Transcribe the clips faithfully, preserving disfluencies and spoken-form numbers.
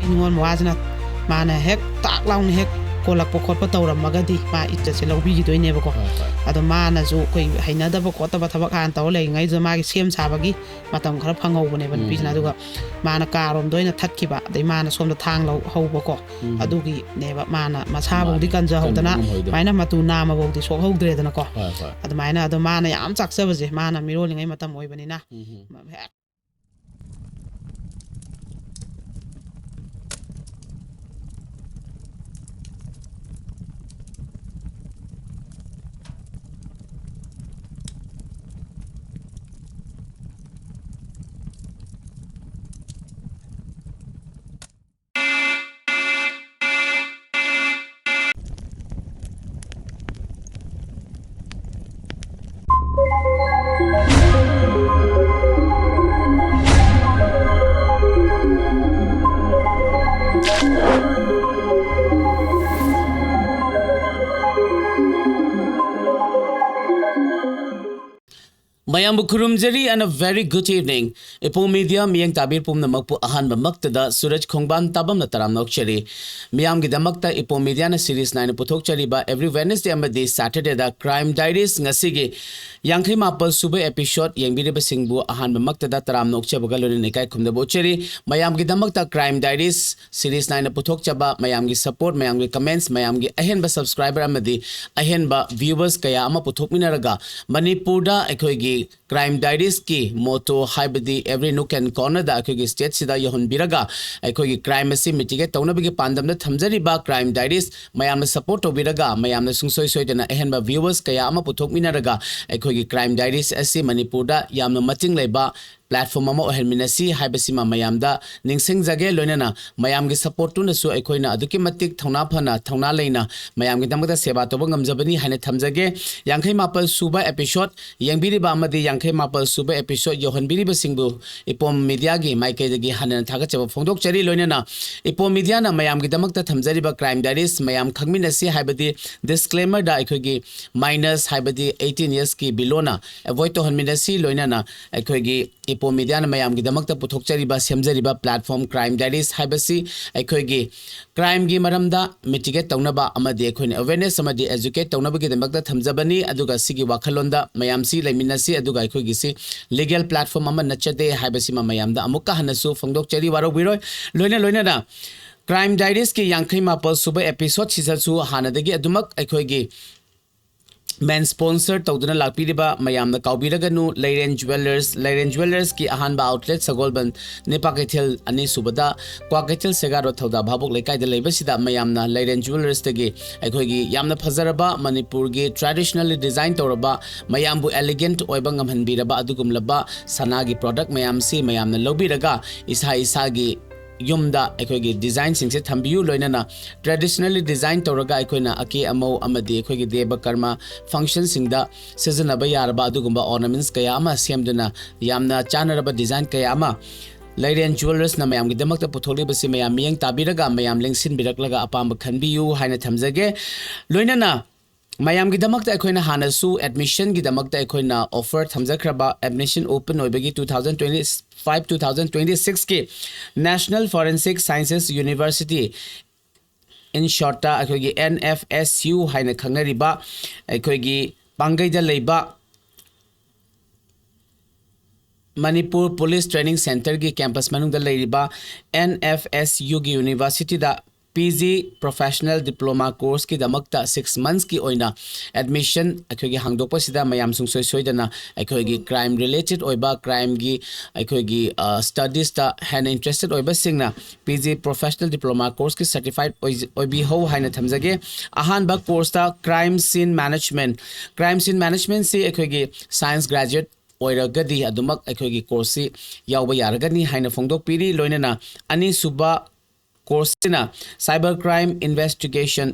ꯅꯤꯉꯣꯜ ꯃꯋꯥꯁꯤꯅ ꯃꯥꯅ ꯍꯦꯛ ꯇꯥꯛ ꯂꯥꯎꯅ ꯍꯦꯛ ꯀꯣꯜꯂꯛꯄ ꯈꯣꯠꯄ ꯇꯧꯔꯝꯃꯒꯗꯤ ꯃꯥ ꯏꯖꯠꯁꯦ ꯂꯧꯕꯤꯈꯤꯗꯣꯏꯅꯦꯕꯀꯣ꯫ ꯍꯣꯏ, ꯍꯣꯏ꯫ ꯑꯗꯣ ꯃꯥꯅꯁꯨ ꯑꯩꯈꯣꯏ ꯍꯩꯅꯗꯕ ꯈꯣꯠꯇꯕ ꯊꯕꯛ ꯍꯥꯟꯅ ꯇꯧꯔ ꯂꯩꯔꯤꯉꯩꯗꯨꯗ ꯃꯥꯒꯤ ꯁꯦꯝ ꯁꯥꯕꯒꯤ ꯃꯇꯝ ꯈꯔ ꯐꯪꯍꯧꯕꯅꯦꯕ ꯅꯨꯄꯤꯁꯤꯅ꯫ ꯎꯝ꯫ ꯑꯗꯨꯒ ꯃꯥꯅ ꯀꯥꯔꯣꯝꯗ ꯑꯣꯏꯅ ꯊꯠꯈꯤꯕ, ꯑꯗꯩ ꯃꯥꯅ ꯁꯣꯝꯗ ꯊꯥꯡ ꯂꯧ ꯍꯧꯕꯀꯣ꯫ ꯎꯝ꯫ ꯑꯗꯨꯒꯤꯅꯦꯕ ꯃꯥꯅ ꯃꯁꯥꯐꯧꯗꯤ ꯃꯥꯅꯦ꯫ ꯀꯟꯖꯍꯧꯗꯅ ꯀꯟꯕ ꯉꯝꯍꯧꯗꯕ꯫ ꯁꯨꯃꯥꯏꯅ ꯃꯇꯨ ꯅꯥꯝꯃꯐꯧꯗꯤ ꯁꯣꯛꯍꯧꯗ꯭ꯔꯦꯗꯅꯀꯣ꯫ ꯍꯣꯏ, ꯍꯣꯏ꯫ ꯑꯗꯨꯃꯥꯏꯅ ꯑꯗꯣ ꯃꯥꯅ ꯌꯥꯝ ꯆꯥꯛꯆꯕꯁꯦ, ꯃꯥꯅ ꯃꯤꯔꯣꯜꯂꯤꯉꯩ ꯃꯇꯝ ꯑꯣꯏꯕꯅꯤꯅ꯫ ꯎꯝ꯫ ꯃꯌꯥꯝꯕꯨ ꯈꯨꯔꯨꯝꯖꯔꯤ and a very good evening. Ipom media ꯃꯤꯠꯌꯦꯡ ꯇꯥꯕꯤꯔ ꯄꯨꯝꯅꯃꯛꯄꯨ ꯑꯍꯥꯟꯕꯃꯛꯇꯗ ꯁꯨꯔꯖ ꯈꯣꯡꯕꯥꯟ ꯇꯥꯕꯝꯅ ꯇꯔꯥꯝꯅ ꯑꯣꯛꯆꯔꯤ꯫ ꯃꯤꯌꯥꯝꯒꯤꯗꯃꯛꯇ ꯏꯄꯣꯝ ꯃꯦꯗꯤꯌꯥꯅ series ꯅꯥꯏꯅ ꯄꯨꯊꯣꯛꯆꯔꯤꯕ every Wednesday ꯑꯃꯗꯤ Saturdayꯗ Crime Diaries ꯉꯁꯤꯒꯤ ꯌꯥꯡꯈꯩ ꯃꯥꯄꯜ ꯁꯨꯕ episode ꯌꯦꯡꯕꯤꯔꯤꯕꯁꯤꯡꯕꯨ ꯑꯍꯥꯟꯕꯃꯛꯇꯗ ꯇꯔꯥꯝꯅ ꯑꯣꯛꯆꯕꯒ ꯂꯣꯏꯅꯅ ꯏꯀꯥꯏ ꯈꯨꯝꯅꯕ ꯎꯠꯆꯔꯤ꯫ ꯃꯌꯥꯝꯒꯤꯗꯃꯛꯇ Crime Diaries series ꯅꯥꯏꯅ ꯄꯨꯊꯣꯛꯆꯕ, ꯃꯌꯥꯝꯒꯤ support, ꯃꯌꯥꯝꯒꯤ comments, ꯃꯌꯥꯝꯒꯤ ꯑꯍꯦꯟꯕ subscriber ꯑꯃꯗꯤ ꯑꯍꯦꯟꯕ viewers ꯀꯌꯥ ꯑꯃ ꯄꯨꯊꯣꯛꯃꯤꯟꯅꯔꯒ ꯃꯅꯤꯄꯨꯔꯗ ꯑꯩꯈꯣꯏꯒꯤ Crime Diariesꯀꯤ motto ꯍꯥꯏꯕꯗꯤ every nook and cornerꯗ ꯑꯩꯈꯣꯏꯒꯤ stateꯁꯤꯗ ꯌꯧꯍꯟꯕꯤꯔꯒ ꯑꯩꯈꯣꯏꯒꯤ crime ꯑꯁꯤ mitigate ꯇꯧꯅꯕꯒꯤ ꯄꯥꯟꯗꯝꯗ ꯊꯝꯖꯔꯤꯕ Crime Diaries ꯃꯌꯥꯝꯅ support ꯇꯧꯕꯤꯔꯒ ꯃꯌꯥꯝꯅ ꯁꯨꯡꯁꯣꯏ ꯁꯣꯏꯗꯅ ꯑꯍꯦꯟꯕ viewers ꯀꯌꯥ ꯑꯃ ꯄꯨꯊꯣꯛꯃꯤꯟꯅꯔꯒ ꯑꯩꯈꯣꯏꯒꯤ Crime Diaries ꯑꯁꯤ ꯃꯅꯤꯄꯨꯔꯗ ꯌꯥꯝꯅ ꯃꯇꯤꯡ ꯂꯩꯕ platform ꯑꯃ ꯑꯣꯏꯍꯟꯃꯤꯟꯅꯁꯤ ꯍꯥꯏꯕꯁꯤꯃ ꯃꯌꯥꯝꯗ ꯅꯤꯡꯁꯤꯡꯖꯒꯦ꯫ ꯂꯣꯏꯅꯅ ꯃꯌꯥꯝꯒꯤ supportꯇꯨꯅꯁꯨ ꯑꯩꯈꯣꯏꯅ ꯑꯗꯨꯛꯀꯤ ꯃꯇꯤꯛ ꯊꯧꯅꯥ ꯐꯅ, ꯊꯧꯅꯥ ꯂꯩꯅ ꯃꯌꯥꯝꯒꯤꯗꯃꯛꯇ ꯁꯦꯕꯥ ꯇꯧꯕ ꯉꯝꯖꯕꯅꯤ ꯍꯥꯏꯅ ꯊꯝꯖꯒꯦ꯫ ꯌꯥꯡꯈꯩ ꯃꯥꯄꯜ ꯁꯨꯕ episode ꯌꯦꯡꯕꯤꯔꯤꯕ ꯑꯃꯗꯤ ꯌꯥꯡꯈꯩ ꯃꯥꯄꯜ ꯁꯨꯕ episode ꯌꯧꯍꯟꯕꯤꯔꯤꯕꯁꯤꯡꯕꯨ ꯏꯄꯣꯝ ꯃꯦꯗꯤꯌꯥꯒꯤ ꯃꯥꯏꯀꯩꯗꯒꯤ ꯍꯟꯅ ꯊꯥꯒꯠꯆꯕ ꯐꯣꯡꯗꯣꯛꯆꯔꯤ꯫ ꯂꯣꯏꯅꯅ ꯏꯄꯣꯝ ꯃꯦꯗꯤꯌꯥꯅ ꯃꯌꯥꯝꯒꯤꯗꯃꯛꯇ ꯊꯝꯖꯔꯤꯕ Crime Diaries ꯃꯌꯥꯝ ꯈꯪꯃꯤꯟꯅꯁꯤ ꯍꯥꯏꯕꯗꯤ disclaimerꯗ ꯑꯩꯈꯣꯏꯒꯤ minors ꯍꯥꯏꯕꯗꯤ eighteen yearsꯀꯤ belowꯅ avoid ꯇꯧꯍꯟꯃꯤꯟꯅꯁꯤ꯫ ꯂꯣꯏꯅꯅ ꯑꯩꯈꯣꯏꯒꯤ ꯄꯣ ꯃꯤꯗꯤꯌꯥꯅ ꯃꯌꯥꯝꯒꯤꯗꯃꯛꯇ ꯄꯨꯊꯣꯛꯆꯔꯤꯕ, ꯁꯦꯝꯖꯔꯤꯕ platform Crime Diaries ꯍꯥꯏꯕꯁꯤ ꯑꯩꯈꯣꯏꯒꯤ crimeꯒꯤ ꯃꯔꯝꯗ mitigate ꯇꯧꯅꯕ ꯑꯃꯗꯤ ꯑꯩꯈꯣꯏꯅ awareness ꯑꯃꯗꯤ educate ꯇꯧꯅꯕꯒꯤꯗꯃꯛꯇ ꯊꯝꯖꯕꯅꯤ꯫ ꯑꯗꯨꯒ ꯁꯤꯒꯤ ꯋꯥꯈꯜꯂꯣꯟꯗ ꯃꯌꯥꯝꯁꯤ ꯂꯩꯃꯤꯟꯅꯁꯤ, ꯑꯗꯨꯒ ꯑꯩꯈꯣꯏꯒꯤꯁꯤ legal platform ꯑꯃ ꯅꯠꯆꯗꯦ ꯍꯥꯏꯕꯁꯤꯃ ꯃꯌꯥꯝꯗ ꯑꯃꯨꯛꯀ ꯍꯟꯅꯁꯨ ꯐꯣꯡꯗꯣꯛꯆꯔꯤ, ꯋꯥꯔꯧꯕꯤꯔꯣꯏ꯫ ꯂꯣꯏꯅ ꯂꯣꯏꯅꯅ Crime Diariesꯀꯤ ꯌꯥꯡꯈꯩ ꯃꯥꯄꯜ ꯁꯨꯕ episodeꯁꯤꯗꯁꯨ ꯍꯥꯟꯅꯗꯒꯤ ꯑꯗꯨꯃꯛ ꯑꯩꯈꯣꯏꯒꯤ main sponsor ꯇꯧꯗꯨꯅ ꯂꯥꯛꯄꯤꯔꯤꯕ ꯃꯌꯥꯝꯅ ꯀꯥꯎꯕꯤꯔꯒꯅꯨ, ꯂꯩꯔꯦꯟ Jewellers, ꯂꯩꯔꯦꯟ Jeweller ꯀꯤ ꯑꯍꯥꯟꯕ outlet ꯁꯒꯣꯜꯕꯟ ꯅꯤꯄꯥ ꯀꯩꯊꯦꯜ ꯑꯅꯤꯁꯨꯕꯗ ꯀ꯭ꯋꯥꯀꯩꯊꯦꯜ ꯁꯦꯒꯥꯔꯣ ꯊꯧꯗꯥ ꯚꯥꯕꯣꯛ ꯂꯩꯀꯥꯏꯗ ꯂꯩꯕꯁꯤꯗ ꯃꯌꯥꯝꯅ ꯂꯩꯔꯦꯟ Jewellers ꯇꯒꯤ ꯑꯩꯈꯣꯏꯒꯤ ꯌꯥꯝꯅ ꯐꯖꯔꯕ ꯃꯅꯤꯄꯨꯔꯒꯤ traditionally design ꯇꯧꯔꯕ, ꯃꯌꯥꯝꯕꯨ elegant ꯑꯣꯏꯕ ꯉꯝꯍꯟꯕꯤꯔꯕ ꯑꯗꯨꯒꯨꯝꯂꯕ ꯁꯅꯥꯒꯤ product ꯃꯌꯥꯝꯁꯤ ꯃꯌꯥꯝꯅ ꯂꯧꯕꯤꯔꯒ ꯏꯁꯥ ꯏꯁꯥꯒꯤ ꯌꯨꯝꯗ ꯑꯩꯈꯣꯏꯒꯤ designꯁꯤꯡꯁꯦ ꯊꯝꯕꯤꯌꯨ꯫ ꯂꯣꯏꯅꯅ traditionally design ꯇꯧꯔꯒ ꯑꯩꯈꯣꯏꯅ ꯑꯀꯦ ꯑꯃꯧ ꯑꯃꯗꯤ ꯑꯩꯈꯣꯏꯒꯤ ꯗꯦꯕ ꯀꯔꯃ functionꯁꯤꯡꯗ ꯁꯤꯖꯤꯟꯅꯕ ꯌꯥꯔꯕ ꯑꯗꯨꯒꯨꯝꯕ ornaments ꯀꯌꯥ ꯑꯃ ꯁꯦꯝꯗꯨꯅ ꯌꯥꯝꯅ ꯆꯥꯟꯅꯔꯕ design ꯀꯌꯥ ꯑꯃ ꯂꯩꯔꯦꯟ Jewellersꯅ ꯃꯌꯥꯝꯒꯤꯗꯃꯛꯇ ꯄꯨꯊꯣꯛꯂꯤꯕꯁꯤ ꯃꯌꯥꯝ ꯃꯤꯠꯌꯦꯡ ꯇꯥꯕꯤꯔꯒ ꯃꯌꯥꯝ ꯂꯦꯡꯁꯤꯟꯕꯤꯔꯛꯂꯒ ꯑꯄꯥꯝꯕ ꯈꯟꯕꯤꯌꯨ ꯍꯥꯏꯅ ꯊꯝꯖꯒꯦ꯫ ꯂꯣꯏꯅꯅ ꯃꯌꯥꯝꯒꯤꯗꯃꯛꯇ ꯑꯩꯈꯣꯏꯅ ꯍꯥꯟꯅꯁꯨ admissionꯒꯤꯗꯃꯛꯇ ꯑꯩꯈꯣꯏꯅ offer ꯊꯝꯖꯈ꯭ꯔꯕ admission open ꯑꯣꯏꯕꯒꯤ two thousand twenty five two thousand twenty sixꯀꯤ National Forensic Sciences University, in shortꯇ ꯑꯩꯈꯣꯏꯒꯤ N F S U ꯍꯥꯏꯅ ꯈꯪꯅꯔꯤꯕ ꯑꯩꯈꯣꯏꯒꯤ ꯄꯥꯡꯒꯩꯗ ꯂꯩꯕ ꯃꯅꯤꯄꯨꯔ Police Training Centreꯒꯤ campus ꯃꯅꯨꯡꯗ ꯂꯩꯔꯤꯕ N F S Uꯒꯤ universityꯗ P G Professional Diploma courseꯀꯤꯗꯃꯛꯇ six monthsꯀꯤ ꯑꯣꯏꯅ admission ꯑꯩꯈꯣꯏꯒꯤ ꯍꯥꯡꯗꯣꯛꯄꯁꯤꯗ ꯃꯌꯥꯝ ꯁꯨꯡꯁꯣꯏ ꯁꯣꯏꯗꯅ ꯑꯩꯈꯣꯏꯒꯤ crime related ꯑꯣꯏꯕ, crimeꯒꯤ ꯑꯩꯈꯣꯏꯒꯤ studiesto ꯍꯦꯟꯅ interested ꯑꯣꯏꯕꯁꯤꯡꯅ P G Professional Diploma courseꯀꯤ certified ꯑꯣꯏꯕꯤꯍꯧ ꯍꯥꯏꯅ ꯊꯝꯖꯒꯦ꯫ ꯑꯍꯥꯟꯕ courseꯇ Crime Scene Management, Crime Scene Managementꯁꯤ ꯑꯩꯈꯣꯏꯒꯤ science graduate ꯑꯣꯏꯔꯒꯗꯤ ꯑꯗꯨꯃꯛ ꯑꯩꯈꯣꯏꯒꯤ courseꯁꯤ ꯌꯥꯎꯕ ꯌꯥꯔꯒꯅꯤ ꯍꯥꯏꯅ ꯐꯣꯡꯗꯣꯛꯄꯤꯔꯤ꯫ ꯂꯣꯏꯅꯅ ꯑꯅꯤꯁꯨꯕ courseꯁꯤꯅ Cyber Crime Investigation,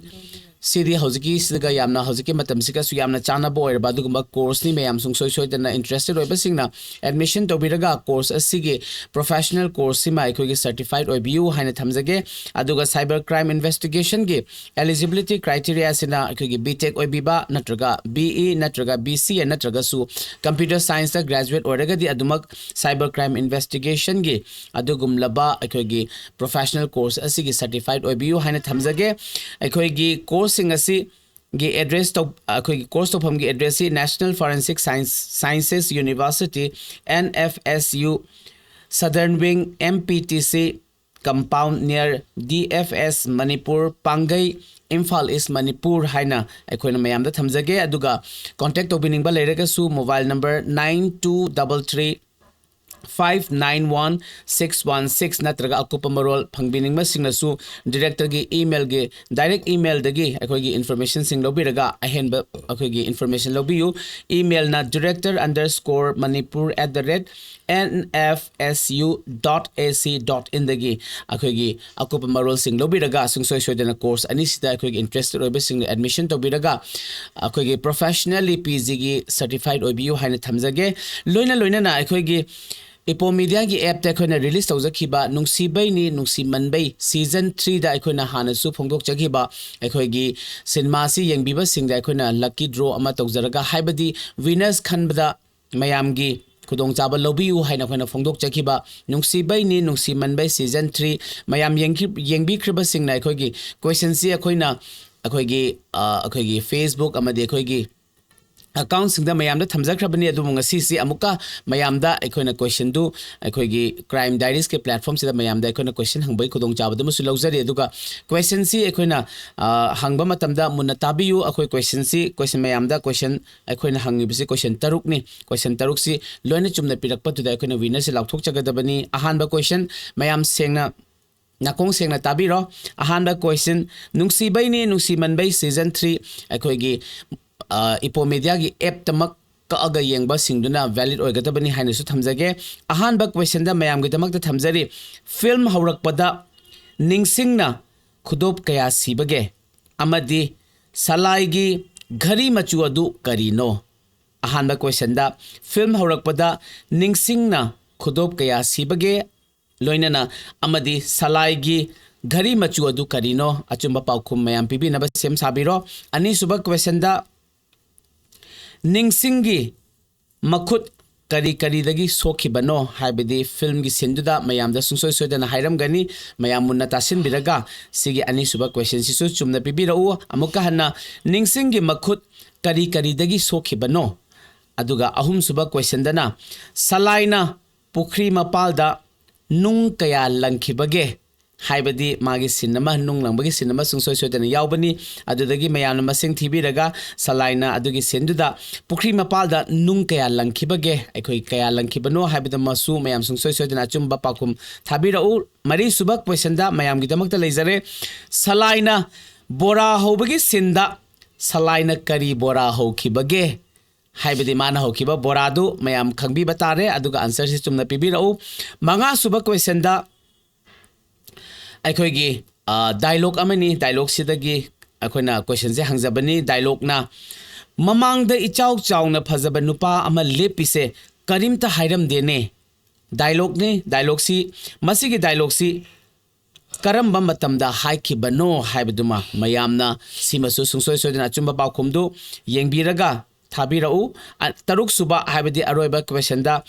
ꯁꯤꯗꯤ ꯍꯧꯖꯤꯛꯀꯤ ꯁꯤꯒ ꯌꯥꯝꯅ, ꯍꯧꯖꯤꯛꯀꯤ ꯃꯇꯝꯁꯤꯒꯁꯨ ꯌꯥꯝꯅ ꯆꯥꯟꯅꯕ ꯑꯣꯏꯔꯕ ꯑꯗꯨꯒꯨꯝꯕ course ꯅꯤ꯫ ꯃꯌꯥꯝ ꯁꯨꯡꯁꯣꯏ ꯁꯣꯏꯗꯅ interested ꯑꯣꯏꯕꯁꯤꯡꯅ admission ꯇꯧꯕꯤꯔꯒ course ꯑꯁꯤꯒꯤ professional course ꯁꯤꯃ ꯑꯩꯈꯣꯏꯒꯤ certified ꯑꯣꯏꯕꯤꯌꯨ ꯍꯥꯏꯅ ꯊꯝꯖꯒꯦ꯫ ꯑꯗꯨꯒ cyber crime investigation ꯒꯤ eligibility criteria ꯁꯤꯅ ꯑꯩꯈꯣꯏꯒꯤ B Tech ꯑꯣꯏꯕꯤꯕ ꯅꯠꯇ꯭ꯔꯒ B E ꯅꯠꯇ꯭ꯔꯒ B C A ꯅꯠꯇ꯭ꯔꯒꯁꯨ computer science ꯇ graduate ꯑꯣꯏꯔꯒꯗꯤ ꯑꯗꯨꯃꯛ cyber crime investigation ꯒꯤ ꯑꯗꯨꯒꯨꯝꯂꯕ ꯑꯩꯈꯣꯏꯒꯤ professional course ꯑꯁꯤꯒꯤ certified ꯑꯣꯏꯕꯤꯌꯨ ꯍꯥꯏꯅ ꯊꯝꯖꯒꯦ꯫ ꯑꯩꯈꯣꯏꯒꯤ course ꯁꯤꯡ ꯑꯁꯤꯒꯤ address ꯇꯧ-, ꯑꯩꯈꯣꯏꯒꯤ course ꯇꯧꯐꯝꯒꯤ address ꯁꯤ National Forensic Science, Sciences University, N F S U, Southern Wing, M P T C compound near D F S Manipur, ꯄꯥꯡꯒꯩ, Imphal ꯏꯁ, ꯃꯅꯤꯄꯨꯔ ꯍꯥꯏꯅ ꯑꯩꯈꯣꯏꯅ ꯃꯌꯥꯝꯗ ꯊꯝꯖꯒꯦ꯫ ꯑꯗꯨꯒ contact ꯇꯧꯕꯤꯅꯤꯡꯕ ꯂꯩꯔꯒꯁꯨ mobile number nine two double three five nine one six one six ꯅꯠꯇ꯭ꯔꯒ ꯑꯀꯨꯞꯄ ꯃꯔꯣꯜ ꯐꯪꯕꯤꯅꯤꯡꯕꯁꯤꯡꯅꯁꯨ director ꯒꯤ email ꯒꯤ, direct email ꯗꯒꯤ ꯑꯩꯈꯣꯏꯒꯤ information ꯁꯤꯡ ꯂꯧꯕꯤꯔꯒ ꯑꯍꯦꯟꯕ ꯑꯩꯈꯣꯏꯒꯤ information ꯂꯧꯕꯤꯌꯨ꯫ Email ꯅ director underscore manipur at the rate N F S U dot A C dot in ꯗꯒꯤ ꯑꯩꯈꯣꯏꯒꯤ ꯑꯀꯨꯞꯄ ꯃꯔꯣꯜꯁꯤꯡ ꯂꯧꯕꯤꯔꯒ ꯁꯨꯡꯁꯣꯏ ꯁꯣꯏꯗꯅ course ꯑꯅꯤꯁꯤꯗ ꯑꯩꯈꯣꯏꯒꯤ interested ꯑꯣꯏꯕꯁꯤꯡꯅ admission ꯇꯧꯕꯤꯔꯒ ꯑꯩꯈꯣꯏꯒꯤ professionally P G ꯒꯤ certified ꯑꯣꯏꯕꯤꯌꯨ ꯍꯥꯏꯅ ꯊꯝꯖꯒꯦ꯫ ꯂꯣꯏꯅ ꯂꯣꯏꯅꯅ ꯑꯩꯈꯣꯏꯒꯤ Ipomedia ꯒꯤ app ꯇ ꯑꯩꯈꯣꯏꯅ release ꯇꯧꯖꯈꯤꯕ ꯅꯨꯡꯁꯤꯕꯩꯅꯤ ꯅꯨꯡꯁꯤꯃꯟꯕꯩ season three ꯗ ꯑꯩꯈꯣꯏꯅ ꯍꯥꯟꯅꯁꯨ ꯐꯣꯡꯗꯣꯛꯆꯈꯤꯕ ꯑꯩꯈꯣꯏꯒꯤ ꯁꯤꯅꯦꯃꯥꯁꯤ ꯌꯦꯡꯕꯤꯕꯁꯤꯡꯗ ꯑꯩꯈꯣꯏꯅ lucky draw ꯑꯃ ꯇꯧꯖꯔꯒ, ꯍꯥꯏꯕꯗꯤ winners ꯈꯟꯕꯗ ꯃꯌꯥꯝꯒꯤ ꯈꯨꯗꯣꯡꯆꯥꯕ ꯂꯧꯕꯤꯌꯨ ꯍꯥꯏꯅ ꯑꯩꯈꯣꯏꯅ ꯐꯣꯡꯗꯣꯛꯆꯈꯤꯕ ꯅꯨꯡꯁꯤꯕꯩꯅꯤ ꯅꯨꯡꯁꯤꯃꯟꯕꯩ season three ꯃꯌꯥꯝ ꯌꯦꯡꯈꯤ-, ꯌꯦꯡꯕꯤꯈ꯭ꯔꯤꯕꯁꯤꯡꯅ ꯑꯩꯈꯣꯏꯒꯤ question ꯁꯤ ꯑꯩꯈꯣꯏꯅ ꯑꯩꯈꯣꯏꯒꯤ, ꯑ, ꯑꯩꯈꯣꯏꯒꯤ Facebook ꯑꯃꯗꯤ ꯑꯩꯈꯣꯏꯒꯤ account ꯁꯤꯡꯗ ꯃꯌꯥꯝꯗ ꯊꯝꯖꯈ꯭ꯔꯕꯅꯤ꯫ ꯑꯗꯨꯕꯨ ꯉꯁꯤꯁꯤ ꯑꯃꯨꯛꯀ ꯃꯌꯥꯝꯗ ꯑꯩꯈꯣꯏꯅ question ꯗꯨ ꯑꯩꯈꯣꯏꯒꯤ Crime Diaries ꯀꯤ platform ꯁꯤꯗ ꯃꯌꯥꯝꯗ ꯑꯩꯈꯣꯏꯅ question ꯍꯪꯕꯒꯤ ꯈꯨꯗꯣꯡꯆꯥꯕꯗꯨꯃꯁꯨ ꯂꯧꯖꯔꯤ꯫ ꯑꯗꯨꯒ question ꯁꯤ ꯑꯩꯈꯣꯏꯅ, ꯑ, ꯍꯪꯕ ꯃꯇꯝꯗ ꯃꯨꯟꯅ ꯇꯥꯕꯤꯌꯨ꯫ ꯑꯩꯈꯣꯏ question ꯁꯤ, question ꯃꯌꯥꯝꯗ question ꯑꯩꯈꯣꯏꯅ ꯍꯪꯉꯤꯕꯁꯤ question ꯇꯔꯨꯛꯅꯤ꯫ Question ꯇꯔꯨꯛꯁꯤ ꯂꯣꯏꯅ ꯆꯨꯝꯅ ꯄꯤꯔꯛꯄꯗꯨꯗ ꯑꯩꯈꯣꯏꯅ winner ꯁꯤ ꯂꯥꯎꯊꯣꯛꯆꯒꯗꯕꯅꯤ꯫ ꯑꯍꯥꯟꯕ question ꯃꯌꯥꯝ ꯁꯦꯡꯅ ꯅꯥꯀꯣꯡ ꯁꯦꯡꯅ ꯇꯥꯕꯤꯔꯣ꯫ ꯑꯍꯥꯟꯕ question, ꯅꯨꯡꯁꯤꯕꯩꯅꯦ ꯅꯨꯡꯁꯤꯃꯟꯕꯩ season three ꯑꯩꯈꯣꯏꯒꯤ, ꯑ, Ipomedia ꯒꯤ app ꯇꯃꯛ ꯀꯛꯑꯒ ꯌꯦꯡꯕꯁꯤꯡꯗꯨꯅ valid ꯑꯣꯏꯒꯗꯕꯅꯤ ꯍꯥꯏꯅꯁꯨ ꯊꯝꯖꯒꯦ꯫ ꯑꯍꯥꯟꯕ question ꯗ ꯃꯌꯥꯝꯒꯤꯗꯃꯛꯇ ꯊꯝꯖꯔꯤ, film ꯍꯧꯔꯛꯄꯗ ꯅꯤꯡꯁꯤꯡꯅ ꯈꯨꯗꯣꯞ ꯀꯌꯥ ꯁꯤꯕꯒꯦ? ꯑꯃꯗꯤ ꯁꯂꯥꯏꯒꯤ ꯘꯔꯤ ꯃꯆꯨ ꯑꯗꯨ ꯀꯔꯤꯅꯣ? ꯑꯍꯥꯟꯕ questionꯗ, film ꯍꯧꯔꯛꯄꯗ ꯅꯤꯡꯁꯤꯡꯅ ꯈꯨꯗꯣꯞ ꯀꯌꯥ ꯁꯤꯕꯒꯦ? ꯂꯣꯏꯅꯅ ꯑꯃꯗꯤ ꯁꯂꯥꯏꯒꯤ ꯘꯔꯤ ꯃꯆꯨ ꯑꯗꯨ ꯀꯔꯤꯅꯣ? ꯑꯆꯨꯝꯕ ꯄꯥꯎꯈꯨꯝ ꯃꯌꯥꯝ ꯄꯤꯕꯤꯅꯕ ꯁꯦꯝ ꯁꯥꯕꯤꯔꯣ꯫ ꯑꯅꯤꯁꯨꯕ questionꯗ, ꯅꯤꯡꯁꯤꯡꯒꯤ ꯃꯈꯨꯠ ꯀꯔꯤ ꯀꯔꯤꯗꯒꯤ ꯁꯣꯛꯈꯤꯕꯅꯣ ꯍꯥꯏꯕꯗꯤ filmꯒꯤ sceneꯗꯨꯗ ꯃꯌꯥꯝꯗ ꯁꯨꯡꯁꯣꯏ ꯁꯣꯏꯗꯅ ꯍꯥꯏꯔꯝꯒꯅꯤ꯫ ꯃꯌꯥꯝ ꯃꯨꯟꯅ ꯇꯥꯁꯤꯟꯕꯤꯔꯒ ꯁꯤꯒꯤ ꯑꯅꯤꯁꯨꯕ questionꯁꯤꯁꯨ ꯆꯨꯝꯅ ꯄꯤꯕꯤꯔꯛꯎ꯫ ꯑꯃꯨꯛꯀ ꯍꯟꯅ, ꯅꯤꯡꯁꯤꯡꯒꯤ ꯃꯈꯨꯠ ꯀꯔꯤ ꯀꯔꯤꯗꯒꯤ ꯁꯣꯛꯈꯤꯕꯅꯣ? ꯑꯗꯨꯒ ꯑꯍꯨꯝꯁꯨꯕ questionꯗꯅ, ꯁꯂꯥꯏꯅ ꯄꯨꯈ꯭ꯔꯤ ꯃꯄꯥꯜꯗ ꯅꯨꯡ ꯀꯌꯥ ꯂꯪꯈꯤꯕꯒꯦ? ꯍꯥꯏꯕꯗꯤ ꯃꯥꯒꯤ scene ꯑꯃ, ꯅꯨꯡ ꯂꯪꯕꯒꯤ scene ꯑꯃ ꯁꯨꯡꯁꯣꯏ ꯁꯣꯏꯗꯅ ꯌꯥꯎꯕꯅꯤ꯫ ꯑꯗꯨꯗꯒꯤ ꯃꯌꯥꯝꯅ ꯃꯁꯤꯡ ꯊꯤꯕꯤꯔꯒ ꯁꯂꯥꯏꯅ ꯑꯗꯨꯒꯤ sceneꯗꯨꯗ ꯄꯨꯈ꯭ꯔꯤ ꯃꯄꯥꯜꯗ ꯅꯨꯡ ꯀꯌꯥ ꯂꯪꯈꯤꯕꯒꯦ, ꯑꯩꯈꯣꯏ ꯀꯌꯥ ꯂꯪꯈꯤꯕꯅꯣ ꯍꯥꯏꯕꯗꯨꯃꯁꯨ ꯃꯌꯥꯝ ꯁꯨꯡꯁꯣꯏ ꯁꯣꯏꯗꯅ ꯑꯆꯨꯝꯕ ꯄꯥꯎꯈꯨꯝ ꯊꯥꯕꯤꯔꯛꯎ꯫ ꯃꯔꯤꯁꯨꯕ questionꯗ ꯃꯌꯥꯝꯒꯤꯗꯃꯛꯇ ꯂꯩꯖꯔꯦ, ꯁꯂꯥꯏꯅ ꯕꯣꯔꯥ ꯍꯧꯕꯒꯤ sceneꯗ ꯁꯂꯥꯏꯅ ꯀꯔꯤ ꯕꯣꯔꯥ ꯍꯧꯈꯤꯕꯒꯦ? ꯍꯥꯏꯕꯗꯤ ꯃꯥꯅ ꯍꯧꯈꯤꯕ ꯕꯣꯔꯥꯗꯨ ꯃꯌꯥꯝ ꯈꯪꯕꯤꯕ ꯇꯥꯔꯦ, ꯑꯗꯨꯒ answerꯁꯤ ꯆꯨꯝꯅ ꯄꯤꯕꯤꯔꯛꯎ꯫ ꯃꯉꯥꯁꯨꯕ questionꯗ ꯑꯩꯈꯣꯏꯒꯤ, ꯑ, dialogue ꯑꯃꯅꯤ꯫ Dialogueꯁꯤꯗꯒꯤ ꯑꯩꯈꯣꯏꯅ questionꯁꯦ ꯍꯪꯖꯕꯅꯤ꯫ Dialogueꯅ, "ꯃꯃꯥꯡꯗ ꯏꯆꯥꯎ ꯆꯥꯎꯅ ꯐꯖꯕ ꯅꯨꯄꯥ ꯑꯃ ꯂꯦꯞꯄꯤꯁꯦ ꯀꯔꯤꯝꯇ ꯍꯥꯏꯔꯝꯗꯦꯅꯦ?" Dialogueꯅꯤ꯫ Dialogueꯁꯤ, ꯃꯁꯤꯒꯤ dialogueꯁꯤ ꯀꯔꯝꯕ ꯃꯇꯝꯗ ꯍꯥꯏꯈꯤꯕꯅꯣ ꯍꯥꯏꯕꯗꯨꯃ ꯃꯌꯥꯝꯅ ꯁꯤꯃꯁꯨ ꯁꯨꯡꯁꯣꯏ ꯁꯣꯏꯗꯅ ꯑꯆꯨꯝꯕ ꯄꯥꯎꯈꯨꯝꯗꯨ ꯌꯦꯡꯕꯤꯔꯒ ꯊꯥꯕꯤꯔꯛꯎ꯫ ꯑ, ꯇꯔꯨꯛꯁꯨꯕ ꯍꯥꯏꯕꯗꯤ ꯑꯔꯣꯏꯕ questionꯗ,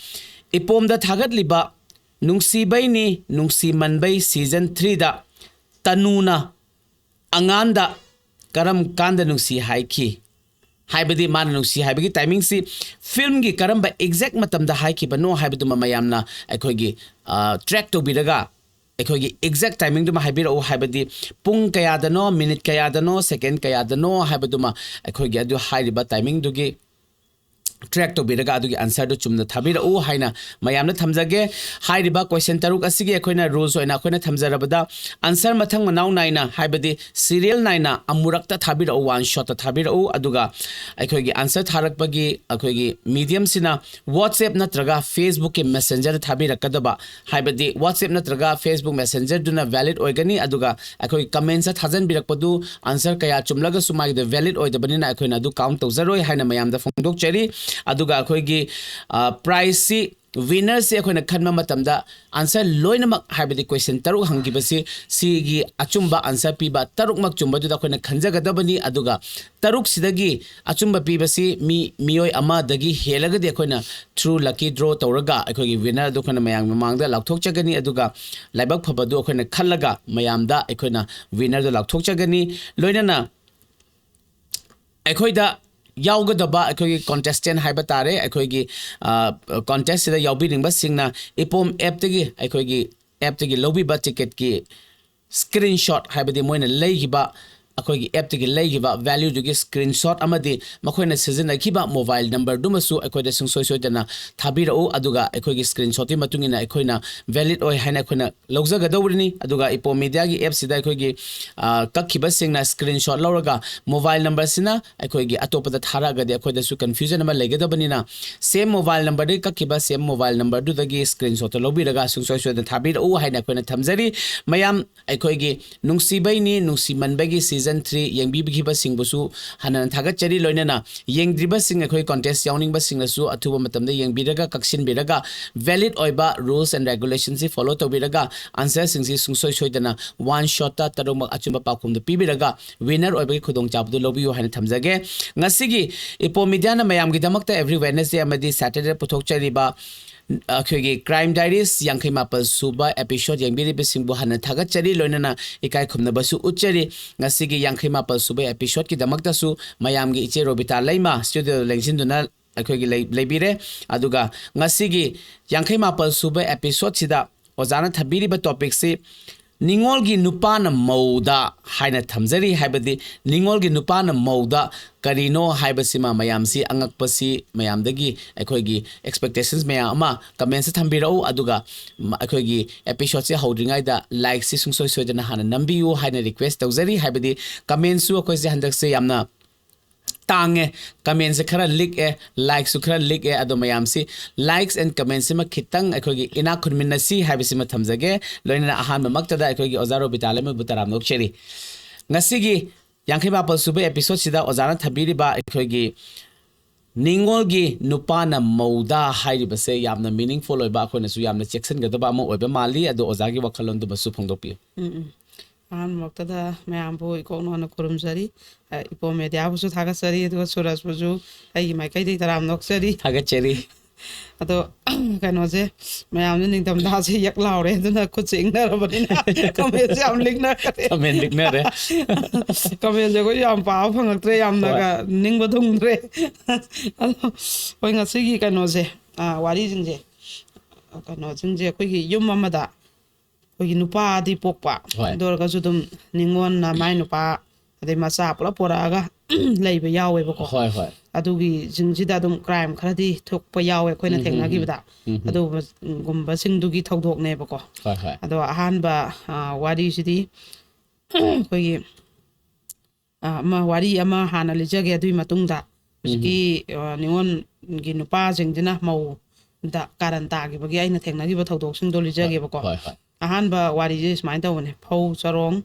"ꯏꯄꯣꯝꯗ ꯊꯥꯒꯠꯂꯤꯕ ꯅꯨꯡꯁꯤꯕꯩꯅꯤ ꯅꯨꯡꯁꯤꯃꯟꯕꯩ season threeꯗ ꯇꯅꯨꯅ ꯑꯉꯥꯟꯗ ꯀꯔꯝ ꯀꯥꯟꯗ ꯅꯨꯡꯁꯤ ꯍꯥꯏꯈꯤ?" ꯍꯥꯏꯕꯗꯤ ꯃꯥꯅ ꯅꯨꯡꯁꯤ ꯍꯥꯏꯕꯒꯤ timingꯁꯤ filmꯒꯤ ꯀꯔꯝꯕ exact ꯃꯇꯝꯗ ꯍꯥꯏꯈꯤꯕꯅꯣ ꯍꯥꯏꯕꯗꯨꯃ ꯃꯌꯥꯝꯅ ꯑꯩꯈꯣꯏꯒꯤ, ꯑ, track ꯇꯧꯕꯤꯔꯒ ꯑꯩꯈꯣꯏꯒꯤ exact timingꯗꯨꯃ ꯍꯥꯏꯕꯤꯔꯛꯎ꯫ ꯍꯥꯏꯕꯗꯤ ꯄꯨꯡ ꯀꯌꯥꯗꯅꯣ, minute ꯀꯌꯥꯗꯅꯣ, second ꯀꯌꯥꯗꯅꯣ ꯍꯥꯏꯕꯗꯨꯃ ꯑꯩꯈꯣꯏꯒꯤ ꯑꯗꯨ ꯍꯥꯏꯔꯤꯕ timingꯗꯨꯒꯤ track ꯇꯧꯕꯤꯔꯒ ꯑꯗꯨꯒꯤ answer ꯗꯨ ꯆꯨꯝꯅ ꯊꯥꯕꯤꯔꯛꯎ ꯍꯥꯏꯅ ꯃꯌꯥꯝꯗ ꯊꯝꯖꯒꯦ꯫ ꯍꯥꯏꯔꯤꯕ question ꯇꯔꯨꯛ ꯑꯁꯤꯒꯤ ꯑꯩꯈꯣꯏꯅ rules ꯑꯣꯏꯅ ꯑꯩꯈꯣꯏꯅ ꯊꯝꯖꯔꯕꯗ, answer ꯃꯊꯪ ꯃꯅꯥꯎ ꯅꯥꯏꯅ, ꯍꯥꯏꯕꯗꯤ serial ꯅꯥꯏꯅ ꯑꯃꯨꯔꯛꯇ ꯊꯥꯕꯤꯔꯛꯎ, one shot ꯇ ꯊꯥꯕꯤꯔꯛꯎ꯫ ꯑꯗꯨꯒ ꯑꯩꯈꯣꯏꯒꯤ answer ꯊꯥꯔꯛꯄꯒꯤ ꯑꯩꯈꯣꯏꯒꯤ medium ꯁꯤꯅ WhatsApp ꯅꯠꯇ꯭ꯔꯒ Facebook ꯀꯤ Messenger ꯗ ꯊꯥꯕꯤꯔꯛꯀꯗꯕ, ꯍꯥꯏꯕꯗꯤ WhatsApp ꯅꯠꯇ꯭ꯔꯒ Facebook Messenger ꯗꯨꯅ valid ꯑꯣꯏꯒꯅꯤ꯫ ꯑꯗꯨꯒ ꯑꯩꯈꯣꯏ comments ꯊꯥꯖꯤꯟꯕꯤꯔꯛꯄꯗꯨ answer ꯀꯌꯥ ꯆꯨꯝꯂꯒꯁꯨ ꯃꯥꯒꯤꯗꯣ valid ꯑꯣꯏꯗꯕꯅꯤꯅ ꯑꯩꯈꯣꯏꯅ ꯑꯗꯨ count ꯇꯧꯖꯔꯣꯏ ꯍꯥꯏꯅ ꯃꯌꯥꯝꯗ ꯐꯣꯡꯗꯣꯛꯆꯔꯤ꯫ ꯑꯗꯨꯒ ꯑꯩꯈꯣꯏꯒꯤ, ꯑ, prize ꯁꯤ, winner ꯁꯤ ꯑꯩꯈꯣꯏꯅ ꯈꯟꯕ ꯃꯇꯝꯗ answer ꯂꯣꯏꯅꯃꯛ, ꯍꯥꯏꯕꯗꯤ question ꯇꯔꯨꯛ ꯍꯪꯈꯤꯕꯁꯤ, ꯁꯤꯒꯤ ꯑꯆꯨꯝꯕ answer ꯄꯤꯕ ꯇꯔꯨꯛꯃꯛ ꯆꯨꯝꯕꯗꯨꯗ ꯑꯩꯈꯣꯏꯅ ꯈꯟꯖꯒꯗꯕꯅꯤ꯫ ꯑꯗꯨꯒ ꯇꯔꯨꯛꯁꯤꯗꯒꯤ ꯑꯆꯨꯝꯕ ꯄꯤꯕꯁꯤ ꯃꯤ, ꯃꯤꯑꯣꯏ ꯑꯃꯗꯒꯤ ꯍꯦꯜꯂꯒꯗꯤ ꯑꯩꯈꯣꯏꯅ through lucky draw ꯇꯧꯔꯒ ꯑꯩꯈꯣꯏꯒꯤ winner ꯑꯗꯨ ꯑꯩꯈꯣꯏꯅ ꯃꯌꯥꯝꯒꯤ ꯃꯃꯥꯡꯗ ꯂꯥꯎꯊꯣꯛꯆꯒꯅꯤ꯫ ꯑꯗꯨꯒ ꯂꯥꯏꯕꯛ ꯐꯕꯗꯨ ꯑꯩꯈꯣꯏꯅ ꯈꯜꯂꯒ ꯃꯌꯥꯝꯗ ꯑꯩꯈꯣꯏꯅ winner ꯗꯨ ꯂꯥꯎꯊꯣꯛꯆꯒꯅꯤ꯫ ꯂꯣꯏꯅꯅ ꯑꯩꯈꯣꯏꯗ ꯌꯥꯎꯒꯗꯕ ꯑꯩꯈꯣꯏꯒꯤ contestant ꯍꯥꯏꯕ ꯇꯥꯔꯦ, ꯑꯩꯈꯣꯏꯒꯤ, ꯑ, contest ꯁꯤꯗ ꯌꯥꯎꯕꯤꯅꯤꯡꯕꯁꯤꯡꯅ ꯏꯄꯣꯝ app ꯇꯒꯤ, ꯑꯩꯈꯣꯏꯒꯤ app ꯇꯒꯤ ꯂꯧꯕꯤꯕ ticket ꯀꯤ screenshot, ꯍꯥꯏꯕꯗꯤ ꯃꯣꯏꯅ ꯂꯩꯈꯤꯕ, ꯑꯩꯈꯣꯏꯒꯤ app ꯇꯒꯤ ꯂꯩꯈꯤꯕ value ꯗꯨꯒꯤ screenshot ꯑꯃꯗꯤ ꯃꯈꯣꯏꯅ ꯁꯤꯖꯤꯟꯅꯈꯤꯕ mobile number ꯗꯨꯃꯁꯨ ꯑꯩꯈꯣꯏꯗ ꯁꯨꯡꯁꯣꯏ ꯁꯣꯏꯗꯅ ꯊꯥꯕꯤꯔꯛꯎ꯫ ꯑꯗꯨꯒ ꯑꯩꯈꯣꯏꯒꯤ screenshot ꯀꯤ ꯃꯇꯨꯡ ꯏꯟꯅ ꯑꯩꯈꯣꯏꯅ valid ꯑꯣꯏ ꯍꯥꯏꯅ ꯑꯩꯈꯣꯏꯅ ꯂꯧꯖꯒꯗꯧꯔꯤꯅꯤ꯫ ꯑꯗꯨꯒ ꯏꯄꯣꯝ media ꯒꯤ app ꯁꯤꯗ ꯑꯩꯈꯣꯏꯒꯤ, ꯑ, ꯀꯛꯈꯤꯕꯁꯤꯡꯅ screenshot ꯂꯧꯔꯒ mobile number ꯁꯤꯅ ꯑꯩꯈꯣꯏꯒꯤ ꯑꯇꯣꯞꯄꯗ ꯊꯥꯔꯛꯑꯒꯗꯤ ꯑꯩꯈꯣꯏꯗꯁꯨ confusion ꯑꯃ ꯂꯩꯒꯗꯕꯅꯤꯅ, same mobile number ꯗꯒꯤ ꯀꯛꯈꯤꯕ same mobile number ꯗꯨꯗꯒꯤ screenshot ꯇꯣ ꯂꯧꯕꯤꯔꯒ ꯁꯨꯡꯁꯣꯏ ꯁꯣꯏꯗꯅ ꯊꯥꯕꯤꯔꯛꯎ ꯍꯥꯏꯅ ꯑꯩꯈꯣꯏꯅ ꯊꯝꯖꯔꯤ꯫ ꯃꯌꯥꯝ ꯑꯩꯈꯣꯏꯒꯤ ꯅꯨꯡꯁꯤꯕꯩꯅꯤ ꯅꯨꯡꯁꯤꯃꯟꯕꯒꯤ season three ꯌꯦꯡꯕꯤꯈꯤꯕꯁꯤꯡꯕꯨꯁꯨ ꯍꯟꯅ ꯊꯥꯒꯠꯆꯔꯤ꯫ ꯂꯣꯏꯅꯅ ꯌꯦꯡꯗ꯭ꯔꯤꯕꯁꯤꯡ, ꯑꯩꯈꯣꯏ contest ꯌꯥꯎꯅꯤꯡꯕꯁꯤꯡꯅꯁꯨ ꯑꯊꯨꯕ ꯃꯇꯝꯗ ꯌꯦꯡꯕꯤꯔꯒ, ꯀꯛꯁꯤꯟꯕꯤꯔꯒ, valid ꯑꯣꯏꯕ rules and regulation ꯁꯤ follow ꯇꯧꯕꯤꯔꯒ, answer ꯁꯤꯡꯁꯤ ꯁꯨꯡꯁꯣꯏ ꯁꯣꯏꯗꯅ one shot ꯇ ꯇꯔꯨꯛꯃꯛ ꯑꯆꯨꯝꯕ ꯄꯥꯎꯈꯨꯝꯗꯨ ꯄꯤꯕꯤꯔꯒ winner ꯑꯣꯏꯕꯒꯤ ꯈꯨꯗꯣꯡꯆꯥꯕꯗꯨ ꯂꯧꯕꯤꯌꯨ ꯍꯥꯏꯅ ꯊꯝꯖꯒꯦ꯫ ꯉꯁꯤꯒꯤ ꯏꯄꯣꯝ media ꯅ ꯃꯌꯥꯝꯒꯤꯗꯃꯛꯇ every Wednesday ꯑꯃꯗꯤ Saturday ꯗ ꯄꯨꯊꯣꯛꯆꯔꯤꯕ ꯑꯩꯈꯣꯏꯒꯤ Crime Diaries ꯌꯥꯡꯈꯩ ꯃꯥꯄꯜ ꯁꯨꯕ episode ꯌꯦꯡꯕꯤꯔꯤꯕꯁꯤꯡꯕꯨ ꯍꯟꯅ ꯊꯥꯒꯠꯆꯔꯤ, ꯂꯣꯏꯅꯅ ꯏꯀꯥꯏ ꯈꯨꯝꯅꯕꯁꯨ ꯎꯠꯆꯔꯤ꯫ ꯉꯁꯤꯒꯤ ꯌꯥꯡꯈꯩ ꯃꯥꯄꯜ ꯁꯨꯕ episode ꯀꯤꯗꯃꯛꯇꯁꯨ ꯃꯌꯥꯝꯒꯤ ꯏꯆꯦ ꯔꯣꯕꯤꯇꯥ ꯂꯩꯃ studio ꯗ ꯂꯦꯡꯁꯤꯟꯗꯨꯅ ꯑꯩꯈꯣꯏꯒꯤ ꯂꯩ-, ꯂꯩꯕꯤꯔꯦ꯫ ꯑꯗꯨꯒ ꯉꯁꯤꯒꯤ ꯌꯥꯡꯈꯩ ꯃꯥꯄꯜ ꯁꯨꯕ episode ꯁꯤꯗ ꯑꯣꯖꯥꯅ ꯊꯝꯕꯤꯔꯤꯕ topic ꯁꯤ ꯅꯤꯉꯣꯜꯒꯤ ꯅꯨꯄꯥꯅ ꯃꯧꯗ ꯍꯥꯏꯅ ꯊꯝꯖꯔꯤ, ꯍꯥꯏꯕꯗꯤ ꯅꯤꯉꯣꯜꯒꯤ ꯅꯨꯄꯥꯅ ꯃꯧꯗ ꯀꯔꯤꯅꯣ ꯍꯥꯏꯕꯁꯤꯃ ꯃꯌꯥꯝꯁꯤ ꯑꯉꯛꯄꯁꯤ ꯃꯌꯥꯝꯗꯒꯤ ꯑꯩꯈꯣꯏꯒꯤ expectations ꯃꯌꯥꯝ ꯑꯃ comments ꯊꯝꯕꯤꯔꯛꯎ, ꯑꯗꯨꯒ ꯃ-, ꯑꯩꯈꯣꯏꯒꯤ episode ꯁꯦ ꯍꯧꯗ꯭ꯔꯤꯉꯩꯗ like ꯁꯤ ꯁꯨꯡꯁꯣꯏ ꯁꯣꯏꯗꯅ ꯍꯥꯟꯅ ꯅꯝꯕꯤꯌꯨ ꯍꯥꯏꯅ request ꯇꯧꯖꯔꯤ, ꯍꯥꯏꯕꯗꯤ comment ꯁꯨ ꯑꯩꯈꯣꯏꯁꯦ ꯍꯟꯗꯛꯁꯦ ꯌꯥꯝꯅ ꯇꯥꯡꯉꯦ, comment ꯁꯦ ꯈꯔ ꯂꯤꯛꯑꯦ, like ꯁꯨ ꯈꯔ ꯂꯤꯛꯑꯦ, ꯑꯗꯣ ꯃꯌꯥꯝꯁꯤ likes and comment ꯁꯤꯃ ꯈꯤꯇꯪ ꯑꯩꯈꯣꯏꯒꯤ ꯏꯅꯥꯛ ꯈꯨꯟꯃꯤꯟꯅꯁꯤ ꯍꯥꯏꯕꯁꯤꯃ ꯊꯝꯖꯒꯦ꯫ ꯂꯣꯏꯅꯅ ꯑꯍꯥꯟꯕꯃꯛꯇꯗ ꯑꯩꯈꯣꯏꯒꯤ ꯑꯣꯖꯥ ꯔꯣꯕꯤꯇꯥ ꯂꯩꯃꯕꯨ ꯇꯔꯥꯝꯅ ꯑꯣꯛꯆꯔꯤ꯫ ꯉꯁꯤꯒꯤ ꯌꯥꯡꯈꯩ ꯃꯥꯄꯜ ꯁꯨꯕ episode ꯁꯤꯗ ꯑꯣꯖꯥꯅ ꯊꯝꯕꯤꯔꯤꯕ ꯑꯩꯈꯣꯏꯒꯤ ꯅꯤꯉꯣꯜꯒꯤ ꯅꯨꯄꯥꯅ ꯃꯧꯗ ꯍꯥꯏꯔꯤꯕꯁꯦ ꯌꯥꯝꯅ meaningful ꯑꯣꯏꯕ, ꯑꯩꯈꯣꯏꯅꯁꯨ ꯌꯥꯝꯅ ꯆꯦꯛꯁꯤꯟꯒꯗꯕ ꯑꯃ ꯑꯣꯏꯕ ꯃꯥꯜꯂꯤ꯫ ꯑꯗꯣ ꯑꯣꯖꯥꯒꯤ ꯋꯥꯈꯜꯂꯣꯟꯗꯨꯃꯁꯨ ꯐꯣꯡꯗꯣꯛꯄꯤꯌꯨ꯫ ꯎꯝ, ꯎꯝ꯫ ꯑꯍꯥꯟꯕꯃꯛꯇꯗ ꯃꯌꯥꯝꯕꯨ ꯏꯀꯣꯛ ꯅꯣꯟꯅ ꯈꯨꯔꯨꯝꯖꯔꯤ꯫ ꯑ, ꯏꯄꯣꯝ ꯃꯦꯗꯤꯌꯥꯕꯨꯁꯨ ꯊꯥꯒꯠꯆꯔꯤ, ꯑꯗꯨꯒ ꯁꯨꯔꯖꯄꯨꯁꯨ ꯑꯩꯒꯤ ꯃꯥꯏꯀꯩꯗꯒꯤ ꯇꯔꯥꯝꯅ ꯑꯣꯛꯆꯔꯤ꯫ ꯊꯥꯒꯠꯆꯔꯤ꯫ ꯑꯗꯣ, ꯀꯩꯅꯣꯁꯦ, ꯃꯌꯥꯝꯁꯦ ꯅꯤꯡꯊꯝꯊꯥꯁꯦ ꯌꯛ ꯂꯥꯎꯔꯦ, ꯑꯗꯨꯅ ꯈꯨꯠꯁꯦ ꯏꯪꯅꯔꯕꯅꯤꯅ comment ꯁꯦ ꯌꯥꯝ ꯂꯤꯛꯅꯔꯦ꯫ Comment ꯂꯤꯛꯅꯔꯦ꯫ Comment ꯁꯦ ꯑꯩꯈꯣꯏ ꯌꯥꯝ ꯄꯥꯕ ꯐꯪꯉꯛꯇ꯭ꯔꯦ, ꯌꯥꯝꯅꯒ ꯍꯣꯏ꯫ ꯅꯤꯡꯕ ꯊꯨꯡꯗ꯭ꯔꯦ꯫ ꯑꯗꯣ, ꯍꯣꯏ, ꯉꯁꯤꯒꯤ ꯀꯩꯅꯣꯁꯦ, ꯑ, ꯋꯥꯔꯤꯁꯤꯡꯁꯦ, ꯀꯩꯅꯣꯁꯤꯡꯁꯦ ꯑꯩꯈꯣꯏꯒꯤ ꯌꯨꯝ ꯑꯃꯗ ꯑꯩꯈꯣꯏꯒꯤ ꯅꯨꯄꯥꯗꯤ ꯄꯣꯛꯄ, ꯍꯣꯏ꯫ ꯑꯗꯨ ꯑꯣꯏꯔꯒꯁꯨ ꯑꯗꯨꯝ ꯅꯤꯉꯣꯜꯅ ꯃꯥꯏ ꯅꯨꯄꯥ ꯑꯗꯩ ꯃꯆꯥ ꯄꯨꯂꯞ ꯄꯣꯔꯛꯑꯒ ꯂꯩꯕ ꯌꯥꯎꯋꯦꯕꯀꯣ꯫ ꯍꯣꯏ, ꯍꯣꯏ꯫ ꯑꯗꯨꯒꯤꯁꯤꯡꯁꯤꯗ ꯑꯗꯨꯝ crime ꯈꯔꯗꯤ ꯊꯣꯛꯄ ꯌꯥꯎꯋꯦ ꯑꯩꯈꯣꯏꯅ ꯎꯝ, ꯎꯝ, ꯎꯝ꯫ ꯊꯦꯡꯅꯈꯤꯕꯗ꯫ ꯎꯝ, ꯎꯝ꯫ ꯑꯗꯨꯒꯨꯝꯕꯁꯤꯡꯗꯨꯒꯤ ꯊꯧꯗꯣꯛꯅꯦꯕꯀꯣ꯫ ꯍꯣꯏ, ꯍꯣꯏ꯫ ꯑꯗꯣ ꯑꯍꯥꯟꯕ, ꯑ, ꯋꯥꯔꯤꯁꯤꯗꯤ ꯑꯩꯈꯣꯏꯒꯤ, ꯑ, ꯑꯃ ꯋꯥꯔꯤ ꯑꯃ ꯍꯥꯟꯅ ꯂꯤꯖꯒꯦ꯫ ꯑꯗꯨꯒꯤ ꯃꯇꯨꯡꯗ ꯍꯧꯖꯤꯛꯀꯤ, ꯎꯝ꯫ ꯑ, ꯅꯤꯉꯣꯜꯒꯤ ꯅꯨꯄꯥꯁꯤꯡꯁꯤꯅ ꯃꯧꯗ ꯀꯥꯔꯟ ꯇꯥꯈꯤꯕꯒꯤ ꯑꯩꯅ ꯊꯦꯡꯅꯈꯤꯕ ꯊꯧꯗꯣꯛꯁꯤꯡꯗꯣ ꯍꯣꯏ, ꯂꯤꯖꯒꯦꯕꯀꯣ꯫ ꯍꯣꯏ, ꯍꯣꯏ꯫ ꯑꯍꯥꯟꯕ ꯋꯥꯔꯤꯁꯦ ꯁꯨꯃꯥꯏꯅ ꯇꯧꯕꯅꯦ꯫ ꯐꯧ ꯆꯔꯣꯡ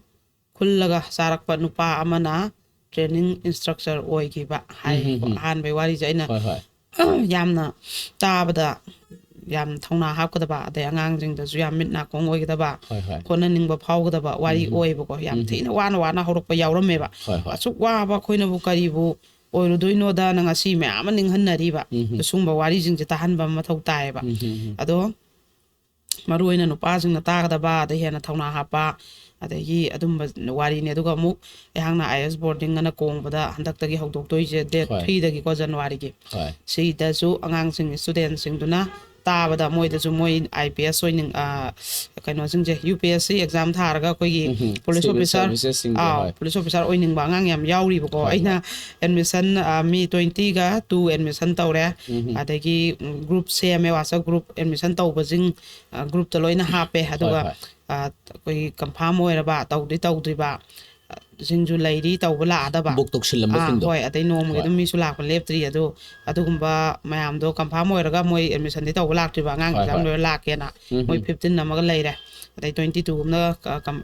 ꯈꯨꯜꯂꯒ ꯆꯥꯔꯛꯄ ꯅꯨꯄꯥ ꯑꯃꯅ training instructor ꯑꯣꯏꯈꯤꯕ ꯍꯥꯏꯌꯦꯕꯀꯣ꯫ ꯎꯝ, ꯎꯝ, ꯎꯝ꯫ ꯑꯍꯥꯟꯕꯩ ꯋꯥꯔꯤꯁꯦ ꯑꯩꯅ ꯍꯣꯏ, ꯍꯣꯏ꯫ ꯌꯥꯝꯅ ꯇꯥꯕꯗ ꯌꯥꯝ ꯊꯧꯅꯥ ꯍꯥꯞꯀꯗꯕ, ꯑꯗꯩ ꯑꯉꯥꯡꯁꯤꯡꯗꯁꯨ ꯌꯥꯝ ꯃꯤꯠ ꯅꯥꯀꯣꯡ ꯑꯣꯏꯒꯗꯕ, ꯍꯣꯏ, ꯍꯣꯏ꯫ ꯍꯣꯠꯅꯅꯤꯡꯕ ꯐꯥꯎꯒꯗꯕ ꯋꯥꯔꯤ ꯎꯝ, ꯎꯝ꯫ ꯑꯣꯏꯌꯦꯕꯀꯣ꯫ ꯌꯥꯝ ꯎꯝ, ꯎꯝ꯫ ꯊꯤꯅ ꯋꯥꯅ ꯋꯥꯅ ꯍꯧꯔꯛꯄ ꯌꯥꯎꯔꯝꯃꯦꯕ꯫ ꯍꯣꯏ, ꯍꯣꯏ꯫ ꯑꯁꯨꯛ ꯋꯥꯕ ꯑꯩꯈꯣꯏꯅꯕꯨ ꯀꯔꯤꯕꯨ ꯑꯣꯏꯔꯨꯗꯣꯏꯅꯣꯗꯅ ꯉꯁꯤ ꯃꯌꯥꯝ ꯑꯃ ꯅꯤꯡꯍꯟꯅꯔꯤꯕ꯫ ꯎꯝ, ꯎꯝ꯫ ꯑꯁꯨꯝꯕ ꯋꯥꯔꯤꯁꯤꯡꯁꯦ ꯇꯥꯍꯟꯕ ꯑꯃ ꯃꯊꯧ ꯇꯥꯏꯌꯦꯕ꯫ ꯎꯝ, ꯎꯝ, ꯎꯝ꯫ ꯑꯗꯣ ꯃꯔꯨ ꯑꯣꯏꯅ ꯅꯨꯄꯥꯁꯤꯡꯅ ꯇꯥꯒꯗꯕ, ꯑꯗꯩ ꯍꯦꯟꯅ ꯊꯧꯅꯥ ꯍꯥꯞꯄ, ꯑꯗꯒꯤ ꯑꯗꯨꯝꯕ ꯋꯥꯔꯤꯅꯤ꯫ ꯑꯗꯨꯒ ꯑꯃꯨꯛ ꯑꯩꯍꯥꯛꯅ I A S boarding ꯑꯅ ꯀꯣꯡꯕꯗ ꯍꯟꯗꯛꯇꯒꯤ ꯍꯧꯗꯣꯛꯇꯣꯏꯁꯦ, date ꯍꯣꯏ꯫ three ꯗꯒꯤꯀꯣ, ꯖꯅꯋꯥꯔꯤꯒꯤ꯫ ꯍꯣꯏ꯫ ꯁꯤꯗꯁꯨ ꯑꯉꯥꯡꯁꯤꯡ, student ꯁꯤꯡꯗꯨꯅ ꯇꯥꯕꯗ ꯃꯣꯏꯗꯁꯨ ꯃꯣꯏ ꯑꯥꯏ ꯄꯤ ꯑꯦꯁ ꯑꯣꯏꯅꯤꯡ ꯑ, ꯀꯩꯅꯣꯁꯤꯡꯁꯦ, U P S C exam ꯊꯥꯔꯒ ꯑꯩꯈꯣꯏꯒꯤ ꯎꯝ, ꯄꯨꯂꯤꯁ civil ꯑꯣꯐꯤꯁꯥꯔ servicesꯁꯤꯡꯗꯣ, ꯑꯥꯎ ꯍꯣꯏ. ꯄꯨꯂꯤꯁ ꯑꯣꯐꯤꯁꯥꯔ ꯑꯣꯏꯅꯤꯡꯕ ꯑꯉꯥꯡ ꯌꯥꯝ ꯌꯥꯎꯔꯤꯕꯀꯣ꯫ ꯍꯣꯏ, ꯑꯩꯅ ꯑꯦꯗꯃꯤꯁꯟ ꯃꯤ ꯇ꯭ꯋꯦꯟꯇꯤꯒ ꯇꯨ ꯑꯦꯗꯃꯤꯁꯟ ꯇꯧꯔꯦ꯫ ꯎꯝ. ꯑꯗꯒꯤ ꯒ꯭ꯔꯨꯞ ꯁꯦꯝꯃꯦ, ꯋꯥꯆꯞ ꯒ꯭ꯔꯨꯞ, ꯑꯦꯗꯃꯤꯁꯟ ꯇꯧꯕꯁꯤꯡ ꯒ꯭ꯔꯨꯞꯇ ꯂꯣꯏꯅ ꯍꯥꯞꯄꯦ꯫ ꯑꯗꯨꯒ ꯍꯣꯏ. ꯑ, ꯑꯩꯈꯣꯏꯒꯤ ꯀꯟꯐꯥꯔꯝ ꯑꯣꯏꯔꯕ, ꯇꯧꯗꯤ ꯇꯧꯗ꯭ꯔꯤꯕ ꯁꯤꯡꯁꯨ ꯂꯩꯔꯤ, ꯇꯧꯕ ꯂꯥꯛꯑꯗꯕ꯫ ꯕꯨꯛ ꯇꯧꯁꯤꯜꯂꯝꯕꯁꯤꯡꯗꯣ. ꯑꯥ, ꯍꯣꯏ, ꯑꯗꯩ ꯅꯣꯡꯃꯒꯤ ꯍꯣꯏ. ꯑꯗꯨꯝ ꯃꯤꯁꯨ ꯂꯥꯛꯄ ꯂꯦꯞꯇ꯭ꯔꯤ꯫ ꯑꯗꯨ ꯑꯗꯨꯒꯨꯝꯕ ꯃꯌꯥꯝꯗꯣ ꯀꯟꯐꯥꯔꯝ ꯑꯣꯏꯔꯒ ꯃꯣꯏ ꯑꯦꯗꯃꯤꯁꯟꯗꯤ ꯇꯧꯕ ꯂꯥꯛꯇ꯭ꯔꯤꯕ, ꯑꯉꯥꯡ ꯍꯣꯏ, ꯑꯦꯛꯖꯥꯝ ꯍꯣꯏ. ꯂꯣꯏꯔ ꯂꯥꯛꯀꯦꯅ꯫ ꯎꯝ. ꯃꯣꯏ ꯐꯤꯐꯇꯤꯟ ꯑꯃꯒ ꯂꯩꯔꯦ꯫ ꯑꯗꯩ ꯇ꯭ꯋꯦꯟꯇꯤ ꯇꯨ ꯑꯃꯅ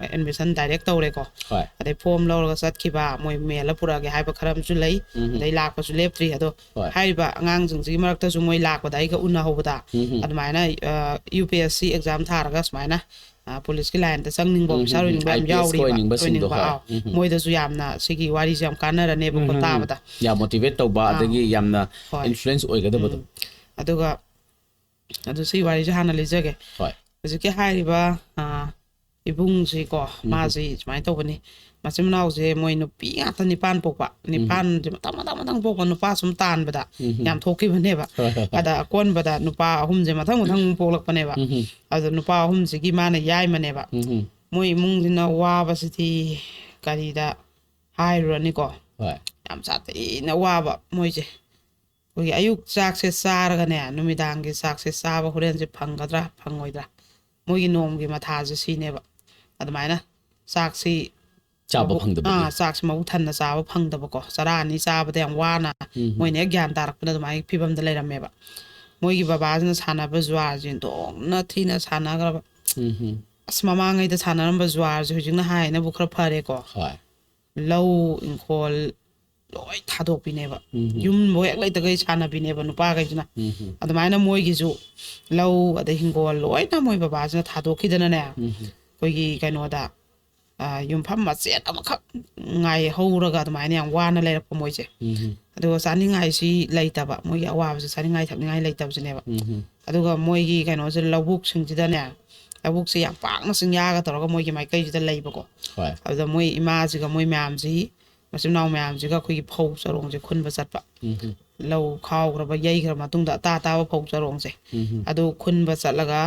ꯑꯦꯗꯃꯤꯁꯟ ꯗꯥꯏꯔꯦꯛ ꯇꯧꯔꯦꯀꯣ꯫ ꯍꯣꯏ. ꯑꯗꯩ ꯐꯣꯝ ꯂꯧꯔꯒ ꯆꯠꯈꯤꯕ, ꯃꯣꯏ ꯃꯦꯜꯂ ꯄꯨꯔꯛꯑꯒꯦ ꯍꯥꯏꯕ ꯈꯔ ꯑꯃꯁꯨ ꯂꯩ꯫ ꯎꯝ. ꯑꯗꯩ ꯂꯥꯛꯄꯁꯨ ꯂꯦꯞꯇ꯭ꯔꯤ꯫ ꯑꯗꯣ ꯍꯣꯏ. ꯍꯥꯏꯔꯤꯕ ꯑꯉꯥꯡꯁꯤꯡꯁꯤꯒꯤ ꯃꯔꯛꯇꯁꯨ ꯃꯣꯏ ꯂꯥꯛꯄꯗ ꯑꯩꯒ ꯎꯅꯍꯧꯕꯗ ꯎꯝ. ꯑꯗꯨꯃꯥꯏꯅ U P S C exam ꯊꯥꯔꯒ ꯁꯨꯃꯥꯏꯅ ꯑ, ꯄꯨꯂꯤꯁꯀꯤ ꯂꯥꯏꯟꯗ ꯆꯪꯅꯤꯡꯕ ꯎꯝ, ꯑꯣꯐꯤꯁꯥꯔ ꯎꯝ, ꯑꯣꯏꯅꯤꯡꯕ ꯎꯝ. ꯌꯥꯝ ꯑꯥꯏ ꯄꯤ ꯑꯦꯁ ꯌꯥꯎꯔꯤꯕ, ꯑꯣꯏꯅꯤꯡꯕꯁꯤꯡꯗꯣ, ꯑꯣꯏꯅꯤꯡꯕ, ꯍꯣꯏ. ꯑꯥꯎ, ꯎꯝ, ꯎꯝ. ꯃꯣꯏꯗꯁꯨ ꯌꯥꯝꯅ ꯁꯤꯒꯤ ꯋꯥꯔꯤꯁꯦ ꯌꯥꯝ ꯀꯥꯟꯅꯔꯅꯦꯕꯀꯣ ꯎꯝ, ꯎꯝ, ꯎꯝ. ꯇꯥꯕꯗ꯫ ꯌꯥꯝ ꯃꯣꯇꯤꯚꯦꯠ ꯇꯧꯕ, ꯑꯥ. ꯑꯗꯒꯤ ꯌꯥꯝꯅ ꯍꯣꯏ. ꯏꯟꯐ꯭ꯂꯨꯌꯦꯟꯁ ꯑꯣꯏꯒꯗꯕꯗꯣ. ꯎꯝ. ꯑꯗꯨꯒ ꯑꯗꯨ ꯁꯤ ꯋꯥꯔꯤꯁꯦ ꯍꯥꯟꯅ ꯂꯤꯖꯒꯦ꯫ ꯍꯣꯏ. ꯍꯧꯖꯤꯛꯀꯤ ꯍꯥꯏꯔꯤꯕ ꯑ, ꯏꯕꯨꯡꯁꯤꯀꯣ, ꯎꯝ. ꯃꯥꯁꯤ ꯁꯨꯃꯥꯏꯅ ꯇꯧꯕꯅꯤ꯫ ꯃꯆꯤꯟ ꯃꯅꯥꯎꯁꯦ ꯃꯣꯏ ꯅꯨꯄꯤ ꯉꯥꯛꯇ ꯅꯤꯄꯥꯟ ꯄꯣꯛꯄ꯫ ꯎꯝ. ꯅꯤꯄꯥꯟꯁꯦ ꯃꯊꯪ ꯃꯊꯪ ꯃꯊꯪ ꯄꯣꯛꯄ, ꯅꯨꯄꯥ ꯁꯨꯝ ꯇꯥꯟꯕꯗ ꯎꯝ. ꯌꯥꯝ ꯊꯣꯛꯈꯤꯕꯅꯦꯕ꯫ ꯍꯣꯏ, ꯍꯣꯏ, ꯍꯣꯏ. ꯑꯗ ꯑꯀꯣꯟꯕꯗ ꯅꯨꯄꯥ ꯑꯍꯨꯝꯁꯦ ꯃꯊꯪ ꯃꯊꯪ ꯄꯣꯛꯂꯛꯄꯅꯦꯕ꯫ ꯎꯝ. ꯑꯗ ꯅꯨꯄꯥ ꯑꯍꯨꯝꯁꯤꯒꯤ ꯃꯥꯅ ꯌꯥꯏꯃꯅꯦꯕ꯫ ꯎꯝ. ꯃꯣꯏ ꯏꯃꯨꯡꯁꯤꯅ ꯋꯥꯕꯁꯤꯗꯤ ꯀꯔꯤꯗ ꯍꯥꯏꯔꯨꯔꯅꯤꯀꯣ꯫ ꯍꯣꯏ. ꯌꯥꯝ ꯁꯥꯊꯤꯅ ꯋꯥꯕ ꯃꯣꯏꯁꯦ꯫ ꯑꯩꯈꯣꯏꯒꯤ ꯑꯌꯨꯛ ꯆꯥꯛꯁꯦ ꯆꯥꯔꯒꯅꯦ, ꯅꯨꯃꯤꯗꯥꯡꯒꯤ ꯆꯥꯛꯁꯦ ꯆꯥꯕ ꯍꯣꯔꯦꯟꯁꯦ ꯐꯪꯒꯗ꯭ꯔꯥ ꯐꯪꯉꯣꯏꯗ꯭ꯔꯥ, ꯃꯣꯏꯒꯤ ꯅꯣꯡꯃꯒꯤ ꯃꯊꯥꯁꯦ ꯁꯤꯅꯦꯕ꯫ ꯑꯗꯨꯃꯥꯏꯅ ꯆꯥꯛꯁꯤ ꯆꯥꯕ ꯃꯕꯨꯛ-, ꯐꯪꯗꯕꯒꯤ. ꯑꯥ, ꯆꯥꯛꯁꯤ ꯃꯕꯨꯛ ꯊꯟꯅ ꯆꯥꯕ ꯐꯪꯗꯕꯀꯣ꯫ ꯆꯔꯥ ꯑꯅꯤ ꯆꯥꯕꯗ ꯌꯥꯝ ꯋꯥꯅ ꯎꯝ. ꯃꯣꯏꯅ ꯍꯦꯛ ꯒ꯭ꯌꯥꯟ ꯇꯥꯔꯛꯄꯗ ꯑꯗꯨꯃꯥꯏꯅ ꯐꯤꯕꯝꯗ ꯂꯩꯔꯝꯃꯦꯕ꯫ ꯃꯣꯏꯒꯤ ꯕꯕꯥꯁꯤꯅ ꯁꯥꯟꯅꯕ ꯖꯨꯋꯥꯔꯁꯤ ꯑꯣꯟꯊꯣꯛꯅ ꯊꯤꯅ ꯁꯥꯟꯅꯈ꯭ꯔꯕ꯫ ꯎꯝ. ꯑꯁ, ꯃꯃꯥꯡꯉꯩꯗ ꯁꯥꯟꯅꯔꯝꯕ ꯖꯨꯋꯥꯔꯁꯦ ꯍꯧꯖꯤꯛꯅ ꯍꯥꯏꯅꯕꯨ ꯈꯔ ꯐꯔꯦꯀꯣ꯫ ꯍꯣꯏ. ꯂꯧ ꯏꯪꯈꯣꯜ ꯂꯣꯏ ꯊꯥꯗꯣꯛꯄꯤꯅꯦꯕ꯫ ꯎꯝ. ꯌꯨꯝꯕꯨ ꯍꯦꯛ ꯂꯩꯇꯈꯩ ꯁꯥꯟꯅꯕꯤꯅꯦꯕ ꯅꯨꯄꯥꯈꯩꯁꯤꯅ꯫ ꯎꯝ. ꯑꯗꯨꯃꯥꯏꯅ ꯃꯣꯏꯒꯤꯁꯨ ꯂꯧ ꯑꯗꯩ ꯍꯤꯡꯒꯣꯜ ꯂꯣꯏꯅ ꯃꯣꯏ ꯕꯕꯥꯁꯤꯅ ꯊꯥꯗꯣꯛꯈꯤꯗꯅꯅꯦ, ꯎꯝ. ꯑꯩꯈꯣꯏꯒꯤ ꯀꯩꯅꯣꯗ, ꯑ, ꯌꯨꯝꯐꯝ ꯃꯆꯦꯠ ꯑꯃꯈꯛ ꯉꯥꯏꯍꯧꯔꯒ ꯑꯗꯨꯃꯥꯏꯅ ꯌꯥꯝ ꯋꯥꯅ ꯂꯩꯔꯛꯄ ꯃꯣꯏꯁꯦ꯫ ꯎꯝ. ꯑꯗꯨꯒ ꯆꯥꯅꯤꯡꯉꯥꯏꯁꯤ ꯂꯩꯇꯕ, ꯃꯣꯏꯒꯤ ꯑꯋꯥꯕꯁꯦ ꯆꯥꯅꯤꯡꯉꯥꯏ ꯊꯛꯅꯤꯡꯉꯥꯏ ꯂꯩꯇꯕꯁꯤꯅꯦꯕ꯫ ꯎꯝ. ꯑꯗꯨꯒ ꯃꯣꯏꯒꯤ ꯀꯩꯅꯣꯁꯦ, ꯂꯧꯕꯨꯛꯁꯤꯡꯁꯤꯗꯅꯦ, ꯂꯧꯕꯨꯛꯁꯦ ꯌꯥꯝ ꯄꯥꯛꯅ ꯆꯤꯡꯌꯥꯒ ꯇꯧꯔꯒ ꯃꯣꯏꯒꯤ ꯃꯥꯏꯀꯩꯁꯤꯗ ꯂꯩꯕꯀꯣ꯫ ꯍꯣꯏ. ꯑꯗꯨꯗ ꯃꯣꯏ ꯏꯃꯥꯁꯤꯒ ꯃꯣꯏ ꯃꯌꯥꯝꯁꯤ ꯃꯆꯤꯟ ꯃꯅꯥꯎ ꯃꯌꯥꯝꯁꯤꯒ ꯑꯩꯈꯣꯏꯒꯤ ꯐꯧ ꯆꯔꯣꯡꯁꯦ ꯈꯨꯟꯕ ꯆꯠꯄ꯫ ꯎꯝ ꯂꯧ ꯈꯥꯎꯈ꯭ꯔꯕ, ꯌꯩꯈ꯭ꯔ ꯃꯇꯨꯡꯗ ꯑꯇꯥ ꯑꯇꯥꯕ ꯐꯧ ꯆꯔꯣꯡꯁꯦ, ꯎꯝ ꯑꯗꯨ ꯈꯨꯟꯕ ꯆꯠꯂꯒ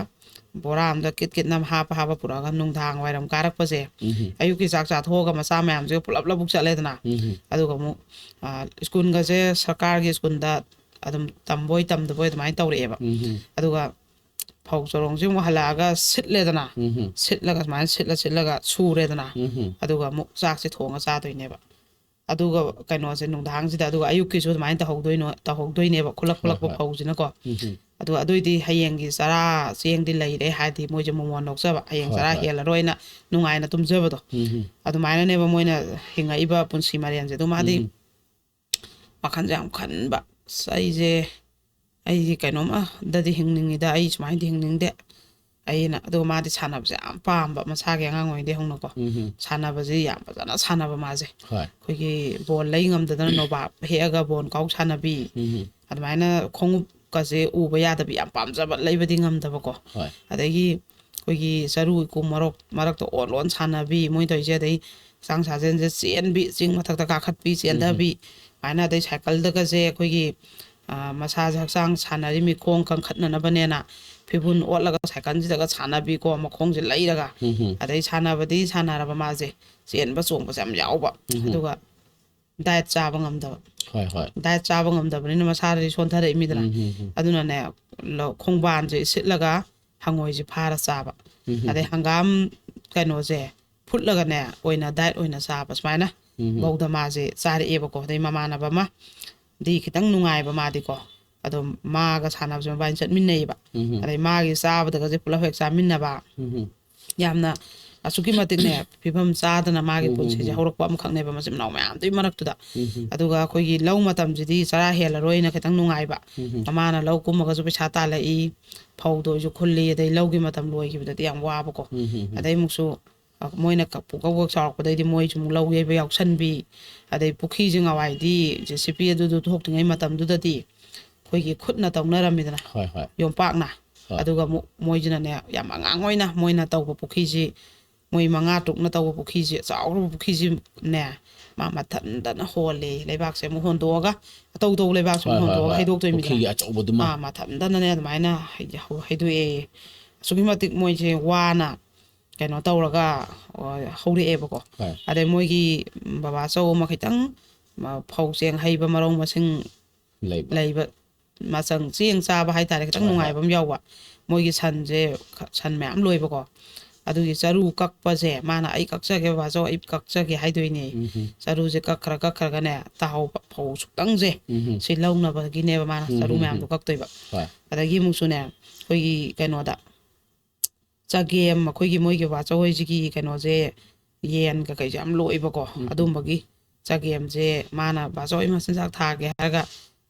ꯕꯣꯔꯥ ꯑꯝꯗ ꯀꯤꯠ ꯀꯤꯠ ꯅꯝ ꯍꯥꯞꯄ ꯍꯥꯞꯄ ꯄꯨꯔꯛꯑꯒ ꯅꯨꯡꯗꯥꯡ ꯋꯥꯏꯔꯝ ꯀꯥꯔꯛꯄꯁꯦ, ꯎꯝ ꯑꯌꯨꯛꯀꯤ ꯆꯥꯛ ꯆꯥꯊꯣꯛꯑꯒ ꯃꯆꯥ ꯃꯌꯥꯝꯁꯤꯒ ꯄꯨꯂꯞ ꯂꯧꯕꯨꯛ ꯆꯠꯂꯦꯗꯅ꯫ ꯎꯝ ꯑꯗꯨꯒ ꯑꯃꯨꯛ ꯑ, ꯁ꯭ꯀꯨꯜꯒꯁꯦ ꯁꯔꯀꯥꯔꯒꯤ ꯁ꯭ꯀꯨꯜꯗ ꯑꯗꯨꯝ ꯇꯝꯕꯣꯏ ꯇꯝꯗꯕꯣꯏ ꯑꯗꯨꯃꯥꯏꯅ ꯇꯧꯔꯛꯑꯦꯕ꯫ ꯎꯝ ꯑꯗꯨꯒ ꯐꯧ ꯆꯔꯣꯡꯁꯦ ꯑꯃꯨꯛ ꯍꯜꯂꯛꯑꯒ ꯁꯤꯠꯂꯦꯗꯅ꯫ ꯎꯝ ꯁꯤꯠꯂꯒ ꯁꯨꯃꯥꯏꯅ ꯁꯤꯠꯂ ꯁꯤꯠꯂꯒ ꯁꯨꯔꯦꯗꯅ꯫ ꯎꯝ ꯑꯗꯨꯒ ꯑꯃꯨꯛ ꯆꯥꯛꯁꯦ ꯊꯣꯡꯉ ꯆꯥꯗꯣꯏꯅꯦꯕ꯫ ꯑꯗꯨꯒ ꯀꯩꯅꯣꯁꯦ ꯅꯨꯡꯗꯥꯡꯁꯤꯗ, ꯑꯗꯨꯒ ꯑꯌꯨꯛꯀꯤꯁꯨ ꯑꯗꯨꯃꯥꯏꯅ ꯇꯧꯍꯧꯗꯣꯏꯅꯣ, ꯇꯧꯍꯧꯗꯣꯏꯅꯦꯕ, ꯈꯨꯜꯂꯛ ꯍꯣꯏ, ꯈꯨꯜꯂꯛꯄ ꯍꯣꯏ꯫ ꯐꯧꯁꯤꯅꯀꯣ꯫ ꯎꯝ ꯑꯗꯨꯒ ꯑꯗꯨꯏꯗꯤ ꯍꯌꯦꯡꯒꯤ ꯆꯔꯥ ꯆꯦꯡꯗꯤ ꯂꯩꯔꯦ, ꯍꯥꯏꯗꯤ ꯃꯣꯏꯁꯦ ꯃꯣꯃꯣꯟ ꯂꯧꯖꯕ, ꯍꯌꯦꯡ ꯍꯣꯏ, ꯆꯔꯥ ꯍꯣꯏ꯫ ꯍꯦꯜꯂꯔꯣꯏꯅ ꯅꯨꯡꯉꯥꯏꯅ ꯇꯨꯝꯖꯕꯗꯣ꯫ ꯎꯝ ꯑꯗꯨꯃꯥꯏꯅꯅꯦꯕ ꯃꯣꯏꯅ ꯍꯤꯡꯉꯛꯏꯕ ꯄꯨꯟꯁꯤ ꯃꯔꯦꯟꯁꯦ꯫ ꯑꯗꯨ ꯃꯥꯗꯤ ꯎꯝ ꯋꯥꯈꯜꯁꯦ ꯌꯥꯝ ꯈꯟꯕ꯫ "ꯑꯁ, ꯑꯩꯁꯦ, ꯑꯩꯗꯤ ꯀꯩꯅꯣꯝꯃꯗꯗꯤ ꯍꯤꯡꯅꯤꯡꯉꯤꯗ, ꯑꯩ ꯁꯨꯃꯥꯏꯅꯗꯤ ꯍꯤꯡꯅꯤꯡꯗꯦ ꯑꯩꯅ"꯫ ꯑꯗꯨꯒ ꯃꯥꯗꯤ ꯁꯥꯟꯅꯕꯁꯦ ꯌꯥꯝ ꯄꯥꯝꯕ, ꯃꯁꯥꯒꯤ ꯑꯉꯥꯡ ꯑꯣꯏꯔꯤꯉꯩꯗꯩ ꯍꯧꯅꯀꯣ꯫ ꯎꯝ ꯁꯥꯟꯅꯕꯁꯦ ꯌꯥꯝ ꯐꯖꯅ ꯁꯥꯟꯅꯕ ꯃꯥꯁꯦ꯫ ꯍꯣꯏ꯫ ꯑꯩꯈꯣꯏꯒꯤ ꯕꯣꯜ ꯂꯩ ꯉꯝꯗꯗꯅ ꯅꯣꯕꯥꯞ ꯍꯦꯛꯑꯒ ꯕꯣꯜ ꯀꯥꯎ ꯁꯥꯟꯅꯕꯤ, ꯎꯝ ꯑꯗꯨꯃꯥꯏꯅ ꯈꯣꯡꯎꯞꯀꯁꯦ ꯎꯕ ꯌꯥꯗꯕꯤ, ꯌꯥꯝ ꯄꯥꯝꯖꯕ, ꯂꯩꯕꯗꯤ ꯉꯝꯗꯕꯀꯣ꯫ ꯍꯣꯏ꯫ ꯑꯗꯒꯤ ꯑꯩꯈꯣꯏꯒꯤ ꯆꯔꯨ ꯏꯀꯨ ꯃꯔꯣꯛ ꯃꯔꯛꯇ ꯑꯣꯠ ꯑꯣꯟ ꯁꯥꯟꯅꯕꯤ, ꯃꯣꯏ ꯇꯧꯔꯤꯁꯦ꯫ ꯑꯗꯩ ꯍꯛꯆꯥꯡ ꯁꯥꯖꯦꯜꯁꯦ ꯆꯦꯟꯕꯤ, ꯆꯤꯡ ꯃꯊꯛꯇ ꯀꯥꯈꯠꯄꯤ, ꯆꯦꯟꯊꯕꯤ, ꯑꯗꯨꯃꯥꯏꯅ꯫ ꯑꯗꯩ ꯁꯥꯏꯀꯜꯗꯒꯁꯦ ꯑꯩꯈꯣꯏꯒꯤ, ꯑ, ꯃꯁꯥꯁꯦ ꯍꯛꯆꯥꯡ ꯁꯥꯟꯅꯔꯤꯃꯤ, ꯈꯣꯡ ꯀꯟꯈꯠꯅꯅꯕꯅꯦꯅ ꯐꯤꯕꯨꯟ ꯑꯣꯠꯂꯒ ꯁꯥꯏꯀꯜꯁꯤꯗꯒ ꯁꯥꯟꯅꯕꯤꯀꯣ, ꯃꯈꯣꯡꯁꯦ ꯂꯩꯔꯒ꯫ ꯎꯝ ꯑꯗꯩ ꯁꯥꯟꯅꯕꯗꯤ ꯁꯥꯟꯅꯔꯕ ꯃꯥꯁꯦ, ꯆꯦꯟꯕ ꯆꯣꯡꯕꯁꯦ ꯌꯥꯝ ꯌꯥꯎꯕ꯫ ꯎꯝ꯫ ꯑꯗꯨꯒ ꯗꯥꯏꯠ ꯆꯥꯕ ꯉꯝꯗꯕ꯫ ꯍꯣꯏ, ꯍꯣꯏ꯫ ꯗꯥꯏꯠ ꯆꯥꯕ ꯉꯝꯗꯕꯅꯤꯅ ꯃꯁꯥꯗꯗꯤ ꯁꯣꯟꯊꯔꯛꯏꯃꯤꯗꯅ꯫ ꯎꯝ, ꯎꯝ, ꯎꯝ꯫ ꯑꯗꯨꯅꯅꯦ, ꯂꯧ-, ꯈꯣꯡꯕꯥꯟꯁꯦ ꯏꯁꯤꯠꯂꯒ ꯍꯪꯉꯣꯏꯁꯦ ꯐꯥꯔ ꯆꯥꯕ꯫ ꯎꯝ, ꯎꯝ꯫ ꯑꯗꯩ ꯍꯪꯒꯥꯝ ꯀꯩꯅꯣꯁꯦ ꯐꯨꯠꯂꯒꯅꯦ ꯑꯣꯏꯅ ꯗꯥꯏꯠ ꯑꯣꯏꯅ ꯆꯥꯕ, ꯁꯨꯃꯥꯏꯅ ꯎꯝ, ꯎꯝ꯫ ꯐꯧꯗ ꯃꯥꯁꯦ ꯆꯥꯔꯛꯑꯦꯕꯀꯣ꯫ ꯑꯗꯩ ꯃꯃꯥꯟꯅꯕ ꯑꯃ ꯗꯤ ꯈꯤꯇꯪ ꯅꯨꯡꯉꯥꯏꯕ ꯃꯥꯗꯤꯀꯣ, ꯑꯗꯣ ꯃꯥꯒ ꯁꯥꯟꯅꯕꯁꯦ ꯃꯕꯥꯅꯤ ꯆꯠꯃꯤꯟꯅꯩꯌꯦꯕ꯫ ꯎꯝ, ꯎꯝ꯫ ꯑꯗꯩ ꯃꯥꯒꯤ ꯆꯥꯕꯗꯒꯁꯦ ꯄꯨꯂꯞ ꯍꯦꯛ ꯆꯥꯃꯤꯟꯅꯕ꯫ ꯎꯝ, ꯎꯝ꯫ ꯌꯥꯝꯅ ꯑꯁꯨꯛꯀꯤ ꯃꯇꯤꯛꯅꯦ ꯐꯤꯕꯝ ꯆꯥꯗꯅ ꯃꯥꯒꯤ ꯎꯝ, ꯎꯝ, ꯄꯨꯟꯁꯤꯁꯦ ꯎꯝ꯫ ꯍꯧꯔꯛꯄ ꯑꯃꯈꯛꯅꯦꯕ, ꯃꯆꯤꯟ ꯃꯅꯥꯎ ꯃꯌꯥꯝꯗꯨꯒꯤ ꯃꯔꯛꯇꯨꯗ꯫ ꯎꯝ, ꯎꯝ꯫ ꯑꯗꯨꯒ ꯑꯩꯈꯣꯏꯒꯤ ꯂꯧ ꯃꯇꯝꯁꯤꯗꯤ ꯆꯔꯥ ꯍꯦꯜꯂꯔꯣꯏꯅ ꯈꯤꯇꯪ ꯅꯨꯡꯉꯥꯏꯕ꯫ ꯎꯝ, ꯎꯝ꯫ ꯃꯃꯥꯅ ꯂꯧ ꯀꯨꯝꯃꯒꯁꯨ ꯄꯩꯁꯥ ꯇꯥꯜꯂꯛꯏ, ꯐꯧꯗ ꯑꯣꯏꯁꯨ ꯈꯨꯜꯂꯤ, ꯑꯗꯩ ꯂꯧꯒꯤ ꯃꯇꯝ ꯂꯣꯏꯈꯤꯕꯗꯗꯤ ꯌꯥꯝ ꯋꯥꯕꯀꯣ꯫ ꯎꯝ, ꯎꯝ, ꯎꯝ꯫ ꯑꯗꯩ ꯑꯃꯨꯛꯁꯨ, ꯑ, ꯃꯣꯏꯅ ꯀ-, ꯄꯨꯀꯧ ꯀꯧ ꯆꯥꯎꯔꯛꯄꯗꯩꯗꯤ ꯃꯣꯏꯁꯨ ꯑꯃꯨꯛ ꯂꯧ ꯌꯩꯕ ꯌꯥꯎꯁꯟꯕꯤ, ꯑꯗꯩ ꯄꯨꯈ꯭ꯔꯤꯁꯦ ꯉꯋꯥꯏꯗꯤ ꯖꯦ ꯁꯤ ꯄꯤ ꯑꯗꯨꯗꯨ ꯊꯣꯛꯇ꯭ꯔꯤꯉꯩ ꯃꯇꯝꯗꯨꯗꯗꯤ ꯑꯩꯈꯣꯏꯒꯤ ꯈꯨꯠꯅ ꯇꯧꯅꯔꯝꯃꯤꯗꯅ, ꯍꯣꯏ, ꯍꯣꯏ꯫ ꯌꯣꯝꯄꯥꯛꯅ꯫ ꯍꯣꯏ꯫ ꯑꯗꯨꯒ ꯑꯃꯨꯛ ꯃꯣꯏꯁꯤꯅꯅꯦ, ꯌꯥꯝ ꯑꯉꯥꯡ ꯑꯣꯏꯅ ꯃꯣꯏꯅ ꯇꯧꯕ ꯄꯨꯈ꯭ꯔꯤꯁꯤ ꯃꯣꯏ ꯃꯉꯥ ꯇꯔꯨꯛꯅ ꯇꯧꯕ ꯄꯨꯈ꯭ꯔꯤꯁꯦ, ꯆꯥꯎꯈ꯭ꯔꯕ ꯄꯨꯈ꯭ꯔꯤꯁꯤꯅꯦ, ꯃꯥ ꯃꯊꯟꯇꯅ ꯍꯣꯜꯂꯦ, ꯂꯩꯕꯥꯛꯁꯦ ꯑꯃꯨꯛ ꯍꯣꯟꯗꯣꯛꯑꯒ, ꯑꯇꯧ ꯇꯧ ꯂꯩꯕꯥꯛꯁꯦ ꯑꯃꯨꯛ ꯍꯣꯏ, ꯍꯣꯏ, ꯍꯣꯟꯗꯣꯛꯑꯒ ꯍꯣꯏ꯫ ꯍꯩꯗꯣꯛꯇꯣꯏꯃꯤꯗꯅ꯫ ꯄꯨꯈ꯭ꯔꯤꯒꯤ ꯑꯆꯧꯕꯗꯨꯃ꯫ ꯑꯥ, ꯃꯊꯟꯇꯅꯅꯦ ꯑꯗꯨꯃꯥꯏꯅ ꯍꯩ-, ꯍꯧ-, ꯍꯩꯗꯣꯛꯑꯦ꯫ ꯑꯁꯨꯛꯀꯤ ꯃꯇꯤꯛ ꯃꯣꯏꯁꯦ ꯋꯥꯅ ꯀꯩꯅꯣ ꯇꯧꯔꯒ, ꯑ, ꯍꯧꯔꯛꯑꯦꯕꯀꯣ꯫ ꯍꯣꯏ꯫ ꯑꯗꯩ ꯃꯣꯏꯒꯤ ꯕꯕꯥ ꯆꯧ ꯑꯃ ꯈꯤꯇꯪ, ꯃ-, ꯐꯧ ꯆꯦꯡ ꯍꯩꯕ, ꯃꯔꯧ ꯃꯁꯤꯡ ꯂꯩꯕ꯫ ꯂꯩꯕ, ꯃꯆꯪ ꯆꯦꯡ ꯆꯥꯕ ꯍꯥꯏꯇꯥꯔꯦ, ꯈꯤꯇꯪ ꯍꯣꯏ, ꯍꯣꯏ꯫ ꯅꯨꯡꯉꯥꯏꯕ ꯑꯃ ꯌꯥꯎꯕ꯫ ꯃꯣꯏꯒꯤ ꯁꯟꯁꯦ, ꯈ-, ꯁꯟ ꯃꯌꯥꯝ ꯂꯣꯏꯕꯀꯣ꯫ ꯑꯗꯨꯒꯤ ꯆꯔꯨ ꯀꯛꯄꯁꯦ ꯃꯥꯅ, "ꯑꯩ ꯀꯛꯆꯒꯦ ꯕꯕꯥ ꯆꯧ, ꯑꯩ ꯀꯛꯆꯒꯦ" ꯍꯥꯏꯗꯣꯏꯅꯦ꯫ ꯎꯝ ꯍꯝ꯫ ꯆꯔꯨꯁꯦ ꯀꯛꯈ꯭ꯔ ꯀꯛꯈ꯭ꯔꯒꯅꯦ, ꯇꯥꯍꯧꯕ ꯐꯧ ꯁꯨꯛꯇꯪꯁꯦ ꯎꯝ ꯍꯝ꯫ ꯁꯤ ꯂꯧꯅꯕꯒꯤꯅꯦꯕ ꯃꯥꯅ ꯎꯝ ꯆꯔꯨ ꯍꯝ ꯃꯌꯥꯝꯗꯣ ꯍꯝ꯫ ꯀꯛꯇꯣꯏꯕ꯫ ꯍꯣꯏ꯫ ꯑꯗꯒꯤ ꯑꯃꯨꯛꯁꯨꯅꯦ, ꯑꯩꯈꯣꯏꯒꯤ ꯀꯩꯅꯣꯗ, ꯆꯒꯦꯝ, ꯑꯩꯈꯣꯏꯒꯤ ꯃꯣꯏꯒꯤ ꯕꯕꯥ ꯆꯧ ꯍꯣꯏꯁꯤꯒꯤ ꯀꯩꯅꯣꯁꯦ, ꯌꯦꯟ ꯀꯩꯀꯩꯁꯦ ꯌꯥꯝ ꯂꯣꯏꯕꯀꯣ꯫ ꯎꯝ ꯍꯝ꯫ ꯑꯗꯨꯝꯕꯒꯤ ꯆꯒꯦꯝꯁꯦ ꯃꯥꯅ ꯕꯕꯥ ꯆꯧ ꯍꯣꯏ ꯃꯆꯤꯟꯖꯥꯛ ꯊꯥꯒꯦ ꯍꯥꯏꯔꯒ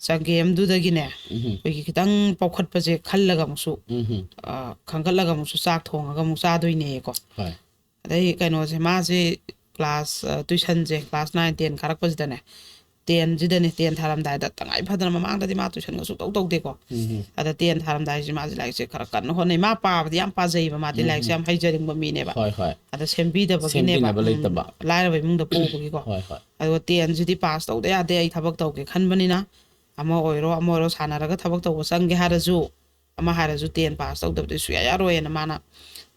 ꯆꯒꯦꯝꯗꯨꯗꯒꯤꯅꯦ ꯎꯝ ꯍꯝ꯫ ꯑꯩꯈꯣꯏꯒꯤ ꯈꯤꯇꯪ ꯄꯧꯈꯠꯄꯁꯦ ꯈꯜꯂꯒ ꯑꯃꯨꯛꯁꯨ, ꯎꯝ ꯍꯝ꯫ ꯑ, ꯈꯟꯒꯠꯂꯒ ꯑꯃꯨꯛꯁꯨ ꯆꯥꯛ ꯊꯣꯡꯉꯒ ꯑꯃꯨꯛ ꯆꯥꯗꯣꯏꯅꯦꯀꯣ꯫ ꯍꯣꯏ꯫ ꯑꯗꯩ ꯀꯩꯅꯣꯁꯦ, ꯃꯥꯁꯦ ꯀ꯭ꯂꯥꯁ, ꯑ, ꯇꯨꯏꯁꯟꯁꯦ ꯀ꯭ꯂꯥꯁ ꯅꯥꯏꯟ, ꯇꯦꯟ ꯀꯥꯔꯛꯄꯁꯤꯗꯅꯦ, ꯇꯦꯟꯁꯤꯗꯅꯦ, ꯇꯦꯟ ꯊꯥꯔꯝꯗꯥꯏꯗ ꯇꯉꯥꯏ ꯐꯗꯅ, ꯃꯃꯥꯡꯗꯗꯤ ꯃꯥ ꯇꯨꯏꯁꯟꯒ ꯁꯨꯡꯇꯧ ꯇꯧꯗꯦꯀꯣ꯫ ꯎꯝ ꯍꯝ꯫ ꯑꯗ ꯇꯦꯟ ꯊꯥꯔꯝꯗꯥꯏꯁꯦ ꯃꯥꯁꯦ ꯂꯥꯏꯔꯤꯛꯁꯦ ꯈꯔ ꯀꯟꯅ ꯍꯣꯠꯅꯩ꯫ ꯃꯥ ꯄꯥꯕꯗꯤ ꯌꯥꯝ ꯄꯥꯖꯩꯕ, ꯃꯥꯗꯤ ꯎꯝ ꯂꯥꯏꯔꯤꯛꯁꯦ ꯍꯝ꯫ ꯌꯥꯝ ꯍꯩꯖꯅꯤꯡꯕ ꯃꯤꯅꯦꯕ꯫ ꯍꯣꯏ, ꯍꯣꯏ꯫ ꯑꯗ ꯁꯦꯝꯕꯤꯗꯕꯒꯤꯅꯦꯕ, ꯁꯦꯝꯕꯤꯅꯕ ꯎꯝ, ꯂꯩꯇꯕ꯫ ꯂꯥꯏꯔꯕ ꯏꯃꯨꯡꯗ ꯄꯣꯛꯄꯒꯤꯀꯣ꯫ ꯍꯣꯏ, ꯍꯣꯏ꯫ ꯑꯗꯨꯒ ꯇꯦꯟꯁꯤꯗꯤ ꯄꯥꯁ ꯇꯧꯗ ꯌꯥꯗꯦ, ꯑꯩ ꯊꯕꯛ ꯇꯧꯒꯦ ꯈꯟꯕꯅꯤꯅ, ꯑꯃ ꯑꯣꯏꯔꯣ ꯑꯃ ꯑꯣꯏꯔꯣ, ꯁꯥꯟꯅꯔꯒ ꯊꯕꯛ ꯇꯧꯕ ꯆꯪꯒꯦ ꯍꯥꯏꯔꯁꯨ, ꯑꯃ ꯍꯥꯏꯔꯁꯨ ꯇꯦꯟ ꯄꯥꯁ ꯇꯧꯗꯕꯗꯤ ꯁꯨꯡꯌꯥ ꯌꯥꯔꯣꯏꯅ ꯃꯥꯅ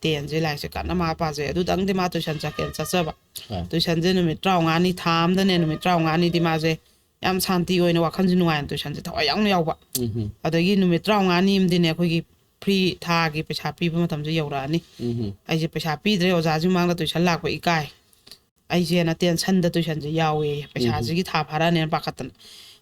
ꯇꯦꯟꯁꯦ ꯂꯥꯏꯔꯤꯛꯁꯦ ꯀꯟꯅ ꯃꯥ ꯄꯥꯖꯩ꯫ ꯑꯗꯨꯗꯪꯗꯤ ꯃꯥ ꯇꯨꯏꯁꯟ ꯆꯠꯀꯦꯅ ꯆꯠꯆꯕ꯫ ꯍꯣꯏ꯫ ꯇꯨꯏꯁꯟꯁꯦ ꯅꯨꯃꯤꯠ ꯇꯔꯥꯃꯉꯥꯅꯤ, ꯊꯥ ꯑꯃꯗꯅꯦ ꯅꯨꯃꯤꯠ ꯇꯔꯥꯃꯉꯥꯅꯤꯗꯤ ꯃꯥꯁꯦ ꯌꯥꯝ ꯁꯥꯟꯇꯤ ꯑꯣꯏꯅ, ꯋꯥꯈꯜꯁꯦ ꯅꯨꯡꯉꯥꯏꯅ ꯇꯨꯏꯁꯟꯁꯦ ꯊꯋꯥꯏ ꯌꯥꯎꯅ ꯌꯥꯎꯕ꯫ ꯎꯝ ꯍꯝ꯫ ꯑꯗꯒꯤ ꯅꯨꯃꯤꯠ ꯇꯔꯥꯃꯉꯥꯅꯤ ꯑꯃꯗꯤꯅꯦ ꯑꯩꯈꯣꯏꯒꯤ ꯐ꯭ꯔꯤ ꯊꯥꯒꯤ ꯄꯩꯁꯥ ꯄꯤꯕ ꯃꯇꯝꯁꯦ ꯌꯧꯔꯛꯑꯅꯤ꯫ ꯎꯝ ꯍꯝ꯫ ꯑꯩꯁꯦ ꯄꯩꯁꯥ ꯄꯤꯗ꯭ꯔꯦ, ꯑꯣꯖꯥꯁꯤꯡ ꯃꯃꯥꯡꯗ ꯇꯨꯏꯁꯟ ꯂꯥꯛꯄ ꯏꯀꯥꯏ꯫ ꯑꯩꯁꯦꯅ ꯇꯦꯟꯁꯟꯗ ꯇꯨꯏꯁꯟꯁꯦ ꯌꯥꯎꯋꯦ꯫ ꯎꯝ ꯍꯝ꯫ ꯄꯩꯁꯥꯁꯤꯒꯤ ꯊꯥ ꯐꯥꯔꯛꯑꯅꯦꯅ ꯄꯥꯈꯠꯇꯅ꯫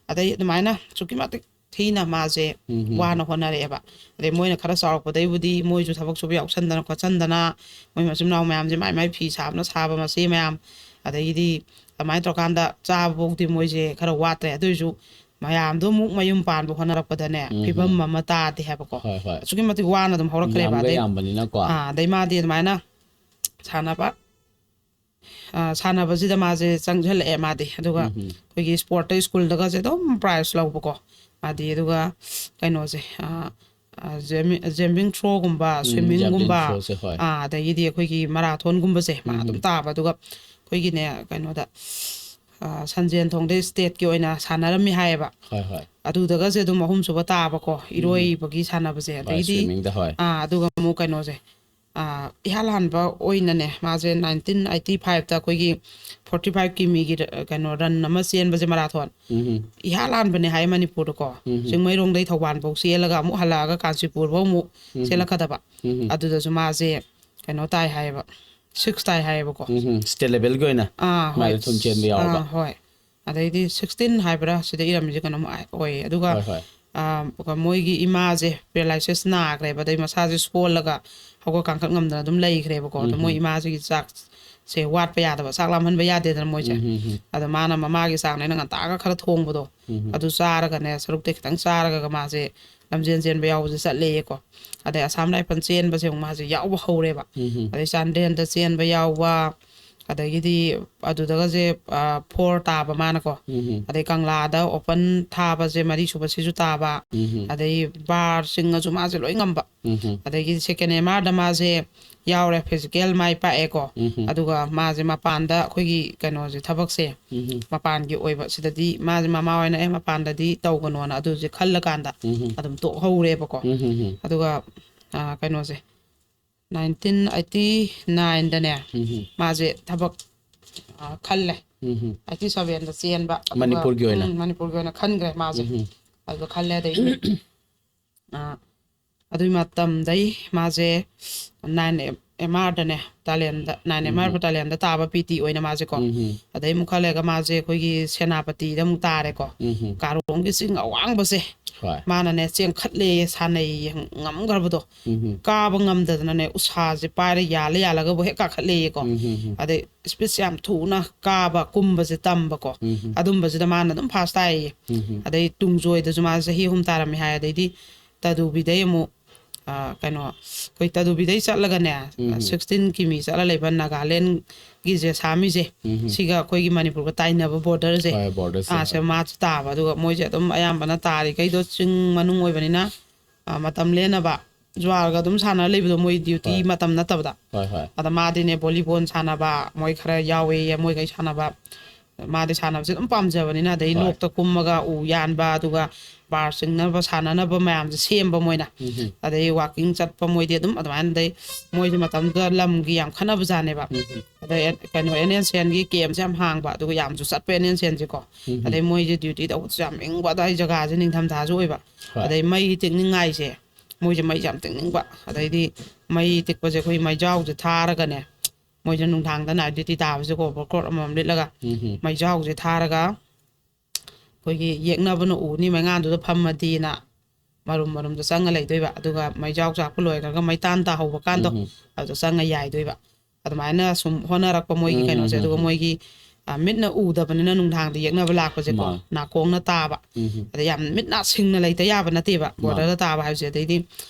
ꯑꯗꯩ ꯑꯗꯨꯃꯥꯏꯅ ꯑꯁꯨꯛꯀꯤ ꯃꯇꯤꯛ ꯊꯤꯅ ꯃꯥꯁꯦ ꯎꯝ ꯍꯝ꯫ ꯋꯥꯅ ꯍꯣꯠꯅꯔꯛꯑꯦꯕ꯫ ꯑꯗꯩ ꯃꯣꯏꯅ ꯈꯔ ꯆꯥꯎꯔꯛꯄꯗꯩꯕꯨꯗꯤ ꯃꯣꯏꯁꯨ ꯊꯕꯛ ꯁꯨꯕ ꯌꯥꯎꯁꯟꯗꯅ ꯈꯣꯠꯆꯟꯗꯅ, ꯃꯣꯏ ꯃꯆꯤꯟ ꯃꯅꯥꯎ ꯃꯌꯥꯝꯁꯦ ꯃꯥꯏ ꯃꯥꯏ ꯐꯤ ꯁꯥꯕꯅ ꯁꯥꯕ ꯃꯆꯦ ꯃꯌꯥꯝ, ꯑꯗꯒꯤꯗꯤ ꯑꯗꯨꯃꯥꯏꯅ ꯇꯧꯔꯀꯥꯟꯗ ꯆꯥꯕꯐꯥꯎꯗꯤ ꯃꯣꯏꯁꯦ ꯈꯔ ꯋꯥꯠꯇ꯭ꯔꯦ꯫ ꯑꯗꯨ ꯑꯣꯏꯔꯁꯨ ꯃꯌꯥꯝꯗꯣ ꯑꯃꯨꯛ ꯃꯌꯨꯝ ꯄꯥꯟꯕ ꯍꯣꯠꯅꯔꯛꯄꯗꯅꯦ, ꯎꯝ ꯍꯝ꯫ ꯐꯤꯕꯝ ꯑꯃ ꯇꯥꯗꯦ ꯍꯥꯏꯕꯀꯣ꯫ ꯍꯣꯏ, ꯍꯣꯏ꯫ ꯑꯁꯨꯛꯀꯤ ꯃꯇꯤꯛ ꯋꯥꯅ ꯑꯗꯨꯝ ꯍꯧꯔꯛꯈ꯭ꯔꯦꯕ꯫ ꯌꯥꯝꯒ ꯑꯗꯩ, ꯌꯥꯝꯕꯅꯤꯅꯀꯣ꯫ ꯑꯥ, ꯑꯗꯩ ꯃꯥꯗꯤ ꯑꯗꯨꯃꯥꯏꯅ ꯁꯥꯟꯅꯕ, ꯑ, ꯁꯥꯟꯅꯕꯁꯤꯗ ꯃꯥꯁꯦ ꯆꯪꯁꯤꯜꯂꯛꯑꯦ ꯃꯥꯗꯤ꯫ ꯑꯗꯨꯒ ꯎꯝ ꯍꯝ꯫ ꯑꯩꯈꯣꯏꯒꯤ ꯁ꯭ꯄꯣꯔꯠꯇ, ꯁ꯭ꯀꯨꯜꯗꯒꯁꯦ ꯑꯗꯨꯝ ꯄ꯭ꯔꯥꯏꯖ ꯂꯧꯕꯀꯣ ꯃꯥꯗꯤ꯫ ꯑꯗꯨꯒ ꯀꯩꯅꯣꯁꯦ, ꯑ, ꯖꯦꯝꯕꯤꯡ ꯊ꯭ꯔꯣꯒꯨꯝꯕ, ꯁ꯭ꯋꯤꯝꯃꯤꯡꯒꯨꯝꯕ, ꯊ꯭ꯔꯣꯁꯦ, ꯍꯣꯏ. ꯑꯗꯒꯤꯗꯤ ꯑꯩꯈꯣꯏꯒꯤ ꯃꯔꯥꯊꯣꯟꯒꯨꯝꯕꯁꯦ ꯃꯥ ꯑꯗꯨꯝ ꯇꯥꯕ꯫ ꯑꯗꯨꯒ ꯑꯩꯈꯣꯏꯒꯤꯅꯦ, ꯀꯩꯅꯣꯗ, ꯁꯟꯖꯦꯟ ꯊꯣꯡꯗ ꯁ꯭ꯇꯦꯠꯀꯤ ꯑꯣꯏꯅ ꯁꯥꯟꯅꯔꯝꯃꯤ ꯍꯥꯏꯌꯦꯕ꯫ ꯍꯣꯏ, ꯍꯣꯏ. ꯑꯗꯨꯗꯒꯁꯦ ꯑꯗꯨꯝ ꯑꯍꯨꯝꯁꯨꯕ ꯇꯥꯕꯀꯣ, ꯏꯔꯣꯏꯕꯒꯤ ꯁꯥꯟꯅꯕꯁꯦ꯫ ꯑꯗꯒꯤꯗꯤ ꯁ꯭ꯋꯤꯝꯃꯤꯡꯗ, ꯍꯣꯏ. ꯑꯥ, ꯑꯗꯨꯒ ꯑꯃꯨꯛ ꯀꯩꯅꯣꯁꯦ, ꯑꯥ, ꯏꯍꯥꯟ ꯍꯥꯟꯕ ꯑꯣꯏꯅꯅꯦ, ꯃꯥꯁꯦ ꯅꯥꯏꯟꯇꯤꯟ ꯑꯩꯠꯇꯤ ꯐꯥꯏꯚꯇ ꯑꯩꯈꯣꯏꯒꯤ ꯐꯣꯔꯇꯤ ꯐꯥꯏꯚ ꯀꯤꯃꯤꯒꯤ ꯔ-, ꯀꯩꯅꯣ, ꯔꯟ ꯑꯃ ꯆꯦꯟꯕꯁꯦ, ꯃꯔꯥꯊꯣꯟ꯫ ꯏꯍꯥꯟ ꯍꯥꯟꯕꯅꯦ ꯍꯥꯏ ꯃꯅꯤꯄꯨꯔꯗꯀꯣ꯫ ꯆꯤꯡꯃꯩꯔꯣꯡꯗꯩ ꯊꯧꯕꯥꯜꯐꯧ ꯆꯦꯜꯂꯒ ꯑꯃꯨꯛ ꯍꯜꯂꯛꯑꯒ ꯀꯥꯟꯆꯤꯄꯨꯔꯐꯧ ꯑꯃꯨꯛ ꯆꯦꯜꯂꯛꯀꯗꯕ꯫ ꯑꯗꯨꯗꯁꯨ ꯃꯥꯁꯦ ꯀꯩꯅꯣ ꯇꯥꯏ ꯍꯥꯏꯌꯦꯕ, ꯁꯤꯛꯁ ꯇꯥꯏ ꯍꯥꯏꯌꯦꯕꯀꯣ꯫ ꯎꯝ, ꯁ꯭ꯇꯦꯠ ꯂꯦꯚꯦꯜꯒꯤ ꯑꯣꯏꯅ ꯑꯥ, ꯍꯣꯏ꯫ ꯃꯥꯁꯦ ꯊꯨꯝ ꯆꯦꯟꯕ ꯌꯥꯎꯕ꯫ ꯑꯥ, ꯍꯣꯏ꯫ ꯑꯗꯩꯗꯤ ꯁꯤꯛꯁꯇꯤꯟ ꯍꯥꯏꯕ꯭ꯔꯥ, ꯁꯤꯗ ꯏꯔꯝꯃꯤꯁꯦ ꯀꯩꯅꯣꯝ ꯑꯣꯏ꯫ ꯑꯗꯨꯒ, ꯍꯣꯏ, ꯍꯣꯏ. ꯑꯥ, ꯃꯣꯏꯒꯤ ꯏꯃꯥꯁꯦ ꯄꯦꯔꯥꯂꯥꯏꯁꯤꯁ ꯅꯥꯈ꯭ꯔꯦꯕ, ꯑꯗꯩ ꯃꯁꯥꯁꯦ ꯁꯣꯜꯂꯒ ꯍꯧꯒꯠ ꯀꯥꯡꯈꯠ ꯉꯝꯗꯅ ꯑꯗꯨꯝ ꯂꯩꯈ꯭ꯔꯦꯕꯀꯣ꯫ ꯑꯗꯣ ꯃꯣꯏ ꯏꯃꯥꯁꯤꯒꯤ ꯆꯥꯛꯁꯦ ꯋꯥꯠꯄ ꯌꯥꯗꯕ, ꯆꯥꯛ ꯂꯥꯝꯍꯟꯕ ꯌꯥꯗꯦꯗꯅ ꯃꯣꯏꯁꯦ꯫ ꯑꯗꯣ ꯃꯥꯅ ꯃꯃꯥꯒꯤ ꯆꯥꯡꯅꯦꯅ ꯉꯟꯇꯥꯒ ꯈꯔ ꯊꯣꯡꯕꯗꯣ, ꯑꯗꯨ ꯆꯥꯔꯒꯅꯦ, ꯁꯔꯨꯛꯇꯩ ꯈꯤꯇꯪ ꯆꯥꯔꯒ ꯃꯥꯁꯦ ꯂꯝꯖꯦꯟ ꯆꯦꯟꯕ ꯌꯥꯎꯕꯁꯦ ꯆꯠꯂꯦꯌꯦꯀꯣ꯫ ꯑꯗꯩ ꯑꯁꯥꯝ ꯔꯥꯏꯐꯜ ꯆꯦꯟꯕꯁꯦ ꯑꯃꯨꯛ ꯃꯥꯁꯦ ꯌꯥꯎꯕ ꯍꯧꯔꯦꯕ꯫ ꯑꯗꯩ ꯆꯥꯟꯗꯦꯜꯗ ꯆꯦꯟꯕ ꯌꯥꯎꯕ, ꯑꯗꯒꯤꯗꯤ ꯑꯗꯨꯗꯒꯁꯦ, ꯑꯥ, ꯐꯣꯔ ꯇꯥꯕ ꯃꯥꯅꯀꯣ꯫ ꯑꯗꯩ ꯀꯪꯂꯥꯗ ꯑꯣꯄꯟ ꯊꯥꯕꯁꯦ ꯃꯔꯤ ꯁꯨꯕ ꯁꯤꯁꯨ ꯇꯥꯕ꯫ ꯑꯗꯩ ꯕꯥꯔ ꯆꯤꯡꯉꯁꯨ ꯃꯥꯁꯦ ꯂꯣꯏ ꯉꯝꯕ꯫ ꯑꯗꯒꯤ ꯁꯦꯀꯦꯟ ꯑꯦꯝ ꯑꯥꯔꯗ ꯃꯥꯁꯦ ꯌꯥꯎꯔꯦ, ꯐꯤꯖꯤꯀꯦꯜ ꯃꯥꯏ ꯄꯥꯛꯑꯦꯀꯣ꯫ ꯑꯗꯨꯒ ꯃꯥꯁꯦ ꯃꯄꯥꯟꯗ ꯑꯩꯈꯣꯏꯒꯤ ꯀꯩꯅꯣꯁꯦ, ꯊꯕꯛꯁꯦ ꯃꯄꯥꯟꯒꯤ ꯑꯣꯏꯕ, ꯁꯤꯗꯗꯤ ꯃꯥꯁꯦ ꯃꯃꯥ ꯍꯣꯏꯅ, "ꯑꯦ, ꯃꯄꯥꯟꯗꯗꯤ ꯇꯧꯒꯅꯣꯅ" ꯑꯗꯨꯁꯦ ꯈꯜꯂꯀꯥꯟꯗ ꯑꯗꯨꯝ ꯇꯣꯛꯍꯧꯔꯦꯕꯀꯣ꯫ ꯑꯗꯨꯒ, ꯑꯥ, ꯀꯩꯅꯣꯁꯦ, ꯅꯥꯏꯟꯇꯤꯟ ꯑꯩꯠꯇꯤ ꯅꯥꯏꯟꯗꯅꯦ ꯃꯥꯁꯦ ꯊꯕꯛ, ꯑꯥ, ꯈꯜꯂꯦ꯫ ꯑꯩꯠꯇꯤ ꯁꯚꯦꯟꯗ ꯆꯦꯟꯕ꯫ ꯑꯗꯨꯒ, ꯃꯅꯤꯄꯨꯔꯒꯤ ꯑꯣꯏꯅ? ꯎꯝ, ꯃꯅꯤꯄꯨꯔꯒꯤ ꯑꯣꯏꯅ ꯈꯟꯈ꯭ꯔꯦ ꯃꯥꯁꯦ꯫ ꯑꯗꯨ ꯈꯜꯂꯦ, ꯑꯗꯩꯗꯤ, ꯑꯥ, ꯑꯗꯨꯒꯤ ꯃꯇꯝꯗꯩ ꯃꯥꯁꯦ ꯅꯥꯏꯟ ꯑꯦꯝ ꯑꯥꯔꯗꯅꯦ, ꯇꯥꯂꯦꯟꯗ, ꯅꯥꯏꯟ ꯑꯦꯝ ꯑꯥꯔ ꯕꯇꯥꯂꯤꯌꯟꯗ ꯇꯥꯕ ꯄꯤ ꯇꯤ ꯑꯣꯏꯅ ꯃꯥꯁꯦꯀꯣ꯫ ꯑꯗꯩ ꯑꯃꯨꯛ ꯈꯜꯂꯦꯒ ꯃꯥꯁꯦ ꯑꯩꯈꯣꯏꯒꯤ ꯁꯦꯅꯥꯄꯇꯤꯗ ꯑꯃꯨꯛ ꯇꯥꯔꯦꯀꯣ꯫ ꯀꯥꯔꯣꯡꯒꯤ ꯆꯤꯡ ꯑꯋꯥꯡꯕꯁꯦ ꯍꯣꯏ. ꯃꯥꯅꯅꯦ ꯆꯦꯟꯈꯠꯂꯦꯌꯦ, ꯁꯥꯟꯅꯩꯌꯦ, ꯉꯝꯈ꯭ꯔꯕꯗꯣ꯫ ꯀꯥꯕ ꯉꯝꯗꯗꯅꯅꯦ ꯎꯁꯥꯁꯦ ꯄꯥꯏꯔ ꯌꯥꯜꯂ ꯌꯥꯜꯂꯒꯕꯨ ꯍꯦꯛ ꯀꯥꯈꯠꯂꯦꯌꯦꯀꯣ꯫ ꯑꯗꯩ ꯏꯁꯄꯤꯠꯁꯦ ꯌꯥꯝ ꯊꯨꯅ ꯀꯥꯕ ꯀꯨꯝꯕꯁꯦ ꯇꯝꯕꯀꯣ꯫ ꯑꯗꯨꯝꯕꯁꯤꯗ ꯃꯥꯅ ꯑꯗꯨꯝ ꯐꯥꯔꯁ ꯇꯥꯏꯌꯦ꯫ ꯑꯗꯩ ꯇꯨꯡꯖꯣꯏꯗꯁꯨ ꯃꯥꯁꯦ ꯆꯍꯤ ꯑꯍꯨꯝ ꯇꯥꯔꯝꯃꯦ ꯍꯥꯏ꯫ ꯑꯗꯩꯗꯤ ꯇꯗꯨꯕꯤꯗꯩ ꯑꯃꯨꯛ, ꯑ, ꯀꯩꯅꯣ, ꯑꯩꯈꯣꯏ ꯇꯗꯨꯕꯤꯗꯩ ꯆꯠꯂꯒꯅꯦ, ꯁꯤꯛꯁꯇꯤꯟ ꯀꯤꯃꯤ ꯆꯠꯂ ꯂꯩꯕ ꯅꯥꯒꯥꯂꯦꯟꯒꯤꯁꯦ, ꯁꯥꯃꯤꯁꯦ, ꯁꯤꯒ ꯑꯩꯈꯣꯏꯒꯤ ꯃꯅꯤꯄꯨꯔꯒ ꯇꯥꯏꯅꯕ ꯕꯣꯔꯗꯔꯁꯦ, ꯍꯣꯏ, ꯕꯣꯔꯗꯔꯁꯦ, ꯑꯥ, ꯁꯦ ꯃꯥꯁꯦ ꯇꯥꯕ꯫ ꯑꯗꯨꯒ ꯃꯣꯏꯁꯦ ꯑꯗꯨꯝ ꯑꯌꯥꯝꯕꯅ ꯇꯥꯔꯤꯈꯩꯗꯣ ꯆꯤꯡ ꯃꯅꯨꯡ ꯑꯣꯏꯕꯅꯤꯅ ꯑ, ꯃꯇꯝ ꯂꯦꯟꯅꯕ ꯖꯨꯋꯥꯔꯒ ꯑꯗꯨꯝ ꯁꯥꯟꯅꯔ ꯂꯩꯕꯗꯣ, ꯃꯣꯏ ꯗ꯭ꯌꯨꯇꯤ ꯍꯣꯏ꯫ ꯃꯇꯝ ꯅꯠꯇꯕꯗ꯫ ꯍꯣꯏ, ꯍꯣꯏ꯫ ꯑꯗ ꯃꯥꯗꯤꯅꯦ ꯚꯣꯂꯤꯕꯣꯜ ꯁꯥꯟꯅꯕ, ꯃꯣꯏ ꯈꯔ ꯌꯥꯎꯋꯦꯌꯦ, ꯃꯣꯏꯈꯩ ꯁꯥꯟꯅꯕ꯫ ꯃꯥꯗꯤ ꯁꯥꯟꯅꯕꯁꯦ ꯑꯗꯨꯝ ꯄꯥꯝꯖꯕꯅꯤꯅ, ꯑꯗꯩ ꯍꯣꯏ꯫ ꯂꯣꯛꯇ ꯀꯨꯝꯃꯒ ꯎ ꯌꯥꯟꯕ, ꯑꯗꯨꯒ ꯕꯥꯔ ꯆꯤꯡꯅꯕ ꯁꯥꯟꯅꯅꯕ ꯃꯌꯥꯝꯁꯦ ꯁꯦꯝꯕ ꯃꯣꯏꯅ꯫ ꯎꯝ, ꯎꯝ꯫ ꯑꯗꯩ ꯋꯥꯀꯤꯡ ꯆꯠꯄ ꯃꯣꯏꯗꯤ ꯑꯗꯨꯝ ꯑꯗꯨꯃꯥꯏꯅ, ꯑꯗꯩ ꯃꯣꯏꯁꯦ ꯃꯇꯝꯗꯨꯗ ꯂꯝꯒꯤ ꯌꯥꯝ ꯈꯠꯅꯕꯖꯥꯠꯅꯦꯕ꯫ ꯎꯝ, ꯎꯝ꯫ ꯑꯗꯩ ꯑꯦꯟ-, ꯀꯩꯅꯣ, ꯑꯦꯟ ꯑꯦꯟ ꯁꯤ ꯑꯦꯟꯒꯤ ꯀꯦꯝꯁꯦ ꯌꯥꯝ ꯍꯥꯡꯕ, ꯑꯗꯨꯒ ꯌꯥꯝꯁꯨ ꯆꯠꯄ ꯑꯦꯟ ꯑꯦꯟ ꯁꯤ ꯑꯦꯟꯁꯦꯀꯣ꯫ ꯎꯝ, ꯎꯝ꯫ ꯑꯗꯩ ꯃꯣꯏꯁꯦ ꯗ꯭ꯌꯨꯇꯤ ꯇꯧꯕꯁꯨ ꯌꯥꯝ ꯏꯪꯕ ꯑꯗꯥꯏ ꯖꯒꯥꯁꯦ, ꯅꯤꯡꯊꯝꯊꯥꯁꯨ ꯑꯣꯏꯕ꯫ ꯍꯣꯏ꯫ ꯑꯗꯩ ꯃꯩ ꯇꯤꯛꯅꯤꯡꯉꯥꯏꯁꯦ, ꯃꯣꯏꯁꯦ ꯃꯩꯁꯦ ꯌꯥꯝ ꯇꯤꯛꯅꯤꯡꯕ꯫ ꯑꯗꯩꯗꯤ ꯃꯩ ꯇꯤꯛꯄꯁꯦ ꯑꯩꯈꯣꯏ ꯃꯩꯖꯥꯎꯁꯦ ꯊꯥꯔꯒꯅꯦ, ꯃꯣꯏꯁꯦ ꯅꯨꯡꯗꯥꯡꯗ ꯅꯥꯏꯠ ꯗ꯭ꯌꯨꯇꯤ ꯇꯥꯕꯁꯦꯀꯣ, ꯑꯣꯚꯔ ꯀꯣꯠ ꯑꯃꯃꯝ ꯂꯤꯠꯂꯒ ꯎꯝ, ꯎꯝ꯫ ꯃꯩꯖꯥꯎꯁꯦ ꯊꯥꯔꯒ ꯑꯩꯈꯣꯏꯒꯤ ꯌꯦꯛꯅꯕꯅ ꯎꯅꯤ, ꯃꯩꯉꯥꯟꯗꯨꯗ ꯐꯝꯃꯗꯤꯅ ꯃꯔꯨꯝ ꯃꯔꯨꯝꯗ ꯆꯪꯉ ꯂꯩꯗꯣꯏꯕ꯫ ꯑꯗꯨꯒ ꯃꯩꯖꯥꯎ ꯆꯥꯛꯄ ꯂꯣꯏꯈ꯭ꯔꯒ ꯃꯩꯇꯥꯟ ꯇꯥꯍꯧꯕ ꯀꯥꯟꯗꯣ, ꯎꯝ, ꯎꯝ꯫ ꯑꯗꯨꯗ ꯆꯪꯉ ꯌꯥꯏꯗꯣꯏꯕ꯫ ꯑꯗꯨꯃꯥꯏꯅ ꯁꯨꯝ ꯍꯣꯠꯅꯔꯛꯄ ꯃꯣꯏꯒꯤ ꯎꯝ, ꯀꯩꯅꯣꯁꯦ꯫ ꯎꯝ, ꯑꯗꯨꯒ ꯎꯝ꯫ ꯃꯣꯏꯒꯤ, ꯑ, ꯃꯤꯠꯅ ꯎꯗꯕꯅꯤꯅ ꯅꯨꯡꯗꯥꯡꯗ ꯌꯦꯛꯅꯕ ꯂꯥꯛꯄꯁꯦꯀꯣ, ꯃꯥꯅꯤ꯫ ꯅꯥꯀꯣꯡꯅ ꯇꯥꯕ꯫ ꯎꯝ, ꯎꯝ꯫ ꯑꯗ ꯌꯥꯝ ꯃꯤꯠ ꯅꯥ ꯁꯤꯡꯅ ꯂꯩꯇ ꯌꯥꯕ ꯅꯠꯇꯦꯕ꯫ ꯃꯥꯅꯤ꯫ ꯕꯣꯔꯗꯔꯗ ꯇꯥꯕ ꯍꯥꯏꯕꯁꯦ꯫ ꯑꯗꯩꯗꯤ,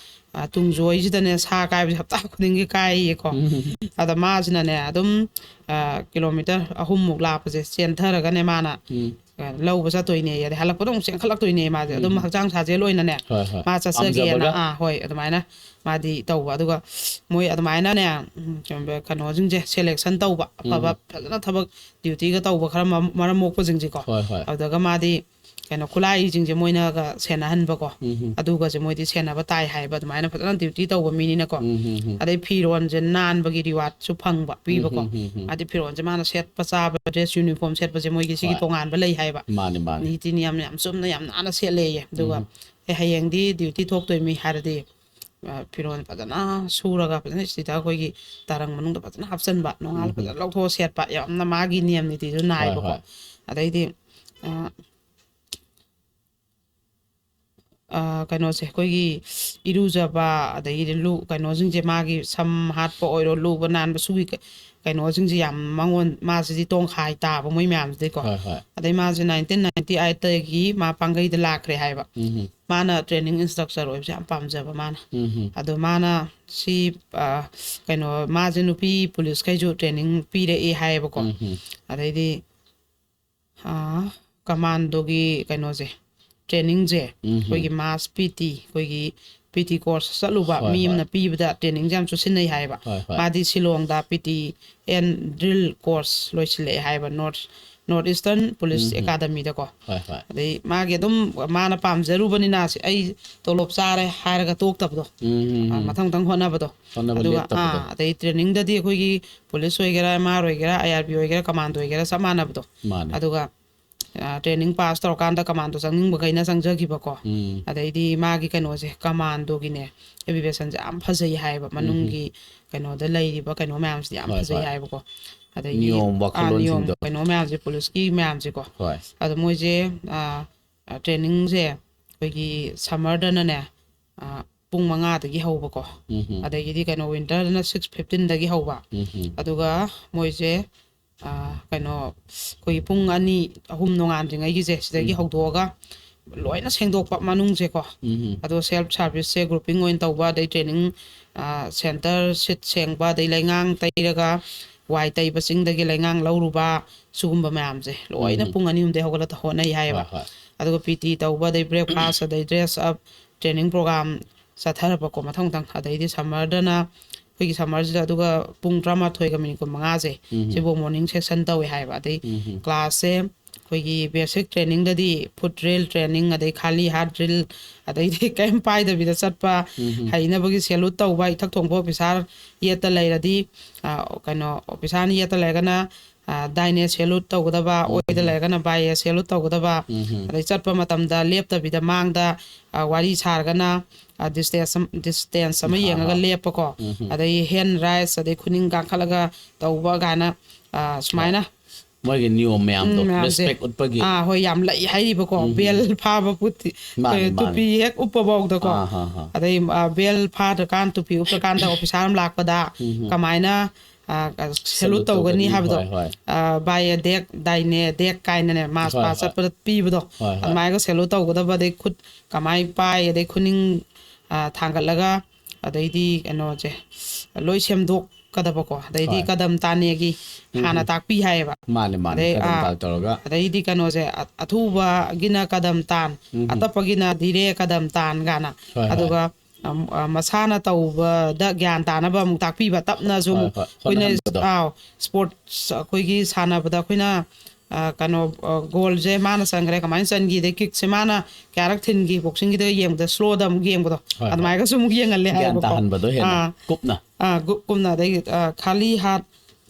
ꯑ, ꯇꯨꯡꯖꯣꯏꯁꯤꯗꯅꯦ ꯁꯥ ꯀꯥꯏꯕꯁꯦ ꯍꯞꯇꯥ ꯈꯨꯗꯤꯡꯒꯤ ꯀꯥꯏꯌꯦꯀꯣ꯫ ꯎꯝ꯫ ꯑꯗ ꯃꯥꯁꯤꯅ ꯅꯦ ꯑꯗꯨꯝ, ꯑ, ꯀꯤꯂꯣꯃꯤꯇꯔ ꯑꯍꯨꯝꯃꯨꯛ ꯂꯥꯞꯄꯁꯦ ꯆꯦꯟꯊꯔꯒꯅꯦ ꯃꯥꯅ, ꯎꯝ꯫ ꯑ, ꯂꯧꯕ ꯆꯠꯇꯣꯏꯅꯦ꯫ ꯑꯗꯩ ꯍꯜꯂꯛꯄꯗ ꯑꯃꯨꯛ ꯆꯦꯟꯈꯠꯂꯛꯇꯣꯏꯅꯦ ꯃꯥꯁꯦ꯫ ꯑꯗꯨꯝ ꯎꯝ꯫ ꯍꯛꯆꯥꯡ ꯁꯥꯖꯦꯜ ꯑꯣꯏꯅꯅꯦ ꯍꯣꯏ, ꯍꯣꯏ꯫ ꯃꯥ ꯆꯠꯆꯒꯦꯅ꯫ ꯄꯥꯝꯖꯕꯒ꯫ ꯑꯥ, ꯍꯣꯏ, ꯑꯗꯨꯃꯥꯏꯅ ꯃꯥꯗꯤ ꯇꯧꯕ꯫ ꯑꯗꯨꯒ ꯃꯣꯏ ꯑꯗꯨꯃꯥꯏꯅꯅꯦ, ꯎꯝ, ꯀꯩꯅꯣꯁꯤꯡꯁꯦ ꯁꯦꯂꯦꯛꯁꯟ ꯇꯧꯕ, ꯑꯐꯕ ꯎꯝ꯫ ꯐꯖꯅ ꯊꯕꯛ ꯗ꯭ꯌꯨꯇꯤꯒ ꯇꯧꯕ ꯈꯔ ꯃ-, ꯃꯔꯝ ꯃꯣꯛꯄꯁꯤꯡꯁꯦꯀꯣ꯫ ꯍꯣꯏ, ꯍꯣꯏ꯫ ꯑꯗꯨꯗꯒ ꯃꯥꯗꯤ ꯀꯩꯅꯣ, ꯈꯨꯠꯂꯥꯏꯁꯤꯡꯁꯦ ꯃꯣꯏꯅꯒ ꯁꯦꯟꯅꯍꯟꯕꯀꯣ꯫ ꯎꯝ, ꯎꯝ꯫ ꯑꯗꯨꯒꯁꯦ ꯃꯣꯏꯗꯤ ꯁꯦꯟꯅꯕ ꯇꯥꯏ ꯍꯥꯏꯕ, ꯑꯗꯨꯃꯥꯏꯅ ꯐꯖꯅ ꯗ꯭ꯌꯨꯇꯤ ꯇꯧꯕ ꯃꯤꯅꯤꯅꯀꯣ꯫ ꯎꯝ, ꯎꯝ, ꯎꯝ꯫ ꯑꯗꯩ ꯐꯤꯔꯣꯟꯁꯦ ꯅꯥꯟꯕꯒꯤ ꯔꯤꯋꯥꯔꯗꯁꯨ ꯐꯪꯕ, ꯄꯤꯕꯀꯣ꯫ ꯎꯝ, ꯎꯝ, ꯎꯝ, ꯎꯝ꯫ ꯍꯥꯏꯗꯤ ꯐꯤꯔꯣꯟꯁꯦ ꯃꯥꯅ ꯁꯦꯠꯄ ꯆꯥꯕ, ꯗ꯭ꯔꯦꯁ ꯌꯨꯅꯤꯐꯣꯔꯝ ꯁꯦꯠꯄꯁꯦ ꯃꯣꯏꯒꯤ ꯁꯤꯒꯤ ꯍꯣꯏ꯫ ꯇꯣꯉꯥꯟꯕ ꯂꯩ ꯍꯥꯏꯕ꯫ ꯃꯥꯅꯤ, ꯃꯥꯅꯤ꯫ ꯅꯤꯇꯤ ꯅꯤꯌꯝ ꯌꯥꯝ ꯆꯨꯝꯅ, ꯌꯥꯝ ꯅꯥꯟꯅ ꯁꯦꯠꯂꯦꯌꯦ꯫ ꯑꯗꯨꯒ, ꯎꯝ꯫ "ꯑꯦ, ꯍꯌꯦꯡꯗꯤ ꯗ꯭ꯌꯨꯇꯤ ꯊꯣꯛꯇꯣꯏꯃꯤ" ꯍꯥꯏꯔꯗꯤ, ꯑ, ꯐꯤꯔꯣꯜ ꯐꯖꯅ ꯁꯨꯔꯒ, ꯐꯖꯅ ꯏꯁꯇ꯭ꯔꯤꯗ ꯑꯩꯈꯣꯏꯒꯤ ꯇꯔꯪ ꯃꯅꯨꯡꯗ ꯐꯖꯅ ꯍꯥꯞꯆꯤꯟꯕ, ꯅꯣꯡꯉꯥꯜꯂ ꯎꯝ꯫ ꯐꯖꯅ ꯂꯧꯊꯣꯛꯑ ꯁꯦꯠꯄ, ꯌꯥꯝꯅ ꯃꯥꯒꯤ ꯅꯤꯌꯝ ꯅꯤꯇꯤꯁꯨ ꯍꯣꯏ, ꯅꯥꯏꯕꯀꯣ꯫ ꯍꯣꯏ꯫ ꯑꯗꯩꯗꯤ, ꯑ, ꯑ, ꯀꯩꯅꯣꯁꯦ, ꯑꯩꯈꯣꯏꯒꯤ ꯏꯔꯨꯖꯕ, ꯑꯗꯒꯤꯗꯤ ꯂꯨ-, ꯀꯩꯅꯣꯁꯤꯡꯁꯦ, ꯃꯥꯒꯤ ꯁꯝ ꯍꯥꯠꯄ ꯑꯣꯏꯔꯣ, ꯂꯨꯕ ꯅꯥꯟꯕ, ꯁꯨꯒꯤ ꯀ-, ꯀꯩꯅꯣꯁꯤꯡꯁꯦ ꯌꯥꯝ ꯃꯉꯣꯟ-, ꯃꯥꯁꯤꯗꯤ ꯇꯣꯡꯈꯥꯏ ꯇꯥꯕ ꯃꯣꯏ ꯃꯌꯥꯝꯁꯤꯗꯤꯀꯣ꯫ ꯍꯣꯏ, ꯍꯣꯏ꯫ ꯑꯗꯩ ꯃꯥꯁꯦ ꯅꯥꯏꯟꯇꯤꯟ ꯅꯥꯏꯟꯇꯤ ꯑꯩꯠꯇꯒꯤ ꯃꯥ ꯄꯥꯡꯒꯩꯗ ꯂꯥꯛꯈ꯭ꯔꯦ ꯍꯥꯏꯕ꯫ ꯎꯝ, ꯎꯝ꯫ ꯃꯥꯅ ꯇ꯭ꯔꯦꯅꯤꯡ ꯏꯟꯁꯇ꯭ꯔꯛꯇꯔ ꯑꯣꯏꯕꯁꯦ ꯌꯥꯝ ꯄꯥꯝꯖꯕ ꯃꯥꯅ꯫ ꯎꯝ, ꯎꯝ꯫ ꯑꯗꯣ ꯃꯥꯅ ꯁꯤ, ꯑ, ꯀꯩꯅꯣ, ꯃꯥꯁꯦ ꯅꯨꯄꯤ ꯄꯨꯂꯤꯁꯈꯩꯁꯨ ꯇ꯭ꯔꯦꯅꯤꯡ ꯄꯤꯔꯛꯑꯦ ꯍꯥꯏꯌꯦꯕꯀꯣ꯫ ꯎꯝ, ꯎꯝ꯫ ꯑꯗꯩꯗꯤ, ꯑ, ꯀꯃꯥꯟꯗꯣꯒꯤ ꯀꯩꯅꯣꯁꯦ, ꯇ꯭ꯔꯦꯅꯤꯡꯁꯦ ꯑꯩꯈꯣꯏꯒꯤ ꯃꯥꯁ ꯄꯤ ꯇꯤ, ꯑꯩꯈꯣꯏꯒꯤ ꯄꯤ ꯇꯤ ꯀꯣꯔꯁ ꯆꯠꯂꯨꯕ ꯃꯤ ꯑꯃꯅ ꯄꯤꯕꯗ ꯇ꯭ꯔꯦꯅꯤꯡꯁꯦ ꯌꯥꯝ ꯆꯨꯁꯤꯟꯅꯩ ꯍꯥꯏꯌꯦꯕ꯫ ꯃꯥꯗꯤ ꯁꯤꯂꯣꯡꯗ P T N drill course ꯂꯣꯏꯁꯤꯜꯂꯛꯑꯦ ꯍꯥꯏꯌꯦꯕ, ꯅꯣꯔꯠ ꯅꯣꯔꯠ ꯏꯁꯇꯔꯟ ꯄꯨꯂꯤꯁ ꯑꯦꯀꯥꯗꯃꯤꯗꯀꯣ꯫ ꯑꯗꯩ ꯃꯥꯒꯤ ꯑꯗꯨꯝ ꯃꯥꯅ ꯄꯥꯝꯖꯔꯨꯕꯅꯤꯅ, "ꯁꯤ ꯑꯩ ꯇꯣꯂꯣꯞ ꯆꯥꯔꯦ" ꯍꯥꯏꯔꯒ ꯇꯣꯛꯇꯕꯗꯣ꯫ ꯃꯊꯪ ꯃꯊꯪ ꯍꯣꯠꯅꯕꯗꯣ꯫ ꯑꯗꯨꯒ ꯑꯥ ꯑꯗꯩ ꯇ꯭ꯔꯦꯅꯤꯡꯗꯗꯤ ꯑꯩꯈꯣꯏꯒꯤ ꯄꯨꯂꯤꯁ ꯑꯣꯏꯒꯦꯔꯥ, ꯑꯦꯝ ꯑꯥꯔ ꯑꯣꯏꯒꯦꯔꯥ, ꯑꯥꯏ ꯑꯥꯔ ꯕꯤ ꯑꯣꯏꯒꯦꯔꯥ, ꯀꯃꯥꯟꯗꯣ ꯑꯣꯏꯒꯦꯔꯥ, ꯆꯞ ꯃꯥꯟꯅꯕꯗꯣ꯫ ꯑꯗꯨꯒ ꯇ꯭ꯔꯦꯅꯤꯡ ꯄꯥꯁ ꯇꯧꯔꯀꯥꯟꯗ ꯀꯃꯥꯟꯗꯣ ꯆꯪꯅꯤꯡꯕꯈꯩꯅ ꯆꯪꯖꯈꯤꯕꯀꯣ꯫ ꯑꯗꯩꯗꯤ ꯃꯥꯒꯤ ꯀꯩꯅꯣꯁꯦ, ꯀꯃꯥꯟꯗꯣꯒꯤꯅꯦ, ꯑꯦꯕꯤꯕꯦꯁꯟꯁꯦ ꯌꯥꯝ ꯐꯖꯩ ꯍꯥꯏꯌꯦꯕ, ꯃꯅꯨꯡꯒꯤ ꯀꯩꯅꯣꯗ ꯂꯩꯔꯤꯕ ꯀꯩꯅꯣ ꯃꯌꯥꯝꯁꯤꯗꯤ ꯌꯥꯝ ꯐꯖꯩ ꯍꯥꯏꯕꯀꯣ꯫ ꯑꯗꯒꯤ ꯅꯤꯌꯣꯝ, ꯑꯥ, ꯅꯤꯌꯣꯝ ꯋꯥꯈꯜꯂꯣꯟꯁꯤꯡꯗꯣ꯫ ꯀꯩꯅꯣ ꯃꯌꯥꯝꯁꯦ, ꯄꯨꯂꯤꯁꯀꯤ ꯃꯌꯥꯝꯁꯦꯀꯣ꯫ ꯑꯗꯣ ꯃꯣꯏꯁꯦ, ꯑꯥ, ꯇ꯭ꯔꯦꯅꯤꯡꯁꯦ ꯑꯩꯈꯣꯏꯒꯤ ꯁꯝꯃꯔꯗꯅꯅꯦ, ꯑꯥ, ꯄꯨꯡ ꯃꯉꯥꯗꯒꯤ ꯍꯧꯕꯀꯣ꯫ ꯑꯗꯒꯤꯗꯤ ꯀꯩꯅꯣ, ꯋꯤꯟꯇꯔꯗꯅ ꯁꯤꯛꯁ ꯐꯤꯐꯇꯤꯟꯗꯒꯤ ꯍꯧꯕ꯫ ꯑꯗꯨꯒ ꯃꯣꯏꯁꯦ, ꯑꯥ, ꯀꯩꯅꯣ, ꯑꯩꯈꯣꯏꯒꯤ ꯄꯨꯡ ꯑꯅꯤ, ꯑꯍꯨꯝ ꯅꯣꯡꯉꯥꯟꯗ꯭ꯔꯤꯉꯩꯒꯤꯁꯦ, ꯁꯤꯗꯒꯤ ꯍꯧꯗꯣꯛꯑꯒ ꯂꯣꯏꯅ ꯁꯦꯡꯗꯣꯛꯄ ꯃꯅꯨꯡꯁꯦꯀꯣ꯫ ꯑꯗꯣ ꯁꯦꯜꯐ ꯁꯥꯔꯚꯤꯁꯁꯦ ꯒ꯭ꯔꯨꯄꯤꯡ ꯑꯣꯏꯅ ꯇꯧꯕ, ꯑꯗꯩ ꯇ꯭ꯔꯦꯅꯤꯡ, ꯑꯥ, ꯁꯦꯟꯇꯔ ꯁꯤꯠ ꯁꯦꯡꯕ, ꯑꯗꯩ ꯂꯩꯉꯥꯡ ꯇꯩꯔꯒ ꯋꯥꯏ ꯇꯩꯕꯁꯤꯡꯗꯒꯤ ꯂꯩꯉꯥꯡ ꯂꯧꯔꯨꯕ, ꯁꯤꯒꯨꯝꯕ ꯃꯌꯥꯝꯁꯦ ꯂꯣꯏꯅ ꯄꯨꯡ ꯑꯅꯤ ꯑꯍꯨꯝꯗꯒꯤ ꯍꯧꯒꯠꯂꯒ ꯍꯣꯠꯅꯩ ꯍꯥꯏꯌꯦꯕ꯫ ꯑꯗꯨꯒ ꯄꯤ ꯇꯤ ꯇꯧꯕ, ꯑꯗꯩ ꯕ꯭ꯔꯦꯛꯐꯥꯁ, ꯑꯗꯩ ꯗ꯭ꯔꯦꯁ ꯑꯞ, ꯇ꯭ꯔꯦꯅꯤꯡ ꯄ꯭ꯔꯣꯒ꯭ꯔꯥꯝ ꯆꯠꯊꯔꯕꯀꯣ, ꯃꯊꯪ ꯃꯊꯪ꯫ ꯑꯗꯩꯗꯤ ꯁꯝꯃꯔꯗꯅ, ꯑꯩꯈꯣꯏꯒꯤ ꯁꯝꯃꯔꯁꯤꯗ, ꯑꯗꯨꯒ ꯄꯨꯡ ꯇꯔꯥꯃꯥꯊꯣꯏꯒ ꯃꯤꯅꯤꯠ ꯀꯨꯟꯃꯉꯥꯁꯦ, ꯁꯤꯕꯨ ꯃꯣꯔꯅꯤꯡ ꯁꯦꯛꯁꯟ ꯇꯧꯋꯦ ꯍꯥꯏꯌꯦꯕ꯫ ꯑꯗꯩ ꯀ꯭ꯂꯥꯁꯁꯦ ꯑꯩꯈꯣꯏꯒꯤ ꯕꯦꯁꯤꯛ ꯇ꯭ꯔꯦꯅꯤꯡꯗꯗꯤ ꯐꯨꯠ ꯗ꯭ꯔꯤꯜ ꯇ꯭ꯔꯦꯅꯤꯡ, ꯑꯗꯩ ꯈꯥꯂꯤ ꯍꯥꯠ ꯗ꯭ꯔꯤꯜ, ꯑꯗꯩꯗꯤ ꯀꯔꯤꯝ ꯄꯥꯏꯗꯕꯤꯗ ꯆꯠꯄ, ꯍꯩꯅꯕꯒꯤ ꯁꯦꯂꯨꯠ ꯇꯧꯕ, ꯏꯊꯛ ꯊꯣꯡꯕ ꯑꯣꯐꯤꯁꯥꯔ ꯌꯦꯠꯇ ꯂꯩꯔꯗꯤ, ꯑ, ꯀꯩꯅꯣ, ꯑꯣꯐꯤꯁꯥꯔꯅ ꯌꯦꯠꯇ ꯂꯩꯔꯒꯅ, ꯑ, ꯗꯥꯏꯅꯦ ꯁꯦꯂꯨꯠ ꯇꯧꯒꯗꯕ, ꯑꯣꯏꯗ ꯂꯩꯔꯒꯅ ꯕꯥꯏꯌꯦ ꯁꯦꯂꯨꯠ ꯇꯧꯒꯗꯕ, ꯑꯗꯩ ꯆꯠꯄ ꯃꯇꯝꯗ ꯂꯦꯞꯇꯕꯤꯗ ꯃꯥꯡꯗ, ꯑ, ꯋꯥꯔꯤ ꯁꯥꯔꯒꯅ, ꯑ, ꯗꯤꯁꯇꯦꯟꯁ ꯑꯃ, ꯗꯤꯁꯇꯦꯟꯁ ꯑꯃ ꯌꯦꯡꯉꯒ ꯂꯦꯞꯄꯀꯣ, ꯑꯗꯩ ꯍꯦꯟ ꯔꯥꯏꯁ, ꯑꯗꯩ ꯈꯨꯅꯤꯡ ꯀꯥꯡꯈꯠꯂꯒ ꯇꯧꯕ ꯀꯥꯏꯅ, ꯑ, ꯁꯨꯃꯥꯏꯅ꯫ ꯃꯣꯏꯒꯤ ꯅꯤꯌꯣꯝ ꯃꯌꯥꯝꯗꯣ, ꯎꯝ, ꯃꯌꯥꯝꯁꯦ꯫ ꯔꯦꯁꯄꯦꯛ ꯎꯠꯄꯒꯤ꯫ ꯑꯥ, ꯍꯣꯏ, ꯌꯥꯝ ꯂꯩ ꯍꯥꯏꯔꯤꯕꯀꯣ꯫ ꯕꯦꯜ ꯐꯥꯕ ꯄꯨꯠꯇꯤ, ꯃꯥꯅꯤ, ꯑꯩꯈꯣꯏ ꯃꯥꯅꯤ꯫ ꯇꯨꯄꯤ ꯍꯦꯛ ꯎꯞꯄꯐꯥꯎꯗꯀꯣ꯫ ꯑꯥ, ꯍꯥ, ꯍꯥ꯫ ꯑꯗꯩ, ꯑꯥ, ꯕꯦꯜ ꯐꯥꯗ꯭ꯔꯀꯥꯟ, ꯇꯨꯄꯤ ꯎꯞꯇ꯭ꯔꯀꯥꯟꯗ ꯑꯣꯐꯤꯁꯥꯔ ꯑꯃ ꯂꯥꯛꯄꯗ ꯀꯃꯥꯏꯅ, ꯑꯥ, ꯁꯦꯂꯨꯠ ꯁꯦꯂꯨꯠ ꯇꯧꯒꯅꯤ ꯇꯧꯒꯅꯤ, ꯍꯥꯏꯕꯗꯣ꯫ ꯍꯣꯏ, ꯍꯣꯏ꯫ ꯑꯥ, ꯕꯥꯏ ꯑꯦ ꯗꯦꯛ, ꯗꯥꯏꯅꯦ ꯗꯦꯛ ꯀꯥꯏꯅꯅꯦ, ꯃꯥꯔꯁ ꯍꯣꯏ, ꯄꯥꯁ ꯍꯣꯏ꯫ ꯆꯠꯄꯗ ꯄꯤꯕꯗꯣ꯫ ꯍꯣꯏ, ꯍꯣꯏ꯫ ꯑꯗꯨꯃꯥꯏꯅ ꯁꯦꯂꯨꯠ ꯇꯧꯒꯗꯕ, ꯑꯗꯩ ꯈꯨꯠ ꯀꯃꯥꯏ ꯄꯥꯏ, ꯑꯗꯩ ꯈꯨꯅꯤꯡ, ꯑꯥ, ꯊꯥꯡꯒꯠꯂꯒ, ꯑꯗꯩꯗꯤ ꯀꯩꯅꯣꯁꯦ ꯂꯣꯏ ꯁꯦꯝꯗꯣꯛ ꯀꯗꯕꯀꯣ, ꯑꯗꯩꯗꯤ ꯍꯣꯏ꯫ ꯀꯗꯝ ꯇꯥꯅꯦꯒꯤ ꯍꯥꯟꯅ ꯎꯝ꯫ ꯇꯥꯛꯄꯤ ꯍꯥꯏꯌꯦꯕ꯫ ꯃꯥꯅꯦ, ꯃꯥꯅꯦ꯫ ꯑꯗꯩ, ꯀꯗꯝ ꯑꯥ, ꯇꯥ ꯇꯧꯔꯒ꯫ ꯑꯗꯩꯗꯤ ꯀꯩꯅꯣꯁꯦ, ꯑ-, ꯑꯊꯨꯕꯒꯤꯅ ꯀꯗꯝ ꯇꯥꯟ, ꯎꯝ꯫ ꯑꯇꯞꯄꯒꯤꯅ ꯙꯤꯔꯦ ꯀꯗꯝ ꯇꯥꯟ ꯀꯥꯏꯅ꯫ ꯍꯣꯏ, ꯍꯣꯏ꯫ ꯑꯗꯨꯒ, ꯑꯝ, ꯑ, ꯃꯁꯥꯅ ꯇꯧꯕꯗ ꯒ꯭ꯌꯥꯟ ꯇꯥꯅꯕ ꯑꯃꯨꯛ ꯇꯥꯛꯄꯤꯕ, ꯇꯞꯅꯁꯨ ꯍꯣꯏ, ꯑꯃꯨꯛ ꯍꯣꯏ꯫ ꯑꯩꯈꯣꯏꯅ, ꯍꯣꯠꯅꯍꯟꯕꯗꯣ꯫ ꯑꯥꯎ, sports ꯑꯩꯈꯣꯏꯒꯤ ꯁꯥꯟꯅꯕꯗ ꯑꯩꯈꯣꯏꯅ, ꯑ, ꯀꯩꯅꯣ, ꯑ, goalꯁꯦ ꯃꯥꯅ ꯆꯟꯈ꯭ꯔꯦ, ꯀꯃꯥꯏꯅ ꯆꯟꯈꯤ, ꯑꯗꯩ kickꯁꯦ ꯃꯥꯅ ꯀꯌꯥꯔꯛ ꯊꯤꯟꯈꯤ, boxingꯒꯤꯗꯒ ꯌꯦꯡꯕꯗ slowꯗ ꯑꯃꯨꯛ ꯌꯦꯡꯕꯗꯣ, ꯍꯣꯏ, ꯍꯣꯏ꯫ ꯑꯗꯨꯃꯥꯏꯅꯒꯁꯨ ꯑꯃꯨꯛ ꯌꯦꯡꯍꯜꯂꯦ ꯒ꯭ꯌꯥꯟ ꯍꯥꯏꯌꯦꯕꯀꯣ꯫ ꯇꯥꯍꯟꯕꯗꯣ ꯍꯦꯟꯅ ꯑꯥ꯫ ꯀꯨꯞꯅ꯫ ꯑꯥ, ꯒꯨ-, ꯀꯨꯞꯅ꯫ ꯑꯗꯩ, ꯑ, ꯈꯥꯂꯤ ꯍꯥꯠ,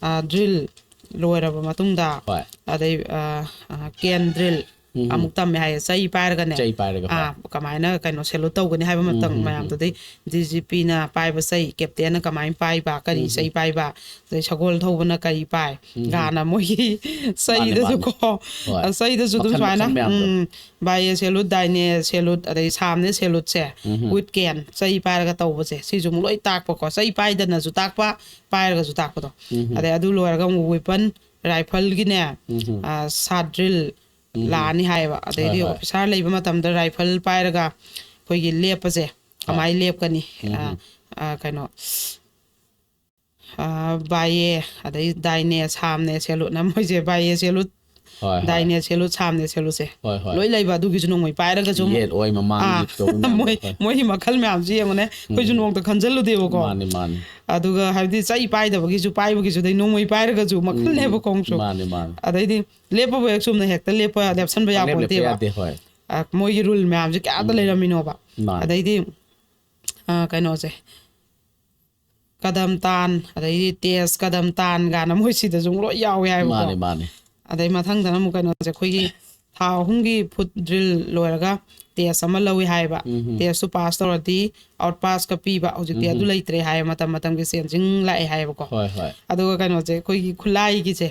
ꯑ, drill ꯂꯣꯏꯔꯕ ꯃꯇꯨꯡꯗ, ꯍꯣꯏ꯫ ꯑꯗꯩ, ꯑ, ꯑ, can drill ꯎꯝ꯫ ꯑꯃꯨꯛ ꯇꯝꯃꯦ ꯍꯥꯏꯌꯦ, ꯆꯩ ꯄꯥꯏꯔꯒꯅꯦ꯫ ꯆꯩ ꯄꯥꯏꯔꯒ, ꯍꯣꯏ꯫ ꯑꯥ, ꯀꯃꯥꯏꯅ ꯀꯩꯅꯣ salute ꯇꯧꯒꯅꯤ ꯍꯥꯏꯕ ꯎꯝ, ꯃꯇꯝ ꯎꯝ, ꯎꯝ꯫ ꯃꯌꯥꯝꯗꯨꯗꯩ, DGPꯅ ꯄꯥꯏꯕ ꯆꯩ, captainꯅ ꯀꯃꯥꯏꯅ ꯄꯥꯏꯕ, ꯀꯔꯤ ꯎꯝ, ꯆꯩ ꯎꯝ꯫ ꯄꯥꯏꯕ, ꯑꯗꯩ ꯁꯒꯣꯜ ꯊꯧꯕꯅ ꯀꯔꯤ ꯄꯥꯏ, ꯎꯝ, ꯎꯝ꯫ ꯒꯥꯅ ꯃꯣꯏꯒꯤ ꯃꯥꯅꯦ, ꯆꯩꯗꯁꯨ ꯃꯥꯅꯦ꯫ ꯀꯣ, ꯍꯣꯏ꯫ ꯑ, ꯆꯩꯗꯁꯨ ꯑꯗꯨꯝ ꯃꯈꯜ, ꯁꯨꯃꯥꯏꯅ, ꯃꯈꯜ ꯃꯌꯥꯝꯗꯣ꯫ ꯎꯝ, ꯕꯥꯏꯌꯦ salute, ꯗꯥꯏꯅꯦ salute, ꯑꯗꯩ ꯁꯥꯝꯅꯦ saluteꯁꯦ, ꯎꯝ, ꯎꯝ꯫ With can, ꯆꯩ ꯄꯥꯏꯔꯒ ꯇꯧꯕꯁꯦ, ꯁꯤꯁꯨ ꯑꯃꯨꯛ ꯂꯣꯏ ꯇꯥꯛꯄꯀꯣ, ꯆꯩ ꯄꯥꯏꯗꯅꯁꯨ ꯇꯥꯛꯄ, ꯄꯥꯏꯔꯒꯁꯨ ꯇꯥꯛꯄꯗꯣ꯫ ꯎꯝ, ꯎꯝ꯫ ꯑꯗꯩ ꯑꯗꯨ ꯂꯣꯏꯔꯒ ꯑꯃꯨꯛ weapon, rifleꯒꯤꯅꯦ, ꯎꯝ, ꯎꯝ꯫ ꯑ, ꯁꯥꯠ drill ꯎꯝ, ꯎꯝ꯫ ꯂꯥꯛꯑꯅꯤ ꯍꯥꯏꯌꯦꯕ꯫ ꯍꯣꯏ, ꯑꯗꯩꯗꯤ ꯍꯣꯏ꯫ Officer ꯂꯩꯕ ꯃꯇꯝꯗ rifle ꯄꯥꯏꯔꯒ ꯑꯩꯈꯣꯏꯒꯤ ꯂꯦꯞꯄꯁꯦ, ꯍꯣꯏ꯫ ꯀꯃꯥꯏꯅ ꯂꯦꯞꯀꯅꯤ? ꯎꯝ, ꯑ, ꯎꯝ꯫ ꯑ, ꯀꯩꯅꯣ, ꯑ, ꯕꯥꯏꯌꯦ, ꯑꯗꯩ ꯗꯥꯏꯅꯦ, ꯁꯥꯝꯅꯦ saluteꯅ ꯃꯣꯏꯁꯦ ꯕꯥꯏꯌꯦ salute, ꯍꯣꯏ, ꯍꯣꯏ꯫ ꯗꯥꯏꯅꯦ salute, ꯁꯥꯝꯅꯦ saluteꯁꯦ꯫ ꯍꯣꯏ, ꯍꯣꯏ꯫ ꯂꯣꯏ ꯂꯩꯕ, ꯑꯗꯨꯒꯤꯁꯨ ꯅꯣꯡꯃꯩ ꯄꯥꯏꯔꯒꯁꯨ ꯑꯃꯨꯛ, ꯌꯦꯠ ꯑꯣꯏ, ꯃꯃꯥꯡꯒꯤ ꯑꯥ, ꯇꯧꯕ ꯃꯌꯥꯝꯗꯣ, ꯃꯣꯏ, ꯍꯣꯏ꯫ ꯃꯣꯏꯒꯤ ꯃꯈꯜ ꯃꯌꯥꯝꯁꯤ ꯌꯦꯡꯉꯨꯅꯦ, ꯑꯩꯈꯣꯏꯁꯨ ꯎꯝ꯫ ꯅꯣꯡꯃꯇ ꯈꯟꯖꯜꯂꯨꯗꯦꯕꯀꯣ꯫ ꯃꯥꯅꯤ, ꯃꯥꯅꯤ꯫ ꯑꯗꯨꯒ ꯍꯥꯏꯕꯗꯤ ꯆꯩ ꯄꯥꯏꯗꯕꯒꯤꯁꯨ, ꯄꯥꯏꯕꯒꯤꯁꯨ, ꯑꯗꯩ ꯅꯣꯡꯃꯩ ꯄꯥꯏꯔꯒꯁꯨ ꯎꯝ, ꯃꯈꯜꯅꯦꯕꯀꯣ ꯑꯃꯨꯛꯁꯨ꯫ ꯃꯥꯅꯤ, ꯃꯥꯅꯤ꯫ ꯑꯗꯩꯗꯤ ꯂꯦꯞꯄꯕꯨ ꯍꯦꯛ ꯆꯨꯝꯅ ꯍꯦꯛꯇ ꯂꯦꯞꯄ, ꯂꯦꯞꯁꯟꯕ ꯄꯪꯂꯦꯞ ꯂꯦꯞꯄ ꯌꯥꯄꯣꯟꯇꯦꯕ꯫ ꯌꯥꯗꯦ, ꯍꯣꯏ꯫ ꯑ, ꯃꯣꯏꯒꯤ rule ꯃꯌꯥꯝꯁꯦ ꯀꯌꯥꯗ ꯎꯝ꯫ ꯂꯩꯔꯝꯃꯤꯅꯣꯕ꯫ ꯃꯥꯅꯤ꯫ ꯑꯗꯩꯗꯤ, ꯑ, ꯀꯩꯅꯣꯁꯦ, ꯀꯗꯝ ꯇꯥꯟ, ꯑꯗꯩꯗꯤ test ꯀꯗꯝ ꯇꯥꯟ ꯀꯥꯏꯅ ꯃꯣꯏ ꯁꯤꯗꯁꯨ ꯑꯃꯨꯛ ꯂꯣꯏ ꯌꯥꯎꯋꯦ ꯍꯥꯏꯕꯀꯣ꯫ ꯃꯥꯅꯤ, ꯃꯥꯅꯤ꯫ ꯑꯗꯩ ꯃꯊꯪꯗꯅ ꯑꯃꯨꯛ ꯀꯩꯅꯣꯁꯦ, ꯑꯩꯈꯣꯏꯒꯤ ꯊꯥ ꯑꯍꯨꯝꯒꯤ foot drill ꯂꯣꯏꯔꯒ test ꯑꯃ ꯂꯧꯏ ꯍꯥꯏꯌꯦꯕ꯫ ꯎꯝ, ꯎꯝ꯫ Testꯇꯨ pass ꯇꯧꯔꯗꯤ out passꯀ ꯄꯤꯕ꯫ ꯍꯧꯖꯤꯛꯇꯤ ꯎꯝ, ꯑꯗꯨ ꯎꯝ꯫ ꯂꯩꯇ꯭ꯔꯦ ꯍꯥꯏꯌꯦ, ꯃꯇꯝ ꯃꯇꯝꯒꯤ changing ꯂꯥꯛꯑꯦ ꯍꯥꯏꯌꯦꯕꯀꯣ꯫ ꯍꯣꯏ, ꯍꯣꯏ꯫ ꯑꯗꯨꯒ ꯀꯩꯅꯣꯁꯦ, ꯑꯩꯈꯣꯏꯒꯤ ꯈꯨꯠꯂꯥꯏꯒꯤꯁꯦ,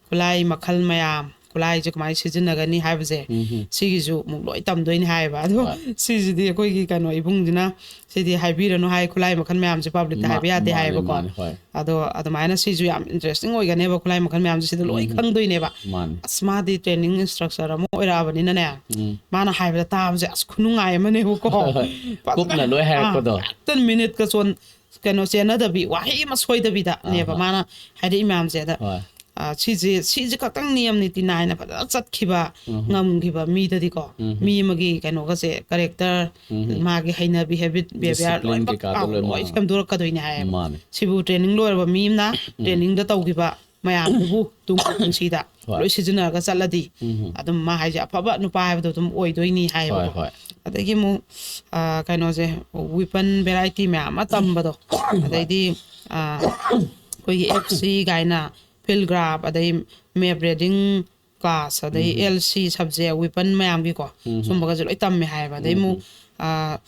ꯈꯨꯠꯂꯥꯏ ꯃꯈꯜ ꯃꯌꯥꯝ, ꯈꯨꯠꯂꯥꯏꯁꯦ ꯀꯃꯥꯏꯅ ꯁꯤꯖꯤꯟꯅꯒꯅꯤ ꯍꯥꯏꯕꯁꯦ, ꯎꯝ, ꯎꯝ꯫ ꯁꯤꯒꯤꯁꯨ ꯑꯃꯨꯛ ꯂꯣꯏ ꯇꯝꯗꯣꯏꯅꯦ ꯍꯥꯏꯌꯦꯕ꯫ ꯑꯗꯣ ꯍꯣꯏ꯫ ꯁꯤꯁꯤꯗꯤ ꯑꯩꯈꯣꯏꯒꯤ ꯀꯩꯅꯣ ꯏꯕꯨꯡꯁꯤꯅ ꯁꯤꯗꯤ ꯍꯥꯏꯕꯤꯔꯅꯨ ꯍꯥꯏ, ꯈꯨꯠꯂꯥꯏ ꯃꯈꯜ ꯃꯌꯥꯝꯁꯦ publicꯇ ꯃꯥ-, ꯍꯥꯏꯕ ꯌꯥꯗꯦ ꯃꯥꯅꯦ, ꯍꯥꯏꯌꯦꯕꯀꯣ꯫ ꯃꯥꯅꯦ, ꯍꯣꯏ꯫ ꯑꯗꯣ ꯑꯗꯨꯃꯥꯏꯅ ꯁꯤꯁꯨ ꯌꯥꯝ interesting ꯑꯣꯏꯒꯅꯦꯕ, ꯈꯨꯠꯂꯥꯏ ꯃꯈꯜ ꯃꯌꯥꯝꯁꯦ ꯁꯤꯗ ꯂꯣꯏ ꯎꯝ꯫ ꯈꯪꯗꯣꯏꯅꯦꯕ꯫ ꯃꯥꯅꯦ꯫ ꯑꯁ, ꯃꯥꯗꯤ training instructor ꯑꯃ ꯑꯣꯏꯔꯛꯑꯕꯅꯤꯅꯅꯦ, ꯎꯝ꯫ ꯃꯥꯅ ꯍꯥꯏꯕꯗ ꯇꯥꯕꯁꯦ ꯑꯁ ꯈꯨꯅꯨꯡꯉꯥꯏ ꯑꯃꯅꯦꯕꯀꯣ꯫ ꯍꯣꯏ, ꯍꯣꯏ꯫ ꯐꯖꯅ, ꯀꯨꯞꯅ ꯂꯣꯏ ꯑꯥ, ꯍꯥꯏꯔꯛꯄꯗꯣ꯫ ꯍꯦꯛꯇ minuteꯀ ꯆꯣꯟ-, ꯀꯩꯅꯣ ꯆꯦꯟꯅꯗꯕꯤ, ꯋꯥꯍꯩ ꯑꯃ ꯁꯣꯏꯗꯕꯤꯗꯅꯦꯕ ꯑꯍꯥ꯫ ꯃꯥꯅ ꯍꯥꯏꯔꯛꯏ ꯃꯌꯥꯝꯁꯦ꯫ ꯑꯗ ꯍꯣꯏ꯫ ꯑ, ꯁꯤꯁꯦ, ꯁꯤꯁꯦ ꯈꯛꯇꯪ ꯅꯤꯌꯝ ꯅꯤꯇꯤ ꯅꯥꯏꯅ ꯐꯖꯅ ꯆꯠꯈꯤꯕ, ꯎꯝ꯫ ꯉꯝꯈꯤꯕ ꯃꯤꯗꯗꯤꯀꯣ, ꯎꯝ꯫ ꯃꯤ ꯑꯃꯒꯤ ꯀꯩꯅꯣꯒꯁꯦ, ꯀꯦꯔꯦꯛꯇꯔ, ꯎꯝ꯫ ꯃꯥꯒꯤ ꯍꯩꯅꯕꯤ, ꯍꯦꯕꯤꯠ, ꯕꯦꯕꯤꯌꯥꯔ, discipline ꯂꯣꯏꯅꯃꯛ, ꯀꯩꯀꯥꯗꯣ ꯑꯥ, ꯂꯣꯏ ꯂꯣꯏ ꯃꯥ-, ꯁꯦꯝꯗꯣꯔꯛꯀꯗꯣꯏꯅꯦ ꯍꯥꯏꯌꯦꯕ꯫ ꯃꯥꯅꯦ꯫ ꯁꯤꯕꯨ ꯇ꯭ꯔꯦꯅꯤꯡ ꯂꯣꯏꯔꯕ ꯃꯤ ꯑꯃꯅ ꯎꯝ꯫ ꯇ꯭ꯔꯦꯅꯤꯡꯗ ꯇꯧꯈꯤꯕ ꯃꯌꯥꯝꯗꯨꯕꯨ ꯇꯨꯡꯒꯤ ꯄꯨꯟꯁꯤꯗ ꯍꯣꯏ꯫ ꯂꯣꯏ ꯁꯤꯖꯤꯟꯅꯔꯒ ꯆꯠꯂꯗꯤ ꯎꯝ꯫ ꯑꯗꯨꯝ ꯃꯥ ꯍꯥꯏꯁꯦ ꯑꯐꯕ ꯅꯨꯄꯥ ꯍꯥꯏꯕꯗꯣ ꯑꯗꯨꯝ ꯑꯣꯏꯗꯣꯏꯅꯤ ꯍꯥꯏꯌꯦꯕꯀꯣ꯫ ꯍꯣꯏ, ꯍꯣꯏ꯫ ꯑꯗꯒꯤ ꯑꯃꯨꯛ, ꯑ, ꯀꯩꯅꯣꯁꯦ, weapon variety ꯃꯌꯥꯝ ꯑꯃ ꯇꯝꯕꯗꯣ, ꯍꯣꯏ꯫ ꯑꯗꯩꯗꯤ, ꯑ, ꯑꯩꯈꯣꯏꯒꯤ F C ꯀꯥꯏꯅ, field craft, ꯑꯗꯩ map reading class, ꯑꯗꯩ ꯎꯝ꯫ L C subject, weapon ꯃꯌꯥꯝꯒꯤꯀꯣ, ꯎꯝ꯫ ꯁꯨꯝꯕꯒꯁꯦ ꯂꯣꯏ ꯇꯝꯃꯦ ꯍꯥꯏꯌꯦꯕ꯫ ꯑꯗꯩ ꯑꯃꯨꯛ, ꯎꯝ꯫ ꯑ,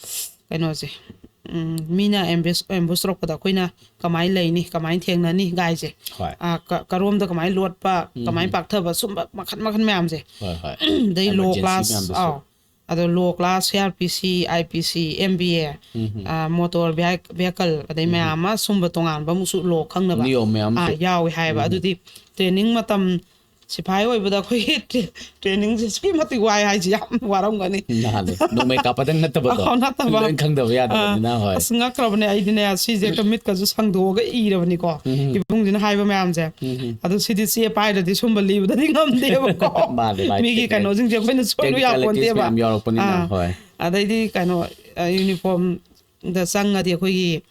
ꯀꯩꯅꯣꯁꯦ, ꯎꯝ, ꯃꯤꯅ ambush, ambush ꯇꯧꯔꯛꯄꯗ ꯑꯩꯈꯣꯏꯅ ꯀꯃꯥꯏꯅ ꯂꯩꯅꯤ, ꯀꯃꯥꯏꯅ ꯊꯦꯡꯅꯅꯤ ꯒꯥꯏꯁꯦ, ꯍꯣꯏ꯫ ꯑ, ꯀ-, ꯀꯔꯣꯝꯗ ꯀꯃꯥꯏꯅ ꯂꯣꯠꯄ, ꯎꯝ꯫ ꯀꯃꯥꯏꯅ ꯄꯥꯛꯊꯕ, ꯁꯨꯝꯕ ꯃꯈꯟ ꯃꯈꯟ ꯃꯌꯥꯝꯁꯦ꯫ ꯍꯣꯏ, ꯍꯣꯏ꯫ ꯑꯗꯩ law emergency class, ꯃꯌꯥꯝꯗꯁꯨ꯫ ꯑꯥꯎ꯫ ꯑꯗꯣ law class, C R P C, I P C, M B A, ꯎꯝ꯫ ꯑ, motor vehic-, vehicle, ꯑꯗꯩ ꯎꯝ꯫ ꯃꯌꯥꯝ ꯑꯃ ꯁꯨꯝꯕ ꯇꯣꯉꯥꯟꯕ ꯑꯃꯨꯛꯁꯨ law ꯈꯪꯅꯕ, ꯅꯤꯌꯣꯝ ꯃꯌꯥꯝ ꯑꯥ, ꯂꯩ꯫ ꯌꯥꯎꯋꯦ ꯍꯥꯏꯌꯦꯕ꯫ ꯎꯝ꯫ ꯑꯗꯨꯗꯤ training ꯃꯇꯝ ꯁꯤꯐꯥꯏ ꯑꯣꯏꯕꯗ ꯑꯩꯈꯣꯏꯒꯤ ꯇ꯭ꯔꯦ-, trainingꯁꯦ ꯑꯁꯨꯛꯀꯤ ꯃꯇꯤꯛ ꯋꯥꯏ ꯍꯥꯏꯁꯦ ꯌꯥꯝ ꯋꯥꯔꯝꯒꯅꯤ꯫ ꯃꯥꯅꯦ꯫ ꯅꯣꯡꯃꯩ ꯀꯥꯞꯄꯗꯪ ꯅꯠꯇꯕꯗꯣ꯫ ꯑꯧ, ꯅꯠꯇꯕ꯫ ꯂꯣꯏ ꯈꯪꯗꯕ ꯌꯥꯗꯕꯅꯤꯅ, ꯑꯥ, ꯍꯣꯏ꯫ ꯑꯁ, ꯉꯛꯈ꯭ꯔꯕꯅꯦ ꯑꯩꯗꯤꯅꯦ, ꯁꯤꯁꯦ ꯍꯦꯛꯇ ꯃꯤꯠꯀꯁꯨ ꯁꯪꯗꯣꯛꯑꯒ ꯏꯔꯕꯅꯤꯀꯣ꯫ ꯎꯝ꯫ ꯏꯕꯨꯡꯁꯤꯅ ꯍꯥꯏꯕ ꯃꯌꯥꯝꯁꯦ꯫ ꯎꯝ꯫ ꯑꯗꯣ ꯁꯤꯗꯤ ꯆꯦ ꯄꯥꯏꯔꯗꯤ ꯁꯨꯝꯕ ꯂꯤꯕꯗꯗꯤ ꯉꯝꯗꯦꯕꯀꯣ꯫ ꯃꯥꯅꯦ, ꯃꯥꯅꯦ꯫ ꯃꯤꯒꯤ technical, ꯀꯩꯅꯣꯁꯤꯡꯁꯦ ꯑꯩꯈꯣꯏꯅ ꯁꯣꯏꯕ technicalities ꯌꯥꯄꯣꯟꯇꯦꯕ꯫ ꯃꯌꯥꯝ ꯌꯥꯎꯔꯛꯄꯅꯤꯅ, ꯑꯥ꯫ ꯍꯣꯏ꯫ ꯑꯗꯩꯗꯤ ꯀꯩꯅꯣ, ꯑ, uniformꯗ ꯆꯪꯉꯗꯤ ꯑꯩꯈꯣꯏꯒꯤ,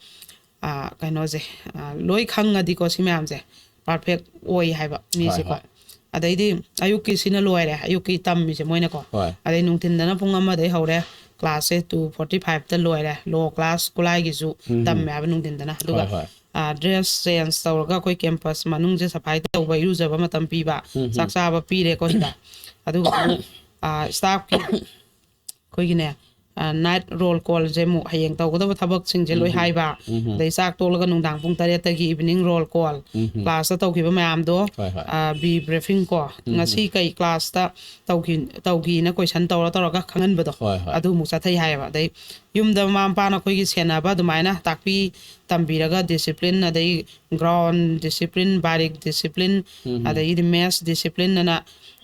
ꯑ, ꯀꯩꯅꯣꯁꯦ, ꯑ, ꯂꯣꯏ ꯈꯪꯉꯗꯤꯀꯣ ꯁꯤ ꯃꯌꯥꯝꯁꯦ perfect ꯑꯣꯏ ꯍꯥꯏꯕ ꯃꯤꯁꯦꯀꯣ꯫ ꯍꯣꯏ, ꯍꯣꯏ꯫ ꯑꯗꯩꯗꯤ ꯑꯌꯨꯛꯀꯤ ꯁꯤꯅ ꯂꯣꯏꯔꯦ, ꯑꯌꯨꯛꯀꯤ ꯇꯝꯃꯤꯁꯦ ꯃꯣꯏꯅꯀꯣ꯫ ꯍꯣꯏ꯫ ꯑꯗꯩ ꯅꯨꯡꯊꯤꯟꯗꯅ ꯄꯨꯡ ꯑꯃꯗꯩ ꯍꯧꯔꯦ, classꯁꯦ two forty fiveꯇ ꯂꯣꯏꯔꯦ꯫ Law class ꯈꯨꯂꯥꯏꯒꯤꯁꯨ ꯎꯝ꯫ ꯇꯝꯃꯦ ꯍꯥꯏꯕ ꯅꯨꯡꯊꯤꯟꯗꯅ꯫ ꯑꯗꯨꯒ, ꯍꯣꯏ, ꯍꯣꯏ꯫ ꯑ, dress change ꯇꯧꯔꯒ ꯑꯩꯈꯣꯏ campus ꯃꯅꯨꯡꯁꯦ ꯁꯐꯥꯏ ꯇꯧꯕ, ꯏꯔꯨꯖꯕ ꯃꯇꯝ ꯄꯤꯕ, ꯎꯝ꯫ ꯆꯥꯛ ꯆꯥꯕ ꯄꯤꯔꯦꯀꯣ ꯁꯤꯗ꯫ ꯑꯗꯨꯒ ꯑꯃꯨꯛ, ꯑ, staffꯀꯤ ꯑꯩꯈꯣꯏꯒꯤꯅꯦ, ꯑ, night roll callꯁꯦ ꯑꯃꯨꯛ ꯍꯌꯦꯡ ꯇꯧꯒꯗꯕ ꯊꯕꯛꯁꯤꯡꯁꯦ ꯂꯣꯏ ꯎꯝ꯫ ꯍꯥꯏꯕ, ꯎꯝ꯫ ꯑꯗꯩ ꯆꯥꯛ ꯇꯣꯛꯂꯒ ꯅꯨꯡꯗꯥꯡ ꯄꯨꯡ ꯇꯔꯦꯠꯇꯒꯤ evening roll call, ꯎꯝ꯫ classꯇ ꯇꯧꯈꯤꯕ ꯃꯌꯥꯝꯗꯣ, ꯍꯣꯏ, ꯍꯣꯏ꯫ ꯑ, be briefing ꯀꯣ, ꯎꯝ꯫ ꯉꯁꯤ ꯀꯩ classꯇ ꯇꯧꯈꯤ, ꯇꯧꯈꯤꯅ question ꯇꯧꯔ ꯇꯧꯔꯒ ꯈꯪꯍꯟꯕꯗꯣ, ꯍꯣꯏ, ꯍꯣꯏ꯫ ꯑꯗꯨ ꯑꯃꯨꯛ ꯆꯠꯊꯩ ꯍꯥꯏꯌꯦꯕ꯫ ꯑꯗꯩ ꯌꯨꯝꯗ ꯃꯃꯥ ꯃꯄꯥꯅ ꯑꯩꯈꯣꯏꯒꯤ ꯁꯦꯟꯅꯕ ꯑꯗꯨꯃꯥꯏꯅ ꯇꯥꯛꯄꯤ ꯇꯝꯕꯤꯔꯒ discipline, ꯑꯗꯩ ground discipline, ꯕꯥꯔꯤꯛ discipline, ꯎꯝ꯫ ꯑꯗꯒꯤꯗꯤ mess discipline ꯑꯅ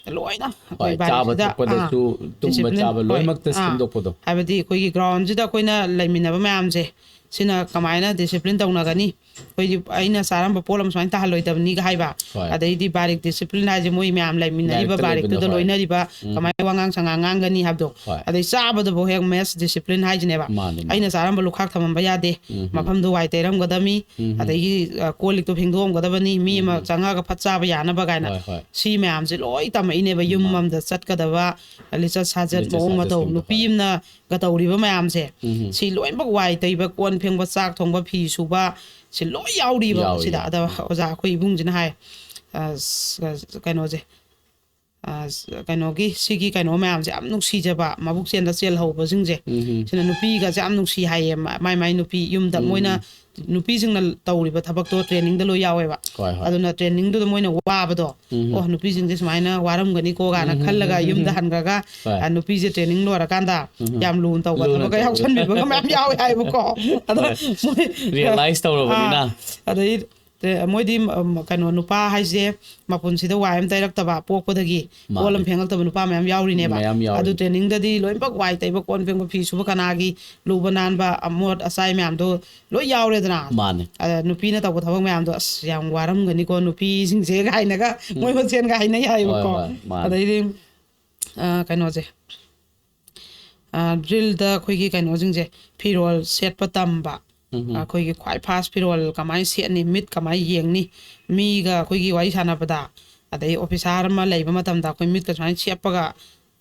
ꯂꯣꯏꯅ ꯑꯩꯈꯣꯏ ꯍꯣꯏ, ꯆꯥꯕ ꯕꯥꯔꯤꯛꯁꯤꯗ, ꯊꯛꯄꯗꯁꯨ, ꯑꯥ, ꯇꯨꯝꯕ discipline, ꯆꯥꯕ ꯍꯣꯏ, ꯂꯣꯏꯅꯃꯛꯇ ꯑꯥ, ꯁꯦꯝꯗꯣꯛꯄꯗꯣ꯫ ꯍꯥꯏꯕꯗꯤ ꯑꯩꯈꯣꯏꯒꯤ groundꯁꯤꯗ ꯑꯩꯈꯣꯏꯅ ꯂꯩꯃꯤꯟꯅꯕ ꯃꯌꯥꯝꯁꯦ ꯁꯤꯅ ꯀꯃꯥꯏꯅ ꯗꯤꯁꯤꯄ꯭ꯂꯤꯟ ꯇꯧꯅꯒꯅꯤ? ꯑꯩꯈꯣꯏꯗꯤ ꯑꯩꯅ ꯆꯥꯔꯝꯕ ꯄꯣꯠ ꯑꯃ ꯁꯨꯃꯥꯏꯅ ꯇꯥꯍꯜꯂꯣꯏꯗꯕꯅꯤꯒ ꯍꯥꯏꯕ꯫ ꯍꯣꯏ꯫ ꯑꯗꯩꯗꯤ ꯕꯥꯔꯤꯛ ꯗꯤꯁꯤꯄ꯭ꯂꯤꯟ ꯍꯥꯏꯁꯦ ꯃꯣꯏ ꯃꯌꯥꯝ ꯂꯩꯃꯤꯟꯅꯔꯤꯕ ꯂꯥꯏꯔꯤꯛꯇ ꯂꯩꯕꯅ, ꯕꯥꯔꯤꯛꯇꯨꯗ ꯍꯣꯏ꯫ ꯂꯣꯏꯅꯔꯤꯕ, ꯎꯝ꯫ ꯀꯃꯥꯏꯅ ꯋꯥꯉꯥꯡ ꯁꯉꯥꯡ ꯉꯥꯡꯒꯅꯤ ꯍꯥꯏꯕꯗꯣ꯫ ꯍꯣꯏ꯫ ꯑꯗꯩ ꯆꯥꯕꯗꯕꯨ ꯍꯦꯛ ꯃꯦꯁ ꯗꯤꯁꯤꯄ꯭ꯂꯤꯟ ꯍꯥꯏꯁꯤꯅꯦꯕ꯫ ꯃꯥꯅꯦ, ꯃꯥꯅꯦ꯫ ꯑꯩꯅ ꯆꯥꯔꯝꯕ ꯂꯨꯈꯥꯛ ꯊꯝꯃꯝꯕ ꯌꯥꯗꯦ, ꯎꯝ꯫ ꯃꯐꯝꯗꯨ ꯋꯥꯏ ꯇꯩꯔꯝꯒꯗꯕꯅꯤ, ꯎꯝ꯫ ꯑꯗꯒꯤ ꯑ, ꯀꯣꯜ ꯂꯤꯛꯇꯣ ꯐꯦꯡꯗꯣꯛꯑꯝꯒꯗꯕꯅꯤ, ꯃꯤ ꯑꯃ ꯎꯝ꯫ ꯆꯪꯉꯛꯑꯒ ꯐꯠ ꯆꯥꯕ ꯌꯥꯅꯕ ꯀꯥꯏꯅ꯫ ꯍꯣꯏ, ꯍꯣꯏ꯫ ꯁꯤ ꯃꯌꯥꯝꯁꯦ ꯂꯣꯏ ꯇꯝꯃꯛꯏꯅꯦꯕ ꯌꯨꯝ ꯃꯥꯅꯦ꯫ ꯑꯃꯗ ꯆꯠꯀꯗꯕ ꯂꯤꯆꯠ ꯁꯥꯖꯠ, ꯂꯤꯆꯠ ꯃꯑꯣꯡ ꯃꯇꯧ, ꯁꯥꯖꯠꯁꯤꯡꯗꯣ, ꯅꯨꯄꯤ ꯍꯣꯏ꯫ ꯑꯃꯅ ꯒ ꯇꯧꯔꯤꯕ ꯃꯌꯥꯝꯁꯦ꯫ ꯎꯝ꯫ ꯁꯤ ꯂꯣꯏꯅꯃꯛ ꯋꯥꯏ ꯇꯩꯕ, ꯀꯣꯟ ꯐꯦꯡꯕ, ꯆꯥꯛ ꯊꯣꯡꯕ, ꯐꯤ ꯁꯨꯕ, ꯁꯤ ꯂꯣꯏ ꯌꯥꯎꯔꯤꯕ ꯌꯥꯎꯔꯤ, ꯁꯤꯗ꯫ ꯌꯥꯎꯔꯤ꯫ ꯑꯗ ꯑꯣꯖꯥ ꯑꯩꯈꯣꯏ ꯏꯕꯨꯡꯁꯤꯅ ꯍꯥꯏ, ꯑ, ꯁ-, ꯀꯩꯅꯣꯁꯦ, ꯑ, ꯁ-, ꯀꯩꯅꯣꯒꯤ, ꯁꯤꯒꯤ ꯀꯩꯅꯣ ꯃꯌꯥꯝꯁꯦ ꯌꯥꯝ ꯅꯨꯡꯁꯤꯖꯕ, ꯃꯕꯨꯛ ꯆꯦꯟꯗ ꯆꯦꯜꯍꯧꯕꯁꯤꯡꯁꯦ, ꯎꯝ꯫ ꯁꯤꯅ ꯅꯨꯄꯤꯒꯁꯦ ꯌꯥꯝ ꯅꯨꯡꯁꯤ ꯍꯥꯏꯌꯦ꯫ ꯃ-, ꯃꯥꯏ ꯃꯥꯏ ꯅꯨꯄꯤ ꯌꯨꯝꯗ ꯎꯝ꯫ ꯃꯣꯏꯅ ꯅꯨꯄꯤꯁꯤꯡꯅ ꯇꯧꯔꯤꯕ ꯊꯕꯛꯇꯣ ꯇ꯭ꯔꯦꯅꯤꯡꯗ ꯂꯣꯏ ꯌꯥꯎꯋꯦꯕ꯫ ꯍꯣꯏ, ꯍꯣꯏ꯫ ꯑꯗꯨꯅ ꯇ꯭ꯔꯦꯅꯤꯡꯗꯨꯗ ꯃꯣꯏꯅ ꯋꯥꯕꯗꯣ, ꯎꯝ꯫ ꯑꯣ, ꯅꯨꯄꯤꯁꯤꯡꯁꯦ ꯁꯨꯃꯥꯏꯅ ꯋꯥꯔꯝꯒꯅꯤꯀꯣ ꯀꯥꯏꯅ ꯎꯝ꯫ ꯈꯜꯂꯒ ꯌꯨꯝꯗ ꯍꯟꯈ꯭ꯔꯒ, ꯍꯣꯏ꯫ ꯑ, ꯅꯨꯄꯤꯁꯦ ꯇ꯭ꯔꯦꯅꯤꯡ ꯂꯣꯏꯔꯀꯥꯟꯗ ꯎꯝ꯫ ꯌꯥꯝ ꯂꯨꯅ ꯇꯧꯕ ꯂꯨꯅ ꯊꯕꯛꯀ ꯇꯧꯕ꯫ ꯌꯥꯎꯁꯟꯕꯤꯕꯒ ꯃꯌꯥꯝ ꯌꯥꯎꯋꯦ ꯍꯥꯏꯕꯀꯣ꯫ ꯑꯗꯣ ꯃꯣꯏ Realize ꯇꯧꯔꯕꯅꯤꯅ꯫ ꯑꯥ, ꯑꯗꯩ ꯇ꯭ꯔꯦ-, ꯃꯣꯏꯗꯤ, ꯎꯝ, ꯀꯩꯅꯣ, ꯅꯨꯄꯥ ꯍꯥꯏꯁꯦ ꯃꯄꯨꯟꯁꯤꯗ ꯋꯥꯏ ꯑꯃ ꯇꯩꯔꯛꯇꯕ, ꯄꯣꯛꯄꯗꯒꯤ ꯃꯥꯅꯦ꯫ ꯀꯣꯜ ꯑꯃ ꯐꯦꯡꯉꯛꯇꯕ ꯅꯨꯄꯥ ꯃꯌꯥꯝ ꯌꯥꯎꯔꯤꯅꯦꯕ꯫ ꯃꯌꯥꯝ ꯌꯥꯎꯔꯤ꯫ ꯑꯗꯨ ꯇ꯭ꯔꯦꯅꯤꯡꯗꯗꯤ ꯂꯣꯏꯅꯃꯛ ꯋꯥꯏ ꯇꯩꯕ, ꯀꯣꯟ ꯐꯦꯡꯕ, ꯐꯤ ꯁꯨꯕ, ꯀꯅꯥꯒꯤ ꯂꯨꯕ ꯅꯥꯟꯕ, ꯑꯃꯣꯠ ꯑꯆꯥꯏ ꯃꯌꯥꯝꯗꯣ ꯂꯣꯏ ꯌꯥꯎꯔꯦꯗꯅ꯫ ꯃꯥꯅꯦ꯫ ꯑꯗ ꯅꯨꯄꯤꯅ ꯇꯧꯕ ꯊꯕꯛ ꯃꯌꯥꯝꯗꯣ ꯑꯁ ꯌꯥꯝ ꯋꯥꯔꯝꯒꯅꯤꯀꯣ ꯅꯨꯄꯤꯁꯤꯡꯁꯦ ꯀꯥꯏꯅꯒ ꯃꯣꯏ ꯃꯁꯦꯟꯒ ꯍꯥꯏꯅꯩ ꯍꯥꯏꯕꯀꯣ꯫ ꯍꯣꯏ, ꯍꯣꯏ, ꯃꯥꯅꯦ꯫ ꯑꯗꯩꯗꯤ, ꯑ, ꯀꯩꯅꯣꯁꯦ, ꯑ, ꯗ꯭ꯔꯤꯜꯗ ꯑꯩꯈꯣꯏꯒꯤ ꯀꯩꯅꯣꯁꯤꯡꯁꯦ, ꯐꯤꯔꯣꯜ ꯁꯦꯠꯄ ꯇꯝꯕ, ꯎꯝ꯫ ꯑꯩꯈꯣꯏꯒꯤ ꯈ꯭ꯋꯥꯏ ꯐꯥꯔꯁ ꯐꯤꯔꯣꯜ ꯀꯃꯥꯏꯅ ꯁꯦꯠꯅꯤ, ꯃꯤꯠ ꯀꯃꯥꯏꯅ ꯌꯦꯡꯅꯤ, ꯃꯤꯒ ꯑꯩꯈꯣꯏꯒꯤ ꯋꯥꯔꯤ ꯁꯥꯟꯅꯕꯗ, ꯑꯗꯩ ꯑꯣꯐꯤꯁꯥꯔ ꯑꯃ ꯂꯩꯕ ꯃꯇꯝꯗ ꯑꯩꯈꯣꯏ ꯃꯤꯠꯀ ꯁꯨꯃꯥꯏꯅ ꯁꯦꯞꯄꯒ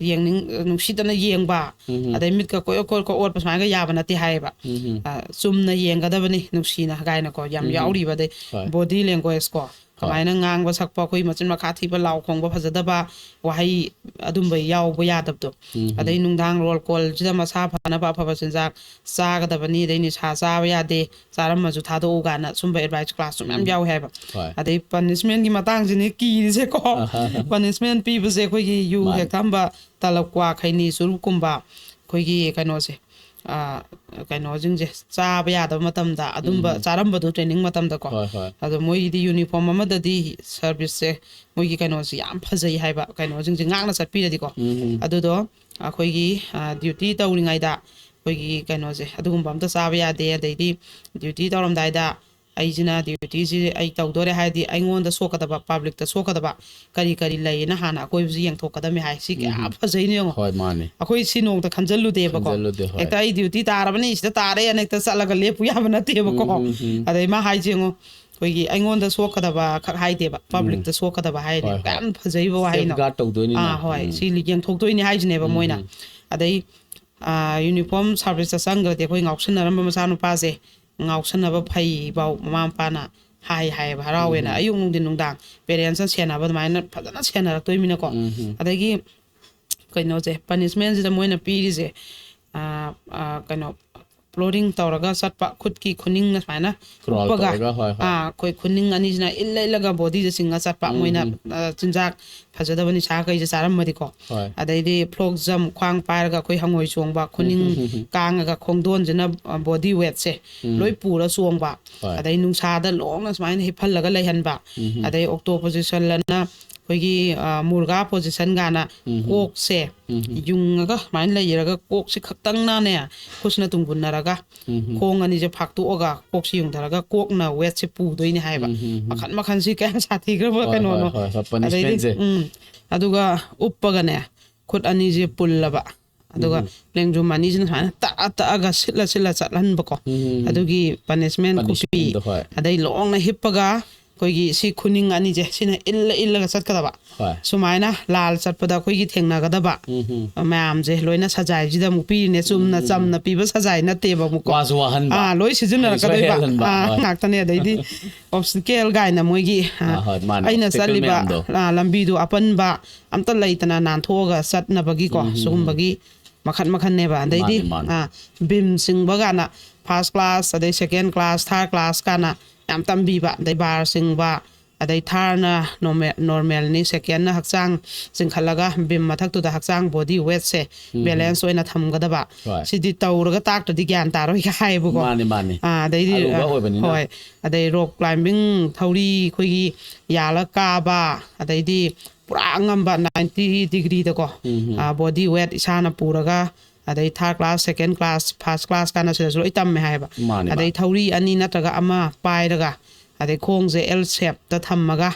ꯌꯦꯡꯅꯤꯡ-, ꯅꯨꯡꯁꯤꯗꯅ ꯌꯦꯡꯕ, ꯎꯝ꯫ ꯑꯗꯩ ꯃꯤꯠꯀ ꯀꯣꯏ ꯀꯣꯏ ꯀꯣꯏ ꯑꯣꯠꯄ ꯁꯨꯃꯥꯏꯅꯒ ꯌꯥꯕ ꯅꯠꯇꯦ ꯍꯥꯏꯌꯦꯕ꯫ ꯎꯝ꯫ ꯑ, ꯆꯨꯝꯅ ꯌꯦꯡꯒꯗꯕꯅꯤ ꯅꯨꯡꯁꯤꯅ ꯀꯥꯏꯅꯀꯣ ꯌꯥꯝ ꯎꯝ꯫ ꯌꯥꯎꯔꯤꯕ꯫ ꯑꯗꯩ ꯍꯣꯏ꯫ ꯕꯣꯗꯤ ꯂꯦꯡꯒ꯭ꯋꯦꯖ ꯀꯣ, ꯀꯃꯥꯏꯅ ꯉꯥꯡꯕ ꯁꯛꯄ, ꯑꯩꯈꯣꯏ ꯃꯆꯤꯟ ꯃꯈꯥ ꯊꯤꯕ, ꯂꯥꯎ ꯈꯣꯡꯕ ꯐꯖꯗꯕ, ꯋꯥꯍꯩ ꯑꯗꯨꯝꯕ ꯌꯥꯎꯕ ꯌꯥꯗꯕꯗꯣ꯫ ꯎꯝ꯫ ꯑꯗꯩ ꯅꯨꯡꯗꯥꯡ ꯔꯣꯜ ꯀꯣꯜꯁꯤꯗ ꯃꯁꯥ ꯐꯅꯕ ꯑꯐꯕ ꯆꯤꯟꯖꯥꯛ ꯆꯥꯒꯗꯕꯅꯤ, ꯑꯗꯩ ꯅꯤꯁꯥ ꯆꯥꯕ ꯌꯥꯗꯦ, ꯆꯥꯔꯝꯃꯁꯨ ꯊꯥꯗꯣꯛꯎ ꯀꯥꯏꯅ ꯁꯨꯝꯕ ꯑꯦꯗꯚꯥꯏꯁ ꯀ꯭ꯂꯥꯁꯁꯨ ꯃꯌꯥꯝ ꯎꯝ꯫ ꯌꯥꯎꯋꯦ ꯍꯥꯏꯕ꯫ ꯍꯣꯏ꯫ ꯑꯗꯩ ꯄꯅꯤꯁꯃꯦꯟꯒꯤ ꯃꯇꯥꯡꯁꯤꯅꯤ ꯀꯤꯔꯤꯁꯦꯀꯣ꯫ ꯄꯅꯤꯁꯃꯦꯟ ꯄꯤꯕꯁꯦ ꯑꯩꯈꯣꯏꯒꯤ ꯌꯨ ꯃꯥꯅꯤ꯫ ꯍꯦꯛ ꯊꯛꯑꯝꯕ, ꯇꯂꯕ, ꯀ꯭ꯋꯥ, ꯈꯩꯅꯤ, ꯆꯨꯔꯨꯞꯀꯨꯝꯕ, ꯑꯩꯈꯣꯏꯒꯤ ꯀꯩꯅꯣꯁꯦ, ꯑ, ꯀꯩꯅꯣꯁꯤꯡꯁꯦ ꯆꯥꯕ ꯌꯥꯗꯕ ꯃꯇꯝꯗ ꯑꯗꯨꯝꯕ ꯎꯝ꯫ ꯆꯥꯔꯝꯕꯗꯣ ꯇ꯭ꯔꯦꯅꯤꯡ ꯃꯇꯝꯗꯀꯣ꯫ ꯍꯣꯏ, ꯍꯣꯏ꯫ ꯑꯗꯣ ꯃꯣꯏꯒꯤꯗꯤ ꯌꯨꯅꯤꯐꯣꯔꯝ ꯑꯃꯗꯗꯤ ꯁꯔꯚꯤꯁꯁꯦ, ꯃꯣꯏꯒꯤ ꯀꯩꯅꯣꯁꯦ ꯌꯥꯝ ꯐꯖꯩ ꯍꯥꯏꯕ, ꯀꯩꯅꯣꯁꯤꯡꯁꯦ ꯉꯥꯛꯅ ꯆꯠꯄꯤꯔꯗꯤꯀꯣ꯫ ꯎꯝ꯫ ꯑꯗꯨꯗꯣ ꯑꯩꯈꯣꯏꯒꯤ, ꯑ, ꯗ꯭ꯌꯨꯇꯤ ꯇꯧꯔꯤꯉꯩꯗ ꯑꯩꯈꯣꯏꯒꯤ ꯀꯩꯅꯣꯁꯦ ꯑꯗꯨꯒꯨꯝꯕ ꯑꯝꯇ ꯆꯥꯕ ꯌꯥꯗꯦ꯫ ꯑꯗꯩꯗꯤ ꯗ꯭ꯌꯨꯇꯤ ꯇꯧꯔꯝꯗꯥꯏꯗ ꯑꯩꯁꯤꯅ ꯗ꯭ꯌꯨꯇꯤꯁꯤ ꯑꯩ ꯇꯧꯗꯣꯔꯦ ꯍꯥꯏꯔꯗꯤ ꯑꯩꯉꯣꯟꯗ ꯁꯣꯛꯀꯗꯕ, ꯄꯕ꯭ꯂꯤꯛꯇ ꯁꯣꯛꯀꯗꯕ ꯀꯔꯤ ꯀꯔꯤ ꯂꯩꯌꯦꯅ ꯍꯥꯟꯅ ꯑꯀꯣꯏꯕꯁꯤ ꯌꯦꯡꯊꯣꯛꯀꯗꯕꯅꯤ ꯍꯥꯏ꯫ ꯁꯤ ꯀꯌꯥ ꯎꯝ꯫ ꯐꯖꯩꯅ ꯌꯦꯡꯉꯣ꯫ ꯍꯣꯏ, ꯃꯥꯅꯤ꯫ ꯑꯩꯈꯣꯏ ꯁꯤ ꯅꯣꯡꯃꯇ ꯈꯟꯖꯜꯂꯨꯗꯦꯕꯀꯣ꯫ ꯈꯟꯖꯜꯂꯨꯗꯦ, ꯍꯣꯏ꯫ ꯍꯦꯛꯇ ꯑꯩ ꯗ꯭ꯌꯨꯇꯤ ꯇꯥꯔꯕꯅꯤ, ꯁꯤꯗ ꯇꯥꯔꯦꯅ ꯍꯦꯛꯇ ꯆꯠꯂꯒ ꯂꯦꯞꯄꯨ ꯌꯥꯕ ꯅꯠꯇꯦꯕꯀꯣ꯫ ꯎꯝ, ꯎꯝ, ꯎꯝ꯫ ꯑꯗꯩ ꯃꯥ ꯍꯥꯏꯁꯦ ꯌꯦꯡꯉꯣ, ꯑꯩꯈꯣꯏꯒꯤ ꯑꯩꯉꯣꯟꯗ ꯁꯣꯛꯀꯗꯕ ꯈꯛ ꯍꯥꯏꯗꯦꯕ, ꯎꯝ꯫ ꯄꯕ꯭ꯂꯤꯛꯇ ꯁꯣꯛꯀꯗꯕ ꯍꯥꯏꯅꯦ꯫ ꯍꯣꯏ, ꯍꯣꯏ꯫ ꯀꯌꯥꯝ ꯐꯖꯩꯕ ꯋꯥꯍꯩꯅꯣ꯫ Safeguard ꯇꯧꯗꯣꯏꯅꯤꯅ꯫ ꯑꯥ, ꯍꯣꯏ꯫ ꯎꯝ꯫ ꯁꯤ ꯌꯦꯡꯊꯣꯛꯇꯣꯏꯅꯤ ꯍꯥꯏꯁꯤꯅꯦꯕ ꯎꯝ, ꯃꯣꯏꯅ꯫ ꯎꯝ꯫ ꯑꯗꯩ ꯑꯥ, ꯌꯨꯅꯤꯐꯣꯔꯝ ꯁꯥꯔꯚꯤꯁꯇ ꯆꯪꯈ꯭ꯔꯗꯤ ꯑꯩꯈꯣꯏ ꯉꯥꯎꯁꯟꯅꯔꯝꯕ ꯃꯆꯥꯅꯨꯄꯥꯁꯦ ꯉꯥꯎꯁꯟꯅꯕ ꯐꯩꯐꯥꯎ ꯃꯃꯥ ꯃꯄꯥꯅ ꯍꯥꯏ ꯍꯥꯏꯌꯦꯕ, ꯍꯔꯥꯎꯋꯦꯅ꯫ ꯎꯝ꯫ ꯑꯌꯨꯛ ꯅꯨꯡꯊꯤꯟ ꯅꯨꯡꯗꯥꯡ ꯄꯦꯔꯦꯟꯁꯅ ꯁꯦꯟꯅꯕ ꯑꯗꯨꯃꯥꯏꯅ ꯐꯖꯅ ꯁꯦꯟꯅꯔꯛꯇꯣꯏꯃꯤꯅꯀꯣ꯫ ꯎꯝ, ꯎꯝ꯫ ꯑꯗꯒꯤ ꯀꯩꯅꯣꯁꯦ, ꯄꯅꯤꯁꯃꯦꯟꯁꯤꯗ ꯃꯣꯏꯅ ꯄꯤꯔꯤꯁꯦ, ꯑꯥ, ꯑꯥ, ꯀꯩꯅꯣ, ꯐ꯭ꯂꯣꯔꯤꯡ ꯇꯧꯔꯒ ꯆꯠꯄ, ꯈꯨꯠꯀꯤ ꯈꯨꯅꯤꯡꯅ ꯁꯨꯃꯥꯏꯅ ꯀ꯭ꯔꯣꯜ ꯎꯞꯄꯒ, ꯇꯧꯔꯒ, ꯍꯣꯏ, ꯍꯣꯏ꯫ ꯑꯥ, ꯑꯩꯈꯣꯏ ꯈꯨꯅꯤꯡ ꯑꯅꯤꯁꯤꯅ ꯏꯜꯂ ꯏꯜꯂꯒ ꯕꯣꯗꯤꯁꯦ ꯆꯤꯡꯉ ꯆꯠꯄ, ꯎꯝ, ꯃꯣꯏꯅ, ꯎꯝ꯫ ꯑꯥ, ꯆꯤꯟꯖꯥꯛ ꯐꯖꯗꯕ ꯅꯤꯁꯥ ꯀꯩꯁꯦ ꯆꯥꯔꯝꯃꯗꯤꯀꯣ꯫ ꯍꯣꯏ꯫ ꯑꯗꯩꯗꯤ ꯐ꯭ꯂꯣꯛ ꯖꯝ, ꯈ꯭ꯋꯥꯡ ꯄꯥꯏꯔꯒ ꯑꯩꯈꯣꯏ ꯍꯪꯉꯣꯏ ꯆꯣꯡꯕ, ꯈꯨꯅꯤꯡ ꯎꯝ, ꯎꯝ, ꯎꯝ, ꯎꯝ꯫ ꯀꯥꯡꯉꯒ ꯈꯣꯡꯗꯣꯟꯁꯤꯅ, ꯑ, ꯕꯣꯗꯤ ꯋꯦꯠꯁꯦ ꯎꯝ꯫ ꯂꯣꯏ ꯄꯨꯔ ꯆꯣꯡꯕ꯫ ꯍꯣꯏ꯫ ꯑꯗꯩ ꯅꯨꯡꯁꯥꯗ ꯂꯣꯡꯅ ꯁꯨꯃꯥꯏꯅ ꯍꯤꯞꯍꯜꯂꯒ ꯂꯩꯍꯟꯕ꯫ ꯎꯝ, ꯎꯝ꯫ ꯑꯗꯩ ꯑꯣꯛꯇꯣ ꯄꯣꯖꯤꯁꯟ ꯑꯅ ꯑꯩꯈꯣꯏꯒꯤ, ꯑ, ꯃꯨꯔꯒꯥ ꯄꯣꯖꯤꯁꯟ ꯀꯥꯏꯅ ꯎꯝ, ꯎꯝ꯫ ꯀꯣꯛꯁꯦ ꯎꯝ, ꯎꯝ꯫ ꯌꯨꯡꯉꯒ ꯁꯨꯃꯥꯏꯅ ꯂꯩꯔꯒ ꯀꯣꯛꯁꯤ ꯈꯛꯇꯪꯅꯅꯦ ꯈꯨꯠꯁꯤꯅ ꯇꯨꯡꯒꯨꯟꯅꯔꯒ ꯎꯝ, ꯎꯝ꯫ ꯈꯣꯡ ꯑꯅꯤꯁꯦ ꯐꯥꯛꯇꯣꯛꯑꯒ ꯀꯣꯛꯁꯤ ꯌꯨꯡꯊꯔꯒ ꯀꯣꯛꯅ ꯋꯦꯠꯁꯦ ꯄꯨꯗꯣꯏꯅꯦ ꯍꯥꯏꯕ꯫ ꯎꯝ, ꯎꯝ, ꯎꯝ꯫ ꯃꯈꯟ ꯃꯈꯟꯁꯤ ꯀꯌꯥꯝ ꯁꯥꯊꯤꯈ꯭ꯔꯕ ꯍꯣꯏ, ꯀꯩꯅꯣꯅꯣ꯫ ꯍꯣꯏ, ꯍꯣꯏ, ꯍꯣꯏ, ꯑꯗꯩꯗꯤ, ꯄꯅꯤꯁꯃꯦꯟꯁꯦ꯫ ꯎꯝ, ꯑꯗꯨꯒ ꯎꯞꯄꯒꯅꯦ ꯈꯨꯠ ꯑꯅꯤꯁꯦ ꯄꯨꯜꯂꯕ, ꯑꯗꯨꯒ ꯎꯝ꯫ ꯂꯦꯡꯖꯨꯝ ꯑꯅꯤꯁꯤꯅ ꯁꯨꯃꯥꯏꯅ ꯇꯛꯑ ꯇꯛꯑꯒ ꯁꯤꯠꯂ ꯁꯤꯠꯂ ꯆꯠꯍꯟꯕꯀꯣ꯫ ꯎꯝ꯫ ꯑꯗꯨꯒꯤ ꯄꯅꯤꯁꯃꯦꯟ ꯈꯨꯄꯤ꯫ ꯄꯅꯤꯁꯃꯦꯟꯗꯣ, ꯍꯣꯏ꯫ ꯑꯗꯩ ꯂꯣꯡꯅ ꯍꯤꯞꯄꯒ ꯑꯩꯈꯣꯏꯒꯤ ꯁꯤ ꯈꯨꯅꯤꯡ ꯑꯅꯤꯁꯦ ꯁꯤꯅ ꯏꯜꯂ ꯏꯜꯂꯒ ꯆꯠꯀꯗꯕ꯫ ꯍꯣꯏ꯫ ꯁꯨꯃꯥꯏꯅ ꯂꯥꯜ ꯆꯠꯄꯗ ꯑꯩꯈꯣꯏꯒꯤ ꯊꯦꯡꯅꯒꯗꯕ ꯎꯝ, ꯎꯝ꯫ ꯃꯌꯥꯝꯁꯦ ꯂꯣꯏꯅ ꯁꯖꯥꯏꯁꯤꯗ ꯑꯃꯨꯛ ꯄꯤꯔꯤꯅꯦ꯫ ꯆꯨꯝꯅ ꯎꯝ, ꯎꯝ꯫ ꯆꯝꯅ ꯄꯤꯕ ꯁꯖꯥꯏ ꯅꯠꯇꯦꯕ ꯑꯃꯨꯛꯀꯣ꯫ ꯋꯥꯁꯨ ꯋꯥꯍꯟꯕ꯫ ꯑꯥ, ꯂꯣꯏ ꯁꯤꯖꯤꯟꯅꯔꯛꯀꯗꯣꯏꯕ꯫ ꯍꯩꯁꯨ ꯍꯩꯍꯜꯍꯟꯕ꯫ ꯑꯥ, ꯍꯣꯏ꯫ ꯉꯥꯛꯇꯅꯦ꯫ ꯑꯗꯩꯗꯤ ꯑꯣꯞꯁꯇꯤꯀꯦꯜ ꯀꯥꯏꯅ ꯃꯣꯏꯒꯤ, ꯑꯥ, ꯑꯥ, ꯍꯣꯏ, ꯃꯥꯅꯦ, ꯍꯣꯏ꯫ ꯑꯩꯅ ꯑꯣꯞꯁꯇꯤꯀꯜ ꯆꯠꯂꯤꯕ, ꯃꯌꯥꯝꯗꯣ꯫ ꯑꯥ, ꯂꯝꯕꯤꯗꯣ ꯑꯄꯟꯕ ꯑꯝꯇ ꯂꯩꯇꯅ ꯅꯥꯟꯊꯣꯛꯑꯒ ꯆꯠꯅꯕꯒꯤꯀꯣ, ꯎꯝ, ꯎꯝ, ꯎꯝ꯫ ꯁꯤꯒꯨꯝꯕꯒꯤ ꯃꯈꯟ ꯃꯈꯟꯅꯦꯕ꯫ ꯑꯗꯩꯗꯤ, ꯃꯥꯅꯦ, ꯃꯥꯅꯦ꯫ ꯑꯥ, ꯕꯤꯝ ꯆꯤꯡꯕ ꯀꯥꯏꯅ ꯐꯥꯔꯁ ꯀ꯭ꯂꯥꯁ, ꯑꯗꯩ ꯁꯦꯀꯦꯟ ꯀ꯭ꯂꯥꯁ, ꯊꯥꯔꯠ ꯀ꯭ꯂꯥꯁ ꯀꯥꯏꯅ ꯌꯥꯝ ꯇꯝꯕꯤꯕ, ꯑꯗꯩ ꯕꯥꯔ ꯆꯤꯡꯕ, ꯑꯗꯩ ꯊꯥꯔꯅ ꯅꯣꯔꯃꯦ-, ꯅꯣꯔꯃꯦꯜꯅꯤ, ꯁꯦꯀꯦꯟꯅ ꯍꯛꯆꯥꯡ ꯆꯤꯡꯈꯠꯂꯒ ꯕꯤꯝ ꯃꯊꯛꯇꯨꯗ ꯍꯛꯆꯥꯡ ꯕꯣꯗꯤ ꯋꯦꯠꯁꯦ ꯎꯝ, ꯎꯝ꯫ ꯕꯦꯂꯦꯟꯁ ꯑꯣꯏꯅ ꯊꯝꯒꯗꯕ꯫ ꯍꯣꯏ꯫ ꯁꯤꯗꯤ ꯇꯧꯔꯒ ꯇꯥꯛꯇ꯭ꯔꯗꯤ ꯒ꯭ꯌꯥꯟ ꯇꯥꯔꯣꯏꯒ ꯍꯥꯏꯌꯦꯕꯀꯣ꯫ ꯃꯥꯅꯦ, ꯃꯥꯅꯦ꯫ ꯑꯥ, ꯑꯗꯩꯗꯤ, ꯑꯔꯨꯕ ꯑꯥ, ꯑꯣꯏꯕꯅꯤꯅ꯫ ꯍꯣꯏ꯫ ꯑꯗꯩ ꯔꯣꯛ ꯀ꯭ꯂꯥꯏꯝꯕꯤꯡ, ꯊꯧꯔꯤ, ꯑꯩꯈꯣꯏꯒꯤ ꯌꯥꯜꯂ ꯀꯥꯕ, ꯑꯗꯩꯗꯤ ꯄꯨꯔꯥ ꯑꯉꯝꯕ ꯅꯥꯏꯟꯇꯤ ꯗꯤꯒ꯭ꯔꯤꯗꯀꯣ, ꯎꯝ, ꯎꯝ꯫ ꯑꯥ, ꯕꯣꯗꯤ ꯋꯦꯠ ꯏꯁꯥꯅ ꯄꯨꯔꯒ ꯑꯗꯩ third class, second class, first class ꯀꯥꯟꯅ ꯁꯤꯗꯁꯨ ꯂꯣꯏ ꯇꯝꯃꯦ ꯍꯥꯏꯕ꯫ ꯃꯥꯅꯦ, ꯑꯗꯩ ꯃꯥꯅꯦ꯫ ꯊꯧꯔꯤ ꯑꯅꯤ ꯅꯠꯇ꯭ꯔꯒ ꯑꯃ ꯄꯥꯏꯔꯒ, ꯑꯗꯩ ꯈꯣꯡꯁꯦ L shape ꯇ ꯊꯝꯃꯒ,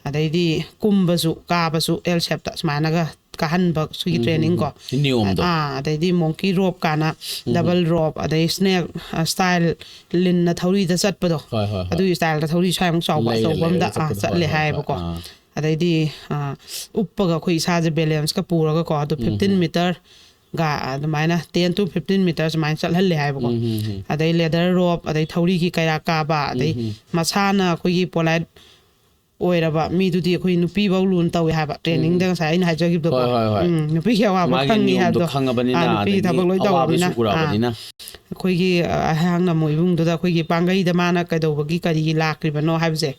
ꯑꯗꯩꯗꯤ ꯀꯨꯝꯕꯁꯨ ꯀꯥꯕꯁꯨ L shape ꯇ ꯁꯨꯃꯥꯏꯅꯒ ꯀꯥꯍꯟꯕ ꯁꯤꯒꯤ training ꯀꯣ꯫ ꯅꯤꯌꯣꯝꯗꯣ꯫ ꯑꯥ, ꯑꯗꯩꯗꯤ monkey rope ꯀꯥꯟꯅ, double rope, ꯑꯗꯩ snake style, ꯂꯤꯟꯅ ꯊꯧꯔꯤꯗ ꯆꯠꯄꯗꯣ꯫ ꯍꯣꯏ, ꯍꯣꯏ, ꯍꯣꯏ꯫ ꯑꯗꯨꯒꯤ style ꯗ ꯊꯧꯔꯤ ꯁ꯭ꯋꯥꯏꯃꯨꯛ ꯆꯥꯎꯕ ꯂꯩꯔ, ꯑꯆꯧꯕ ꯑꯃꯗ, ꯂꯩꯔꯒ ꯑꯥ, ꯆꯠꯄꯗꯣ꯫ ꯆꯠꯂꯦ ꯍꯣꯏ, ꯍꯣꯏ, ꯍꯥꯏꯌꯦꯕꯀꯣ꯫ ꯍꯣꯏ꯫ ꯑꯥ꯫ ꯑꯗꯩꯗꯤ, ꯑꯥ, ꯎꯞꯄꯒ ꯑꯩꯈꯣꯏ ꯏꯁꯥꯁꯦ balance ꯀ ꯄꯨꯔꯒꯀꯣ, ꯑꯗꯨ fifteen meter ꯒ ꯑꯗꯨꯃꯥꯏꯅ, ten to fifteen meter ꯁꯨꯃꯥꯏꯅ ꯆꯠꯍꯜꯂꯦ ꯍꯥꯏꯕꯀꯣ꯫ ꯑꯗꯩ leather rope, ꯑꯗꯩ ꯊꯧꯔꯤꯒꯤ ꯀꯩꯔꯥꯛ ꯀꯥꯕ, ꯑꯗꯩ ꯃꯁꯥꯅ ꯑꯩꯈꯣꯏꯒꯤ polite ꯑꯣꯏꯔꯕ ꯃꯤꯗꯨꯗꯤ ꯑꯩꯈꯣꯏ ꯅꯨꯄꯤꯐꯧ ꯂꯨꯅ ꯇꯧꯏ ꯍꯥꯏꯕ, training ꯗ ꯉꯁꯥꯏ ꯑꯩꯅ ꯍꯥꯏꯖꯈꯤꯕꯗꯣꯀꯣ꯫ ꯍꯣꯏ, ꯍꯣꯏ, ꯍꯣꯏ꯫ ꯎꯝ, ꯅꯨꯄꯤꯒꯤ ꯑꯋꯥꯕ ꯃꯥꯒꯤ ꯈꯪꯉꯤ ꯅꯤꯌꯣꯝꯗꯣ ꯍꯥꯏꯕꯗꯣ꯫ ꯈꯪꯉꯕꯅꯤꯅ, ꯑꯥ, ꯅꯨꯄꯤꯒꯤ ꯑꯗꯒꯤ ꯊꯕꯛ ꯂꯣꯏ ꯑꯋꯥꯕꯁꯨ ꯇꯧꯔꯕꯅꯤꯅ꯫ ꯑꯥ꯫ ꯎꯔꯛꯑꯕꯅꯤꯅ꯫ ꯑꯩꯈꯣꯏꯒꯤ, ꯑ, ꯑꯍꯥꯡ ꯅꯃꯣ ꯏꯕꯨꯡꯗꯨꯗ ꯑꯩꯈꯣꯏꯒꯤ ꯄꯥꯡꯒꯩꯗ ꯃꯥꯅ ꯀꯩꯗꯧꯕꯒꯤ, ꯀꯔꯤꯒꯤ ꯂꯥꯛꯈ꯭ꯔꯤꯕꯅꯣ ꯍꯥꯏꯕꯁꯦ,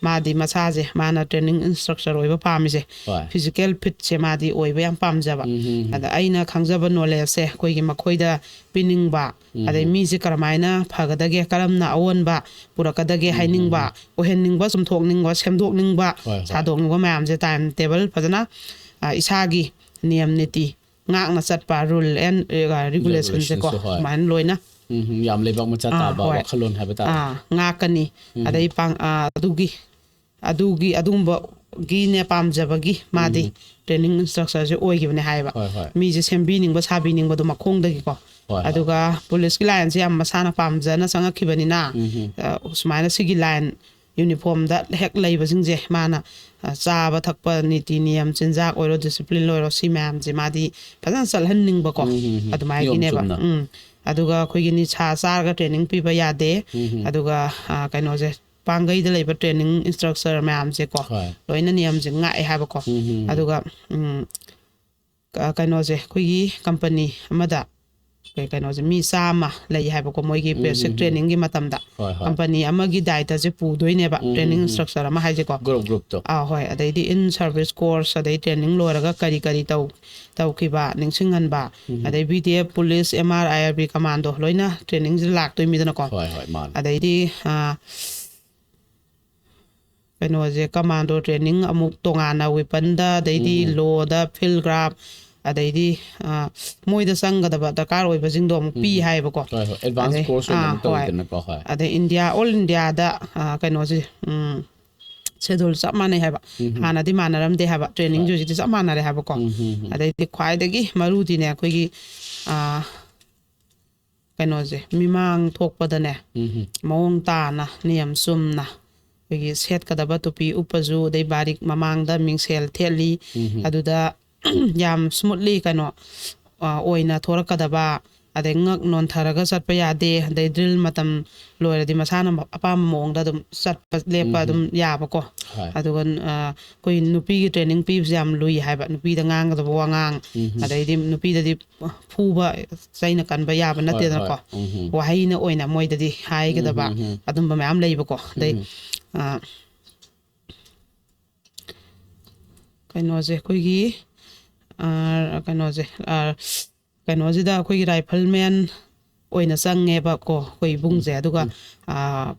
ꯃꯥꯗꯤ ꯃꯁꯥꯁꯦ, ꯃꯥꯅ training instructor ꯑꯣꯏꯕ ꯄꯥꯝꯃꯤꯁꯦ, ꯍꯣꯏ꯫ physical fit ꯁꯦ ꯃꯥꯗꯤ ꯑꯣꯏꯕ ꯌꯥꯝ ꯄꯥꯝꯖꯕ꯫ ꯎꯝ, ꯎꯝ, ꯎꯝ꯫ ꯑꯗ ꯑꯩꯅ ꯈꯪꯖꯕ knowledge ꯁꯦ ꯑꯩꯈꯣꯏꯒꯤ ꯃꯈꯣꯏꯗ ꯄꯤꯅꯤꯡꯕ, ꯑꯗꯩ ꯃꯤꯁꯦ ꯀꯔꯝꯍꯥꯏꯅ ꯐꯒꯗꯒꯦ, ꯀꯔꯝꯅ ꯑꯑꯣꯟꯕ ꯄꯨꯔꯛꯀꯗꯒꯦ ꯍꯥꯏꯅꯤꯡꯕ, ꯑꯣꯏꯍꯟꯅꯤꯡꯕ, ꯆꯨꯝꯊꯣꯛꯅꯤꯡꯕ, ꯁꯦꯝꯗꯣꯛꯅꯤꯡꯕ, ꯍꯣꯏ, ꯍꯣꯏ꯫ ꯁꯥꯗꯣꯛꯅꯤꯡꯕ ꯃꯌꯥꯝꯁꯦ time table ꯐꯖꯅ, ꯑ, ꯏꯁꯥꯒꯤ ꯅꯤꯌꯝ ꯅꯤꯇꯤ ꯉꯥꯛꯅ ꯆꯠꯄ, rule and, ꯑ, regulation ꯁꯦꯀꯣ, Regulation ꯁꯨ, ꯍꯣꯏ꯫ ꯁꯨꯃꯥꯏꯅ ꯂꯣꯏꯅ ꯎꯝ, ꯎꯝ, ꯌꯥꯝ ꯂꯩꯕꯥꯛ ꯃꯆꯥ ꯑꯥ, ꯇꯥꯕ ꯍꯣꯏ꯫ ꯋꯥꯈꯜꯂꯣꯟ ꯍꯥꯏꯕ ꯇꯥꯔꯦ꯫ ꯑꯥ, ꯉꯥꯛꯀꯅꯤ꯫ ꯑꯗꯩ ꯄꯥꯡ-, ꯑꯥ, ꯑꯗꯨꯒꯤ, ꯑꯗꯨꯒꯤ, ꯑꯗꯨꯒꯨꯝꯕꯒꯤꯅꯦ ꯄꯥꯝꯖꯕꯒꯤ ꯃꯥꯗꯤ training instructor ꯁꯦ ꯑꯣꯏꯈꯤꯕꯅꯦ ꯍꯥꯏꯌꯦꯕ꯫ ꯍꯣꯏ, ꯍꯣꯏ꯫ ꯃꯤꯁꯦ ꯁꯦꯝꯕꯤꯅꯤꯡꯕ, ꯁꯥꯕꯤꯅꯤꯡꯕꯗꯣ ꯃꯈꯣꯡꯗꯒꯤꯀꯣ꯫ ꯍꯣꯏ, ꯍꯣꯏ꯫ ꯑꯗꯨꯒ police ꯀꯤ line ꯁꯦ ꯌꯥꯝ ꯃꯁꯥꯅ ꯄꯥꯝꯖꯅ ꯆꯪꯉꯛꯈꯤꯕꯅꯤꯅ, ꯑ, ꯁꯨꯃꯥꯏꯅ ꯁꯤꯒꯤ line uniform ꯗ ꯍꯦꯛ ꯂꯩꯕꯁꯤꯡꯁꯦ ꯃꯥꯅ, ꯑ, ꯆꯥꯕ ꯊꯛꯄ ꯅꯤꯇꯤ ꯅꯤꯌꯝ, ꯆꯤꯟꯖꯥꯛ ꯑꯣꯏꯔꯣ, discipline ꯑꯣꯏꯔꯣ, ꯁꯤ ꯃꯌꯥꯝꯁꯦ ꯃꯥꯗꯤ ꯐꯖꯅ ꯆꯠꯍꯟꯅꯤꯡꯕꯀꯣ꯫ ꯎꯝ, ꯎꯝ, ꯎꯝ꯫ ꯑꯗꯨꯃꯥꯏꯒꯤꯅꯦꯕ꯫ ꯅꯤꯌꯣꯝ ꯆꯨꯝꯅ꯫ ꯎꯝ꯫ ꯑꯗꯨꯒ ꯑꯩꯈꯣꯏꯒꯤ ꯅꯤꯁꯥ ꯆꯥꯔꯒ training ꯄꯤꯕ ꯌꯥꯗꯦ꯫ ꯎꯝ, ꯎꯝ꯫ ꯑꯗꯨꯒ, ꯑ, ꯀꯩꯅꯣꯁꯦ, ꯄꯥꯡꯒꯩꯗ ꯂꯩꯕ training instructor ꯃꯌꯥꯝꯁꯦꯀꯣ, ꯍꯣꯏ꯫ ꯂꯣꯏꯅ ꯅꯤꯌꯝꯁꯦ ꯉꯥꯛꯑꯦ ꯍꯥꯏꯕꯀꯣ꯫ ꯎꯝ, ꯎꯝ, ꯎꯝ꯫ ꯑꯗꯨꯒ, ꯎꯝ, ꯀ-, ꯀꯩꯅꯣꯁꯦ, ꯑꯩꯈꯣꯏꯒꯤ company ꯑꯃꯗ ꯀꯩ-, ꯀꯩꯅꯣꯁꯦ, ꯃꯤ ꯆꯥꯝꯃ ꯂꯩ ꯍꯥꯏꯕꯀꯣ, ꯃꯣꯏꯒꯤ basic training ꯒꯤ ꯃꯇꯝꯗ꯫ ꯍꯣꯏ, ꯍꯣꯏ꯫ Company ꯑꯃꯒꯤ ꯗꯥꯏꯇꯁꯦ ꯄꯨꯗꯣꯏꯅꯦꯕ, training instructor ꯑꯃ ꯍꯥꯏꯁꯦꯀꯣ꯫ Group, group ꯇꯣ꯫ ꯑꯥ, ꯍꯣꯏ꯫ ꯑꯗꯩꯗꯤ in service course, ꯑꯗꯩ training ꯂꯣꯏꯔꯒ ꯀꯔꯤ ꯀꯔꯤ ꯇꯧ-, ꯇꯧꯈꯤꯕ ꯅꯤꯡꯁꯤꯡꯍꯟꯕ, ꯑꯗꯩ B D F, police, M R, I R B, commando ꯂꯣꯏꯅ training ꯁꯤꯗ ꯂꯥꯛꯇꯣꯏꯃꯤꯗꯅꯀꯣ꯫ ꯍꯣꯏ, ꯍꯣꯏ, ꯃꯥꯅꯦ꯫ ꯑꯗꯩꯗꯤ, ꯑꯥ, ꯀꯩꯅꯣꯁꯦ, commando training ꯑꯃꯨꯛ ꯇꯣꯉꯥꯟꯅ weapon ꯗ, ꯑꯗꯩꯗꯤ law ꯗ, field craft, ꯑꯗꯩꯗꯤ ꯑ, ꯃꯣꯏꯗ ꯆꯪꯒꯗꯕ ꯗꯔꯀꯥꯔ ꯑꯣꯏꯕꯁꯤꯡꯗꯣ ꯑꯃꯨꯛ ꯄꯤ ꯎꯝ꯫ ꯍꯥꯏꯌꯦꯕꯀꯣ꯫ ꯍꯣꯏ, ꯍꯣꯏ꯫ ꯑꯦꯗꯚꯥꯟꯁ ꯑꯗꯩ, ꯀꯣꯔꯁ ꯑꯣꯏꯅ ꯑꯥ, ꯑꯃꯨꯛ ꯍꯣꯏ꯫ ꯇꯧꯋꯤꯗꯅꯀꯣ꯫ ꯍꯣꯏ꯫ ꯑꯗꯩ ꯏꯟꯗꯤꯌꯥ, ꯑꯣꯜ ꯏꯟꯗꯤꯌꯥꯗ, ꯑ, ꯀꯩꯅꯣꯁꯦ, ꯎꯝ, ꯁꯦꯗꯨꯜ ꯆꯞ ꯃꯥꯟꯅꯩ ꯍꯥꯏꯕ꯫ ꯎꯝ꯫ ꯍꯥꯟꯅꯗꯤ ꯃꯥꯟꯅꯔꯝꯗꯦ ꯍꯥꯏꯕ꯫ ꯇ꯭ꯔꯦꯅꯤꯡꯁꯦ ꯍꯣꯏ꯫ ꯍꯧꯖꯤꯛꯇꯤ ꯆꯞ ꯃꯥꯟꯅꯔꯦ ꯍꯥꯏꯕꯀꯣ꯫ ꯎꯝ, ꯎꯝ, ꯎꯝ꯫ ꯑꯗꯩꯗꯤ ꯈ꯭ꯋꯥꯏꯗꯒꯤ ꯃꯔꯨꯗꯤꯅꯦ, ꯑꯩꯈꯣꯏꯒꯤ, ꯑ, ꯀꯩꯅꯣꯁꯦ, ꯃꯤꯃꯥꯡ ꯊꯣꯛꯄꯗꯅꯦ, ꯎꯝ꯫ ꯃꯑꯣꯡ ꯇꯥꯅ, ꯅꯤꯌꯝ ꯆꯨꯝꯅ, ꯑꯩꯈꯣꯏꯒꯤ ꯁꯦꯠꯀꯗꯕ ꯇꯨꯄꯤ ꯎꯞꯄꯁꯨ, ꯑꯗꯩ ꯕꯥꯔꯤꯛ ꯃꯃꯥꯡꯗ ꯃꯤꯡꯁꯦꯜ ꯊꯦꯠꯂꯤ꯫ ꯎꯝ꯫ ꯑꯗꯨꯗ ꯌꯥꯝ ꯁ꯭ꯃꯨꯠꯂꯤ ꯀꯩꯅꯣ, ꯑ, ꯑꯣꯏꯅ ꯊꯣꯔꯛꯀꯗꯕ, ꯑꯗꯩ ꯉꯛ ꯅꯣꯟꯊꯔꯒ ꯆꯠꯄ ꯌꯥꯗꯦ, ꯑꯗꯩ ꯗ꯭ꯔꯤꯜ ꯃꯇꯝ ꯂꯣꯏꯔꯗꯤ ꯃꯁꯥꯅ ꯑꯄꯥꯝꯕ ꯃꯑꯣꯡꯗ ꯑꯗꯨꯝ ꯆꯠꯄ, ꯂꯦꯞꯄ ꯎꯝ꯫ ꯑꯗꯨꯝ ꯌꯥꯕꯀꯣ꯫ ꯍꯣꯏ꯫ ꯑꯗꯨꯒ, ꯑ, ꯑꯩꯈꯣꯏ ꯅꯨꯄꯤꯒꯤ ꯇ꯭ꯔꯦꯅꯤꯡ ꯄꯤꯕꯁꯦ ꯌꯥꯝ ꯂꯨꯏ ꯍꯥꯏꯕ, ꯅꯨꯄꯤꯗ ꯉꯥꯡꯒꯗꯕ ꯋꯥꯉꯥꯡ, ꯎꯝ꯫ ꯑꯗꯩꯗꯤ ꯅꯨꯄꯤꯗꯗꯤ ꯐꯨꯕ, ꯆꯩꯅ ꯀꯟꯕ ꯌꯥꯕ ꯍꯣꯏ, ꯅꯠꯇꯦꯗꯅꯀꯣ꯫ ꯍꯣꯏ꯫ ꯎꯝ꯫ ꯋꯥꯍꯩꯅ ꯑꯣꯏꯅ ꯃꯣꯏꯗꯗꯤ ꯍꯥꯏꯒꯗꯕ ꯎꯝ, ꯎꯝ, ꯎꯝ꯫ ꯑꯗꯨꯝꯕ ꯃꯌꯥꯝ ꯂꯩꯕꯀꯣ꯫ ꯑꯗꯩ, ꯎꯝ꯫ ꯑ, ꯀꯩꯅꯣꯁꯦ, ꯑꯩꯈꯣꯏꯒꯤ, ꯑ, ꯀꯩꯅꯣꯁꯦ, ꯑ, ꯀꯩꯅꯣꯁꯤꯗ ꯑꯩꯈꯣꯏꯒꯤ ꯔꯥꯏꯐꯜꯃꯦꯟ ꯑꯣꯏꯅ ꯆꯪꯉꯦꯕꯀꯣ, ꯑꯩꯈꯣꯏ ꯏꯕꯨꯡꯁꯦ꯫ ꯎꯝ, ꯑꯗꯨꯒ, ꯎꯝ꯫ ꯑ,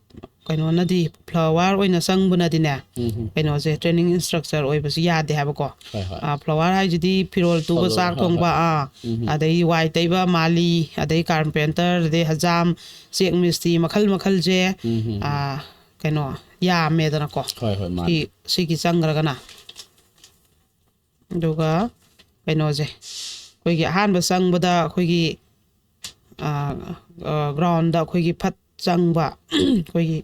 ꯀꯩꯅꯣꯅꯗꯤ, ꯐ꯭ꯂꯥꯋꯥꯔ ꯑꯣꯏꯅ ꯆꯪꯕꯅꯗꯤꯅꯦ, ꯎꯝ, ꯎꯝ꯫ ꯀꯩꯅꯣꯁꯦ, ꯇ꯭ꯔꯦꯅꯤꯡ ꯏꯟꯁꯇ꯭ꯔꯛꯇꯔ ꯑꯣꯏꯕꯁꯤ ꯌꯥꯗꯦ ꯍꯥꯏꯕꯀꯣ꯫ ꯍꯣꯏ, ꯍꯣꯏ꯫ ꯑ, ꯐ꯭ꯂꯥꯋꯥꯔ ꯍꯥꯏꯁꯤꯗꯤ ꯐꯤꯔꯣꯜ ꯇꯨꯕ, ꯐ꯭ꯂꯥꯋꯔ, ꯆꯥꯛ ꯍꯣꯏ, ꯊꯣꯡꯕ, ꯍꯣꯏ꯫ ꯑꯥ, ꯎꯝ, ꯎꯝ꯫ ꯑꯗꯩ ꯋꯥꯏ ꯇꯩꯕ, ꯃꯥꯂꯤ, ꯑꯗꯩ ꯀꯥꯔꯄꯦꯟꯇꯔ, ꯑꯗꯩ ꯍꯖꯥꯝ, ꯆꯦꯛ ꯃꯤꯁꯇ꯭ꯔꯤ, ꯃꯈꯜ ꯃꯈꯜꯁꯦ, ꯎꯝ, ꯎꯝ, ꯎꯝ꯫ ꯑ, ꯀꯩꯅꯣ, ꯌꯥꯝꯃꯦꯗꯅꯀꯣ꯫ ꯍꯣꯏ, ꯍꯣꯏ, ꯃꯥꯅꯦ꯫ ꯁꯤ-, ꯁꯤꯒꯤ ꯆꯪꯈ꯭ꯔꯒꯅ꯫ ꯑꯗꯨꯒ ꯀꯩꯅꯣꯁꯦ, ꯑꯩꯈꯣꯏꯒꯤ ꯑꯍꯥꯟꯕ ꯆꯪꯕꯗ ꯑꯩꯈꯣꯏꯒꯤ, ꯑ, ꯑ, ꯒ꯭ꯔꯥꯎꯟꯗ ꯑꯩꯈꯣꯏꯒꯤ ꯐꯠ ꯆꯪꯕ, ꯑꯩꯈꯣꯏꯒꯤ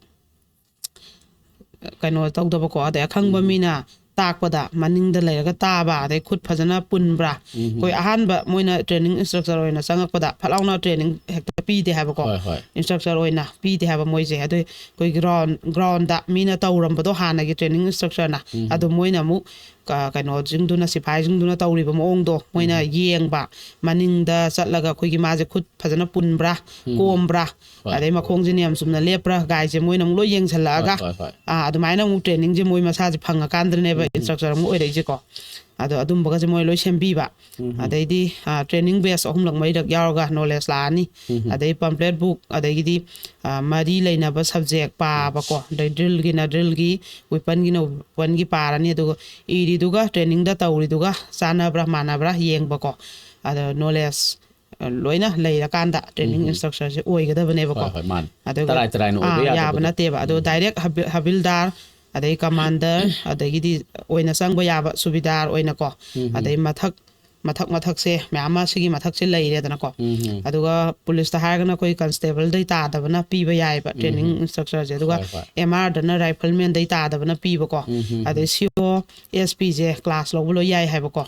ꯀꯩꯅꯣ ꯇꯧꯗꯕꯀꯣ, ꯑꯗꯩ ꯑꯈꯪꯕ ꯎꯝ꯫ ꯃꯤꯅ ꯇꯥꯛꯄꯗ ꯃꯅꯤꯡꯗ ꯂꯩꯔꯒ ꯇꯥꯕ, ꯑꯗꯩ ꯈꯨꯠ ꯐꯖꯅ ꯄꯨꯟꯕ꯭ꯔꯥ? ꯎꯝ꯫ ꯑꯩꯈꯣꯏ ꯑꯍꯥꯟꯕ ꯃꯣꯏꯅ ꯇ꯭ꯔꯦꯅꯤꯡ ꯏꯟꯁꯇ꯭ꯔꯛꯇꯔ ꯑꯣꯏꯅ ꯆꯪꯉꯛꯄꯗ ꯐꯠ ꯂꯥꯎꯅ ꯇ꯭ꯔꯦꯅꯤꯡ ꯍꯦꯛꯇ ꯄꯤꯗꯦ ꯍꯥꯏꯕꯀꯣ꯫ ꯍꯣꯏ, ꯍꯣꯏ꯫ ꯏꯟꯁꯇ꯭ꯔꯛꯇꯔ ꯑꯣꯏꯅ ꯄꯤꯗꯦ ꯍꯥꯏꯕ ꯃꯣꯏꯁꯦ꯫ ꯑꯗꯨ ꯑꯩꯈꯣꯏ ꯒ꯭ꯔꯥꯎꯟ-, ꯒ꯭ꯔꯥꯎꯟꯗ ꯃꯤꯅ ꯇꯧꯔꯝꯕꯗꯣ ꯍꯥꯟꯅꯒꯤ ꯇ꯭ꯔꯦꯅꯤꯡ ꯏꯟꯁꯇ꯭ꯔꯛꯇꯔꯅ, ꯎꯝ꯫ ꯑꯗꯨ ꯃꯣꯏꯅ ꯑꯃꯨꯛ ꯀ-, ꯀꯩꯅꯣꯁꯤꯡꯗꯨꯅ, ꯁꯤꯐꯥꯏꯁꯤꯡꯗꯨꯅ ꯇꯧꯔꯤꯕ ꯃꯑꯣꯡꯗꯣ ꯃꯣꯏꯅ ꯎꯝ꯫ ꯌꯦꯡꯕ, ꯃꯅꯤꯡꯗ ꯆꯠꯂꯒ ꯑꯩꯈꯣꯏꯒꯤ ꯃꯥꯁꯦ ꯈꯨꯠ ꯐꯖꯅ ꯄꯨꯟꯕ꯭ꯔꯥ, ꯎꯝ꯫ ꯀꯣꯝꯕ꯭ꯔꯥ, ꯍꯣꯏ꯫ ꯑꯗꯩ ꯃꯈꯣꯡꯁꯦ ꯅꯤꯌꯝ ꯆꯨꯝꯅ ꯂꯦꯞꯄ꯭ꯔꯥ ꯒꯥꯏꯁꯦ ꯃꯣꯏꯅ ꯑꯃꯨꯛ ꯂꯣꯏ ꯌꯦꯡꯁꯜꯂꯛꯑꯒ, ꯍꯣꯏ, ꯍꯣꯏ, ꯍꯣꯏ꯫ ꯑꯥ, ꯑꯗꯨꯃꯥꯏꯅ ꯑꯃꯨꯛ ꯇ꯭ꯔꯦꯅꯤꯡꯁꯦ ꯃꯣꯏ ꯃꯁꯥꯁꯦ ꯐꯪꯉꯀꯥꯟꯗꯅꯦꯕ ꯎꯝ, ꯎꯝ꯫ ꯏꯟꯁꯇ꯭ꯔꯛꯇꯔ ꯑꯃꯨꯛ ꯑꯣꯏꯔꯛꯏꯁꯦꯀꯣ꯫ ꯑꯗꯣ ꯑꯗꯨꯝꯕꯒꯁꯦ ꯃꯣꯏ ꯂꯣꯏ ꯁꯦꯝꯕꯤꯕ꯫ ꯑꯗꯩꯗꯤ ꯇ꯭ꯔꯦꯅꯤꯡ ꯕꯦꯁ ꯑꯍꯨꯝꯂꯛ ꯃꯔꯤꯔꯛ ꯌꯥꯎꯔꯒ ꯅꯣꯂꯦꯖ ꯂꯥꯛꯑꯅꯤ꯫ ꯑꯗꯩ ꯄꯝꯄ꯭ꯂꯦꯠ ꯕꯨꯛ, ꯑꯗꯒꯤꯗꯤ ꯃꯔꯤ ꯂꯩꯅꯕ ꯁꯕꯖꯦꯛ ꯄꯥꯕꯀꯣ, ꯑꯗꯩ ꯗ꯭ꯔꯤꯜꯒꯤꯅ ꯗ꯭ꯔꯤꯜꯒꯤ, ꯋꯤꯄꯟꯒꯤꯅ ꯋꯤꯄꯟꯒꯤ ꯄꯥꯔꯅꯤ꯫ ꯑꯗꯨꯒ ꯏꯔꯤꯗꯨꯒ ꯇ꯭ꯔꯦꯅꯤꯡꯗ ꯇꯧꯔꯤꯗꯨꯒ ꯆꯥꯟꯅꯕ꯭ꯔꯥ ꯃꯥꯟꯅꯕ꯭ꯔꯥ ꯌꯦꯡꯕꯀꯣ꯫ ꯑꯗꯣ ꯅꯣꯂꯦꯖ ꯂꯣꯏꯅ ꯂꯩꯔꯀꯥꯟꯗ ꯇ꯭ꯔꯦꯅꯤꯡ ꯏꯟꯁꯇ꯭ꯔꯛꯇꯔꯁꯦ ꯑꯣꯏꯒꯗꯕꯅꯦꯕ꯫ ꯍꯣꯏ, ꯍꯣꯏ, ꯃꯥꯅꯤ꯫ ꯑꯗꯨꯒ ꯇꯔꯥꯏ ꯇꯔꯥꯏꯅ ꯑꯣꯏꯕ ꯑꯥ, ꯌꯥꯗꯕꯗꯣ꯫ ꯌꯥꯕ ꯅꯠꯇꯦꯕ꯫ ꯑꯗꯣ ꯗꯥꯏꯔꯦꯛ ꯍꯥꯕꯤꯜꯗꯥꯔ, ꯑꯗꯩ ꯀꯃꯥꯟꯗꯔ, ꯑꯗꯒꯤꯗꯤ ꯑꯣꯏꯅ ꯆꯪꯕ ꯌꯥꯕ ꯁꯨꯕꯤꯗꯥꯔ ꯑꯣꯏꯅꯀꯣ꯫ ꯑꯗꯩ ꯃꯊꯛ ꯃꯊꯛ ꯃꯊꯛꯁꯦ ꯃꯌꯥꯝ ꯑꯃ ꯁꯤꯒꯤ ꯃꯊꯛꯁꯦ ꯂꯩꯔꯦꯗꯅꯀꯣ꯫ ꯑꯗꯨꯒ ꯄꯨꯂꯤꯁꯇ ꯍꯥꯏꯔꯒꯅ ꯑꯩꯈꯣꯏ ꯀꯟꯁꯇꯦꯕꯜꯗꯩ ꯇꯥꯗꯕꯅ ꯄꯤꯕ ꯌꯥꯏꯑꯕ ꯇ꯭ꯔꯦꯅꯤꯡ ꯏꯟꯁꯇ꯭ꯔꯛꯆꯔꯁꯦ꯫ ꯑꯗꯨꯒ ꯑꯦꯝ ꯑꯥꯔꯗꯅ ꯔꯥꯏꯐꯜꯃꯦꯟꯗꯩ ꯇꯥꯗꯕꯅ ꯄꯤꯕꯀꯣ꯫ ꯑꯗꯩ ꯁꯤ ꯑꯣ ꯑꯦꯁ ꯄꯤꯁꯦ ꯀ꯭ꯂꯥꯁ ꯂꯧꯕ ꯂꯣꯏ ꯌꯥꯏ ꯍꯥꯏꯕꯀꯣ꯫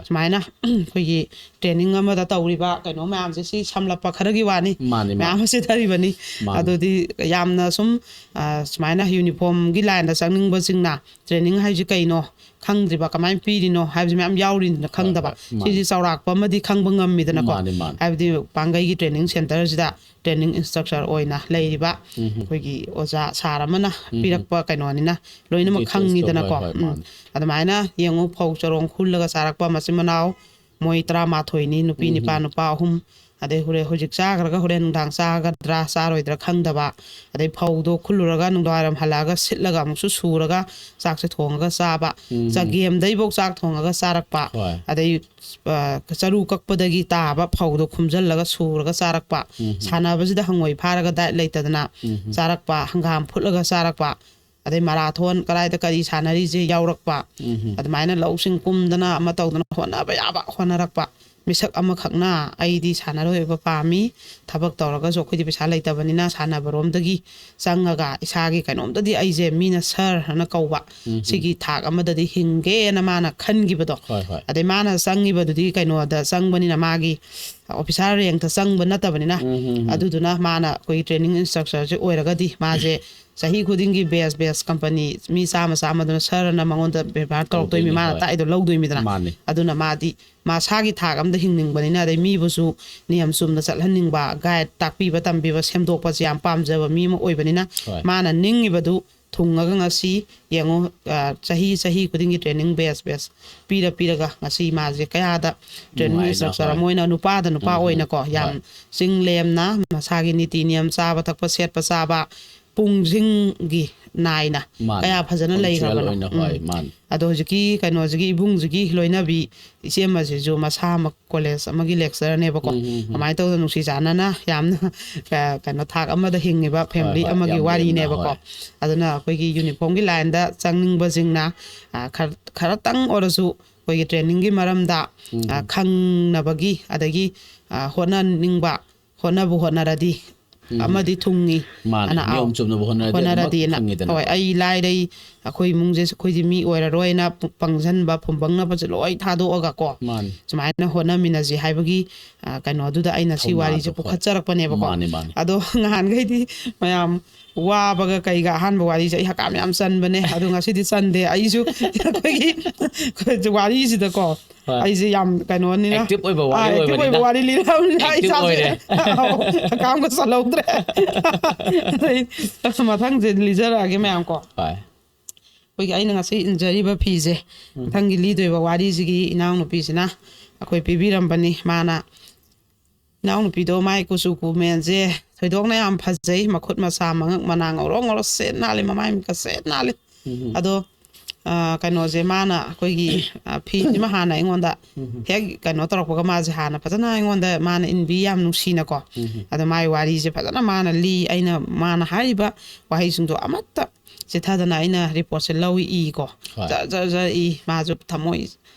ꯁꯨꯃꯥꯏꯅ ꯑꯩꯈꯣꯏꯒꯤ ꯇ꯭ꯔꯦꯅꯤꯡ ꯑꯃꯗ ꯇꯧꯔꯤꯕ ꯀꯩꯅꯣ ꯃꯌꯥꯝꯁꯦ ꯁꯤ ꯁꯝꯂꯞꯄ ꯈꯔꯒꯤ ꯋꯥꯅꯤ꯫ ꯃꯥꯅꯤ, ꯃꯥꯅꯤ꯫ ꯃꯌꯥꯝ ꯑꯃ ꯆꯤꯊꯔꯤꯕꯅꯤ꯫ ꯃꯥꯅꯤ꯫ ꯑꯗꯨꯗꯤ ꯌꯥꯝꯅ ꯁꯨꯝ, ꯑ, ꯁꯨꯃꯥꯏꯅ ꯌꯨꯅꯤꯐꯣꯔꯝꯒꯤ ꯂꯥꯏꯟꯗ ꯆꯪꯅꯤꯡꯕꯁꯤꯡꯅ ꯇ꯭ꯔꯦꯅꯤꯡ ꯍꯥꯏꯁꯤ ꯀꯩꯅꯣ ꯈꯪꯗ꯭ꯔꯤꯕ, ꯀꯃꯥꯏꯅ ꯄꯤꯔꯤꯅꯣ ꯍꯥꯏꯕꯁꯤ ꯃꯌꯥꯝ ꯌꯥꯎꯔꯤꯅꯤꯅ ꯈꯪꯗꯕ꯫ ꯍꯣꯏ, ꯃꯥꯅꯤ꯫ ꯁꯤꯗꯤ ꯆꯥꯎꯔꯥꯛꯄ ꯑꯃꯗꯤ ꯈꯪꯕ ꯉꯝꯃꯤꯗꯅꯀꯣ꯫ ꯃꯥꯅꯤ, ꯃꯥꯅꯤ꯫ ꯍꯥꯏꯕꯗꯤ ꯄꯥꯡꯒꯩꯒꯤ ꯇ꯭ꯔꯦꯅꯤꯡ ꯁꯦꯟꯇꯔꯁꯤꯗ ꯇ꯭ꯔꯦꯅꯤꯡ ꯏꯟꯁꯇ꯭ꯔꯛꯇꯔ ꯑꯣꯏꯅ ꯂꯩꯔꯤꯕ ꯑꯩꯈꯣꯏꯒꯤ ꯑꯣꯖꯥ ꯁꯥꯔ ꯑꯃꯅ ꯄꯤꯔꯛꯄ ꯀꯩꯅꯣꯅꯤꯅ ꯂꯣꯏꯅꯃꯛ ꯗꯤꯇꯦꯜꯁꯇꯣ, ꯈꯪꯉꯤꯗꯅꯀꯣ꯫ ꯍꯣꯏ, ꯍꯣꯏ, ꯎꯝ꯫ ꯃꯥꯅꯤ꯫ ꯑꯗꯨꯃꯥꯏꯅ ꯌꯦꯡꯉꯨ, ꯐꯧ ꯆꯔꯣꯡ ꯈꯨꯜꯂꯒ ꯆꯥꯔꯛꯄ ꯃꯆꯤꯟ ꯃꯅꯥꯎ ꯃꯣꯏ ꯇꯔꯥꯃꯥꯊꯣꯏꯅꯤ, ꯅꯨꯄꯤ ꯅꯤꯄꯥ, ꯅꯨꯄꯥ ꯑꯍꯨꯝ꯫ ꯑꯗꯩ ꯍꯣꯔꯦꯟ ꯍꯧꯖꯤꯛ ꯆꯥꯈ꯭ꯔꯒ ꯍꯣꯔꯦꯟ ꯅꯨꯡꯗꯥꯡ ꯆꯥꯒꯗ꯭ꯔꯥ ꯆꯥꯔꯣꯏꯗ꯭ꯔꯥ ꯈꯪꯗꯕ꯫ ꯑꯗꯩ ꯐꯧꯗꯣ ꯈꯨꯜꯂꯨꯔꯒ ꯅꯨꯡꯗꯥꯡꯋꯥꯏꯔꯝ ꯍꯜꯂꯛꯑꯒ ꯁꯤꯠꯂꯒ ꯑꯃꯨꯛꯁꯨ ꯁꯨꯔꯒ ꯆꯥꯛꯁꯦ ꯊꯣꯡꯉꯒ ꯆꯥꯕ꯫ ꯆꯒꯦꯝꯗꯩꯐꯧ ꯆꯥꯛ ꯊꯣꯡꯉꯒ ꯆꯥꯔꯛꯄ꯫ ꯍꯣꯏ꯫ ꯑꯗꯩ, ꯑ, ꯆꯔꯨ ꯀꯛꯄꯗꯒꯤ ꯇꯥꯕ ꯐꯧꯗꯣ ꯈꯨꯝꯖꯤꯜꯂꯒ ꯁꯨꯔꯒ ꯆꯥꯔꯛꯄ꯫ ꯁꯥꯟꯅꯕꯁꯤꯗ ꯍꯪꯉꯣꯏ ꯐꯥꯔꯒ ꯗꯥꯏꯠ ꯂꯩꯇꯗꯅ ꯆꯥꯔꯛꯄ꯫ ꯍꯪꯒꯥꯝ ꯐꯨꯠꯂꯒ ꯆꯥꯔꯛꯄ꯫ ꯑꯗꯩ ꯃꯔꯥꯊꯣꯟ ꯀꯗꯥꯏꯗ ꯀꯔꯤ ꯁꯥꯟꯅꯔꯤꯁꯦ ꯌꯥꯎꯔꯛꯄ꯫ ꯑꯗꯨꯃꯥꯏꯅ ꯂꯧꯁꯤꯡ ꯀꯨꯝꯗꯅ ꯑꯃ ꯇꯧꯗꯅ ꯍꯣꯠꯅꯕ ꯌꯥꯕ ꯍꯣꯠꯅꯔꯛꯄ꯫ ꯃꯤꯁꯛ ꯑꯃꯈꯛꯅ ꯑꯩꯗꯤ ꯁꯥꯟꯅꯔꯣꯏ ꯑꯣꯏꯕ ꯄꯥꯝꯃꯤ, ꯊꯕꯛ ꯇꯧꯔꯒꯁꯨ ꯑꯩꯈꯣꯏꯗꯤ ꯄꯩꯁꯥ ꯂꯩꯇꯕꯅꯤꯅ ꯁꯥꯟꯅꯕꯔꯣꯝꯗꯒꯤ ꯆꯪꯉꯒ ꯏꯁꯥꯒꯤ ꯀꯩꯅꯣꯝꯗꯗꯤ ꯑꯩꯁꯦ ꯃꯤꯅ ꯁꯔ ꯍꯥꯏꯅ ꯀꯧꯕ, ꯁꯤꯒꯤ ꯊꯥꯛ ꯑꯃꯗꯗꯤ ꯍꯤꯡꯒꯦꯅ ꯃꯥꯅ ꯈꯟꯈꯤꯕꯗꯣ꯫ ꯍꯣꯏ, ꯍꯣꯏ꯫ ꯑꯗꯩ ꯃꯥꯅ ꯆꯪꯉꯤꯕꯗꯨꯗꯤ ꯀꯩꯅꯣꯗ ꯆꯪꯕꯅꯤꯅ, ꯃꯥꯒꯤ ꯑꯣꯐꯤꯁꯥꯔ ꯔꯦꯡꯛꯇ ꯆꯪꯕ ꯅꯠꯇꯕꯅꯤꯅ꯫ ꯑꯗꯨꯗꯨꯅ ꯃꯥꯅ ꯑꯩꯈꯣꯏꯒꯤ ꯇ꯭ꯔꯦꯅꯤꯡ ꯏꯟꯁꯇ꯭ꯔꯛꯇꯔꯁꯦ ꯑꯣꯏꯔꯒꯗꯤ ꯃꯥꯁꯦ ꯆꯍꯤ ꯈꯨꯗꯤꯡꯒꯤ ꯕꯦꯁ ꯕꯦꯁ ꯀꯝꯄꯅꯤ ꯃꯤ ꯆꯥꯝꯃ ꯆꯥꯝꯃꯗꯨꯅ ꯁꯔ ꯑꯅ ꯃꯉꯣꯟꯗ ꯕꯦꯕꯥꯔ ꯇꯧꯔꯛꯇꯣꯏꯅꯤ, ꯇꯧꯗꯣꯏꯅꯤ, ꯃꯥꯅ ꯍꯣꯏ꯫ ꯇꯥꯛꯏꯗꯣ ꯂꯧꯗꯣꯏꯅꯤꯗꯅ꯫ ꯃꯥꯅꯤ꯫ ꯑꯗꯨꯅ ꯃꯥꯗꯤ ꯃꯁꯥꯒꯤ ꯊꯥꯛ ꯑꯃꯗ ꯍꯤꯡꯅꯤꯡꯕꯅꯤꯅ, ꯑꯗꯩ ꯃꯤꯕꯨꯁꯨ ꯅꯤꯌꯝ ꯆꯨꯝꯅ ꯆꯠꯍꯟꯅꯤꯡꯕ, ꯒꯥꯏꯗ ꯇꯥꯛꯄꯤꯕ ꯇꯝꯕꯤꯕ ꯁꯦꯝꯗꯣꯛꯄꯁꯦ ꯌꯥꯝ ꯄꯥꯝꯖꯕ ꯃꯤ ꯑꯃ ꯑꯣꯏꯕꯅꯤꯅ, ꯍꯣꯏ꯫ ꯃꯥꯅ ꯅꯤꯡꯉꯤꯕꯗꯨ ꯊꯨꯡꯉꯒ ꯉꯁꯤ ꯌꯦꯡꯉꯨ, ꯑ, ꯆꯍꯤ ꯆꯍꯤ ꯈꯨꯗꯤꯡꯒꯤ training batch batch ꯄꯤꯔ ꯄꯤꯔꯒ ꯉꯁꯤ ꯃꯥꯁꯦ ꯀꯌꯥꯗ training instructor ꯑꯃ ꯑꯣꯏꯅ ꯅꯨꯄꯥꯗ ꯅꯨꯄꯥ ꯑꯣꯏꯅꯀꯣ ꯌꯥꯝ ꯆꯤꯡ ꯂꯦꯝꯅ ꯃꯁꯥꯒꯤ ꯅꯤꯇꯤ ꯅꯤꯌꯝ, ꯆꯥꯕ ꯊꯛꯄ, ꯁꯦꯠꯄ ꯆꯥꯕ, ꯄꯨꯡꯁꯤꯡꯒꯤ ꯅꯥꯏꯅ ꯀꯌꯥ ꯐꯖꯅ ꯂꯩꯈ꯭ꯔꯕꯅꯣ꯫ ꯎꯝ꯫ ꯑꯗꯣ ꯍꯧꯖꯤꯛꯀꯤ ꯀꯩꯅꯣꯁꯤꯒꯤ ꯏꯕꯨꯡꯁꯤꯒꯤ ꯂꯣꯏꯅꯕꯤ ꯏꯆꯦ ꯑꯃꯁꯤꯁꯨ ꯃꯁꯥꯃꯛ ꯀꯣꯂꯦꯖ ꯑꯃꯒꯤ lecturerꯅꯦꯕꯀꯣ꯫ ꯎꯝ, ꯎꯝ, ꯎꯝ꯫ ꯑꯗꯨꯃꯥꯏꯅ ꯇꯧꯗꯅ ꯅꯨꯡꯁꯤ ꯆꯥꯟꯅꯅ ꯌꯥꯝꯅ ꯀ-, ꯀꯩꯅꯣ ꯊꯥꯛ ꯑꯃꯗ ꯍꯤꯡꯉꯤꯕ ꯍꯣꯏ, family ꯍꯣꯏ, ꯑꯃꯒꯤ ꯌꯥꯝ ꯋꯥꯔꯤꯅꯦꯕꯀꯣ꯫ ꯂꯨꯅ, ꯍꯣꯏ꯫ ꯑꯗꯨꯅ ꯑꯩꯈꯣꯏꯒꯤ uniformꯒꯤ lineꯗ ꯆꯪꯅꯤꯡꯕꯁꯤꯡꯅ, ꯑ, ꯈꯔ-, ꯈꯔꯇꯪ ꯑꯣꯏꯔꯁꯨ ꯑꯩꯈꯣꯏꯒꯤ trainingꯒꯤ ꯃꯔꯝꯗ, ꯎꯝ, ꯑ, ꯎꯝ꯫ ꯈꯪꯅꯕꯒꯤ ꯑꯗꯒꯤ, ꯑ, ꯍꯣꯠꯅꯅꯤꯡꯕ, ꯍꯣꯠꯅꯕꯨ ꯍꯣꯠꯅꯔꯗꯤ ꯎꯝ꯫ ꯑꯃꯗꯤ ꯊꯨꯡꯉꯤ꯫ ꯃꯥꯅꯦ, ꯑꯅ, ꯅꯤꯌꯣꯝ ꯑꯥꯎ, ꯆꯨꯝꯅꯕꯨ ꯍꯣꯠꯅꯔꯗꯤ ꯑꯗꯨꯝ ꯍꯣꯠꯅꯔꯗꯤꯅ꯫ ꯈꯪꯉꯤꯗꯅ꯫ ꯍꯣꯏ, ꯑꯩ ꯂꯥꯏꯔꯩ, ꯑꯩꯈꯣꯏ ꯏꯃꯨꯡꯁꯦ, ꯑꯩꯈꯣꯏꯁꯦ ꯃꯤ ꯑꯣꯏꯔꯔꯣꯏꯅ ꯄꯨ-, ꯄꯪꯁꯟꯕ, ꯄꯨꯝꯕꯪꯅꯕꯁꯦ ꯂꯣꯏ ꯊꯥꯗꯣꯛꯑꯒ ꯀꯣ, ꯃꯥꯅꯦ꯫ ꯁꯨꯃꯥꯏꯅ ꯍꯣꯠꯅꯃꯤꯟꯅꯁꯤ ꯍꯥꯏꯕꯒꯤ, ꯑ, ꯀꯩꯅꯣꯗꯨꯗ ꯑꯩꯅ ꯁꯤ ꯊꯧꯅꯥꯗꯣ, ꯋꯥꯔꯤꯁꯦ ꯍꯣꯏ꯫ ꯄꯨꯈꯠꯆꯔꯛꯄꯅꯦꯕꯀꯣ꯫ ꯃꯥꯅꯦ, ꯃꯥꯅꯦ꯫ ꯑꯗꯣ ꯅꯍꯥꯟꯈꯩꯗꯤ ꯃꯌꯥꯝ ꯋꯥꯕꯒ ꯀꯩꯒ ꯑꯍꯥꯟꯕ ꯋꯥꯔꯤꯁꯦ ꯑꯩ ꯍꯀꯥꯝ ꯌꯥꯝ ꯆꯟꯕꯅꯦ, ꯑꯗꯣ ꯉꯁꯤꯗꯤ ꯆꯟꯗꯦ꯫ ꯑꯩꯁꯨ ꯑꯩꯈꯣꯏꯒꯤ, ꯑꯩꯈꯣꯏ ꯋꯥꯔꯤꯁꯤꯗꯀꯣ, ꯍꯣꯏ꯫ ꯑꯩꯁꯦ ꯌꯥꯝ ꯀꯩꯅꯣꯅꯤꯅ, active ꯑꯣꯏꯕ ꯋꯥꯔꯤ ꯑꯥ, active ꯑꯣꯏꯕ ꯑꯣꯏꯕꯅꯤꯅ꯫ ꯋꯥꯔꯤ ꯂꯤꯔꯕꯅꯤꯅ ꯑꯩ active ꯏꯁꯥꯁꯦ ꯑꯣꯏꯔꯦ꯫ ꯍꯀꯥꯝꯒ ꯆꯜꯍꯧꯗ꯭ꯔꯦ꯫ ꯑꯗꯩ ꯃꯊꯪꯁꯦ ꯂꯤꯖꯔꯛꯑꯒꯦ ꯃꯌꯥꯝ ꯀꯣ꯫ ꯍꯣꯏ꯫ ꯑꯩꯈꯣꯏꯒꯤ ꯑꯩꯅ ꯉꯁꯤ ꯏꯟꯖꯔꯤꯕ ꯐꯤꯁꯦ, ꯎꯝ꯫ ꯃꯊꯪꯒꯤ ꯂꯤꯗꯣꯏꯕ ꯋꯥꯔꯤꯁꯤꯒꯤ ꯏꯅꯥꯎꯅꯨꯄꯤꯁꯤꯅ ꯑꯩꯈꯣꯏ ꯄꯤꯕꯤꯔꯝꯕꯅꯤ꯫ ꯃꯥꯅ, ꯏꯅꯥꯎꯅꯨꯄꯤꯗꯣ ꯃꯥꯏ ꯀꯨꯆꯨ ꯀꯨꯃꯦꯟꯁꯦ ꯊꯣꯏꯗꯣꯛꯅ ꯌꯥꯝ ꯐꯖꯩ, ꯃꯈꯨꯠ ꯃꯁꯥ ꯃꯉꯛ ꯃꯅꯥ ꯉꯧꯔꯣꯛ ꯉꯧꯔꯣꯛ ꯁꯦꯠ ꯅꯥꯜꯂꯦ, ꯃꯃꯥꯏ ꯃꯤꯠꯀ ꯁꯦꯠ ꯅꯥꯜꯂꯦ꯫ ꯎꯝ꯫ ꯑꯗꯣ, ꯑ, ꯀꯩꯅꯣꯁꯦ ꯃꯥꯅ ꯑꯩꯈꯣꯏꯒꯤ, ꯑ, ꯐꯤꯁꯤꯃ ꯍꯥꯟꯅ ꯑꯩꯉꯣꯟꯗ ꯎꯝ꯫ ꯍꯦꯛ ꯀꯩꯅꯣ ꯇꯧꯔꯛꯄꯒ ꯃꯥꯁꯦ ꯍꯥꯟꯅ ꯐꯖꯅ ꯑꯩꯉꯣꯟꯗ ꯃꯥꯅ ꯏꯟꯕꯤ ꯌꯥꯝ ꯅꯨꯡꯁꯤꯅꯀꯣ꯫ ꯎꯝ꯫ ꯑꯗꯣ ꯃꯥꯏ ꯋꯥꯔꯤꯁꯦ ꯐꯖꯅ ꯃꯥꯅ ꯂꯤ, ꯑꯩꯅ ꯃꯥꯅ ꯍꯥꯏꯔꯤꯕ ꯋꯥꯍꯩꯁꯤꯡꯗꯣ ꯑꯃꯠꯇ ꯆꯤꯊꯗꯅ ꯑꯩꯅ reportꯁꯦ ꯂꯧꯏ ꯏꯀꯣ꯫ ꯍꯣꯏ꯫ ꯖꯔ ꯖꯔ ꯖꯔ ꯏ, ꯃꯥꯁꯨ ꯊꯃꯣꯏ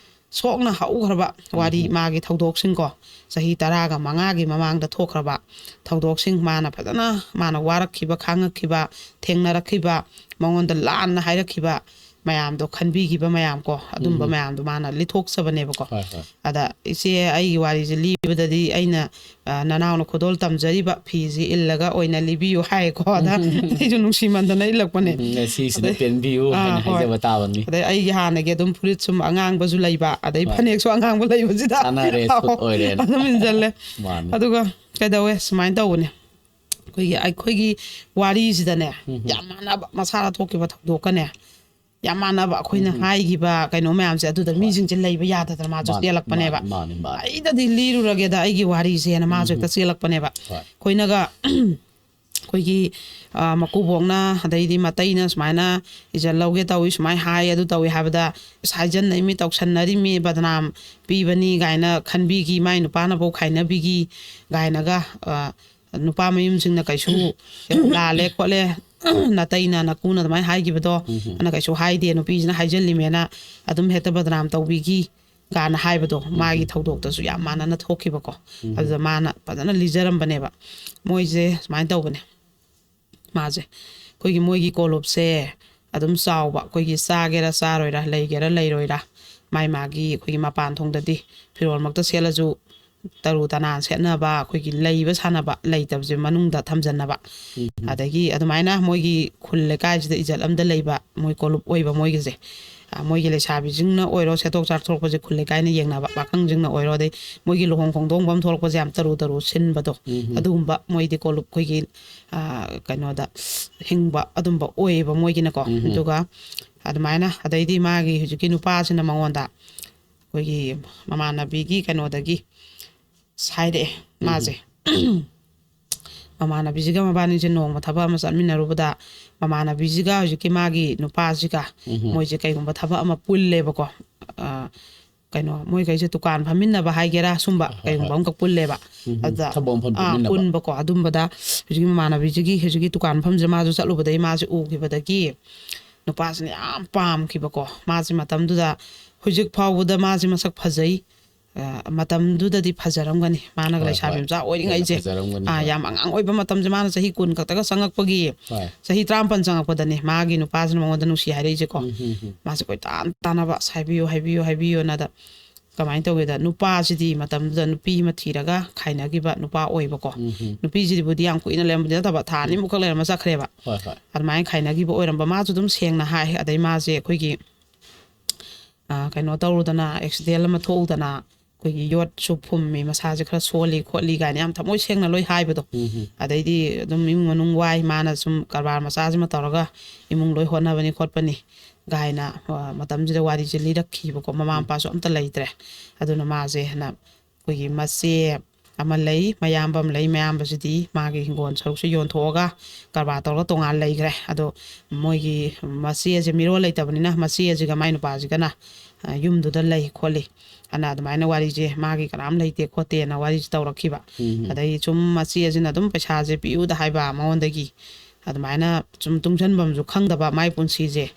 ꯁꯣꯛꯅ ꯍꯧꯈ꯭ꯔꯕ ꯋꯥꯔꯤ, ꯎꯝ꯫ ꯃꯥꯒꯤ ꯊꯧꯗꯣꯛꯁꯤꯡꯀꯣ, ꯆꯍꯤ ꯇꯔꯥꯒ ꯃꯉꯥꯒꯤ ꯃꯃꯥꯡꯗ ꯊꯣꯛꯈ꯭ꯔꯕ ꯊꯧꯗꯣꯛꯁꯤꯡ, ꯃꯥꯅ ꯐꯖꯅ ꯃꯥꯅ ꯋꯥꯔꯛꯈꯤꯕ, ꯈꯥꯡꯉꯛꯈꯤꯕ, ꯊꯦꯡꯅꯔꯛꯈꯤꯕ, ꯃꯉꯣꯟꯗ ꯂꯥꯟꯅ ꯍꯥꯏꯔꯛꯈꯤꯕ ꯃꯌꯥꯝꯗꯣ, ꯈꯟꯕꯤꯈꯤꯕ ꯃꯌꯥꯝ ꯀꯣ, ꯑꯗꯨꯝꯕ ꯎꯝ꯫ ꯃꯌꯥꯝꯗꯣ ꯃꯥꯅ ꯂꯤꯊꯣꯛꯆꯕꯅꯦꯕꯀꯣ꯫ ꯍꯣꯏ, ꯍꯣꯏ꯫ ꯑꯗ ꯏꯆꯦ, ꯑꯩꯒꯤ ꯋꯥꯔꯤꯁꯦ ꯂꯤꯕꯗꯗꯤ ꯑꯩꯅ, ꯑ, ꯅꯅꯥꯎꯅ ꯈꯨꯗꯣꯜ ꯇꯝꯖꯔꯤꯕ ꯐꯤꯁꯤ ꯏꯜꯂꯒ ꯑꯣꯏꯅ ꯂꯤꯕꯤꯌꯨ ꯍꯥꯏꯀꯣ꯫ ꯑꯗ ꯎꯝ꯫ ꯑꯩꯁꯨ ꯅꯨꯡꯁꯤꯃꯟꯗꯅ ꯏꯜꯂꯛꯄꯅꯦ꯫ ꯎꯝ, ꯉꯁꯤꯁꯤꯅ ꯑꯗꯩ, ꯄꯦꯟꯕꯤꯌꯨ ꯑꯥ, ꯍꯥꯏꯅ ꯍꯣꯏ꯫ ꯍꯥꯏꯖꯕ ꯇꯥꯕꯅꯤ꯫ ꯑꯗꯩ ꯑꯩꯒꯤ ꯍꯥꯟꯅꯒꯤ ꯑꯗꯨꯝ ꯐꯨꯔꯤꯠ ꯁꯨꯝ ꯑꯉꯥꯡꯕꯁꯨ ꯂꯩꯕ, ꯑꯗꯩ ꯍꯣꯏ꯫ ꯐꯅꯦꯛꯁꯨ ꯑꯉꯥꯡꯕ ꯂꯩꯕꯁꯤꯗ ꯆꯥꯅꯔꯦ, suit ꯑꯣꯏꯔꯦꯅ꯫ ꯑꯗꯨꯝ ꯏꯟꯖꯜꯂꯦ꯫ ꯃꯥꯅꯤ꯫ ꯑꯗꯨꯒ ꯀꯩꯗꯧꯋꯦ, ꯁꯨꯃꯥꯏꯅ ꯇꯧꯕꯅꯦ꯫ ꯑꯩꯈꯣꯏꯒꯤ ꯑꯩꯈꯣꯏꯒꯤ ꯋꯥꯔꯤꯁꯤꯗꯅꯦ, ꯎꯝ꯫ ꯌꯥꯝ ꯃꯥꯟꯅꯕ, ꯃꯁꯥꯗ ꯊꯣꯛꯈꯤꯕ ꯊꯧꯗꯣꯛꯀꯅꯦ, ꯌꯥꯝ ꯃꯥꯟꯅꯕ, ꯑꯩꯈꯣꯏꯅ ꯎꯝ꯫ ꯍꯥꯏꯈꯤꯕ ꯀꯩꯅꯣ ꯃꯌꯥꯝꯁꯦ ꯑꯗꯨꯗ ꯍꯣꯏ꯫ ꯃꯤꯁꯤꯡꯁꯦ ꯂꯩꯕ ꯌꯥꯗꯗꯅ ꯃꯥꯁꯨ ꯃꯥꯅꯤ, ꯆꯦꯜꯂꯛꯄꯅꯦꯕ꯫ ꯃꯥꯅꯤ, ꯃꯥꯅꯤ, ꯃꯥꯅꯤ꯫ "ꯑꯩꯗꯗꯤ ꯂꯤꯔꯨꯔꯒꯦꯗ ꯑꯩꯒꯤ ꯋꯥꯔꯤꯁꯦꯅ" ꯃꯥꯁꯨ ꯎꯝ꯫ ꯍꯦꯛꯇ ꯆꯦꯜꯂꯛꯄꯅꯦꯕ꯫ ꯍꯣꯏ꯫ ꯑꯩꯈꯣꯏꯅꯒ ꯑꯩꯈꯣꯏꯒꯤ, ꯑ, ꯃꯀꯨꯕꯣꯛꯅ, ꯑꯗꯩꯗꯤ ꯃꯇꯩꯅ ꯁꯨꯃꯥꯏꯅ ꯏꯖꯠ ꯂꯧꯒꯦ ꯇꯧꯏ, ꯁꯨꯃꯥꯏꯅ ꯍꯥꯏ, ꯑꯗꯨ ꯇꯧꯏ ꯍꯥꯏꯕꯗ, "ꯑꯁ, ꯍꯥꯏꯖꯟꯅꯩꯃꯤ, ꯇꯧꯁꯟꯅꯔꯤꯃꯤ, ꯕꯗꯅꯥꯝ ꯄꯤꯕꯅꯤ" ꯀꯥꯏꯅ ꯈꯟꯕꯤꯒꯤ, ꯃꯥꯏ ꯅꯨꯄꯥꯅꯐꯧ ꯈꯥꯏꯅꯕꯤꯒꯤ ꯀꯥꯏꯅꯒ, ꯑ, ꯅꯨꯄꯥ ꯃꯌꯨꯝꯁꯤꯡꯅ ꯀꯩꯁꯨ "ꯂꯥꯜꯂꯦ ꯈꯣꯠꯂꯦ, ꯅꯇꯩꯅ ꯅꯀꯨꯅ ꯑꯗꯨꯃꯥꯏꯅ ꯍꯥꯏꯈꯤꯕꯗꯣ", ꯎꯝ꯫ ꯑꯅ ꯀꯩꯁꯨ ꯍꯥꯏꯗꯦ, ꯅꯨꯄꯤꯁꯤꯅ ꯍꯥꯏꯖꯜꯂꯤꯃꯦꯅ ꯑꯗꯨꯝ ꯍꯦꯛꯇ ꯕꯗꯅꯥꯝ ꯇꯧꯕꯤꯒꯤ ꯀꯥꯏꯅ ꯍꯥꯏꯕꯗꯣ, ꯎꯝ꯫ ꯃꯥꯒꯤ ꯊꯧꯗꯣꯛꯇꯁꯨ ꯌꯥꯝ ꯃꯥꯟꯅꯅ ꯊꯣꯛꯈꯤꯕꯀꯣ꯫ ꯎꯝ꯫ ꯑꯗꯨꯗ ꯃꯥꯅ ꯐꯖꯅ ꯂꯤꯖꯔꯝꯕꯅꯦꯕ꯫ ꯃꯣꯏꯁꯦ ꯁꯨꯃꯥꯏꯅ ꯇꯧꯕꯅꯦ꯫ ꯃꯥꯁꯦ ꯑꯩꯈꯣꯏꯒꯤ ꯃꯣꯏꯒꯤ ꯀꯣꯂꯨꯞꯁꯦ ꯑꯗꯨꯝ ꯆꯥꯎꯕ, ꯑꯩꯈꯣꯏꯒꯤ ꯆꯥꯒꯦꯔꯥ ꯆꯥꯔꯣꯏꯔꯥ, ꯂꯩꯒꯦꯔꯥ ꯂꯩꯔꯣꯏꯔꯥ, ꯃꯥꯏ ꯃꯥꯒꯤ ꯑꯩꯈꯣꯏꯒꯤ ꯃꯄꯥꯟ ꯊꯣꯡꯗꯗꯤ ꯐꯤꯔꯣꯜꯃꯛꯇ ꯁꯦꯠꯂꯁꯨ ꯇꯔꯨ ꯇꯅꯥꯟ ꯁꯦꯠꯅꯕ, ꯑꯩꯈꯣꯏꯒꯤ ꯂꯩꯕ ꯁꯥꯟꯅꯕ ꯂꯩꯇꯕꯁꯦ ꯃꯅꯨꯡꯗ ꯊꯝꯖꯟꯅꯕ꯫ ꯎꯝ꯫ ꯑꯗꯒꯤ ꯑꯗꯨꯃꯥꯏꯅ ꯃꯣꯏꯒꯤ ꯈꯨꯜ ꯂꯩꯀꯥꯏꯁꯤꯗ ꯏꯖꯠ ꯑꯝꯗ ꯂꯩꯕ ꯃꯣꯏ ꯀꯣꯂꯨꯞ ꯑꯣꯏꯕ ꯃꯣꯏꯒꯤꯁꯦ꯫ ꯑ, ꯃꯣꯏꯒꯤ ꯂꯩꯁꯥꯕꯤꯁꯤꯡꯅ ꯑꯣꯏꯔꯣ, ꯁꯦꯠꯊꯣꯛ ꯆꯥꯊꯣꯛꯄꯁꯦ ꯈꯨꯜ ꯂꯩꯀꯥꯏꯅ ꯌꯦꯡꯅꯕ, ꯄꯥꯈꯪꯁꯤꯡꯅ ꯑꯣꯏꯔꯣ, ꯑꯗꯩ ꯃꯣꯏꯒꯤ ꯂꯨꯍꯣꯡ ꯈꯣꯡꯗꯣꯡꯕ ꯑꯃ ꯊꯣꯛꯂꯛꯄꯁꯦ ꯌꯥꯝ ꯇꯔꯨ ꯇꯔꯨ ꯁꯤꯟꯕꯗꯣ, ꯎꯝ꯫ ꯑꯗꯨꯒꯨꯝꯕ ꯃꯣꯏꯗꯤ ꯀꯣꯂꯨꯞ ꯑꯩꯈꯣꯏꯒꯤ, ꯑ, ꯀꯩꯅꯣꯗ ꯍꯤꯡꯕ ꯑꯗꯨꯝꯕ ꯑꯣꯏꯌꯦꯕ ꯃꯣꯏꯒꯤꯅꯀꯣ꯫ ꯎꯝ꯫ ꯑꯗꯨꯒ ꯑꯗꯨꯃꯥꯏꯅ, ꯑꯗꯩꯗꯤ ꯃꯥꯒꯤ ꯍꯧꯖꯤꯛꯀꯤ ꯅꯨꯄꯥꯁꯤꯅ ꯃꯉꯣꯟꯗ ꯑꯩꯈꯣꯏꯒꯤ ꯃꯃꯥꯟꯅꯕꯤꯒꯤ ꯀꯩꯅꯣꯗꯒꯤ ꯍꯥꯏꯔꯛꯑꯦ ꯎꯝ꯫ ꯃꯥꯁꯦ꯫ ꯃꯃꯥꯟꯅꯕꯤꯁꯤꯒ ꯃꯕꯥꯅꯤꯁꯦ ꯅꯣꯡꯃ ꯊꯕꯛ ꯑꯃ ꯆꯠꯃꯤꯟꯅꯔꯨꯕꯗ, ꯃꯃꯥꯟꯅꯕꯤꯁꯤꯒ ꯍꯧꯖꯤꯛꯀꯤ ꯃꯥꯒꯤ ꯅꯨꯄꯥꯁꯤꯒ ꯎꯝ꯫ ꯃꯣꯏꯁꯦ ꯀꯩꯒꯨꯝꯕ ꯊꯕꯛ ꯑꯃ ꯄꯨꯜꯂꯦꯕꯀꯣ꯫ ꯑ, ꯀꯩꯅꯣ, ꯃꯣꯏꯈꯩꯁꯦ ꯗꯨꯀꯥꯟ ꯐꯝꯃꯤꯟꯅꯕ ꯍꯥꯏꯒꯦꯔꯥ, ꯁꯨꯝꯕ ꯍꯣꯏ, ꯍꯣꯏ, ꯀꯩꯒꯨꯝꯕ ꯍꯣꯏ꯫ ꯑꯃꯈꯛ ꯄꯨꯜꯂꯦꯕ꯫ ꯎꯝ, ꯎꯝ꯫ ꯑꯗꯨꯗ, ꯊꯕꯛ ꯑꯃ ꯐꯝ ꯑꯥ, ꯄꯨꯟꯃꯤꯟꯅꯕ꯫ ꯄꯨꯟꯕꯀꯣ꯫ ꯑꯗꯨꯝꯕꯗ ꯍꯧꯖꯤꯛꯀꯤ ꯃꯃꯥꯟꯅꯕꯤꯁꯤꯒꯤ ꯍꯧꯖꯤꯛꯀꯤ ꯗꯨꯀꯥꯟ ꯃꯐꯝꯁꯤꯗ ꯃꯥꯁꯨ ꯆꯠꯂꯨꯕꯗꯒꯤ ꯃꯥꯁꯦ ꯎꯈꯤꯕꯗꯒꯤ ꯅꯨꯄꯥꯁꯤꯅ ꯌꯥꯝ ꯄꯥꯝꯈꯤꯕꯀꯣ꯫ ꯃꯥꯁꯦ ꯃꯇꯝꯗꯨꯗ, ꯍꯧꯖꯤꯛ ꯐꯥꯎꯕꯗ ꯃꯥꯁꯦ ꯃꯁꯛ ꯐꯖꯩ꯫ ꯑ, ꯃꯇꯝꯗꯨꯗꯗꯤ ꯐꯖꯔꯝꯒꯅꯤ꯫ ꯃꯥꯅꯒ ꯍꯣꯏ, ꯂꯩꯁꯥꯕꯤ ꯍꯣꯏ꯫ ꯃꯆꯥ ꯍꯦꯟꯅ ꯑꯣꯏꯔꯤꯉꯩꯁꯦ꯫ ꯐꯖꯔꯝꯒꯅꯤ, ꯑꯥ, ꯍꯣꯏ꯫ ꯌꯥꯝ ꯑꯉꯥꯡ ꯑꯣꯏꯕ ꯃꯇꯝꯁꯦ, ꯃꯥꯅ ꯆꯍꯤ ꯀꯨꯟ ꯈꯛꯇꯒ ꯆꯪꯉꯛꯄꯒꯤ, ꯍꯣꯏ꯫ ꯆꯍꯤ ꯇꯔꯥꯃꯥꯄꯟ ꯆꯪꯉꯛꯄꯗꯅꯦ ꯃꯥꯒꯤ ꯅꯨꯄꯥꯁꯤꯅ ꯃꯉꯣꯟꯗ ꯅꯨꯡꯁꯤ ꯍꯥꯏꯔꯛꯏꯁꯦꯀꯣ꯫ ꯎꯝ, ꯎꯝ, ꯎꯝ꯫ ꯃꯥꯁꯦ ꯀꯣꯏꯇꯥꯟ ꯇꯥꯟꯅꯕ, "ꯑꯁ, ꯍꯥꯏꯕꯤꯌꯨ, ꯍꯥꯏꯕꯤꯌꯨ, ꯍꯥꯏꯕꯤꯌꯨꯅ"꯫ ꯑꯗ ꯀꯃꯥꯏꯅ ꯇꯧꯒꯦꯗ, ꯅꯨꯄꯥꯁꯤꯗꯤ ꯃꯇꯝꯗꯨꯗ ꯅꯨꯄꯤ ꯑꯃ ꯊꯤꯔꯒ ꯈꯥꯏꯅꯈꯤꯕ ꯅꯨꯄꯥ ꯑꯣꯏꯕꯀꯣ꯫ ꯎꯝ, ꯎꯝ꯫ ꯅꯨꯄꯤꯁꯤꯕꯨꯗꯤ ꯌꯥꯝ ꯀꯨꯏꯅ ꯂꯩꯔꯝꯕꯗꯤ ꯅꯠꯇꯕ, ꯊꯥ ꯎꯝ꯫ ꯑꯅꯤꯃꯨꯛꯈꯛ ꯂꯩꯔꯝꯃ ꯆꯠꯈ꯭ꯔꯦꯕ꯫ ꯍꯣꯏ, ꯍꯣꯏ꯫ ꯑꯗꯨꯃꯥꯏꯅ ꯈꯥꯏꯅꯈꯤꯕ ꯑꯣꯏꯔꯝꯕ꯫ ꯃꯥꯁꯨ ꯑꯗꯨꯝ ꯁꯦꯡꯅ ꯍꯥꯏ꯫ ꯑꯗꯩ ꯃꯥꯁꯦ ꯑꯩꯈꯣꯏꯒꯤ, ꯑ, ꯀꯩꯅꯣ ꯇꯧꯔꯨꯗꯅ, ꯑꯦꯛꯁꯤꯗꯦꯟ ꯑꯃ ꯊꯣꯛꯎꯗꯅ, ꯑꯩꯈꯣꯏꯒꯤ ꯌꯣꯠꯁꯨ ꯐꯨꯝꯃꯤ, ꯃꯁꯥꯁꯦ ꯈꯔ ꯁꯣꯜꯂꯤ ꯈꯣꯠꯂꯤ ꯀꯥꯏꯅ ꯌꯥꯝ ꯊꯃꯣꯏ ꯁꯦꯡꯅ ꯂꯣꯏ ꯍꯥꯏꯕꯗꯣ꯫ ꯎꯝ ꯎꯝ ꯑꯗꯩꯗꯤ ꯑꯗꯨꯝ ꯏꯃꯨꯡ ꯃꯅꯨꯡ ꯋꯥꯏ, ꯃꯥꯅ ꯁꯨꯝ ꯀꯔꯕꯥꯔ ꯃꯆꯥꯁꯤꯃ ꯇꯧꯔꯒ ꯏꯃꯨꯡ ꯂꯣꯏ ꯍꯣꯠꯅꯕꯅꯤ ꯈꯣꯠꯄꯅꯤ ꯀꯥꯏꯅ, ꯑ, ꯃꯇꯝꯁꯤꯗ ꯋꯥꯔꯤꯁꯦ ꯂꯤꯔꯛꯈꯤꯕꯀꯣ꯫ ꯃꯃꯥ ꯎꯝ ꯃꯄꯥꯁꯨ ꯑꯝꯇ ꯂꯩꯇ꯭ꯔꯦ꯫ ꯑꯗꯨꯅ ꯃꯥꯁꯦ ꯍꯟꯗꯛ ꯑꯩꯈꯣꯏꯒꯤ ꯃꯆꯦ ꯑꯃ ꯂꯩ, ꯃꯌꯥꯝꯕ ꯑꯃ ꯂꯩ꯫ ꯃꯌꯥꯝꯕꯁꯤꯗꯤ ꯃꯥꯒꯤ ꯍꯤꯡꯒꯣꯜ ꯁꯔꯨꯛꯁꯦ ꯌꯣꯟꯊꯣꯛꯑꯒ ꯀꯔꯕꯥꯔ ꯇꯧꯔꯒ ꯇꯣꯉꯥꯟ ꯂꯩꯈ꯭ꯔꯦ꯫ ꯑꯗꯣ ꯃꯣꯏꯒꯤ ꯃꯆꯦꯁꯦ ꯃꯤꯔꯣꯜ ꯂꯩꯇꯕꯅꯤꯅ ꯃꯆꯦꯁꯤꯒ ꯃꯥꯏ ꯅꯨꯄꯥꯁꯤꯒꯅ, ꯑ, ꯌꯨꯝꯗꯨꯗ ꯂꯩ ꯈꯣꯠꯂꯤ꯫ ꯑꯅ ꯑꯗꯨꯃꯥꯏꯅ ꯋꯥꯔꯤꯁꯦ, ꯃꯥꯒꯤ ꯀꯅꯥꯝ ꯂꯩꯇꯦ ꯈꯣꯠꯇꯦꯅ ꯋꯥꯔꯤꯁꯦ ꯇꯧꯔꯛꯈꯤꯕ꯫ ꯎꯝ ꯑꯗꯩ ꯁꯨꯝ ꯃꯆꯦꯁꯤꯅ ꯑꯗꯨꯝ ꯄꯩꯁꯥꯁꯦ ꯄꯤꯌꯨꯗ ꯍꯥꯏꯕ ꯃꯉꯣꯟꯗꯒꯤ꯫ ꯑꯗꯨꯃꯥꯏꯅ ꯁꯨꯝ ꯇꯨꯡꯁꯟꯐꯝꯁꯨ ꯈꯪꯗꯕ ꯃꯥꯏ ꯄꯨꯟꯁꯤꯁꯦ꯫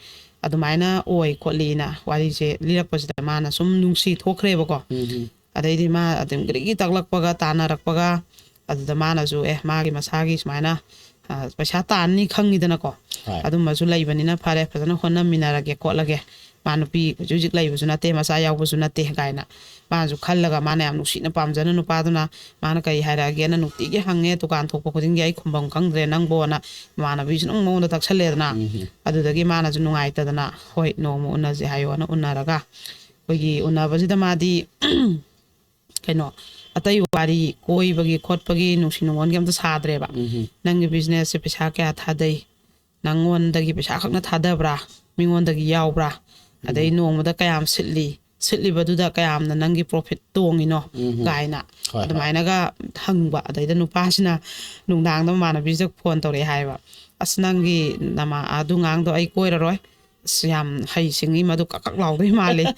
ꯑꯗꯨꯃꯥꯏꯅ ꯑꯣꯏ ꯈꯣꯠꯂꯤꯅ ꯋꯥꯔꯤꯁꯦ ꯂꯤꯔꯛꯄꯁꯤꯗ ꯃꯥꯅ ꯁꯨꯝ ꯅꯨꯡꯁꯤ ꯊꯣꯛꯈ꯭ꯔꯦꯕꯀꯣ꯫ ꯎꯝ ꯎꯝ ꯑꯗꯩꯗꯤ ꯃꯥ ꯑꯗꯨꯝ ꯒ꯭ꯔꯤꯒꯤ ꯇꯛꯂꯛꯄꯒ ꯇꯥꯟꯅꯔꯛꯄꯒ, ꯑꯗꯨꯗ ꯃꯥꯅꯁꯨ ꯑꯦ ꯃꯥꯒꯤ ꯃꯁꯥꯒꯤ ꯁꯨꯃꯥꯏꯅ, ꯑ, ꯄꯩꯁꯥ ꯇꯥꯟꯅꯤ ꯈꯪꯉꯤꯗꯅꯀꯣ꯫ ꯍꯣꯏ ꯑꯗꯨꯝꯕꯁꯨ ꯂꯩꯕꯅꯤꯅ ꯐꯔꯦ, ꯐꯖꯅ ꯍꯣꯠꯅꯃꯤꯟꯅꯔꯒꯦ ꯈꯣꯠꯂꯒꯦ꯫ ꯃꯥ ꯅꯨꯄꯤ ꯍꯧꯖꯤꯛ ꯍꯧꯖꯤꯛ ꯂꯩꯕꯁꯨ ꯅꯠꯇꯦ, ꯃꯆꯥ ꯌꯥꯎꯕꯁꯨ ꯅꯠꯇꯦ ꯀꯥꯏꯅ ꯃꯥꯅꯁꯨ ꯈꯜꯂꯒ, ꯃꯥꯅ ꯌꯥꯝ ꯅꯨꯡꯁꯤꯅ ꯄꯥꯝꯖꯅ ꯅꯨꯄꯥꯗꯨꯅ ꯃꯥꯅ ꯀꯔꯤ ꯍꯥꯏꯔꯛꯑꯒꯦꯅ ꯅꯨꯡꯇꯤꯒꯤ ꯍꯪꯉꯦ꯫ ꯗꯨꯀꯥꯟ ꯊꯣꯛꯄ ꯈꯨꯗꯤꯡꯒꯤ "ꯑꯩ ꯈꯨꯝꯐꯝ ꯈꯪꯗ꯭ꯔꯦ ꯅꯪꯕꯣꯅ" ꯃꯃꯥꯟꯅꯕꯤꯁꯨ ꯑꯗꯨꯝ ꯃꯉꯣꯟꯗ ꯇꯛꯁꯜꯂꯦꯗꯅ꯫ ꯎꯝ ꯎꯝ ꯑꯗꯨꯗꯒꯤ ꯃꯥꯅꯁꯨ ꯅꯨꯡꯉꯥꯏꯇꯗꯅ, "ꯍꯣꯏ, ꯅꯣꯡꯃ ꯎꯅꯁꯦ" ꯍꯥꯏꯌꯣꯅ ꯎꯅꯔꯒ, ꯑꯩꯈꯣꯏꯒꯤ ꯎꯅꯕꯁꯤꯗ ꯃꯥꯗꯤ ꯀꯩꯅꯣ, ꯑꯇꯩ ꯋꯥꯔꯤ, ꯀꯣꯏꯕꯒꯤ ꯈꯣꯠꯄꯒꯤ, ꯅꯨꯡꯁꯤ ꯅꯨꯡꯉꯣꯟꯒꯤ ꯑꯝꯇ ꯁꯥꯗ꯭ꯔꯦꯕ꯫ ꯎꯝ ꯎꯝ "ꯅꯪꯒꯤ ꯕꯤꯖꯤꯅꯦꯁꯁꯦ ꯄꯩꯁꯥ ꯀꯌꯥ ꯊꯥꯗꯩ? ꯅꯪꯉꯣꯟꯗꯒꯤ ꯄꯩꯁꯥ ꯈꯛꯅ ꯊꯥꯗꯕ꯭ꯔꯥ? ꯃꯤꯉꯣꯟꯗꯒꯤ ꯌꯥꯎꯕ꯭ꯔꯥ? ꯑꯗꯩ ꯎꯝ ꯅꯣꯡꯃꯗ ꯀꯌꯥꯝ ꯁꯤꯠꯂꯤ? ꯁꯤꯠꯂꯤꯕꯗꯨꯗ ꯀꯌꯥꯝꯅ ꯅꯪꯒꯤ ꯄ꯭ꯔꯣꯐꯤꯠ ꯇꯣꯡꯉꯤꯅꯣ?" ꯎꯝ ꯎꯝ ꯀꯥꯏꯅ ꯍꯣꯏ ꯍꯣꯏ ꯑꯗꯨꯃꯥꯏꯅꯒ ꯍꯪꯕ꯫ ꯑꯗꯩꯗ ꯅꯨꯄꯥꯁꯤꯅ ꯅꯨꯡꯗꯥꯡꯗ ꯃꯃꯥꯟꯅꯕꯤꯁꯤꯗ ꯐꯣꯟ ꯇꯧꯔꯛꯑꯦ ꯍꯥꯏꯕ, "ꯑꯁ, ꯅꯪꯒꯤ ꯅꯃꯥ ꯑꯗꯨ ꯉꯥꯡꯗꯣ ꯑꯩ ꯀꯣꯏꯔꯔꯣꯏ꯫ ꯑꯁ, ꯌꯥꯝ ꯍꯩ ꯁꯤꯡꯉꯤ, ꯃꯗꯨ ꯀꯛ ꯀꯛ ꯂꯥꯎꯗꯣꯏ ꯃꯥꯜꯂꯤ꯫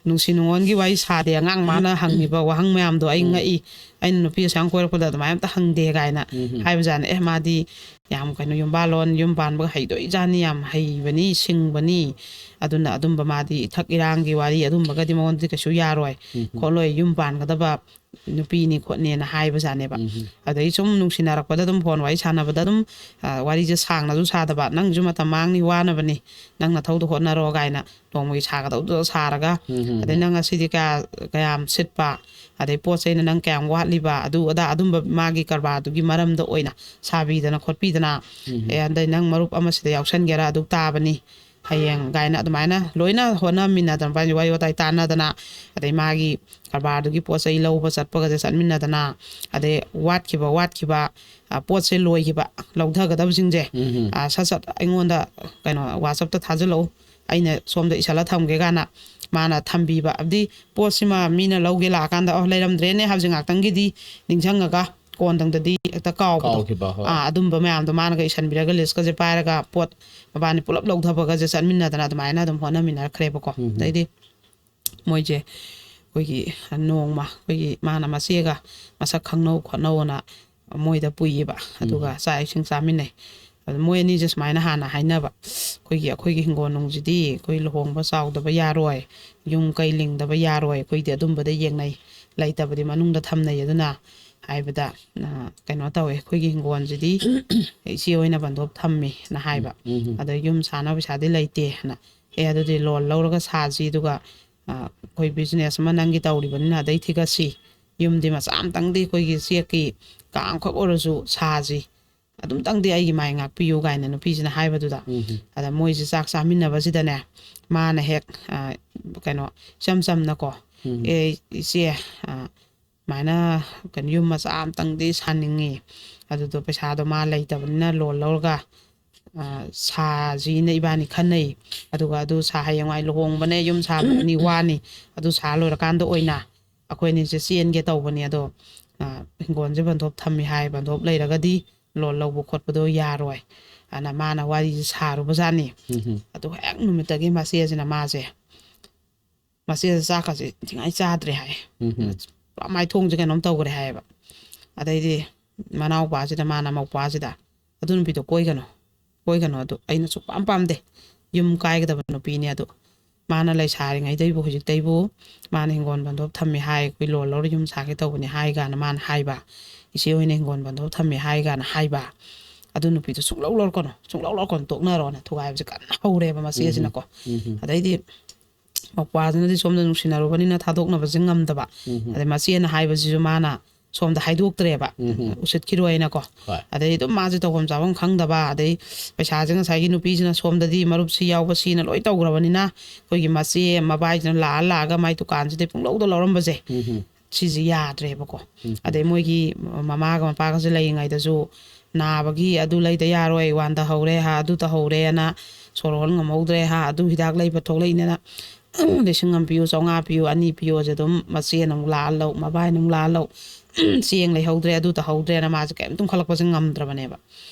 ꯅꯨꯡꯁꯤ ꯅꯨꯡꯉꯣꯟꯒꯤ ꯋꯥꯔꯤ ꯁꯥꯗꯦ, ꯑꯉꯥꯡ ꯃꯥꯅ ꯍꯪꯉꯤꯕ ꯋꯥꯍꯪ ꯃꯌꯥꯝꯗꯣ ꯑꯩ ꯎꯝ ꯉꯛꯏ꯫ ꯑꯩꯅ ꯅꯨꯄꯤ ꯑꯁꯨꯛ ꯌꯥꯝ ꯀꯣꯏꯔꯛꯄꯗ ꯑꯗꯨꯃꯥꯏꯅ ꯑꯝꯇ ꯍꯪꯗꯦ" ꯀꯥꯏꯅ ꯎꯝ ꯎꯝ ꯍꯥꯏꯕꯖꯥꯠꯅꯤ꯫ "ꯑꯦ, ꯃꯥꯗꯤ ꯌꯥꯝ ꯀꯩꯅꯣ, ꯌꯨꯝꯕꯥꯜꯂꯣꯟ ꯌꯨꯝ ꯄꯥꯟꯕꯒ ꯍꯩꯗꯣꯏꯖꯥꯠꯅꯤ, ꯌꯥꯝ ꯍꯩꯕꯅꯤ, ꯁꯤꯡꯕꯅꯤ꯫ ꯑꯗꯨꯅ ꯑꯗꯨꯝꯕ ꯃꯥꯗꯤ ꯏꯊꯛ ꯏꯔꯥꯡꯒꯤ ꯋꯥꯔꯤ ꯑꯗꯨꯝꯕꯒꯗꯤ ꯃꯉꯣꯟꯗꯗꯤ ꯀꯩꯁꯨ ꯌꯥꯔꯣꯏ ꯎꯝ ꯎꯝ ꯈꯣꯠꯂꯣꯏ, ꯌꯨꯝ ꯄꯥꯟꯒꯗꯕ ꯅꯨꯄꯤꯅꯤ ꯈꯣꯠꯅꯦꯅ" ꯍꯥꯏꯕꯖꯥꯠꯅꯦꯕ꯫ ꯎꯝ ꯎꯝ ꯑꯗꯩ ꯁꯨꯝ ꯅꯨꯡꯁꯤꯅꯔꯛꯄꯗ ꯑꯗꯨꯝ ꯐꯣꯟ ꯋꯥꯔꯤ ꯁꯥꯟꯅꯕꯗ ꯑꯗꯨꯝ, ꯑ, ꯋꯥꯔꯤꯁꯦ ꯁꯥꯡꯅꯁꯨ ꯁꯥꯗꯕ, "ꯅꯪꯁꯨ ꯃꯇꯝ ꯃꯥꯡꯅꯤ, ꯋꯥꯅꯕꯅꯤ, ꯅꯪ ꯅꯊꯧꯗꯣ ꯍꯣꯠꯅꯔꯣ" ꯀꯥꯏꯅ ꯅꯣꯡꯃꯒꯤ ꯁꯥꯒꯗꯧꯗꯣ ꯁꯥꯔꯒ, ꯎꯝ ꯎꯝ ꯑꯗꯩ "ꯅꯪ ꯉꯁꯤꯗꯤ ꯀꯌꯥ, ꯀꯌꯥꯝ ꯁꯤꯠꯄ, ꯑꯗꯩ ꯄꯣꯠ ꯆꯩꯅ ꯅꯪ ꯀꯌꯥꯝ ꯋꯥꯠꯂꯤꯕ", ꯑꯗꯨ ꯑꯗꯥ, ꯑꯗꯨꯝꯕ ꯃꯥꯒꯤ ꯀꯔꯕꯥꯔꯗꯨꯒꯤ ꯃꯔꯝꯗ ꯑꯣꯏꯅ ꯁꯥꯕꯤꯗꯅ ꯈꯣꯠꯄꯤꯗꯅ, ꯎꯝ "ꯑꯦ, ꯑꯗꯩ ꯅꯪ ꯃꯔꯨꯞ ꯑꯃꯁꯤꯗ ꯌꯥꯎꯁꯟꯒꯦꯔꯥ, ꯑꯗꯨ ꯇꯥꯕꯅꯤ", ꯍꯌꯦꯡ ꯀꯥꯏꯅ ꯑꯗꯨꯃꯥꯏꯅ ꯂꯣꯏꯅ ꯍꯣꯠꯅꯃꯤꯟꯅꯗꯅ, ꯃꯕꯥꯅꯤ ꯋꯥꯔꯤ ꯋꯥꯇꯥꯏ ꯇꯥꯟꯅꯗꯅ, ꯑꯗꯩ ꯃꯥꯒꯤ ꯀꯔꯕꯥꯔꯗꯨꯒꯤ ꯄꯣꯠ ꯆꯩ ꯂꯧꯕ ꯆꯠꯄꯒꯁꯦ ꯆꯠꯃꯤꯟꯅꯗꯅ, ꯑꯗꯩ ꯋꯥꯠꯈꯤꯕ ꯋꯥꯠꯈꯤꯕ ꯑ, ꯄꯣꯠꯁꯦ ꯂꯣꯏꯈꯤꯕ, ꯂꯧꯊꯒꯗꯕꯁꯤꯡꯁꯦ, ꯎꯝ꯫ ꯑ, ꯁꯠ ꯁꯠ ꯑꯩꯉꯣꯟꯗ ꯀꯩꯅꯣ WhatsApp-ꯇ ꯊꯥꯖꯤꯜꯂꯛꯎ, ꯑꯩꯅ ꯁꯣꯝꯗ ꯏꯁꯜꯂ ꯊꯝꯒꯦ ꯀꯥꯏꯅ ꯃꯥꯅ ꯊꯝꯕꯤꯕ꯫ ꯑꯗꯩ ꯄꯣꯠꯁꯤꯃ ꯃꯤꯅ ꯂꯧꯒꯦ ꯂꯥꯛꯑꯀꯥꯟꯗ, "ꯑꯣ, ꯂꯩꯔꯝꯗ꯭ꯔꯦꯅꯦ" ꯍꯥꯏꯕꯁꯦ ꯉꯥꯛꯇꯪꯒꯤꯗꯤ ꯅꯤꯡꯁꯤꯡꯉꯒ ꯀꯣꯟꯗꯪꯗꯗꯤ ꯍꯦꯛꯇ ꯀꯥꯎꯕꯗꯣ꯫ ꯀꯥꯎꯈꯤꯕ, ꯍꯣꯏ꯫ ꯑꯥ, ꯑꯗꯨꯝꯕ ꯃꯌꯥꯝꯗꯣ ꯃꯥꯅꯒ ꯏꯁꯟꯕꯤꯔꯒ list-ꯀꯁꯦ ꯄꯥꯏꯔꯒ ꯄꯣꯠ ꯃꯕꯥꯅꯤ ꯄꯨꯂꯞ ꯂꯧꯊꯕꯒꯁꯦ ꯆꯠꯃꯤꯟꯅꯗꯅ ꯑꯗꯨꯃꯥꯏꯅ ꯑꯗꯨꯝ ꯍꯣꯠꯅꯃꯤꯟꯅꯔꯛꯈ꯭ꯔꯦꯕꯀꯣ꯫ ꯎꯝ꯫ ꯑꯗꯩꯗꯤ ꯃꯣꯏꯁꯦ ꯑꯩꯈꯣꯏꯒꯤ ꯅꯣꯡꯃ ꯑꯩꯈꯣꯏꯒꯤ ꯃꯥꯅ ꯃꯆꯦꯒ ꯃꯁꯛ ꯈꯪꯅꯧ ꯈꯣꯠꯅꯧꯅ ꯃꯣꯏꯗ ꯄꯨꯏꯌꯦꯕ꯫ ꯑꯗꯨꯒ ꯎꯝ꯫ ꯆꯥꯛ ꯏꯁꯤꯡ ꯆꯥꯃꯤꯟꯅꯩ꯫ ꯑꯗꯨ ꯃꯣꯏ ꯑꯅꯤꯁꯦ ꯁꯨꯃꯥꯏꯅ ꯍꯥꯟꯅ ꯍꯥꯏꯅꯕ, "ꯑꯩꯈꯣꯏꯒꯤ, ꯑꯩꯈꯣꯏꯒꯤ ꯍꯤꯡꯒꯣꯜ ꯅꯨꯡꯁꯤꯗꯤ ꯑꯩꯈꯣꯏ ꯂꯨꯍꯣꯡꯕ ꯆꯥꯎꯗꯕ ꯌꯥꯔꯣꯏ, ꯌꯨꯝ ꯀꯩ ꯂꯤꯡꯗꯕ ꯌꯥꯔꯣꯏ, ꯑꯩꯈꯣꯏꯗꯤ ꯑꯗꯨꯝꯕꯗ ꯌꯦꯡꯅꯩ, ꯂꯩꯇꯕꯗꯤ ꯃꯅꯨꯡꯗ ꯊꯝꯅꯩ꯫ ꯑꯗꯨꯅ ꯍꯥꯏꯕꯗ, ꯑ, ꯀꯩꯅꯣ ꯇꯧꯋꯦ, ꯑꯩꯈꯣꯏꯒꯤ ꯍꯤꯡꯒꯣꯜꯁꯤꯗꯤ ꯏꯆꯦ ꯍꯣꯏꯅ ꯕꯟꯗꯣꯞ ꯊꯝꯃꯤꯅ ꯍꯥꯏꯕ꯫ ꯎꯝ, ꯎꯝ꯫ ꯑꯗ ꯌꯨꯝ ꯁꯥꯅꯕ ꯄꯩꯁꯥꯗꯤ ꯂꯩꯇꯦꯅ꯫ ꯑꯦ, ꯑꯗꯨꯗꯤ loan ꯂꯧꯔꯒ ꯁꯥꯁꯤ, ꯑꯗꯨꯒ, ꯑ, ꯑꯩꯈꯣꯏ business ꯑꯃ ꯅꯪꯒꯤ ꯇꯧꯔꯤꯕꯅꯤꯅ ꯑꯗꯩ ꯊꯤꯒꯠꯁꯤ꯫ ꯌꯨꯝꯗꯤ ꯃꯆꯥ ꯑꯃꯇꯪꯗꯤ ꯑꯩꯈꯣꯏꯒꯤ ꯆꯦꯛꯀꯤ ꯀꯥ ꯑꯃꯈꯛ ꯑꯣꯏꯔꯁꯨ ꯁꯥꯁꯤ꯫ ꯑꯗꯨꯝꯇꯪꯗꯤ ꯑꯩꯒꯤ ꯃꯥꯏ ꯉꯥꯛꯄꯤꯌꯨ" ꯀꯥꯏꯅ ꯅꯨꯄꯤꯁꯤꯅ ꯍꯥꯏꯕꯗꯨꯗ, ꯎꯝ꯫ ꯑꯗ ꯃꯣꯏꯁꯦ ꯆꯥꯛ ꯆꯥꯃꯤꯟꯅꯕꯁꯤꯗꯅꯦ, ꯃꯥꯅ ꯍꯦꯛ, ꯑ, ꯀꯩꯅꯣ, ꯏꯆꯝ ꯆꯝꯅꯀꯣ, ꯎꯝ꯫ "ꯑꯦ, ꯏꯆꯦ, ꯑ, ꯁꯨꯃꯥꯏꯅ ꯀꯩꯅꯣ, ꯌꯨꯝ ꯃꯆꯥ ꯑꯃꯇꯪꯗꯤ ꯁꯥꯅꯤꯡꯉꯤ, ꯑꯗꯨꯗꯣ ꯄꯩꯁꯥꯗꯣ ꯃꯥ ꯂꯩꯇꯕꯅꯤꯅ loan ꯂꯧꯔꯒ, ꯑ, ꯁꯥꯁꯤꯅ ꯏꯕꯥꯅꯤ ꯈꯟꯅꯩ꯫ ꯑꯗꯨꯒ ꯑꯗꯨ ꯁꯥ-, ꯍꯌꯦꯡꯋꯥꯏ ꯂꯨꯍꯣꯡꯕꯅꯦ, ꯌꯨꯝ ꯁꯥꯕꯅꯤ ꯋꯥꯅꯤ, ꯑꯗꯨ ꯁꯥ ꯂꯣꯏꯔꯀꯥꯟꯗ ꯑꯣꯏꯅ ꯑꯩꯈꯣꯏ ꯑꯅꯤꯁꯦ ꯆꯦꯟꯒꯦ ꯇꯧꯕꯅꯤ꯫ ꯑꯗꯣ, ꯑ, ꯍꯤꯡꯒꯣꯜꯁꯦ ꯕꯟꯗꯣꯞ ꯊꯝꯃꯤ ꯍꯥꯏ, ꯕꯟꯗꯣꯞ ꯂꯩꯔꯒꯗꯤ loan ꯂꯧꯕ ꯈꯣꯠꯄꯗꯣ ꯌꯥꯔꯣꯏ" ꯑꯅ ꯃꯥꯅ ꯋꯥꯔꯤꯁꯦ ꯁꯥꯔꯨꯕꯖꯥꯠꯅꯤ꯫ ꯎꯝ꯫ ꯑꯗꯨ ꯍꯦꯛ ꯅꯨꯃꯤꯠꯇꯒꯤ ꯃꯆꯦꯁꯤꯅ ꯃꯥꯁꯦ, ꯃꯆꯦꯁꯦ ꯆꯥꯛꯀꯁꯦ ꯏꯟꯊꯤꯉꯥꯏ ꯆꯥꯗ꯭ꯔꯦ ꯍꯥꯏ꯫ ꯎꯝ꯫ ꯄꯨꯔꯥ ꯃꯥꯏꯊꯣꯡꯁꯦ ꯀꯩꯅꯣꯝ ꯇꯧꯈ꯭ꯔꯦ ꯍꯥꯏꯌꯦꯕ꯫ ꯑꯗꯩꯗꯤ ꯃꯅꯥꯎꯄꯥꯁꯤꯗ, ꯃꯥꯅ ꯃꯧꯄ꯭ꯋꯥꯁꯤꯗ, "ꯑꯗꯨ ꯅꯨꯄꯤꯗꯣ ꯀꯣꯏꯒꯅꯨ, ꯀꯣꯏꯒꯅꯨ, ꯑꯗꯨ ꯑꯩꯅ ꯁꯨꯛꯄꯥꯝ ꯄꯥꯝꯗꯦ, ꯌꯨꯝ ꯀꯥꯏꯒꯗꯕ ꯅꯨꯄꯤꯅꯦ꯫ ꯑꯗꯨ ꯃꯥꯅ ꯂꯩꯁꯥꯔꯤꯉꯩꯗꯩꯕꯨ, ꯍꯧꯖꯤꯛꯇꯩꯕꯨ ꯃꯥꯅ ꯍꯤꯡꯒꯣꯜ ꯕꯟꯗꯣꯞ ꯊꯝꯃꯦ ꯍꯥꯏ, ꯑꯩꯈꯣꯏ loan ꯂꯧꯔ ꯌꯨꯝ ꯁꯥꯒꯦ ꯇꯧꯕꯅꯦ ꯍꯥꯏ" ꯀꯥꯏꯅ ꯃꯥꯅ ꯍꯥꯏꯕ, "ꯏꯆꯦ ꯍꯣꯏꯅ ꯍꯤꯡꯒꯣꯜ ꯕꯟꯗꯣꯞ ꯊꯝꯃꯦ ꯍꯥꯏ" ꯀꯥꯏꯅ ꯍꯥꯏꯕ꯫ "ꯑꯗꯨ ꯅꯨꯄꯤꯗꯣ ꯁꯨꯡꯂꯧ ꯂꯧꯔꯛꯀꯅꯨ, ꯁꯨꯡꯂꯧ ꯂꯧꯔꯛꯀꯅꯨ, ꯇꯣꯛꯅꯔꯣꯅ" ꯊꯨꯒꯥꯏꯕꯁꯦ ꯀꯟꯅ ꯍꯧꯔꯦꯕ ꯃꯆꯦꯁꯤꯅꯀꯣ꯫ ꯎꯝ꯫ ꯑꯗꯩꯗꯤ ꯃꯧꯄ꯭ꯋꯥꯁꯤꯅꯗꯤ ꯁꯣꯝꯗ ꯅꯨꯡꯁꯤꯅꯔꯨꯕꯅꯤꯅ ꯊꯥꯗꯣꯛꯅꯕꯁꯦ ꯉꯝꯗꯕ꯫ ꯎꯝ꯫ ꯑꯗꯩ ꯃꯆꯦꯅ ꯍꯥꯏꯕꯁꯤꯁꯨ ꯃꯥꯅ ꯁꯣꯝꯗ ꯍꯥꯏꯗꯣꯛꯇ꯭ꯔꯦꯕ, ꯎꯝ ꯎꯝ ꯎꯁꯤꯠꯈꯤꯔꯣꯏꯅꯀꯣ꯫ ꯍꯣꯏ ꯑꯗꯩ ꯑꯗꯨꯝ ꯃꯥꯁꯦ ꯇꯧꯐꯝ ꯆꯥꯐꯝ ꯈꯪꯗꯕ, ꯑꯗꯩ ꯄꯩꯁꯥꯁꯦ ꯉꯁꯥꯏꯒꯤ ꯅꯨꯄꯤꯁꯤꯅ ꯁꯣꯝꯗꯗꯤ ꯃꯔꯨꯞꯁꯤ ꯌꯥꯎꯕ ꯁꯤꯅ ꯂꯣꯏ ꯇꯧꯈ꯭ꯔꯕꯅꯤꯅ, ꯑꯩꯈꯣꯏꯒꯤ ꯃꯆꯦ ꯃꯕꯥꯏꯁꯤꯅ ꯂꯥꯛꯑ ꯂꯥꯛꯑꯒ ꯃꯥꯏ ꯗꯨꯀꯥꯟꯁꯤꯗꯩ ꯄꯨꯡꯂꯧꯗ ꯂꯧꯔꯝꯕꯁꯦ, ꯎꯝ ꯎꯝ ꯁꯤꯁꯦ ꯌꯥꯗ꯭ꯔꯦꯕꯀꯣ꯫ ꯎꯝ ꯑꯗꯩ ꯃꯣꯏꯒꯤ ꯃꯃꯥꯒ ꯃꯄꯥꯒꯁꯦ ꯂꯩꯔꯤꯉꯩꯗꯁꯨ ꯅꯥꯕꯒꯤ ꯑꯗꯨ ꯂꯩꯗ ꯌꯥꯔꯣꯏ, ꯋꯥꯟꯗ ꯍꯧꯔꯦ ꯍꯥ, ꯑꯗꯨ ꯇꯧꯍꯧꯔꯦꯅ, ꯁꯣꯔ ꯍꯣꯟ ꯉꯝꯍꯧꯗ꯭ꯔꯦ ꯍꯥ, ꯑꯗꯨ ꯍꯤꯗꯥꯛ ꯂꯩꯕ ꯊꯣꯛꯂꯛꯏꯅꯦꯅ ꯂꯤꯁꯤꯡ ꯑꯃ ꯄꯤꯌꯨ, ꯆꯥꯝꯃꯉꯥ ꯄꯤꯌꯨ, ꯑꯅꯤ ꯄꯤꯌꯨꯁꯦ ꯑꯗꯨꯝ ꯃꯆꯦꯅ ꯑꯃꯨꯛ ꯂꯥꯛꯍꯜꯂꯧ, ꯃꯕꯥꯏꯅ ꯑꯃꯨꯛ ꯂꯥꯛꯍꯜꯂꯧ, ꯆꯦꯡ ꯂꯩꯍꯧꯗ꯭ꯔꯦ, ꯑꯗꯨ ꯇꯧꯍꯧꯗ꯭ꯔꯦꯅ ꯃꯥꯁꯦ ꯀꯩꯝ ꯇꯨꯝꯈꯠꯂꯛꯄꯁꯦ ꯉꯝꯗ꯭ꯔꯕꯅꯦꯕ꯫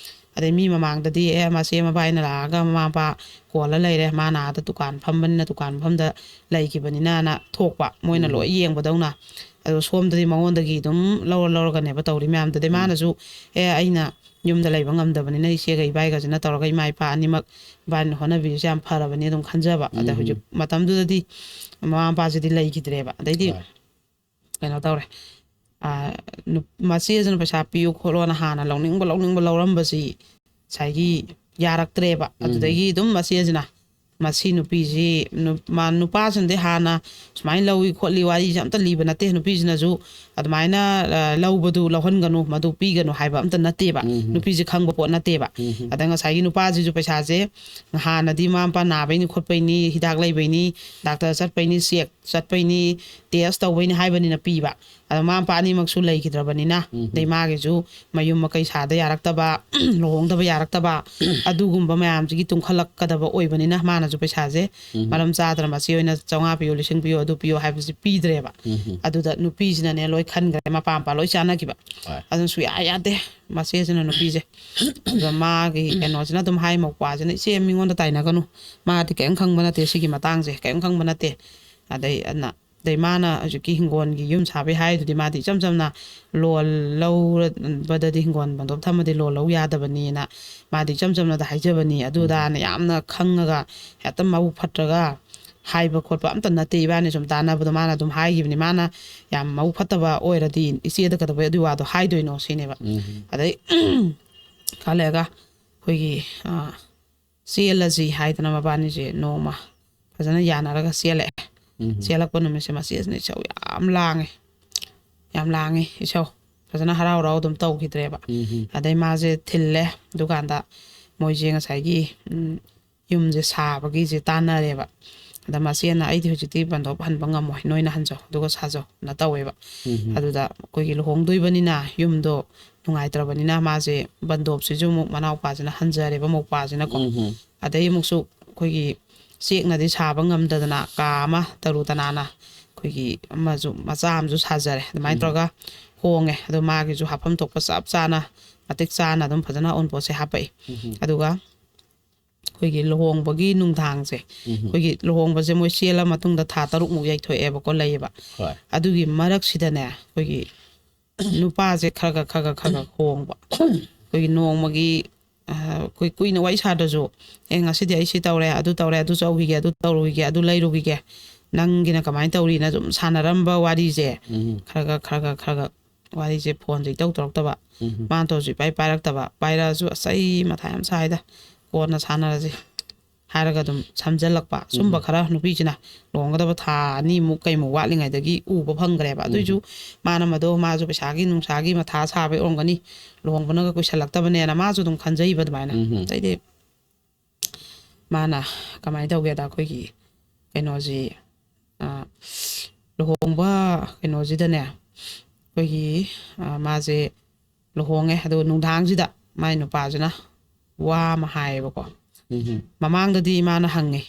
ꯑꯗꯩ ꯃꯤ ꯃꯃꯥꯡꯗꯗꯤ ꯑꯦ ꯃꯆꯦ ꯃꯕꯥꯏꯅ ꯂꯥꯛꯑꯒ ꯃꯃꯥ ꯃꯄꯥ ꯀꯣꯜꯂ ꯂꯩꯔꯦ, ꯃꯥꯅ ꯑꯥꯗ ꯗꯨꯀꯥꯟ ꯐꯝꯕꯅꯤꯅ ꯗꯨꯀꯥꯟ ꯃꯐꯝꯗ ꯂꯩꯈꯤꯕꯅꯤꯅꯅ ꯊꯣꯛꯄ, ꯃꯣꯏꯅ ꯎꯝ ꯂꯣꯏ ꯌꯦꯡꯕꯗꯧꯅ꯫ ꯑꯗꯣ ꯁꯣꯝꯗꯗꯤ ꯃꯉꯣꯟꯗꯒꯤ ꯑꯗꯨꯝ ꯂꯧꯔ ꯂꯧꯔꯒꯅꯦꯕ ꯇꯧꯔꯤ ꯃꯌꯥꯝꯗꯨꯗꯤ꯫ ꯎꯝ ꯃꯥꯅꯁꯨ ꯑꯦ ꯑꯩꯅ ꯌꯨꯝꯗ ꯂꯩꯕ ꯉꯝꯗꯕꯅꯤꯅ ꯏꯆꯦꯒ ꯏꯕꯥꯏꯒꯁꯤꯅ ꯇꯧꯔꯒ ꯏꯃꯥ ꯏꯄꯥ ꯑꯅꯤꯃꯛ ꯏꯕꯥꯅꯤꯅ ꯍꯣꯠꯅꯕꯤꯔꯤꯁꯦ ꯌꯥꯝ ꯐꯔꯕꯅꯤ ꯑꯗꯨꯝ ꯈꯟꯖꯕ꯫ ꯑꯗ ꯎꯝ ꯍꯧꯖꯤꯛ ꯃꯇꯝꯗꯨꯗꯗꯤ ꯃꯃꯥ ꯃꯄꯥꯁꯤꯗꯤ ꯂꯩꯈꯤꯗ꯭ꯔꯦꯕ꯫ ꯑꯗꯩꯗꯤ ꯍꯣꯏ ꯀꯩꯅꯣ ꯇꯧꯔꯦ, ꯑꯥ, ꯅꯨ- ꯃꯆꯦꯁꯤꯅ ꯄꯩꯁꯥ ꯄꯤꯌꯨ ꯈꯣꯠꯂꯣꯅ ꯍꯥꯟꯅ ꯂꯧꯅꯤꯡꯕ ꯂꯧꯅꯤꯡꯕ ꯂꯧꯔꯝꯕꯁꯤ ꯉꯁꯥꯏꯒꯤ ꯌꯥꯔꯛꯇ꯭ꯔꯦꯕ꯫ ꯎꯝ ꯑꯗꯨꯗꯒꯤ ꯑꯗꯨꯝ ꯃꯆꯦꯁꯤꯅ ꯃꯁꯤ ꯅꯨꯄꯤꯁꯤ ꯅꯨ- ꯃꯥ- ꯅꯨꯄꯥꯁꯤꯅꯗꯤ ꯍꯥꯟꯅ ꯁꯨꯃꯥꯏꯅ ꯂꯧꯏ ꯈꯣꯠꯂꯤ ꯋꯥꯔꯤꯁꯦ ꯑꯝꯇ ꯂꯤꯕ ꯅꯠꯇꯦ꯫ ꯅꯨꯄꯤꯁꯤꯅꯁꯨ ꯑꯗꯨꯃꯥꯏꯅ ꯑ, ꯂꯧꯕꯗꯨ ꯂꯧꯍꯟꯒꯅꯨ, ꯃꯗꯨ ꯄꯤꯒꯅꯨ ꯍꯥꯏꯕ ꯑꯝꯇ ꯅꯠꯇꯦꯕ꯫ ꯎꯝ ꯅꯨꯄꯤꯁꯦ ꯈꯪꯕ ꯄꯣꯠ ꯅꯠꯇꯦꯕ꯫ ꯎꯝ ꯑꯗ ꯉꯁꯥꯏꯒꯤ ꯅꯨꯄꯥꯁꯤꯁꯨ ꯄꯩꯁꯥꯁꯦ ꯍꯥꯟꯅꯗꯤ ꯃꯃꯥ ꯃꯄꯥ ꯅꯥꯕꯩꯅꯤ ꯈꯣꯠꯄꯩꯅꯤ, ꯍꯤꯗꯥꯛ ꯂꯩꯕꯩꯅꯤ, ꯗꯥꯛꯇꯔ ꯆꯠꯄꯩꯅꯤ, ꯆꯦꯛ ꯆꯠꯄꯩꯅꯤ, ꯇꯦꯁ ꯇꯧꯕꯩꯅꯤ ꯍꯥꯏꯕꯅꯤꯅ ꯄꯤꯕ꯫ ꯑꯗꯣ ꯃꯃꯥ ꯃꯄꯥ ꯑꯅꯤꯃꯛꯁꯨ ꯂꯩꯈꯤꯗ꯭ꯔꯕꯅꯤꯅ, ꯎꯝ ꯑꯗꯩ ꯃꯥꯒꯤꯁꯨ ꯃꯌꯨꯝ ꯃꯀꯩ ꯁꯥꯗ ꯌꯥꯔꯛꯇꯕ, ꯂꯨꯍꯣꯡꯗꯕ ꯌꯥꯔꯛꯇꯕ, ꯑꯗꯨꯒꯨꯝꯕ ꯃꯌꯥꯝꯁꯤꯒꯤ ꯇꯨꯡꯈꯠꯂꯛꯀꯗꯕ ꯑꯣꯏꯕꯅꯤꯅ ꯃꯥꯅꯁꯨ ꯄꯩꯁꯥꯁꯦ ꯎꯝ ꯃꯔꯝ ꯆꯥꯗꯅ ꯃꯆꯦ ꯑꯣꯏꯅ ꯆꯥꯝꯃꯉꯥ ꯄꯤꯌꯣ, ꯂꯤꯁꯤꯡ ꯄꯤꯌꯣ, ꯑꯗꯨ ꯄꯤꯌꯣ ꯍꯥꯏꯕꯁꯤ ꯄꯤꯗ꯭ꯔꯦꯕ꯫ ꯎꯝ ꯑꯗꯨꯗ ꯅꯨꯄꯤꯁꯤꯅꯅꯦ ꯂꯣꯏ ꯈꯟꯈ꯭ꯔꯦ, ꯃꯄꯥ ꯃꯄꯥ ꯂꯣꯏ ꯆꯥꯅꯈꯤꯕ꯫ ꯍꯣꯏ ꯑꯗꯨꯅ ꯁꯨꯡꯌꯥ ꯌꯥꯗꯦ ꯃꯆꯦꯁꯤꯅ ꯅꯨꯄꯤꯁꯦ꯫ ꯑꯗ ꯃꯥꯒꯤ ꯀꯩꯅꯣꯁꯤꯅ ꯑꯗꯨꯝ ꯍꯥꯏ, ꯃꯧꯄ꯭ꯋꯥꯁꯤꯅ, "ꯏꯆꯦ, ꯃꯤꯉꯣꯟꯗ ꯇꯥꯏꯅꯒꯅꯨ, ꯃꯥꯗꯤ ꯀꯔꯤꯝ ꯈꯪꯕ ꯅꯠꯇꯦ ꯁꯤꯒꯤ ꯃꯇꯥꯡꯁꯦ, ꯀꯔꯤꯝ ꯈꯪꯕ ꯅꯠꯇꯦ"꯫ ꯑꯗꯩ ꯑꯗꯨꯅ ꯑꯗꯩ ꯃꯥꯅ ꯍꯧꯖꯤꯛꯀꯤ ꯍꯤꯡꯒꯣꯜꯒꯤ ꯌꯨꯝ ꯁꯥꯕꯩ ꯍꯥꯏꯗꯨꯗꯤ ꯃꯥꯗꯤ ꯏꯆꯝ ꯆꯝꯅ ꯂꯣꯟ ꯂꯧꯔꯕꯗꯗꯤ, ꯍꯤꯡꯒꯣꯜ ꯕꯟꯗꯣꯞ ꯊꯝꯃꯗꯤ ꯂꯣꯟ ꯂꯧ ꯌꯥꯗꯕꯅꯤꯅ ꯃꯥꯗꯤ ꯏꯆꯝ ꯆꯝꯅꯗ ꯍꯥꯏꯖꯕꯅꯤ꯫ ꯑꯗꯨꯗꯥꯅ ꯌꯥꯝꯅ ꯈꯪꯉꯒ ꯍꯦꯛꯇ ꯃꯕꯨꯛ ꯐꯠꯇ꯭ꯔꯒ ꯍꯥꯏꯕ ꯈꯣꯠꯄ ꯑꯝꯇ ꯅꯠꯇꯦ꯫ ꯏꯕꯥꯅꯤ ꯁꯨꯝ ꯇꯥꯟꯅꯕꯗꯣ ꯃꯥꯅ ꯑꯗꯨꯝ ꯍꯥꯏꯈꯤꯕꯅꯤ꯫ ꯃꯥꯅ ꯌꯥꯝ ꯃꯕꯨꯛ ꯐꯠꯇꯕ ꯑꯣꯏꯔꯗꯤ ꯏꯆꯦꯗ ꯀꯩꯗꯧꯕꯩ ꯑꯗꯨꯒꯤ ꯋꯥꯗꯣ ꯍꯥꯏꯗꯣꯏꯅꯣ ꯁꯤꯅꯦꯕ꯫ ꯎꯝ ꯑꯗꯩ ꯈꯔ ꯂꯩꯔꯒ ꯑꯩꯈꯣꯏꯒꯤ ꯑ, ꯆꯦꯜꯂꯁꯤ ꯍꯥꯏꯗꯅ ꯃꯕꯥꯅꯤꯁꯦ ꯅꯣꯡꯃ ꯐꯖꯅ ꯌꯥꯅꯔꯒ ꯆꯦꯜꯂꯛꯑꯦ꯫ ꯎꯝ ꯆꯦꯜꯂꯛꯄ ꯅꯨꯃꯤꯠꯁꯦ ꯃꯆꯦꯁꯤꯅ ꯏꯁꯧ ꯌꯥꯝ ꯂꯥꯡꯉꯦ꯫ ꯌꯥꯝ ꯂꯥꯡꯉꯤ ꯏꯁꯧ꯫ ꯐꯖꯅ ꯍꯔꯥꯎ ꯍꯔꯥꯎ ꯑꯗꯨꯝ ꯇꯧꯈꯤꯗ꯭ꯔꯦꯕ꯫ ꯎꯝ ꯑꯗꯩ ꯃꯥꯁꯦ ꯊꯤꯜꯂꯦ꯫ ꯑꯗꯨꯀꯥꯟꯗ ꯃꯣꯏꯁꯦ ꯉꯁꯥꯏꯒꯤ, ꯎꯝ, ꯌꯨꯝꯁꯦ ꯁꯥꯕꯒꯤꯁꯦ ꯇꯥꯟꯅꯔꯦꯕ꯫ ꯑꯗ ꯃꯆꯦꯅ, "ꯑꯩꯗꯤ ꯍꯧꯖꯤꯛꯇꯤ ꯕꯟꯗꯣꯞ ꯍꯟꯕ ꯉꯝꯃꯣꯏ, ꯅꯣꯏꯅ ꯍꯟꯖꯧ, ꯑꯗꯨꯒ ꯁꯥꯖꯧꯅ" ꯇꯧꯋꯦꯕ꯫ ꯎꯝ ꯑꯗꯨꯗ ꯑꯩꯈꯣꯏꯒꯤ ꯂꯨꯍꯣꯡꯗꯣꯏꯕꯅꯤꯅ ꯌꯨꯝꯗꯣ ꯅꯨꯡꯉꯥꯏꯇ꯭ꯔꯕꯅꯤꯅ ꯃꯥꯁꯦ ꯕꯟꯗꯣꯞꯁꯤꯁꯨ ꯑꯃꯨꯛ ꯃꯅꯥꯎꯄꯥꯁꯤꯅ ꯍꯟꯖꯔꯦꯕ, ꯃꯧꯄꯥꯁꯤꯅꯀꯣ꯫ ꯎꯝ ꯑꯗꯩ ꯑꯃꯨꯛꯁꯨ ꯑꯩꯈꯣꯏꯒꯤ ꯆꯦꯛꯅꯗꯤ ꯁꯥꯕ ꯉꯝꯗꯗꯅ ꯀꯥ ꯑꯃ ꯇꯔꯨ ꯇꯅꯥꯟꯅ ꯑꯩꯈꯣꯏꯒꯤ ꯑꯃꯁꯨ, ꯃꯆꯥ ꯑꯃꯁꯨ ꯁꯥꯖꯔꯦ꯫ ꯑꯗꯨꯃꯥꯏꯅ ꯎꯝ꯫ ꯇꯧꯔꯒ ꯍꯣꯡꯉꯦ꯫ ꯑꯗꯣ ꯃꯥꯒꯤꯁꯨ ꯍꯥꯞꯐꯝ ꯊꯣꯛꯄ ꯆꯞ ꯆꯥꯅ, ꯃꯇꯤꯛ ꯆꯥꯅ ꯑꯗꯨꯝ ꯐꯖꯅ ꯑꯎꯟꯄꯣꯠꯁꯦ ꯍꯥꯞꯄꯛꯏ꯫ ꯎꯝ ꯑꯗꯨꯒ ꯑꯩꯈꯣꯏꯒꯤ ꯂꯨꯍꯣꯡꯕꯒꯤ ꯅꯨꯡꯗꯥꯡꯁꯦ, ꯎꯝ ꯑꯩꯈꯣꯏꯒꯤ ꯂꯨꯍꯣꯡꯕꯁꯦ ꯃꯣꯏ ꯆꯦꯜꯂ ꯃꯇꯨꯡꯗ ꯊꯥ ꯇꯔꯨꯛꯃꯨꯛ ꯌꯩꯊꯣꯛꯑꯦꯕꯀꯣ ꯂꯩꯌꯦꯕ꯫ ꯍꯣꯏ꯫ ꯑꯗꯨꯒꯤ ꯃꯔꯛꯁꯤꯗꯅꯦ, ꯑꯩꯈꯣꯏꯒꯤ ꯅꯨꯄꯥꯁꯦ ꯈꯔ ꯈꯔ, ꯈꯔ ꯈꯔ, ꯈꯔ ꯈꯔ ꯍꯣꯡꯕ꯫ ꯑꯩꯈꯣꯏꯒꯤ ꯅꯣꯡꯃꯒꯤ, ꯑ, ꯑꯩꯈꯣꯏ ꯀꯨꯏꯅ ꯋꯥꯔꯤ ꯁꯥꯗ꯭ꯔꯁꯨ, "ꯑꯦ, ꯉꯁꯤꯗꯤ ꯑꯩ ꯁꯤ ꯇꯧꯔꯦ, ꯑꯗꯨ ꯇꯧꯔꯦ, ꯑꯗꯨ ꯆꯧꯈꯤꯒꯦ, ꯑꯗꯨ ꯇꯧꯔꯨꯈꯤꯒꯦ, ꯑꯗꯨ ꯂꯩꯔꯨꯈꯤꯒꯦ, ꯅꯪꯒꯤꯅ ꯀꯃꯥꯏꯅ ꯇꯧꯔꯤꯅ?" ꯑꯗꯨꯝ ꯁꯥꯟꯅꯔꯝꯕ ꯋꯥꯔꯤꯁꯦ ꯎꯝ ꯈꯔ ꯈꯔ, ꯈꯔ ꯈꯔ, ꯈꯔ ꯈꯔ ꯋꯥꯔꯤꯁꯦ ꯐꯣꯟꯁꯦ ꯏꯇꯧ ꯇꯧꯔꯛꯇꯕ꯫ ꯎꯝ ꯃꯥꯅ ꯇꯧꯔꯁꯨ ꯏꯄꯥꯏ ꯄꯥꯏꯔꯛꯇꯕ, ꯄꯥꯏꯔꯛꯑꯁꯨ, "ꯑꯁ, ꯑꯩ ꯃꯊꯥ ꯌꯥꯝ ꯁꯥꯏꯗ, ꯀꯣꯟꯅ ꯁꯥꯟꯅꯔꯁꯤ" ꯍꯥꯏꯔꯒ ꯑꯗꯨꯝ ꯁꯝꯖꯜꯂꯛꯄ꯫ ꯁꯨꯝꯕ ꯎꯝ ꯈꯔ ꯅꯨꯄꯤꯁꯤꯅ ꯂꯨꯍꯣꯡꯒꯗꯕ ꯊꯥ ꯑꯅꯤꯃꯨꯛ ꯀꯩꯃꯨꯛ ꯋꯥꯠꯂꯤꯉꯩꯗꯒꯤ ꯎꯕ ꯐꯪꯈ꯭ꯔꯦꯕ꯫ ꯑꯗꯨꯏꯁꯨ ꯎꯝ ꯃꯥꯅ ꯃꯗꯣ, ꯃꯥꯁꯨ ꯄꯩꯁꯥꯒꯤ ꯅꯨꯡꯁꯥꯒꯤ ꯃꯊꯥ ꯁꯥꯕꯩ ꯑꯣꯏꯔꯝꯒꯅꯤ, ꯂꯨꯍꯣꯡꯕꯅꯒ ꯀꯨꯏꯁꯜꯂꯛꯇꯕꯅꯦꯅ ꯃꯥꯁꯨ ꯑꯗꯨꯝ ꯈꯟꯖꯩꯕ ꯑꯗꯨꯃꯥꯏꯅ꯫ ꯎꯝ ꯑꯇꯩꯗꯤ ꯃꯥꯅ ꯀꯃꯥꯏꯅ ꯇꯧꯒꯦꯗ, ꯑꯩꯈꯣꯏꯒꯤ ꯀꯩꯅꯣꯁꯤ, ꯑ, ꯂꯨꯍꯣꯡꯕ ꯀꯩꯅꯣꯁꯤꯗꯅꯦ, ꯑꯩꯈꯣꯏꯒꯤ, ꯑ, ꯃꯥꯁꯦ ꯂꯨꯍꯣꯡꯉꯦ꯫ ꯑꯗꯨꯒ ꯅꯨꯡꯗꯥꯡꯁꯤꯗ ꯃꯥꯏ ꯅꯨꯄꯥꯁꯤꯅ ꯋꯥ ꯑꯃ ꯍꯥꯏꯌꯦꯕꯀꯣ꯫ ꯎꯝ ꯃꯃꯥꯡꯗꯗꯤ ꯏꯃꯥꯅ ꯍꯪꯉꯦ,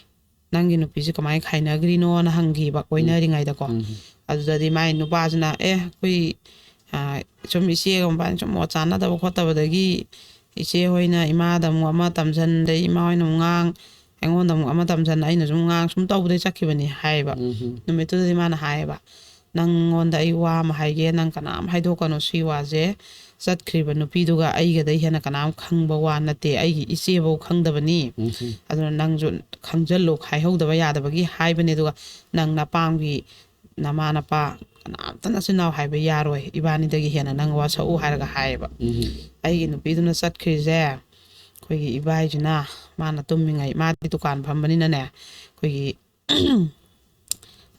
"ꯅꯪꯒꯤ ꯅꯨꯄꯤꯁꯦ ꯀꯃꯥꯏꯅ ꯈꯥꯏꯅꯈ꯭ꯔꯤꯅꯣꯅ?" ꯍꯪꯈꯤꯕ ꯀꯣꯏꯅꯔꯤꯉꯩꯗꯀꯣ꯫ ꯎꯝ ꯑꯗꯨꯗꯗꯤ ꯃꯥꯏ ꯅꯨꯄꯥꯁꯤꯅ, "ꯑꯦ, ꯑꯩꯈꯣꯏ, ꯑ, ꯁꯨꯝ ꯏꯆꯦꯒ ꯃꯕꯥꯅꯤ ꯁꯨꯝ ꯃꯣꯠ ꯆꯥꯟꯅꯗꯕ ꯈꯣꯠꯇꯕꯗꯒꯤ ꯏꯆꯦ ꯍꯣꯏꯅ ꯏꯃꯥꯗ ꯑꯃꯨꯛ ꯑꯃ ꯇꯝꯁꯟ, ꯑꯗꯩ ꯏꯃꯥ ꯍꯣꯏꯅ ꯑꯃꯨꯛ ꯉꯥꯡ, ꯑꯩꯉꯣꯟꯗ ꯑꯃꯨꯛ ꯑꯃ ꯇꯝꯁꯟ, ꯑꯩꯅ ꯁꯨꯝ ꯉꯥꯡ, ꯁꯨꯝ ꯇꯧꯕꯗꯩ ꯆꯠꯈꯤꯕꯅꯤ" ꯍꯥꯏꯌꯦꯕ꯫ ꯎꯝ ꯅꯨꯃꯤꯠꯇꯨꯗꯗꯤ ꯃꯥꯅ ꯍꯥꯏꯌꯦꯕ, "ꯅꯪꯉꯣꯟꯗ ꯑꯩ ꯋꯥ ꯑꯃ ꯍꯥꯏꯒꯦ, ꯅꯪ ꯀꯅꯥꯝ ꯍꯥꯏꯗꯣꯛꯀꯅꯨ꯫ ꯁꯤ ꯋꯥꯁꯦ ꯆꯠꯈ꯭ꯔꯤꯕ ꯅꯨꯄꯤꯗꯨꯒ ꯑꯩꯒꯗꯩ ꯍꯦꯟꯅ ꯀꯅꯥꯝ ꯈꯪꯕ ꯋꯥ ꯅꯠꯇꯦ, ꯑꯩꯒꯤ ꯏꯆꯦꯐꯧ ꯈꯪꯗꯕꯅꯤ꯫ ꯎꯝ ꯑꯗꯨꯅ ꯅꯪꯁꯨ ꯈꯪꯖꯜꯂꯨ, ꯍꯥꯏꯍꯧꯗꯕ ꯌꯥꯗꯕꯒꯤ ꯍꯥꯏꯕꯅꯦ꯫ ꯑꯗꯨꯒ ꯅꯪ ꯅꯄꯥꯝꯒꯤ ꯅꯃꯥ ꯅꯄꯥ ꯀꯅꯥꯝꯇ ꯅꯆꯤꯟ ꯅꯅꯥꯎ ꯍꯥꯏꯕ ꯌꯥꯔꯣꯏ, ꯏꯕꯥꯅꯤꯗꯒꯤ ꯍꯦꯟꯅ ꯅꯪ ꯋꯥꯁꯛꯎ" ꯍꯥꯏꯔꯒ ꯍꯥꯏꯌꯦꯕ꯫ ꯎꯝ ꯑꯩꯒꯤ ꯅꯨꯄꯤꯗꯨꯅ ꯆꯠꯈ꯭ꯔꯤꯁꯦ, ꯑꯩꯈꯣꯏꯒꯤ ꯏꯕꯥꯏꯁꯤꯅ, ꯃꯥꯅ ꯇꯨꯝꯃꯤꯉꯩ, ꯃꯥꯗꯤ ꯗꯨꯀꯥꯟ ꯐꯝꯕꯅꯤꯅꯅꯦ, ꯑꯩꯈꯣꯏꯒꯤ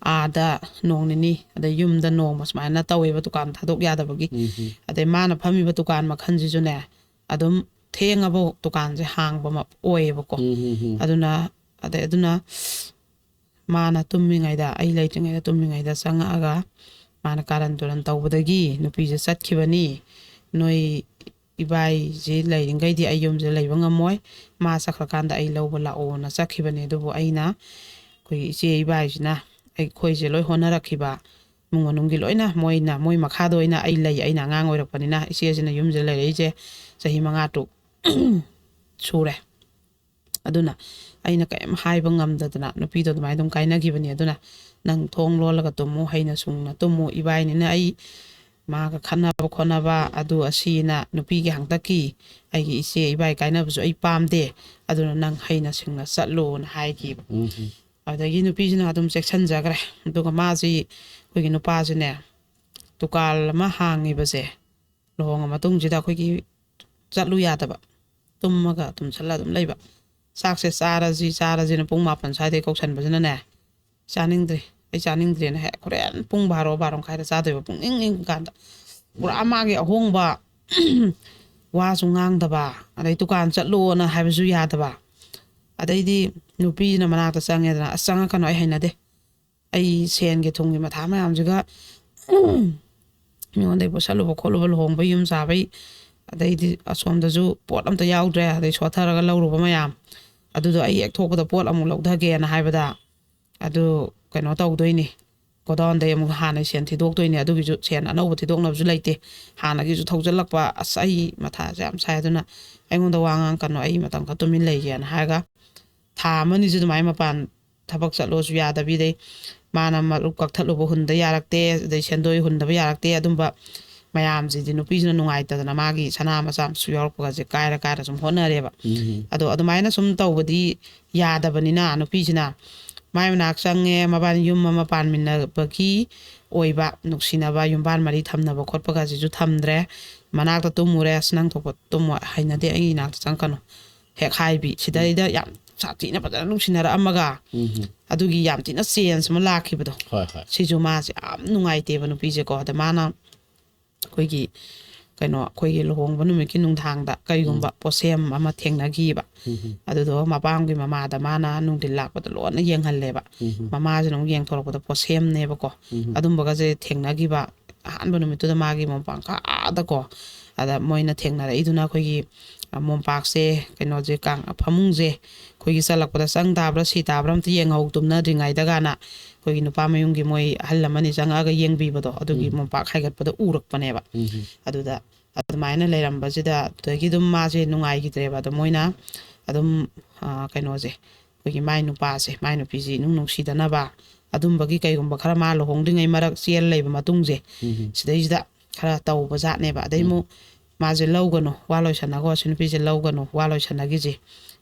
ꯑꯥꯗ ꯅꯣꯡ ꯅꯤꯅꯤ, ꯑꯗꯩ ꯌꯨꯝꯗ ꯅꯣꯡꯃ, ꯁꯨꯃꯥꯏꯅ ꯇꯧꯋꯦꯕ, ꯗꯨꯀꯥꯟ ꯊꯥꯗꯣꯛ ꯌꯥꯗꯕꯒꯤ꯫ ꯎꯝ ꯎꯝ ꯑꯗꯩ ꯃꯥꯅ ꯐꯝꯃꯤꯕ ꯗꯨꯀꯥꯟ ꯃꯈꯜꯁꯤꯁꯨꯅꯦ, ꯑꯗꯨꯝ ꯊꯦꯡꯉꯕ ꯗꯨꯀꯥꯟꯁꯦ ꯍꯥꯡꯕ ꯑꯃ ꯑꯣꯏꯌꯦꯕꯀꯣ꯫ ꯎꯝ ꯎꯝ ꯎꯝ ꯑꯗꯨꯅ, ꯑꯗꯩ ꯑꯗꯨꯅ ꯃꯥꯅ ꯇꯨꯝꯃꯤꯉꯩꯗ, ꯑꯩ ꯂꯩꯇ꯭ꯔꯤꯉꯩꯗ ꯇꯨꯝꯃꯤꯉꯩꯗ ꯆꯪꯉꯛꯑꯒ ꯃꯥꯅ ꯀꯥꯔꯟ ꯇꯨꯔꯟ ꯇꯧꯕꯗꯒꯤ ꯅꯨꯄꯤꯁꯦ ꯆꯠꯈꯤꯕꯅꯤ꯫ "ꯅꯣꯏ ꯏꯕꯥꯏꯁꯤ ꯂꯩꯔꯤꯉꯩꯗꯤ ꯑꯩ ꯌꯨꯝꯁꯤꯗ ꯂꯩꯕ ꯉꯝꯃꯣꯏ, ꯃꯥ ꯆꯠꯈ꯭ꯔꯀꯥꯟꯗ ꯑꯩ ꯂꯧꯕ ꯂꯥꯛꯑꯣꯅ" ꯆꯠꯈꯤꯕꯅꯤ꯫ ꯑꯗꯨꯕꯨ ꯑꯩꯅ, ꯑꯩꯈꯣꯏꯒꯤ ꯏꯆꯦ ꯏꯕꯥꯏꯁꯤꯅ ꯑꯩꯈꯣꯏꯁꯦ ꯂꯣꯏ ꯍꯣꯠꯅꯔꯛꯈꯤꯕ, ꯏꯃꯨꯡ ꯃꯅꯨꯡꯒꯤ ꯂꯣꯏꯅ, ꯃꯣꯏꯅ, ꯃꯣꯏ ꯃꯈꯥꯗ ꯑꯣꯏꯅ ꯑꯩ ꯂꯩ, ꯑꯩꯅ ꯑꯉꯥꯡ ꯑꯣꯏꯔꯛꯄꯅꯤꯅ꯫ ꯏꯆꯦꯁꯤꯅ ꯌꯨꯝꯁꯤꯗ ꯂꯩꯔꯛꯏꯁꯦ ꯆꯍꯤ ꯃꯉꯥ ꯇꯔꯨꯛ ꯁꯨꯔꯦ꯫ ꯑꯗꯨꯅ ꯑꯩꯅ ꯀꯔꯤꯝ ꯍꯥꯏꯕ ꯉꯝꯗꯗꯅ ꯅꯨꯄꯤꯗꯣ ꯑꯗꯨꯃꯥꯏꯅ ꯑꯗꯨꯝ ꯀꯥꯏꯅꯈꯤꯕꯅꯤ꯫ ꯑꯗꯨꯅ ꯅꯪ ꯊꯣꯡ ꯂꯣꯜꯂꯒ ꯇꯨꯝꯃꯨ, ꯍꯩꯅ ꯁꯨꯡꯅ ꯇꯨꯝꯃꯨ, ꯏꯕꯥꯏꯅꯤꯅ ꯑꯩ ꯃꯥꯒ ꯈꯠꯅꯕ ꯈꯣꯠꯅꯕ ꯑꯗꯨ ꯑꯁꯤꯅ ꯅꯨꯄꯤꯒꯤ ꯍꯥꯡꯇꯛꯀꯤ, ꯑꯩꯒꯤ ꯏꯆꯦ ꯏꯕꯥꯏ ꯀꯥꯏꯅꯕꯁꯨ ꯑꯩ ꯄꯥꯝꯗꯦ, ꯑꯗꯨꯅ ꯅꯪ ꯍꯩꯅ ꯁꯤꯡꯅ ꯆꯠꯂꯣꯅ ꯍꯥꯏꯈꯤꯕ꯫ ꯎꯝ ꯎꯝ ꯑꯗꯨꯗꯒꯤ ꯅꯨꯄꯤꯁꯤꯅ ꯑꯗꯨꯝ ꯆꯦꯛꯁꯤꯟꯖꯈ꯭ꯔꯦ꯫ ꯑꯗꯨꯒ ꯃꯥꯁꯤ, ꯑꯩꯈꯣꯏꯒꯤ ꯅꯨꯄꯥꯁꯤꯅꯦ, ꯗꯨꯀꯥꯟ ꯑꯃ ꯍꯥꯡꯉꯤꯕꯁꯦ, ꯂꯨꯍꯣꯡꯉ ꯃꯇꯨꯡꯁꯤꯗ ꯑꯩꯈꯣꯏꯒꯤ ꯆꯠꯂꯨ ꯌꯥꯗꯕ, ꯇꯨꯝꯃꯒ ꯇꯨꯝꯁꯜꯂ ꯑꯗꯨꯝ ꯂꯩꯕ꯫ ꯆꯥꯛꯁꯦ ꯆꯥꯔꯁꯤ ꯆꯥꯔꯁꯤꯅ ꯄꯨꯡ ꯃꯥꯄꯟ ꯁ꯭ꯋꯥꯏꯗꯩ ꯀꯧꯁꯟꯕꯁꯤꯅꯅꯦ, "ꯆꯥꯅꯤꯡꯗ꯭ꯔꯤ, ꯑꯩ ꯆꯥꯅꯤꯡꯗ꯭ꯔꯤꯅ" ꯍꯦꯛ ꯍꯣꯔꯦꯟ ꯄꯨꯡ ꯕꯥꯔꯣ, ꯕꯥꯔꯣ ꯃꯈꯥꯏꯗ ꯆꯥꯗꯣꯏꯕ, ꯄꯨꯡ ꯏꯪ ꯏꯪ ꯀꯥꯟꯗ꯫ ꯄꯨꯔꯥ ꯃꯥꯒꯤ ꯑꯍꯣꯡꯕ, ꯋꯥꯁꯨ ꯉꯥꯡꯗꯕ, ꯑꯗꯩ ꯗꯨꯀꯥꯟ ꯆꯠꯂꯣꯅ ꯍꯥꯏꯕꯁꯨ ꯌꯥꯗꯕ꯫ ꯑꯗꯩꯗꯤ ꯅꯨꯄꯤꯁꯤꯅ ꯃꯅꯥꯛꯇ ꯆꯪꯉꯦꯗꯅ, "ꯑꯁ, ꯆꯪꯉꯛꯀꯅꯨ, ꯑꯩ ꯍꯩꯅꯗꯦ, ꯑꯩ ꯁꯦꯟꯒꯤ ꯊꯨꯝꯒꯤ ꯃꯊꯥ ꯃꯌꯥꯝꯁꯤꯒ, ꯃꯤꯉꯣꯟꯗꯒꯤ ꯄꯨꯁꯜꯂꯨꯕ ꯈꯣꯠꯂꯨꯕ, ꯂꯨꯍꯣꯡꯕꯩ ꯌꯨꯝ ꯁꯥꯕꯩ, ꯑꯗꯩꯗꯤ ꯑꯁꯣꯝꯗꯁꯨ ꯄꯣꯠ ꯑꯝꯇ ꯌꯥꯎꯗ꯭ꯔꯦ, ꯑꯗꯩ ꯁꯣꯠꯊꯔꯒ ꯂꯧꯔꯨꯕ ꯃꯌꯥꯝ, ꯑꯗꯨꯗꯣ ꯑꯩ ꯍꯦꯛ ꯊꯣꯛꯄꯗ ꯄꯣꯠ ꯑꯃꯨꯛ ꯂꯧꯊꯒꯦꯅ ꯍꯥꯏꯕꯗ, ꯑꯗꯨ ꯀꯩꯅꯣ ꯇꯧꯗꯣꯏꯅꯤ, ꯒꯣꯗꯥꯎꯟꯗꯩ ꯑꯃꯨꯛ ꯍꯥꯟꯅ ꯁꯦꯟ ꯊꯤꯗꯣꯛꯇꯣꯏꯅꯤ, ꯑꯗꯨꯒꯤꯁꯨ ꯁꯦꯟ ꯑꯅꯧꯕ ꯊꯤꯗꯣꯛꯅꯕꯁꯨ ꯂꯩꯇꯦ, ꯍꯥꯟꯅꯒꯤꯁꯨ ꯊꯧꯖꯤꯜꯂꯛꯄ꯫ ꯑꯁ, ꯑꯩ ꯃꯊꯥꯁꯦ ꯌꯥꯝ ꯁꯥꯏ, ꯑꯗꯨꯅ ꯑꯩꯉꯣꯟꯗ ꯋꯥ ꯉꯥꯡꯉꯛꯀꯅꯨ, ꯑꯩ ꯃꯇꯝ ꯈꯔ ꯇꯨꯃꯤꯟ ꯂꯩꯒꯦꯅ" ꯍꯥꯏꯔꯒ ꯊꯥ ꯑꯃꯅꯤꯁꯨ ꯑꯗꯨꯃꯥꯏꯅ ꯃꯄꯥꯟ ꯊꯕꯛ ꯆꯠꯂꯣꯁꯨ ꯌꯥꯗꯕꯤꯗꯩ, ꯃꯥꯅ ꯃꯔꯨꯞ ꯀꯛꯊꯠꯂꯨꯕ ꯍꯨꯟꯗ ꯌꯥꯔꯛꯇꯦ, ꯑꯗꯩ ꯁꯦꯟꯗꯣꯏ ꯍꯨꯟꯗꯕ ꯌꯥꯔꯛꯇꯦ, ꯑꯗꯨꯝꯕ ꯃꯌꯥꯝꯁꯤꯗꯤ ꯅꯨꯄꯤꯁꯤꯅ ꯅꯨꯡꯉꯥꯏꯇꯗꯅ ꯃꯥꯒꯤ ꯁꯅꯥ ꯃꯆꯥ ꯃꯁꯨ ꯌꯥꯎꯔꯛꯄꯒꯁꯦ ꯀꯥꯏꯔ ꯀꯥꯏꯔ ꯁꯨꯝ ꯍꯣꯠꯅꯔꯦꯕ꯫ ꯎꯝ ꯑꯗꯣ ꯑꯗꯨꯃꯥꯏꯅ ꯁꯨꯝ ꯇꯧꯕꯗꯤ ꯌꯥꯗꯕꯅꯤꯅ, ꯅꯨꯄꯤꯁꯤꯅ ꯃꯥꯏ ꯃꯅꯥꯛ ꯆꯪꯉꯦ, ꯃꯕꯥꯅꯤ ꯌꯨꯝ ꯑꯃ ꯄꯥꯟꯃꯤꯟꯅꯕꯒꯤ ꯑꯣꯏꯕ ꯅꯨꯡꯁꯤꯅꯕ, ꯌꯨꯝꯕꯥꯟ ꯃꯔꯤ ꯊꯝꯅꯕ ꯈꯣꯠꯄꯒꯁꯤꯁꯨ ꯊꯝꯗ꯭ꯔꯦ꯫ ꯃꯅꯥꯛꯇ ꯇꯨꯝꯃꯨꯔꯦ, "ꯑꯁ, ꯅꯪ ꯊꯣꯛꯄ ꯇꯨꯝꯃꯣ, ꯍꯩꯅꯗꯦ, ꯑꯩꯒꯤ ꯏꯅꯥꯛꯇ ꯆꯪꯉꯛꯀꯅꯨ" ꯍꯦꯛ ꯍꯥꯏꯕꯤ꯫ ꯁꯤꯗꯩꯗ ꯌꯥꯝ ꯁꯥꯊꯤꯅ ꯐꯖꯅ ꯅꯨꯡꯁꯤꯅꯔꯛꯑꯝꯃꯒ, ꯎꯝ ꯑꯗꯨꯒꯤ ꯌꯥꯝ ꯊꯤꯅ ꯆꯦꯟꯖ ꯑꯃ ꯂꯥꯛꯈꯤꯕꯗꯣ꯫ ꯍꯣꯏ ꯍꯣꯏ ꯁꯤꯁꯨ ꯃꯥꯁꯦ ꯌꯥꯝ ꯅꯨꯡꯉꯥꯏꯇꯦꯕ ꯅꯨꯄꯤꯁꯦꯀꯣ꯫ ꯑꯗ ꯃꯥꯅ ꯑꯩꯈꯣꯏꯒꯤ ꯀꯩꯅꯣ, ꯑꯩꯈꯣꯏꯒꯤ ꯂꯨꯍꯣꯡꯕ ꯅꯨꯃꯤꯠꯀꯤ ꯅꯨꯡꯗꯥꯡꯗ ꯀꯩꯒꯨꯝꯕ ꯄꯣꯠꯁꯦꯝ ꯑꯃ ꯊꯦꯡꯅꯈꯤꯕ꯫ ꯎꯝ ꯑꯗꯨꯗꯣ ꯃꯄꯥꯝꯒꯤ ꯃꯃꯥꯗ ꯃꯥꯅ ꯅꯨꯡꯊꯤꯜ ꯂꯥꯛꯄꯗ ꯂꯣꯏꯅ ꯌꯦꯡꯍꯜꯂꯦꯕ꯫ ꯎꯝ ꯃꯃꯥꯁꯤꯅ ꯑꯃꯨꯛ ꯌꯦꯡꯊꯣꯔꯛꯄꯗ ꯄꯣꯠꯁꯦꯝꯅꯦꯕꯀꯣ꯫ ꯎꯝ ꯑꯗꯨꯝꯕꯒꯁꯦ ꯊꯦꯡꯅꯈꯤꯕ꯫ ꯑꯍꯥꯟꯕ ꯅꯨꯃꯤꯠꯇꯨꯗ ꯃꯥꯒꯤ ꯃꯣꯝꯄꯥꯛ ꯀꯥꯗꯀꯣ꯫ ꯑꯗ ꯃꯣꯏꯅ ꯊꯦꯡꯅꯔꯛꯏꯗꯨꯅ ꯑꯩꯈꯣꯏꯒꯤ, ꯑ, ꯃꯣꯝꯄꯥꯛꯁꯦ, ꯀꯩꯅꯣꯁꯦ, ꯀꯥꯡ-, ꯐꯃꯨꯡꯁꯦ ꯑꯩꯈꯣꯏꯒꯤ ꯆꯠꯂꯛꯄꯗ ꯆꯪ ꯇꯥꯕ꯭ꯔꯥ ꯁꯤ ꯇꯥꯕ꯭ꯔꯥ ꯑꯝꯇ ꯌꯦꯡꯍꯧ ꯇꯨꯝꯅꯗ꯭ꯔꯤꯉꯩꯗ ꯀꯥꯏꯅ ꯑꯩꯈꯣꯏꯒꯤ ꯅꯨꯄꯥ ꯃꯌꯨꯝꯒꯤ ꯃꯣꯏ ꯑꯍꯜ ꯑꯃꯅꯤ ꯆꯪꯉꯛꯑꯒ ꯌꯦꯡꯕꯤꯕꯗꯣ, ꯑꯗꯨꯒꯤ ꯎꯝ꯫ ꯃꯣꯝꯄꯥꯛ ꯍꯥꯏꯒꯠꯄꯗ ꯎꯔꯛꯄꯅꯦꯕ꯫ ꯎꯝ ꯑꯗꯨꯗ ꯑꯗꯨꯃꯥꯏꯅ ꯂꯩꯔꯝꯕꯁꯤꯗ ꯑꯗꯨꯗꯒꯤ ꯑꯗꯨꯝ ꯃꯥꯁꯦ ꯅꯨꯡꯉꯥꯏꯈꯤꯗ꯭ꯔꯦꯕ꯫ ꯑꯗꯣ ꯃꯣꯏꯅ ꯑꯗꯨꯝ, ꯑ, ꯀꯩꯅꯣꯁꯦ, ꯑꯩꯈꯣꯏꯒꯤ ꯃꯥꯏ ꯅꯨꯄꯥꯁꯦ, ꯃꯥꯏ ꯅꯨꯄꯤꯁꯦ ꯏꯅꯨꯡ ꯅꯨꯡꯁꯤꯗꯅꯕ, ꯑꯗꯨꯝꯕꯒꯤ ꯀꯩꯒꯨꯝꯕ ꯈꯔ ꯃꯥ ꯂꯨꯍꯣꯡꯗ꯭ꯔꯤꯉꯩ ꯃꯔꯛ ꯆꯦꯜ ꯂꯩꯕ ꯃꯇꯨꯡꯁꯦ, ꯎꯝ ꯁꯤꯗꯩꯁꯤꯗ ꯈꯔ ꯇꯧꯕ ꯖꯥꯠꯅꯦꯕ꯫ ꯑꯗꯩ ꯎꯝ꯫ ꯑꯃꯨꯛ ꯃꯥꯁꯦ ꯂꯧꯒꯅꯨ, ꯋꯥ ꯂꯣꯏꯁꯟꯅꯒꯣ, ꯁꯤ ꯅꯨꯄꯤꯁꯦ ꯂꯧꯒꯅꯨ, ꯋꯥ ꯂꯣꯏꯁꯟꯅꯈꯤꯁꯤ,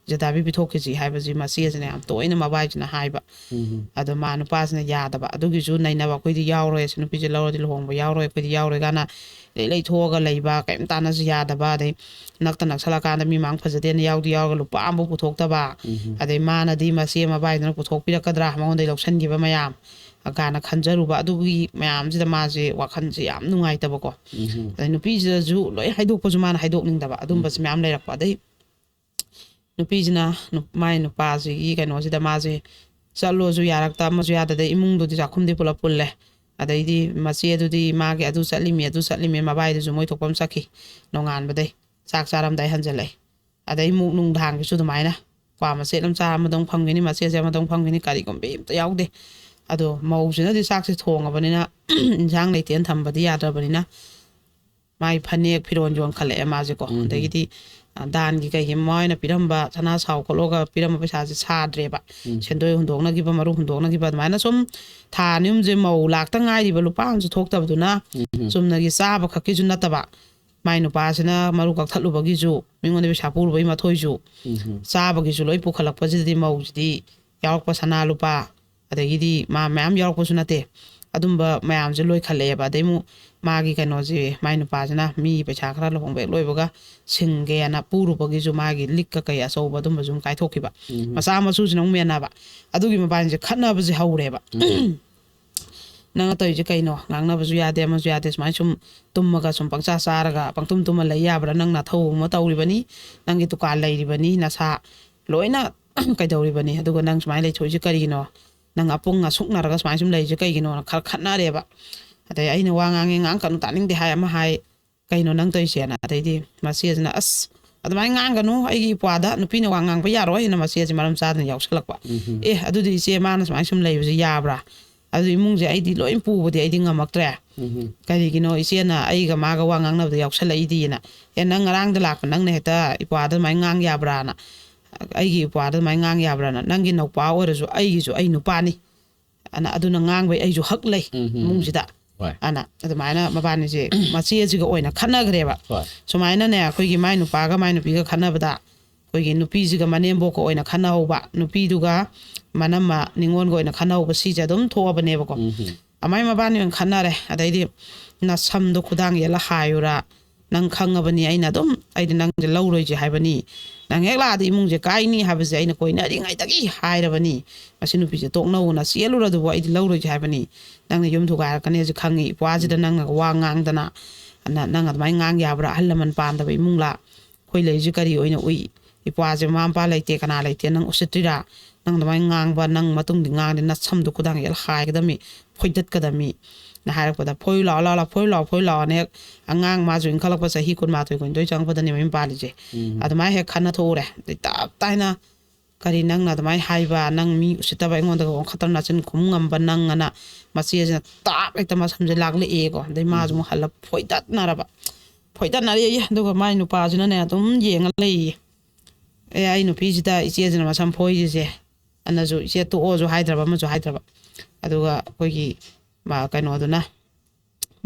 ꯖꯗꯥꯕꯤ ꯄꯤꯊꯣꯛꯈꯤꯁꯤ ꯍꯥꯏꯕꯁꯤ ꯃꯆꯦꯁꯤꯅ ꯌꯥꯝ ꯇꯣꯏꯅ ꯃꯕꯥꯏꯁꯤꯅ ꯍꯥꯏꯕ꯫ ꯎꯝ ꯑꯗꯣ ꯃꯥ ꯅꯨꯄꯥꯁꯤꯅ ꯌꯥꯗꯕ꯫ ꯑꯗꯨꯒꯤꯁꯨ ꯅꯩꯅꯕ, "ꯑꯩꯈꯣꯏꯗꯤ ꯌꯥꯎꯔꯣꯏ, ꯁꯤ ꯅꯨꯄꯤꯁꯦ ꯂꯧꯔꯗꯤ ꯂꯨꯍꯣꯡꯕ ꯌꯥꯎꯔꯣꯏ, ꯑꯩꯈꯣꯏꯗꯤ ꯌꯥꯎꯔꯣꯏ" ꯀꯥꯏꯅ ꯂꯩ ꯂꯩꯊꯣꯛꯑꯒ ꯂꯩꯕ, ꯀꯔꯤꯝ ꯇꯥꯟꯅꯁꯨ ꯌꯥꯗꯕ, ꯑꯗꯩ ꯅꯛꯇ ꯅꯛꯁꯜꯂꯀꯥꯟꯗ ꯃꯤ ꯃꯥꯡ ꯐꯖꯗꯦꯅ ꯌꯥꯎꯗꯤ ꯌꯥꯎꯔꯒ ꯂꯨꯄꯥ ꯑꯃꯐꯥꯎ ꯄꯨꯊꯣꯛꯇꯕ, ꯎꯝ ꯑꯗꯩ ꯃꯥꯅꯗꯤ ꯃꯆꯦ ꯃꯕꯥꯏꯗꯨꯅ ꯄꯨꯊꯣꯛꯄꯤꯔꯛꯀꯗ꯭ꯔꯥ, ꯃꯉꯣꯟꯗꯒꯤ ꯂꯧꯁꯟꯈꯤꯕ ꯃꯌꯥꯝ ꯀꯥꯏꯅ ꯈꯟꯖꯔꯨꯕ, ꯑꯗꯨꯒꯤ ꯃꯌꯥꯝꯁꯤꯗ ꯃꯥꯁꯦ ꯋꯥꯈꯜꯁꯦ ꯌꯥꯝ ꯅꯨꯡꯉꯥꯏꯇꯕꯀꯣ꯫ ꯎꯝ ꯑꯗꯩ ꯅꯨꯄꯤꯁꯤꯗꯁꯨ ꯂꯣꯏ ꯍꯥꯏꯗꯣꯛꯄꯁꯨ ꯃꯥꯅ ꯍꯥꯏꯗꯣꯛꯅꯤꯡꯗꯕ, ꯑꯗꯨꯝꯕꯁꯨ ꯃꯌꯥꯝ ꯂꯩꯔꯛꯄ꯫ ꯑꯗꯩ ꯅꯨꯄꯤꯁꯤꯅ ꯅꯨ-, ꯃꯥꯏ ꯅꯨꯄꯥꯁꯤꯒꯤ ꯀꯩꯅꯣꯁꯤꯗ ꯃꯥꯁꯦ ꯆꯠꯂꯣꯁꯨ ꯌꯥꯔꯛꯇ, ꯑꯃꯁꯨ ꯌꯥꯗꯗ, ꯏꯃꯨꯡꯗꯨꯗꯤ ꯆꯥꯛꯈꯨꯝꯗꯤ ꯄꯨꯂꯞ ꯄꯨꯜꯂꯦ꯫ ꯑꯗꯩꯗꯤ ꯃꯆꯦꯗꯨꯗꯤ ꯃꯥꯒꯤ ꯑꯗꯨ ꯆꯠꯂꯤꯃꯤ, ꯑꯗꯨ ꯆꯠꯂꯤꯃꯤ, ꯃꯕꯥꯏꯗꯨꯁꯨ ꯃꯣꯏ ꯊꯣꯛꯄ ꯑꯃ ꯆꯠꯈꯤ ꯅꯣꯡꯉꯥꯟꯕꯗꯩ꯫ ꯆꯥꯛ ꯆꯥꯔꯝꯗꯥꯏ ꯍꯟꯖꯜꯂꯛꯑꯦ꯫ ꯑꯗꯩ ꯑꯃꯨꯛ ꯅꯨꯡꯗꯥꯡꯒꯤꯁꯨ ꯑꯗꯨꯃꯥꯏꯅ ꯀ꯭ꯋꯥ ꯃꯆꯦꯠ ꯑꯃ ꯆꯥ ꯑꯃꯗꯧ ꯐꯪꯒꯅꯤ, ꯃꯆꯦꯠꯁꯦ ꯑꯃꯗꯧ ꯐꯪꯒꯅꯤ, ꯀꯔꯤꯒꯨꯝꯕ ꯑꯝꯇ ꯌꯥꯎꯗꯦ꯫ ꯑꯗꯣ ꯃꯧꯁꯤꯅꯗꯤ ꯆꯥꯛꯁꯦ ꯊꯣꯡꯉꯕꯅꯤꯅ ꯏꯟꯁꯥꯡ ꯂꯩꯇꯦꯅ ꯊꯝꯕꯗꯤ ꯌꯥꯗ꯭ꯔꯕꯅꯤꯅ ꯃꯥꯏ ꯐꯅꯦꯛ ꯐꯤꯔꯣꯜ ꯌꯣꯟꯈꯠꯂꯛꯑꯦ ꯃꯥꯁꯦꯀꯣ꯫ ꯎꯝ꯫ ꯑꯗꯒꯤꯗꯤ, ꯑ, ꯗꯥꯟꯒꯤ ꯀꯩꯒꯤ ꯃꯃꯥ ꯍꯣꯏꯅ ꯄꯤꯔꯝꯕ, ꯁꯅꯥ ꯁꯥꯎ ꯈꯣꯠꯂꯣꯒ ꯄꯤꯔꯝꯕ ꯄꯩꯁꯥꯁꯦ ꯁꯥꯗ꯭ꯔꯦꯕ꯫ ꯎꯝ꯫ ꯁꯦꯟꯗꯣꯏ ꯍꯨꯟꯗꯣꯛꯅꯈꯤꯕ, ꯃꯔꯨꯞ ꯍꯨꯟꯗꯣꯛꯅꯈꯤꯕ, ꯑꯗꯨꯃꯥꯏꯅ ꯁꯨꯝ ꯊꯥ ꯑꯅꯤ ꯑꯍꯨꯝꯁꯦ ꯃꯧ ꯂꯥꯛꯇ ꯉꯥꯏꯔꯤꯕ, ꯂꯨꯄꯥ ꯑꯃꯁꯨ ꯊꯣꯛꯇꯕꯗꯨꯅ ꯎꯝ꯫ ꯆꯨꯝꯅꯒꯤ ꯆꯥꯕ ꯈꯛꯀꯤꯁꯨ ꯅꯠꯇꯕ, ꯃꯥꯏ ꯅꯨꯄꯥꯁꯤꯅ ꯃꯔꯨ ꯀꯛꯊꯠꯂꯨꯕꯒꯤꯁꯨ, ꯃꯤꯉꯣꯟꯗ ꯄꯩꯁꯥ ꯄꯨꯔꯨꯕꯒꯤ ꯃꯊꯣꯏꯁꯨ, ꯎꯝ꯫ ꯆꯥꯕꯒꯤꯁꯨ ꯂꯣꯏ ꯄꯨꯈꯠꯂꯛꯄꯁꯤꯗꯗꯤ ꯃꯧꯁꯤꯗꯤ ꯌꯥꯎꯔꯛꯄ ꯁꯅꯥ ꯂꯨꯄꯥ, ꯑꯗꯒꯤꯗꯤ ꯃꯥ ꯃꯌꯥꯝ ꯌꯥꯎꯔꯛꯄꯁꯨ ꯅꯠꯇꯦ, ꯑꯗꯨꯝꯕ ꯃꯌꯥꯝꯁꯦ ꯂꯣꯏꯈꯠꯂꯛꯑꯦꯕ꯫ ꯑꯗꯩ ꯑꯃꯨꯛ ꯃꯥꯒꯤ ꯀꯩꯅꯣꯁꯦ, ꯃꯥꯏ ꯅꯨꯄꯥꯁꯤꯅ ꯃꯤꯒꯤ ꯄꯩꯁꯥ ꯈꯔ ꯂꯨꯍꯣꯡꯕ ꯍꯦꯛ ꯂꯣꯏꯕꯒ ꯁꯤꯡꯒꯦꯅ ꯄꯨꯔꯨꯕꯒꯤꯁꯨ ꯃꯥꯒꯤ ꯂꯤꯛꯀ ꯀꯩ ꯑꯆꯧꯕ ꯑꯗꯨꯝꯕꯁꯨ ꯑꯗꯨꯝ ꯀꯥꯏꯊꯣꯛꯈꯤꯕ꯫ ꯎꯝ꯫ ꯃꯆꯥ ꯃꯁꯨꯁꯤꯅ ꯑꯃꯨꯛ ꯃꯦꯟꯅꯕ꯫ ꯑꯗꯨꯒꯤ ꯃꯕꯥꯅꯤꯁꯦ ꯈꯠꯅꯕꯁꯦ ꯍꯧꯔꯦꯕ꯫ ꯎꯝ꯫ "ꯅꯪꯅ ꯇꯧꯔꯤꯁꯦ ꯀꯩꯅꯣ? ꯉꯥꯡꯅꯕꯁꯨ ꯌꯥꯗꯦ, ꯑꯃꯁꯨ ꯌꯥꯗꯦ, ꯁꯨꯃꯥꯏꯅ ꯁꯨꯝ ꯇꯨꯝꯃꯒ ꯁꯨꯝ ꯄꯪꯆꯥ ꯆꯥꯔꯒ ꯄꯪꯇꯨꯝ ꯇꯨꯝꯃ ꯂꯩ ꯌꯥꯕ꯭ꯔꯥ? ꯅꯪ ꯅꯊꯧ ꯑꯃ ꯇꯧꯔꯤꯕꯅꯤ, ꯅꯪꯒꯤ ꯗꯨꯀꯥꯟ ꯂꯩꯔꯤꯕꯅꯤ, ꯅꯁꯥ ꯂꯣꯏꯅ ꯀꯩꯗꯧꯔꯤꯕꯅꯤ, ꯑꯗꯨꯒ ꯅꯪ ꯁꯨꯃꯥꯏꯅ ꯂꯩꯊꯣꯛꯏꯁꯦ ꯀꯔꯤꯒꯤꯅꯣ? ꯅꯪ ꯑꯄꯨꯡ ꯑꯁꯨꯛꯅꯔꯒ ꯁꯨꯃꯥꯏꯅ ꯁꯨꯝ ꯂꯩꯔꯤꯁꯦ ꯀꯩꯒꯤꯅꯣꯅ?" ꯈꯔ ꯈꯠꯅꯔꯦꯕ꯫ ꯑꯗꯩ ꯑꯩꯅ ꯋꯥ ꯉꯥꯡꯉꯦ, "ꯉꯥꯡ ꯀꯅꯨ, ꯇꯥꯅꯤꯡꯗꯦ" ꯍꯥꯏ, ꯑꯃ ꯍꯥꯏ, "ꯀꯩꯅꯣ ꯅꯪ ꯇꯧꯔꯤꯁꯦꯅ?" ꯑꯗꯩꯗꯤ ꯃꯆꯦꯁꯤꯅ, "ꯑꯁ, ꯑꯗꯨꯃꯥꯏꯅ ꯉꯥꯡꯒꯅꯨ, ꯑꯩꯒꯤ ꯏꯄ꯭ꯋꯥꯗ ꯅꯨꯄꯤꯅ ꯋꯥ ꯉꯥꯡꯕ ꯌꯥꯔꯣꯏ" ꯍꯥꯏꯅ ꯃꯆꯦꯁꯦ ꯃꯔꯝ ꯆꯥꯗꯅ ꯌꯥꯎꯁꯜꯂꯛꯄ꯫ ꯎꯝ꯫ "ꯑꯦ, ꯑꯗꯨꯗꯤ ꯏꯆꯦ, ꯃꯥꯅ ꯁꯨꯃꯥꯏꯅ ꯁꯨꯝ ꯂꯩꯕꯁꯦ ꯌꯥꯕ꯭ꯔꯥ? ꯑꯗꯨ ꯏꯃꯨꯡꯁꯦ ꯑꯩꯗꯤ ꯂꯣꯏ ꯄꯨꯕꯗꯤ ꯑꯩꯗꯤ ꯉꯝꯃꯛꯇ꯭ꯔꯦ꯫ ꯎꯝ꯫ ꯀꯔꯤꯒꯤꯅꯣ ꯏꯆꯦꯅ ꯑꯩꯒ ꯃꯥꯒ ꯋꯥ ꯉꯥꯡꯅꯕꯗ ꯌꯥꯎꯁꯜꯂꯛꯏꯗꯤꯅ? ꯑꯦ, ꯅꯪ ꯉꯔꯥꯡꯗ ꯂꯥꯛꯄ ꯅꯪꯅ ꯍꯦꯛꯇ ꯏꯄ꯭ꯋꯥꯗ ꯑꯗꯨꯃꯥꯏꯅ ꯉꯥꯡ ꯌꯥꯕ꯭ꯔꯥꯅ? ꯑꯩꯒꯤ ꯏꯄ꯭ꯋꯥꯗ ꯑꯗꯨꯃꯥꯏꯅ ꯉꯥꯡ ꯌꯥꯕ꯭ꯔꯥꯅ? ꯅꯪꯒꯤ ꯅꯧꯄꯥ ꯑꯣꯏꯔꯁꯨ ꯑꯩꯒꯤꯁꯨ ꯑꯩ ꯅꯨꯄꯥꯅꯤ꯫ ꯑꯗꯨꯅ, ꯑꯗꯨꯅ ꯉꯥꯡꯕꯩ ꯑꯩꯁꯨ ꯍꯛ ꯂꯩ ꯎꯝ, ꯎꯝ, ꯎꯝ꯫ ꯏꯃꯨꯡꯁꯤꯗ"꯫ ꯍꯣꯏ꯫ ꯑꯅ ꯑꯗꯨꯃꯥꯏꯅ ꯃꯕꯥꯅꯤꯁꯦ ꯃꯆꯦꯁꯤꯒ ꯑꯣꯏꯅ ꯈꯠꯅꯈ꯭ꯔꯦꯕ꯫ ꯍꯣꯏ꯫ ꯁꯨꯃꯥꯏꯅꯅꯦ, ꯑꯩꯈꯣꯏꯒꯤ ꯃꯥꯏ ꯅꯨꯄꯥꯒ ꯃꯥꯏ ꯅꯨꯄꯤꯒ ꯈꯠꯅꯕꯗ, ꯑꯩꯈꯣꯏꯒꯤ ꯅꯨꯄꯤꯁꯤꯒ ꯃꯅꯦꯝꯕꯣꯛꯀ ꯑꯣꯏꯅ ꯈꯠꯅꯍꯧꯕ, ꯅꯨꯄꯤꯗꯨꯒ ꯃꯅꯝꯃ ꯅꯤꯉꯣꯜꯒ ꯑꯣꯏꯅ ꯈꯠꯅꯍꯧꯕ, ꯁꯤꯁꯦ ꯑꯗꯨꯝ ꯊꯣꯛꯑꯕꯅꯦꯕꯀꯣ꯫ ꯎꯝ꯫ ꯑꯃꯥꯏ ꯃꯕꯥꯅꯤ ꯑꯣꯏꯅ ꯈꯠꯅꯔꯦ꯫ ꯑꯗꯩꯗꯤ, "ꯅꯁꯝꯗꯣ ꯈꯨꯗꯥꯡ ꯌꯦꯠꯂ ꯍꯥꯏꯌꯨꯔꯥ? ꯅꯪ ꯈꯪꯉꯕꯅꯤ, ꯑꯩꯅ ꯑꯗꯨꯝ, ꯑꯩꯗꯤ ꯅꯪꯁꯦ ꯂꯧꯔꯣꯏꯁꯦ ꯍꯥꯏꯕꯅꯤ꯫ ꯅꯪ ꯍꯦꯛ ꯂꯥꯛꯑꯗꯤ ꯏꯃꯨꯡꯁꯦ ꯀꯥꯏꯅꯤ ꯍꯥꯏꯕꯁꯦ ꯑꯩꯅ ꯀꯣꯏꯅꯔꯤꯉꯩꯗꯒꯤ ꯍꯥꯏꯔꯕꯅꯤ꯫ ꯃꯁꯤ ꯅꯨꯄꯤꯁꯦ ꯇꯣꯛꯅꯧꯅ ꯆꯦꯜꯂꯨꯔꯗꯨꯕꯨ ꯑꯩꯗꯤ ꯂꯧꯔꯣꯏꯁꯦ ꯍꯥꯏꯕꯅꯤ꯫ ꯅꯪꯅ ꯌꯨꯝ ꯊꯨꯒꯥꯏꯔꯛꯀꯅꯤ ꯍꯥꯏꯁꯦ ꯈꯪꯉꯤ꯫ ꯏꯄ꯭ꯋꯥꯁꯤꯗ ꯎꯝ꯫ ꯅꯪꯅ ꯋꯥ ꯉꯥꯡꯗꯅ, ꯅ-, ꯅꯪ ꯑꯗꯨꯃꯥꯏꯅ ꯉꯥꯡ ꯌꯥꯕ꯭ꯔꯥ? ꯑꯍꯜ ꯂꯃꯟ ꯄꯥꯟꯗꯕ ꯏꯃꯨꯡꯂꯥ? ꯑꯩꯈꯣꯏ ꯂꯩꯔꯤꯁꯦ ꯀꯔꯤ ꯑꯣꯏꯅ ꯎꯏ? ꯏꯄ꯭ꯋꯥꯁꯦ ꯃꯃꯥ ꯃꯄꯥ ꯂꯩꯇꯦ, ꯀꯅꯥ ꯂꯩꯇꯦ, ꯅꯪ ꯎꯁꯤꯠꯇ꯭ꯔꯤꯔꯥ? ꯅꯪ ꯑꯗꯨꯃꯥꯏꯅ ꯉꯥꯡꯕ, ꯅꯪ ꯃꯇꯨꯡꯗꯤ ꯉꯥꯡꯗꯦ, ꯅꯁꯝꯗꯣ ꯈꯨꯗꯥꯡ ꯌꯦꯠꯂ ꯍꯥꯏꯒꯗꯝꯃꯤ, ꯐꯣꯏꯗꯠꯀꯗꯝꯃꯤ"ꯅ ꯍꯥꯏꯔꯛꯄꯗ, "ꯐꯣꯏ ꯂꯥꯎ, ꯂꯥꯎ, ꯂꯥꯎ, ꯐꯣꯏ ꯂꯥꯎ, ꯐꯣꯏ ꯂꯥꯎꯅ" ꯍꯦꯛ ꯑꯉꯥꯡ ꯃꯥꯁꯨ ꯏꯟꯈꯠꯂꯛꯄ ꯆꯍꯤ ꯀꯨꯟꯃꯥꯊꯣꯏ, ꯀꯨꯟꯅꯤꯊꯣꯏ ꯆꯪꯉꯛꯄꯗꯅꯦ ꯃꯌꯨꯝ ꯄꯥꯜꯂꯤꯁꯦ꯫ ꯎꯝ꯫ ꯑꯗꯨꯃꯥꯏꯅ ꯍꯦꯛ ꯈꯠꯅ ꯊꯣꯛꯎꯔꯦ꯫ ꯑꯗꯩ ꯇꯞ ꯇꯥꯏꯅ, "ꯀꯔꯤ ꯅꯪꯅ ꯑꯗꯨꯃꯥꯏꯅ ꯍꯥꯏꯕ? ꯅꯪ ꯃꯤ ꯎꯁꯤꯠꯇꯕ, ꯑꯩꯉꯣꯟꯗꯒ ꯋꯥꯡꯈꯠꯇꯅ ꯅꯆꯤꯟ ꯈꯨꯝ ꯉꯝꯕ ꯅꯪ?" ꯑꯅ ꯃꯆꯦꯁꯤꯅ ꯇꯥꯞ ꯍꯦꯛꯇ ꯃꯁꯝꯁꯦ ꯂꯥꯛꯂꯛꯑꯦꯀꯣ꯫ ꯑꯗꯩ ꯃꯥꯁꯨ ꯎꯝ꯫ ꯑꯃꯨꯛ ꯍꯜꯂ ꯐꯣꯏꯗꯠꯅꯔꯕ꯫ ꯐꯣꯏꯗꯠꯅꯔꯦꯌꯦ꯫ ꯑꯗꯨꯒ ꯃꯥꯏ ꯅꯨꯄꯥꯁꯤꯅꯅꯦ ꯑꯗꯨꯝ ꯌꯦꯡꯉ ꯂꯩꯌꯦ꯫ "ꯑꯦ, ꯑꯩ ꯅꯨꯄꯤꯁꯤꯗ ꯏꯆꯦꯁꯤꯅ ꯃꯁꯝ ꯐꯣꯏꯔꯤꯁꯦ" ꯑꯅꯁꯨ ꯏꯆꯦ ꯇꯣꯛꯑꯣꯁꯨ ꯍꯥꯏꯗ꯭ꯔꯕ, ꯑꯃꯁꯨ ꯍꯥꯏꯗ꯭ꯔꯕ꯫ ꯑꯗꯨꯒ ꯑꯩꯈꯣꯏꯒꯤ ꯃ-, ꯀꯩꯅꯣꯗꯨꯅ,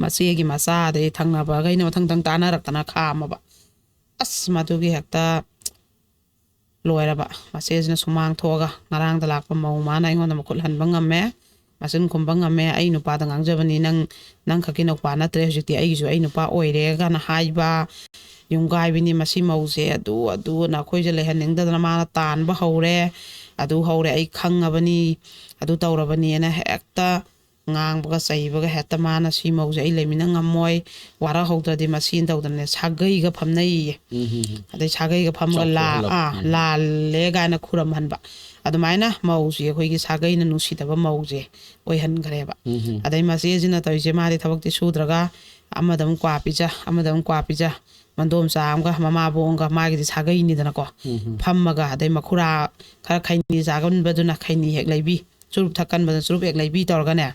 ꯃꯆꯦꯒꯤ ꯃꯆꯥ, ꯑꯗꯩ ꯊꯪꯅꯕꯈꯩꯅ ꯃꯊꯪ ꯃꯊꯪ ꯇꯥꯟꯅꯔꯛꯇꯅ ꯈꯥꯝꯃꯕ꯫ ꯑꯁ, ꯃꯗꯨꯒꯤ ꯍꯦꯛꯇ ꯂꯣꯏꯔꯕ꯫ ꯃꯆꯦꯁꯤꯅ ꯁꯨꯃꯥꯡ ꯊꯣꯛꯑꯒ, "ꯉꯔꯥꯡꯗ ꯂꯥꯛꯄ ꯃꯧ ꯃꯥꯅ ꯑꯩꯉꯣꯟꯗ ꯃꯈꯨꯠ ꯍꯟꯕ ꯉꯝꯃꯦ, ꯃꯆꯤꯟ ꯈꯨꯝꯕ ꯉꯝꯃꯦ, "ꯑꯩ ꯅꯨꯄꯥꯗ ꯉꯥꯡꯖꯕꯅꯤ, ꯅꯪ, ꯅꯪ ꯈꯛꯀꯤ ꯅꯨꯄꯥ ꯅꯠꯇ꯭ꯔꯦ, ꯍꯧꯖꯤꯛꯇꯤ ꯑꯩꯒꯤꯁꯨ ꯑꯩ ꯅꯨꯄꯥ ꯑꯣꯏꯔꯦ" ꯀꯥꯏꯅ ꯍꯥꯏꯕ, "ꯌꯨꯝ ꯀꯥꯏꯕꯤꯅꯤ ꯃꯁꯤ ꯃꯧꯁꯦ, ꯑꯗꯨ ꯑꯗꯨꯅ ꯑꯩꯈꯣꯏꯁꯦ ꯂꯩꯍꯟꯅꯤꯡꯗꯗꯅ ꯃꯥꯅ ꯇꯥꯟꯕ ꯍꯧꯔꯦ, ꯑꯗꯨ ꯍꯧꯔꯦ, ꯑꯩ ꯈꯪꯉꯕꯅꯤ, ꯑꯗꯨ ꯇꯧꯔꯕꯅꯤꯅ" ꯍꯦꯛꯇ ꯉꯥꯡꯕꯒ ꯆꯩꯕꯒ ꯍꯦꯛꯇ ꯃꯥꯅ, "ꯁꯤ ꯃꯧꯁꯦ ꯑꯩ ꯂꯩꯃꯤꯟꯅ ꯉꯝꯃꯣꯏ, ꯋꯥꯔꯛꯍꯧꯗ꯭ꯔꯗꯤ ꯃꯁꯤꯅ" ꯇꯧꯗꯅꯅꯦ ꯁꯥꯒꯩꯒ ꯐꯝꯅꯩꯌꯦ꯫ ꯎꯝ, ꯎꯝ, ꯎꯝ. ꯑꯗꯩ ꯁꯥꯒꯩꯒ ꯐꯝꯃꯒ ꯂꯥ ꯆꯥꯎꯊꯣꯛꯍꯜꯂꯕ. ꯑꯥ ꯎꯝ. ꯂꯥꯜꯂꯦ ꯀꯥꯏꯅ ꯈꯨꯔꯝꯍꯟꯕ꯫ ꯑꯗꯨꯃꯥꯏꯅ ꯃꯧꯁꯤ ꯑꯩꯈꯣꯏꯒꯤ ꯁꯥꯒꯩꯅ ꯅꯨꯡꯁꯤꯗꯕ ꯃꯧꯁꯦ ꯑꯣꯏꯍꯟꯈ꯭ꯔꯦꯕ꯫ ꯎꯝ, ꯎꯝ. ꯑꯗꯩ ꯃꯆꯦꯁꯤꯅ ꯇꯧꯔꯤꯁꯦ, ꯃꯥꯗꯤ ꯊꯕꯛꯇꯤ ꯁꯨꯗ꯭ꯔꯒ ꯑꯃꯗ ꯑꯃꯨꯛ ꯀ꯭ꯋꯥ ꯄꯤꯖ, ꯑꯃꯗ ꯑꯃꯨꯛ ꯀ꯭ꯋꯥ ꯄꯤꯖ, ꯃꯟꯗꯣꯝꯆꯥ ꯑꯃꯒ ꯃꯃꯥꯕꯣꯛ ꯑꯃꯒ, ꯃꯥꯒꯤꯗꯤ ꯁꯥꯒꯩꯅꯤꯗꯅꯀꯣ, ꯎꯝ, ꯎꯝ. ꯐꯝꯃꯒ, ꯑꯗꯩ ꯃꯈꯨꯔꯥ ꯈꯔ ꯈꯩꯅꯤ ꯆꯥꯒꯟꯕꯗꯨꯅ ꯈꯩꯅꯤ ꯍꯦꯛ ꯂꯩꯕꯤ, ꯆꯨꯔꯨꯞ ꯊꯛꯀꯟꯕꯗꯨꯅ ꯆꯨꯔꯨꯞ ꯍꯦꯛ ꯂꯩꯕꯤ ꯇꯧꯔꯒꯅꯦ,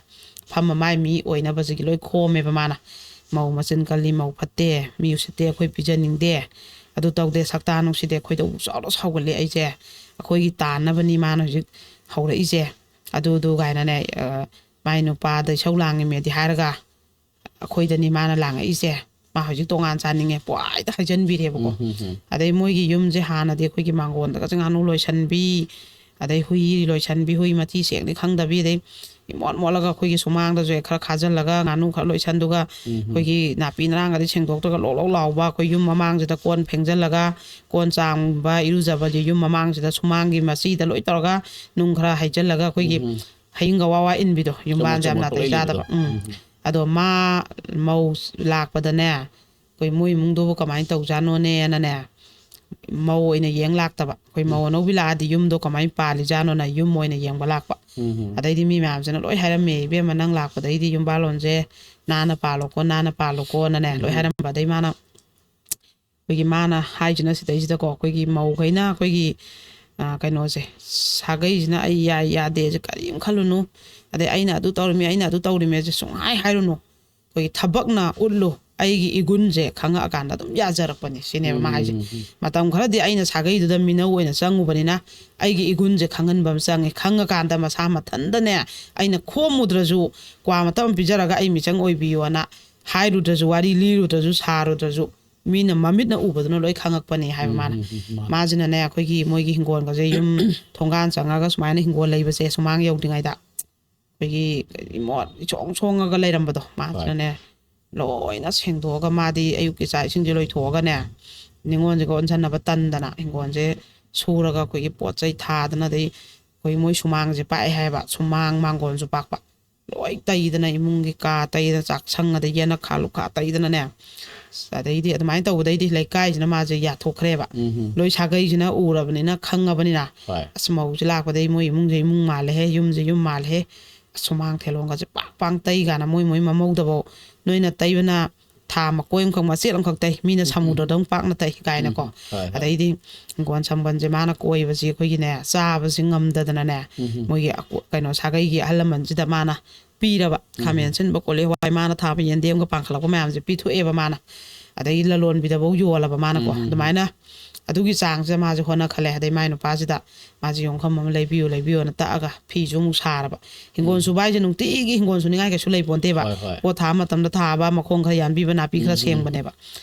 ꯐꯝꯃ ꯃꯥꯏ ꯃꯤ ꯑꯣꯏꯅꯕꯁꯤꯒꯤ ꯂꯣꯏ ꯈꯣꯝꯃꯦꯕ ꯃꯥꯅ꯫ "ꯃꯧ ꯃꯆꯤꯟ ꯀꯜꯂꯤ, ꯃꯧ ꯐꯠꯇꯦ, ꯃꯤ ꯎꯁꯤꯠꯇꯦ, ꯑꯩꯈꯣꯏ ꯄꯤꯖꯅꯤꯡꯗꯦ, ꯑꯗꯨ ꯇꯧꯗꯦ, ꯁꯛꯇꯥ ꯅꯨꯡꯁꯤꯗꯦ, ꯈꯣꯏꯗꯧ ꯆꯥꯎꯅ ꯁꯥꯎꯒꯠꯂꯦ ꯑꯩꯁꯦ, ꯑꯩꯈꯣꯏꯒꯤ ꯇꯥꯟꯅꯕꯅꯤ ꯃꯥꯅ ꯍꯧꯖꯤꯛ ꯍꯧꯔꯛꯏꯁꯦ", ꯑꯗꯨ ꯑꯗꯨ ꯀꯥꯏꯅꯅꯦ, ꯑ, "ꯃꯥꯏ ꯅꯨꯄꯥꯗ ꯏꯁꯧ ꯂꯥꯡꯉꯤꯃꯦꯗꯤ ꯍꯥꯏꯔꯒ ꯑꯩꯈꯣꯏꯗꯅꯤ ꯃꯥꯅ ꯂꯥꯡꯉꯛꯏꯁꯦ, ꯃꯥ ꯍꯧꯖꯤꯛ ꯇꯣꯉꯥꯟ ꯆꯥꯅꯤꯡꯉꯦ" ꯄꯨꯍꯥꯏꯗ ꯍꯥꯏꯖꯟꯕꯤꯔꯦꯕꯀꯣ꯫ ꯎꯝ, ꯎꯝ, ꯎꯝ. ꯑꯗꯩ ꯃꯣꯏꯒꯤ ꯌꯨꯝꯁꯦ ꯍꯥꯟꯅꯗꯤ ꯑꯩꯈꯣꯏꯒꯤ ꯃꯥꯡꯒꯣꯟꯗꯒꯁꯦ ꯉꯥꯅꯨ ꯂꯣꯏꯁꯟꯕꯤ, ꯑꯗꯩ ꯍꯨꯏ ꯂꯣꯏꯁꯟꯕꯤ, ꯍꯨꯏ ꯃꯊꯤ ꯁꯦꯡꯗꯤ ꯈꯪꯗꯕꯤ, ꯑꯗꯩ ꯏꯃꯣꯠ ꯃꯣꯠꯂꯒ ꯑꯩꯈꯣꯏꯒꯤ ꯁꯨꯃꯥꯡꯗꯁꯨ ꯍꯦꯛ ꯈꯔ ꯈꯥꯖꯤꯜꯂꯒ ꯉꯥꯅꯨ ꯈꯔ ꯂꯣꯏꯁꯟꯗꯨꯒ ꯎꯝ, ꯎꯝ. ꯑꯩꯈꯣꯏꯒꯤ ꯅꯥꯄꯤ ꯅꯔꯥꯡꯒꯗꯤ ꯁꯦꯡꯗꯣꯛꯇ꯭ꯔꯒ ꯂꯣꯛ ꯂꯣꯛ ꯂꯥꯎꯕ, ꯑꯩꯈꯣꯏ ꯌꯨꯝ ꯃꯃꯥꯡꯁꯤꯗ ꯀꯣꯟ ꯐꯦꯡꯖꯜꯂꯒ, ꯀꯣꯟ ꯆꯥꯝꯕ, ꯏꯔꯨꯖꯕꯁꯦ ꯌꯨꯝ ꯃꯃꯥꯡꯁꯤꯗ ꯁꯨꯃꯥꯡꯒꯤ ꯃꯆꯤꯗ ꯂꯣꯏ ꯇꯧꯔꯒ ꯅꯨꯡ ꯈꯔ ꯍꯩꯖꯤꯜꯂꯒ ꯑꯩꯈꯣꯏꯒꯤ ꯎꯝ, ꯎꯝ. ꯍꯌꯤꯡꯒ ꯋꯥ ꯋꯥ ꯏꯟꯕꯤꯗꯣ, ꯌꯨꯝꯕꯥꯟꯁꯦ ꯌꯥꯝ ꯆꯃꯣꯠ ꯅꯥꯇꯩ ꯆꯃꯣꯠ ꯆꯥꯗꯕ꯫ ꯂꯩꯕꯗꯣ. ꯎꯝ꯫ ꯎꯝ, ꯎꯝ. ꯑꯗꯣ ꯃꯥ ꯃꯧ ꯂꯥꯛꯄꯗꯅꯦ, ꯑꯩꯈꯣꯏ ꯃꯣꯏ ꯏꯃꯨꯡꯗꯨꯕꯨ ꯀꯃꯥꯏꯅ ꯇꯧꯖꯥꯠꯅꯣꯅꯦꯅꯅꯦ, ꯃꯧ ꯑꯣꯏꯅ ꯌꯦꯡ ꯂꯥꯛꯇꯕ, ꯑꯩꯈꯣꯏ ꯃꯧ ꯑꯅꯧꯕꯤ ꯂꯥꯛꯑꯗꯤ ꯌꯨꯝꯗꯣ ꯀꯃꯥꯏꯅ ꯄꯥꯜꯂꯤꯖꯥꯠꯅꯣꯅ ꯌꯨꯝ ꯑꯣꯏꯅ ꯌꯦꯡꯕ ꯂꯥꯛꯄ꯫ ꯎꯝ, ꯎꯝ. ꯑꯗꯩꯗꯤ ꯃꯤ ꯃꯌꯥꯝꯁꯤꯅ ꯂꯣꯏ ꯍꯥꯏꯔꯝꯃꯦ, "ꯏꯕꯦꯝꯃ, ꯅꯪ ꯂꯥꯛꯄꯗꯩꯗꯤ ꯌꯨꯝꯕꯥꯜꯂꯣꯟꯁꯦ ꯅꯥꯟꯅ ꯄꯥꯜꯂꯣꯀꯣ, ꯅꯥꯟꯅ ꯄꯥꯜꯂꯣꯀꯣꯅꯅꯦ" ꯂꯣꯏ ꯎꯝ. ꯍꯥꯏꯔꯝꯕ꯫ ꯑꯗꯩ ꯃꯥꯅ, ꯑꯩꯈꯣꯏꯒꯤ ꯃꯥꯅ ꯍꯥꯏꯁꯤꯅ ꯁꯤꯗꯩꯁꯤꯗꯀꯣ, ꯑꯩꯈꯣꯏꯒꯤ ꯃꯧꯈꯩꯅ ꯑꯩꯈꯣꯏꯒꯤ, ꯑ, ꯀꯩꯅꯣꯁꯦ, ꯁꯥꯒꯩꯁꯤꯅ "ꯑꯩ ꯌꯥꯏ ꯌꯥꯗꯦꯁꯦ ꯀꯔꯤꯝ ꯈꯜꯂꯨꯅꯨ, ꯑꯗꯩ ꯑꯩꯅ ꯑꯗꯨ ꯇꯧꯔꯤꯃꯤ, ꯑꯩꯅ ꯑꯗꯨ ꯇꯧꯔꯤꯃꯤꯁꯦ ꯁꯨꯡꯍꯥꯏ ꯍꯥꯏꯔꯨꯅꯨ, ꯑꯩꯈꯣꯏꯒꯤ ꯊꯕꯛꯅ ꯎꯠꯂꯨ, ꯑꯩꯒꯤ ꯏꯒꯨꯟꯁꯦ ꯈꯪꯉꯛꯑꯀꯥꯟꯗ ꯑꯗꯨꯝ ꯌꯥꯖꯔꯛꯄꯅꯤ" ꯁꯤꯅꯦꯕ ꯃꯥ ꯍꯥꯏꯁꯦ꯫ ꯎꯝ, ꯎꯝ. ꯃꯇꯝ ꯈꯔꯗꯤ ꯑꯩꯅ ꯁꯥꯒꯩꯗꯨꯗ ꯃꯤꯅꯧ ꯑꯣꯏꯅ ꯆꯪꯉꯨꯕꯅꯤꯅ ꯑꯩꯒꯤ ꯏꯒꯨꯟꯁꯦ ꯈꯪꯍꯟꯕ ꯑꯃ ꯆꯪꯉꯦ꯫ ꯈꯪꯉꯀꯥꯟꯗ ꯃꯁꯥ ꯃꯊꯟꯇꯅꯦ, ꯑꯩꯅ ꯈꯣꯝꯃꯨꯗ꯭ꯔꯁꯨ, ꯀ꯭ꯋꯥ ꯃꯇꯞ ꯑꯃ ꯄꯤꯖꯔꯒ "ꯑꯩ ꯃꯤꯆꯪ ꯑꯣꯏꯕꯤꯌꯣꯅ" ꯍꯥꯏꯔꯨꯗ꯭ꯔꯁꯨ, ꯋꯥꯔꯤ ꯂꯤꯔꯨꯗ꯭ꯔꯁꯨ, ꯁꯥꯔꯨꯗ꯭ꯔꯁꯨ, ꯃꯤꯅ ꯃꯃꯤꯠꯅ ꯎꯕꯗꯨꯅ ꯂꯣꯏ ꯈꯪꯉꯛꯄꯅꯦ ꯍꯥꯏꯕ ꯃꯥꯅ꯫ ꯎꯝ, ꯎꯝ, ꯎꯝ, ꯃꯥꯅꯦ. ꯃꯥꯁꯤꯅꯅꯦ, ꯑꯩꯈꯣꯏꯒꯤ ꯃꯣꯏꯒꯤ ꯍꯤꯡꯒꯣꯜꯒꯁꯦ, ꯌꯨꯝ ꯊꯣꯡꯒꯥꯟ ꯆꯪꯉꯒ ꯁꯨꯃꯥꯏꯅ ꯍꯤꯡꯒꯣꯜ ꯂꯩꯕꯁꯦ, ꯁꯨꯃꯥꯡ ꯌꯧꯗ꯭ꯔꯤꯉꯩꯗ ꯑꯩꯈꯣꯏꯒꯤ ꯏꯃꯣꯠ ꯏꯆꯣꯡ ꯆꯣꯡꯉꯒ ꯂꯩꯔꯝꯕꯗꯣ, ꯃꯥꯁꯤꯅꯅꯦ ꯂꯣꯏꯅ ꯁꯦꯡꯗꯣꯛꯑꯒ, ꯃꯥꯗꯤ ꯑꯌꯨꯛꯀꯤ ꯆꯥꯛ ꯏꯁꯤꯡꯁꯦ ꯂꯣꯏꯊꯣꯛꯑꯒꯅꯦ, ꯅꯤꯉꯣꯜꯁꯤꯒ ꯑꯣꯟꯁꯟꯅꯕ ꯇꯟꯗꯅ ꯍꯤꯡꯒꯣꯜꯁꯦ ꯁꯨꯔꯒ, ꯑꯩꯈꯣꯏꯒꯤ ꯄꯣꯠ ꯆꯩ ꯊꯥꯗꯅ, ꯑꯗꯩ ꯑꯩꯈꯣꯏ ꯃꯣꯏ ꯁꯨꯃꯥꯡꯁꯦ ꯄꯥꯛꯑꯦ ꯍꯥꯏꯕ, ꯁꯨꯃꯥꯡ ꯃꯥꯡꯒꯣꯜꯁꯨ ꯄꯥꯛꯄ, ꯂꯣꯏ ꯇꯩꯗꯅ, ꯏꯃꯨꯡꯒꯤ ꯀꯥ ꯇꯩꯗꯅ, ꯆꯥꯛꯁꯪ ꯑꯗꯩ ꯌꯦꯅꯈꯥ ꯂꯨꯈꯥ ꯇꯩꯗꯅꯅꯦ꯫ ꯑꯁ, ꯑꯗꯩꯗꯤ ꯑꯗꯨꯃꯥꯏꯅ ꯇꯧꯕꯗꯩꯗꯤ ꯂꯩꯀꯥꯏꯁꯤꯅ ꯃꯥꯁꯦ ꯌꯥꯊꯣꯛꯈ꯭ꯔꯦꯕ꯫ ꯎꯝ ꯂꯣꯏ ꯁꯥꯒꯩꯁꯤꯅ ꯎꯔꯕꯅꯤꯅ, ꯈꯪꯉꯕꯅꯤꯅ, ꯍꯣꯏ ꯑꯁ, ꯃꯧꯁꯦ ꯂꯥꯛꯄꯗꯩ ꯃꯣꯏ ꯏꯃꯨꯡꯁꯦ ꯏꯃꯨꯡ ꯃꯥꯜꯂꯦꯍꯦ, ꯌꯨꯝꯁꯦ ꯌꯨꯝ ꯃꯥꯜꯂꯦꯍꯦ, ꯑꯁ, ꯁꯨꯃꯥꯡ ꯊꯦꯂꯣꯡꯒꯁꯦ ꯄꯥꯛ ꯄꯥꯛ ꯇꯩ ꯀꯥꯏꯅ, ꯃꯣꯏ ꯃꯣꯏ ꯃꯃꯧꯗꯐꯧ, "ꯅꯣꯏꯅ ꯇꯩꯕꯅ ꯊꯥ ꯃꯀꯣꯏ ꯑꯃꯈꯛ ꯃꯆꯦꯠ ꯑꯃꯈꯛ ꯇꯩ, ꯃꯤꯅ ꯁꯃꯨꯗ꯭ꯔꯗꯧ ꯄꯥꯛꯅ ꯇꯩ" ꯀꯥꯏꯅꯀꯣ꯫ ꯍꯣꯏ ꯍꯣꯏ ꯑꯗꯩꯗꯤ ꯍꯤꯡꯒꯣꯜ ꯁꯝꯕꯜꯁꯦ ꯃꯥꯅ ꯀꯣꯏꯕꯁꯤ ꯑꯩꯈꯣꯏꯒꯤꯅꯦ, ꯆꯥꯕꯁꯤ ꯉꯝꯗꯗꯅꯅꯦ, ꯎꯝ ꯃꯣꯏꯒꯤ ꯑꯀꯣ-, ꯀꯩꯅꯣ, ꯁꯥꯒꯩꯒꯤ ꯑꯍꯜ ꯂꯃꯟꯁꯤꯗ ꯃꯥꯅ ꯄꯤꯔꯕ, ꯈꯥꯃꯦꯟ ꯑꯁꯤꯟꯕ, ꯀꯣꯂꯤ ꯍꯋꯥꯏ, ꯃꯥꯅ ꯊꯥꯕ ꯌꯦꯟꯗꯦꯝꯒ ꯄꯥꯡꯈꯠꯂꯛꯄ ꯃꯌꯥꯝꯁꯦ ꯄꯤꯊꯣꯛꯑꯦꯕ ꯃꯥꯅ꯫ ꯑꯗꯒꯤ ꯂꯂꯣꯟꯕꯤꯗꯐꯧ ꯌꯣꯜꯂꯕ ꯃꯥꯅꯀꯣ꯫ ꯎꯝ ꯑꯗꯨꯃꯥꯏꯅ ꯑꯗꯨꯒꯤ ꯆꯥꯡꯁꯤꯗ ꯃꯥꯁꯦ ꯍꯣꯠꯅ ꯈꯜꯂꯦ꯫ ꯑꯗꯩ ꯃꯥꯏ ꯅꯨꯄꯥꯁꯤꯗ ꯃꯥꯁꯦ ꯌꯣꯡꯐꯝ ꯑꯃ ꯂꯩꯕꯤꯌꯨ, ꯂꯩꯕꯤꯌꯨꯅ ꯇꯛꯑꯒ ꯐꯤꯁꯨ ꯑꯃꯨꯛ ꯁꯥꯔꯕ꯫ ꯍꯤꯡꯒꯣꯜ ꯎꯝ ꯁꯨꯕ ꯍꯥꯏꯁꯦ ꯅꯨꯡꯇꯤꯒꯤ ꯍꯤꯡꯒꯣꯜ ꯁꯨꯅꯤꯡꯉꯥꯏ ꯀꯩꯁꯨ ꯂꯩꯄꯣꯟꯇꯦꯕ꯫ ꯍꯣꯏ ꯍꯣꯏ ꯄꯣꯠ ꯊꯥꯕ ꯃꯇꯝꯗ ꯊꯥꯕ, ꯃꯈꯣꯡ ꯈꯔ ꯌꯥꯟꯕꯤꯕ, ꯅꯥꯄꯤ ꯈꯔ ꯎꯝ ꯎꯝ ꯁꯦꯡꯕꯅꯦꯕ꯫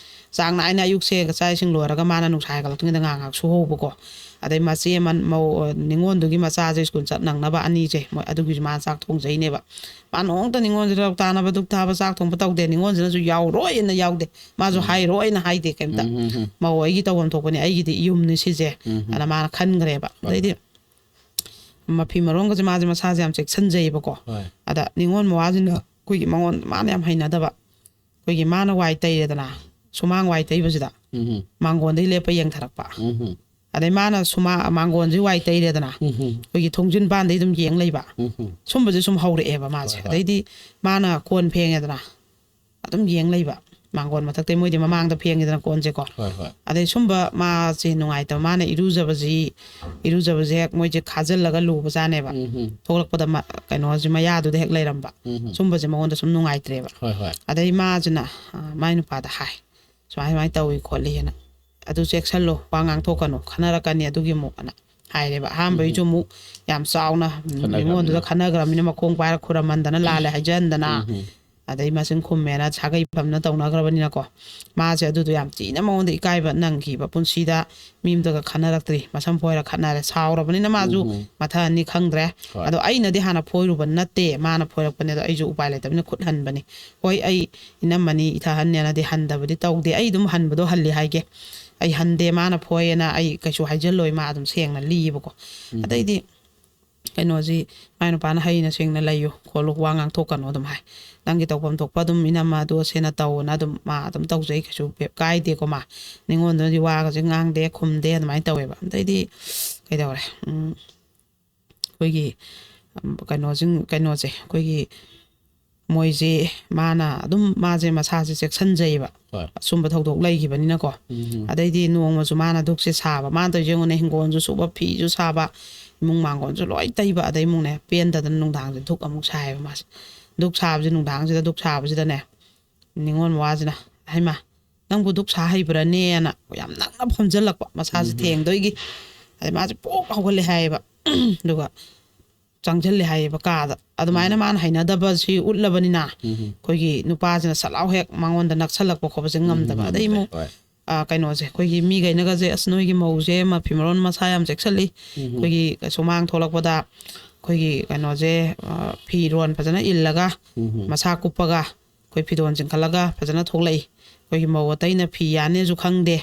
ꯆꯥꯡ ꯅꯥꯏꯅ ꯑꯌꯨꯛꯁꯦ ꯆꯥꯛ ꯏꯁꯤꯡ ꯂꯣꯏꯔꯒ ꯃꯥꯅ ꯅꯨꯡꯁꯥ ꯍꯦꯟꯒꯠꯂꯛꯇ꯭ꯔꯤꯉꯩꯗ ꯉꯥꯏꯍꯥꯛ ꯉꯥꯏꯍꯥꯛ ꯁꯨꯍꯧꯕꯀꯣ꯫ ꯑꯗꯩ ꯃꯆꯦ ꯑꯃ ꯃꯧ, ꯅꯤꯉꯣꯟꯗꯨꯒꯤ ꯃꯆꯥꯁꯦ ꯁ꯭ꯀꯨꯜ ꯆꯠ ꯅꯪꯅꯕ ꯑꯅꯤꯁꯦ, ꯃꯣꯏ ꯑꯗꯨꯒꯤꯁꯨ ꯃꯥꯅ ꯆꯥꯛ ꯊꯣꯡꯖꯩꯅꯦꯕ꯫ ꯃꯥ ꯅꯣꯡꯃꯇ ꯅꯤꯉꯣꯟꯁꯦ ꯂꯧ ꯇꯥꯅꯕ, ꯗꯨꯛ ꯊꯥꯕ, ꯆꯥꯛ ꯊꯣꯡꯕ ꯇꯧꯗꯦ꯫ ꯅꯤꯉꯣꯟꯁꯤꯅꯁꯨ ꯌꯥꯎꯔꯣꯏꯅ ꯌꯥꯎꯗꯦ, ꯃꯥꯁꯨ ꯎꯝ꯫ ꯍꯥꯏꯔꯣꯏꯅ ꯍꯥꯏꯗꯦ ꯀꯩꯝꯇ꯫ ꯎꯝ ꯎꯝ ꯎꯝ "ꯃꯧ ꯑꯩꯒꯤ ꯇꯧꯐꯝ ꯊꯣꯛꯄꯅꯤ, ꯑꯩꯒꯤꯗꯤ ꯌꯨꯝꯅꯤ ꯁꯤꯁꯦ", ꯎꯝ ꯎꯝ꯫ ꯑꯅ ꯃꯥꯅ ꯈꯟꯈ꯭ꯔꯦꯕ꯫ ꯑꯗꯩꯗꯤ ꯃꯐꯤ ꯃꯔꯣꯟꯒꯁꯦ ꯃꯥꯁꯦ ꯃꯁꯥꯁꯦ ꯌꯥꯝ ꯆꯦꯛꯁꯤꯟꯖꯩꯌꯦꯕꯀꯣ꯫ ꯍꯣꯏ ꯑꯗ ꯅꯤꯉꯣꯜ ꯃꯋꯥꯁꯤꯅ ꯑꯩꯈꯣꯏꯒꯤ ꯃꯉꯣꯟ, ꯃꯥꯅ ꯌꯥꯝ ꯍꯩꯅꯗꯕ, ꯑꯩꯈꯣꯏꯒꯤ ꯃꯥꯅ ꯋꯥꯏ ꯇꯩꯔꯦꯗꯅ, ꯁꯨꯃꯥꯡ ꯋꯥꯏ ꯇꯩꯕꯁꯤꯗ ꯎꯝ ꯎꯝ꯫ ꯃꯥꯡꯒꯣꯟꯗꯒꯤ ꯂꯦꯞꯄ ꯌꯦꯡꯊꯔꯛꯄ꯫ ꯎꯝ ꯎꯝ꯫ ꯑꯗꯩ ꯃꯥꯅ ꯁꯨꯃꯥ-, ꯃꯥꯡꯒꯣꯟꯁꯤ ꯋꯥꯏ ꯇꯩꯔꯦꯗꯅ, ꯎꯝ ꯎꯝ꯫ ꯑꯩꯈꯣꯏꯒꯤ ꯊꯣꯡꯖꯤꯟ ꯄꯥꯟꯗꯩ ꯑꯗꯨꯝ ꯌꯦꯡ ꯂꯩꯕ꯫ ꯎꯝ ꯎꯝ꯫ ꯁꯨꯝꯕꯁꯦ ꯁꯨꯝ ꯍꯧꯔꯛꯑꯦꯕ ꯃꯥꯁꯦ꯫ ꯍꯣꯏ, ꯍꯣꯏ꯫ ꯑꯗꯩꯗꯤ ꯃꯥꯅ ꯀꯣꯟ ꯐꯦꯡꯉꯦꯗꯅ, ꯑꯗꯨꯝ ꯌꯦꯡ ꯂꯩꯕ꯫ ꯃꯥꯡꯒꯣꯟ ꯃꯊꯛꯇꯩ, ꯃꯣꯏꯗꯤ ꯃꯃꯥꯡꯗ ꯐꯦꯡꯉꯤꯗꯅ ꯀꯣꯟꯁꯦꯀꯣ꯫ ꯍꯣꯏ ꯍꯣꯏ꯫ ꯑꯗꯩ ꯁꯨꯝꯕ ꯃꯥꯁꯦ ꯅꯨꯡꯉꯥꯏꯇꯕ, ꯃꯥꯅ ꯏꯔꯨꯖꯕꯁꯤ, ꯏꯔꯨꯖꯕꯁꯦ ꯍꯦꯛ ꯃꯣꯏꯁꯦ ꯈꯥꯖꯤꯜꯂꯒ ꯂꯨꯕꯖꯥꯠꯅꯦꯕ꯫ ꯎꯝ ꯎꯝ꯫ ꯊꯣꯛꯂꯛꯄꯗ ꯃ-, ꯀꯩꯅꯣꯁꯦ ꯃꯌꯥꯗꯨꯗ ꯍꯦꯛ ꯂꯩꯔꯝꯕ꯫ ꯎꯝ ꯎꯝ꯫ ꯁꯨꯝꯕꯁꯦ ꯃꯉꯣꯟꯗ ꯁꯨꯝ ꯅꯨꯡꯉꯥꯏꯇ꯭ꯔꯦꯕ꯫ ꯍꯣꯏ ꯍꯣꯏ꯫ ꯑꯗꯩ ꯃꯥꯁꯤꯅ, ꯑ, ꯃꯥꯏ ꯅꯨꯄꯥꯗ ꯍꯥꯏ, "ꯁꯨꯃꯥꯏ ꯁꯨꯃꯥꯏꯅ ꯇꯧꯏ ꯈꯣꯠꯂꯤꯅ, ꯑꯗꯨ ꯆꯦꯛꯁꯜꯂꯨ, ꯋꯥ ꯉꯥꯡꯊꯣꯛꯀꯅꯨ, ꯈꯟꯅꯔꯛꯀꯅꯤ ꯑꯗꯨꯒꯤ ꯑꯃꯨꯛ", ꯑꯅ ꯍꯥꯏꯔꯦꯕ꯫ ꯑꯍꯥꯟꯕꯩꯁꯨ ꯑꯃꯨꯛ ꯌꯥꯝ ꯆꯥꯎꯅ, ꯎꯝ, ꯈꯟꯅꯈ꯭ꯔꯕꯅꯤꯅ꯫ ꯅꯤꯉꯣꯟꯗꯨꯗ ꯈꯟꯅꯈ꯭ꯔꯕꯅꯤꯅ ꯃꯈꯣꯡ ꯄꯥꯏꯔ ꯈꯨꯔꯝꯃꯟꯗꯅ, ꯂꯥꯜꯂꯦ ꯍꯥꯏꯖꯍꯟꯗꯅ, ꯎꯝ ꯎꯝ꯫ ꯑꯗꯩ ꯃꯆꯤꯟ ꯈꯨꯝꯃꯦꯅ ꯁꯥꯒꯩ ꯐꯝꯅ ꯇꯧꯅꯈ꯭ꯔꯕꯅꯤꯅꯀꯣ꯫ ꯃꯥꯁꯦ ꯑꯗꯨꯗꯣ ꯌꯥꯝ ꯊꯤꯅ ꯃꯉꯣꯟꯗ ꯏꯀꯥꯏꯕ ꯅꯪꯈꯤꯕ꯫ ꯄꯨꯟꯁꯤꯗ ꯃꯤ ꯑꯝꯇꯒ ꯈꯟꯅꯔꯛꯇ꯭ꯔꯤ, ꯃꯁꯝ ꯐꯣꯏꯔ ꯈꯠꯅꯔꯦ꯫ ꯁꯥꯎꯔꯕꯅꯤꯅ ꯃꯥꯁꯨ ꯎꯝ꯫ ꯃꯊꯛ ꯑꯅꯤ ꯈꯪꯗ꯭ꯔꯦ꯫ ꯍꯣꯏ꯫ ꯑꯗꯣ ꯑꯩꯅꯗꯤ ꯍꯥꯟꯅ ꯐꯣꯏꯔꯨꯕ ꯅꯠꯇꯦ, ꯃꯥꯅ ꯐꯣꯏꯔꯛꯄꯅꯦ꯫ ꯑꯗꯣ ꯑꯩꯁꯨ ꯎꯄꯥꯏ ꯂꯩꯇꯕꯅꯤꯅ ꯈꯨꯠ ꯍꯟꯕꯅꯤ꯫ ꯍꯣꯏ, ꯑꯩ ꯏꯅꯝꯃꯅꯤ, ꯏꯊꯛ ꯑꯍꯟꯅꯦꯅꯗꯤ ꯍꯟꯗꯕꯗꯤ ꯇꯧꯗꯦ꯫ ꯑꯩ ꯑꯗꯨꯝ ꯍꯟꯕꯗꯣ ꯍꯜꯂꯤ ꯍꯥꯏꯒꯦ꯫ ꯑꯩ ꯍꯟꯗꯦ, ꯃꯥꯅ ꯐꯣꯏꯌꯦꯅ ꯑꯩ ꯀꯩꯁꯨ ꯍꯥꯏꯖꯜꯂꯣꯏ, ꯃꯥ ꯑꯗꯨꯝ ꯁꯦꯡꯅ ꯂꯤꯌꯦꯕꯀꯣ꯫ ꯎꯝ꯫ ꯑꯗꯩꯗꯤ ꯀꯩꯅꯣꯁꯤ, ꯃꯥꯏ ꯅꯨꯄꯥꯅ "ꯍꯩꯅ ꯁꯤꯡꯅ ꯂꯩꯌꯨ ꯈꯣꯠꯂꯨ, ꯋꯥ ꯉꯥꯡꯊꯣꯛꯀꯅꯨ" ꯑꯗꯨꯝ ꯍꯥꯏ꯫ "ꯅꯪꯒꯤ ꯇꯧꯐꯝ ꯊꯣꯛꯄ ꯑꯗꯨꯝ ꯏꯅꯝꯃ ꯑꯗꯨ ꯑꯁꯦꯅ ꯇꯧꯅ ꯑꯗꯨꯝ ꯃꯥ ꯑꯗꯨꯝ ꯇꯧꯖꯩ, ꯀꯩꯁꯨ ꯀꯥꯏꯗꯦꯀꯣ꯫ ꯃꯥ ꯅꯤꯉꯣꯟꯗꯨꯅꯗꯤ ꯋꯥꯒꯁꯦ ꯉꯥꯡꯗꯦ, ꯈꯨꯝꯗꯦ, ꯑꯗꯨꯃꯥꯏꯅ ꯇꯧꯋꯦꯕ"꯫ ꯑꯗꯩꯗꯤ ꯀꯩꯗꯧꯔꯦ, ꯎꯝ, ꯑꯩꯈꯣꯏꯒꯤ, ꯎꯝ, ꯀꯩꯅꯣꯁꯤꯡ, ꯀꯩꯅꯣꯁꯦ, ꯑꯩꯈꯣꯏꯒꯤ ꯃꯣꯏꯁꯦ, ꯃꯥꯅ ꯑꯗꯨꯝ, ꯃꯥꯁꯦ ꯃꯁꯥꯁꯦ ꯆꯦꯛꯁꯤꯟꯖꯩꯌꯦꯕ꯫ ꯍꯣꯏ꯫ ꯑꯁꯨꯝꯕ ꯊꯧꯗꯣꯛ ꯂꯩꯈꯤꯕꯅꯤꯅꯀꯣ꯫ ꯎꯝ꯫ ꯑꯗꯩꯗꯤ ꯅꯣꯡꯃꯁꯨ ꯃꯥꯅ ꯙꯨꯛꯁꯦ ꯁꯥꯕ, ꯃꯥꯅ ꯇꯧꯔꯤꯁꯦ ꯌꯦꯡꯉꯨꯅꯦ, ꯍꯤꯡꯒꯣꯜꯁꯨ ꯁꯨꯕ, ꯐꯤꯁꯨ ꯁꯥꯕ, ꯏꯃꯨꯡ ꯃꯥꯡꯒꯣꯜꯁꯨ ꯂꯣꯏ ꯇꯩꯕ, ꯑꯗꯩ ꯑꯃꯨꯛꯅꯦ ꯄꯦꯟꯗꯗꯅ ꯅꯨꯡꯗꯥꯡꯁꯦ ꯙꯨꯛ ꯑꯃꯨꯛ ꯁꯥꯏꯌꯦꯕ ꯃꯥꯁꯦ꯫ ꯙꯨꯛ ꯁꯥꯕꯁꯦ, ꯅꯨꯡꯗꯥꯡꯁꯤꯗ ꯙꯨꯛ ꯁꯥꯕꯁꯤꯗꯅꯦ, ꯅꯤꯉꯣꯜ ꯃꯋꯥꯁꯤꯅ, "ꯍꯩꯃꯥ, ꯅꯪꯕꯨ ꯙꯨꯛ ꯁꯥ ꯍꯩꯕ꯭ꯔꯥꯅꯦꯅ?" ꯌꯥꯝ ꯅꯛꯅ ꯐꯝꯖꯜꯂꯛꯄ, ꯃꯁꯥꯁꯦ ꯎꯝ꯫ ꯊꯦꯡꯗꯣꯏꯒꯤ꯫ ꯑꯗꯩ ꯃꯥꯁꯦ ꯄꯣꯛ ꯍꯧꯒꯠꯂꯦ ꯍꯥꯏꯌꯦꯕ꯫ ꯑꯗꯨꯒ ꯆꯪꯁꯤꯜꯂꯦ ꯍꯥꯏꯌꯦꯕ ꯀꯥꯗ꯫ ꯑꯗꯨꯃꯥꯏꯅ ꯎꯝ꯫ ꯃꯥꯅ ꯍꯩꯅꯗꯕꯁꯤ ꯎꯠꯂꯕꯅꯤꯅ, ꯎꯝ꯫ ꯑꯩꯈꯣꯏꯒꯤ ꯅꯨꯄꯥꯁꯤꯅ ꯁꯠ ꯂꯥꯎ ꯍꯦꯛ ꯃꯉꯣꯟꯗ ꯅꯛꯁꯜꯂꯛꯄ ꯈꯣꯠꯄꯁꯦ ꯎꯝ, ꯉꯝꯗꯕ꯫ ꯑꯗꯩ ꯉꯝꯗ꯭ꯔꯦ꯫ ꯑꯃꯨꯛ, ꯍꯣꯏ꯫ ꯑ, ꯀꯩꯅꯣꯁꯦ, ꯑꯩꯈꯣꯏꯒꯤ ꯃꯤꯈꯩꯅꯒꯁꯦ, "ꯑꯁ, ꯅꯣꯏꯒꯤ ꯃꯧꯁꯦ ꯃꯐꯤ ꯃꯔꯣꯟ ꯃꯁꯥ ꯌꯥꯝ ꯆꯦꯛꯁꯤꯜꯂꯤ꯫ ꯎꯝ꯫ ꯑꯩꯈꯣꯏꯒꯤ ꯁꯨꯃꯥꯡ ꯊꯣꯛꯂꯛꯄꯗ ꯑꯩꯈꯣꯏꯒꯤ ꯀꯩꯅꯣꯁꯦ, ꯑ, ꯐꯤꯔꯣꯟ ꯐꯖꯅ ꯏꯜꯂꯒ, ꯎꯝ꯫ ꯃꯁꯥ ꯀꯨꯞꯄꯒ, ꯑꯩꯈꯣꯏ ꯐꯤꯔꯣꯟ ꯆꯤꯡꯈꯠꯂꯒ ꯐꯖꯅ ꯊꯣꯛꯂꯛꯏ꯫ ꯑꯩꯈꯣꯏꯒꯤ ꯃꯧ ꯑꯇꯩꯅ ꯐꯤ ꯌꯥꯅꯦꯁꯨ ꯈꯪꯗꯦ,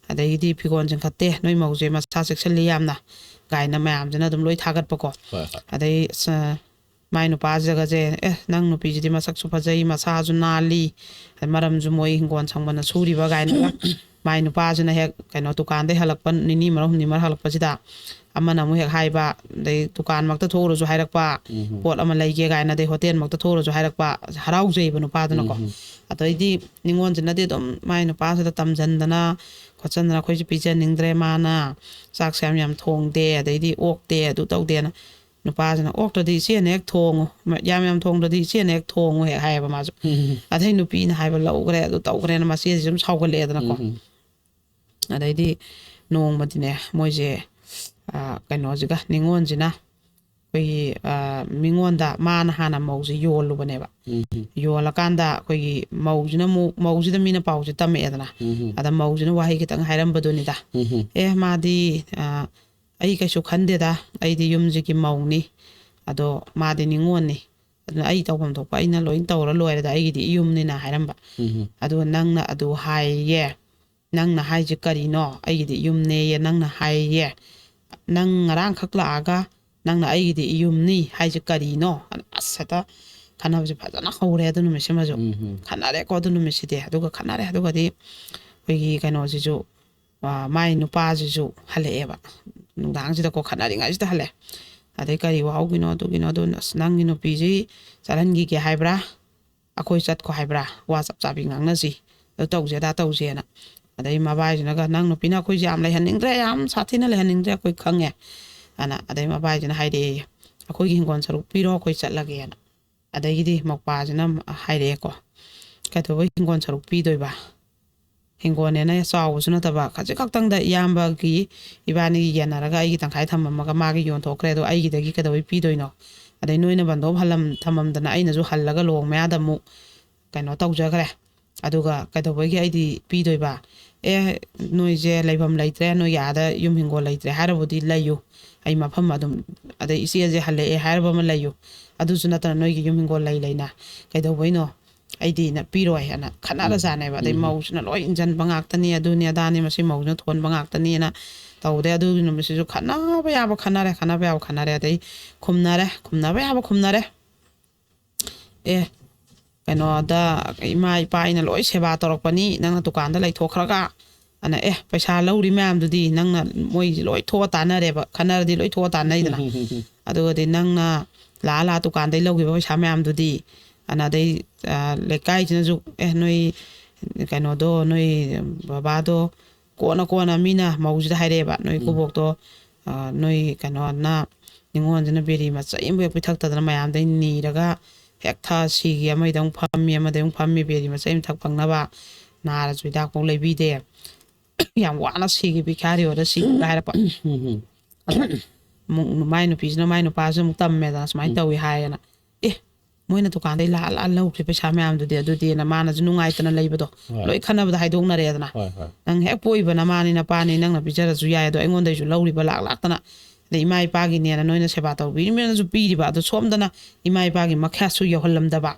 ꯑꯗꯒꯤꯗꯤ ꯐꯤꯔꯣꯟ ꯆꯤꯡꯈꯠꯇꯦ, ꯅꯣꯏ ꯃꯧꯁꯦ ꯃꯁꯥ ꯆꯦꯛꯁꯤꯜꯂꯤ ꯌꯥꯝꯅ" ꯀꯥꯏꯅ ꯃꯌꯥꯝꯁꯤꯅ ꯑꯗꯨꯝ ꯂꯣꯏ ꯊꯥꯒꯠꯄꯀꯣ꯫ ꯍꯣꯏ, ꯍꯣꯏ꯫ ꯑꯗꯩ, ꯑꯁ, ꯃꯥꯏ ꯅꯨꯄꯥꯁꯤꯒꯁꯦ, "ꯑꯦ, ꯅꯪ ꯅꯨꯄꯤꯁꯤꯗꯤ ꯃꯁꯛꯁꯨ ꯐꯖꯩ, ꯃꯁꯥꯁꯨ ꯅꯥꯜꯂꯤ, ꯃꯔꯝꯁꯨ ꯃꯣꯏ ꯍꯤꯡꯒꯣꯜ ꯁꯝꯕꯅ ꯁꯨꯔꯤꯕ" ꯀꯥꯏꯅꯒ꯫ ꯃꯥꯏ ꯅꯨꯄꯥꯁꯤꯅ ꯍꯦꯛ ꯀꯩꯅꯣ ꯗꯨꯀꯥꯟꯗꯩ ꯍꯜꯂꯛꯄ ꯅꯤꯅꯤ ꯃꯔꯛ, ꯍꯨꯝꯅꯤ ꯃꯔꯛ ꯍꯜꯂꯛꯄꯁꯤꯗ, ꯑꯃꯅ ꯑꯃꯨꯛ ꯍꯦꯛ ꯍꯥꯏꯕ, ꯑꯗꯩ ꯗꯨꯀꯥꯟꯃꯛꯇ ꯊꯣꯛꯎꯔꯁꯨ ꯍꯥꯏꯔꯛꯄ, ꯎꯝ꯫ ꯄꯣꯠ ꯑꯃ ꯂꯩꯒꯦ ꯀꯥꯏꯅ, ꯑꯗꯩ ꯍꯣꯇꯦꯜꯃꯛꯇ ꯊꯣꯛꯎꯔꯁꯨ ꯍꯥꯏꯔꯛꯄ, ꯍꯔꯥꯎꯖꯩꯕ ꯅꯨꯄꯥꯗꯨꯅꯀꯣ꯫ ꯎꯝ꯫ ꯑꯗꯩꯗꯤ ꯅꯤꯉꯣꯜꯁꯤꯅꯗꯤ ꯑꯗꯨꯝ ꯃꯥꯏ ꯅꯨꯄꯥꯁꯤꯗ ꯇꯝꯖꯟꯗꯅ ꯈꯣꯠꯆꯟꯗꯅ, "ꯑꯩꯈꯣꯏꯁꯦ ꯄꯤꯖꯅꯤꯡꯗ꯭ꯔꯦ, ꯃꯥꯅ ꯆꯥꯛꯁꯦ ꯌꯥꯝ ꯌꯥꯝ ꯊꯣꯡꯗꯦ, ꯑꯗꯩꯗꯤ ꯑꯣꯛꯇꯦ, ꯑꯗꯨ ꯇꯧꯗꯦꯅ"꯫ ꯅꯨꯄꯥꯁꯤꯅ, "ꯑꯣꯛꯇ꯭ꯔꯗꯤ ꯏꯆꯦꯅ ꯍꯦꯛ ꯊꯣꯡꯉꯨ, ꯌꯥꯝ ꯌꯥꯝ ꯊꯣꯡꯗ꯭ꯔꯗꯤ ꯏꯆꯦꯅ ꯍꯦꯛ ꯊꯣꯡꯉꯨ" ꯍꯦꯛ ꯍꯥꯏꯌꯦꯕ ꯃꯥꯁꯨ꯫ ꯎꯝ꯫ ꯑꯗꯩ ꯅꯨꯄꯤꯅ ꯍꯥꯏꯕ ꯂꯧꯈ꯭ꯔꯦ, ꯑꯗꯨ ꯇꯧꯈ꯭ꯔꯦꯅ ꯃꯆꯦꯁꯤ ꯁꯨꯝ ꯁꯥꯎꯒꯠꯂꯛꯑꯦꯗꯅꯀꯣ꯫ ꯎꯝ꯫ ꯑꯗꯩꯗꯤ ꯅꯣꯡꯃꯗꯤꯅꯦ, ꯃꯣꯏꯁꯦ, ꯑ, ꯀꯩꯅꯣꯁꯤꯒ, ꯅꯤꯉꯣꯜꯁꯤꯅ ꯑꯩꯈꯣꯏꯒꯤ ꯃꯤꯉꯣꯟꯗ ꯃꯥꯅ ꯍꯥꯟꯅ ꯃꯧꯁꯦ ꯌꯣꯜꯂꯨꯕꯅꯦꯕ꯫ ꯌꯣꯜꯂꯀꯥꯟꯗ ꯑꯩꯈꯣꯏꯒꯤ ꯃꯧꯁꯤꯅ ꯑꯃꯨꯛ, ꯃꯧꯁꯤꯗ ꯃꯤꯅ ꯄꯥꯎꯁꯦ ꯇꯝꯃꯛꯑꯦꯗꯅ꯫ ꯑꯗ ꯃꯧꯁꯤꯅ ꯋꯥꯍꯩ ꯈꯤꯇꯪ ꯍꯥꯏꯔꯝꯕꯗꯨꯅꯤꯗ꯫ ꯑꯦ, ꯃꯥꯗꯤ ꯑꯩ ꯀꯩꯁꯨ ꯈꯟꯗꯦꯗ, ꯑꯩꯗꯤ ꯌꯨꯝꯁꯤꯒꯤ ꯃꯧꯅꯤ, ꯑꯗꯣ ꯃꯥꯗꯤ ꯅꯤꯉꯣꯜꯅꯤ, ꯑꯗꯨꯅ ꯑꯩ ꯇꯧꯐꯝ ꯊꯣꯛꯄ ꯑꯩꯅ ꯂꯣꯏ ꯇꯧꯔ ꯂꯣꯏꯔꯦꯗ, ꯑꯩꯒꯤꯗꯤ ꯏꯌꯨꯝꯅꯤꯅ ꯍꯥꯏꯔꯝꯕ꯫ ꯑꯗꯨꯒ ꯅꯪꯅ ꯑꯗꯨ ꯍꯥꯏꯌꯦ, ꯅꯪꯅ ꯍꯥꯏꯁꯦ ꯀꯔꯤꯅꯣ? ꯑꯩꯒꯤꯗꯤ ꯏꯌꯨꯝꯅꯦꯌꯦ ꯅꯪꯅ ꯍꯥꯏꯌꯦ꯫ ꯅꯪ ꯉꯔꯥꯡꯈꯛ ꯂꯥꯛꯑꯒ ꯅꯪꯅ "ꯑꯩꯒꯤꯗꯤ ꯏꯌꯨꯝꯅꯤ" ꯍꯥꯏꯁꯦ ꯀꯔꯤꯅꯣ? ꯑꯁ, ꯍꯦꯛꯇ ꯈꯟꯅꯕꯁꯦ ꯐꯖꯅ ꯍꯧꯔꯦ ꯑꯗꯨ ꯅꯨꯃꯤꯠꯁꯤꯃꯁꯨ꯫ ꯈꯠꯅꯔꯦꯀꯣ ꯑꯗꯨ ꯅꯨꯃꯤꯠꯁꯤꯗꯤ꯫ ꯑꯗꯨꯒ ꯈꯠꯅꯔꯦ꯫ ꯑꯗꯨꯒꯗꯤ ꯑꯩꯈꯣꯏꯒꯤ ꯀꯩꯅꯣꯁꯤꯁꯨ, ꯃꯥꯏ ꯅꯨꯄꯥꯁꯤꯁꯨ ꯍꯜꯂꯛꯑꯦꯕ꯫ ꯅꯨꯡꯗꯥꯡꯁꯤꯗꯀꯣ ꯈꯠꯅꯔꯤꯉꯩꯁꯤꯗ ꯍꯜꯂꯛꯑꯦ꯫ ꯑꯗꯩ "ꯀꯔꯤ ꯋꯥꯍꯧꯒꯤꯅꯣ ꯑꯗꯨꯒꯤꯅꯣ? ꯑꯗꯨ ꯑꯁ, ꯅꯪꯒꯤ ꯅꯨꯄꯤꯁꯤ ꯆꯠꯍꯟꯈꯤꯒꯦ ꯍꯥꯏꯕ꯭ꯔꯥ? ꯑꯩꯈꯣꯏ ꯆꯠꯈꯣ ꯍꯥꯏꯕ꯭ꯔꯥ? ꯋꯥ ꯆꯞ ꯆꯥꯕꯤ ꯉꯥꯡꯅꯁꯤ꯫ ꯑꯗꯨ ꯇꯧꯁꯦ ꯑꯗꯥ ꯇꯧꯁꯦꯅ"꯫ ꯑꯗꯩ ꯃꯕꯥꯏꯁꯤꯅꯒ "ꯅꯪ ꯅꯨꯄꯤꯅ ꯑꯩꯈꯣꯏꯁꯦ ꯌꯥꯝ ꯂꯩꯍꯟꯅꯤꯡꯗ꯭ꯔꯦ, ꯌꯥꯝ ꯁꯥꯊꯤꯅ ꯂꯩꯍꯟꯅꯤꯡꯗ꯭ꯔꯦ, ꯑꯩꯈꯣꯏ ꯈꯪꯉꯦ" ꯑꯅ꯫ ꯑꯗꯩ ꯃꯕꯥꯏꯁꯤꯅ ꯍꯥꯏꯔꯛꯑꯦ, "ꯑꯩꯈꯣꯏꯒꯤ ꯍꯤꯡꯒꯣꯜ ꯁꯔꯨꯛ ꯄꯤꯔꯣ, ꯑꯩꯈꯣꯏ ꯆꯠꯂꯒꯦꯅ"꯫ ꯑꯗꯒꯤꯗꯤ ꯃꯧꯄꯥꯁꯤꯅ ꯍꯥꯏꯔꯛꯑꯦꯀꯣ, "ꯀꯩꯗꯧꯕꯩ ꯍꯤꯡꯒꯣꯜ ꯁꯔꯨꯛ ꯄꯤꯗꯣꯏꯕ? ꯍꯤꯡꯒꯣꯜꯅꯦꯅ ꯆꯥꯎꯕꯁꯨ ꯅꯠꯇꯕ, ꯈꯖꯤꯛ ꯈꯛꯇꯪꯗ ꯏꯌꯥꯝꯕꯒꯤ, ꯏꯕꯥꯅꯤꯒꯤ ꯌꯦꯟꯅꯔꯒ ꯑꯩꯒꯤ ꯇꯪꯈꯥꯏ ꯊꯝꯃꯝꯃꯒ ꯃꯥꯒꯤ ꯌꯣꯟꯊꯣꯛꯈ꯭ꯔꯦ, ꯑꯗꯣ ꯑꯩꯒꯤꯗꯒꯤ ꯀꯩꯗꯧꯕꯩ ꯄꯤꯗꯣꯏꯅꯣ? ꯑꯗꯩ ꯅꯣꯏꯅ ꯕꯟꯗꯣꯞ ꯍꯜꯂꯝ-, ꯊꯝꯃꯝꯗꯅ ꯑꯩꯅꯁꯨ ꯍꯜꯂꯒ ꯂꯨꯍꯣꯡ ꯃꯌꯥꯗ ꯑꯃꯨꯛ ꯀꯩꯅꯣ ꯇꯧꯖꯈ꯭ꯔꯦ꯫ ꯑꯗꯨꯒ ꯀꯩꯗꯧꯕꯒꯤ ꯑꯩꯗꯤ ꯄꯤꯗꯣꯏꯕ? ꯑꯦ, ꯅꯣꯏꯁꯦ ꯂꯩꯐꯝ ꯂꯩꯇ꯭ꯔꯦ, ꯅꯣꯏꯒꯤ ꯑꯥꯗ ꯌꯨꯝ ꯍꯤꯡꯒꯣꯜ ꯂꯩꯇ꯭ꯔꯦ ꯍꯥꯏꯔꯕꯨꯗꯤ ꯂꯩꯌꯨ, ꯑꯩ ꯃꯐꯝ ꯑꯗꯨꯝ, ꯑꯗꯩ ꯏꯆꯦꯁꯦ ꯍꯜꯂꯛꯑꯦ ꯍꯥꯏꯔꯕ ꯑꯃ ꯂꯩꯌꯨ, ꯑꯗꯨꯁꯨ ꯅꯠꯇꯅ ꯅꯣꯏꯒꯤ ꯌꯨꯝ ꯍꯤꯡꯒꯣꯜ ꯂꯩ ꯂꯩꯅ ꯀꯩꯗꯧꯕꯩꯅꯣ?" ꯑꯩꯗꯤ ꯅ-, ꯄꯤꯔꯣꯏ ꯍꯥꯏꯅ ꯈꯠꯅꯔꯖꯥꯠꯅꯦꯕ꯫ ꯑꯗꯩ ꯎꯝ꯫ ꯃꯧꯁꯤꯅ ꯂꯣꯏ ꯏꯟꯖꯟꯕ ꯉꯥꯛꯇꯅꯤ, ꯑꯗꯨꯅꯤ ꯑꯗꯥꯅꯤ, ꯃꯁꯤ ꯃꯧꯁꯤꯅ ꯊꯣꯟꯕ ꯉꯥꯛꯇꯅꯤꯅ ꯇꯧꯗꯦ꯫ ꯑꯗꯨꯒꯤ ꯅꯨꯃꯤꯠꯁꯤꯁꯨ ꯈꯠꯅꯕ ꯌꯥꯕ ꯈꯠꯅꯔꯦ, ꯈꯠꯅꯕ ꯌꯥꯕ ꯈꯠꯅꯔꯦ, ꯑꯗꯩ ꯈꯨꯝꯅꯔꯦ, ꯈꯨꯝꯅꯕ ꯌꯥꯕ ꯈꯨꯝꯅꯔꯦ꯫ ꯑꯦ, ꯀꯩꯅꯣꯗ, "ꯏꯃꯥ ꯏꯄꯥ ꯑꯩꯅ ꯂꯣꯏ ꯁꯦꯕꯥ ꯇꯧꯔꯛꯄꯅꯤ, ꯅꯪꯅ ꯗꯨꯀꯥꯟꯗ ꯂꯩꯊꯣꯛꯈ꯭ꯔꯒ" ꯑꯅ꯫ "ꯑꯦ, ꯄꯩꯁꯥ ꯂꯧꯔꯤ ꯃꯌꯥꯝꯗꯨꯗꯤ?" ꯅꯪꯅ, ꯃꯣꯏꯁꯤ ꯂꯣꯏ ꯊꯣꯛꯑ ꯇꯥꯟꯅꯔꯦꯕ, ꯈꯠꯅꯔꯗꯤ ꯂꯣꯏ ꯊꯣꯛꯑ ꯇꯥꯟꯅꯩꯗꯅ꯫ ꯑꯗꯨꯒꯗꯤ "ꯅꯪꯅ ꯂꯥꯛꯑ ꯂꯥꯛꯑ ꯗꯨꯀꯥꯟꯗꯩ ꯂꯧꯈꯤꯕ ꯄꯩꯁꯥ ꯃꯌꯥꯝꯗꯨꯗꯤ?" ꯑꯅ꯫ ꯑꯗꯩ, ꯑ, ꯂꯩꯀꯥꯏꯁꯤꯅꯁꯨ, "ꯑꯦ, ꯅꯣꯏ ꯀꯩꯅꯣꯗꯣ, ꯅꯣꯏ ꯕꯕꯥꯗꯣ ꯀꯣꯟꯅ ꯀꯣꯟꯅ ꯃꯤꯅ ꯃꯧꯁꯤꯗ ꯍꯥꯏꯔꯛꯑꯦꯕ, ꯅꯣꯏ ꯎꯝ꯫ ꯀꯨꯕꯣꯛꯇꯣ, ꯑ, ꯅꯣꯏ ꯀꯩꯅꯣꯅ ꯅꯤꯉꯣꯜꯁꯤꯅ ꯕꯤꯔꯤ ꯃꯆꯩ ꯑꯃ ꯍꯦꯛ ꯄꯤꯊꯛꯇꯗꯅ ꯃꯌꯥꯝꯗꯩ ꯅꯤꯔꯒ ꯍꯦꯛ ꯊꯛꯑ ꯁꯤꯈꯤ, ꯑꯃꯗ ꯑꯃꯨꯛ ꯐꯝꯃꯤ, ꯑꯃꯗ ꯑꯃꯨꯛ ꯐꯝꯃꯤ, ꯕꯤꯔꯤ ꯃꯆꯩ ꯑꯃ ꯊꯛ ꯐꯪꯅꯕ, ꯅꯥꯔꯁꯨ ꯍꯤꯗꯥꯛꯐꯥꯎ ꯂꯩꯕꯤꯗꯦ, ꯌꯥꯝ ꯋꯥꯅ ꯁꯤꯈꯤ, ꯚꯤꯈꯥꯔꯤ ꯑꯣꯏꯔ ꯁꯤꯈꯤ" ꯍꯥꯏꯔꯛꯄ꯫ ꯎꯝ꯫ ꯑꯗ ꯑꯃꯨꯛ ꯃꯥꯏ ꯅꯨꯄꯤꯁꯤꯅ ꯃꯥꯏ ꯅꯨꯄꯥꯁꯤꯅ ꯑꯃꯨꯛ ꯇꯝꯃꯦꯗꯅ, ꯁꯨꯃꯥꯏꯅ ꯎꯝ꯫ ꯇꯧꯏ ꯍꯥꯏꯌꯦꯅ꯫ "ꯑꯦ, ꯃꯣꯏꯅ ꯗꯨꯀꯥꯟꯗꯩ ꯂꯥꯛꯑ ꯂꯥꯛꯑ ꯂꯧꯈ꯭ꯔꯦ ꯄꯩꯁꯥ ꯃꯌꯥꯝꯗꯨꯗꯤ", ꯑꯗꯨꯗꯤꯅ ꯃꯥꯅꯁꯨ ꯅꯨꯡꯉꯥꯏꯇꯅ ꯂꯩꯕꯗꯣ ꯍꯣꯏ꯫ ꯂꯣꯏ ꯈꯟꯅꯕꯗ ꯍꯥꯏꯗꯣꯛꯅꯔꯦꯗꯅ꯫ ꯍꯣꯏ, ꯍꯣꯏ꯫ "ꯅꯪ ꯍꯦꯛ ꯄꯣꯛꯏꯕ ꯅꯃꯥꯅꯤ ꯅꯄꯥꯅꯤ, ꯅꯪꯅ ꯄꯤꯖꯔꯁꯨ ꯌꯥꯏ, ꯑꯗꯣ ꯑꯩꯉꯣꯟꯗꯩꯁꯨ ꯂꯧꯔꯤꯕ ꯂꯥꯛ ꯂꯥꯛꯇꯅ, ꯑꯗꯩ ꯏꯃꯥ ꯏꯄꯥꯒꯤꯅꯦꯅ ꯅꯣꯏꯅ ꯁꯦꯕꯥ ꯇꯧꯕꯤꯔꯤꯕꯅꯁꯨ ꯄꯤꯔꯤꯕ, ꯑꯗꯣ ꯁꯣꯝꯗꯅ ꯏꯃꯥ ꯏꯄꯥꯒꯤ ꯃꯈꯥꯁꯨ ꯌꯧꯍꯜꯂꯝꯗꯕ,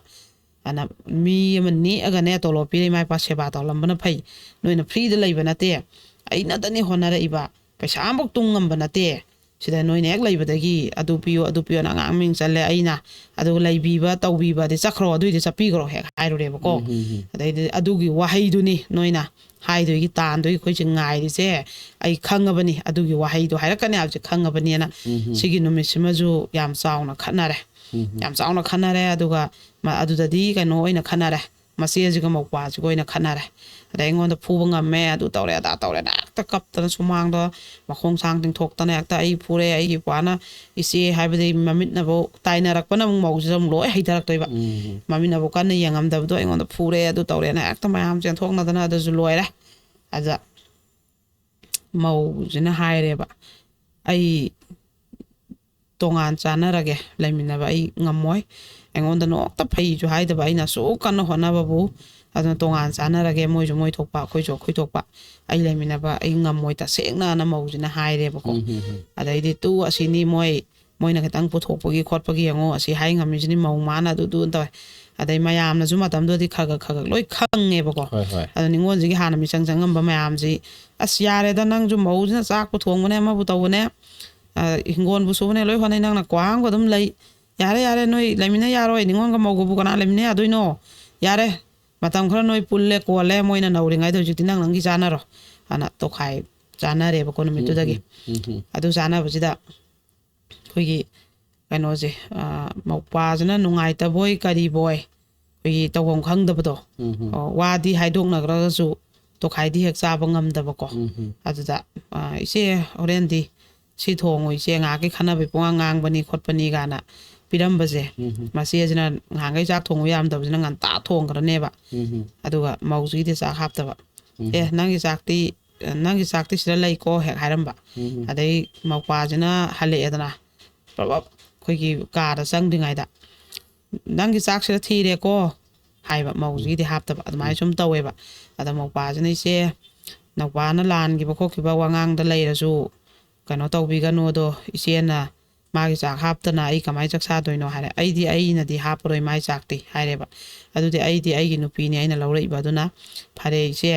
ꯑꯗꯨꯅ ꯃꯤ ꯑꯃ ꯅꯦꯛꯑꯒꯅꯦ ꯇꯣꯂꯣꯞ ꯄꯤꯔ ꯏꯃꯥ ꯏꯄꯥ ꯁꯦꯕꯥ ꯇꯧꯍꯜꯂꯝꯕꯅ ꯐꯩ꯫ ꯅꯣꯏꯅ ꯐ꯭ꯔꯤꯗ ꯂꯩꯕ ꯅꯠꯇꯦ, ꯑꯩꯅꯗꯅꯤ ꯍꯣꯠꯅꯔꯛꯏꯕ, ꯄꯩꯁꯥ ꯑꯃꯐꯥꯎ ꯇꯨꯡ ꯉꯝꯕ ꯅꯠꯇꯦ, ꯁꯤꯗ ꯅꯣꯏꯅ ꯍꯦꯛ ꯂꯩꯕꯗꯒꯤ ꯑꯗꯨ ꯄꯤꯌꯨ, ꯑꯗꯨ ꯄꯤꯌꯨꯅ ꯑꯉꯥꯡ ꯃꯤꯡ ꯆꯜꯂꯦ, ꯑꯩꯅ ꯑꯗꯨꯒ ꯂꯩꯕꯤꯕ ꯇꯧꯕꯤꯕꯗꯤ ꯆꯠꯈ꯭ꯔꯣ, ꯑꯗꯨꯏꯗꯤ ꯆꯠꯄꯤꯈ꯭ꯔꯣ" ꯍꯦꯛ ꯍꯥꯏꯔꯨꯔꯦꯕꯀꯣ꯫ ꯎꯝ, ꯎꯝ, ꯎꯝ꯫ ꯑꯗꯩꯗꯤ ꯑꯗꯨꯒꯤ ꯋꯥꯍꯩꯗꯨꯅꯤ ꯅꯣꯏꯅ ꯍꯥꯏꯗꯣꯏꯒꯤ ꯇꯥꯟꯗꯣꯏꯒꯤ ꯑꯩꯈꯣꯏꯁꯦ ꯉꯥꯏꯔꯤꯁꯦ꯫ ꯑꯩ ꯈꯪꯉꯕꯅꯤ, ꯑꯗꯨꯒꯤ ꯋꯥꯍꯩꯗꯣ ꯍꯥꯏꯔꯛꯀꯅꯤ ꯍꯥꯏꯕꯁꯦ ꯈꯪꯉꯕꯅꯤꯅ ꯎꯝ, ꯎꯝ꯫ ꯁꯤꯒꯤ ꯅꯨꯃꯤꯠꯁꯤꯃꯁꯨ ꯌꯥꯝ ꯆꯥꯎꯅ ꯈꯠꯅꯔꯦ꯫ ꯎꯝ, ꯎꯝ꯫ ꯌꯥꯝ ꯆꯥꯎꯅ ꯈꯠꯅꯔꯦ꯫ ꯑꯗꯨꯒ ꯃ-, ꯑꯗꯨꯗꯗꯤ ꯀꯩꯅꯣ ꯑꯣꯏꯅ ꯈꯠꯅꯔꯦ, ꯃꯆꯦꯁꯤꯒ ꯃꯧꯄ꯭ꯋꯥꯁꯤꯒ ꯑꯣꯏꯅ ꯈꯠꯅꯔꯦ꯫ ꯑꯗꯩ ꯑꯩꯉꯣꯟꯗ ꯐꯨꯕ ꯉꯝꯃꯦ, ꯑꯗꯨ ꯇꯧꯔꯦ, ꯑꯗꯥ ꯇꯧꯔꯦꯅ ꯍꯦꯛꯇ ꯀꯞꯇꯅ ꯁꯨꯃꯥꯡꯗ ꯃꯈꯣꯡ ꯁꯥꯡ ꯇꯤꯡꯊꯣꯛꯇꯅ ꯍꯦꯛꯇ "ꯑꯩ ꯐꯨꯔꯦ, ꯑꯩꯒꯤ ꯏꯄ꯭ꯋꯥꯅ", ꯏꯆꯦ ꯍꯥꯏꯕꯗꯤ ꯃꯃꯤꯠꯅꯕꯨ ꯇꯥꯏꯅꯔꯛꯄꯅ ꯑꯃꯨꯛ ꯃꯧꯁꯤꯗ ꯑꯃꯨꯛ ꯂꯣꯏ ꯍꯩꯊꯔꯛꯇꯣꯏꯕ꯫ ꯎꯝ꯫ ꯃꯃꯤꯠꯅꯕꯨ ꯀꯟꯅ ꯌꯦꯡꯉꯝꯗꯕꯗꯣ ꯑꯩꯉꯣꯟꯗ "ꯐꯨꯔꯦ, ꯑꯗꯨ ꯇꯧꯔꯦꯅ" ꯍꯦꯛꯇ ꯃꯌꯥꯝ ꯆꯦꯟꯊꯣꯛꯅꯗꯅ ꯑꯗꯨꯁꯨ ꯂꯣꯏꯔꯦ꯫ ꯑꯗ ꯃꯧꯁꯤꯅ ꯍꯥꯏꯔꯦꯕ, "ꯑꯩ ꯇꯣꯉꯥꯟ ꯆꯥꯟꯅꯔꯒꯦ, ꯂꯩꯃꯤꯟꯅꯕ ꯑꯩ ꯉꯝꯃꯣꯏ, ꯑꯩꯉꯣꯟꯗ ꯅꯣꯡꯃꯇ ꯐꯩꯁꯨ ꯍꯥꯏꯗꯕ, ꯑꯩꯅ ꯑꯁꯨꯛ ꯀꯟꯅ ꯍꯣꯠꯅꯕꯕꯨ, ꯑꯗꯨꯅ ꯇꯣꯉꯥꯟ ꯆꯥꯟꯅꯔꯒꯦ, ꯃꯣꯏꯁꯨ ꯃꯣꯏ ꯊꯣꯛꯄ, ꯑꯩꯈꯣꯏꯁꯨ ꯑꯩꯈꯣꯏ ꯊꯣꯛꯄ, ꯑꯩ ꯂꯩꯃꯤꯟꯅꯕ ꯑꯩ ꯉꯝꯃꯣꯏ ꯇꯁꯦꯡꯅꯅ" ꯃꯧꯁꯤꯅ ꯍꯥꯏꯔꯦꯕꯀꯣ꯫ ꯎꯝ, ꯎꯝ, ꯎꯝ꯫ ꯑꯗꯩꯗꯤ "ꯇꯨ ꯑꯁꯤꯅꯤ ꯃꯣꯏ, ꯃꯣꯏꯅ ꯈꯤꯇꯪ ꯄꯨꯊꯣꯛꯄꯒꯤ ꯈꯣꯠꯄꯒꯤ ꯌꯦꯡꯉꯣ, ꯑꯁꯤ ꯍꯥꯏ ꯉꯝꯃꯤꯁꯤꯅꯤ ꯃꯧ ꯃꯥꯅ", ꯑꯗꯨ ꯑꯗꯨ ꯇꯧꯋꯦ꯫ ꯑꯗꯩ ꯃꯌꯥꯝꯅꯁꯨ ꯃꯇꯝꯗꯨꯗꯗꯤ ꯈꯔ ꯈꯔ ꯈꯔ ꯈꯔ ꯂꯣꯏ ꯈꯪꯉꯦꯕꯀꯣ꯫ ꯍꯣꯏ, ꯍꯣꯏ꯫ ꯑꯗꯣ ꯅꯤꯉꯣꯜꯁꯤꯒꯤ ꯍꯥꯟꯅ ꯃꯤꯆꯪ ꯆꯪꯉꯝꯕ ꯃꯌꯥꯝꯁꯤ, "ꯑꯁ, ꯌꯥꯔꯦꯗ, ꯅꯪꯁꯨ ꯃꯧꯁꯤꯅ ꯆꯥꯛꯄꯨ ꯊꯣꯡꯕꯅꯦ, ꯑꯃꯕꯨ ꯇꯧꯕꯅꯦ, ꯑ, ꯍꯤꯡꯒꯣꯜꯕꯨ ꯁꯨꯕꯅꯦ, ꯂꯣꯏ ꯍꯣꯠꯅꯩ, ꯅꯪꯅ ꯀ꯭ꯋꯥ ꯑꯃꯒ ꯑꯗꯨꯝ ꯂꯩ, ꯌꯥꯔꯦ, ꯌꯥꯔꯦ, ꯅꯣꯏ ꯂꯩꯃꯤꯟꯅ ꯌꯥꯔꯣꯏ, ꯅꯤꯉꯣꯜꯒ ꯃꯧꯒꯕꯨ ꯀꯅꯥ ꯂꯩꯃꯤꯟꯅ ꯌꯥꯗꯣꯏꯅꯣ? ꯌꯥꯔꯦ, ꯃꯇꯝ ꯈꯔ ꯅꯣꯏ ꯄꯨꯜꯂꯦ, ꯀꯣꯜꯂꯦ, ꯃꯣꯏꯅ ꯅꯧꯔꯤꯉꯩꯗ ꯍꯧꯖꯤꯛꯇꯤ ꯅꯪ ꯅꯪꯒꯤ ꯆꯥꯟꯅꯔꯣ" ꯍꯥꯏꯅ ꯇꯣꯈꯥꯏ ꯆꯥꯟꯅꯔꯦꯕꯀꯣ ꯅꯨꯃꯤꯠꯇꯨꯗꯒꯤ꯫ ꯎꯝ, ꯎꯝ, ꯎꯝ, ꯎꯝ꯫ ꯑꯗꯨ ꯆꯥꯟꯅꯕꯁꯤꯗ ꯑꯩꯈꯣꯏꯒꯤ ꯀꯩꯅꯣꯁꯦ, ꯑ, ꯃꯧꯄ꯭ꯋꯥꯁꯤꯅ ꯅꯨꯡꯉꯥꯏꯇꯕꯣꯏ ꯀꯔꯤꯕꯣꯏ, ꯑꯩꯈꯣꯏꯒꯤ ꯇꯧꯐꯝ ꯈꯪꯗꯕꯗꯣ, ꯎꯝ, ꯎꯝ꯫ ꯑ, ꯋꯥꯗꯤ ꯍꯥꯏꯗꯣꯛꯅꯈ꯭ꯔꯒꯁꯨ ꯇꯣꯈꯥꯏꯗꯤ ꯍꯦꯛ ꯆꯥꯕ ꯉꯝꯗꯕꯀꯣ꯫ ꯎꯝ, ꯎꯝ꯫ ꯑꯗꯨꯗ, ꯑ, "ꯏꯆꯦ, ꯍꯣꯔꯦꯟꯗꯤ ꯁꯤ ꯊꯣꯡꯉꯨ ꯏꯆꯦ, ꯉꯥꯏꯍꯥꯛꯀꯤ ꯈꯟꯅꯕꯒꯤ ꯄꯨꯡꯉꯥꯡ ꯉꯥꯡꯕꯅꯤ ꯈꯣꯠꯄꯅꯤ" ꯀꯥꯏꯅ ꯄꯤꯔꯝꯕꯁꯦ, ꯎꯝ, ꯎꯝ꯫ ꯃꯆꯦꯁꯤꯅ ꯉꯍꯥꯟꯈꯩ ꯆꯥꯛ ꯊꯣꯡꯕ ꯌꯥꯔꯝꯗꯕꯁꯤꯅ ꯉꯟꯇꯥ ꯊꯣꯡꯈ꯭ꯔꯅꯦꯕ꯫ ꯎꯝ, ꯎꯝ꯫ ꯑꯗꯨꯒ ꯃꯧꯁꯤꯒꯤꯗꯤ ꯆꯥꯛ ꯍꯥꯞꯇꯕ꯫ ꯎꯝ꯫ "ꯑꯦ, ꯅꯪꯒꯤ ꯆꯥꯛꯇꯤ "ꯅꯪꯒꯤ ꯆꯥꯛꯇꯤ ꯁꯤꯗ ꯂꯩꯀꯣ" ꯍꯦꯛ ꯍꯥꯏꯔꯝꯕ꯫ ꯎꯝ ꯑꯗꯩ ꯃꯧꯄꯥꯁꯤꯅ ꯍꯜꯂꯛꯑꯦꯗꯅ, ꯄ꯭ꯔꯞ ꯄ꯭ꯔꯞ ꯑꯩꯈꯣꯏꯒꯤ ꯀꯥꯗ ꯆꯪꯗ꯭ꯔꯤꯉꯩꯗ, "ꯅꯪꯒꯤ ꯆꯥꯛꯁꯤꯗ ꯊꯤꯔꯦꯀꯣ" ꯍꯥꯏꯕ, ꯃꯧꯁꯤꯒꯤꯗꯤ ꯍꯥꯞꯇꯕ꯫ ꯑꯗꯨꯃꯥꯏꯅ ꯁꯨꯝ ꯇꯧꯋꯦꯕ꯫ ꯑꯗ ꯃꯧꯄꯥꯁꯤꯅ, "ꯏꯆꯦ, ꯅꯧꯄꯥꯅ ꯂꯥꯟꯈꯤꯕ ꯈꯣꯠꯈꯤꯕ ꯋꯥꯉꯥꯡꯗ ꯂꯩꯔꯁꯨ ꯀꯩꯅꯣ ꯇꯧꯕꯤꯒꯅꯨ, ꯑꯗꯣ ꯏꯆꯦꯅ ꯃꯥꯒꯤ ꯆꯥꯛ ꯍꯥꯞꯇꯅ ꯑꯩ ꯀꯃꯥꯏꯅ ꯆꯥꯛ ꯆꯥꯗꯣꯏꯅꯣ?" ꯍꯥꯏꯔꯦ꯫ "ꯑꯩꯗꯤ ꯑꯩꯅꯗꯤ ꯍꯥꯞꯄꯔꯣꯏ ꯃꯥꯏ ꯆꯥꯛꯇꯤ" ꯍꯥꯏꯔꯦꯕ꯫ "ꯑꯗꯨꯗꯤ ꯑꯩꯗꯤ ꯑꯩꯒꯤ ꯅꯨꯄꯤꯅꯤ ꯑꯩꯅ ꯂꯧꯔꯛꯏꯕ, ꯑꯗꯨꯅ ꯐꯔꯦ ꯏꯆꯦ,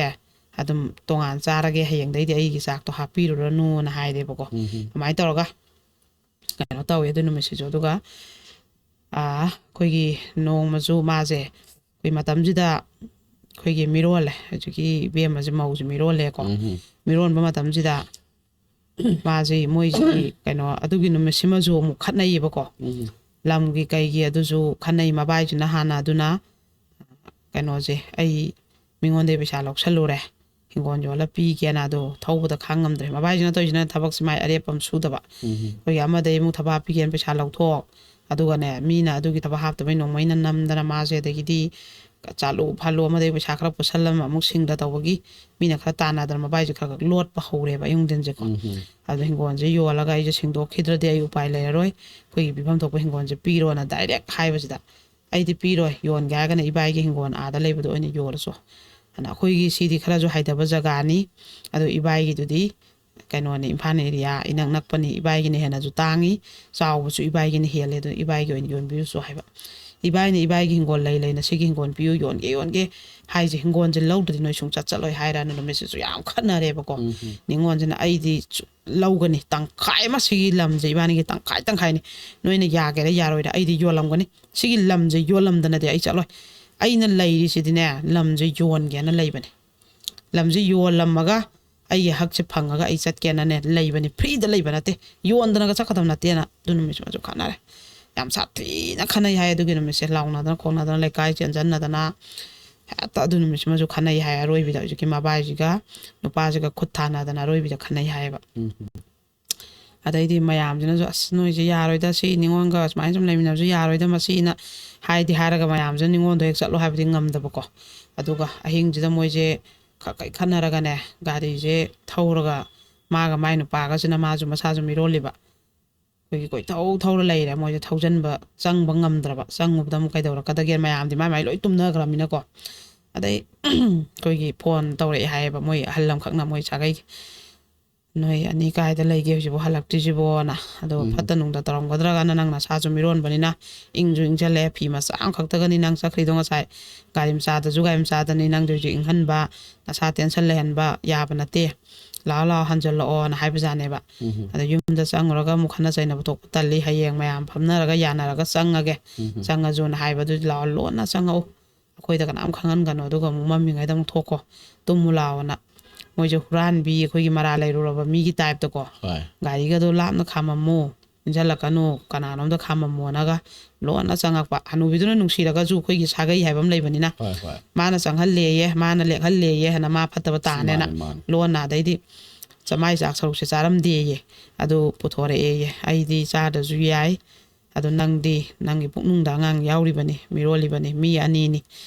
ꯑꯗꯨꯝ ꯇꯣꯉꯥꯟ ꯆꯥꯔꯒꯦ, ꯍꯌꯦꯡꯗꯩꯗꯤ ꯑꯩꯒꯤ ꯆꯥꯛꯇꯣ ꯍꯥꯞꯄꯤꯔꯨꯔꯅꯨꯅ" ꯍꯥꯏꯔꯦꯕꯀꯣ꯫ ꯎꯝ ꯑꯗꯨꯃꯥꯏꯅ ꯇꯧꯔꯒ ꯀꯩꯅꯣ ꯇꯧꯋꯦ ꯑꯗꯨ ꯅꯨꯃꯤꯠꯁꯤꯁꯨ꯫ ꯑꯗꯨꯒ ꯑꯥ, ꯑꯩꯈꯣꯏꯒꯤ ꯅꯣꯡꯃꯁꯨ ꯃꯥꯁꯦ, ꯑꯩꯈꯣꯏ ꯃꯇꯝꯁꯤꯗ ꯑꯩꯈꯣꯏꯒꯤ ꯃꯤꯔꯣꯜꯂꯦ, ꯍꯧꯖꯤꯛꯀꯤ ꯏꯕꯦꯝꯃꯁꯦ, ꯃꯧꯁꯦ ꯃꯤꯔꯣꯜꯂꯦꯀꯣ꯫ ꯎꯝ ꯃꯤꯔꯣꯟꯕ ꯃꯇꯝꯁꯤꯗ ꯃꯥꯁꯤ, ꯃꯣꯏꯁꯤ ꯀꯩꯅꯣ, ꯑꯗꯨꯒꯤ ꯅꯨꯃꯤꯠꯁꯤꯃꯁꯨ ꯑꯃꯨꯛ ꯈꯠꯅꯩꯌꯦꯕꯀꯣ꯫ ꯎꯝ ꯂꯝꯒꯤ ꯀꯩꯒꯤ ꯑꯗꯨꯁꯨ ꯈꯠꯅꯩ꯫ ꯃꯕꯥꯏꯁꯤꯅ ꯍꯥꯟꯅ ꯑꯗꯨꯅ, ꯀꯩꯅꯣꯁꯦ, "ꯑꯩ ꯃꯤꯉꯣꯟꯗꯒꯤ ꯄꯩꯁꯥ ꯂꯧꯁꯜꯂꯨꯔꯦ, ꯍꯤꯡꯒꯣꯜ ꯌꯣꯜꯂ ꯄꯤꯒꯦꯅ", ꯑꯗꯣ ꯊꯧꯕꯗ ꯈꯥꯡ ꯉꯝꯗ꯭ꯔꯦ꯫ ꯃꯕꯥꯏꯁꯤꯅ ꯇꯧꯔꯤꯁꯤꯅ ꯊꯕꯛꯁꯤ ꯃꯥꯏ ꯑꯔꯦꯞꯄ ꯑꯃ ꯁꯨꯗꯕ꯫ ꯎꯝ ꯑꯩꯈꯣꯏꯒꯤ ꯑꯃꯗꯒꯤ ꯑꯃꯨꯛ ꯊꯕꯛ ꯍꯥꯞꯄꯤꯒꯦꯅ ꯄꯩꯁꯥ ꯂꯧꯊꯣꯛ, ꯑꯗꯨꯒꯅꯦ, ꯃꯤꯅ ꯑꯗꯨꯒꯤ ꯊꯕꯛ ꯍꯥꯞꯇꯕꯩ ꯅꯣꯡꯃꯩꯅ ꯅꯝꯗꯅ ꯃꯥꯁꯦ, ꯑꯗꯒꯤꯗꯤ ꯆꯥꯂꯨ ꯐꯥꯂꯨ ꯑꯃꯗꯒꯤ ꯄꯩꯁꯥ ꯈꯔ ꯄꯨꯁꯜꯂꯝ ꯑꯃꯨꯛ ꯁꯤꯡꯗ ꯇꯧꯕꯒꯤ ꯃꯤꯅ ꯈꯔ ꯇꯥꯟꯅꯗꯅ ꯃꯕꯥꯏꯁꯦ ꯈꯔ ꯈꯔ ꯂꯣꯠꯄ ꯍꯧꯔꯦꯕ ꯑꯌꯨꯛ ꯅꯨꯡꯊꯤꯟꯁꯦꯀꯣ꯫ ꯎꯝ ꯑꯗꯣ ꯍꯤꯡꯒꯣꯜꯁꯦ ꯌꯣꯜꯂꯒ ꯑꯩꯁꯦ ꯁꯤꯡꯗꯣꯛꯈꯤꯗ꯭ꯔꯗꯤ ꯑꯩ ꯎꯄꯥꯏ ꯂꯩꯔꯔꯣꯏ, ꯑꯩꯈꯣꯏꯒꯤ ꯄꯤꯐꯝ ꯊꯣꯛꯄ ꯍꯤꯡꯒꯣꯜꯁꯦ ꯄꯤꯔꯣꯅ ꯗꯥꯏꯔꯦꯛ ꯍꯥꯏꯕꯁꯤꯗ, "ꯑꯩꯗꯤ ꯄꯤꯔꯣꯏ, ꯌꯣꯟꯒꯦ ꯍꯥꯏꯔꯒꯅ ꯏꯕꯥꯏꯒꯤ ꯍꯤꯡꯒꯣꯜ ꯑꯥꯗ ꯂꯩꯕꯗꯣ ꯑꯣꯏꯅ ꯌꯣꯜꯂꯁꯨ"꯫ ꯑꯗꯨꯅ ꯑꯩꯈꯣꯏꯒꯤ ꯁꯤꯗꯤ ꯈꯔꯁꯨ ꯍꯥꯏꯊꯕ ꯖꯒꯥꯅꯤ, ꯑꯗꯣ ꯏꯕꯥꯏꯒꯤꯗꯨꯗꯤ ꯀꯩꯅꯣꯅꯤ, ꯏꯝꯐꯥꯜ ꯑꯦꯔꯤꯌꯥ ꯏꯅꯛ ꯅꯛꯄꯅꯤ, ꯏꯕꯥꯏꯒꯤꯅ ꯍꯦꯟꯅꯁꯨ ꯇꯥꯡꯉꯤ, ꯆꯥꯎꯕꯁꯨ ꯏꯕꯥꯏꯒꯤꯅ ꯍꯦꯜꯂꯦ, ꯑꯗꯨ ꯏꯕꯥꯏꯒꯤ ꯑꯣꯏꯅ ꯌꯣꯟꯕꯤꯔꯨꯁꯨ ꯍꯥꯏꯕ꯫ ꯏꯕꯥꯏꯅ ꯏꯕꯥꯏꯒꯤ ꯍꯤꯡꯒꯣꯜ ꯂꯩ ꯂꯩꯅ "ꯁꯤꯒꯤ ꯍꯤꯡꯒꯣꯜ ꯄꯤꯌꯨ, ꯌꯣꯟꯒꯦ ꯌꯣꯟꯒꯦ" ꯍꯥꯏꯁꯦ, ꯍꯤꯡꯒꯣꯜꯁꯦ ꯂꯧꯗ꯭ꯔꯗꯤ ꯅꯣꯏ ꯁꯨꯡꯆꯠ ꯆꯠꯂꯣꯏ ꯍꯥꯏꯔꯅ ꯅꯨꯃꯤꯠꯁꯤꯁꯨ ꯌꯥꯝ ꯈꯠꯅꯔꯦꯕꯀꯣ꯫ ꯎꯝ ꯅꯤꯉꯣꯜꯁꯤꯅ, "ꯑꯩꯗꯤ ꯁꯨ-, ꯂꯧꯒꯅꯤ, ꯇꯪꯈꯥꯏ ꯑꯃ ꯁꯤꯒꯤ ꯂꯝꯁꯦ ꯏꯕꯥꯅꯤꯒꯤ ꯇꯪꯈꯥꯏ ꯇꯪꯈꯥꯏꯅꯤ, ꯅꯣꯏꯅ ꯌꯥꯒꯦꯔꯥ ꯌꯥꯔꯣꯏꯔꯥ ꯑꯩꯗꯤ ꯌꯣꯜꯂꯝꯒꯅꯤ, ꯁꯤꯒꯤ ꯂꯝꯁꯦ ꯌꯣꯜꯂꯝꯗꯅꯗꯤ ꯑꯩ ꯆꯠꯂꯣꯏ, ꯑꯩꯅ ꯂꯩꯔꯤꯁꯤꯗꯤꯅꯦ ꯂꯝꯁꯦ ꯌꯣꯟꯒꯦꯅ ꯂꯩꯕꯅꯤ, ꯂꯝꯁꯦ ꯌꯣꯜꯂꯝꯃꯒ ꯑꯩꯒꯤ ꯍꯛꯁꯦ ꯐꯪꯉꯒ ꯑꯩ ꯆꯠꯀꯦꯅꯅꯦ ꯂꯩꯕꯅꯤ, ꯐ꯭ꯔꯤꯗ ꯂꯩꯕ ꯅꯠꯇꯦ, ꯌꯣꯟꯗꯅꯒ ꯆꯠꯀꯗꯕ ꯅꯠꯇꯦꯅ" ꯑꯗꯨ ꯅꯨꯃꯤꯠꯁꯤꯃꯁꯨ ꯈꯠꯅꯔꯦ꯫ ꯌꯥꯝ ꯁꯥꯊꯤꯅ ꯈꯠꯅꯩ ꯍꯥꯏ ꯑꯗꯨꯒꯤ ꯅꯨꯃꯤꯠꯁꯦ, ꯂꯥꯎꯅꯗꯅ ꯈꯣꯡꯅꯗꯅ, ꯂꯩꯀꯥꯏ ꯆꯦꯟꯁꯤꯟꯅꯗꯅ, ꯍꯦꯛꯇ ꯑꯗꯨ ꯅꯨꯃꯤꯠꯁꯤꯃꯁꯨ ꯈꯠꯅꯩ ꯍꯥꯏ꯫ ꯑꯔꯣꯏꯕꯤꯗ ꯍꯧꯖꯤꯛꯀꯤ ꯃꯕꯥꯏꯁꯤꯒ ꯅꯨꯄꯥꯁꯤꯒ ꯈꯨꯠ ꯊꯥꯅꯗꯅ ꯑꯔꯣꯏꯕꯤꯗ ꯈꯠꯅꯩ ꯍꯥꯏꯌꯦꯕ꯫ ꯎꯝ ꯑꯗꯩꯗꯤ ꯃꯌꯥꯝꯁꯤꯅꯁꯨ, "ꯑꯁ, ꯅꯣꯏꯁꯦ ꯌꯥꯔꯣꯏꯗ, ꯁꯤ ꯅꯤꯉꯣꯜꯒ ꯁꯨꯃꯥꯏꯅ ꯁꯨꯝ ꯂꯩꯃꯤꯟꯅꯕꯁꯨ ꯌꯥꯔꯣꯏꯗ ꯃꯁꯤꯅ" ꯍꯥꯏꯗꯤ ꯍꯥꯏꯔꯒ ꯃꯌꯥꯝꯁꯤꯅ ꯅꯤꯉꯣꯜꯗꯣ ꯍꯦꯛ ꯆꯠꯂꯣ ꯍꯥꯏꯕꯗꯤ ꯉꯝꯗꯕꯀꯣ꯫ ꯑꯗꯨꯒ ꯑꯍꯤꯡꯁꯤꯗ ꯃꯣꯏꯁꯦ ꯈ- ꯀꯩ ꯈꯟꯅꯔꯒꯅꯦ, ꯒꯥꯔꯤꯁꯦ ꯊꯧꯔꯒ ꯃꯥꯒ ꯃꯥꯏ ꯅꯨꯄꯥꯒꯁꯤꯅ, ꯃꯥꯁꯨ ꯃꯁꯥꯁꯨ ꯃꯤꯔꯣꯜꯂꯤꯕ, ꯑꯩꯈꯣꯏꯒꯤ ꯀꯣꯏꯊꯧ ꯊꯧꯔ ꯂꯩꯔꯦ꯫ ꯃꯣꯏꯁꯦ ꯊꯧꯖꯟꯕ ꯆꯪꯕ ꯉꯝꯗ꯭ꯔꯕ, ꯆꯪꯉꯨꯕꯗ ꯑꯃꯨꯛ ꯀꯩꯗꯧꯔꯛꯀꯗꯒꯦ, ꯃꯌꯥꯝꯗꯤ ꯃꯥꯏ ꯃꯥꯏ ꯂꯣꯏ ꯇꯨꯝꯅꯈ꯭ꯔꯃꯤꯅꯀꯣ꯫ ꯑꯗꯩ ꯑꯩꯈꯣꯏꯒꯤ ꯐꯣꯟ ꯇꯧꯔꯛꯑꯦ ꯍꯥꯏꯌꯦꯕ, ꯃꯣꯏ ꯑꯍꯜ ꯑꯃꯈꯛꯅ, ꯃꯣꯏ ꯁꯥꯒꯩꯒꯤ, "ꯅꯣꯏ ꯑꯅꯤ ꯀꯥꯏꯗ ꯂꯩꯒꯦ, ꯍꯧꯖꯤꯛꯐꯥꯎ ꯍꯜꯂꯛꯇ꯭ꯔꯤꯁꯤꯕꯣꯅ?" ꯑꯗꯣ, ꯎꯝ꯫ "ꯐꯠꯇ ꯅꯨꯡꯗ ꯇꯧꯔꯝꯒꯗ꯭ꯔꯒꯅ, ꯅꯪ ꯅꯁꯥꯁꯨ ꯃꯤꯔꯣꯟꯕꯅꯤꯅ, ꯏꯪꯁꯨ ꯏꯪꯁꯜꯂꯦ, ꯐꯤ ꯃꯆꯥ ꯑꯃꯈꯛꯇꯒꯅꯤ ꯅꯪ ꯆꯠꯈ꯭ꯔꯤꯗꯣ ꯉꯁꯥꯏ, ꯒꯥꯔꯤ ꯃꯆꯥꯗꯁꯨ ꯒꯥꯔꯤ ꯃꯆꯥꯗꯅꯤ ꯅꯪꯗꯣ ꯍꯧꯖꯤꯛ ꯏꯪꯍꯟꯕ, ꯅꯁꯥ ꯇꯦꯟꯁꯟ ꯂꯩꯍꯟꯕ ꯌꯥꯕ ꯅꯠꯇꯦ, ꯂꯥꯛꯑꯣ ꯂꯥꯛꯑꯣ ꯍꯟꯖꯜꯂꯛꯑꯣꯅ" ꯍꯥꯏꯕꯖꯥꯠꯅꯦꯕ꯫ ꯎꯝ꯫ ꯑꯗ ꯌꯨꯝꯗ ꯆꯪꯉꯨꯔꯒ ꯑꯃꯨꯛ ꯈꯠꯅ ꯆꯩꯅꯕ ꯊꯣꯛꯄ ꯇꯜꯂꯤ, ꯍꯌꯦꯡ ꯃꯌꯥꯝ ꯐꯝꯅꯔꯒ ꯌꯥꯅꯔꯒ ꯆꯪꯉꯒꯦ, ꯎꯝ꯫ ꯆꯪꯉꯁꯨꯅ ꯍꯥꯏꯕꯗꯨꯗꯤ, "ꯂꯥꯛꯑꯣ, ꯂꯣꯟꯅ ꯆꯪꯉꯛꯎ, ꯑꯩꯈꯣꯏꯗ ꯀꯅꯥꯝ ꯈꯪꯍꯟꯒꯅꯨ, ꯑꯗꯨꯒ ꯑꯃꯨꯛ ꯃꯝꯃꯤꯉꯩꯗ ꯑꯃꯨꯛ ꯊꯣꯛꯈꯣ, ꯇꯨꯝꯃꯨ ꯂꯥꯛꯑꯣꯅ"꯫ ꯃꯣꯏꯁꯦ ꯍꯨꯔꯥꯟꯕꯤ, ꯑꯩꯈꯣꯏꯒꯤ ꯃꯔꯥ ꯂꯩꯔꯨꯔꯕ ꯃꯤꯒꯤ ꯇꯥꯏꯞꯇꯀꯣ, ꯍꯣꯏ꯫ "ꯒꯥꯔꯤꯒꯗꯣ ꯂꯥꯞꯅ ꯈꯥꯝꯃꯝꯃꯨ, ꯏꯟꯁꯤꯜꯂꯛꯀꯅꯨ, ꯀꯅꯥꯅꯣꯝꯗ ꯈꯥꯝꯃꯝꯃꯣꯅꯒ" ꯂꯣꯟꯅ ꯆꯪꯉꯛꯄ꯫ ꯍꯅꯨꯕꯤꯗꯨꯅ ꯅꯨꯡꯁꯤꯔꯒꯁꯨ, ꯑꯩꯈꯣꯏꯒꯤ ꯁꯥꯒꯩ ꯍꯥꯏꯕ ꯑꯃ ꯂꯩꯕꯅꯤꯅ, ꯍꯣꯏ, ꯍꯣꯏ꯫ "ꯃꯥꯅ ꯆꯪꯍꯜꯂꯦꯌꯦ, ꯃꯥꯅ ꯂꯦꯛꯍꯜꯂꯦꯌꯦ" ꯍꯥꯏꯅ, ꯃꯥ ꯐꯠꯇꯕ ꯇꯥꯅꯦꯅ, ꯃꯥꯅꯦ, ꯃꯥꯅꯦ꯫ ꯂꯣꯟꯅ꯫ ꯑꯗꯩꯗꯤ ꯆꯃꯥꯏ ꯆꯥꯛ ꯁꯔꯨꯛꯁꯦ ꯆꯥꯔꯝꯗꯦꯌꯦ, ꯑꯗꯨ ꯄꯨꯊꯣꯔꯛꯑꯦꯌꯦ꯫ "ꯑꯩꯗꯤ ꯆꯥꯗ꯭ꯔꯁꯨ ꯌꯥꯏ, ꯑꯗꯣ ꯅꯪꯗꯤ, ꯅꯪꯒꯤ ꯄꯨꯛꯅꯨꯡꯗ ꯑꯉꯥꯡ ꯌꯥꯎꯔꯤꯕꯅꯤ, ꯃꯤꯔꯣꯜꯂꯤꯕꯅꯤ, ꯃꯤ ꯑꯅꯤꯅꯤ,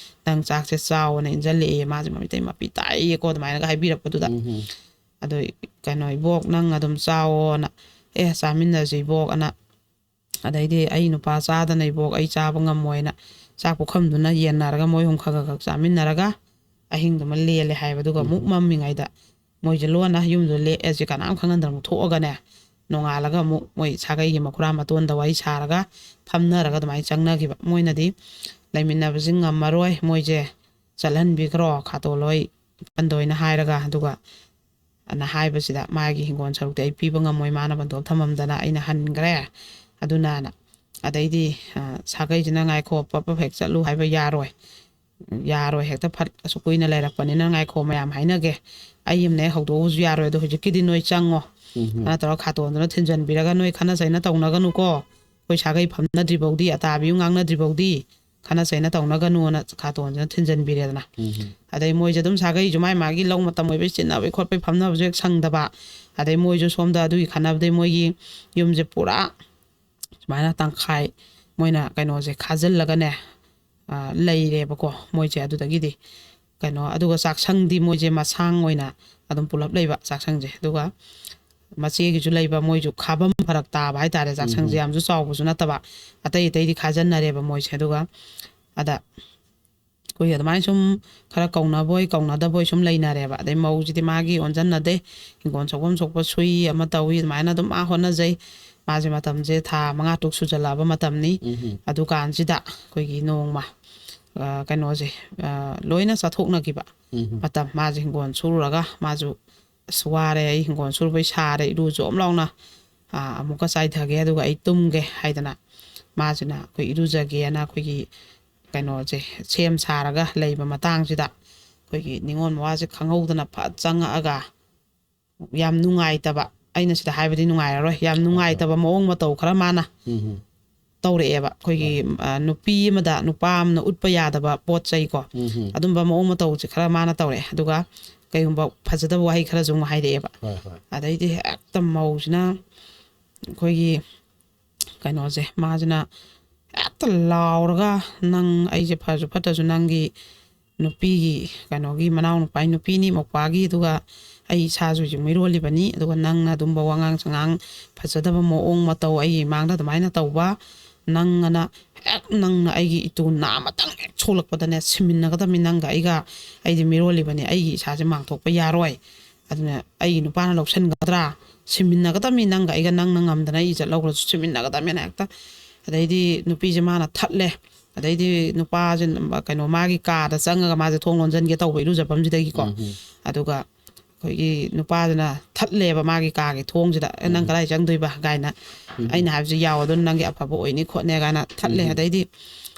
ꯅꯪ ꯆꯥꯛꯁꯦ ꯆꯥꯎꯅ ꯏꯟꯁꯤꯜꯂꯛꯑꯦ", ꯃꯥꯁꯦ ꯃꯃꯤꯇꯩ ꯃꯄꯤ ꯇꯥꯏꯌꯦꯀꯣ, ꯑꯗꯨꯃꯥꯏꯅꯒ ꯍꯥꯏꯕꯤꯔꯛꯄꯗꯨꯗ꯫ ꯎꯝ, ꯎꯝ꯫ ꯑꯗꯣ, ꯀꯩꯅꯣ, "ꯏꯕꯣꯛ, ꯅꯪ ꯑꯗꯨꯝ ꯆꯥꯎꯑꯣꯅ", "ꯑꯦ, ꯆꯥꯃꯤꯟꯅꯁꯤ ꯏꯕꯣꯛ" ꯑꯅ꯫ ꯑꯗꯩꯗꯤ, "ꯑꯩ ꯅꯨꯄꯥ ꯆꯥꯗꯅ ꯏꯕꯣꯛ, ꯑꯩ ꯆꯥꯕ ꯉꯝꯃꯣꯏꯅ" ꯆꯥꯛ ꯄꯨꯈꯝꯗꯨꯅ ꯌꯦꯟꯅꯔꯒ ꯃꯣꯏ ꯑꯍꯨꯝ ꯈꯔ ꯈꯔ ꯈꯛ ꯆꯥꯃꯤꯟꯅꯔꯒ ꯑꯍꯤꯡꯗꯨꯃ ꯂꯦꯜꯂꯦ ꯍꯥꯏꯕ꯫ ꯑꯗꯨꯒ ꯑꯃꯨꯛ ꯎꯝ꯫ ꯃꯝꯃꯤꯉꯩꯗ ꯃꯣꯏꯁꯦ ꯂꯣꯟꯅ ꯌꯨꯝꯗ ꯂꯦꯛꯑꯁꯤ, ꯀꯅꯥꯝ ꯈꯪꯍꯟꯗꯅ ꯑꯃꯨꯛ ꯊꯣꯛꯑꯒꯅꯦ, ꯅꯣꯡꯉꯥꯜꯂꯒ ꯑꯃꯨꯛ ꯃꯣꯏ ꯁꯥꯒꯩꯒꯤ ꯃꯈꯨꯔꯥ ꯃꯇꯣꯟꯗ ꯋꯥꯔꯤ ꯁꯥꯔꯒ ꯐꯝꯅꯔꯒ ꯑꯗꯨꯃꯥꯏꯅ ꯆꯪꯅꯈꯤꯕ꯫ ꯃꯣꯏꯅꯗꯤ ꯂꯩꯃꯤꯟꯅꯕꯁꯤ ꯉꯝꯃꯔꯣꯏ, ꯃꯣꯏꯁꯦ ꯆꯠꯍꯟꯕꯤꯈ꯭ꯔꯣ ꯈꯥꯇꯣꯜ ꯍꯣꯏ, ꯏꯄꯟꯗ ꯍꯣꯏꯅ ꯍꯥꯏꯔꯒ, ꯑꯗꯨꯒ ꯑꯅ ꯍꯥꯏꯕꯁꯤꯗ, "ꯃꯥꯒꯤ ꯍꯤꯡꯒꯣꯜ ꯁꯔꯨꯛꯇꯤ ꯑꯩ ꯄꯤꯕ ꯉꯝꯃꯣꯏ, ꯃꯥꯅ ꯕꯟꯗꯣꯞ ꯊꯝꯃꯝꯗꯅ ꯑꯩꯅ ꯍꯟꯈ꯭ꯔꯦ" ꯑꯗꯨꯅꯅ꯫ ꯑꯗꯩꯗꯤ, ꯑ, ꯁꯥꯒꯩꯁꯤꯅ, "ꯉꯥꯏꯈꯣ, ꯄꯞ ꯄꯞ ꯍꯦꯛ ꯆꯠꯂꯨ ꯍꯥꯏꯕ ꯌꯥꯔꯣꯏ, ꯌꯥꯔꯣꯏ, ꯍꯦꯛꯇ ꯐꯠ ꯑꯁꯨꯛ ꯀꯨꯏꯅ ꯂꯩꯔꯛꯄꯅꯤꯅ ꯉꯥꯏꯈꯣ, ꯃꯌꯥꯝ ꯍꯥꯏꯅꯒꯦ, ꯑꯩ ꯑꯃꯅ ꯍꯦꯛ ꯍꯧꯗꯣꯛꯎꯕꯁꯨ ꯌꯥꯔꯣꯏ, ꯑꯗꯣ ꯍꯧꯖꯤꯛꯀꯤꯗꯤ ꯅꯣꯏ ꯆꯪꯉꯣ" ꯎꯝ꯫ ꯅꯠꯇ꯭ꯔꯒ ꯈꯥꯇꯣꯟꯗꯨꯅ ꯊꯤꯟꯖꯟꯕꯤꯔꯒ, "ꯅꯣꯏ ꯈꯠꯅ ꯆꯩꯅ ꯇꯧꯅꯒꯅꯨꯀꯣ, ꯑꯩꯈꯣꯏ ꯁꯥꯒꯩ ꯐꯝꯅꯗ꯭ꯔꯤ ꯐꯥꯎꯗꯤ, ꯑꯇꯥꯕꯤꯌꯨ ꯉꯥꯡꯅꯗ꯭ꯔꯤ ꯐꯥꯎꯗꯤ ꯈꯠꯅ ꯆꯩꯅ ꯇꯧꯅꯒꯅꯨꯅ" ꯈꯥꯇꯣꯟꯁꯤꯅ ꯊꯤꯟꯖꯟꯕꯤꯔꯦꯗꯅ꯫ ꯎꯝ꯫ ꯑꯗꯩ ꯃꯣꯏꯁꯦ ꯑꯗꯨꯝ ꯁꯥꯒꯩꯁꯨ ꯃꯥꯏ ꯃꯥꯒꯤ ꯂꯧ ꯃꯇꯝ ꯑꯣꯏꯕꯩ ꯆꯤꯟꯅꯕꯩ ꯈꯣꯠꯄꯩ ꯐꯝꯅꯕꯁꯨ ꯍꯦꯛ ꯁꯪꯗꯕ꯫ ꯑꯗꯩ ꯃꯣꯏꯁꯨ ꯁꯣꯝꯗ ꯑꯗꯨꯒꯤ ꯈꯠꯅꯕꯗꯩ ꯃꯣꯏꯒꯤ ꯌꯨꯝꯁꯦ ꯄꯨꯔꯥ ꯁꯨꯃꯥꯏꯅ ꯇꯪꯈꯥꯏ ꯃꯣꯏꯅ ꯀꯩꯅꯣꯁꯦ ꯈꯥꯖꯤꯜꯂꯒꯅꯦ, ꯑ, ꯂꯩꯔꯦꯕꯀꯣ ꯃꯣꯏꯁꯦ꯫ ꯑꯗꯨꯗꯒꯤꯗꯤ ꯀꯩꯅꯣ, ꯑꯗꯨꯒ ꯆꯥꯛꯁꯪꯗꯤ ꯃꯣꯏꯁꯦ ꯃꯁꯥꯡ ꯑꯣꯏꯅ ꯑꯗꯨꯝ ꯄꯨꯂꯞ ꯂꯩꯕ ꯆꯥꯛꯁꯪꯁꯦ꯫ ꯑꯗꯨꯒ ꯃꯆꯦꯒꯤꯁꯨ ꯂꯩꯕ, ꯃꯣꯏꯁꯨ ꯈꯥꯐꯝ ꯐꯔꯛ ꯇꯥꯕ ꯍꯥꯏꯇꯥꯔꯦ꯫ ꯆꯥꯛꯁꯪꯁꯦ ꯎꯝ꯫ ꯌꯥꯝꯁꯨ ꯆꯥꯎꯕꯁꯨ ꯅꯠꯇꯕ, ꯑꯇꯩ ꯑꯇꯩꯗꯤ ꯈꯥꯖꯤꯟꯅꯔꯦꯕ ꯃꯣꯏꯁꯦ꯫ ꯑꯗꯨꯒ ꯑꯗ ꯑꯩꯈꯣꯏꯒꯤ ꯑꯗꯨꯃꯥꯏꯅ ꯁꯨꯝ ꯈꯔ ꯀꯧꯅꯕꯣꯏ ꯀꯧꯅꯗꯕꯣꯏ ꯁꯨꯝ ꯂꯩꯅꯔꯦꯕ꯫ ꯑꯗꯩ ꯃꯧꯁꯤꯗꯤ ꯃꯥꯒꯤ ꯑꯣꯟꯁꯤꯟꯅꯗꯦ, ꯍꯤꯡꯒꯣꯜ ꯁꯣꯛꯐꯝ ꯁꯣꯛꯄ ꯁꯨꯏ, ꯑꯃ ꯇꯧꯏ, ꯑꯗꯨꯃꯥꯏꯅ ꯑꯗꯨꯝ ꯃꯥ ꯍꯣꯠꯅꯖꯩ꯫ ꯃꯥꯁꯦ ꯃꯇꯝꯁꯦ ꯊꯥ ꯃꯉꯥ ꯇꯔꯨꯛ ꯁꯨꯖꯜꯂꯛꯑꯕ ꯃꯇꯝꯅꯤ꯫ ꯎꯝ꯫ ꯑꯗꯨꯀꯥꯟꯁꯤꯗ ꯑꯩꯈꯣꯏꯒꯤ ꯅꯣꯡꯃ, ꯑ, ꯀꯩꯅꯣꯁꯦ, ꯑ, ꯂꯣꯏꯅ ꯆꯥꯊꯣꯛꯅꯈꯤꯕ ꯎꯝ꯫ ꯃꯇꯝ꯫ ꯃꯥꯁꯦ ꯍꯤꯡꯒꯣꯜ ꯁꯨꯔꯨꯔꯒ ꯃꯥꯁꯨ "ꯑꯁ, ꯋꯥꯔꯦ, ꯑꯩ ꯍꯤꯡꯒꯣꯜ ꯁꯨꯔꯨꯕꯩ ꯁꯥꯔꯦ, ꯏꯔꯨ ꯖꯣꯝ ꯂꯥꯎꯅ, ꯑ, ꯑꯃꯨꯛꯀ ꯆꯥꯏꯊꯒꯦ, ꯑꯗꯨꯒ ꯑꯩ ꯇꯨꯝꯒꯦ" ꯍꯥꯏꯗꯅ ꯃꯥꯁꯤꯅ ꯑꯩꯈꯣꯏ ꯏꯔꯨꯖꯒꯦꯅ ꯑꯩꯈꯣꯏꯒꯤ ꯀꯩꯅꯣꯁꯦ ꯁꯦꯝ ꯁꯥꯔꯒ ꯂꯩꯕ ꯃꯇꯥꯡꯁꯤꯗ, ꯑꯩꯈꯣꯏꯒꯤ ꯅꯤꯉꯣꯜ ꯃꯋꯥꯁꯦ ꯈꯪꯍꯧꯗꯅ ꯐꯠ ꯆꯪꯉꯛꯑꯒ ꯌꯥꯝ ꯅꯨꯡꯉꯥꯏꯇꯕ, ꯑꯩꯅ ꯁꯤꯗ ꯍꯥꯏꯕꯗꯤ ꯅꯨꯡꯉꯥꯏꯔꯔꯣꯏ, ꯌꯥꯝ ꯅꯨꯡꯉꯥꯏꯇꯕ ꯃꯑꯣꯡ ꯃꯇꯧ ꯈꯔ ꯃꯥꯅ ꯎꯝ꯫ ꯇꯧꯔꯛꯑꯦꯕ꯫ ꯑꯩꯈꯣꯏꯒꯤ, ꯍꯣꯏ꯫ ꯑ, ꯅꯨꯄꯤ ꯑꯃꯗ ꯅꯨꯄꯥ ꯑꯃꯅ ꯎꯠꯄ ꯌꯥꯗꯕ ꯄꯣꯠ ꯆꯩꯀꯣ, ꯎꯝ꯫ ꯑꯗꯨꯝꯕ ꯃꯑꯣꯡ ꯃꯇꯧꯁꯦ ꯈꯔ ꯃꯥꯅ ꯇꯧꯔꯛꯑꯦ꯫ ꯑꯗꯨꯒ ꯀꯩꯒꯨꯝꯕ ꯐꯖꯗꯕ ꯋꯥꯍꯩ ꯈꯔꯁꯨ ꯑꯃꯨꯛ ꯍꯥꯏꯔꯛꯑꯦꯕ꯫ ꯍꯣꯏ, ꯍꯣꯏ꯫ ꯑꯗꯩꯗꯤ ꯍꯦꯛꯇ ꯃꯧꯁꯤꯅ ꯑꯩꯈꯣꯏꯒꯤ ꯀꯩꯅꯣꯁꯦ, ꯃꯥꯁꯤꯅ ꯍꯦꯛꯇ ꯂꯥꯎꯔꯒ, "ꯅꯪ, ꯑꯩꯁꯦ ꯐꯔꯁꯨ ꯐꯠꯇ꯭ꯔꯁꯨ ꯅꯪꯒꯤ ꯅꯨꯄꯤꯒꯤ, ꯀꯩꯅꯣꯒꯤ ꯃꯅꯥꯎ ꯅꯨꯄꯥꯒꯤ ꯅꯨꯄꯤꯅꯤ, ꯃꯧꯄ꯭ꯋꯥꯒꯤ, ꯑꯗꯨꯒ ꯑꯩ ꯏꯁꯥꯁꯨ ꯍꯧꯖꯤꯛ ꯃꯤꯔꯣꯜꯂꯤꯕꯅꯤ, ꯑꯗꯨꯒ ꯅꯪꯅ ꯑꯗꯨꯝꯕ ꯋꯥꯉꯥꯡ ꯁꯉꯥꯡ, ꯐꯖꯗꯕ ꯃꯑꯣꯡ ꯃꯇꯧ ꯑꯩꯒꯤ ꯏꯃꯥꯡꯗ ꯑꯗꯨꯃꯥꯏꯅ ꯇꯧꯕ, ꯅꯪ ꯑꯅ ꯍꯦꯛ, ꯅꯪꯅ ꯑꯩꯒꯤ ꯏꯇꯨ ꯅꯥ ꯑꯃꯇꯪ ꯍꯦꯛ ꯁꯣꯛꯂꯛꯄꯗꯅꯦ, ꯁꯤꯃꯤꯟꯅꯒꯗꯕꯅꯤ ꯅꯪꯒ ꯑꯩꯒ, ꯑꯩꯗꯤ ꯃꯤꯔꯣꯜꯂꯤꯕꯅꯤ, ꯑꯩꯒꯤ ꯏꯁꯥꯁꯦ ꯃꯥꯡꯊꯣꯛꯄ ꯌꯥꯔꯣꯏ, ꯑꯗꯨꯅ ꯑꯩꯒꯤ ꯅꯨꯄꯥꯅ ꯂꯧꯁꯟꯒꯗ꯭ꯔꯥ, ꯁꯤꯃꯤꯟꯅꯒꯗꯕꯅꯤ ꯅꯪꯒ ꯑꯩꯒ, ꯅꯪꯅ ꯉꯝꯗꯅ ꯑꯩ ꯏꯖꯠ ꯂꯧꯈ꯭ꯔꯁꯨ ꯁꯤꯃꯤꯟꯅꯒꯗꯕꯅꯤꯅ ꯍꯦꯛꯇ", ꯑꯗꯩꯗꯤ ꯅꯨꯄꯤꯁꯦ ꯃꯥꯅ ꯊꯠꯂꯦ꯫ ꯑꯗꯩꯗꯤ ꯅꯨꯄꯥꯁꯦ, ꯀꯩꯅꯣ, ꯃꯥꯒꯤ ꯀꯥꯗ ꯆꯪꯉꯒ ꯃꯥꯁꯦ ꯊꯣꯡ ꯂꯣꯟꯁꯤꯟꯒꯦ ꯇꯧꯕ ꯏꯔꯨꯖꯐꯝꯁꯤꯗꯒꯤꯀꯣ꯫ ꯎꯝ꯫ ꯑꯗꯨꯒ ꯑꯩꯈꯣꯏꯒꯤ ꯅꯨꯄꯥꯗꯨꯅ ꯊꯠꯂꯦꯕ ꯃꯥꯒꯤ ꯀꯥꯒꯤ ꯊꯣꯡꯁꯤꯗ, "ꯑꯦ, ꯅꯪ ꯎꯝ꯫ ꯀꯗꯥꯏ ꯆꯪꯗꯣꯏꯕ?" ꯀꯥꯏꯅ, ꯎꯝ꯫ "ꯑꯩꯅ ꯍꯥꯏꯕꯁꯦ ꯌꯥꯎ, ꯑꯗꯨꯅ ꯅꯪꯒꯤ ꯑꯐꯕ ꯑꯣꯏꯅꯤ ꯈꯣꯠꯅꯦ" ꯀꯥꯏꯅ ꯊꯠꯂꯦ꯫ ꯎꯝ꯫ ꯑꯗꯩꯗꯤ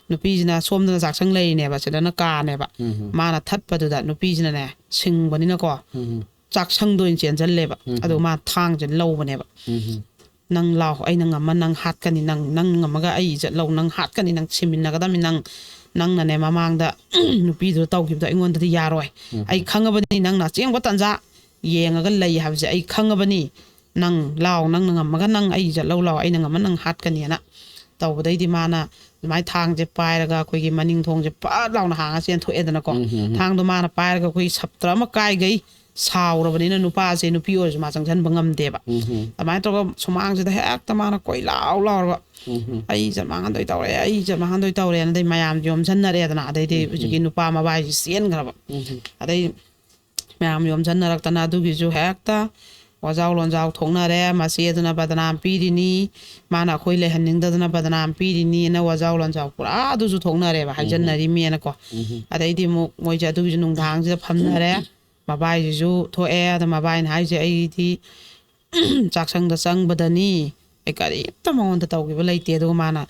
ꯅꯨꯄꯤꯁꯤꯅ ꯁꯣꯝꯗꯅ ꯆꯥꯛꯁꯪ ꯂꯩꯔꯤꯅꯦꯕ, ꯁꯤꯗꯅ ꯀꯥꯅꯦꯕ꯫ ꯎꯝ꯫ ꯃꯥꯅ ꯊꯠꯄꯗꯨꯗ ꯅꯨꯄꯤꯁꯤꯅꯅꯦ, ꯁꯤꯡꯕꯅꯤꯅꯀꯣ, ꯎꯝ꯫ ꯆꯥꯛꯁꯪꯗ ꯑꯣꯏꯅ ꯆꯦꯟꯁꯤꯜꯂꯦꯕ꯫ ꯎꯝ꯫ ꯑꯗꯨꯒ ꯃꯥ ꯊꯥꯡꯁꯦ ꯂꯧꯕꯅꯦꯕ꯫ ꯎꯝ꯫ "ꯅꯪ ꯂꯥꯎ, ꯑꯩꯅ ꯉꯝꯃ ꯅꯪ ꯍꯥꯠꯀꯅꯤ, ꯅꯪ, ꯅꯪ ꯉꯝꯃꯒ ꯑꯩ ꯏꯖꯠ ꯂꯧ, ꯅꯪ ꯍꯥꯠꯀꯅꯤ, ꯅꯪ ꯁꯤꯃꯤꯟꯅꯒꯗꯕꯅꯤ, ꯅꯪ, ꯅꯪꯅꯅꯦ ꯃꯃꯥꯡꯗ ꯅꯨꯄꯤꯗꯨꯗ ꯇꯧꯈꯤꯕꯗꯣ ꯑꯩꯉꯣꯟꯗꯗꯤ ꯌꯥꯔꯣꯏ꯫ ꯎꯝ꯫ ꯑꯩ ꯈꯪꯉꯕꯅꯤ ꯅꯪꯅ ꯑꯆꯦꯡꯕ ꯇꯟꯖꯥ ꯌꯦꯡꯉꯒ ꯂꯩ ꯍꯥꯏꯕꯁꯦ ꯑꯩ ꯈꯪꯉꯕꯅꯤ꯫ ꯅꯪ ꯂꯥꯎ, ꯅꯪꯅ ꯉꯝꯃꯒ ꯅꯪ ꯑꯩ ꯏꯖꯠ ꯂꯧ ꯂꯥꯎ, ꯑꯩꯅ ꯉꯝꯃ ꯅꯪ ꯍꯥꯠꯀꯅꯤꯅ" ꯇꯧꯕꯗꯩꯗꯤ ꯃꯥꯅ ꯑꯗꯨꯃꯥꯏꯅ ꯊꯥꯡꯁꯦ ꯄꯥꯏꯔꯒ ꯑꯩꯈꯣꯏꯒꯤ ꯃꯅꯤꯡ ꯊꯣꯡꯁꯦ ꯄꯠ ꯂꯥꯎꯅ ꯍꯥꯡꯉ ꯆꯦꯟꯊꯣꯛꯑꯦꯗꯅꯀꯣ꯫ ꯎꯝ, ꯎꯝ, ꯎꯝ꯫ ꯊꯥꯡꯗꯣ ꯃꯥꯅ ꯄꯥꯏꯔꯒ ꯑꯩꯈꯣꯏ ꯁꯞꯇ꯭ꯔ ꯑꯃ ꯀꯥꯏꯒꯩ ꯁꯥꯎꯔꯕꯅꯤꯅ ꯅꯨꯄꯥꯁꯦ ꯅꯨꯄꯤ ꯑꯣꯏꯔꯁꯨ ꯃꯥ ꯆꯪꯁꯤꯟꯕ ꯉꯝꯗꯦꯕ꯫ ꯎꯝ, ꯎꯝ꯫ ꯑꯗꯨꯃꯥꯏꯅ ꯇꯧꯔꯒ ꯁꯨꯃꯥꯡꯁꯤꯗ ꯍꯦꯛꯇ ꯃꯥꯅ ꯀꯣꯏꯂꯥꯎ ꯂꯥꯎꯔꯒ ꯎꯝ, ꯎꯝ꯫ "ꯑꯩ ꯏꯖꯠ ꯃꯥꯡꯍꯟꯗꯣꯏ ꯇꯧꯔꯦ, ꯑꯩ ꯏꯖꯠ ꯃꯥꯡꯍꯟꯗꯣꯏ ꯇꯧꯔꯦꯅ" ꯑꯗꯩ ꯃꯌꯥꯝ ꯌꯣꯝꯁꯤꯟꯅꯔꯦꯗꯅ꯫ ꯑꯗꯩꯗꯤ ꯎꯝ, ꯎꯝ꯫ ꯍꯧꯖꯤꯛꯀꯤ ꯅꯨꯄꯥ ꯃꯕꯥꯏꯁꯤ ꯆꯦꯟꯈ꯭ꯔꯕ꯫ ꯎꯝ, ꯎꯝ꯫ ꯑꯗꯩ ꯃꯌꯥꯝ ꯌꯣꯝꯁꯤꯟꯅꯔꯛꯇꯅ ꯑꯗꯨꯒꯤꯁꯨ ꯍꯦꯛꯇ ꯋꯥꯖꯥꯎ ꯂꯣꯟꯖꯥꯎ ꯊꯣꯛꯅꯔꯦ꯫ ꯃꯆꯦꯗꯨꯅ ꯕꯗꯅꯥꯝ ꯄꯤꯔꯤꯅꯤ, ꯃꯥꯅ ꯑꯩꯈꯣꯏ ꯂꯩꯍꯟꯅꯤꯡꯗꯗꯅ ꯕꯗꯅꯥꯝ ꯄꯤꯔꯤꯅꯤꯅ ꯋꯥꯖꯥꯎ ꯂꯣꯟꯖꯥꯎ ꯄꯨꯔꯥ ꯑꯗꯨꯁꯨ ꯊꯣꯛꯅꯔꯦꯕ, ꯍꯥꯏꯖꯟꯅꯔꯤꯃꯦꯅꯀꯣ꯫ ꯎꯝ, ꯎꯝ꯫ ꯑꯗꯩꯗꯤ ꯑꯃꯨꯛ ꯃꯣꯏꯁꯦ ꯑꯗꯨꯒꯤꯁꯨ ꯅꯨꯡꯗꯥꯡꯁꯤꯗ ꯐꯝꯅꯔꯦ꯫ ꯃꯕꯥꯏꯁꯤꯁꯨ ꯊꯣꯛꯑꯦ꯫ ꯑꯗ ꯃꯕꯥꯏꯅ ꯍꯥꯏꯁꯦ, "ꯑꯩꯗꯤ ꯆꯥꯛꯁꯪꯗ ꯆꯪꯕꯗꯅꯤ ꯑꯩ ꯀꯔꯤꯝꯇ ꯃꯉꯣꯟꯗ ꯇꯧꯈꯤꯕ ꯂꯩꯇꯦ, ꯑꯗꯨꯒ ꯃꯥꯅ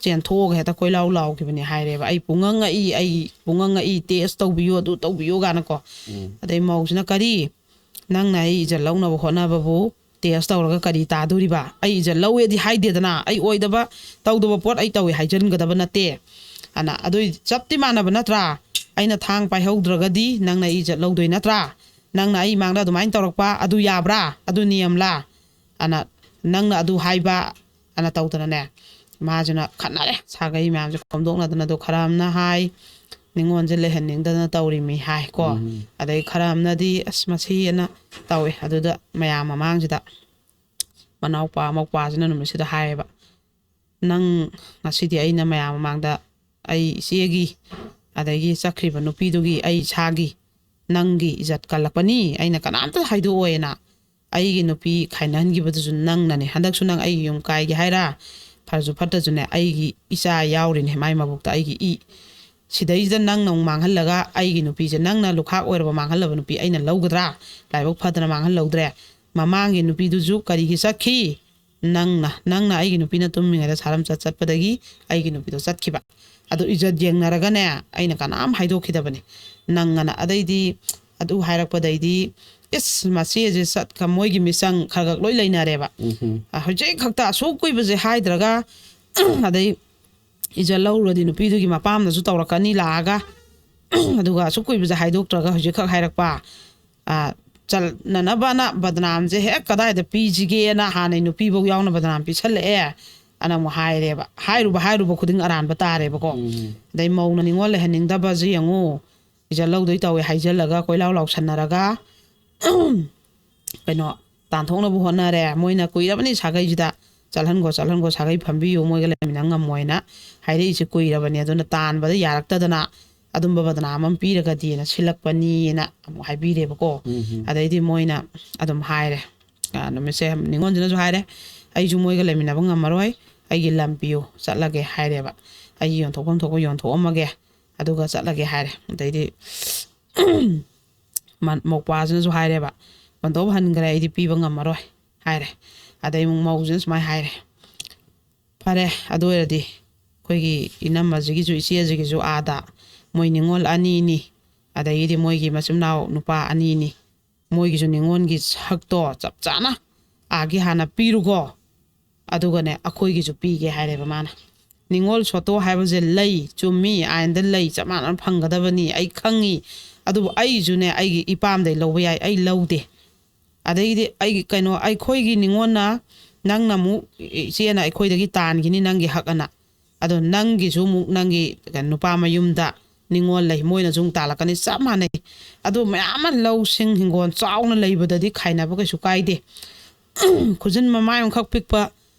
ꯆꯦꯟꯊꯣꯛꯑꯒ ꯍꯦꯛꯇ ꯀꯣꯏꯂꯥꯎ ꯂꯥꯎꯈꯤꯕꯅꯤ" ꯍꯥꯏꯔꯦꯕ꯫ "ꯑꯩ ꯄꯨꯡꯉꯪ ꯉꯛꯏ, ꯑꯩ ꯄꯨꯡꯉꯪ ꯉꯛꯏ, ꯇꯦꯁ ꯇꯧꯕꯤꯌꯨ, ꯑꯗꯨ ꯇꯧꯕꯤꯌꯨ" ꯀꯥꯏꯅꯀꯣ꯫ ꯎꯝ꯫ ꯑꯗꯩ ꯃꯧꯁꯤꯅ, "ꯀꯔꯤ? ꯅꯪꯅ ꯑꯩ ꯏꯖꯠ ꯂꯧꯅꯕ ꯍꯣꯠꯅꯕꯕꯨ ꯇꯦꯁ ꯇꯧꯔꯒ ꯀꯔꯤ ꯇꯥꯗꯣꯔꯤꯕ? ꯑꯩ ꯏꯖꯠ ꯂꯧꯋꯦꯗꯤ ꯍꯥꯏꯗꯦꯗꯅ, ꯑꯩ ꯑꯣꯏꯗꯕ ꯇꯧꯗꯕ ꯄꯣꯠ ꯑꯩ ꯇꯧꯏ ꯍꯥꯏꯖꯟꯒꯗꯕ ꯅꯠꯇꯦ" ꯑꯅ꯫ "ꯑꯗꯨꯏ ꯆꯞꯇꯤ ꯃꯥꯟꯅꯕ ꯅꯠꯇ꯭ꯔꯥ? ꯑꯩꯅ ꯊꯥꯡ ꯄꯥꯏꯍꯧꯗ꯭ꯔꯒꯗꯤ ꯅꯪꯅ ꯑꯩ ꯏꯖꯠ ꯂꯧꯗꯣꯏ ꯅꯠꯇ꯭ꯔꯥ? ꯅꯪꯅ ꯑꯩ ꯏꯃꯥꯡꯗ ꯑꯗꯨꯃꯥꯏꯅ ꯇꯧꯔꯛꯄ ꯑꯗꯨ ꯌꯥꯕ꯭ꯔꯥ? ꯑꯗꯨ ꯅꯤꯌꯝꯂꯥ?" ꯑꯅ, "ꯅꯪꯅ ꯑꯗꯨ ꯍꯥꯏꯕ" ꯑꯅ ꯇꯧꯗꯅꯅꯦ, ꯃꯥꯁꯤꯅ ꯈꯠꯅꯔꯦ꯫ ꯁꯥꯒꯩ ꯃꯌꯥꯝꯁꯦ ꯈꯣꯝꯗꯣꯛꯅꯗꯅ, ꯑꯗꯣ ꯈꯔ ꯑꯃꯅ ꯍꯥꯏ, "ꯅꯤꯉꯣꯜꯁꯦ ꯂꯩꯍꯟꯅꯤꯡꯗꯗꯅ ꯇꯧꯔꯤꯃꯤ" ꯍꯥꯏ ꯀꯣ꯫ ꯎꯝ꯫ ꯑꯗꯩ ꯈꯔ ꯑꯃꯅꯗꯤ "ꯑꯁ, ꯃꯁꯤ" ꯑꯅ ꯇꯧꯋꯦ꯫ ꯑꯗꯨꯗ ꯃꯌꯥꯝ ꯃꯃꯥꯡꯁꯤꯗ ꯃꯅꯥꯎꯄꯥ ꯃꯧꯄ꯭ꯋꯥꯁꯤꯅ ꯅꯨꯃꯤꯠꯁꯤꯗ ꯍꯥꯏꯌꯦꯕ, "ꯅꯪ ꯉꯁꯤꯗꯤ ꯑꯩꯅ ꯃꯌꯥꯝ ꯃꯃꯥꯡꯗ ꯑꯩ ꯏꯆꯦꯒꯤ, ꯑꯗꯒꯤ ꯆꯠꯈ꯭ꯔꯤꯕ ꯅꯨꯄꯤꯗꯨꯒꯤ, ꯑꯩ ꯏꯁꯥꯒꯤ, ꯅꯪꯒꯤ ꯏꯖꯠ ꯀꯜꯂꯛꯄꯅꯤ, ꯑꯩꯅ ꯀꯅꯥꯝꯇ ꯍꯥꯏꯗꯣꯛꯑꯣꯏꯅ ꯑꯩꯒꯤ ꯅꯨꯄꯤ ꯈꯥꯏꯅꯍꯟꯈꯤꯕꯗꯨꯁꯨ ꯅꯪꯅꯅꯦ꯫ ꯍꯟꯗꯛꯁꯨ ꯅꯪ ꯑꯩꯒꯤ ꯌꯨꯝ ꯀꯥꯏꯒꯦ ꯍꯥꯏꯔꯥ? ꯐꯔꯁꯨ ꯐꯠꯇ꯭ꯔꯁꯨꯅꯦ, ꯑꯩꯒꯤ ꯏꯆꯥ ꯌꯥꯎꯔꯤꯅꯦ ꯃꯥꯏ ꯃꯕꯨꯛꯇ, ꯑꯩꯒꯤ ꯏ꯫ ꯁꯤꯗꯩꯁꯤꯗ ꯅꯪꯅ ꯑꯃꯨꯛ ꯃꯥꯡꯍꯜꯂꯒ ꯑꯩꯒꯤ ꯅꯨꯄꯤꯁꯦ ꯅꯪꯅ ꯂꯨꯈꯥꯛ ꯑꯣꯏꯔꯕ ꯃꯥꯡꯍꯜꯂꯕ ꯅꯨꯄꯤ ꯑꯩꯅ ꯂꯧꯒꯗ꯭ꯔꯥ? ꯂꯥꯏꯕꯛ ꯐꯗꯅ ꯃꯥꯡꯍꯜꯍꯧꯗ꯭ꯔꯦ꯫ ꯃꯃꯥꯡꯒꯤ ꯅꯨꯄꯤꯗꯨꯁꯨ ꯀꯔꯤꯒꯤ ꯆꯠꯈꯤ? ꯅꯪꯅ, ꯅꯪꯅ ꯑꯩꯒꯤ ꯅꯨꯄꯤꯅ ꯇꯨꯝꯃꯤꯉꯩꯗ ꯁꯥꯔꯝ ꯆꯠ ꯆꯠꯄꯗꯒꯤ ꯑꯩꯒꯤ ꯅꯨꯄꯤꯗꯣ ꯆꯠꯈꯤꯕ꯫ ꯑꯗꯨ ꯏꯖꯠ ꯌꯦꯡꯅꯔꯒꯅꯦ, ꯑꯩꯅ ꯀꯅꯥꯝ ꯍꯥꯏꯗꯣꯛꯈꯤꯗꯕꯅꯤ ꯅꯪ" ꯑꯅ꯫ ꯑꯗꯩꯗꯤ ꯑꯗꯨ ꯍꯥꯏꯔꯛꯄꯗꯩꯗꯤ, "ꯏꯁ, ꯃꯆꯦꯁꯦ ꯆꯠꯈ-, ꯃꯣꯏꯒꯤ ꯃꯤꯆꯪ ꯈꯔ ꯈꯔ ꯂꯣꯏ ꯂꯩꯅꯔꯦꯕ꯫ ꯎꯝ, ꯎꯝ꯫ ꯑ, ꯍꯧꯖꯤꯛ ꯈꯛꯇ ꯑꯁꯨꯛ ꯀꯨꯏꯕꯁꯦ ꯍꯥꯏꯗ꯭ꯔꯒ ꯑꯗꯩ ꯏꯖꯠ ꯂꯧꯔꯨꯔꯗꯤ ꯅꯨꯄꯤꯗꯨꯒꯤ ꯃꯄꯥꯝꯅꯁꯨ ꯇꯧꯔꯛꯀꯅꯤ ꯂꯥꯛꯑꯒ꯫ ꯑꯗꯨꯒ ꯑꯁꯨꯛ ꯀꯨꯏꯕꯁꯦ ꯍꯥꯏꯗꯣꯛꯇ꯭ꯔꯒ ꯍꯧꯖꯤꯛꯈꯛ ꯍꯥꯏꯔꯛꯄ꯫ ꯑ, ꯆꯠꯅꯅꯕꯅ ꯕꯗꯅꯥꯝꯁꯦ ꯍꯦꯛ ꯀꯗꯥꯏꯗ ꯄꯤꯁꯤꯒꯦꯅ ꯍꯥꯟꯅꯩ ꯅꯨꯄꯤꯐꯧ ꯌꯥꯎꯅ ꯕꯗꯅꯥꯝ ꯄꯤꯁꯜꯂꯛꯑꯦ꯫ ꯑꯅ ꯑꯃꯨꯛ ꯍꯥꯏꯔꯦꯕ꯫ ꯍꯥꯏꯔꯨꯕ ꯍꯥꯏꯔꯨꯕ ꯈꯨꯗꯤꯡ ꯑꯔꯥꯟꯕ ꯇꯥꯔꯦꯕꯀꯣ꯫ ꯎꯝ. ꯑꯗꯩ ꯃꯧꯅ ꯅꯤꯉꯣꯜ ꯂꯩꯍꯟꯅꯤꯡꯗꯕꯁꯦ ꯌꯦꯡꯉꯨ, ꯏꯖꯠ ꯂꯧꯗꯣꯏ ꯇꯧꯋꯦ ꯍꯥꯏꯖꯜꯂꯒ ꯀꯣꯏꯂꯥꯎ ꯂꯥꯎꯁꯟꯅꯔꯒ ꯀꯩꯅꯣ ꯇꯥꯟꯊꯣꯛꯅꯕ ꯍꯣꯠꯅꯔꯦ꯫ ꯃꯣꯏꯅ ꯀꯨꯏꯔꯕꯅꯤ ꯁꯥꯒꯩꯁꯤꯗ ꯆꯠꯍꯟꯈꯣ, ꯆꯠꯍꯟꯈꯣ, ꯁꯥꯒꯩ ꯐꯝꯕꯤꯌꯨ, ꯃꯣꯏꯒ ꯂꯩꯃꯤꯟꯅ ꯉꯝꯃꯣꯏꯅ ꯍꯥꯏꯔꯛꯏꯁꯦ ꯀꯨꯏꯔꯕꯅꯤ꯫ ꯑꯗꯨꯅ ꯇꯥꯟꯕꯗ ꯌꯥꯔꯛꯇꯗꯅ ꯑꯗꯨꯝꯕ ꯕꯗꯅꯥꯝ ꯑꯃ ꯄꯤꯔꯒꯗꯤꯅ ꯁꯤꯜꯂꯛꯄꯅꯤꯅ ꯑꯃꯨꯛ ꯍꯥꯏꯕꯤꯔꯦꯕꯀꯣ꯫ ꯎꯝ. ꯑꯗꯩꯗꯤ ꯃꯣꯏꯅ ꯑꯗꯨꯝ ꯍꯥꯏꯔꯦ, ꯑ, ꯅꯨꯃꯤꯠꯁꯦ ꯅꯤꯉꯣꯜꯁꯤꯅꯁꯨ ꯍꯥꯏꯔꯦ, "ꯑꯩꯁꯨ ꯃꯣꯏꯒ ꯂꯩꯃꯤꯟꯅꯕ ꯉꯝꯃꯔꯣꯏ, ꯑꯩꯒꯤ ꯂꯝ ꯄꯤꯌꯨ, ꯆꯠꯂꯒꯦ" ꯍꯥꯏꯔꯦꯕ꯫ "ꯑꯩꯒꯤ ꯌꯣꯟꯊꯣꯛꯐꯝ ꯊꯣꯛꯄ ꯌꯣꯟꯊꯣꯛꯑꯝꯃꯒꯦ, ꯑꯗꯨꯒ ꯆꯠꯂꯒꯦ" ꯍꯥꯏꯔꯦ꯫ ꯑꯗꯩꯗꯤ ꯃ-, ꯃꯧꯄ꯭ꯋꯥꯁꯤꯅꯁꯨ ꯍꯥꯏꯔꯦꯕ, "ꯕꯟꯗꯣꯞ ꯍꯟꯈ꯭ꯔꯦ, ꯑꯩꯗꯤ ꯄꯤꯕ ꯉꯝꯃꯔꯣꯏ" ꯍꯥꯏꯔꯦ꯫ ꯑꯗꯩ ꯑꯃꯨꯛ ꯃꯧꯁꯤꯅ ꯁꯨꯃꯥꯏꯅ ꯍꯥꯏꯔꯦ, "ꯐꯔꯦ, ꯑꯗꯨ ꯑꯣꯏꯔꯗꯤ ꯑꯩꯈꯣꯏꯒꯤ ꯏꯅꯝꯃꯁꯤꯒꯤꯁꯨ, ꯏꯆꯦꯁꯤꯒꯤꯁꯨ ꯑꯥꯗ ꯃꯣꯏ ꯅꯤꯉꯣꯜ ꯑꯅꯤꯅꯤ, ꯑꯗꯒꯤꯗꯤ ꯃꯣꯏꯒꯤ ꯃꯆꯤꯟ ꯃꯅꯥꯎ ꯅꯨꯄꯥ ꯑꯅꯤꯅꯤ, ꯃꯣꯏꯒꯤꯁꯨ ꯅꯤꯉꯣꯜꯒꯤ ꯍꯛꯇꯣ ꯆꯞ ꯆꯥꯅ ꯑꯥꯒꯤ ꯍꯥꯟꯅ ꯄꯤꯔꯨꯀꯣ, ꯑꯗꯨꯒꯅꯦ ꯑꯩꯈꯣꯏꯒꯤꯁꯨ ꯄꯤꯒꯦ" ꯍꯥꯏꯔꯦꯕ ꯃꯥꯅ꯫ ꯅꯤꯉꯣꯜ ꯁꯣꯠꯇꯣ ꯍꯥꯏꯕꯁꯦ ꯂꯩ, ꯆꯨꯝꯃꯤ, ꯑꯥꯏꯟꯗ ꯂꯩ, ꯆꯞ ꯃꯥꯟꯅꯅ ꯐꯪꯒꯗꯕꯅꯤ, ꯑꯩ ꯈꯪꯉꯤ꯫ ꯑꯗꯨꯕꯨ ꯑꯩꯁꯨꯅꯦ, ꯑꯩꯒꯤ ꯏꯄꯥꯝꯗꯩ ꯂꯧꯕ ꯌꯥꯏ, ꯑꯩ ꯂꯧꯗꯦ꯫ ꯑꯗꯩꯗꯤ ꯑꯩꯒꯤ ꯀꯩꯅꯣ, ꯑꯩꯈꯣꯏꯒꯤ ꯅꯤꯉꯣꯟꯅ, ꯅꯪꯅ ꯑꯃꯨꯛ, ꯏꯆꯦꯅ ꯑꯩꯈꯣꯏꯗꯒꯤ ꯇꯥꯟꯈꯤꯅꯤ ꯅꯪꯒꯤ ꯍꯛ ꯑꯅ꯫ ꯑꯗꯣ ꯅꯪꯒꯤꯁꯨ ꯑꯃꯨꯛ ꯅꯪꯒꯤ ꯅꯨꯄꯥ ꯃꯌꯨꯝꯗ ꯅꯤꯉꯣꯜ ꯂꯩ, ꯃꯣꯏꯅꯁꯨ ꯑꯃꯨꯛ ꯇꯥꯜꯂꯛꯀꯅꯤ, ꯆꯞ ꯃꯥꯟꯅꯩ꯫ ꯑꯗꯣ ꯃꯌꯥꯝ ꯑꯃ ꯂꯧꯁꯤꯡ ꯍꯤꯡꯒꯣꯜ ꯆꯥꯎꯅ ꯂꯩꯕꯗꯗꯤ ꯈꯥꯏꯅꯕ ꯀꯩꯁꯨ ꯀꯥꯏꯗꯦ꯫ ꯈꯨꯖꯤꯟ ꯃꯃꯥꯏ ꯑꯃꯈꯛ ꯄꯤꯛꯄ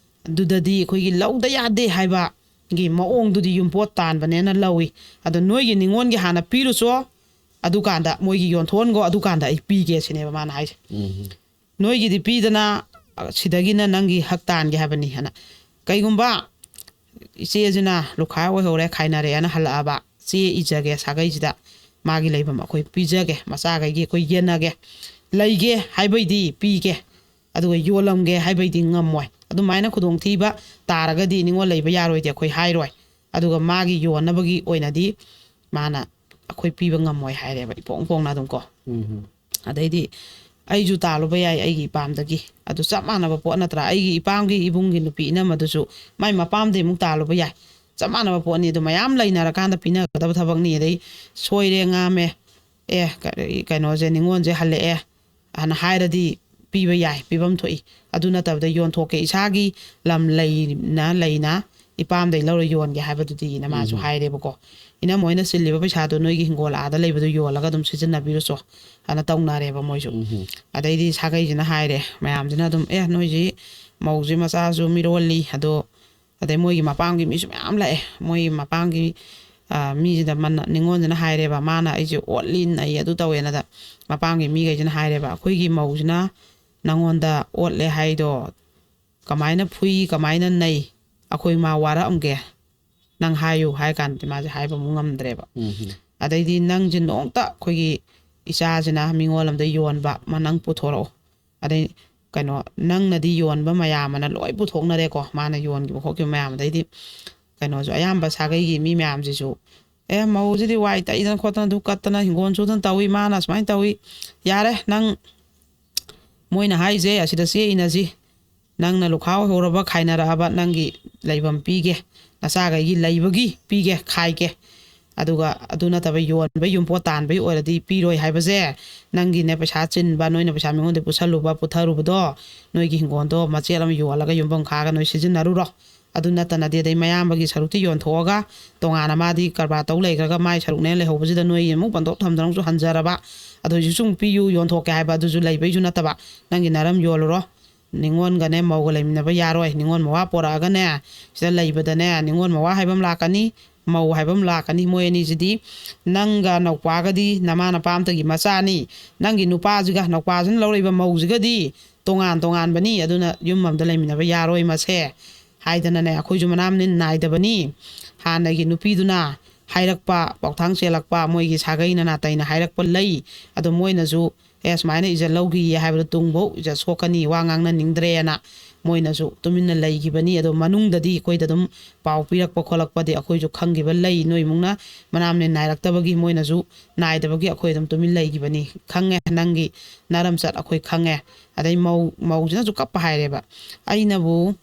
ꯑꯗꯨꯗꯗꯤ ꯑꯩꯈꯣꯏꯒꯤ ꯂꯧꯗ ꯌꯥꯗꯦ ꯍꯥꯏꯕꯒꯤ ꯃꯑꯣꯡꯗꯨꯗꯤ ꯌꯨꯝꯄꯣꯠ ꯇꯥꯟꯕꯅꯦꯅ ꯂꯧꯏ꯫ ꯑꯗꯣ ꯅꯣꯏꯒꯤ ꯅꯤꯉꯣꯜꯒꯤ ꯍꯥꯟꯅ ꯄꯤꯔꯨꯆꯣ, ꯑꯗꯨꯀꯥꯟꯗ ꯃꯣꯏꯒꯤ ꯌꯣꯟꯊꯣꯛꯍꯟꯈꯣ, ꯑꯗꯨꯀꯥꯟꯗ ꯑꯩ ꯄꯤꯒꯦ ꯁꯤꯅꯦꯕ ꯃꯥꯅ ꯍꯥꯏꯁꯦ꯫ ꯎꯝ. "ꯅꯣꯏꯒꯤꯗꯤ ꯄꯤꯗꯅ, ꯑ, ꯁꯤꯗꯒꯤꯅ ꯅꯪꯒꯤ ꯍꯛ ꯇꯥꯟꯒꯦ ꯍꯥꯏꯕꯅꯤ" ꯍꯥꯏꯅ꯫ ꯀꯩꯒꯨꯝꯕ ꯏꯆꯦꯁꯤꯅ ꯂꯨꯈꯥꯏ ꯑꯣꯏꯍꯧꯔꯦ, ꯈꯥꯏꯅꯔꯦꯅ ꯍꯜꯂꯛꯑꯕ, "ꯆꯦ ꯏꯖꯒꯦ ꯁꯥꯒꯩꯁꯤꯗ, ꯃꯥꯒꯤ ꯂꯩꯐꯝ ꯑꯩꯈꯣꯏ ꯄꯤꯖꯒꯦ, ꯃꯆꯥꯈꯩꯒꯤ ꯑꯩꯈꯣꯏ ꯌꯦꯟꯅꯒꯦ, ꯂꯩꯒꯦ ꯍꯥꯏꯕꯩꯗꯤ ꯄꯤꯒꯦ, ꯑꯗꯨꯒ ꯌꯣꯜꯂꯝꯒꯦ ꯍꯥꯏꯕꯩꯗꯤ ꯉꯝꯃꯣꯏ", ꯑꯗꯨꯃꯥꯏꯅ ꯈꯨꯗꯣꯡꯊꯤꯕ ꯇꯥꯔꯒꯗꯤ ꯅꯤꯉꯣꯜ ꯂꯩꯕ ꯌꯥꯔꯣꯏꯗꯤ ꯑꯩꯈꯣꯏ ꯍꯥꯏꯔꯣꯏ꯫ ꯑꯗꯨꯒ ꯃꯥꯒꯤ ꯌꯣꯟꯅꯕꯒꯤ ꯑꯣꯏꯅꯗꯤ ꯃꯥꯅ ꯑꯩꯈꯣꯏ ꯄꯤꯕ ꯉꯝꯃꯣꯏ ꯍꯥꯏꯔꯦꯕ, ꯏꯐꯣꯡ ꯐꯣꯡꯅ ꯑꯗꯨꯝ ꯀꯣ꯫ ꯎꯝ. ꯑꯗꯩꯗꯤ ꯑꯩꯁꯨ ꯇꯥꯜꯂꯨꯕ ꯌꯥꯏ ꯑꯩꯒꯤ ꯏꯄꯥꯝꯗꯒꯤ꯫ ꯑꯗꯨ ꯆꯞ ꯃꯥꯟꯅꯕ ꯄꯣꯠ ꯅꯠꯇ꯭ꯔꯥ? ꯑꯩꯒꯤ ꯏꯄꯥꯝꯒꯤ ꯏꯕꯨꯡꯒꯤ ꯅꯨꯄꯤ ꯏꯅꯝꯃꯗꯨꯁꯨ ꯃꯥꯏ ꯃꯄꯥꯝꯗꯩ ꯑꯃꯨꯛ ꯇꯥꯜꯂꯨꯕ ꯌꯥꯏ꯫ ꯆꯞ ꯃꯥꯟꯅꯕ ꯄꯣꯠꯅꯤ꯫ ꯑꯗꯨ ꯃꯌꯥꯝ ꯂꯩꯅꯔꯀꯥꯟꯗ ꯄꯤꯅꯒꯗꯕ ꯊꯕꯛꯅꯤ꯫ ꯑꯗꯩ ꯁꯣꯏꯔꯦ ꯉꯥꯝꯃꯦ, ꯑꯦ, ꯀ-, ꯀꯩꯅꯣꯁꯦ, ꯅꯤꯉꯣꯜꯁꯦ ꯍꯜꯂꯛꯑꯦ ꯍꯥꯏꯅ ꯍꯥꯏꯔꯗꯤ ꯄꯤꯕ ꯌꯥꯏ, ꯄꯤꯐꯝ ꯊꯣꯛꯏ꯫ ꯑꯗꯨ ꯅꯠꯇꯕꯗ ꯌꯣꯟꯊꯣꯛꯀꯦ, ꯏꯁꯥꯒꯤ ꯂꯝ ꯂꯩꯅ ꯂꯩꯅ ꯏꯄꯥꯝꯗꯩ ꯂꯧꯔ ꯌꯣꯟꯒꯦ ꯍꯥꯏꯕꯗꯨꯗꯤꯅ ꯃꯥꯁꯨ ꯎꯝ꯫ ꯍꯥꯏꯔꯦꯕꯀꯣ꯫ "ꯏꯅꯝꯃ ꯍꯣꯏꯅ ꯆꯤꯜꯂꯤꯕ ꯄꯩꯁꯥꯗꯣ ꯅꯣꯏꯒꯤ ꯍꯤꯡꯒꯣꯜ ꯑꯥꯗ ꯂꯩꯕꯗꯣ ꯌꯣꯜꯂꯒ ꯑꯗꯨꯝ ꯁꯤꯖꯤꯟꯅꯕꯤꯔꯨꯆꯣ" ꯑꯅ ꯇꯧꯅꯔꯦꯕ ꯃꯣꯏꯁꯨ꯫ ꯎꯝ꯫ ꯑꯗꯩꯗꯤ ꯁꯥꯒꯩꯁꯤꯅ ꯍꯥꯏꯔꯦ, ꯃꯌꯥꯝꯁꯤꯅ ꯑꯗꯨꯝ, "ꯑꯦ, ꯅꯣꯏꯁꯤ ꯃꯧꯁꯤ ꯃꯆꯥꯁꯨ ꯃꯤꯔꯣꯜꯂꯤ, ꯑꯗꯣ ꯑꯗꯩ ꯃꯣꯏꯒꯤ ꯃꯄꯥꯝꯒꯤ ꯃꯤꯁꯨ ꯃꯌꯥꯝ ꯂꯥꯛꯑꯦ, ꯃꯣꯏꯒꯤ ꯃꯄꯥꯝꯒꯤ, ꯑ, ꯃꯤꯁꯤꯗ ꯃꯟꯅ-, ꯅꯤꯉꯣꯟꯁꯤꯅ ꯍꯥꯏꯔꯦꯕ, ꯃꯥꯅ ꯑꯩꯁꯦ ꯑꯣꯠꯂꯤ ꯅꯩ ꯑꯗꯨ ꯇꯧꯋꯦꯅꯗ꯫ ꯃꯄꯥꯝꯒꯤ ꯃꯤꯈꯩꯁꯤꯅ ꯍꯥꯏꯔꯦꯕ, "ꯑꯩꯈꯣꯏꯒꯤ ꯃꯧꯁꯤꯅ ꯅꯪꯉꯣꯟꯗ ꯑꯣꯠꯂꯦ ꯍꯥꯏꯗꯣ ꯀꯃꯥꯏꯅ ꯐꯨꯏ, ꯀꯃꯥꯏꯅ ꯅꯩ, ꯑꯩꯈꯣꯏ ꯃꯥ ꯋꯥꯔꯛꯑꯝꯒꯦ, ꯅꯪ ꯍꯥꯏꯌꯨ" ꯍꯥꯏ ꯀꯥꯟꯗꯗꯤ ꯃꯥꯁꯦ ꯍꯥꯏꯕ ꯑꯃꯨꯛ ꯉꯝꯗ꯭ꯔꯦꯕ꯫ ꯎꯝ꯫ ꯑꯗꯩꯗꯤ, "ꯅꯪꯁꯦ ꯅꯣꯡꯇ ꯑꯩꯈꯣꯏꯒꯤ ꯏꯆꯥꯁꯤꯅ ꯃꯤꯉꯣꯟ ꯑꯝꯗ ꯌꯣꯟꯕ ꯑꯃ ꯅꯪ ꯄꯨꯊꯣꯔꯛꯑꯣ"꯫ ꯑꯗꯩ ꯀꯩꯅꯣ, ꯅꯪꯅꯗꯤ ꯌꯣꯟꯕ ꯃꯌꯥꯝ ꯑꯅ ꯂꯣꯏ ꯄꯨꯊꯣꯛꯅꯔꯦꯀꯣ, ꯃꯥꯅ ꯌꯣꯟꯈꯤꯕ ꯈꯣꯠꯈꯤꯕ ꯃꯌꯥꯝ꯫ ꯑꯗꯩꯗꯤ ꯀꯩꯅꯣꯁꯨ, ꯑꯌꯥꯝꯕ ꯁꯥꯒꯩꯒꯤ ꯃꯤ ꯃꯌꯥꯝꯁꯤꯁꯨ, "ꯑꯦ, ꯃꯧꯁꯤꯗꯤ ꯋꯥꯏ ꯇꯩꯗꯅ ꯈꯣꯠꯇꯅ, ꯑꯗꯨ ꯀꯠꯇꯅ, ꯍꯤꯡꯒꯣꯜ ꯁꯨꯗꯅ ꯇꯧꯏ, ꯃꯥꯅ ꯁꯨꯃꯥꯏꯅ ꯇꯧꯏ, ꯌꯥꯔꯦ, ꯅꯪ ꯃꯣꯏꯅ ꯍꯥꯏꯁꯦ ꯑꯁꯤꯗ ꯆꯦ ꯏꯅꯁꯤ, ꯅꯪꯅ ꯂꯨꯈꯥ ꯑꯣꯏꯍꯧꯔꯕ, ꯈꯥꯏꯅꯔꯛꯑꯕ, ꯅꯪꯒꯤ ꯂꯩꯐꯝ ꯄꯤꯒꯦ, ꯅꯆꯥꯈꯩꯒꯤ ꯂꯩꯕꯒꯤ ꯄꯤꯒꯦ, ꯈꯥꯏꯒꯦ, ꯑꯗꯨꯒ ꯑꯗꯨ ꯅꯠꯇꯕ ꯌꯣꯟꯕ ꯌꯨꯝꯄꯣꯠ ꯇꯥꯟꯕꯒꯤ ꯑꯣꯏꯔꯗꯤ ꯄꯤꯔꯣꯏ ꯍꯥꯏꯕꯁꯦ, ꯅꯪꯒꯤꯅꯦ ꯄꯩꯁꯥ ꯆꯤꯟꯕ, ꯅꯣꯏꯅ ꯄꯩꯁꯥ ꯃꯤꯉꯣꯟꯗ ꯄꯨꯁꯜꯂꯨꯕ, ꯄꯨꯊꯔꯨꯕꯗꯣ, ꯅꯣꯏꯒꯤ ꯍꯤꯡꯒꯣꯜꯗꯣ ꯃꯆꯦꯠ ꯑꯃ ꯌꯣꯜꯂꯒ ꯌꯨꯝꯐꯝ ꯈꯥꯔꯒ ꯅꯣꯏ ꯁꯤꯖꯤꯟꯅꯔꯨꯔꯣ꯫ ꯑꯗꯨ ꯅꯠꯇꯅꯗꯤ, ꯑꯗꯩ ꯃꯌꯥꯝꯕꯒꯤ ꯁꯔꯨꯛꯇꯤ ꯌꯣꯟꯊꯣꯛꯑꯒ ꯇꯣꯉꯥꯟꯅ ꯃꯥꯗꯤ ꯀꯔꯕꯥꯔ ꯇꯧ ꯂꯩꯈ꯭ꯔꯒ ꯃꯥꯏ ꯁꯔꯨꯛꯅꯦꯅ ꯂꯩꯍꯧꯕꯁꯤꯗ ꯅꯣꯏ ꯑꯃꯨꯛ ꯕꯟꯗꯣꯞ ꯊꯝꯗꯅ ꯑꯃꯨꯛꯁꯨ ꯍꯟꯖꯔꯕ, ꯑꯗꯨ ꯍꯧꯖꯤꯛꯁꯨ ꯑꯃꯨꯛ ꯄꯤꯌꯨ, ꯌꯣꯟꯊꯣꯛꯀꯦ ꯍꯥꯏꯕ ꯑꯗꯨꯁꯨ ꯂꯩꯕꯩꯁꯨ ꯅꯠꯇꯕ, ꯅꯪꯒꯤ ꯅꯔꯝ ꯌꯣꯜꯂꯨꯔꯣ꯫ ꯅꯤꯉꯣꯟꯒꯅꯦ ꯃꯧꯒ ꯂꯩꯃꯤꯟꯅꯕ ꯌꯥꯔꯣꯏ꯫ ꯅꯤꯉꯣꯟ ꯃꯋꯥ ꯄꯣꯔꯛꯑꯒꯅꯦ, ꯁꯤꯗ ꯂꯩꯕꯗꯅꯦ, ꯅꯤꯉꯣꯟ ꯃꯋꯥ ꯍꯥꯏꯕ ꯑꯃ ꯂꯥꯛꯀꯅꯤ, ꯃꯧ ꯍꯥꯏꯕ ꯑꯃ ꯂꯥꯛꯀꯅꯤ꯫ ꯃꯣꯏ ꯑꯅꯤꯁꯤꯗꯤ ꯅꯪꯒ ꯅꯧꯄꯥꯒꯗꯤ ꯅꯃꯥ ꯅꯄꯥ ꯑꯝꯇꯒꯤ ꯃꯆꯥꯅꯤ, ꯅꯪꯒꯤ ꯅꯨꯄꯥꯁꯤꯒ ꯅꯧꯄꯥꯁꯤꯅ ꯂꯧꯔꯛꯏꯕ ꯃꯧꯁꯤꯒꯗꯤ ꯇꯣꯉꯥꯟ ꯇꯣꯉꯥꯟꯕꯅꯤ, ꯑꯗꯨꯅ ꯌꯨꯝ ꯑꯃꯗ ꯂꯩꯃꯤꯟꯅꯕ ꯌꯥꯔꯣꯏ ꯃꯁꯦ ꯍꯥꯏꯗꯅꯅꯦ, ꯑꯩꯈꯣꯏꯁꯨ ꯃꯅꯥꯝ ꯅꯤꯟ ꯅꯥꯏꯗꯕꯅꯤ꯫ ꯍꯥꯟꯅꯒꯤ ꯅꯨꯄꯤꯗꯨꯅ ꯍꯥꯏꯔꯛꯄ, ꯄꯥꯎꯊꯥꯡ ꯆꯦꯜꯂꯛꯄ, ꯃꯣꯏꯒꯤ ꯁꯥꯒꯩꯅ ꯅꯥꯇꯩꯅ ꯍꯥꯏꯔꯛꯄ ꯂꯩ꯫ ꯑꯗꯣ ꯃꯣꯏꯅꯁꯨ, "ꯑꯦ, ꯁꯨꯃꯥꯏꯅ ꯏꯖꯠ ꯂꯧꯈꯤꯌꯦ" ꯍꯥꯏꯕꯗꯣ ꯇꯨꯡꯐꯧ ꯏꯖꯠ ꯁꯣꯛꯀꯅꯤ, ꯋꯥ ꯉꯥꯡꯅꯅꯤꯡꯗ꯭ꯔꯦꯅ ꯃꯣꯏꯅꯁꯨ ꯇꯨꯃꯤꯟꯅ ꯂꯩꯈꯤꯕꯅꯤ꯫ ꯑꯗꯣ ꯃꯅꯨꯡꯗꯗꯤ ꯑꯩꯈꯣꯏꯗ ꯑꯗꯨꯝ ꯄꯥꯎ ꯄꯤꯔꯛꯄ ꯈꯣꯠꯂꯛꯄꯗꯤ ꯑꯩꯈꯣꯏꯁꯨ ꯈꯪꯈꯤꯕ ꯂꯩ, ꯅꯣꯏ ꯏꯃꯨꯡꯅ ꯃꯅꯥꯝ ꯅꯤꯟ ꯅꯥꯏꯔꯛꯇꯕꯒꯤ ꯃꯣꯏꯅꯁꯨ ꯅꯥꯏꯗꯕꯒꯤ ꯑꯩꯈꯣꯏ ꯑꯗꯨꯝ ꯇꯨꯃꯤꯟ ꯂꯩꯈꯤꯕꯅꯤ꯫ ꯈꯪꯉꯦ, ꯅꯪꯒꯤ ꯅꯔꯝꯆꯠ ꯑꯩꯈꯣꯏ ꯈꯪꯉꯦ꯫ ꯑꯗꯩ ꯃꯧ, ꯃꯧꯁꯤꯅꯁꯨ ꯀꯞꯄ ꯍꯥꯏꯔꯦꯕ, "ꯑꯩꯅꯕꯨ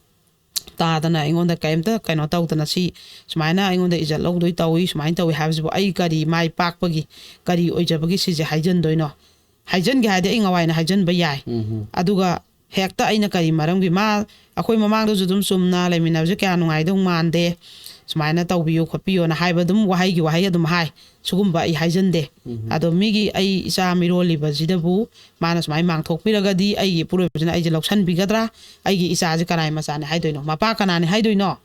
ꯇꯥꯗꯅ ꯑꯩꯉꯣꯟꯗ ꯀꯔꯤꯝꯇ ꯀꯩꯅꯣ ꯇꯧꯗꯅ ꯁꯤ ꯁꯨꯃꯥꯏꯅ ꯑꯩꯉꯣꯟꯗ ꯏꯖꯠ ꯂꯧꯗꯣꯏ ꯇꯧꯏ, ꯁꯨꯃꯥꯏꯅ ꯇꯧꯏ ꯍꯥꯏꯕꯁꯤꯕꯨ ꯑꯩ ꯀꯔꯤ ꯃꯥꯏ ꯄꯥꯛꯄꯒꯤ, ꯀꯔꯤ ꯑꯣꯏꯖꯕꯒꯤ ꯁꯤꯁꯦ ꯍꯥꯏꯖꯟꯗꯣꯏꯅꯣ?" ꯍꯥꯏꯖꯟꯒꯦ ꯍꯥꯏꯔꯗꯤ ꯑꯩ ꯉꯋꯥꯏꯅ ꯍꯥꯏꯖꯟꯕ ꯌꯥꯏ꯫ ꯑꯗꯨꯒ ꯍꯦꯛꯇ ꯑꯩꯅ ꯀꯔꯤ ꯃꯔꯝꯒꯤ ꯃꯥ, ꯑꯩꯈꯣꯏ ꯃꯃꯥꯡꯗꯁꯨ ꯑꯗꯨꯝ ꯆꯨꯝꯅ ꯂꯩꯃꯤꯟꯅꯕꯁꯦ ꯀꯌꯥ ꯅꯨꯡꯉꯥꯏꯗꯧ ꯃꯥꯟꯗꯦ, ꯁꯨꯃꯥꯏꯅ ꯇꯧꯕꯤꯌꯨ ꯈꯣꯠꯄꯤꯌꯣꯅ ꯍꯥꯏꯕ ꯑꯗꯨꯝ ꯋꯥꯍꯩꯒꯤ ꯋꯥꯍꯩ ꯑꯗꯨꯝ ꯍꯥꯏ꯫ ꯁꯤꯒꯨꯝꯕ ꯑꯩ ꯍꯥꯏꯖꯟꯗꯦ꯫ ꯑꯗꯣ ꯃꯤꯒꯤ ꯑꯩ ꯏꯆꯥ ꯃꯤꯔꯣꯜꯂꯤꯕꯁꯤꯗꯕꯨ ꯃꯥꯅ ꯁꯨꯃꯥꯏꯅ ꯃꯥꯡꯊꯣꯛꯄꯤꯔꯒꯗꯤ ꯑꯩꯒꯤ ꯏꯄꯨꯔꯣꯏꯕꯁꯤꯅ ꯑꯩꯁꯦ ꯂꯧꯁꯟꯕꯤꯒꯗ꯭ꯔꯥ? ꯑꯩꯒꯤ ꯏꯆꯥꯁꯦ ꯀꯅꯥꯏ ꯃꯆꯥꯅꯦ ꯍꯥꯏꯗꯣꯏꯅꯣ? ꯃꯄꯥ ꯀꯅꯥꯅꯦ ꯍꯥꯏꯗꯣꯏꯅꯣ?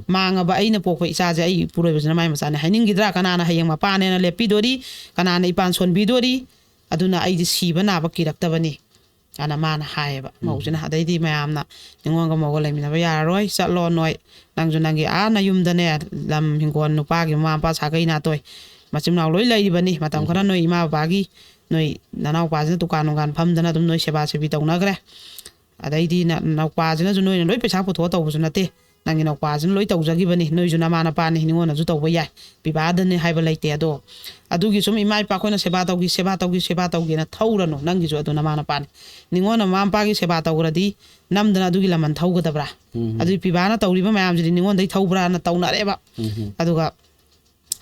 ꯃꯥꯡꯉꯕ ꯑꯩꯅ ꯄꯣꯛꯄ ꯏꯆꯥꯁꯦ ꯑꯩꯒꯤ ꯏꯄꯨꯔꯣꯏꯕꯁꯤꯅ ꯃꯥꯏ ꯃꯆꯥꯅꯦ ꯍꯥꯏꯅꯤꯡꯈꯤꯗ꯭ꯔꯥ? ꯀꯅꯥꯅ ꯍꯌꯦꯡ ꯃꯄꯥꯅꯦꯅ ꯂꯦꯞꯄꯤꯗꯣꯔꯤ? ꯀꯅꯥꯅ ꯏꯄꯥꯟ ꯁꯣꯟꯕꯤꯗꯣꯔꯤ? ꯑꯗꯨꯅ ꯑꯩꯗꯤ ꯁꯤꯕ ꯅꯥꯕ ꯀꯤꯔꯛꯇꯕꯅꯤ, ꯑꯅ ꯃꯥꯅ ꯍꯥꯏꯌꯦꯕ꯫ ꯎꯝ꯫ ꯃꯧꯁꯤꯅ꯫ ꯑꯗꯩꯗꯤ ꯃꯌꯥꯝꯅ, "ꯅꯤꯉꯣꯜꯒ ꯃꯧꯒ ꯂꯩꯃꯤꯟꯅꯕ ꯌꯥꯔꯔꯣꯏ, ꯆꯠꯂꯣ ꯅꯣꯏ, ꯅꯪꯁꯨ ꯅꯪꯒꯤ ꯑꯥ ꯅꯌꯨꯝꯗꯅꯦ, ꯂꯝ ꯍꯤꯡꯒꯣꯜ ꯅꯨꯄꯥꯒꯤ ꯃꯃꯥ ꯃꯄꯥ ꯁꯥꯒꯩ ꯅꯥꯇꯣꯏ, ꯃꯆꯤꯟ ꯃꯅꯥꯎ ꯂꯣꯏ ꯂꯩꯔꯤꯕꯅꯤ꯫ ꯃꯇꯝ ꯈꯔ ꯎꯝ꯫ ꯅꯣꯏ ꯏꯃꯥ ꯕꯕꯥꯒꯤ, ꯅꯣꯏ ꯅꯅꯥꯎꯄꯥꯁꯤꯅ ꯗꯨꯀꯥꯟ ꯅꯨꯡꯒꯥꯟ ꯐꯝꯗꯅ ꯑꯗꯨꯝ ꯅꯣꯏ ꯁꯦꯕꯥ ꯁꯦꯕꯤ ꯇꯧꯅꯈ꯭ꯔꯦ꯫ ꯑꯗꯩꯗꯤ ꯅ-, ꯅꯅꯥꯎꯄꯥꯁꯤꯅꯁꯨ ꯅꯣꯏꯅ ꯂꯣꯏ ꯄꯩꯁꯥ ꯄꯨꯊꯣꯛꯑ ꯇꯧꯕꯁꯨ ꯅꯠꯇꯦ, ꯅꯪꯒꯤ ꯅꯧꯄꯥꯁꯤꯅ ꯂꯣꯏ ꯇꯧꯖꯈꯤꯕꯅꯤ, ꯅꯣꯏꯁꯨ ꯅꯃꯥ ꯅꯄꯥꯅꯤ, ꯅꯤꯉꯣꯟꯗꯁꯨ ꯇꯧꯕ ꯌꯥꯏ, ꯄꯤꯕꯥꯗꯅꯤ ꯍꯥꯏꯕ ꯂꯩꯇꯦ꯫ ꯑꯗꯣ ꯑꯗꯨꯒꯤ ꯁꯨꯝ ꯏꯃꯥ ꯏꯄꯥ ꯑꯩꯈꯣꯏꯅ ꯁꯦꯕꯥ ꯇꯧꯈꯤ, ꯁꯦꯕꯥ ꯇꯧꯈꯤ, ꯁꯦꯕꯥ ꯇꯧꯒꯦꯅ ꯊꯧꯔꯅꯨ, ꯅꯪꯒꯤꯁꯨ ꯑꯗꯨ ꯅꯃꯥ ꯅꯄꯥꯅꯤ꯫ ꯅꯤꯉꯣꯟꯅ ꯃꯃꯥ ꯃꯄꯥꯒꯤ ꯁꯦꯕꯥ ꯇꯧꯈ꯭ꯔꯗꯤ ꯅꯝꯗꯅ ꯑꯗꯨꯒꯤ ꯂꯃꯟ ꯊꯧꯒꯗꯕ꯭ꯔꯥ? ꯎꯝ꯫ ꯑꯗꯨꯒꯤ ꯄꯤꯕꯥꯅ ꯇꯧꯔꯤꯕ ꯃꯌꯥꯝꯁꯤꯗꯤ ꯅꯤꯉꯣꯟꯗꯩ ꯊꯧꯕ꯭ꯔꯥꯅ ꯇꯧꯅꯔꯦꯕ꯫ ꯎꯝ꯫ ꯑꯗꯨꯒ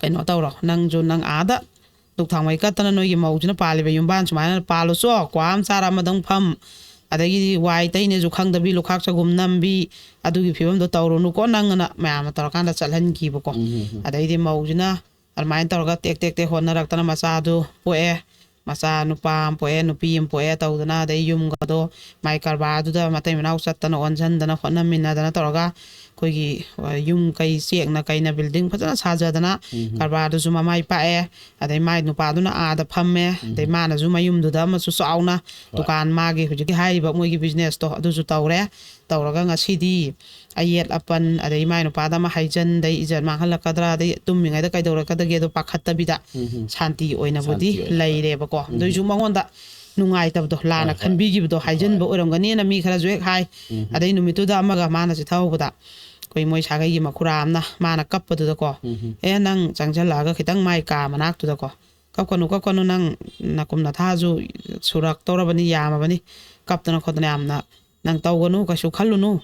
ꯀꯩꯅꯣ ꯇꯧꯔꯣ, ꯅꯪꯁꯨ ꯅꯪ ꯑꯥꯗ ꯗꯨꯛ ꯊꯥꯎꯃꯩ ꯀꯠꯇꯅ ꯅꯣꯏꯒꯤ ꯃꯧꯁꯤꯅ ꯄꯥꯜꯂꯤꯕ ꯌꯨꯝꯕꯥꯟ ꯁꯨꯃꯥꯏꯅ ꯄꯥꯜꯂꯨꯆꯣ, ꯀ꯭ꯋꯥ ꯑꯃ ꯆꯥꯔ ꯑꯃꯗꯪ ꯐꯝ, ꯑꯗꯒꯤꯗꯤ ꯋꯥꯏ ꯇꯩꯅꯦꯁꯨ ꯈꯪꯗꯕꯤ, ꯂꯨꯈꯥꯛ ꯆꯒꯨꯝ ꯅꯝꯕꯤ, ꯑꯗꯨꯒꯤ ꯐꯤꯕꯝꯗꯣ ꯇꯧꯔꯨꯅꯨꯀꯣ ꯅꯪ ꯑꯅ ꯃꯌꯥꯝꯅ ꯇꯧꯔꯀꯥꯟꯗ ꯆꯠꯍꯟꯈꯤꯕꯀꯣ꯫ ꯎꯝ, ꯎꯝ, ꯎꯝ꯫ ꯑꯗꯩꯗꯤ ꯃꯧꯁꯤꯅ ꯑꯗꯨꯃꯥꯏꯅ ꯇꯧꯔꯒ ꯇꯦꯛ ꯇꯦꯛ ꯇꯦꯛ ꯍꯣꯠꯅꯔꯛꯇꯅ ꯃꯆꯥꯗꯨ ꯄꯣꯛꯑꯦ꯫ ꯃꯆꯥ ꯅꯨꯄꯥ ꯑꯃ ꯄꯣꯛꯑꯦ, ꯅꯨꯄꯤ ꯑꯃ ꯄꯣꯛꯑꯦ ꯇꯧꯗꯅ, ꯑꯗꯩ ꯌꯨꯝꯒꯗꯣ ꯃꯥꯏ ꯀꯔꯕꯥꯔꯗꯨꯗ ꯃꯇꯩ ꯃꯅꯥꯎ ꯆꯠꯇꯅ ꯑꯣꯟꯁꯤꯟꯗꯅ ꯍꯣꯠꯅꯃꯤꯟꯅꯗꯅ ꯇꯧꯔꯒ ꯑꯩꯈꯣꯏꯒꯤ, ꯑ, ꯌꯨꯝ ꯀꯩ ꯆꯦꯛꯅ ꯀꯩꯅ building ꯐꯖꯅ ꯁꯥꯖꯗꯅ ꯎꯝ꯫ ꯀꯔꯕꯥꯔꯗꯨꯁꯨ ꯃꯃꯥꯏ ꯄꯥꯛꯑꯦ꯫ ꯑꯗꯩ ꯃꯥꯏ ꯅꯨꯄꯥꯗꯨꯅ ꯑꯥꯗ ꯐꯝꯃꯦ꯫ ꯑꯗꯩ ꯎꯝ꯫ ꯃꯥꯅꯁꯨ ꯃꯌꯨꯝꯗꯨꯗ ꯑꯃꯁꯨ ꯆꯥꯎꯅ ꯍꯣꯏ꯫ ꯗꯨꯀꯥꯟ ꯃꯥꯒꯤ ꯍꯧꯖꯤꯛꯀꯤ ꯍꯥꯏꯔꯤꯕ ꯃꯣꯏꯒꯤ businessꯇꯣ ꯑꯗꯨꯁꯨ ꯇꯧꯔꯦ꯫ ꯇꯧꯔꯒ ꯉꯁꯤꯗꯤ ꯑꯌꯦꯠ ꯑꯄꯟ, ꯑꯗꯩ ꯃꯥꯏ ꯅꯨꯄꯥꯗ ꯑꯃ ꯍꯥꯏꯖꯟ, ꯑꯗꯩ ꯏꯖꯠ ꯃꯥꯡꯍꯜꯂꯛꯀꯗ꯭ꯔꯥ, ꯑꯗꯩ ꯇꯨꯝꯃꯤꯉꯩꯗ ꯀꯩꯗꯧꯔꯛꯀꯗꯒꯦꯗꯣ ꯄꯥꯈꯠꯇꯕꯤꯗ ꯎꯝ꯫ ꯁꯥꯟꯇꯤ ꯑꯣꯏꯅꯕꯨꯗꯤ ꯁꯥꯟꯇꯤ ꯑꯣꯏꯅ꯫ ꯂꯩꯔꯦꯕꯀꯣ꯫ ꯎꯝ꯫ ꯑꯗꯨꯏꯁꯨ ꯃꯉꯣꯟꯗ ꯅꯨꯡꯉꯥꯏꯇꯕꯗꯣ, ꯂꯥꯟꯅ ꯍꯣꯏ, ꯍꯣꯏ꯫ ꯈꯟꯕꯤꯈꯤꯕꯗꯣ ꯍꯣꯏ꯫ ꯍꯥꯏꯖꯤꯟꯕ ꯑꯣꯏꯔꯝꯒꯅꯤꯅ ꯃꯤ ꯈꯔꯁꯨ ꯍꯦꯛ ꯍꯥꯏ꯫ ꯎꯝ꯫ ꯑꯗꯩ ꯅꯨꯃꯤꯠꯇꯨꯗ ꯑꯃꯒ ꯃꯥꯅ ꯆꯤꯊꯍꯧꯕꯗ ꯑꯩꯈꯣꯏ ꯃꯣꯏ ꯁꯥꯒꯩꯒꯤ ꯃꯈꯨꯔꯥ ꯑꯃꯅ ꯃꯥꯅ ꯀꯞꯄꯗꯨꯗꯀꯣ, ꯎꯝ꯫ "ꯑꯦ, ꯅꯪ ꯆꯪꯁꯤꯜꯂꯛꯑꯒ ꯈꯤꯇꯪ ꯃꯥꯏ ꯀꯥ ꯃꯅꯥꯛꯇꯨꯗꯀꯣ, ꯀꯞꯀꯅꯨ, ꯀꯞꯀꯅꯨ, ꯅꯪ ꯅꯀꯨꯝ ꯅꯊꯥꯁꯨ ꯁꯨꯔꯛꯇꯧꯔꯕꯅꯤ, ꯌꯥꯝꯃꯕꯅꯤ, ꯀꯞꯇꯅ ꯈꯣꯠꯇꯅ ꯌꯥꯝꯅ ꯅꯪ ꯇꯧꯒꯅꯨ, ꯀꯩꯁꯨ ꯈꯜꯂꯨꯅꯨ"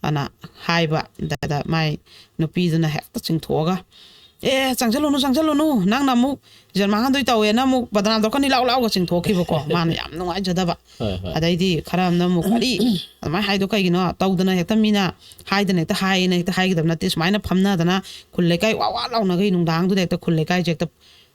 ꯑꯅ ꯍꯥꯏꯕ꯫ ꯑꯗ ꯃꯥꯏ ꯅꯨꯄꯤꯗꯨꯅ ꯍꯦꯛꯇ ꯆꯤꯡꯊꯣꯛꯑꯒ, "ꯑꯦ, ꯆꯪꯁꯜꯂꯨꯅꯨ, ꯆꯪꯁꯜꯂꯨꯅꯨ, ꯅꯪꯅ ꯑꯃꯨꯛ ꯏꯖꯠ ꯃꯥꯡꯍꯟꯗꯣꯏ ꯇꯧꯋꯦꯅ ꯑꯃꯨꯛ ꯕꯗꯅꯥꯝ ꯇꯧꯔꯛꯀꯅꯤ, ꯂꯥꯎ ꯂꯥꯎꯒ ꯆꯤꯡꯊꯣꯛꯈꯤꯕꯀꯣ꯫ ꯃꯥꯅ ꯌꯥꯝ ꯅꯨꯡꯉꯥꯏꯖꯗꯕ꯫ ꯍꯣꯏ, ꯍꯣꯏ꯫ ꯑꯗꯩꯗꯤ ꯈꯔ ꯑꯃꯅ ꯑꯃꯨꯛ, "ꯀꯔꯤ ꯑꯗꯨꯃꯥꯏꯅ ꯍꯥꯏꯗꯣ ꯀꯩꯒꯤꯅꯣ? ꯇꯧꯗꯅ ꯍꯦꯛꯇ ꯃꯤꯅ ꯍꯥꯏꯗꯅ ꯍꯦꯛꯇ ꯍꯥꯏꯌꯦꯅ ꯍꯦꯛꯇ ꯍꯥꯏꯒꯗꯕ ꯅꯠꯇꯦ꯫ ꯁꯨꯃꯥꯏꯅ ꯐꯝꯅꯗꯅ ꯈꯨꯜ ꯂꯩꯀꯥꯏ ꯋꯥ ꯋꯥ ꯂꯥꯎꯅꯈꯩ ꯅꯨꯡꯗꯥꯡꯗꯨꯗ ꯍꯦꯛꯇ ꯈꯨꯜ ꯂꯩꯀꯥꯏꯁꯦ ꯍꯦꯛꯇ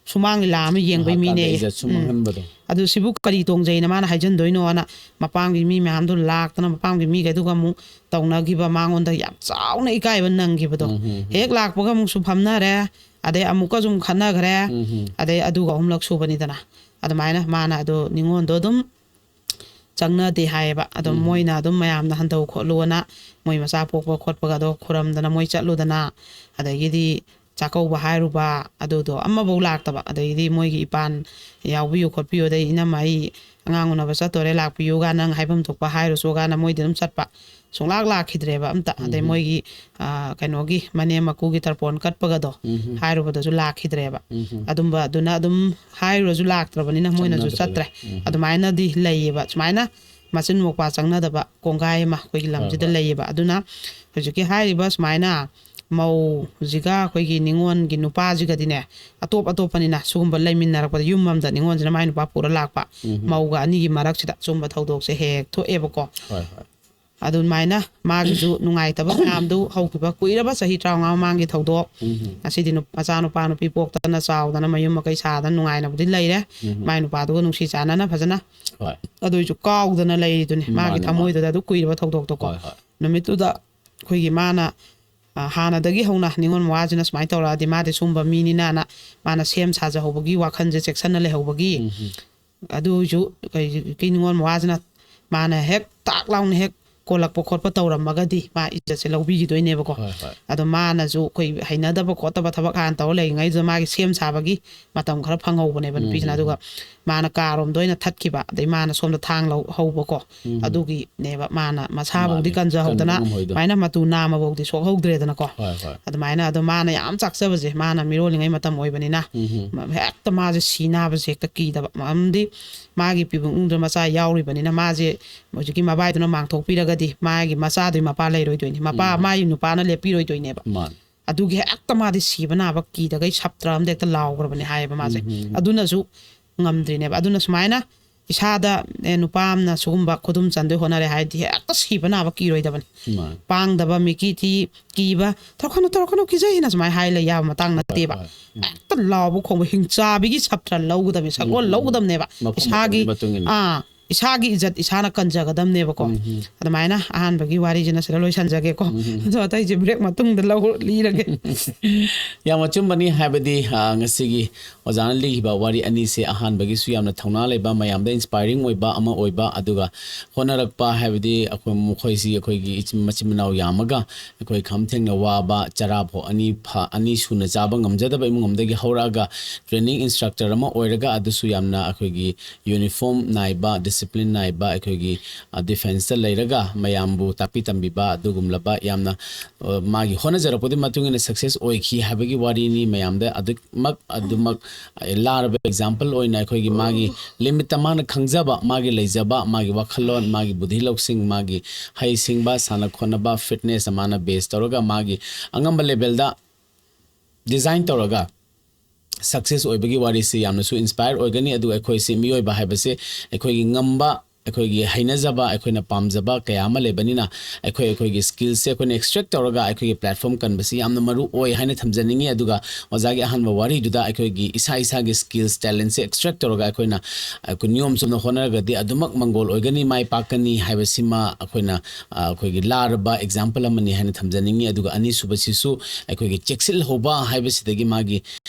ꯁꯨꯃꯥꯡ ꯂꯤꯂꯥ ꯑꯃ ꯌꯦꯡꯕꯩ ꯃꯤꯅꯦ꯫ ꯏꯖꯠꯁꯨ ꯎꯝ꯫ ꯃꯥꯡꯍꯟꯕꯗꯣ꯫ ꯑꯗꯨ ꯁꯤꯕꯨ ꯀꯔꯤ ꯇꯣꯡꯖꯩꯅ ꯃꯥꯅ ꯍꯥꯏꯖꯟꯗꯣꯏꯅꯣꯅ ꯃꯄꯥꯝꯒꯤ ꯃꯤ ꯃꯌꯥꯝꯗꯣ ꯂꯥꯛꯇꯅ ꯃꯄꯥꯝꯒꯤ ꯃꯤꯈꯩꯗꯨꯒ ꯑꯃꯨꯛ ꯇꯧꯅꯈꯤꯕ, ꯃꯉꯣꯟꯗ ꯌꯥꯝ ꯆꯥꯎꯅ ꯏꯀꯥꯏꯕ ꯅꯪꯈꯤꯕꯗꯣ꯫ ꯎꯝ, ꯎꯝ, ꯎꯝ꯫ ꯍꯦꯛ ꯂꯥꯛꯄꯒ ꯑꯃꯨꯛꯁꯨ ꯐꯝꯅꯔꯦ, ꯑꯗꯩ ꯑꯃꯨꯛꯀꯁꯨ ꯑꯃꯨꯛ ꯈꯠꯅꯈ꯭ꯔꯦ, ꯎꯝ, ꯎꯝ꯫ ꯑꯗꯩ ꯑꯗꯨꯒ ꯑꯍꯨꯝꯂꯛ ꯁꯨꯕꯅꯤꯗꯅ꯫ ꯑꯗꯨꯃꯥꯏꯅ ꯃꯥꯅ ꯑꯗꯣ ꯅꯤꯉꯣꯜꯗꯣ ꯑꯗꯨꯝ ꯆꯪꯅꯗꯦ ꯍꯥꯏꯌꯦꯕ꯫ ꯑꯗꯨꯝ ꯎꯝ꯫ ꯃꯣꯏꯅ ꯑꯗꯨꯝ ꯃꯌꯥꯝꯅ ꯍꯟꯊꯧ ꯈꯣꯠꯂꯨꯅ ꯃꯣꯏ ꯃꯆꯥ ꯄꯣꯛꯄ ꯈꯣꯠꯄꯒꯗꯣ ꯈꯨꯔꯝꯗꯅ ꯃꯣꯏ ꯆꯠꯂꯨꯗꯅ, ꯑꯗꯒꯤꯗꯤ ꯆꯥꯛꯀꯧꯕ ꯍꯥꯏꯔꯨꯕ ꯑꯗꯨꯗꯣ ꯑꯃꯐꯧ ꯂꯥꯛꯇꯕ꯫ ꯑꯗꯒꯤꯗꯤ ꯃꯣꯏꯒꯤ ꯏꯄꯥꯟ ꯌꯥꯎꯕꯤꯌꯨ ꯈꯣꯠꯄꯤꯌꯨ, ꯑꯗꯩ "ꯏꯅꯝꯃ, ꯑꯩ ꯑꯉꯥꯡ ꯎꯅꯕ ꯆꯠꯇꯣꯔꯦ, ꯂꯥꯛꯄꯤꯌꯨ" ꯒꯥ ꯅꯪ ꯍꯥꯏꯐꯝ ꯊꯣꯛꯄ ꯍꯥꯏꯔꯨꯆꯣ ꯒꯥꯅ ꯃꯣꯏꯗꯤ ꯑꯗꯨꯝ ꯆꯠꯄ꯫ ꯁꯨꯡꯂꯥꯛ ꯂꯥꯛꯈꯤꯗ꯭ꯔꯦꯕ ꯑꯝꯇ꯫ ꯑꯗꯩ ꯎꯝ꯫ ꯃꯣꯏꯒꯤ, ꯑꯥ, ꯀꯩꯅꯣꯒꯤ ꯃꯅꯦꯝ ꯃꯀꯨꯒꯤ ꯇꯔꯄꯣꯟ ꯀꯠꯄꯒꯗꯣ ꯎꯝ꯫ ꯍꯥꯏꯔꯨꯕꯗꯁꯨ ꯂꯥꯛꯈꯤꯗ꯭ꯔꯦꯕ꯫ ꯎꯝ꯫ ꯑꯗꯨꯝꯕ ꯑꯗꯨꯅ ꯑꯗꯨꯝ ꯍꯥꯏꯔꯨꯔꯁꯨ ꯂꯥꯛꯇ꯭ꯔꯕꯅꯤꯅ ꯃꯣꯏꯅꯁꯨ ꯆꯪꯅꯗ꯭ꯔꯦ꯫ ꯆꯠꯇ꯭ꯔꯦ꯫ ꯎꯝ꯫ ꯑꯗꯨꯃꯥꯏꯅꯗꯤ ꯂꯩꯌꯦꯕ꯫ ꯁꯨꯃꯥꯏꯅ ꯃꯆꯤꯟ ꯃꯧꯄꯥ ꯆꯪꯅꯗꯕ ꯀꯣꯡꯒꯥꯏ ꯑꯃ ꯑꯩꯈꯣꯏꯒꯤ ꯍꯣꯏ, ꯂꯝꯁꯤꯗ ꯍꯣꯏ꯫ ꯂꯩꯌꯦꯕ꯫ ꯑꯗꯨꯅ ꯍꯧꯖꯤꯛꯀꯤ ꯍꯥꯏꯔꯤꯕ ꯁꯨꯃꯥꯏꯅ ꯃꯧꯁꯤꯒ ꯑꯩꯈꯣꯏꯒꯤ ꯅꯤꯉꯣꯜꯒꯤ ꯅꯨꯄꯥꯁꯤꯒꯗꯤꯅꯦ, ꯑꯇꯣꯞ ꯑꯇꯣꯞꯄꯅꯤꯅ ꯁꯤꯒꯨꯝꯕ ꯂꯩꯃꯤꯟꯅꯔꯛꯄꯗ ꯌꯨꯝ ꯑꯃꯗ ꯅꯤꯉꯣꯜꯁꯤꯅ ꯃꯥꯏ ꯅꯨꯄꯥ ꯄꯨꯔ ꯂꯥꯛꯄ, ꯎꯝ꯫ ꯃꯧꯒ ꯑꯅꯤꯒꯤ ꯃꯔꯛꯁꯤꯗ ꯁꯤꯒꯨꯝꯕ ꯊꯧꯗꯣꯛꯁꯦ ꯍꯦꯛ ꯍꯦꯛ ꯊꯣꯛꯑꯦꯕꯀꯣ꯫ ꯍꯣꯏ, ꯍꯣꯏ꯫ ꯑꯗꯨꯃꯥꯏꯅ ꯃꯥꯒꯤꯁꯨ ꯅꯨꯡꯉꯥꯏꯇꯕ ꯃꯌꯥꯝꯗꯨ ꯍꯧꯈꯤꯕ ꯀꯨꯏꯔꯕ, ꯆꯍꯤ ꯇꯔꯥꯃꯉꯥ ꯃꯃꯥꯡꯒꯤ ꯊꯧꯗꯣꯛ꯫ ꯎꯝ꯫ ꯉꯁꯤꯗꯤ ꯅꯨ-, ꯃꯆꯥꯅꯨꯄꯥ ꯅꯨꯄꯤ ꯄꯣꯛꯇꯅ ꯆꯥꯎꯗꯅ ꯃꯌꯨꯝ ꯃꯀꯩ ꯁꯥꯗꯅ ꯅꯨꯡꯉꯥꯏꯅꯕꯨꯗꯤ ꯂꯩꯔꯦ꯫ ꯎꯝ꯫ ꯃꯥꯏ ꯅꯨꯄꯥꯗꯨꯒ ꯅꯨꯡꯁꯤ ꯆꯥꯟꯅꯅ ꯐꯖꯅ꯫ ꯍꯣꯏ꯫ ꯑꯗꯨꯏꯁꯨ ꯀꯥꯎꯗꯅ ꯂꯩꯔꯤꯗꯨꯅꯤ ꯃꯥꯒꯤ ꯃꯥꯅꯤ, ꯊꯃꯣꯏꯗꯨꯗ ꯃꯥꯅꯤ꯫ ꯑꯗꯨ ꯀꯨꯏꯔꯕ ꯊꯧꯗꯣꯛꯇꯣꯀꯣ꯫ ꯍꯣꯏ, ꯍꯣꯏ꯫ ꯅꯨꯃꯤꯠꯇꯨꯗ ꯑꯩꯈꯣꯏꯒꯤ ꯃꯥꯅ, ꯑ, ꯍꯥꯟꯅꯗꯒꯤ ꯍꯧꯅ ꯅꯤꯉꯣꯜ ꯃꯋꯥꯁꯤꯅ ꯁꯨꯃꯥꯏꯅ ꯇꯧꯔꯛꯑꯗꯤ ꯃꯥꯗꯤ ꯁꯨꯝꯕ ꯃꯤꯅꯤꯅꯥꯅ ꯃꯥꯅ ꯁꯦꯝ ꯁꯥꯖꯍꯧꯕꯒꯤ ꯋꯥꯈꯜꯁꯦ ꯆꯦꯛꯁꯟꯅ ꯂꯩꯍꯧꯕꯒꯤ꯫ ꯎꯝ, ꯎꯝ꯫ ꯑꯗꯨꯏꯁꯨ ꯑꯩꯈꯣꯏꯒꯤ ꯅꯤꯉꯣꯜ ꯃꯋꯥꯁꯤꯅ ꯃꯥꯅ ꯍꯦꯛ ꯇꯥꯛ ꯂꯥꯎꯅ ꯍꯦꯛ ꯀꯣꯜꯂꯛꯄ ꯈꯣꯠꯄ ꯇꯧꯔꯝꯃꯒꯗꯤ ꯃꯥ ꯏꯖꯠꯁꯦ ꯂꯧꯕꯤꯈꯤꯗꯣꯏꯅꯦꯕꯀꯣ꯫ ꯍꯣꯏ, ꯍꯣꯏ꯫ ꯑꯗꯣ ꯃꯥꯅꯁꯨ ꯑꯩꯈꯣꯏ ꯍꯩꯅꯗꯕ ꯈꯣꯠꯇꯕ ꯊꯕꯛ ꯍꯥꯟꯅ ꯇꯧꯔ ꯂꯩꯔꯤꯉꯩꯗꯨꯗ ꯃꯥꯒꯤ ꯁꯦꯝ ꯁꯥꯕꯒꯤ ꯃꯇꯝ ꯈꯔ ꯐꯪꯍꯧꯕꯅꯦꯕ ꯎꯝ, ꯅꯨꯄꯤꯁꯤꯅ꯫ ꯎꯝ, ꯑꯗꯨꯒ ꯎꯝ꯫ ꯃꯥꯅ ꯀꯥꯔꯣꯝꯗ ꯑꯣꯏꯅ ꯊꯠꯈꯤꯕ, ꯑꯗꯩ ꯃꯥꯅ ꯁꯣꯝꯗ ꯊꯥꯡ ꯂꯧ-, ꯍꯧꯕꯀꯣ꯫ ꯎꯝ, ꯎꯝ꯫ ꯑꯗꯨꯒꯤꯅꯦꯕ ꯃꯥꯅ ꯃꯁꯥꯐꯧꯗꯤ ꯃꯥꯅꯦ꯫ ꯀꯟꯖꯍꯧꯗꯅ ꯀꯟꯕ ꯉꯝꯍꯧꯗꯣ꯫ ꯁꯨꯃꯥꯏꯅ ꯃꯇꯨ ꯅꯥꯝꯃꯐꯧꯗꯤ ꯁꯣꯛꯍꯧꯗ꯭ꯔꯦꯗꯅꯀꯣ꯫ ꯍꯣꯏ, ꯍꯣꯏ꯫ ꯑꯗꯨꯃꯥꯏꯅ ꯑꯗꯣ ꯃꯥꯅ ꯌꯥꯝ ꯆꯥꯛꯆꯕꯁꯦ, ꯃꯥꯅ ꯃꯤꯔꯣꯜꯂꯤꯉꯩ ꯃꯇꯝ ꯑꯣꯏꯕꯅꯤꯅ, ꯎꯝ, ꯎꯝ꯫ ꯃ-, ꯍꯦꯛꯇ ꯃꯥꯁꯦ ꯁꯤ ꯅꯥꯕꯁꯦ ꯍꯦꯛꯇ ꯀꯤꯗꯕ꯫ ꯃꯔꯝꯗꯤ ꯃꯥꯒꯤ ꯄꯤꯕꯨꯡꯗ ꯃꯆꯥ ꯌꯥꯎꯔꯤꯕꯅꯤꯅ ꯃꯥꯁꯦ ꯍꯧꯖꯤꯛꯀꯤ ꯃꯕꯥꯏꯗꯨꯅ ꯃꯥꯡꯊꯣꯛꯄꯤꯔꯒꯗꯤ ꯃꯥꯒꯤ ꯃꯆꯥꯗꯨꯒꯤ ꯃꯄꯥ ꯂꯩꯔꯣꯏꯗꯣꯏꯅꯤ꯫ ꯃꯄꯥ, ꯎꯝ꯫ ꯃꯥꯒꯤ ꯅꯨꯄꯥꯅ ꯂꯦꯞꯄꯤꯔꯣꯏꯗꯣꯏꯅꯦꯕ꯫ ꯃꯥꯅꯦ꯫ ꯑꯗꯨꯒꯤ ꯍꯦꯛꯇ ꯃꯥꯗꯤ ꯁꯤꯕ ꯅꯥꯕ ꯀꯤꯗꯒꯩ ꯁꯞꯇ꯭ꯔ ꯑꯝꯗ ꯍꯦꯛꯇ ꯂꯥꯎꯈ꯭ꯔꯕꯅꯦ ꯍꯥꯏꯌꯦꯕ ꯃꯥꯁꯦ꯫ ꯑꯗꯨꯅꯁꯨ ꯉꯝꯗ꯭ꯔꯤꯅꯦꯕ꯫ ꯑꯗꯨꯅ ꯁꯨꯃꯥꯏꯅ ꯏꯁꯥꯗ, ꯑꯦ, ꯅꯨꯄꯥ ꯑꯃꯅ ꯁꯤꯒꯨꯝꯕ ꯈꯨꯗꯨꯝ ꯆꯟꯗꯣꯏ ꯍꯣꯠꯅꯔꯦ ꯍꯥꯏꯔꯗꯤ ꯍꯦꯛꯇ ꯁꯤꯕ ꯅꯥꯕ ꯀꯤꯔꯣꯏꯗꯕꯅꯤ꯫ ꯃꯥꯅꯤ꯫ ꯄꯥꯡꯗꯕ, ꯃꯤꯀꯤ ꯊꯤ, ꯀꯤꯕ, "ꯇꯧꯔꯛꯀꯅꯨ, ꯇꯧꯔꯛꯀꯅꯨ, ꯀꯤꯖꯩ" ꯍꯥꯏꯅ ꯁꯨꯃꯥꯏꯅ ꯍꯥꯏ ꯂꯩ ꯌꯥꯕ ꯃꯇꯥꯡ ꯅꯠꯇꯦꯕ꯫ ꯍꯣꯏ꯫ ꯎꯝ꯫ ꯍꯦꯛꯇ ꯂꯥꯎꯕ ꯈꯣꯡꯕ, ꯍꯤꯡꯆꯥꯕꯤꯒꯤ ꯁꯞꯇ꯭ꯔ ꯂꯧꯒꯗꯕꯅꯤ, ꯁꯛꯂꯣꯟ ꯂꯧꯒꯗꯕꯅꯦꯕ꯫ ꯃꯐꯝ ꯏꯁꯥꯒꯤ ꯃꯐꯝꯒꯤ ꯃꯇꯨꯡ ꯏꯟꯅ꯫ ꯑꯥ, ꯏꯁꯥꯒꯤ ꯏꯖꯠ ꯏꯁꯥꯅ ꯀꯟꯖꯒꯗꯕꯅꯦꯕꯀꯣ꯫ ꯑꯗꯨꯃꯥꯏꯅ ꯑꯍꯥꯟꯕꯒꯤ ꯋꯥꯔꯤꯁꯤꯅ ꯁꯤꯗ ꯂꯣꯏꯁꯟꯖꯒꯦꯀꯣ꯫ ꯑꯗꯣ ꯑꯇꯩꯁꯦ ꯕ꯭ꯔꯦꯛ ꯃꯇꯨꯡꯗ ꯂꯧ-, ꯂꯤꯔꯒꯦ꯫ ꯌꯥꯝ ꯑꯆꯨꯝꯕꯅꯤ꯫ ꯍꯥꯏꯕꯗꯤ, ꯑ, ꯉꯁꯤꯒꯤ ꯑꯣꯖꯥꯅ ꯂꯤꯈꯤꯕ ꯋꯥꯔꯤ ꯑꯅꯤꯁꯦ, ꯑꯍꯥꯟꯕꯒꯤꯁꯨ ꯌꯥꯝꯅ ꯊꯧꯅꯥ ꯂꯩꯕ, ꯃꯌꯥꯝꯗ ꯏꯟꯁꯄꯥꯏꯔꯤꯡ ꯑꯣꯏꯕ ꯑꯃ ꯑꯣꯏꯕ, ꯑꯗꯨꯒ ꯍꯣꯠꯅꯔꯛꯄ ꯍꯥꯏꯕꯗꯤ ꯑꯩꯈꯣꯏ, ꯃꯈꯣꯏꯁꯤ ꯑꯩꯈꯣꯏꯒꯤ ꯏꯆꯤꯟ, ꯃꯆꯤꯟ ꯃꯅꯥꯎ ꯌꯥꯝꯃꯒ ꯑꯩꯈꯣꯏ ꯈꯝ ꯊꯦꯡꯅ ꯋꯥꯕ, ꯆꯔꯥ ꯐꯥꯎ ꯑꯅꯤ ꯐ-, ꯑꯅꯤ ꯁꯨꯅ ꯆꯥꯕ ꯉꯝꯖꯗꯕ ꯏꯃꯨꯡ ꯑꯃꯗꯒꯤ ꯍꯧꯔꯛꯑꯒ ꯇ꯭ꯔꯦꯅꯤꯡ ꯏꯟꯁꯇ꯭ꯔꯛꯇꯔ ꯑꯃ ꯑꯣꯏꯔꯒ, ꯑꯗꯨꯁꯨ ꯌꯥꯝꯅ ꯑꯩꯈꯣꯏꯒꯤ ꯌꯨꯅꯤꯐꯣꯔꯝ ꯅꯥꯏꯕ, ꯗꯤꯁꯤꯄ꯭ꯂꯤꯟ ꯅꯥꯏꯕ, ꯑꯩꯈꯣꯏꯒꯤ, ꯑ, ꯗꯤꯐꯦꯟꯁꯇ ꯂꯩꯔꯒ ꯃꯌꯥꯝꯕꯨ ꯇꯥꯛꯄꯤ ꯇꯝꯕꯤꯕ ꯑꯗꯨꯒꯨꯝꯂꯕ ꯌꯥꯝꯅ, ꯑ, ꯃꯥꯒꯤ ꯍꯣꯠꯅꯖꯔꯛꯄꯗꯨꯒꯤ ꯃꯇꯨꯡ ꯏꯟꯅ ꯁꯛꯁꯦꯁ ꯑꯣꯏꯈꯤ ꯍꯥꯏꯕꯒꯤ ꯋꯥꯔꯤꯅꯤ꯫ ꯃꯌꯥꯝꯗ ꯑꯗꯨꯃꯛ, ꯑꯗꯨꯃꯛ, ꯑ, ꯂꯥꯔꯕ ꯑꯦꯛꯖꯥꯝꯄꯜ ꯑꯣꯏꯅ ꯑꯩꯈꯣꯏꯒꯤ ꯃꯥꯒꯤ ꯂꯤꯃꯤꯠꯇ ꯃꯥꯅ ꯈꯪꯖꯕ, ꯃꯥꯒꯤ ꯂꯩꯖꯕ, ꯃꯥꯒꯤ ꯋꯥꯈꯜꯂꯣꯟ, ꯃꯥꯒꯤ ꯕꯨꯙꯤ ꯂꯧꯁꯤꯡ, ꯃꯥꯒꯤ ꯍꯩꯁꯤꯡꯕ, ꯁꯥꯟꯅ ꯈꯣꯠꯅꯕ, ꯐꯤꯠꯅꯦꯁ ꯃꯥꯅ ꯕꯦꯁ ꯇꯧꯔꯒ ꯃꯥꯒꯤ ꯑꯉꯝꯕ ꯂꯦꯚꯦꯜꯗ ꯗꯤꯖꯥꯏꯟ ꯇꯧꯔꯒ ꯁꯛꯁꯦꯁ ꯑꯣꯏꯕꯒꯤ ꯋꯥꯔꯤꯁꯤ ꯌꯥꯝꯅꯁꯨ ꯏꯟꯁꯄꯥꯌꯔ ꯑꯣꯏꯒꯅꯤ꯫ ꯑꯗꯨꯒ ꯑꯩꯈꯣꯏꯁꯤ ꯃꯤꯑꯣꯏꯕ ꯍꯥꯏꯕꯁꯦ ꯑꯩꯈꯣꯏꯒꯤ ꯉꯝꯕ, ꯑꯩꯈꯣꯏꯒꯤ ꯍꯩꯅꯖꯕ, ꯑꯩꯈꯣꯏꯅ ꯄꯥꯝꯖꯕ ꯀꯌꯥ ꯑꯃ ꯂꯩꯕꯅꯤꯅ ꯑꯩꯈꯣꯏ, ꯑꯩꯈꯣꯏꯒꯤ ꯁ꯭ꯀꯤꯜꯁꯦ ꯑꯩꯈꯣꯏꯅ ꯑꯦꯛꯁꯇ꯭ꯔꯦꯛ ꯇꯧꯔꯒ ꯑꯩꯈꯣꯏꯒꯤ ꯄ꯭ꯂꯦꯠꯐꯣꯝ ꯀꯟꯕꯁꯤ ꯌꯥꯝꯅ ꯃꯔꯨ ꯑꯣꯏ ꯍꯥꯏꯅ ꯊꯝꯖꯅꯤꯡꯉꯤ꯫ ꯑꯗꯨꯒ ꯑꯣꯖꯥꯒꯤ ꯑꯍꯥꯟꯕ ꯋꯥꯔꯤꯗꯨꯗ ꯑꯩꯈꯣꯏꯒꯤ ꯏꯁꯥ ꯏꯁꯥꯒꯤ ꯁ꯭ꯀꯤꯜꯁ, ꯇꯦꯂꯦꯟꯁꯦ ꯑꯦꯛꯁꯇ꯭ꯔꯦꯛ ꯇꯧꯔꯒ ꯑꯩꯈꯣꯏꯅ, ꯑꯩꯈꯣꯏ ꯅꯤꯌꯣꯝ ꯆꯨꯝꯅ ꯍꯣꯠꯅꯔꯒꯗꯤ ꯑꯗꯨꯃꯛ ꯃꯪꯒꯣꯜ ꯑꯣꯏꯒꯅꯤ, ꯃꯥꯏ ꯄꯥꯛꯀꯅꯤ ꯍꯥꯏꯕꯁꯤꯃ ꯑꯩꯈꯣꯏꯅ, ꯑ, ꯑꯩꯈꯣꯏꯒꯤ ꯂꯥꯔꯕ ꯑꯦꯛꯖꯥꯝꯄꯜ ꯑꯃꯅꯤ ꯍꯥꯏꯅ ꯊꯝꯖꯅꯤꯡꯉꯤ꯫ ꯑꯗꯨꯒ ꯑꯅꯤꯁꯨꯕꯁꯤꯁꯨ ꯑꯩꯈꯣꯏꯒꯤ ꯆꯦꯛꯁꯤꯜꯍꯧꯕ ꯍꯥꯏꯕꯁꯤꯗꯒꯤ ꯃꯥꯒꯤ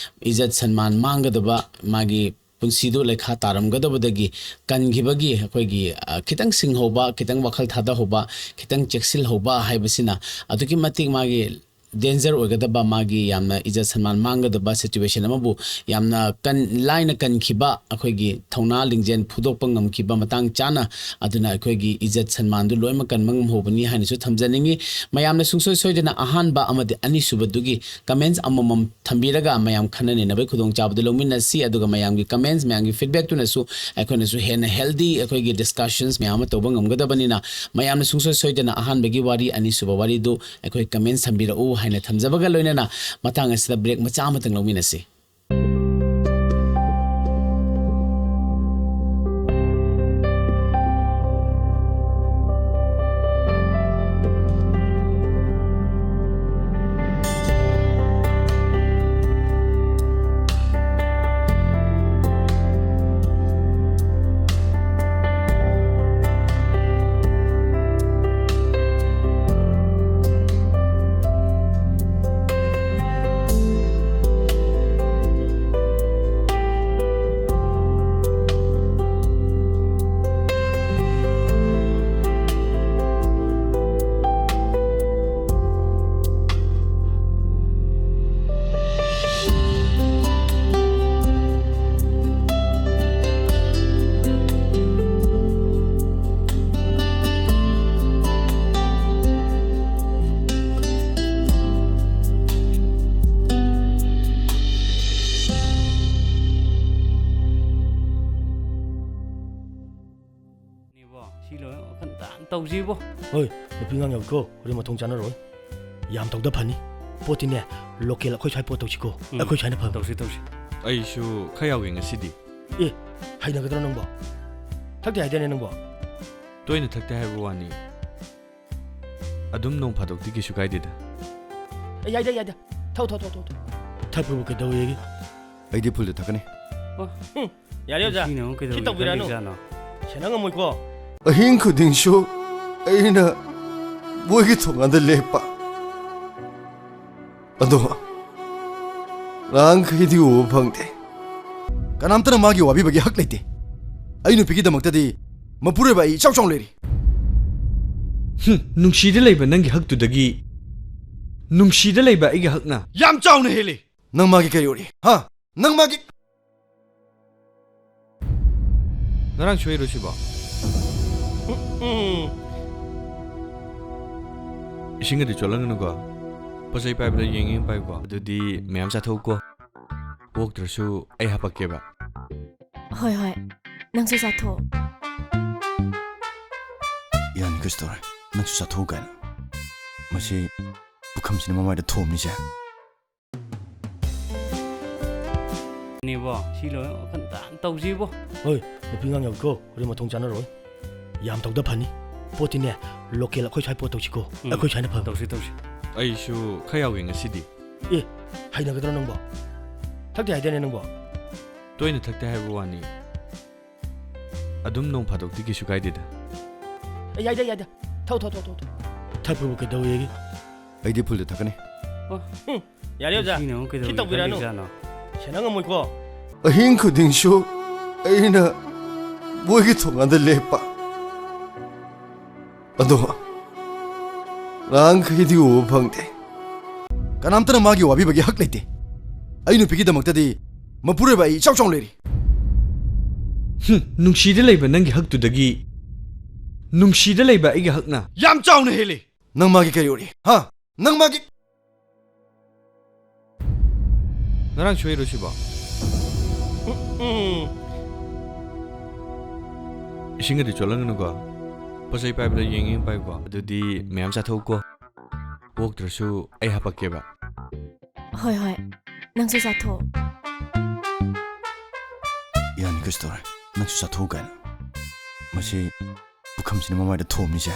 ꯏꯖꯠ ꯁꯟꯃꯥꯟ ꯃꯥꯡꯒꯗꯕ, ꯃꯥꯒꯤ ꯄꯨꯟꯁꯤꯗꯨ ꯂꯩꯈꯥ ꯇꯥꯔꯝꯒꯗꯕꯗꯒꯤ ꯀꯟꯈꯤꯕꯒꯤ ꯑꯩꯈꯣꯏꯒꯤ, ꯑ, ꯈꯤꯇꯪ ꯁꯤꯡꯍꯧꯕ, ꯈꯤꯇꯪ ꯋꯥꯈꯜ ꯊꯥꯗꯍꯧꯕ, ꯈꯤꯇꯪ ꯆꯦꯛꯁꯤꯜꯍꯧꯕ ꯍꯥꯏꯕꯁꯤꯅ ꯑꯗꯨꯛꯀꯤ ꯃꯇꯤꯛ ꯃꯥꯒꯤ ꯗꯦꯟꯖꯔ ꯑꯣꯏꯒꯗꯕ, ꯃꯥꯒꯤ ꯌꯥꯝꯅ ꯏꯖꯠ ꯁꯟꯃꯥꯟ ꯃꯥꯡꯒꯗꯕ ꯁꯤꯆꯨꯋꯦꯁꯟ ꯑꯃꯕꯨ ꯌꯥꯝꯅ ꯀꯟ-, ꯂꯥꯏꯅ ꯀꯟꯈꯤꯕ, ꯑꯩꯈꯣꯏꯒꯤ ꯊꯧꯅꯥ ꯂꯤꯡꯖꯦꯜ ꯐꯨꯗꯣꯛꯄ ꯉꯝꯈꯤꯕ ꯃꯇꯥꯡ ꯆꯥꯅ, ꯑꯗꯨꯅ ꯑꯩꯈꯣꯏꯒꯤ ꯏꯖꯠ ꯁꯟꯃꯥꯟꯗꯨ ꯂꯣꯏꯅꯃꯛ ꯀꯟꯕ ꯉꯝꯍꯧꯕꯅꯤ ꯍꯥꯏꯅꯁꯨ ꯊꯝꯖꯅꯤꯡꯉꯤ꯫ ꯃꯌꯥꯝꯅ ꯁꯨꯡꯁꯣꯏ ꯁꯣꯏꯗꯅ ꯑꯍꯥꯟꯕ ꯑꯃꯗꯤ ꯑꯅꯤꯁꯨꯕꯗꯨꯒꯤ ꯀꯃꯦꯟꯁ ꯑꯃꯃꯝ ꯊꯝꯕꯤꯔꯒ ꯃꯌꯥꯝ ꯈꯟꯅ ꯅꯩꯅꯕꯒꯤ ꯈꯨꯗꯣꯡꯆꯥꯕꯗꯨ ꯂꯧꯃꯤꯟꯅꯁꯤ꯫ ꯑꯗꯨꯒ ꯃꯌꯥꯝꯒꯤ ꯀꯃꯦꯟꯁ, ꯃꯌꯥꯝꯒꯤ ꯐꯤꯗꯕꯦꯛꯇꯨꯅꯁꯨ ꯑꯩꯈꯣꯏꯅꯁꯨ ꯍꯦꯟꯅ ꯍꯦꯜꯗꯤ ꯑꯩꯈꯣꯏꯒꯤ ꯗꯤꯁꯀꯁꯟꯁ ꯃꯌꯥꯝ ꯑꯃ ꯇꯧꯕ ꯉꯝꯒꯗꯕꯅꯤꯅ, ꯃꯌꯥꯝꯅ ꯁꯨꯡꯁꯣꯏ ꯁꯣꯏꯗꯅ ꯑꯍꯥꯟꯕꯒꯤ ꯋꯥꯔꯤ, ꯑꯅꯤꯁꯨꯕ ꯋꯥꯔꯤꯗꯨ ꯑꯩꯈꯣꯏ ꯀꯃꯦꯟꯁ ꯊꯝꯕꯤꯔꯛꯎ ꯍꯥꯏꯅ ꯊꯝꯖꯕꯒ ꯂꯣꯏꯅꯅ ꯃꯇꯥꯡ ꯑꯁꯤꯗ break ꯃꯆꯥ ꯑꯃꯇꯪ ꯂꯧꯃꯤꯟꯅꯁꯤ꯫ ꯅꯦꯕꯣ, ꯁꯤ ꯂꯣꯏ ꯋꯥꯈꯜ ꯇꯥꯅ ꯇꯧꯁꯤꯕꯣ꯫ ꯍꯣꯏ, ꯅꯨꯄꯤ ꯑꯉꯥꯡ ꯌꯥꯎꯏꯀꯣ, ꯍꯣꯔꯦꯟ ꯃꯊꯣꯡ ꯆꯥꯅꯔꯣꯏ꯫ ꯌꯥꯝ ꯇꯧꯗ ꯐꯅꯤ꯫ ꯄꯣꯠꯇꯤꯅꯦ, local ꯑꯩꯈꯣꯏ ꯁ꯭ꯋꯥꯏ ꯄꯣꯠ ꯇꯧꯁꯤꯀꯣ꯫ ꯎꯝ꯫ ꯑꯩꯈꯣꯏ ꯁ꯭ꯋꯥꯏꯅ ꯐꯕꯅꯤ꯫ ꯇꯧꯁꯤ, ꯇꯧꯁꯤ꯫ ꯑꯩꯁꯨ ꯈꯔ ꯌꯥꯎꯒꯦ ꯉꯁꯤꯗꯤ꯫ ꯑꯦ, ꯍꯩꯅꯒꯗ꯭ꯔꯣ ꯅꯪꯕꯣ? ꯊꯛꯇꯦ ꯍꯥꯏꯗꯥꯏꯅꯦ ꯅꯪꯕꯣ? ꯇꯣꯏꯅ ꯊꯛꯇꯦ ꯍꯥꯏꯕ ꯋꯥꯅꯤ꯫ ꯑꯗꯨꯝ ꯅꯣꯡ ꯐꯥꯗꯣꯛꯇꯤ ꯀꯩꯁꯨ ꯀꯥꯏꯗꯦꯗ꯫ ꯑꯦ, ꯌꯥꯏꯗ, ꯌꯥꯏꯗ꯫ ꯊꯛꯎ, ꯊꯛꯎ, ꯊꯛꯎ, ꯊꯛꯎ, ꯊꯛꯎ꯫ ꯊꯛꯄꯕꯨ ꯀꯩꯗꯧꯋꯦꯒꯦ? ꯑꯩꯗꯤ full ꯗ ꯊꯛꯀꯅꯤ꯫ ꯎꯝ, ꯌꯥꯔꯦ ꯑꯣꯖꯥ꯫ ꯁꯤꯅ ꯑꯃꯨꯛ ꯁꯤ ꯀꯩꯗꯧꯕꯩ ꯇꯧꯕꯤꯔꯅꯨ꯫ ꯈꯜꯂꯤꯖꯥꯠꯅꯣ? ꯁꯦꯟꯅ ꯉꯝꯃꯣꯏꯀꯣ꯫ ꯑꯍꯤꯡ ꯈꯨꯗꯤꯡꯁꯨ ꯑꯩꯅ ꯃꯣꯏꯒꯤ ꯊꯣꯡꯒꯥꯟꯗ ꯂꯦꯞꯄ꯫ ꯑꯗꯣ ꯉꯔꯥꯡꯈꯩꯗꯤ ꯎꯕ ꯐꯪꯗꯦ꯫ ꯀꯅꯥꯝꯇꯅ ꯃꯥꯒꯤ ꯋꯥꯕꯤꯕꯒꯤ ꯍꯛ ꯂꯩꯇꯦ꯫ ꯑꯩ ꯅꯨꯄꯤꯒꯤꯗꯃꯛꯇꯗꯤ ꯃꯄꯨꯔꯣꯏꯕ ꯑꯩ ꯏꯆꯥꯎ ꯆꯥꯎꯅ ꯂꯩꯔꯤ꯫ ꯍꯨꯝ, ꯅꯨꯡꯁꯤꯗ ꯂꯩꯕ ꯅꯪꯒꯤ ꯍꯛꯇꯨꯗꯒꯤ ꯅꯨꯡꯁꯤꯗ ꯂꯩꯕ ꯑꯩꯒꯤ ꯍꯛꯅ ꯌꯥꯝ ꯆꯥꯎꯅ ꯍꯦꯜꯂꯤ꯫ ꯅꯪ ꯃꯥꯒꯤ ꯀꯔꯤ ꯑꯣꯏꯔꯤ? ꯍꯥ? ꯅꯪ ꯃꯥꯒꯤ ꯉꯔꯥꯡ ꯁꯣꯏꯔꯣ ꯁꯤꯕꯣ? ꯎꯝ꯫ ꯏꯁꯤꯡꯒꯗꯤ ꯆꯣꯠꯂꯝꯒꯅꯨꯀꯣ꯫ ꯄꯣꯠ ꯆꯩ ꯄꯥꯏꯕꯗ ꯌꯦꯡ ꯌꯦꯡ ꯄꯥꯏꯌꯨꯀꯣ꯫ ꯑꯗꯨꯗꯤ ꯃꯌꯥꯝ ꯆꯥꯊꯣꯛꯎꯀꯣ꯫ ꯑꯣꯛꯇ꯭ꯔꯁꯨ ꯑꯩ ꯍꯥꯄꯛꯀꯦꯕ꯫ ꯍꯣꯏ, ꯍꯣꯏ꯫ ꯅꯪꯁꯨ ꯆꯥꯊꯣꯛꯑꯣ꯫ ꯌꯥꯅꯤ, ꯀꯩꯁꯨ ꯇꯧꯔꯣꯏ꯫ ꯅꯪꯁꯨ ꯆꯥꯊꯣꯛꯎ ꯀꯥꯏꯅ꯫ ꯃꯁꯤ ꯄꯨꯛ ꯈꯝꯁꯤꯅ ꯃꯃꯥꯏꯗ ꯊꯣꯝꯃꯤꯁꯦ꯫ ꯅꯦꯕꯣ, ꯁꯤ ꯂꯣꯏ ꯋꯥꯈꯜ ꯇꯥꯅ ꯇꯧꯁꯤꯕꯣ꯫ ꯍꯣꯏ, ꯅꯨꯄꯤ ꯑꯉꯥꯡ ꯌꯥꯎꯏꯀꯣ, ꯍꯣꯔꯦꯟ ꯃꯊꯣꯡ ꯆꯥꯅꯔꯣꯏ꯫ ꯌꯥꯝ ꯇꯧꯗ ꯐꯅꯤ꯫ ꯄꯣꯠꯇꯤꯅꯦ, ꯂꯣꯀꯦꯜ ꯑꯩꯈꯣꯏ ꯁ꯭ꯋꯥꯏ ꯄꯣꯠ ꯇꯧꯁꯤꯀꯣ꯫ ꯎꯝ, ꯑꯩꯈꯣꯏ ꯁ꯭ꯋꯥꯏꯅ ꯐꯕꯅꯤ꯫ ꯇꯧꯁꯤ, ꯇꯧꯁꯤ꯫ ꯑꯩꯁꯨ ꯈꯔ ꯌꯥꯎꯒꯦ ꯉꯁꯤꯗꯤ꯫ ꯑꯦ, ꯍꯩꯅꯒꯗ꯭ꯔꯣ ꯅꯪꯕꯣ? ꯊꯛꯇꯦ ꯍꯥꯏꯗꯥꯏꯅꯦ ꯅꯪꯕꯣ? ꯇꯣꯏꯅ ꯊꯛꯇꯦ ꯍꯥꯏꯕ ꯋꯥꯅꯤ꯫ ꯑꯗꯨꯝ ꯅꯣꯡ ꯐꯥꯗꯣꯛꯇꯤ ꯀꯩꯁꯨ ꯀꯥꯏꯗꯦꯗ꯫ ꯑꯦ, ꯌꯥꯏꯗ, ꯌꯥꯏꯗ꯫ ꯊꯛꯎ, ꯊꯛꯎ, ꯊꯛꯎ, ꯊꯛꯎ, ꯊꯛꯎ꯫ ꯊꯛꯄꯕꯨ ꯀꯩꯗꯧꯋꯦꯒꯦ? ꯑꯩꯗꯤ ꯐꯨꯜꯗ ꯊꯛꯀꯅꯤ꯫ ꯑꯣ꯫ ꯎꯝ, ꯌꯥꯔꯦ, ꯑꯣꯖꯥ꯫ ꯉꯁꯤꯅ ꯑꯃꯨꯛ ꯀꯩꯗꯧꯕꯩ ꯈꯤꯠ ꯇꯧꯕꯤꯔꯛꯑꯅꯨ꯫ ꯈꯜꯂꯤꯖꯥꯠꯅꯣ? ꯁꯦꯟꯅ ꯉꯝꯃꯣꯏꯀꯣ꯫ ꯑꯍꯤꯡ ꯈꯨꯗꯤꯡꯁꯨ ꯑꯩꯅ ꯃꯣꯏꯒꯤ ꯊꯣꯡꯒꯥꯟꯗ ꯂꯦꯞꯄ꯫ ꯑꯗꯣ ꯅꯍꯥꯟꯈꯩꯗꯤ ꯎꯕ ꯐꯪꯗꯦ꯫ ꯀꯅꯥꯝꯇꯅ ꯃꯥꯒꯤ ꯋꯥꯕꯤꯕꯒꯤ ꯍꯛ ꯂꯩꯇꯦ꯫ ꯑꯩ ꯅꯨꯄꯤꯒꯤꯗꯃꯛꯇꯗꯤ ꯃꯄꯨꯔꯣꯏꯕ ꯑꯩ ꯏꯆꯥꯎ ꯆꯥꯎꯅ ꯂꯩꯔꯤ꯫ ꯍꯨꯝ, ꯅꯨꯡꯁꯤꯗ ꯂꯩꯕ ꯅꯪꯒꯤ ꯍꯛꯇꯨꯗꯒꯤ ꯅꯨꯡꯁꯤꯗ ꯂꯩꯕ ꯑꯩꯒꯤ ꯍꯛꯅ ꯌꯥꯝ ꯆꯥꯎꯅ ꯍꯦꯜꯂꯤ꯫ ꯅꯪ ꯃꯥꯒꯤ ꯀꯔꯤ ꯑꯣꯏꯔꯤ? ꯍꯥ? ꯅꯪ ꯃꯥꯒꯤ ꯉꯔꯥꯡ ꯁꯣꯏꯔꯣ ꯁꯤꯕꯣ? ꯎꯝ꯫ ꯏꯁꯤꯡꯒꯗꯤ ꯆꯣꯠꯍꯟꯒꯅꯨꯀꯣ꯫ ꯄꯣꯠ ꯆꯩ ꯄꯥꯏꯕꯗ ꯌꯦꯡ ꯌꯦꯡ ꯄꯥꯏꯌꯨꯀꯣ꯫ ꯑꯗꯨꯗꯤ ꯃꯌꯥꯝ ꯆꯥꯊꯣꯛꯎꯀꯣ꯫ ꯑꯣꯛꯇ꯭ꯔꯁꯨ ꯑꯩ ꯍꯥꯄꯛꯀꯦꯕ꯫ ꯍꯣꯏ, ꯍꯣꯏ꯫ ꯅꯪꯁꯨ ꯆꯥꯊꯣꯛꯑꯣ꯫ ꯏꯔꯥꯅꯤ ꯀꯩꯁꯨ ꯇꯧꯔꯣꯏ꯫ ꯅꯪꯁꯨ ꯆꯥꯊꯣꯛꯎ ꯀꯥꯏꯅ꯫ ꯃꯁꯤ ꯄꯨꯈꯝꯁꯤꯅ ꯃꯃꯥꯏꯗ ꯊꯣꯝꯃꯤꯁꯦ꯫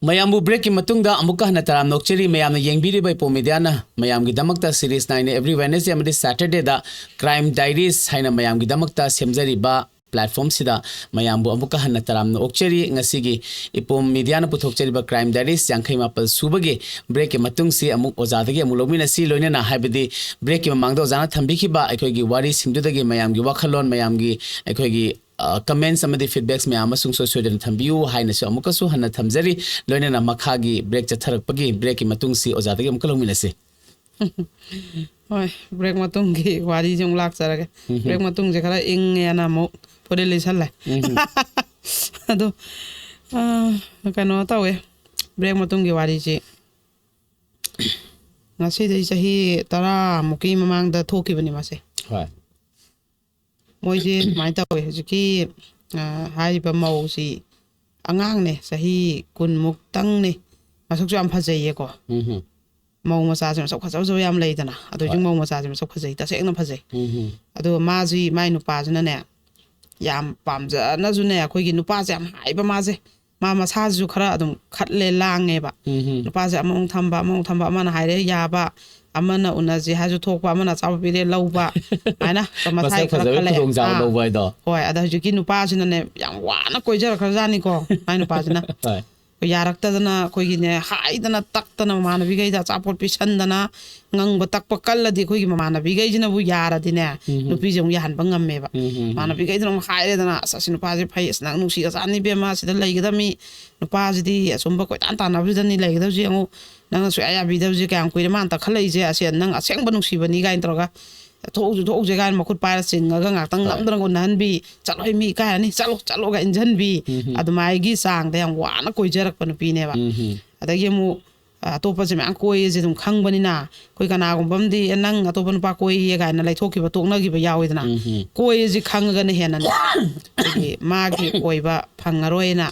ꯃꯌꯥꯝꯕꯨ ꯕ꯭ꯔꯦꯛꯀꯤ ꯃꯇꯨꯡꯗ ꯑꯃꯨꯛꯀ ꯍꯟꯅ ꯇꯔꯥꯝꯅ ꯑꯣꯛꯆꯔꯤ꯫ ꯃꯌꯥꯝꯅ ꯌꯦꯡꯕꯤꯔꯤꯕ ꯏꯄꯣꯝ ꯃꯤꯗꯤꯌꯥꯅ ꯃꯌꯥꯝꯒꯤꯗꯃꯛꯇ ꯁꯤꯔꯤꯁ ꯅꯥꯏꯅ ꯑꯦꯕ꯭ꯔꯤ ꯋꯦꯅꯁꯗꯦ ꯑꯃꯗꯤ ꯁꯦꯇꯔꯗꯦꯗ ꯀ꯭ꯔꯥꯏꯝ ꯗꯥꯏꯔꯤꯁ ꯍꯥꯏꯅ ꯃꯌꯥꯝꯒꯤꯗꯃꯛꯇ ꯁꯦꯝꯖꯔꯤꯕ ꯄ꯭ꯂꯦꯠꯐꯣꯝꯁꯤꯗ ꯃꯌꯥꯝꯕꯨ ꯑꯃꯨꯛꯀ ꯍꯟꯅ ꯇꯔꯥꯝꯅ ꯑꯣꯛꯆꯔꯤ꯫ ꯉꯁꯤꯒꯤ ꯏꯄꯣꯝ ꯃꯤꯗꯤꯌꯥꯅ ꯄꯨꯊꯣꯛꯆꯔꯤꯕ ꯀ꯭ꯔꯥꯏꯝ ꯗꯥꯏꯔꯤꯁ ꯌꯥꯡꯈꯩ ꯃꯥꯄꯜ ꯁꯨꯕꯒꯤ ꯕ꯭ꯔꯦꯛꯀꯤ ꯃꯇꯨꯡꯁꯤ ꯑꯃꯨꯛ ꯑꯣꯖꯥꯗꯒꯤ ꯑꯃꯨꯛ ꯂꯧꯃꯤꯟꯅꯁꯤ꯫ ꯂꯣꯏꯅꯅ ꯍꯥꯏꯕꯗꯤ ꯕ꯭ꯔꯦꯛꯀꯤ ꯃꯃꯥꯡꯗ ꯑꯣꯖꯥꯅ ꯊꯝꯕꯤꯈꯤꯕ ꯑꯩꯈꯣꯏꯒꯤ ꯋꯥꯔꯤꯁꯤꯡꯗꯨꯗꯒꯤ ꯃꯌꯥꯝꯒꯤ ꯋꯥꯈꯜꯂꯣꯟ, ꯃꯌꯥꯝꯒꯤ ꯑꯩꯈꯣꯏꯒꯤ ꯀꯃꯦꯟꯁ ꯑꯃꯗꯤ ꯐꯤꯗꯕꯦꯛꯁ ꯃꯌꯥꯝ ꯑꯃ ꯁꯨꯡꯁꯣꯏ ꯁꯣꯏꯗꯅ ꯊꯝꯕꯤꯌꯨ ꯍꯥꯏꯅꯁꯨ ꯑꯃꯨꯛꯀꯁꯨ ꯍꯟꯅ ꯊꯝꯖꯔꯤ꯫ ꯂꯣꯏꯅꯅ ꯃꯈꯥꯒꯤ ꯕ꯭ꯔꯦꯛ ꯆꯠꯊꯔꯛꯄꯒꯤ ꯕ꯭ꯔꯦꯛꯀꯤ ꯃꯇꯨꯡꯁꯤ ꯑꯣꯖꯥꯗꯒꯤ ꯑꯃꯨꯛꯀ ꯂꯧꯃꯤꯟꯅꯁꯤ꯫ ꯍꯣꯏ, ꯕ꯭ꯔꯦꯛ ꯃꯇꯨꯡꯒꯤ ꯋꯥꯔꯤꯁꯦ ꯑꯃꯨꯛ ꯂꯥꯛꯆꯔꯒꯦ꯫ ꯎꯝ꯫ ꯕ꯭ꯔꯦꯛ ꯃꯇꯨꯡꯁꯦ ꯈꯔ ꯏꯪꯉꯦꯅ ꯑꯃꯨꯛ ꯐꯨꯔꯤꯠ ꯂꯤꯠꯁꯜꯂꯦ꯫ ꯎꯝ꯫ ꯑꯗꯣ, ꯑ, ꯀꯩꯅꯣ ꯇꯧꯋꯦ, ꯕ꯭ꯔꯦꯛ ꯃꯇꯨꯡꯒꯤ ꯋꯥꯔꯤꯁꯤ ꯉꯁꯤꯗꯩ ꯆꯍꯤ ꯇꯔꯥꯃꯨꯛꯀꯤ ꯃꯃꯥꯡꯗ ꯊꯣꯛꯈꯤꯕꯅꯤ ꯃꯥꯁꯦ꯫ ꯍꯣꯏ꯫ ꯃꯣꯏꯁꯦ ꯁꯨꯃꯥꯏꯅ ꯇꯧꯋꯦ꯫ ꯍꯧꯖꯤꯛꯀꯤ, ꯑ, ꯍꯥꯏꯔꯤꯕ ꯃꯧꯁꯤ ꯑꯉꯥꯡꯅꯦ, ꯆꯍꯤ ꯀꯨꯟꯃꯨꯛꯇꯪꯅꯦ꯫ ꯃꯁꯛꯁꯨ ꯌꯥꯝ ꯐꯖꯩꯌꯦꯀꯣ꯫ ꯎꯝ ꯍꯝ꯫ ꯃꯧ ꯃꯆꯥꯁꯦ ꯃꯁꯛ ꯐꯖ ꯐꯖꯕ ꯌꯥꯝ ꯂꯩꯗꯅ, ꯑꯗꯣ ꯍꯧꯖꯤꯛ ꯍꯣꯏ꯫ ꯃꯧ ꯃꯆꯥꯁꯦ ꯃꯁꯛ ꯐꯖꯩ, ꯇꯁꯦꯡꯅ ꯐꯖꯩ꯫ ꯎꯝ ꯍꯝ꯫ ꯑꯗꯣ ꯃꯥꯁꯤ, ꯃꯥꯏ ꯅꯨꯄꯥꯁꯤꯅꯅꯦ, ꯌꯥꯝ ꯄꯥꯝꯖꯅꯁꯨꯅꯦ, ꯑꯩꯈꯣꯏꯒꯤ ꯅꯨꯄꯥꯁꯦ ꯌꯥꯝ ꯍꯥꯏꯕ ꯃꯥꯁꯦ꯫ ꯃꯥ ꯃꯁꯥꯁꯤꯁꯨ ꯈꯔ ꯑꯗꯨꯝ ꯈꯠꯂꯦ, ꯂꯥꯡꯉꯦꯕ꯫ ꯎꯝ ꯍꯝ꯫ ꯅꯨꯄꯥꯁꯦ ꯑꯃꯃꯨꯛ ꯊꯝꯕ, ꯑꯃꯃꯨꯛ ꯊꯝꯕ, ꯑꯃꯅ ꯍꯥꯏꯔꯦ ꯌꯥꯕ, ꯑꯃꯅ ꯎꯅꯁꯦ ꯍꯥꯏꯔꯁꯨ ꯊꯣꯛꯄ, ꯑꯃꯅ ꯑꯆꯥꯄꯣꯠ ꯄꯤꯔꯦ ꯂꯧꯕ, ꯍꯥꯏꯅ ꯃꯁꯥꯏ ꯃꯁꯛ ꯈꯔ ꯐꯖꯕꯒꯤ ꯈꯜꯂꯛꯑꯦ꯫ ꯈꯨꯗꯣꯡꯆꯥꯕ ꯑꯥ꯫ ꯂꯧꯕ ꯍꯥꯏꯗꯣ꯫ ꯍꯣꯏ, ꯑꯗ ꯍꯧꯖꯤꯛꯀꯤ ꯅꯨꯄꯥꯁꯤꯅꯅꯦ ꯌꯥꯝ ꯋꯥꯅ ꯀꯣꯏꯖꯔꯛꯈ꯭ꯔꯖꯥꯠꯅꯤꯀꯣ, ꯃꯥꯏ ꯅꯨꯄꯥꯁꯤꯅ꯫ ꯍꯣꯏ꯫ ꯌꯥꯔꯛꯇꯗꯅ ꯑꯩꯈꯣꯏꯒꯤꯅꯦ, ꯍꯥꯏꯗꯅ ꯇꯛꯇꯅ ꯃꯃꯥꯟꯅꯕꯤꯈꯩꯗ ꯑꯆꯥꯄꯣꯠ ꯄꯤꯁꯟꯗꯅ, ꯉꯪꯕ ꯇꯛꯄ ꯀꯜꯂꯗꯤ ꯑꯩꯈꯣꯏꯒꯤ ꯃꯃꯥꯟꯅꯕꯤꯈꯩꯁꯤꯅꯕꯨ ꯌꯥꯔꯗꯤꯅꯦ, ꯎꯝ ꯍꯝ꯫ ꯅꯨꯄꯤꯁꯦ ꯑꯃꯨꯛ ꯌꯥꯍꯟꯕ ꯉꯝꯃꯦꯕ꯫ ꯎꯝ ꯍꯝ ꯍꯝ꯫ ꯃꯃꯥꯟꯅꯕꯤꯈꯩꯗꯨꯅ ꯑꯃꯨꯛ ꯍꯥꯏꯔꯦꯗꯅ, "ꯑꯁ, ꯑꯁꯤ ꯅꯨꯄꯥꯁꯦ ꯐꯩ, ꯑꯁ, ꯅꯪ ꯅꯨꯡꯁꯤꯒ꯭ꯔꯖꯥꯠꯅꯤ ꯏꯕꯦꯝꯃ, ꯁꯤꯗ ꯂꯩꯒꯗꯕꯅꯤ, ꯅꯨꯄꯥꯁꯤꯗꯤ ꯑꯆꯨꯝꯕ ꯀꯣꯏꯇꯥꯟ ꯇꯥꯟꯅꯕꯁꯤꯗꯅꯤ ꯂꯩꯒꯗꯕꯁꯤ, ꯌꯦꯡꯉꯨ, ꯅꯪꯅ ꯁꯨꯡꯌꯥ ꯌꯥꯕꯤꯗꯕꯁꯦ ꯀꯌꯥꯝ ꯀꯨꯏꯔꯦ ꯃꯥꯅ ꯇꯛꯈꯠꯂꯛꯏꯁꯦ, ꯑꯁꯤ ꯅꯪ ꯑꯁꯦꯡꯕ ꯅꯨꯡꯁꯤꯕꯅꯤ" ꯀꯥꯏꯅ ꯇꯧꯔꯒ, "ꯊꯣꯛꯎꯁꯦ, ꯊꯣꯛꯎꯁꯦ" ꯀꯥꯏꯅ ꯃꯈꯨꯠ ꯄꯥꯏꯔ ꯆꯤꯡꯉꯒ ꯉꯥꯛꯇꯪ ꯍꯣꯏ꯫ ꯅꯝꯗꯅ ꯎꯅꯍꯟꯕꯤ, "ꯆꯠꯂꯣꯍꯦ ꯃꯤ ꯏꯀꯥꯏꯔꯅꯤ, ꯆꯠꯂꯣ, ꯆꯠꯂꯣꯒ" ꯏꯟꯖꯟꯕꯤ, ꯎꯝ ꯍꯝ꯫ ꯑꯗꯨꯃꯥꯏꯒꯤ ꯆꯥꯡꯗ ꯌꯥꯝ ꯋꯥꯅ ꯀꯣꯏꯖꯔꯛꯄ ꯅꯨꯄꯤꯅꯦꯕ꯫ ꯎꯝ ꯍꯝ꯫ ꯑꯗꯒꯤ ꯑꯃꯨꯛ, ꯑ, ꯑꯇꯣꯞꯄꯁꯦ ꯃꯌꯥꯝ ꯀꯣꯏꯌꯦꯁꯦ ꯑꯗꯨꯝ ꯈꯪꯕꯅꯤꯅ, ꯑꯩꯈꯣꯏ ꯀꯅꯥꯒꯨꯝꯕ ꯑꯃꯗꯤ, "ꯑꯦ, ꯅꯪ ꯑꯇꯣꯞꯄ ꯅꯨꯄꯥ ꯀꯣꯏꯌꯦ" ꯀꯥꯏꯅ ꯂꯩꯊꯣꯛꯈꯤꯕ, ꯇꯣꯛꯅꯈꯤꯕ ꯌꯥꯎꯋꯤꯗꯅ꯫ ꯎꯝ ꯍꯝ꯫ ꯀꯣꯏꯌꯦꯁꯦ ꯈꯪꯉꯒꯅ ꯍꯦꯟꯅꯅꯦ, ꯑꯩꯈꯣꯏꯒꯤ ꯃꯥꯒꯤ ꯑꯣꯏꯕ ꯐꯪꯉꯔꯣꯏꯅ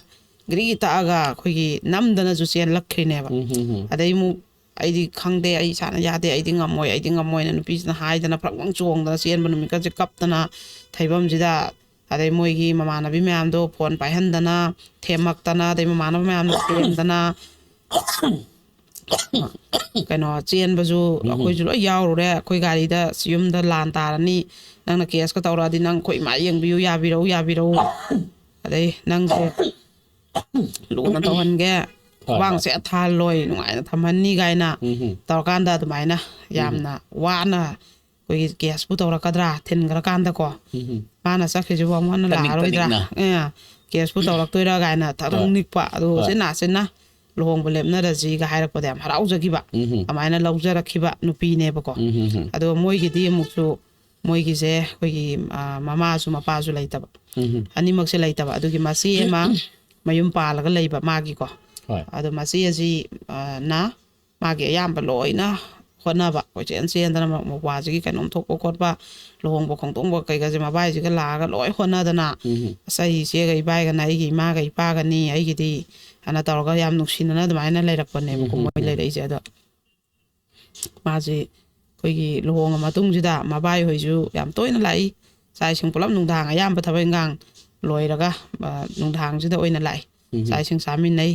ꯒ꯭ꯔꯤ ꯇꯛꯑꯒ ꯑꯩꯈꯣꯏꯒꯤ ꯅꯝꯗꯅꯁꯨ ꯆꯦꯜꯂꯛꯈ꯭ꯔꯤꯅꯦꯕ꯫ ꯎꯝ ꯍꯝ ꯍꯝ꯫ ꯑꯗꯩ ꯑꯃꯨꯛ "ꯑꯩꯗꯤ ꯈꯪꯗꯦ, ꯑꯩ ꯏꯁꯥꯅ ꯌꯥꯗꯦ, ꯑꯩꯗꯤ ꯉꯝꯃꯣꯏ, ꯑꯩꯗꯤ ꯉꯝꯃꯣꯏꯅ" ꯅꯨꯄꯤꯁꯤꯅ ꯍꯥꯏꯗꯅ ꯐ꯭ꯔꯪ ꯐ꯭ꯔꯪ ꯆꯣꯡꯗꯅ ꯆꯦꯟꯕ ꯅꯨꯃꯤꯠꯀꯁꯦ ꯀꯞꯇꯅ ꯊꯩꯐꯝꯁꯤꯗ, ꯑꯗꯩ ꯃꯣꯏꯒꯤ ꯃꯃꯥꯟꯅꯕꯤ ꯃꯌꯥꯝꯗꯣ ꯐꯣꯟ ꯄꯥꯏꯍꯟꯗꯅ, ꯊꯦꯝꯃꯛꯇꯅ, ꯑꯗꯩ ꯃꯃꯥꯟꯅꯕ ꯃꯌꯥꯝꯅ ꯊꯦꯝꯗꯅ, ꯀꯩꯅꯣ, ꯆꯦꯟꯕꯁꯨ ꯎꯝ꯫ ꯑꯩꯈꯣꯏꯁꯨ ꯂꯣꯏ ꯌꯥꯎꯔꯨꯔꯦ꯫ "ꯑꯩꯈꯣꯏ ꯒꯥꯔꯤꯗ ꯌꯨꯝꯗ ꯂꯥꯟ ꯇꯥꯔꯅꯤ, ꯅꯪꯅ ꯀꯦꯁꯀ ꯇꯧꯔꯛꯑꯗꯤ ꯅꯪ ꯑꯩꯈꯣꯏ ꯏꯃꯥ ꯌꯦꯡꯕꯤꯌꯨ, ꯌꯥꯕꯤꯔꯛꯎ, ꯌꯥꯕꯤꯔꯛꯎ, ꯑꯗꯩ ꯅꯪꯁꯦ ꯂꯨꯅ ꯇꯧꯍꯟꯒꯦ, ꯍꯣꯏ, ꯈꯨꯕꯥꯡ ꯍꯣꯏ꯫ ꯁꯦꯠ ꯊꯥꯍꯜꯂꯣꯏ, ꯅꯨꯡꯉꯥꯏꯅ ꯊꯝꯍꯟꯅꯤ" ꯀꯥꯏꯅ ꯎꯝ ꯍꯝ꯫ ꯇꯧꯔꯀꯥꯟꯗ ꯑꯗꯨꯃꯥꯏꯅ ꯎꯝ ꯍꯝ꯫ ꯌꯥꯝꯅ ꯋꯥꯅ ꯑꯩꯈꯣꯏꯒꯤ ꯀꯦꯁꯄꯨ ꯇꯧꯔꯛꯀꯗ꯭ꯔꯥ, ꯊꯤꯟꯈ꯭ꯔꯀꯥꯟꯗꯀꯣ, ꯎꯝ ꯍꯝ꯫ "ꯃꯥꯅ ꯆꯠꯈ꯭ꯔꯤꯁꯤꯕꯨ ꯑꯃꯨꯛ ꯍꯟꯅ ꯇꯅꯤꯛ ꯂꯥꯛꯑꯔꯣꯏꯗ꯭ꯔꯥ? ꯇꯅꯤꯛꯅ꯫ ꯑꯦ, ꯀꯦꯁꯄꯨ ꯇꯧꯔꯛꯇꯣꯏꯔꯥ?" ꯀꯥꯏꯅ ꯊꯛ ꯊꯛ ꯍꯣꯏ꯫ ꯅꯤꯛꯄ꯫ ꯑꯗꯨ ꯍꯣꯏ꯫ "ꯎꯆꯤꯟ ꯅꯥꯆꯤꯟꯅ ꯂꯨꯍꯣꯡꯕ ꯂꯦꯞꯅꯔꯁꯤꯒ" ꯍꯥꯏꯔꯛꯄꯗ ꯌꯥꯝ ꯍꯔꯥꯎꯖꯈꯤꯕ꯫ ꯎꯝ ꯍꯝ꯫ ꯑꯗꯨꯃꯥꯏꯅ ꯂꯧꯖꯔꯛꯈꯤꯕ ꯅꯨꯄꯤꯅꯦꯕꯀꯣ꯫ ꯎꯝ ꯍꯝ ꯍꯝ꯫ ꯑꯗꯣ ꯃꯣꯏꯒꯤꯗꯤ ꯑꯃꯨꯛꯁꯨ, ꯃꯣꯏꯒꯤꯁꯦ ꯑꯩꯈꯣꯏꯒꯤ, ꯑ, ꯃꯃꯥꯁꯨ ꯃꯄꯥꯁꯨ ꯂꯩꯇꯕ꯫ ꯎꯝ ꯍꯝ꯫ ꯑꯅꯤꯃꯛꯁꯦ ꯂꯩꯇꯕ꯫ ꯑꯗꯨꯒꯤ ꯃꯆꯦ ꯑꯃ ꯃꯌꯨꯝ ꯄꯥꯜꯂꯒ ꯂꯩꯕ ꯃꯥꯒꯤꯀꯣ꯫ ꯍꯣꯏ꯫ ꯑꯗꯣ ꯃꯆꯦ ꯑꯁꯤ, ꯑ, ꯅ ꯃꯥꯒꯤ ꯑꯌꯥꯝꯕ ꯂꯣꯏꯅ ꯍꯣꯠꯅꯕ, ꯀꯣꯏꯆꯦꯟ ꯆꯦꯟꯗꯅ ꯃ-, ꯃꯧꯄ꯭ꯋꯥꯁꯤꯒꯤ ꯀꯩꯅꯣꯝ ꯊꯣꯛꯄ ꯈꯣꯠꯄ, ꯂꯨꯍꯣꯡꯕ ꯈꯣꯡꯗꯣꯡꯕ ꯀꯩꯀꯥꯁꯦ ꯃꯕꯥꯏꯁꯤꯒ ꯂꯥꯛꯑꯒ ꯂꯣꯏ ꯍꯣꯠꯅꯗꯅ, ꯎꯝ. ꯑꯁ, ꯑꯩ ꯏꯆꯦꯒ ꯏꯕꯥꯏꯒꯅ ꯑꯩꯒꯤ ꯏꯃꯥꯒ ꯏꯄꯥꯒꯅꯤ, ꯑꯩꯒꯤꯗꯤ ꯍꯥꯏꯅ ꯇꯧꯔꯒ ꯌꯥꯝ ꯅꯨꯡꯁꯤꯅꯅ ꯑꯗꯨꯃꯥꯏꯅ ꯂꯩꯔꯛꯄꯅꯦꯕꯀꯣ ꯎꯝ, ꯃꯣꯏ ꯎꯝ. ꯂꯩꯔꯛꯏꯁꯦ꯫ ꯑꯗꯣ ꯃꯥꯁꯤ ꯑꯩꯈꯣꯏꯒꯤ ꯂꯨꯍꯣꯡꯉ ꯃꯇꯨꯡꯁꯤꯗ ꯃꯕꯥꯏ ꯍꯣꯏꯁꯨ ꯌꯥꯝ ꯇꯣꯏꯅ ꯂꯥꯛꯏ꯫ ꯆꯥꯛ ꯏꯁꯤꯡ ꯄꯨꯂꯞ ꯅꯨꯡꯗꯥꯡ ꯑꯌꯥꯝꯕ ꯊꯕꯛ ꯏꯟꯈꯥꯡ ꯂꯣꯏꯔꯒ, ꯑ, ꯅꯨꯡꯗꯥꯡꯁꯤꯗ ꯑꯣꯏꯅ ꯂꯥꯛꯏ꯫ ꯎꯝ. ꯆꯥꯛ ꯏꯁꯤꯡ ꯆꯥꯃꯤꯟꯅꯩ꯫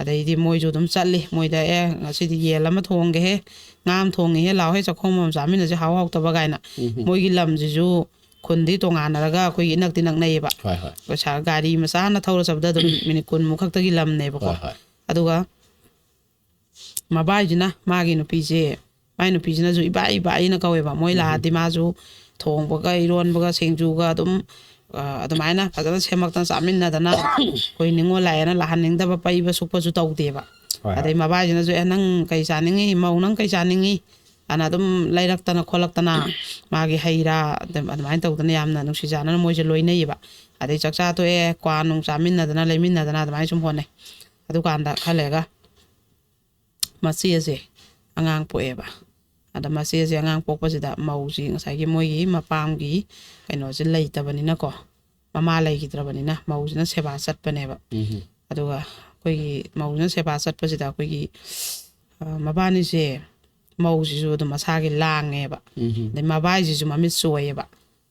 ꯑꯗꯩꯗꯤ ꯃꯣꯏꯁꯨ ꯑꯗꯨꯝ ꯆꯠꯂꯤ꯫ ꯃꯣꯏꯗ, "ꯑꯦ, ꯉꯁꯤꯗꯤ ꯌꯦꯟ ꯑꯃ ꯊꯣꯡꯒꯦꯍꯦ, ꯉꯥ ꯑꯃ ꯊꯣꯡꯉꯦꯍꯦ, ꯂꯥꯛꯑꯣꯍꯦ, ꯆꯥꯛꯈꯣꯝ ꯑꯃ ꯆꯥꯃꯤꯟꯅꯁꯦ, ꯍꯥꯎ ꯍꯥꯎꯇꯕ" ꯀꯥꯏꯅ꯫ ꯎꯝ. ꯃꯣꯏꯒꯤ ꯂꯝꯁꯤꯁꯨ ꯈꯨꯟꯗꯤ ꯇꯣꯉꯥꯟꯅꯔꯒ ꯑꯩꯈꯣꯏꯒꯤ ꯏꯅꯛꯇꯤ ꯅꯛꯅꯩꯌꯦꯕ꯫ ꯍꯣꯏ, ꯍꯣꯏ. ꯄꯩꯁꯥ, ꯒꯥꯔꯤ ꯃꯆꯥꯅ ꯊꯧꯔ ꯆꯠꯄꯗ ꯑꯗꯨꯝ ꯃꯤꯅꯤꯠ ꯀꯨꯟꯃꯨꯛ ꯈꯛꯇꯒꯤ ꯂꯝꯅꯦꯕꯀꯣ꯫ ꯍꯣꯏ, ꯍꯣꯏ. ꯑꯗꯨꯒ ꯃꯕꯥꯏꯁꯤꯅ ꯃꯥꯒꯤ ꯅꯨꯄꯤꯁꯦ, ꯃꯥꯏ ꯅꯨꯄꯤꯁꯤꯅꯁꯨ "ꯏꯕꯥꯏ, ꯏꯕꯥꯏꯅ" ꯀꯧꯋꯦꯕ꯫ ꯃꯣꯏ ꯎꯝ. ꯂꯥꯛꯑꯗꯤ ꯃꯥꯁꯨ ꯊꯣꯡꯕꯒ, ꯏꯔꯣꯟꯕꯒ, ꯁꯤꯡꯖꯨꯒ ꯑꯗꯨꯝ, ꯑ, ꯑꯗꯨꯃꯥꯏꯅ ꯐꯖꯅ ꯁꯦꯝꯃꯛꯇꯅ ꯆꯥꯃꯤꯟꯅꯗꯅ, ꯑꯩꯈꯣꯏ ꯅꯤꯉꯣꯜ ꯂꯥꯛꯑꯦꯅ ꯂꯥꯛꯍꯟꯅꯤꯡꯗꯕ, ꯄꯩꯕ ꯁꯨꯛꯄꯁꯨ ꯇꯧꯗꯦꯕ꯫ ꯍꯣꯏ, ꯍꯣꯏ. ꯑꯗꯩ ꯃꯕꯥꯏꯁꯤꯅꯁꯨ, "ꯑꯦ, ꯅꯪ ꯀꯩ ꯆꯥꯅꯤꯡꯉꯤ? ꯃꯧ ꯅꯪ ꯀꯩ ꯆꯥꯅꯤꯡꯉꯤ?" ꯑꯅ ꯑꯗꯨꯝ ꯂꯩꯔꯛꯇꯅ ꯈꯣꯠꯂꯛꯇꯅ, ꯃꯥꯒꯤ ꯍꯩ ꯔꯥ ꯑꯗꯨꯝ, ꯑꯗꯨꯃꯥꯏꯅ ꯇꯧꯗꯅ ꯌꯥꯝꯅ ꯅꯨꯡꯁꯤ ꯆꯥꯟꯅꯅ ꯃꯣꯏꯁꯦ ꯂꯣꯏꯅꯩꯌꯦꯕ꯫ ꯑꯗꯩ ꯆꯥꯛꯆꯥ ꯇꯣꯛꯑꯦ, ꯀ꯭ꯋꯥ ꯅꯨꯡ ꯆꯥꯃꯤꯟꯅꯗꯅ, ꯂꯩꯃꯤꯟꯅꯗꯅ ꯑꯗꯨꯃꯥꯏꯅ ꯁꯨꯝ ꯍꯣꯠꯅꯩ꯫ ꯑꯗꯨꯀꯥꯟꯗ ꯈꯔ ꯂꯩꯔꯒ ꯃꯆꯦꯁꯦ ꯑꯉꯥꯡ ꯄꯣꯛꯑꯦꯕ꯫ ꯑꯗ ꯃꯆꯦꯁꯦ ꯑꯉꯥꯡ ꯄꯣꯛꯄꯁꯤꯗ ꯃꯧꯁꯤ ꯉꯁꯥꯏꯒꯤ ꯃꯣꯏꯒꯤ ꯃꯄꯥꯝꯒꯤ ꯀꯩꯅꯣꯁꯦ ꯂꯩꯇꯕꯅꯤꯅꯀꯣ, ꯃꯃꯥ ꯂꯩꯈꯤꯗ꯭ꯔꯕꯅꯤꯅ ꯃꯧꯁꯤꯅ ꯁꯦꯕꯥ ꯆꯠꯄꯅꯦꯕ꯫ ꯎꯝ. ꯑꯗꯨꯒ ꯑꯩꯈꯣꯏꯒꯤ ꯃꯧꯁꯤꯅ ꯁꯦꯕꯥ ꯆꯠꯄꯁꯤꯗ ꯑꯩꯈꯣꯏꯒꯤ, ꯑ, ꯃꯕꯥꯅꯤꯁꯦ, ꯃꯧꯁꯤꯁꯨ ꯑꯗꯨꯝ ꯃꯁꯥꯒꯤ ꯂꯥꯡꯉꯦꯕ꯫ ꯎꯝ. ꯑꯗꯩ ꯃꯕꯥꯏꯁꯤꯁꯨ ꯃꯃꯤꯠ ꯆꯣꯏꯑꯦꯕ꯫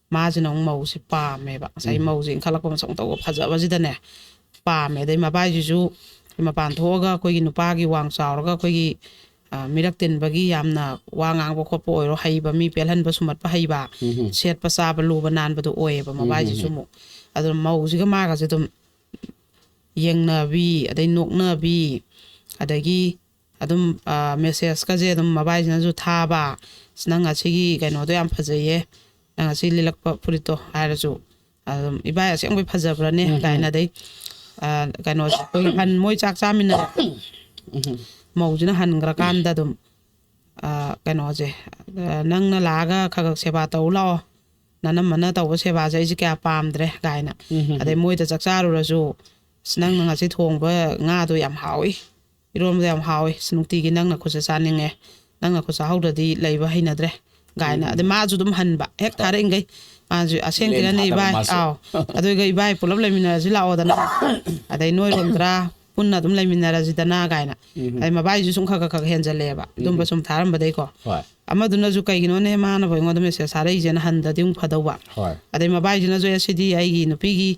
ꯃꯥꯁꯤꯅ ꯑꯃꯨꯛ ꯃꯧꯁꯦ ꯄꯥꯝꯃꯦꯕ꯫ ꯉꯁꯥꯏ ꯎꯝ. ꯃꯧꯁꯦ ꯏꯟꯈꯠꯂꯛꯄ ꯃꯁꯛ ꯇꯧꯕ ꯐꯖꯕꯁꯤꯗꯅꯦ ꯄꯥꯝꯃꯦ꯫ ꯑꯗꯩ ꯃꯕꯥꯏꯁꯤꯁꯨ ꯃꯄꯥꯟ ꯊꯣꯛꯑꯒ ꯑꯩꯈꯣꯏꯒꯤ ꯅꯨꯄꯥꯒꯤ ꯋꯥꯡ ꯆꯥꯎꯔꯒ ꯑꯩꯈꯣꯏꯒꯤ, ꯑ, ꯃꯤꯔꯛ ꯇꯤꯟꯕꯒꯤ ꯌꯥꯝꯅ ꯋꯥ ꯉꯥꯡꯕ ꯈꯣꯠꯄ ꯑꯣꯏꯔꯣ, ꯍꯩꯕ, ꯃꯤ ꯄꯦꯜꯍꯟꯕ ꯁꯨꯝꯍꯠꯄ ꯍꯩꯕ, ꯎꯝ. ꯁꯦꯠꯄ ꯆꯥꯕ ꯂꯨꯕ ꯅꯥꯟꯕꯗꯣ ꯑꯣꯏꯌꯦꯕ ꯃꯕꯥꯏꯁꯤꯁꯨ ꯎꯝ. ꯑꯃꯨꯛ꯫ ꯑꯗꯨꯅ ꯃꯧꯁꯤꯒ ꯃꯥꯒꯁꯦ ꯑꯗꯨꯝ ꯌꯦꯡꯅꯕꯤ, ꯑꯗꯩ ꯅꯣꯛꯅꯕꯤ, ꯑꯗꯒꯤ ꯑꯗꯨꯝ, ꯑ, ꯃꯦꯁꯦꯖꯀꯁꯦ ꯑꯗꯨꯝ ꯃꯕꯥꯏꯁꯤꯅꯁꯨ ꯊꯥꯕ, "ꯑꯁ, ꯅꯪ ꯑꯁꯤꯒꯤ ꯀꯩꯅꯣꯗꯣ ꯌꯥꯝ ꯐꯖꯩꯌꯦ, ꯅꯪ ꯑꯁꯤ ꯂꯤꯠꯂꯛꯄ ꯐꯨꯔꯤꯠꯇꯣ" ꯍꯥꯏꯔꯁꯨ, ꯑꯗꯨꯝ, "ꯏꯕꯥꯏ, ꯑꯁꯦꯡꯕꯩ ꯐꯖꯕ꯭ꯔꯅꯦ?" ꯎꯝ, ꯎꯝ. ꯀꯥꯏꯅ꯫ ꯑꯗꯩ, ꯑ, ꯀꯩꯅꯣꯁꯦ, ꯑꯩꯈꯣꯏ ꯍꯟ-, ꯃꯣꯏ ꯆꯥꯛ ꯆꯥꯃꯤꯟꯅꯔꯦ꯫ ꯎꯝ. ꯃꯧꯁꯤꯅ ꯍꯟꯈ꯭ꯔꯀꯥꯟꯗ ꯑꯗꯨꯝ, ꯑ, ꯀꯩꯅꯣꯁꯦ, ꯑ, "ꯅꯪꯅ ꯂꯥꯛꯑꯒ ꯈꯔ ꯈꯔ ꯁꯦꯕꯥ ꯇꯧ ꯂꯥꯛꯑꯣ, ꯅꯅꯝꯃꯅ ꯇꯧꯕ ꯁꯦꯕꯥꯁꯦ ꯑꯩꯁꯦ ꯀꯌꯥ ꯄꯥꯝꯗ꯭ꯔꯦ" ꯀꯥꯏꯅ꯫ ꯎꯝ, ꯎꯝ. ꯑꯗꯩ ꯃꯣꯏꯗ ꯆꯥꯛ ꯆꯥꯔꯨꯔꯁꯨ, "ꯑꯁ, ꯅꯪꯅ ꯉꯁꯤ ꯊꯣꯡꯕ ꯉꯥꯗꯣ ꯌꯥꯝ ꯍꯥꯎꯏ, ꯏꯔꯣꯟꯕꯗꯣ ꯌꯥꯝ ꯍꯥꯎꯏ, ꯑꯁ, ꯅꯨꯡꯇꯤꯒꯤ ꯅꯪꯅ ꯈꯨꯠꯁꯦ ꯆꯥꯅꯤꯡꯉꯦ, ꯅꯪꯅ ꯈꯨꯠ ꯆꯥꯍꯧꯗ꯭ꯔꯗꯤ ꯂꯩꯕ ꯍꯩꯅꯗ꯭ꯔꯦ ꯀꯥꯏꯅ꯫ ꯑꯗꯩ ꯃꯥꯁꯨ ꯑꯗꯨꯝ ꯍꯟꯕ ꯍꯦꯛ ꯊꯥꯔꯛꯏꯈꯩ, ꯃꯥꯁꯨ ꯑꯁꯦꯡꯀꯤꯔꯅꯦ ꯏꯕꯥꯏ? ꯑꯥꯎ꯫ ꯑꯗꯨꯒ ꯏꯕꯥꯏ ꯄꯨꯂꯞ ꯂꯩꯃꯤꯟꯅꯔꯁꯤ ꯂꯥꯛꯑꯣꯗꯅ꯫ ꯑꯗꯩ ꯅꯣꯏꯔꯣꯝꯗꯔꯥ ꯄꯨꯟꯅ ꯑꯗꯨꯝ ꯂꯩꯃꯤꯟꯅꯔꯁꯤꯗꯅ ꯀꯥꯏꯅ꯫ ꯑꯗꯩ ꯃꯕꯥꯏꯁꯨ ꯁꯨꯝ ꯈꯔ ꯈꯔ ꯈꯔ ꯍꯦꯟꯖꯜꯂꯛꯑꯦꯕ ꯑꯗꯨꯝꯕ ꯁꯨꯝ ꯊꯥꯔꯝꯕꯗꯩꯀꯣ꯫ ꯑꯃꯗꯨꯅꯁꯨ ꯀꯩꯒꯤꯅꯣꯅꯦ ꯃꯥꯅꯕꯨ ꯑꯩꯉꯣꯟꯗ ꯃꯦꯁꯦꯖ ꯊꯥꯔꯛꯏꯁꯦꯅ ꯍꯟꯗꯗꯤ ꯑꯃꯨꯛ ꯐꯗꯧꯕ꯫ ꯑꯗꯩ ꯃꯕꯥꯏꯁꯤꯅꯁꯨ ꯑꯦ ꯁꯤꯗꯤ ꯑꯩꯒꯤ ꯅꯨꯄꯤꯒꯤ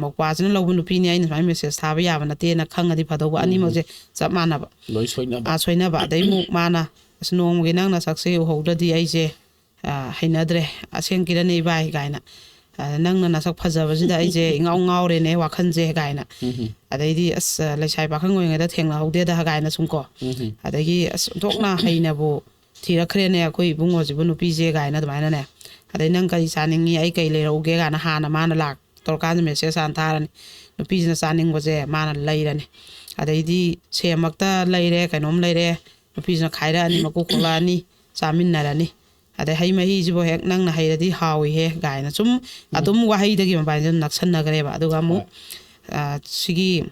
ꯃꯧꯄ꯭ꯋꯥꯁꯤꯅ ꯂꯧꯕ ꯅꯨꯄꯤꯅꯤ, ꯑꯩꯅ ꯁꯨꯃꯥꯏꯅ ꯃꯦꯁꯦꯖ ꯊꯥꯕ ꯌꯥꯕ ꯅꯠꯇꯦꯅ ꯈꯪꯉꯗꯤ ꯐꯗꯧꯕ꯫ ꯑꯅꯤꯃꯛꯁꯦ ꯆꯞ ꯃꯥꯟꯅꯕ꯫ ꯂꯣꯏ ꯁꯣꯏꯅꯕ꯫ ꯑꯥ, ꯁꯣꯏꯅꯕ꯫ ꯑꯗꯩ ꯑꯃꯨꯛ ꯃꯥꯅ, "ꯑꯁ, ꯅꯣꯡꯃꯒꯤ ꯅꯪ ꯅꯁꯛꯁꯦ ꯎꯍꯧꯗ꯭ꯔꯗꯤ ꯑꯩꯁꯦ, ꯑꯥ, ꯍꯩꯅꯗ꯭ꯔꯦ, ꯑꯁꯦꯡꯀꯤꯔꯅꯦ ꯏꯕꯥꯏ?" ꯀꯥꯏꯅ꯫ "ꯑꯥ, ꯅꯪꯅ ꯅꯁꯛ ꯐꯖꯕꯁꯤꯗ ꯑꯩꯁꯦ ꯏꯉꯥꯎ ꯉꯥꯎꯔꯦꯅꯦ ꯋꯥꯈꯜꯁꯦ" ꯀꯥꯏꯅ꯫ ꯑꯗꯩꯗꯤ, "ꯑꯁ, ꯂꯩꯁꯥꯕꯤ ꯄꯥꯈꯪ ꯑꯣꯏꯔꯤꯉꯩꯗ ꯊꯦꯡꯅꯍꯧꯗꯦꯗ" ꯀꯥꯏꯅ ꯁꯨꯝ ꯀꯣ꯫ ꯑꯗꯒꯤ, "ꯑꯁ, ꯑꯣꯟꯊꯣꯛꯅ ꯍꯩꯅꯕꯨ ꯊꯤꯔꯛꯈ꯭ꯔꯦꯅꯦ ꯑꯩꯈꯣꯏ ꯏꯕꯨꯡꯉꯣꯁꯤꯕꯨ ꯅꯨꯄꯤꯁꯦ" ꯀꯥꯏꯅ ꯑꯗꯨꯃꯥꯏꯅꯅꯦ꯫ ꯑꯗꯩ, "ꯅꯪ ꯀꯔꯤ ꯆꯥꯅꯤꯡꯉꯤ, ꯑꯩ ꯀꯩ ꯂꯩꯔꯛꯎꯒꯦ?" ꯀꯥꯏꯅ ꯍꯥꯟꯅ ꯃꯥꯅ ꯂꯥꯛ ꯇꯧꯔꯀꯥꯟꯗ ꯃꯦꯁꯦꯖ ꯍꯥꯟꯅ ꯊꯥꯔꯅꯤ꯫ ꯅꯨꯄꯤꯁꯤꯅ ꯆꯥꯅꯤꯡꯕꯁꯦ ꯃꯥꯅ ꯂꯩꯔꯅꯤ꯫ ꯑꯗꯩꯗꯤ ꯁꯦꯝꯃꯛꯇ ꯂꯩꯔꯦ, ꯀꯩꯅꯣꯝ ꯂꯩꯔꯦ, ꯅꯨꯄꯤꯁꯤꯅ ꯈꯥꯏꯔꯛꯑꯅꯤ, ꯃꯀꯨ ꯈꯣꯛꯂꯛꯑꯅꯤ, ꯆꯥꯃꯤꯟꯅꯔꯅꯤ꯫ ꯑꯗꯩ, "ꯍꯩ ꯃꯍꯤꯁꯤꯕꯨ ꯍꯦꯛ ꯅꯪꯅ ꯍꯩꯔꯗꯤ ꯍꯥꯎꯏꯍꯦ" ꯀꯥꯏꯅ ꯁꯨꯝ ꯑꯗꯨꯝ ꯋꯥꯍꯩꯗꯒꯤ ꯃꯕꯥꯅꯤꯗꯣ ꯅꯛꯁꯟꯅꯈ꯭ꯔꯦꯕ꯫ ꯑꯗꯨꯒ ꯑꯃꯨꯛ, ꯑ, ꯁꯤꯒꯤ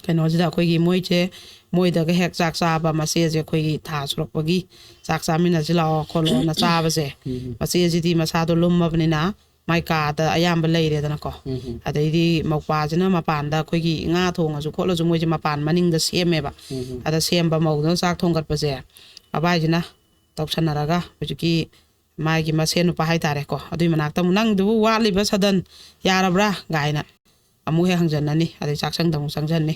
ꯀꯩꯅꯣꯁꯤꯗ ꯑꯩꯈꯣꯏꯒꯤ ꯃꯣꯏꯁꯦ, ꯃꯣꯏꯗꯒ ꯍꯦꯛ ꯆꯥꯛ ꯆꯥꯕ, ꯃꯆꯦꯁꯦ ꯑꯩꯈꯣꯏꯒꯤ ꯊꯥ ꯁꯨꯔꯛꯄꯒꯤ ꯆꯥꯛ ꯆꯥꯃꯤꯟꯅꯁꯤ ꯂꯥꯛꯑꯣ ꯈꯣꯠꯂꯣꯅ ꯆꯥꯕꯁꯦ, ꯃꯆꯦꯁꯤꯗꯤ ꯃꯁꯥꯗꯣ ꯂꯨꯝꯃꯕꯅꯤꯅ ꯃꯥꯏ ꯀꯥꯗ ꯑꯌꯥꯝꯕ ꯂꯩꯔꯦꯗꯅꯀꯣ꯫ ꯑꯗꯩꯗꯤ ꯃꯧꯄꯥꯁꯤꯅ ꯃꯄꯥꯟꯗ ꯑꯩꯈꯣꯏꯒꯤ ꯉꯥ ꯊꯣꯡꯉꯁꯨ ꯈꯣꯠꯂꯁꯨ ꯃꯣꯏꯁꯦ ꯃꯄꯥꯟ ꯃꯅꯤꯡꯗ ꯁꯦꯝꯃꯦꯕ꯫ ꯑꯗ ꯁꯦꯝꯕ ꯃꯧꯗꯨꯅ ꯆꯥꯛ ꯊꯣꯡꯒꯠꯄꯁꯦ, ꯑꯕꯥꯏꯁꯤꯅ ꯇꯧꯁꯟꯅꯔꯒ ꯍꯧꯖꯤꯛꯀꯤ ꯃꯥꯒꯤ ꯃꯁꯦꯟ ꯅꯨꯄꯥ ꯍꯥꯏꯇꯥꯔꯦꯀꯣ, ꯑꯗꯨꯏ ꯃꯅꯥꯛꯇ ꯑꯃꯨꯛ, "ꯅꯪꯗꯨꯕꯨ ꯋꯥꯠꯂꯤꯕ ꯁꯗꯟ ꯌꯥꯔꯕ꯭ꯔꯥ?" ꯀꯥꯏꯅ ꯑꯃꯨꯛ ꯍꯦꯛ ꯍꯪꯖꯟꯅꯅꯤ꯫ ꯑꯗꯩ ꯆꯥꯛꯁꯪꯗ ꯑꯃꯨꯛ ꯆꯪꯁꯟꯅꯤ꯫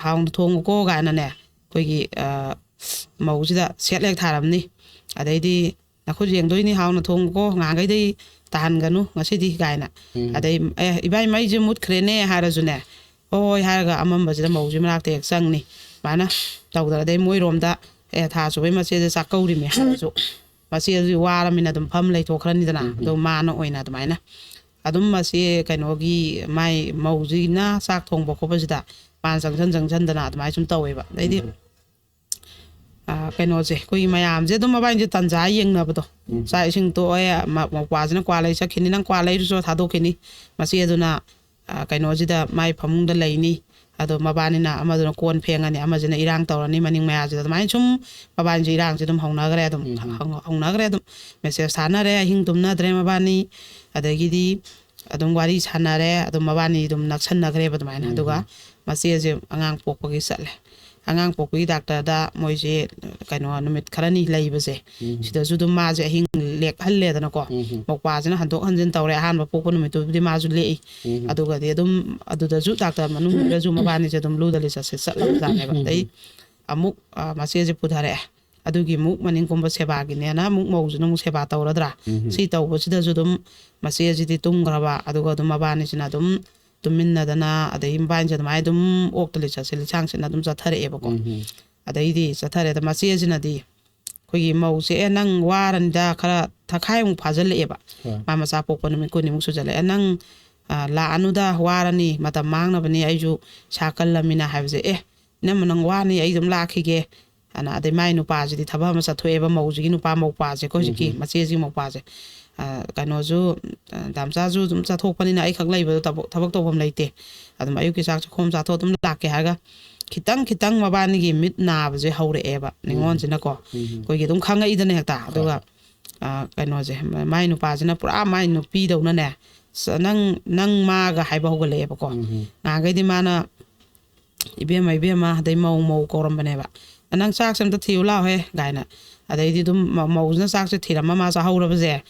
"ꯍꯥꯎꯅ ꯊꯣꯡꯉꯨꯀꯣ" ꯀꯥꯏꯅꯅꯦ, ꯑꯩꯈꯣꯏꯒꯤ, ꯑ, ꯃꯧꯁꯤꯗ ꯁꯦꯠ ꯍꯦꯛ ꯊꯥꯔꯝꯅꯤ꯫ ꯑꯗꯩꯗꯤ, "ꯅꯈꯨꯠ ꯌꯦꯡꯗꯣꯏꯅꯤ, ꯍꯥꯎꯅ ꯊꯣꯡꯉꯨꯀꯣ, ꯉꯍꯥꯟꯈꯩꯗꯩ ꯇꯥꯍꯟꯒꯅꯨ ꯉꯁꯤꯗꯤ" ꯀꯥꯏꯅ꯫ ꯑꯗꯩ, "ꯑꯦ, ꯏꯕꯥꯏ, ꯃꯩꯁꯦ ꯃꯨꯠꯈ꯭ꯔꯦꯅꯦ" ꯍꯥꯏꯔꯁꯨꯅꯦ, "ꯍꯣꯏ, ꯍꯣꯏ" ꯍꯥꯏꯔꯒ ꯑꯃꯝꯕꯁꯤꯗ ꯃꯧꯁꯤ ꯃꯅꯥꯛꯇ ꯍꯦꯛ ꯆꯪꯅꯤ꯫ ꯑꯗꯨꯃꯥꯏꯅ ꯇꯧꯗꯅ, ꯑꯗꯩ ꯃꯣꯏꯔꯣꯝꯗ, "ꯑꯦ, ꯊꯥ ꯁꯨꯕꯩ ꯃꯆꯦꯁꯦ ꯆꯥꯛꯀꯧꯔꯤꯃꯦ" ꯍꯥꯏꯔꯁꯨ, ꯃꯆꯦꯗꯨꯗꯤ ꯋꯥꯔꯃꯤꯅ ꯑꯗꯨꯝ ꯐꯝ ꯂꯩꯊꯣꯛꯈ꯭ꯔꯅꯤꯗꯅ꯫ ꯑꯗꯣ ꯃꯥꯅ ꯑꯣꯏꯅ ꯑꯗꯨꯃꯥꯏꯅ ꯑꯗꯨꯝ ꯃꯆꯦ ꯀꯩꯅꯣꯒꯤ ꯃꯥꯏ ꯃꯧꯁꯤꯅ ꯆꯥꯛ ꯊꯣꯡꯕ ꯈꯣꯠꯄꯁꯤꯗ ꯃꯥꯅ ꯆꯪꯁꯟ ꯆꯪꯁꯟꯗꯅ ꯑꯗꯨꯃꯥꯏꯅ ꯁꯨꯝ ꯇꯧꯋꯦꯕ꯫ ꯑꯗꯩꯗꯤ, ꯑ, ꯀꯩꯅꯣꯁꯦ, ꯑꯩꯈꯣꯏꯒꯤ ꯃꯌꯥꯝꯁꯦ ꯑꯗꯨꯝ ꯃꯕꯥꯏꯁꯦ ꯇꯟꯖꯥ ꯌꯦꯡꯅꯕꯗꯣ꯫ ꯆꯥꯛ ꯏꯁꯤꯡ ꯇꯣꯛꯑꯦ, ꯃ-, ꯃꯧꯄ꯭ꯋꯥꯁꯤꯅ ꯀ꯭ꯋꯥ ꯂꯩ ꯆꯠꯈꯤꯅꯤ, "ꯅꯪ ꯀ꯭ꯋꯥ ꯂꯩꯔꯨꯆꯣ" ꯊꯥꯗꯣꯛꯈꯤꯅꯤ꯫ ꯃꯆꯦꯗꯨꯅ, ꯑ, ꯀꯩꯅꯣꯁꯤꯗ ꯃꯥꯏ ꯐꯃꯨꯡꯗ ꯂꯩꯅꯤ꯫ ꯑꯗꯣ ꯃꯕꯥꯅꯤꯅ, ꯑꯃꯗꯨꯅ ꯀꯣꯟ ꯐꯦꯡꯉꯅꯤ, ꯑꯃꯁꯤꯅ ꯏꯔꯥꯡ ꯇꯧꯔꯅꯤ ꯃꯅꯤꯡ ꯃꯌꯥꯁꯤꯗ, ꯑꯗꯨꯃꯥꯏꯅ ꯁꯨꯝ ꯃꯕꯥꯅꯤꯁꯦ ꯏꯔꯥꯡꯁꯦ ꯑꯗꯨꯝ ꯍꯧꯅꯈ꯭ꯔꯦ꯫ ꯑꯗꯨꯝ ꯎꯝ꯫ ꯍꯧ-, ꯍꯧꯅꯈ꯭ꯔꯦ꯫ ꯑꯗꯨꯝ ꯃꯦꯁꯦꯖ ꯊꯥꯅꯔꯦ, ꯑꯍꯤꯡ ꯇꯨꯝꯅꯗ꯭ꯔꯦ ꯃꯕꯥꯅꯤ꯫ ꯑꯗꯒꯤꯗꯤ ꯑꯗꯨꯝ ꯋꯥꯔꯤ ꯁꯥꯟꯅꯔꯦ꯫ ꯑꯗꯨꯝ ꯃꯕꯥꯅꯤ ꯑꯗꯨꯝ ꯅꯛꯁꯟꯅꯈ꯭ꯔꯦꯕ ꯑꯗꯨꯃꯥꯏꯅ꯫ ꯎꯝ꯫ ꯑꯗꯨꯒ ꯃꯆꯦꯁꯦ ꯑꯉꯥꯡ ꯄꯣꯛꯄꯒꯤ ꯆꯠꯂꯦ꯫ ꯑꯉꯥꯡ ꯄꯣꯛꯄꯒꯤ ꯗꯥꯛꯇꯔꯗ ꯃꯣꯏꯁꯦ ꯀꯩꯅꯣ ꯅꯨꯃꯤꯠ ꯈꯔꯅꯤ ꯂꯩꯕꯁꯦ, ꯎꯝ꯫ ꯁꯤꯗꯁꯨ ꯑꯗꯨꯝ ꯃꯥꯁꯦ ꯑꯍꯤꯡ ꯂꯦꯛꯍꯜꯂꯦꯗꯅꯀꯣ꯫ ꯎꯝ꯫ ꯃꯧꯄ꯭ꯋꯥꯁꯤꯅ ꯍꯟꯗꯣꯛ ꯍꯟꯖꯤꯟ ꯇꯧꯔꯦ꯫ ꯑꯍꯥꯟꯕ ꯄꯣꯛꯄ ꯅꯨꯃꯤꯠꯇꯨꯕꯨꯗꯤ ꯃꯥꯁꯨ ꯂꯦꯛꯏ꯫ ꯎꯝ꯫ ꯑꯗꯨꯒꯗꯤ ꯑꯗꯨꯝ ꯑꯗꯨꯗꯁꯨ ꯗꯥꯛꯇꯔ ꯃꯅꯨꯡꯗꯨꯗꯁꯨ ꯃꯕꯥꯅꯤꯁꯦ ꯑꯗꯨꯝ ꯂꯨꯗ ꯂꯤꯆꯠꯁꯦ ꯆꯠꯂꯕꯖꯥꯠꯅꯦꯕ꯫ ꯎꯝ꯫ ꯑꯗꯩ ꯑꯃꯨꯛ, ꯑ, ꯃꯆꯦꯁꯦ ꯄꯨꯊꯔꯛꯑꯦ꯫ ꯑꯗꯨꯒꯤ ꯑꯃꯨꯛ ꯃꯅꯤꯡ ꯀꯨꯝꯕ ꯁꯦꯕꯥꯒꯤꯅꯦꯅ ꯑꯃꯨꯛ ꯃꯧꯁꯤꯅ ꯑꯃꯨꯛ ꯁꯦꯕꯥ ꯇꯧꯔꯗ꯭ꯔꯥ? ꯎꯝ꯫ ꯁꯤ ꯇꯧꯕꯁꯤꯗꯁꯨ ꯑꯗꯨꯝ ꯃꯆꯦꯁꯤꯗꯤ ꯇꯨꯝꯈ꯭ꯔꯕ, ꯑꯗꯨꯒ ꯑꯗꯨꯝ ꯃꯕꯥꯅꯤꯁꯤꯅ ꯑꯗꯨꯝ ꯇꯨꯝꯃꯤꯟꯅꯗꯅ, ꯑꯗꯩ ꯃꯕꯥꯅꯤꯁꯦ ꯑꯗꯨꯃꯥꯏꯅ ꯑꯗꯨꯝ ꯑꯣꯛꯇ ꯂꯤꯆꯠꯁꯦ ꯂꯤꯁꯥꯡ ꯁꯤꯠꯅ ꯑꯗꯨꯝ ꯆꯠꯊꯔꯛꯑꯦꯕꯀꯣ꯫ ꯎꯝ꯫ ꯑꯗꯩꯗꯤ ꯆꯠꯊꯔꯦ꯫ ꯑꯗ ꯃꯆꯦꯁꯤꯅꯗꯤ ꯑꯩꯈꯣꯏꯒꯤ ꯃꯧꯁꯦ, "ꯑꯦ, ꯅꯪ ꯋꯥꯔꯅꯤꯗ", ꯈꯔ ꯊꯈꯥꯏꯃꯨꯛ ꯐꯥꯖꯤꯜꯂꯛꯑꯦꯕ꯫ ꯍꯣꯏ꯫ ꯃꯥ ꯃꯆꯥ ꯄꯣꯛꯄ ꯅꯨꯃꯤꯠ ꯀꯨꯟꯅꯤꯃꯨꯛ ꯁꯨꯖꯜꯂꯛꯑꯦ꯫ "ꯅꯪ, ꯑ, ꯂꯥꯛꯑꯅꯨꯗ, ꯋꯥꯔꯅꯤ, ꯃꯇꯝ ꯃꯥꯡꯅꯕꯅꯤ, ꯑꯩꯁꯨ ꯏꯁꯥ ꯀꯜꯂꯃꯤꯅ" ꯍꯥꯏꯕꯁꯦ, "ꯑꯦ, ꯏꯅꯝꯃ, ꯅꯪ ꯋꯥꯅꯤ, ꯑꯩ ꯑꯗꯨꯝ ꯂꯥꯛꯈꯤꯒꯦ" ꯑꯅ꯫ ꯑꯗꯩ ꯃꯥꯏ ꯅꯨꯄꯥꯁꯤꯗꯤ ꯊꯕꯛ ꯑꯃ ꯆꯠꯊꯣꯛꯑꯦꯕ, ꯃꯧꯁꯤꯒꯤ ꯅꯨꯄꯥ ꯃꯧꯄ꯭ꯋꯥꯁꯦꯀꯣ, ꯍꯧꯖꯤꯛꯀꯤ ꯎꯝ꯫ ꯃꯆꯦꯁꯤꯒꯤ ꯃꯧꯄ꯭ꯋꯥꯁꯦ꯫ ꯑ, ꯀꯩꯅꯣꯁꯨ, ꯑ, ꯗꯥꯝꯆꯥꯁꯨ ꯑꯗꯨꯝ ꯆꯠꯊꯣꯛꯄꯅꯤꯅ ꯑꯩꯈꯛ ꯂꯩꯕꯗꯣ ꯊꯕꯛ, ꯊꯕꯛ ꯇꯧꯐꯝ ꯂꯩꯇꯦ꯫ ꯑꯗꯨꯝ ꯑꯌꯨꯛꯀꯤ ꯆꯥꯛ ꯆꯥꯛꯈꯣꯝ ꯆꯥꯊꯣꯛ ꯑꯗꯨꯝ ꯂꯥꯛꯀꯦ ꯍꯥꯏꯔꯒ ꯈꯤꯇꯪ ꯈꯤꯇꯪ ꯃꯕꯥꯅꯤꯒꯤ ꯃꯤꯠ ꯅꯥꯕꯁꯦ ꯍꯧꯔꯛꯑꯦꯕ, ꯎꯝ꯫ ꯅꯤꯉꯣꯜꯁꯤꯅꯀꯣ꯫ ꯎꯝ꯫ ꯑꯩꯈꯣꯏꯒꯤ ꯑꯗꯨꯝ ꯈꯪꯉꯛꯏꯗꯅ ꯍꯦꯛꯇ꯫ ꯍꯣꯏ꯫ ꯑꯗꯨꯒ, ꯑ, ꯀꯩꯅꯣꯁꯦ, ꯃ-, ꯃꯥꯏ ꯅꯨꯄꯥꯁꯤꯅ ꯄꯨꯔꯥ ꯃꯥꯏ ꯅꯨꯄꯤꯗꯧꯅꯅꯦ, "ꯁ-, ꯅꯪ, ꯅꯪ ꯃꯥꯒ" ꯍꯥꯏꯕ ꯍꯧꯒꯠꯂꯛꯑꯦꯕꯀꯣ꯫ ꯎꯝ꯫ ꯅꯍꯥꯟꯈꯩꯗꯤ ꯃꯥꯅ "ꯏꯕꯦꯝꯃ, ꯏꯕꯦꯝꯃ", ꯑꯗꯩ "ꯃꯧ, ꯃꯧ" ꯀꯧꯔꯝꯕꯅꯦꯕ꯫ "ꯅꯪ ꯆꯥꯛꯁꯦ ꯑꯝꯇ ꯊꯤꯌꯨ ꯂꯥꯎꯍꯦ" ꯀꯥꯏꯅ꯫ ꯑꯗꯩꯗꯤ ꯑꯗꯨꯝ ꯃ-, ꯃꯧꯁꯤꯅ ꯆꯥꯛꯁꯦ ꯊꯤꯔꯝꯃ ꯃꯥ ꯆꯥꯍꯧꯔꯕꯁꯦ,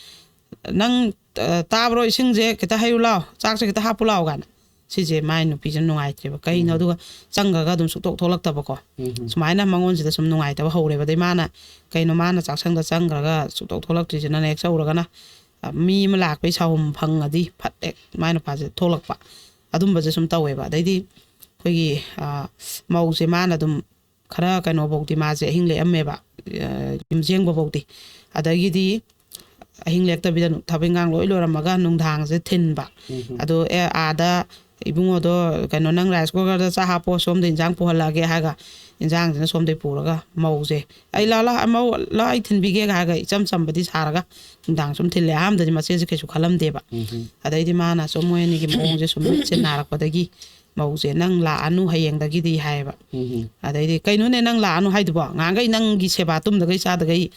"ꯅꯪ, ꯑ, ꯇꯥꯕ꯭ꯔꯣ, ꯏꯁꯤꯡꯁꯦ ꯈꯤꯇ ꯍꯩꯌꯨ ꯂꯥꯎ, ꯆꯥꯛꯁꯦ ꯈꯤꯇ ꯍꯥꯞꯄꯨ ꯂꯥꯎ" ꯀꯥꯏꯅ꯫ ꯁꯤꯁꯦ ꯃꯥꯏ ꯅꯨꯄꯤꯁꯤꯅ ꯅꯨꯡꯉꯥꯏꯇ꯭ꯔꯦꯕ꯫ ꯀꯩꯅꯣ? ꯎꯝ꯫ ꯑꯗꯨꯒ ꯆꯪꯈ꯭ꯔꯒ ꯑꯗꯨꯝ ꯁꯨꯛꯊꯣꯛ ꯊꯣꯛꯂꯛꯇꯕꯀꯣ꯫ ꯎꯝ꯫ ꯁꯨꯃꯥꯏꯅ ꯃꯉꯣꯟꯁꯤꯗ ꯁꯨꯝ ꯅꯨꯡꯉꯥꯏꯇꯕ ꯍꯧꯔꯦꯕ꯫ ꯑꯗꯩ ꯃꯥꯅ, "ꯀꯩꯅꯣ ꯃꯥꯅ ꯆꯥꯛꯁꯪꯗ ꯆꯪꯈ꯭ꯔꯒ ꯁꯨꯛꯊꯣꯛ ꯊꯣꯛꯂꯛꯇ꯭ꯔꯤꯁꯤꯅ?" ꯍꯦꯛ ꯆꯧꯔꯒꯅ, ꯑ, ꯃꯤ ꯑꯃ ꯂꯥꯛꯄꯩ ꯁꯥꯎꯍꯨꯝ ꯐꯪꯉꯗꯤ ꯐꯠ ꯍꯦꯛ ꯃꯥꯏ ꯅꯨꯄꯥꯁꯦ ꯊꯣꯛꯂꯛꯄ꯫ ꯑꯗꯨꯝꯕꯁꯦ ꯁꯨꯝ ꯇꯧꯋꯦꯕ꯫ ꯑꯗꯩꯗꯤ ꯑꯩꯈꯣꯏꯒꯤ, ꯑ, ꯃꯧꯁꯦ ꯃꯥꯅ ꯑꯗꯨꯝ ꯈꯔ ꯀꯩꯅꯣꯐꯧꯗꯤ ꯃꯥꯁꯦ ꯑꯍꯤꯡ ꯂꯦꯛꯑꯝꯃꯦꯕ, ꯑ, ꯌꯨꯝꯖꯦꯡꯕꯐꯧꯗꯤ꯫ ꯑꯗꯒꯤꯗꯤ ꯑꯍꯤꯡ ꯂꯦꯛꯇꯕꯤꯗ ꯊꯕꯛ ꯏꯪꯈꯥꯡ ꯂꯣꯏ ꯂꯣꯏꯔꯝꯃꯒ ꯅꯨꯡꯗꯥꯡꯁꯦ ꯊꯤꯟꯕ꯫ ꯎꯝ꯫ ꯑꯗꯣ, "ꯑꯦ, ꯑꯥꯗ ꯏꯕꯨꯡꯉꯣꯗꯣ, ꯀꯩꯅꯣ, ꯅꯪ ꯔꯥꯏꯁ ꯀꯨꯀꯔꯗ ꯆꯥꯛ ꯍꯥꯞꯄꯣ, ꯁꯣꯝꯗ ꯏꯟꯖꯥꯡ ꯄꯨꯍꯜꯂꯛꯑꯒꯦ" ꯍꯥꯏꯔꯒ ꯏꯟꯖꯥꯡꯁꯤꯅ ꯁꯣꯝꯗꯩ ꯄꯨꯔꯒ ꯃꯧꯁꯦ, "ꯑꯩ ꯂꯥ, ꯂꯥ, ꯃꯧ, ꯂꯥ, ꯑꯩ ꯊꯤꯟꯕꯤꯒꯦꯒ" ꯍꯥꯏꯔꯒ ꯏꯆꯝ ꯆꯝꯕꯗꯤ ꯁꯥꯔꯒ ꯅꯨꯡꯗꯥꯡ ꯁꯨꯝ ꯊꯤꯜꯂꯦ꯫ ꯑꯍꯥꯟꯕꯗꯗꯤ ꯃꯆꯦꯁꯦ ꯀꯩꯁꯨ ꯈꯜꯂꯝꯗꯦꯕ꯫ ꯎꯝ꯫ ꯑꯗꯩꯗꯤ ꯃꯥꯅ ꯁꯨꯝ ꯃꯣꯏ ꯑꯅꯤꯒꯤ ꯃꯑꯣꯡꯁꯦ ꯁꯨꯝ ꯃꯤꯠꯁꯦ ꯅꯥꯔꯛꯄꯗꯒꯤ ꯃꯧꯁꯦ, "ꯅꯪ ꯂꯥꯛꯑꯅꯨ ꯍꯌꯦꯡꯗꯒꯤꯗꯤ" ꯍꯥꯏꯌꯦꯕ꯫ ꯎꯝ. ꯑꯗꯩꯗꯤ, "ꯀꯩꯅꯣꯅꯦ ꯅꯪ ꯂꯥꯛꯑꯅꯨ ꯍꯥꯏꯗꯨꯕꯣ? ꯉꯍꯥꯟꯈꯩ ꯅꯪꯒꯤ ꯁꯦꯕꯥ ꯇꯨꯝꯗꯈꯩ ꯆꯥꯗꯈꯩ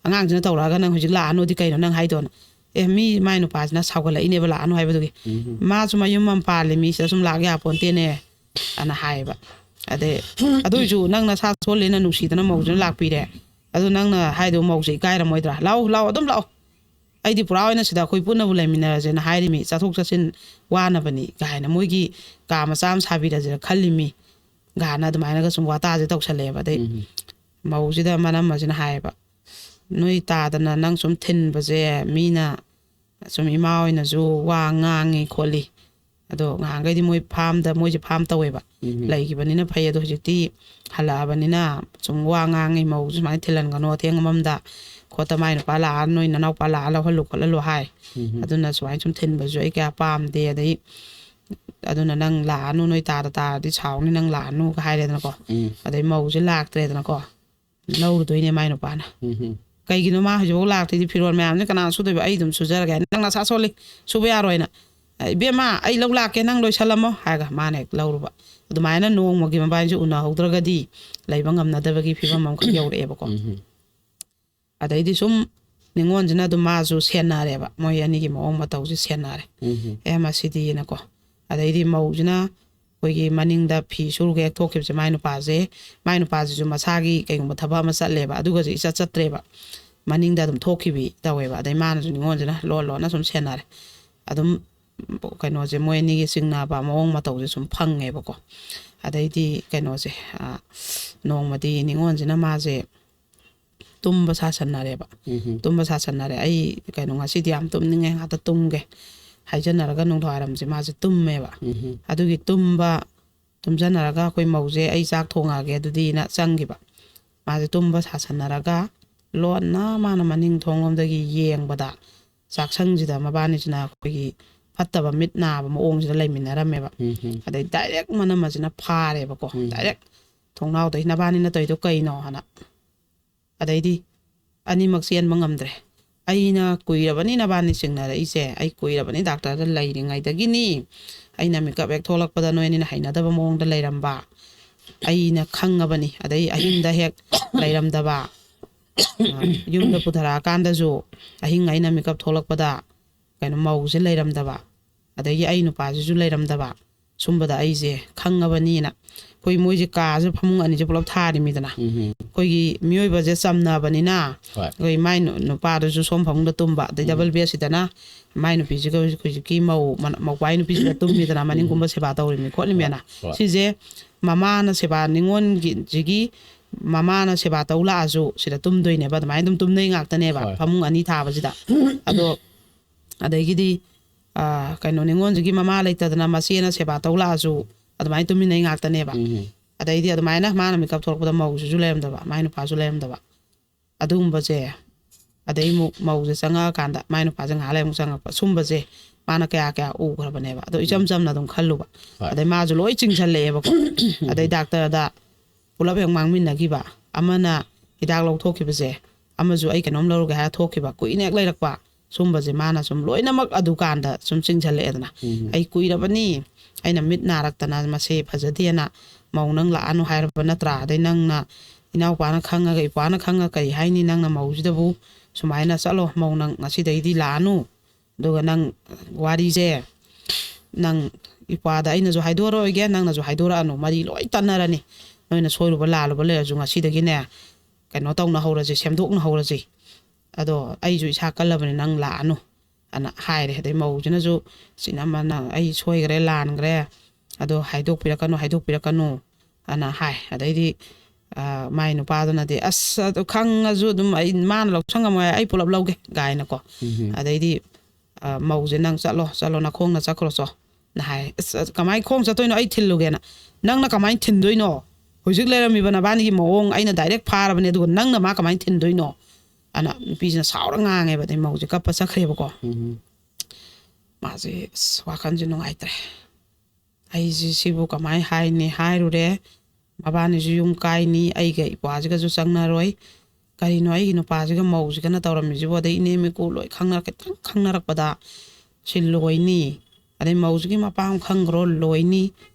ꯑꯉꯥꯡꯁꯤꯅ ꯇꯧꯔꯛꯑꯒ ꯅꯪ ꯍꯧꯖꯤꯛ ꯂꯥꯛꯑꯅꯨꯗꯤ ꯀꯩꯅꯣ ꯅꯪ ꯍꯥꯏꯗꯣꯅ?" "ꯑꯦ, ꯃꯤ ꯃꯥꯏ ꯅꯨꯄꯥꯁꯤꯅ ꯁꯥꯎꯒꯠꯂꯛꯏꯅꯦꯕ ꯂꯥꯛꯑꯅꯨ ꯍꯥꯏꯕꯗꯨꯒꯤ꯫ ꯎꯝ. ꯃꯥꯁꯨ ꯃꯌꯨꯝ ꯑꯃ ꯄꯥꯜꯂꯤ, ꯃꯤ ꯁꯤꯗ ꯁꯨꯝ ꯂꯥꯛ ꯌꯥꯄꯣꯟꯇꯦꯅꯦ" ꯑꯅ ꯍꯥꯏꯌꯦꯕ꯫ ꯑꯗꯩ, "ꯑꯗꯨꯏꯁꯨ ꯅꯪ ꯅꯁꯥ ꯁꯣꯜꯂꯦꯅ ꯅꯨꯡꯁꯤꯗꯅ ꯃꯧꯁꯤꯅ ꯂꯥꯛꯄꯤꯔꯦ꯫ ꯑꯗꯨ ꯅꯪꯅ ꯍꯥꯏꯗꯣ ꯃꯧꯁꯦ ꯏꯀꯥꯏꯔꯝꯃꯣꯏꯗ꯭ꯔꯥ? ꯂꯥꯛꯑꯣ, ꯂꯥꯛꯑꯣ, ꯑꯗꯨꯝ ꯂꯥꯛꯑꯣ꯫ ꯑꯩꯗꯤ ꯄꯨꯔꯥ ꯑꯣꯏꯅ ꯁꯤꯗ ꯑꯩꯈꯣꯏ ꯄꯨꯟꯅꯕꯨ ꯂꯩꯃꯤꯟꯅꯔꯁꯦꯅ ꯍꯥꯏꯔꯤꯃꯤ, ꯆꯠꯊꯣꯛ ꯆꯠꯁꯤꯟ ꯋꯥꯅꯕꯅꯤ" ꯀꯥꯏꯅ ꯃꯣꯏꯒꯤ ꯀꯥ ꯃꯆꯥ ꯑꯃ ꯁꯥꯕꯤꯔꯁꯤꯔ ꯈꯜꯂꯤꯃꯤ ꯀꯥꯏꯅ ꯑꯗꯨꯃꯥꯏꯅꯒ ꯁꯨꯝ ꯋꯥꯇꯥꯁꯦ ꯇꯧꯁꯜꯂꯛꯑꯦꯕ꯫ ꯑꯗꯩ ꯎꯝ. ꯃꯧꯁꯤꯗ ꯃꯅꯝꯃꯁꯤꯅ ꯍꯥꯏꯌꯦꯕ, "ꯅꯣꯏ ꯇꯥꯗꯅ ꯅꯪ ꯁꯨꯝ ꯊꯤꯟꯕꯁꯦ ꯃꯤꯅ ꯁꯨꯝ ꯏꯃꯥ ꯍꯣꯏꯅꯁꯨ ꯋꯥ ꯉꯥꯡꯉꯤ ꯈꯣꯠꯂꯤ꯫ ꯑꯗꯣ ꯉꯍꯥꯟꯈꯩꯗꯤ ꯃꯣꯏ ꯐꯥꯝꯗ, ꯃꯣꯏꯁꯦ ꯐꯥꯝ ꯇꯧꯋꯦꯕ, ꯎꯝ. ꯂꯩꯈꯤꯕꯅꯤꯅ ꯐꯩ꯫ ꯑꯗꯣ ꯍꯧꯖꯤꯛꯇꯤ ꯍꯜꯂꯛꯑꯕꯅꯤꯅ ꯁꯨꯝ ꯋꯥ ꯉꯥꯡꯉꯤ, ꯃꯧꯁꯨ ꯁꯨꯃꯥꯏꯅ ꯊꯤꯜꯍꯟꯒꯅꯣ ꯑꯊꯦꯡ ꯑꯃꯝꯗ ꯈꯣꯠꯇ, ꯃꯥꯏ ꯅꯨꯄꯥ ꯂꯥꯛꯑ ꯅꯣꯏ ꯅꯅꯥꯎꯄꯥ ꯂꯥꯛꯑ ꯂꯧꯍꯜꯂꯨ ꯈꯣꯠꯍꯜꯂꯨ ꯍꯥꯏ꯫ ꯎꯝ. ꯑꯗꯨꯅ ꯁꯨꯃꯥꯏꯅ ꯁꯨꯝ ꯊꯤꯟꯕꯁꯨ ꯑꯩ ꯀꯌꯥ ꯄꯥꯝꯗꯦ꯫ ꯑꯗꯩ ꯑꯗꯨꯅ ꯅꯪ ꯂꯥꯛꯑꯅꯨ, ꯅꯣꯏ ꯇꯥꯗ ꯇꯥꯔꯗꯤ ꯁꯥꯎꯅꯤ, ꯅꯪ ꯂꯥꯛꯑꯅꯨꯒ ꯍꯥꯏꯔꯦꯗꯅꯀꯣ꯫ ꯎꯝ. ꯑꯗꯩ ꯃꯧꯁꯦ ꯂꯥꯛꯇ꯭ꯔꯦꯗꯅꯀꯣ, ꯂꯧꯔꯨꯗꯣꯏꯅꯦ ꯃꯥꯏ ꯅꯨꯄꯥꯅ꯫ ꯎꯝ. "ꯀꯩꯒꯤꯅꯣ ꯃꯥ ꯍꯧꯖꯤꯛꯐꯥꯎ ꯂꯥꯛꯇ꯭ꯔꯤꯗꯤ? ꯐꯤꯔꯣꯜ ꯃꯌꯥꯝꯁꯦ ꯀꯅꯥꯅ ꯁꯨꯗꯣꯏꯕ? ꯑꯩ ꯑꯗꯨꯝ ꯁꯨꯖꯔꯒꯦ" ꯍꯥꯏꯅ, "ꯅꯪ ꯅꯁꯥ ꯁꯣꯜꯂꯤ, ꯁꯨꯕ ꯌꯥꯔꯣꯏꯅ"꯫ "ꯏꯕꯦꯝꯃ, ꯑꯩ ꯂꯧ ꯂꯥꯛꯀꯦ, ꯅꯪ ꯂꯣꯏꯁꯜꯂꯝꯃꯣ" ꯍꯥꯏꯔꯒ ꯃꯥꯅ ꯍꯦꯛ ꯂꯧꯔꯨꯕ꯫ ꯑꯗꯨꯃꯥꯏꯅ ꯅꯣꯡꯃꯒꯤ ꯃꯕꯥꯅꯤꯁꯦ ꯎꯅꯍꯧꯗ꯭ꯔꯒꯗꯤ ꯂꯩꯕ ꯉꯝꯅꯗꯕꯒꯤ ꯐꯤꯕꯝ ꯑꯃꯈꯛ ꯌꯧꯔꯛꯑꯦꯕꯀꯣ꯫ ꯎꯝ. ꯑꯗꯩꯗꯤ ꯁꯨꯝ ꯅꯤꯉꯣꯜꯁꯤꯅ ꯑꯗꯨꯝ ꯃꯥꯁꯨ ꯁꯦꯟꯅꯔꯦꯕ, ꯃꯣꯏ ꯑꯅꯤꯒꯤ ꯃꯑꯣꯡ ꯃꯇꯧꯁꯦ ꯁꯦꯟꯅꯔꯦ꯫ ꯎꯝ. "ꯑꯦ, ꯃꯁꯤꯗꯤꯅꯀꯣ"꯫ ꯑꯗꯩꯗꯤ ꯃꯧꯁꯤꯅ ꯑꯩꯈꯣꯏꯒꯤ ꯃꯅꯤꯡꯗ ꯐꯤ ꯁꯨꯔꯨꯒꯦ ꯍꯦꯛ ꯊꯣꯛꯈꯤꯕꯁꯦ, ꯃꯥꯏ ꯅꯨꯄꯥꯁꯦ, ꯃꯥꯏ ꯅꯨꯄꯥꯁꯤꯁꯨ ꯃꯁꯥꯒꯤ ꯀꯩꯒꯨꯝꯕ ꯊꯕꯛ ꯑꯃ ꯆꯠꯂꯦꯕ, ꯑꯗꯨꯒꯁꯦ ꯏꯆꯠ ꯆꯠꯇ꯭ꯔꯦꯕ, ꯃꯅꯤꯡꯗ ꯑꯗꯨꯝ ꯊꯣꯛꯈꯤꯕꯤ ꯇꯧꯋꯦꯕ꯫ ꯑꯗꯩ ꯃꯥꯅꯁꯨ ꯅꯤꯉꯣꯜꯁꯤꯅ ꯂꯣꯟ ꯂꯣꯟꯅ ꯁꯨꯝ ꯁꯦꯟꯅꯔꯦ꯫ ꯑꯗꯨꯝ ꯀꯩꯅꯣꯁꯦ, ꯃꯣꯏ ꯑꯅꯤꯒꯤ ꯆꯤꯡꯅꯕ ꯃꯑꯣꯡ ꯃꯇꯧꯁꯦ ꯁꯨꯝ ꯐꯪꯉꯦꯕꯀꯣ꯫ ꯑꯗꯩꯗꯤ ꯀꯩꯅꯣꯁꯦ, ꯑ, ꯅꯣꯡꯃꯗꯤ ꯅꯤꯉꯣꯜꯁꯤꯅ ꯃꯥꯁꯦ ꯇꯨꯝꯕ ꯁꯥꯁꯟꯅꯔꯦꯕ꯫ ꯎꯝ. ꯇꯨꯝꯕ ꯁꯥꯁꯟꯅꯔꯦ꯫ "ꯑꯩ ꯀꯩꯅꯣ, ꯉꯁꯤꯗꯤ ꯌꯥꯝ ꯇꯨꯝꯅꯤꯡꯉꯦ, ꯉꯥꯛꯇ ꯇꯨꯝꯒꯦ" ꯍꯥꯏꯖꯅꯔꯒ ꯅꯨꯡꯗꯥꯡꯋꯥꯏꯔꯝꯁꯦ ꯃꯥꯁꯦ ꯇꯨꯝꯃꯦꯕ꯫ ꯎꯝ. ꯑꯗꯨꯒꯤ ꯇꯨꯝꯕ, ꯇꯨꯝꯖꯅꯔꯒ ꯑꯩꯈꯣꯏ ꯃꯧꯁꯦ "ꯑꯩ ꯆꯥꯛ ꯊꯣꯡꯉꯛꯑꯒꯦ ꯑꯗꯨꯗꯤꯅ" ꯆꯪꯈꯤꯕ꯫ ꯃꯥꯁꯦ ꯇꯨꯝꯕ ꯁꯥꯁꯟꯅꯔꯒ ꯂꯣꯟꯅ ꯃꯥꯅ ꯃꯅꯤꯡ ꯊꯣꯡꯂꯣꯝꯗꯒꯤ ꯌꯦꯡꯕꯗ ꯆꯥꯛꯁꯪꯁꯤꯗ ꯃꯕꯥꯅꯤꯁꯤꯅ ꯑꯩꯈꯣꯏꯒꯤ ꯐꯠꯇꯕ ꯃꯤꯠ ꯅꯥꯕ ꯃꯑꯣꯡꯁꯤꯗ ꯂꯩꯃꯤꯟꯅꯔꯝꯃꯦꯕ꯫ ꯎꯝ. ꯑꯗꯩ ꯗꯥꯏꯔꯦꯛ ꯃꯅꯝꯃꯁꯤꯅ ꯐꯥꯔꯦꯕꯀꯣ꯫ ꯎꯝ. ꯗꯥꯏꯔꯦꯛ ꯊꯣꯡꯅꯥꯎꯗꯩ, "ꯅꯕꯥꯅꯤꯅ ꯇꯧꯔꯤꯗꯣ ꯀꯩꯅꯣ?" ꯍꯥꯏꯅ꯫ ꯑꯗꯩꯗꯤ ꯑꯅꯤꯃꯛ ꯆꯦꯟꯕ ꯉꯝꯗ꯭ꯔꯦ꯫ ꯑꯩꯅ ꯀꯨꯏꯔꯕꯅꯤ ꯅꯕꯥꯅꯤ ꯆꯤꯡꯅꯔꯛꯏꯁꯦ, ꯑꯩ ꯀꯨꯏꯔꯕꯅꯤ ꯗꯥꯛꯇꯔꯗ ꯂꯩꯔꯤꯉꯩꯗꯒꯤꯅꯤ꯫ ꯑꯩꯅ ꯃꯤꯀꯞ ꯍꯦꯛ ꯊꯣꯛꯂꯛꯄꯗ ꯅꯣꯏ ꯑꯅꯤꯅ ꯍꯩꯅꯗꯕ ꯃꯑꯣꯡꯗ ꯂꯩꯔꯝꯕ ꯑꯩꯅ ꯈꯪꯉꯕꯅꯤ꯫ ꯑꯗꯩ ꯑꯍꯤꯡꯗ ꯍꯦꯛ ꯂꯩꯔꯝꯗꯕ, ꯑ, ꯌꯨꯝꯗ ꯄꯨꯊꯔꯛꯑꯀꯥꯟꯗꯁꯨ ꯑꯍꯤꯡ ꯑꯩꯅ ꯃꯤꯀꯞ ꯊꯣꯛꯂꯛꯄꯗ ꯀꯩꯅꯣ ꯃꯧꯁꯦ ꯂꯩꯔꯝꯗꯕ, ꯑꯗꯒꯤ ꯑꯩ ꯅꯨꯄꯥꯁꯤꯁꯨ ꯂꯩꯔꯝꯗꯕ, ꯁꯨꯝꯕꯗ ꯑꯩꯁꯦ ꯈꯪꯉꯕꯅꯤꯅ꯫ ꯑꯩꯈꯣꯏ ꯃꯣꯏꯁꯦ ꯀꯥꯁꯦ ꯐꯃꯨꯡ ꯑꯅꯤꯁꯦ ꯄꯨꯂꯞ ꯊꯥꯔꯤꯃꯤꯗꯅ꯫ ꯎꯝ. ꯑꯩꯈꯣꯏꯒꯤ ꯃꯤꯑꯣꯏꯕꯁꯦ ꯆꯝꯅꯕꯅꯤꯅ, ꯍꯣꯏ. ꯑꯩꯈꯣꯏ ꯃꯥꯏ ꯅꯨ- ꯅꯨꯄꯥꯗꯨꯁꯨ ꯁꯣꯝ ꯐꯃꯨꯡꯗ ꯇꯨꯝꯕ, ꯑꯗꯩ ꯎꯝ. ꯗꯕꯜ ꯕꯦꯗꯁꯤꯗꯅ ꯃꯥꯏ ꯅꯨꯄꯤꯁꯤꯒ ꯍꯧꯖꯤꯛ- ꯍꯧꯖꯤꯛꯀꯤ ꯃꯧ ꯃꯅ- ꯃꯧꯄ꯭ꯋꯥꯏ ꯅꯨꯄꯤꯁꯤꯒ ꯇꯨꯝꯃꯤꯗꯅ, ꯃꯅꯤꯡꯒꯨꯝꯕ ꯁꯦꯕꯥ ꯇꯧꯔꯤꯃꯤ ꯈꯣꯠꯂꯤꯃꯤꯅ꯫ ꯍꯣꯏ. ꯁꯤꯁꯦ ꯃꯃꯥꯅ ꯁꯦꯕꯥ, ꯅꯤꯉꯣꯟꯒꯤꯁꯤꯒꯤ ꯃꯃꯥꯅ ꯁꯦꯕꯥ ꯇꯧ ꯂꯥꯛꯑꯁꯨ ꯁꯤꯗ ꯇꯨꯝꯗꯣꯏꯅꯦꯕ, ꯑꯗꯨꯃꯥꯏꯅ ꯑꯗꯨꯝ ꯇꯨꯝꯅꯩ ꯉꯥꯛꯇꯅꯦꯕ, ꯍꯣꯏ. ꯐꯃꯨꯡ ꯑꯅꯤ ꯊꯥꯕꯁꯤꯗ꯫ ꯑꯗꯣ ꯑꯗꯒꯤꯗꯤ, ꯑ, ꯀꯩꯅꯣ, ꯅꯤꯉꯣꯟꯁꯤꯒꯤ ꯃꯃꯥ ꯂꯩꯇꯗꯅ ꯃꯆꯦꯅ ꯁꯦꯕꯥ ꯇꯧ ꯂꯥꯛꯑꯁꯨ ꯑꯗꯨꯃꯥꯏꯅ ꯇꯨꯝꯃꯤꯟꯅꯩ ꯉꯥꯛꯇꯅꯦꯕ꯫ ꯎꯝ. ꯑꯗꯩꯗꯤ ꯑꯗꯨꯃꯥꯏꯅ ꯃꯥꯅ ꯃꯤꯀꯞ ꯊꯣꯛꯂꯛꯄꯗ ꯃꯧꯁꯤꯁꯨ ꯂꯩꯔꯝꯗꯕ, ꯃꯥꯏ ꯅꯨꯄꯥꯁꯨ ꯂꯩꯔꯝꯗꯕ, ꯑꯗꯨꯒꯨꯝꯕꯁꯦ꯫ ꯑꯗꯩ ꯑꯃꯨꯛ ꯃꯧꯁꯦ ꯆꯪꯉꯛꯑꯀꯥꯟꯗ ꯃꯥꯏ ꯅꯨꯄꯥꯁꯦ ꯉꯥꯏꯍꯥꯛ ꯂꯩ ꯑꯃꯨꯛ ꯆꯪꯉꯛꯄ, ꯁꯨꯝꯕꯁꯦ ꯃꯥꯅ ꯀꯌꯥ ꯀꯌꯥ ꯎꯈ꯭ꯔꯕꯅꯦꯕ꯫ ꯑꯗꯣ ꯏꯆꯝ ꯆꯝꯅ ꯑꯗꯨꯝ ꯈꯜꯂꯨꯕ꯫ ꯍꯣꯏ. ꯑꯗꯩ ꯃꯥꯁꯨ ꯂꯣꯏ ꯆꯤꯡꯁꯜꯂꯛꯑꯦꯕꯀꯣ꯫ ꯑꯗꯩ ꯗꯥꯛꯇꯔꯗ ꯄꯨꯂꯞ ꯍꯦꯛ ꯃꯥꯡꯃꯤꯟꯅꯈꯤꯕ, ꯑꯃꯅ ꯍꯤꯗꯥꯛ ꯂꯧꯊꯣꯛꯈꯤꯕꯁꯦ, ꯑꯃꯁꯨ ꯑꯩ ꯀꯩꯅꯣꯝ ꯂꯧꯔꯨꯒꯦ ꯍꯥꯏꯔ ꯊꯣꯛꯈꯤꯕ, ꯀꯨꯏꯅ ꯍꯦꯛ ꯂꯩꯔꯛꯄ, ꯁꯨꯝꯕꯁꯦ ꯃꯥꯅ ꯁꯨꯝ ꯂꯣꯏꯅꯃꯛ ꯑꯗꯨꯀꯥꯟꯗ ꯁꯨꯝ ꯆꯤꯡꯁꯜꯂꯛꯑꯦꯗꯅ꯫ ꯎꯝ. ꯑꯩ ꯀꯨꯏꯔꯕꯅꯤ, ꯑꯩꯅ ꯃꯤꯠ ꯅꯥꯔꯛꯇꯅ ꯃꯁꯦ ꯐꯖꯗꯦꯅ, "ꯃꯧ ꯅꯪ ꯂꯥꯛꯑꯅꯨ ꯍꯥꯏꯔꯕ ꯅꯠꯇ꯭ꯔꯥ? ꯑꯗꯩ ꯅꯪꯅ ꯏꯅꯥꯎꯄꯥꯅ ꯈꯪꯉꯒ, ꯏꯄ꯭ꯋꯥꯅ ꯈꯪꯉꯒ ꯀꯔꯤ ꯍꯥꯏꯅꯤ? ꯅꯪꯅ ꯃꯧꯁꯤꯗꯕꯨ ꯁꯨꯃꯥꯏꯅ ꯆꯠꯂꯣ, ꯃꯧ ꯅꯪ ꯉꯁꯤꯗꯒꯤꯗꯤ ꯂꯥꯛꯑꯅꯨ꯫ ꯑꯗꯨꯒ ꯅꯪ ꯋꯥꯔꯤꯁꯦ ꯅꯪ ꯏꯄ꯭ꯋꯥꯗ ꯑꯩꯅꯁꯨ ꯍꯥꯏꯗꯣꯔꯛꯑꯣꯏꯒꯦ, ꯅꯪꯅꯁꯨ ꯍꯥꯏꯗꯣꯔꯛꯑꯅꯨ, ꯃꯔꯤ ꯂꯣꯏ ꯇꯠꯅꯔꯅꯤ꯫ ꯅꯣꯏꯅ ꯁꯣꯏꯔꯨꯕ ꯂꯥꯜꯂꯨꯕ ꯂꯩꯔꯁꯨ ꯉꯁꯤꯗꯒꯤꯅꯦ ꯀꯩꯅꯣ ꯇꯧꯅ ꯍꯧꯔꯁꯤ, ꯁꯦꯝꯗꯣꯛꯅ ꯍꯧꯔꯁꯤ꯫ ꯑꯗꯣ ꯑꯩꯁꯨ ꯏꯁꯥ ꯀꯜꯂꯕꯅꯤ, ꯅꯪ ꯂꯥꯛꯑꯅꯨ" ꯑꯅ ꯍꯥꯏꯔꯦ꯫ ꯑꯗꯩ ꯃꯧꯁꯤꯅꯁꯨ, "ꯁꯤꯅ ꯑꯃ ꯅꯪ ꯑꯩ ꯁꯣꯏꯈ꯭ꯔꯦ, ꯂꯥꯟꯈ꯭ꯔꯦ, ꯑꯗꯣ ꯍꯥꯏꯗꯣꯛꯄꯤꯔꯛꯀꯅꯨ, ꯍꯥꯏꯗꯣꯛꯄꯤꯔꯛꯀꯅꯨ" ꯑꯅ ꯍꯥꯏ꯫ ꯑꯗꯩꯗꯤ, ꯑ, ꯃꯥꯏ ꯅꯨꯄꯥꯗꯨꯅꯗꯤ, "ꯑꯁ, ꯑꯗꯨ ꯈꯪꯉꯁꯨ ꯑꯗꯨꯝ ꯑꯩ, ꯃꯥꯅ ꯂꯧꯁꯟ ꯉꯝꯃꯣꯏ, ꯑꯩ ꯄꯨꯂꯞ ꯂꯧꯒꯦ" ꯀꯥꯏꯅꯀꯣ꯫ ꯎꯝ. ꯑꯗꯩꯗꯤ, ꯑ, ꯃꯧꯁꯦ, "ꯅꯪ ꯆꯠꯂꯣ, ꯆꯠꯂꯣ, ꯅꯈꯣꯡꯅ ꯆꯠꯈ꯭ꯔꯣ ꯆꯣ" ꯅ ꯍꯥꯏ꯫ "ꯑꯁ, ꯑꯁ, ꯀꯃꯥꯏꯅ ꯈꯣꯡ ꯆꯠꯇꯣꯏꯅꯣ? ꯑꯩ ꯊꯤꯜꯂꯨꯒꯦꯅ"꯫ "ꯅꯪꯅ ꯀꯃꯥꯏꯅ ꯊꯤꯟꯗꯣꯏꯅꯣ? ꯍꯧꯖꯤꯛ ꯂꯩꯔꯝꯃꯤꯕ ꯅꯕꯥꯅꯤꯒꯤ ꯃꯑꯣꯡ ꯑꯩꯅ ꯗꯥꯏꯔꯦꯛ ꯐꯥꯔꯕꯅꯦ, ꯑꯗꯨꯒ ꯅꯪꯅ ꯃꯥ ꯀꯃꯥꯏꯅ ꯊꯤꯟꯗꯣꯏꯅꯣ?" ꯑꯅ ꯅꯨꯄꯤꯁꯤꯅ ꯁꯥꯎꯔ ꯉꯥꯡꯉꯦꯕ꯫ ꯑꯗꯩ ꯃꯧꯁꯦ ꯀꯞꯄ ꯆꯠꯈ꯭ꯔꯦꯕꯀꯣ꯫ ꯎꯝ. ꯃꯥꯁꯦ, ꯑꯁ, ꯋꯥꯈꯜꯁꯦ ꯅꯨꯡꯉꯥꯏꯇ꯭ꯔꯦ꯫ "ꯑꯩꯁꯦ ꯁꯤꯕꯨ ꯀꯃꯥꯏꯅ ꯍꯥꯏꯅꯤ? ꯍꯥꯏꯔꯨꯔꯦ, ꯃꯕꯥꯅꯤꯁꯨ ꯌꯨꯝ ꯀꯥꯏꯅꯤ, ꯑꯩꯒ ꯏꯄ꯭ꯋꯥꯁꯤꯒꯁꯨ ꯆꯪꯅꯔꯣꯏ, ꯀꯔꯤꯅꯣ ꯑꯩꯒꯤ ꯅꯨꯄꯥꯁꯤꯒ ꯃꯧꯁꯤꯒꯅ ꯇꯧꯔꯝꯃꯤꯁꯤꯕꯨ? ꯑꯗꯩ ꯏꯅꯦꯝ ꯏꯀꯨ ꯂꯣꯏ ꯈꯪꯅꯔꯛ ꯈꯤꯇꯪ ꯈꯪꯅꯔꯛꯄꯗ ꯁꯤ ꯂꯣꯏꯅꯤ, ꯑꯗꯩ ꯃꯧꯁꯤꯒꯤ ꯃꯄꯥ ꯑꯃ ꯈꯪꯈ꯭ꯔꯣ, ꯂꯣꯏꯅꯤ,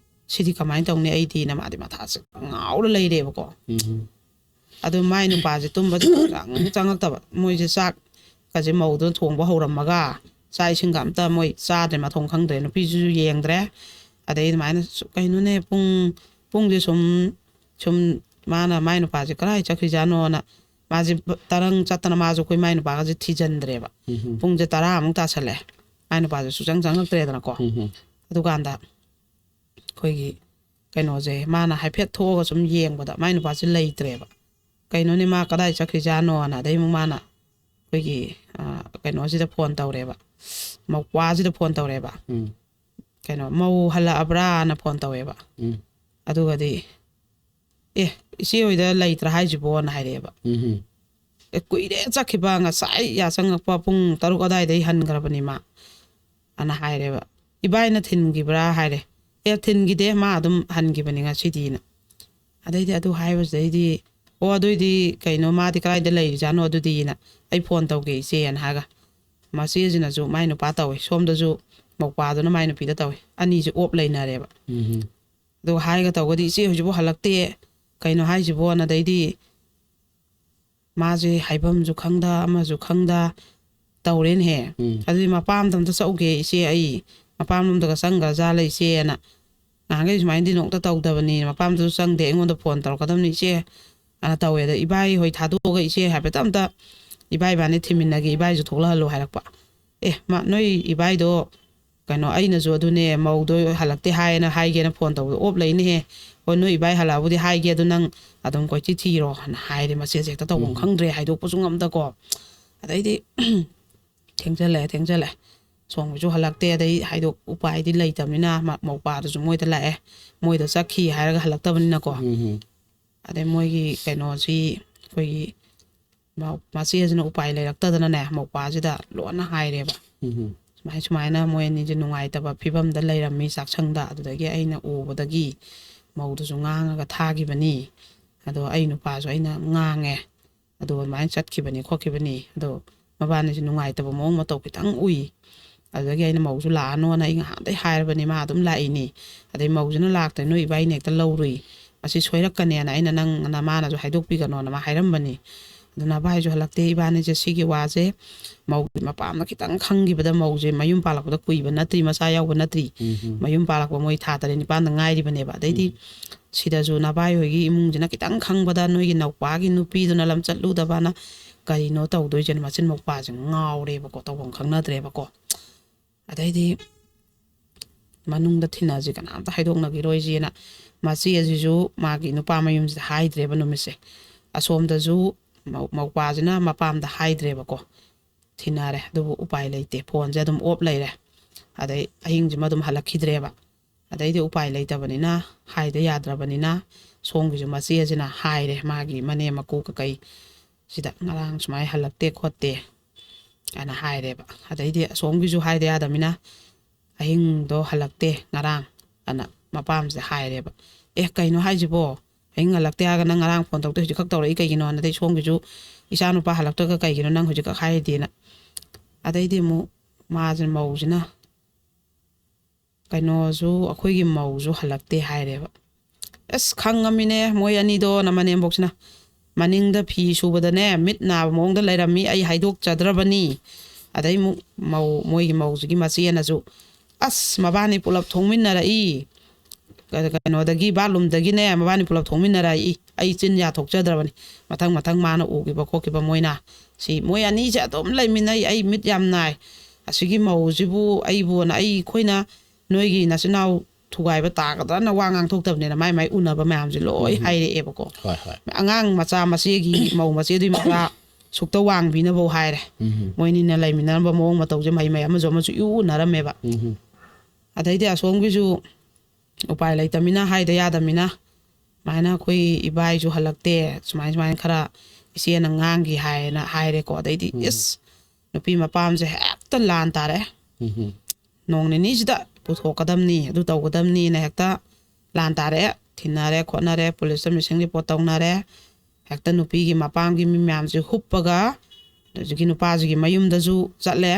ꯁꯤꯗꯤ ꯀꯃꯥꯏꯅ ꯇꯧꯅꯤ ꯑꯩꯗꯤꯅ ꯃꯥꯗꯤ ꯃꯊꯥꯁꯦ ꯉꯥꯎꯔ ꯂꯩꯔꯦꯕꯀꯣ꯫ ꯎꯝ ꯑꯗꯨ ꯃꯥꯏ ꯅꯨꯄꯥꯁꯦ ꯇꯨꯝꯕꯁꯨ ꯆꯪ ꯆꯪꯉꯛꯇꯕ꯫ ꯃꯣꯏꯁꯦ ꯆꯥꯛ ꯀꯁꯦ ꯃꯧꯗꯨꯅ ꯊꯣꯡꯕ ꯍꯧꯔꯝꯃꯒ ꯆꯥꯛ ꯏꯁꯤꯡꯒ ꯑꯝꯇ ꯃꯣꯏ ꯆꯥꯗ꯭ꯔꯦ, ꯃꯊꯣꯡ ꯈꯪꯗ꯭ꯔꯦ, ꯅꯨꯄꯤꯁꯤꯁꯨ ꯌꯦꯡꯗ꯭ꯔꯦ꯫ ꯑꯗꯩ ꯑꯗꯨꯃꯥꯏꯅ ꯁꯨ- ꯀꯩꯅꯣꯅꯦ, ꯄꯨꯡ ꯄꯨꯡꯁꯦ ꯁꯨꯝ ꯁꯨꯝ ꯃꯥꯅ ꯃꯥꯏ ꯅꯨꯄꯥꯁꯦ ꯀꯗꯥꯏ ꯆꯠꯈ꯭ꯔꯤꯖꯥꯠꯅꯣꯅ ꯃꯥꯁꯦ ꯕ- ꯇꯔꯪ ꯆꯠꯇꯅ ꯃꯥꯁꯨ ꯑꯩꯈꯣꯏ ꯃꯥꯏ ꯅꯨꯄꯥꯒꯁꯦ ꯊꯤꯖꯤꯟꯗ꯭ꯔꯦꯕ꯫ ꯎꯝ ꯄꯨꯡꯁꯦ ꯇꯔꯥꯃꯨꯛ ꯇꯥꯁꯜꯂꯦ, ꯃꯥꯏ ꯅꯨꯄꯥꯁꯦ ꯁꯨꯛꯆꯪ ꯆꯪꯉꯛꯇ꯭ꯔꯦꯗꯅꯀꯣ꯫ ꯎꯝ ꯑꯗꯨꯀꯥꯟꯗ ꯑꯩꯈꯣꯏꯒꯤ ꯀꯩꯅꯣꯁꯦ ꯃꯥꯅ ꯍꯥꯏꯐꯦꯠ ꯊꯣꯛꯑꯒ ꯁꯨꯝ ꯌꯦꯡꯕꯗ ꯃꯥꯏ ꯅꯨꯄꯥꯁꯦ ꯂꯩꯇ꯭ꯔꯦꯕ꯫ ꯀꯩꯅꯣꯅꯦ, ꯃꯥ ꯀꯗꯥꯏ ꯆꯠꯈ꯭ꯔꯤꯖꯥꯠꯅꯣꯅ꯫ ꯑꯗꯩ ꯑꯃꯨꯛ ꯃꯥꯅ ꯑꯩꯈꯣꯏꯒꯤ ꯑ, ꯀꯩꯅꯣꯁꯤꯗ ꯐꯣꯟ ꯇꯧꯔꯦꯕ, ꯃꯧꯄ꯭ꯋꯥꯁꯤꯗ ꯐꯣꯟ ꯇꯧꯔꯦꯕ꯫ ꯎꯝ ꯀꯩꯅꯣ, ꯃꯧ ꯍꯜꯂꯛꯑꯕ꯭ꯔꯥꯅ ꯐꯣꯟ ꯇꯧꯋꯦꯕ꯫ ꯎꯝ ꯑꯗꯨꯒꯗꯤ, "ꯑꯦ, ꯏꯆꯦ ꯍꯣꯏꯗ ꯂꯩꯇ꯭ꯔꯥ ꯍꯥꯏꯁꯤꯕꯣꯅ?" ꯍꯥꯏꯔꯛꯑꯦꯕ꯫ ꯎꯝ "ꯑꯦ, ꯀꯨꯏꯔꯦ ꯆꯠꯈꯤꯕ, ꯉꯁꯥꯏ ꯌꯥꯆꯪꯉꯛꯄ ꯄꯨꯡ ꯇꯔꯨꯛ ꯑꯗꯥꯏꯗꯩ ꯍꯟꯈ꯭ꯔꯕꯅꯤ ꯃꯥ" ꯑꯅ ꯍꯥꯏꯔꯦꯕ꯫ "ꯏꯕꯥꯏꯅ ꯊꯤꯟꯈꯤꯕ꯭ꯔꯥ?" ꯍꯥꯏꯔꯦ꯫ "ꯑꯦ, ꯊꯤꯟꯈꯤꯗꯦ, ꯃꯥ ꯑꯗꯨꯝ ꯍꯟꯈꯤꯕꯅꯤ ꯉꯁꯤꯗꯤꯅ"꯫ ꯑꯗꯩꯗꯤ ꯑꯗꯨ ꯍꯥꯏꯕꯁꯤꯗꯩꯗꯤ, "ꯑꯣ, ꯑꯗꯨꯏꯗꯤ ꯀꯩꯅꯣ, ꯃꯥꯗꯤ ꯀꯗꯥꯏꯗ ꯂꯩꯔꯤꯖꯥꯠꯅꯣ ꯑꯗꯨꯗꯤꯅ ꯑꯩ ꯐꯣꯟ ꯇꯧꯒꯦ ꯏꯆꯦꯅ" ꯍꯥꯏꯔꯒ, ꯃꯆꯦꯁꯤꯅꯁꯨ ꯃꯥꯏ ꯅꯨꯄꯥ ꯇꯧꯏ, ꯁꯣꯝꯗꯁꯨ ꯃꯧꯄ꯭ꯋꯥꯗꯨꯅ ꯃꯥꯏ ꯅꯨꯄꯤꯗ ꯇꯧꯏ, ꯑꯅꯤꯁꯦ ꯑꯣꯞ ꯂꯩꯅꯔꯦꯕ꯫ ꯎꯝ ꯑꯗꯨꯒ ꯍꯥꯏꯒ ꯇꯧꯒꯗꯤ, "ꯏꯆꯦ ꯍꯧꯖꯤꯛꯐꯥꯎ ꯍꯜꯂꯛꯇꯦ, ꯀꯩꯅꯣ ꯍꯥꯏꯁꯤꯕꯣꯅ"꯫ ꯑꯗꯩꯗꯤ ꯃꯥꯁꯦ ꯍꯥꯏꯐꯝꯁꯨ ꯈꯪꯗ ꯑꯃꯁꯨ ꯈꯪꯗ ꯇꯧꯔꯦꯅꯦꯍꯦ꯫ ꯎꯝ ꯑꯗꯨꯗꯤ ꯃꯄꯥꯝꯗ ꯑꯝꯇ ꯆꯠꯎꯒꯦ ꯏꯆꯦ, ꯑꯩ ꯃꯄꯥꯝꯂꯣꯝꯗꯒ ꯆꯪꯈ꯭ꯔ ꯖꯥꯠꯂ ꯏꯆꯦꯅ꯫ ꯅꯍꯥꯟꯈꯩ ꯁꯨꯃꯥꯏꯅꯗꯤ ꯅꯣꯡꯇ ꯇꯧꯗꯕꯅꯤ, ꯃꯄꯥꯝꯗꯁꯨ ꯆꯪꯗꯦ, ꯑꯩꯉꯣꯟꯗ ꯐꯣꯟ ꯇꯧꯔꯛꯀꯗꯕꯅꯤ ꯏꯆꯦ ꯑꯅ ꯇꯧꯋꯦ꯫ ꯑꯗ ꯏꯕꯥꯏ ꯍꯣꯏ ꯊꯥꯗꯣꯛꯑꯒ ꯏꯆꯦ ꯍꯥꯏꯐꯦꯠꯇ ꯑꯝꯇ ꯏꯕꯥꯏ ꯏꯕꯥꯅꯤ ꯊꯤꯃꯤꯟꯅꯒꯦ, ꯏꯕꯥꯏꯁꯨ ꯊꯣꯛꯂꯛꯍꯜꯂꯣ ꯍꯥꯏꯔꯛꯄ꯫ "ꯑꯦ, ꯃꯥ ꯅꯣꯏ ꯏꯕꯥꯏꯗꯣ ꯀꯩꯅꯣ, ꯑꯩꯅꯁꯨ ꯑꯗꯨꯅꯦ ꯃꯧꯗꯣ ꯍꯜꯂꯛꯇꯦ ꯍꯥꯏꯌꯦꯅ ꯍꯥꯏꯒꯦꯅ ꯐꯣꯟ ꯇꯧꯕꯗꯣ ꯑꯣꯞ ꯂꯩꯅꯦꯍꯦ꯫ ꯍꯣꯏ, ꯅꯣꯏ ꯏꯕꯥꯏ ꯍꯜꯂꯛꯑꯕꯨꯗꯤ ꯍꯥꯏꯒꯦ, ꯑꯗꯨ ꯅꯪ ꯑꯗꯨꯝ ꯀꯣꯏꯊꯤ ꯊꯤꯔꯣ" ꯍꯥꯏꯅ ꯍꯥꯏꯔꯦ꯫ ꯃꯆꯦꯁꯦ ꯍꯦꯛꯇ ꯇꯧꯐꯝ ꯎꯝ ꯈꯪꯗ꯭ꯔꯦ, ꯍꯥꯏꯗꯣꯛꯄꯁꯨ ꯉꯝꯗꯀꯣ꯫ ꯑꯗꯩꯗꯤ ꯊꯦꯡꯖꯜꯂꯛꯑꯦ, ꯊꯦꯡꯖꯜꯂꯛꯑꯦ꯫ ꯁꯣꯝꯒꯤꯁꯨ ꯍꯜꯂꯛꯇꯦ, ꯑꯗꯩ ꯍꯥꯏꯗꯣꯛ ꯎꯄꯥꯏꯗꯤ ꯂꯩꯇꯕꯅꯤꯅ ꯃ- ꯃꯧꯄꯥꯗꯨꯁꯨ ꯃꯣꯏꯗ ꯂꯥꯛꯑꯦ, ꯃꯣꯏꯗ ꯆꯠꯈꯤ ꯍꯥꯏꯔꯒ ꯍꯜꯂꯛꯇꯕꯅꯤꯅꯀꯣ꯫ ꯎꯝ ꯑꯗꯩ ꯃꯣꯏꯒꯤ ꯀꯩꯅꯣꯁꯤ ꯑꯩꯈꯣꯏꯒꯤ ꯃ- ꯃꯆꯦꯁꯤꯅ ꯎꯄꯥꯏ ꯂꯩꯔꯛꯇꯗꯅꯅꯦ, ꯃꯧꯄꯥꯁꯤꯗ ꯂꯣꯟꯅ ꯍꯥꯏꯔꯦꯕ꯫ ꯎꯝ ꯁꯨꯃꯥꯏ ꯁꯨꯃꯥꯏꯅ ꯃꯣꯏ ꯑꯅꯤꯁꯦ ꯅꯨꯡꯉꯥꯏꯇꯕ ꯐꯤꯕꯝꯗ ꯂꯩꯔꯝꯃꯤ ꯆꯥꯛꯁꯪꯗ, ꯑꯗꯨꯗꯒꯤ ꯑꯩꯅ ꯎꯕꯗꯒꯤ ꯃꯧꯗꯨꯁꯨ ꯉꯥꯡꯉꯒ ꯊꯥꯈꯤꯕꯅꯤ꯫ ꯑꯗꯣ ꯑꯩ ꯅꯨꯄꯥꯁꯨ ꯑꯩꯅ ꯉꯥꯡꯉꯦ, ꯑꯗꯣ ꯑꯗꯨꯃꯥꯏꯅ ꯆꯠꯈꯤꯕꯅꯤ ꯈꯣꯠꯈꯤꯕꯅꯤ, ꯑꯗꯣ ꯃꯕꯥꯅꯤꯁꯦ ꯅꯨꯡꯉꯥꯏꯇꯕ ꯃꯑꯣꯡ ꯃꯇꯧ ꯈꯤꯇꯪ ꯎꯏ꯫ ꯑꯗꯨꯗꯒꯤ ꯑꯩꯅ ꯃꯧꯁꯨ ꯂꯥꯛꯑꯅꯣꯅ ꯑꯩ ꯉꯍꯥꯟꯗꯩ ꯍꯥꯏꯔꯕꯅꯤ, ꯃꯥ ꯑꯗꯨꯝ ꯂꯥꯛꯏꯅꯤ꯫ ꯑꯗꯩ ꯃꯧꯁꯤꯅ ꯂꯥꯛꯇ꯭ꯔꯦ, ꯅꯣꯏ ꯏꯕꯥꯏꯅ ꯍꯦꯛꯇ ꯂꯧꯔꯨꯏ, ꯃꯁꯤ ꯁꯣꯏꯔꯛꯀꯅꯦꯅ ꯑꯩꯅ ꯅꯪ ꯅꯃꯥꯅꯁꯨ ꯍꯥꯏꯗꯣꯛꯄꯤꯒꯅꯣꯅ ꯃꯥ ꯍꯥꯏꯔꯝꯕꯅꯤ꯫ ꯑꯗꯨ ꯅꯚꯥꯏꯁꯨ ꯍꯜꯂꯛꯇꯦ꯫ ꯏꯕꯥꯅꯤꯁꯦ ꯁꯤꯒꯤ ꯋꯥꯁꯦ ꯃꯧꯒꯤ ꯃꯄꯥꯝꯅ ꯈꯤꯇꯪ ꯈꯪꯈꯤꯕꯗ, ꯃꯧꯁꯦ ꯃꯌꯨꯝ ꯄꯥꯜꯂꯛꯄꯗ ꯀꯨꯏꯕ ꯅꯠꯇ꯭ꯔꯤ, ꯃꯆꯥ ꯌꯥꯎꯕ ꯅꯠꯇ꯭ꯔꯤ, ꯎꯝ, ꯎꯝ꯫ ꯃꯌꯨꯝ ꯄꯥꯜꯂꯛꯄ ꯃꯣꯏ ꯊꯥ ꯇꯔꯦꯠ ꯅꯤꯄꯥꯟꯗ ꯉꯥꯏꯔꯤꯕꯅꯦꯕ꯫ ꯑꯗꯩꯗꯤ ꯎꯝ꯫ ꯁꯤꯗꯁꯨ ꯅꯚꯥꯏ ꯍꯣꯏꯒꯤ ꯏꯃꯨꯡꯁꯤꯅ ꯈꯤꯇꯪ ꯈꯪꯕꯗ, ꯅꯣꯏꯒꯤ ꯅꯧꯄꯥꯒꯤ ꯅꯨꯄꯤꯗꯨꯅ ꯂꯝꯆꯠꯂꯨꯗꯕꯅ ꯀꯔꯤꯅꯣ ꯇꯧꯗꯣꯏꯁꯦꯅ ꯃꯆꯤꯟ ꯃꯧꯄꯥꯁꯦ ꯉꯥꯎꯔꯦꯕꯀꯣ, ꯇꯧꯐꯝ ꯈꯪꯅꯗ꯭ꯔꯦꯕꯀꯣ꯫ ꯑꯗꯩꯗꯤ ꯃꯅꯨꯡꯗ ꯊꯤꯅꯁꯤ ꯀꯅꯥꯝꯇ ꯍꯥꯏꯗꯣꯛꯅꯈꯤꯔꯣꯏꯁꯦꯅ ꯃꯆꯦ ꯑꯁꯤꯁꯨ ꯃꯥꯒꯤ ꯅꯨꯄꯥ ꯃꯌꯨꯝꯁꯤꯗ ꯍꯥꯏꯗ꯭ꯔꯦꯕ ꯅꯨꯃꯤꯠꯁꯦ꯫ ꯑꯁꯣꯝꯗꯁꯨ ꯃꯧ-, ꯃꯧꯄꯥꯁꯤꯅ ꯃꯄꯥꯝꯗ ꯍꯥꯏꯗ꯭ꯔꯦꯕꯀꯣ꯫ ꯊꯤꯅꯔꯦ, ꯑꯗꯨꯕꯨ ꯎꯄꯥꯏ ꯂꯩꯇꯦ, ꯐꯣꯟꯁꯦ ꯑꯗꯨꯝ ꯑꯣꯞ ꯂꯩꯔꯦ꯫ ꯑꯗꯩ ꯑꯍꯤꯡꯁꯤꯃ ꯑꯗꯨꯝ ꯍꯜꯂꯛꯈꯤꯗ꯭ꯔꯦꯕ꯫ ꯑꯗꯩꯗꯤ ꯎꯄꯥꯏ ꯂꯩꯇꯕꯅꯤꯅ, ꯍꯥꯏꯗ ꯌꯥꯗ꯭ꯔꯕꯅꯤꯅ, ꯁꯣꯝꯒꯤꯁꯨ ꯃꯆꯦꯁꯤꯅ ꯍꯥꯏꯔꯦ, ꯃꯥꯒꯤ ꯃꯅꯦꯝ ꯃꯀꯨ ꯀꯀꯩ ꯁꯤꯗ ꯉꯔꯥꯡ ꯁꯨꯃꯥꯏꯅ ꯍꯜꯂꯛꯇꯦ ꯈꯣꯠꯇꯦ ꯍꯥꯏꯅ ꯍꯥꯏꯔꯦꯕ꯫ ꯑꯗꯩꯗꯤ ꯑꯁꯣꯝꯒꯤꯁꯨ ꯍꯥꯏꯗ ꯌꯥꯗꯕꯅꯤꯅ, ꯑꯍꯤꯡꯗꯣ ꯍꯜꯂꯛꯇꯦ ꯉꯔꯥꯡ ꯑꯅ ꯃꯄꯥꯝꯁꯤꯗ ꯍꯥꯏꯔꯦꯕ꯫ "ꯑꯦ, ꯀꯩꯅꯣ ꯍꯥꯏꯁꯤꯕꯣ? ꯑꯍꯤꯡ ꯍꯜꯂꯛꯇꯦ ꯍꯥꯏꯔꯒ ꯅꯪ ꯉꯔꯥꯡ ꯐꯣꯟ ꯇꯧꯔꯛꯇꯦ, ꯍꯧꯖꯤꯛꯈꯛ ꯇꯧꯔꯛꯏ ꯀꯩꯒꯤꯅꯣ? ꯑꯗꯩ ꯁꯣꯝꯒꯤꯁꯨ ꯏꯆꯥ ꯅꯨꯄꯥ ꯍꯜꯂꯛꯇ꯭ꯔꯒ ꯀꯩꯒꯤꯅꯣ ꯅꯪ ꯍꯧꯖꯤꯛꯈꯛ ꯍꯥꯏꯔꯤꯗꯦꯅ?" ꯑꯗꯩꯗꯤ ꯑꯃꯨꯛ ꯃꯥꯁꯤꯅ, ꯃꯧꯁꯤꯅ, "ꯀꯩꯅꯣꯁꯨ, ꯑꯩꯈꯣꯏꯒꯤ ꯃꯧꯁꯨ ꯍꯜꯂꯛꯇꯦ" ꯍꯥꯏꯔꯦꯕ꯫ ꯑꯁ, ꯈꯪꯉꯝꯃꯤꯅꯦ ꯃꯣꯏ ꯑꯅꯤꯗꯣꯅ ꯃꯅꯦꯝꯕꯣꯛꯁꯤꯅ꯫ ꯃꯅꯤꯡꯗ ꯐꯤ ꯁꯨꯕꯗꯅꯦ, ꯃꯤꯠ ꯅꯥꯕ ꯃꯑꯣꯡꯗ ꯂꯩꯔꯝꯃꯤ, ꯑꯩ ꯍꯥꯏꯗꯣꯛꯆꯗ꯭ꯔꯕꯅꯤ꯫ ꯑꯗꯩ ꯑꯃꯨꯛ ꯃꯧ, ꯃꯣꯏꯒꯤ ꯃꯧꯁꯤꯒꯤ ꯃꯆꯦꯅꯁꯨ, "ꯑꯁ, ꯃꯕꯥꯅꯤ ꯄꯨꯂꯞ ꯊꯣꯡꯃꯤꯟꯅꯔꯛꯏ, ꯀ-, ꯀꯩꯅꯣꯗꯒꯤ, ꯕꯥꯠꯔꯨꯝꯗꯒꯤꯅꯦ, ꯃꯕꯥꯅꯤ ꯄꯨꯂꯞ ꯊꯣꯡꯃꯤꯟꯅꯔꯛꯏ, ꯑꯩ ꯆꯤꯟ ꯌꯥꯊꯣꯛꯆꯗ꯭ꯔꯕꯅꯤ꯫ ꯃꯊꯪ ꯃꯊꯪ ꯃꯥꯅ ꯎꯈꯤꯕ ꯈꯣꯠꯈꯤꯕ ꯃꯣꯏꯅ, ꯁꯤ ꯃꯣꯏ ꯑꯅꯤꯁꯦ ꯑꯗꯨꯝ ꯂꯩꯃꯤꯟꯅꯩ, ꯑꯩ ꯃꯤꯠ ꯌꯥꯝ ꯅꯥꯏ꯫ ꯑꯁꯤꯒꯤ ꯃꯧꯁꯤꯕꯨ ꯑꯩꯕꯨꯅ, ꯑꯩ, ꯑꯩꯈꯣꯏꯅ ꯅꯣꯏꯒꯤ ꯅꯆꯤꯟ ꯅꯅꯥꯎ ꯊꯨꯒꯥꯏꯕ ꯇꯥꯒꯗ꯭ꯔꯅ ꯋꯥ ꯉꯥꯡꯊꯣꯛꯇꯕꯅꯤꯅ" ꯃꯥꯏ ꯃꯥꯏ ꯎꯅꯕ ꯃꯌꯥꯝꯁꯦ ꯂꯣꯏ ꯎꯝ꯫ ꯍꯥꯏꯔꯛꯑꯦꯕꯀꯣ꯫ ꯍꯣꯏ, ꯍꯣꯏ꯫ ꯑꯉꯥꯡ ꯃꯆꯥ ꯃꯆꯦꯒꯤ, ꯃꯧ ꯃꯆꯦꯗꯨꯒꯤ ꯃꯆꯥ ꯁꯨꯛꯇ ꯋꯥꯡꯕꯤꯅꯐꯧ ꯍꯥꯏꯔꯦ꯫ ꯎꯝ꯫ ꯃꯣꯏꯅꯤꯅ ꯂꯩꯃꯤꯟꯅꯔꯝꯕ ꯃꯑꯣꯡ ꯃꯇꯧꯁꯦ ꯃꯍꯩ ꯃꯍꯩ ꯑꯃꯁꯨ ꯑꯃꯁꯨ ꯏꯎ ꯎꯅꯔꯝꯃꯦꯕ꯫ ꯎꯝ꯫ ꯑꯗꯩꯗꯤ ꯑꯁꯣꯝꯒꯤꯁꯨ ꯎꯄꯥꯏ ꯂꯩꯇꯃꯤꯅ, ꯍꯥꯏꯗ ꯌꯥꯗꯃꯤꯅ, ꯁꯨꯃꯥꯏꯅ ꯑꯩꯈꯣꯏ ꯏꯕꯥꯏꯁꯨ ꯍꯜꯂꯛꯇꯦ, ꯁꯨꯃꯥꯏ ꯁꯨꯃꯥꯏꯅ ꯈꯔ ꯏꯆꯦꯅ ꯉꯥꯡꯈꯤ ꯍꯥꯏꯌꯦꯅ ꯍꯥꯏꯔꯦꯀꯣ꯫ ꯑꯗꯩꯗꯤ ꯎꯝ꯫ ꯏꯁ, ꯅꯨꯄꯤ ꯃꯄꯥꯝꯁꯦ ꯍꯦꯛꯇ ꯂꯥꯟ ꯇꯥꯔꯛꯑꯦ꯫ ꯎꯝ꯫ "ꯅꯣꯡ ꯅꯤꯅꯤꯁꯤꯗ ꯄꯨꯊꯣꯛꯀꯗꯝꯅꯤ, ꯑꯗꯨ ꯇꯧꯒꯗꯝꯅꯤꯅ" ꯍꯦꯛꯇ ꯂꯥꯟ ꯇꯥꯔꯛꯑꯦ꯫ ꯊꯤꯟꯅꯔꯦ ꯈꯣꯠꯅꯔꯦ, ꯄꯨꯂꯤꯁꯇ ꯃꯤꯁꯤꯡ ꯔꯤꯄꯣꯔꯠ ꯇꯧꯅꯔꯦ꯫ ꯍꯦꯛꯇ ꯅꯨꯄꯤꯒꯤ ꯃꯄꯥꯝꯒꯤ ꯃꯤ ꯃꯌꯥꯝꯁꯦ ꯍꯨꯞꯄꯒ ꯍꯧꯖꯤꯛꯀꯤ ꯅꯨꯄꯥꯁꯤꯒꯤ ꯃꯌꯨꯝꯗꯁꯨ ꯆꯠꯂꯦ꯫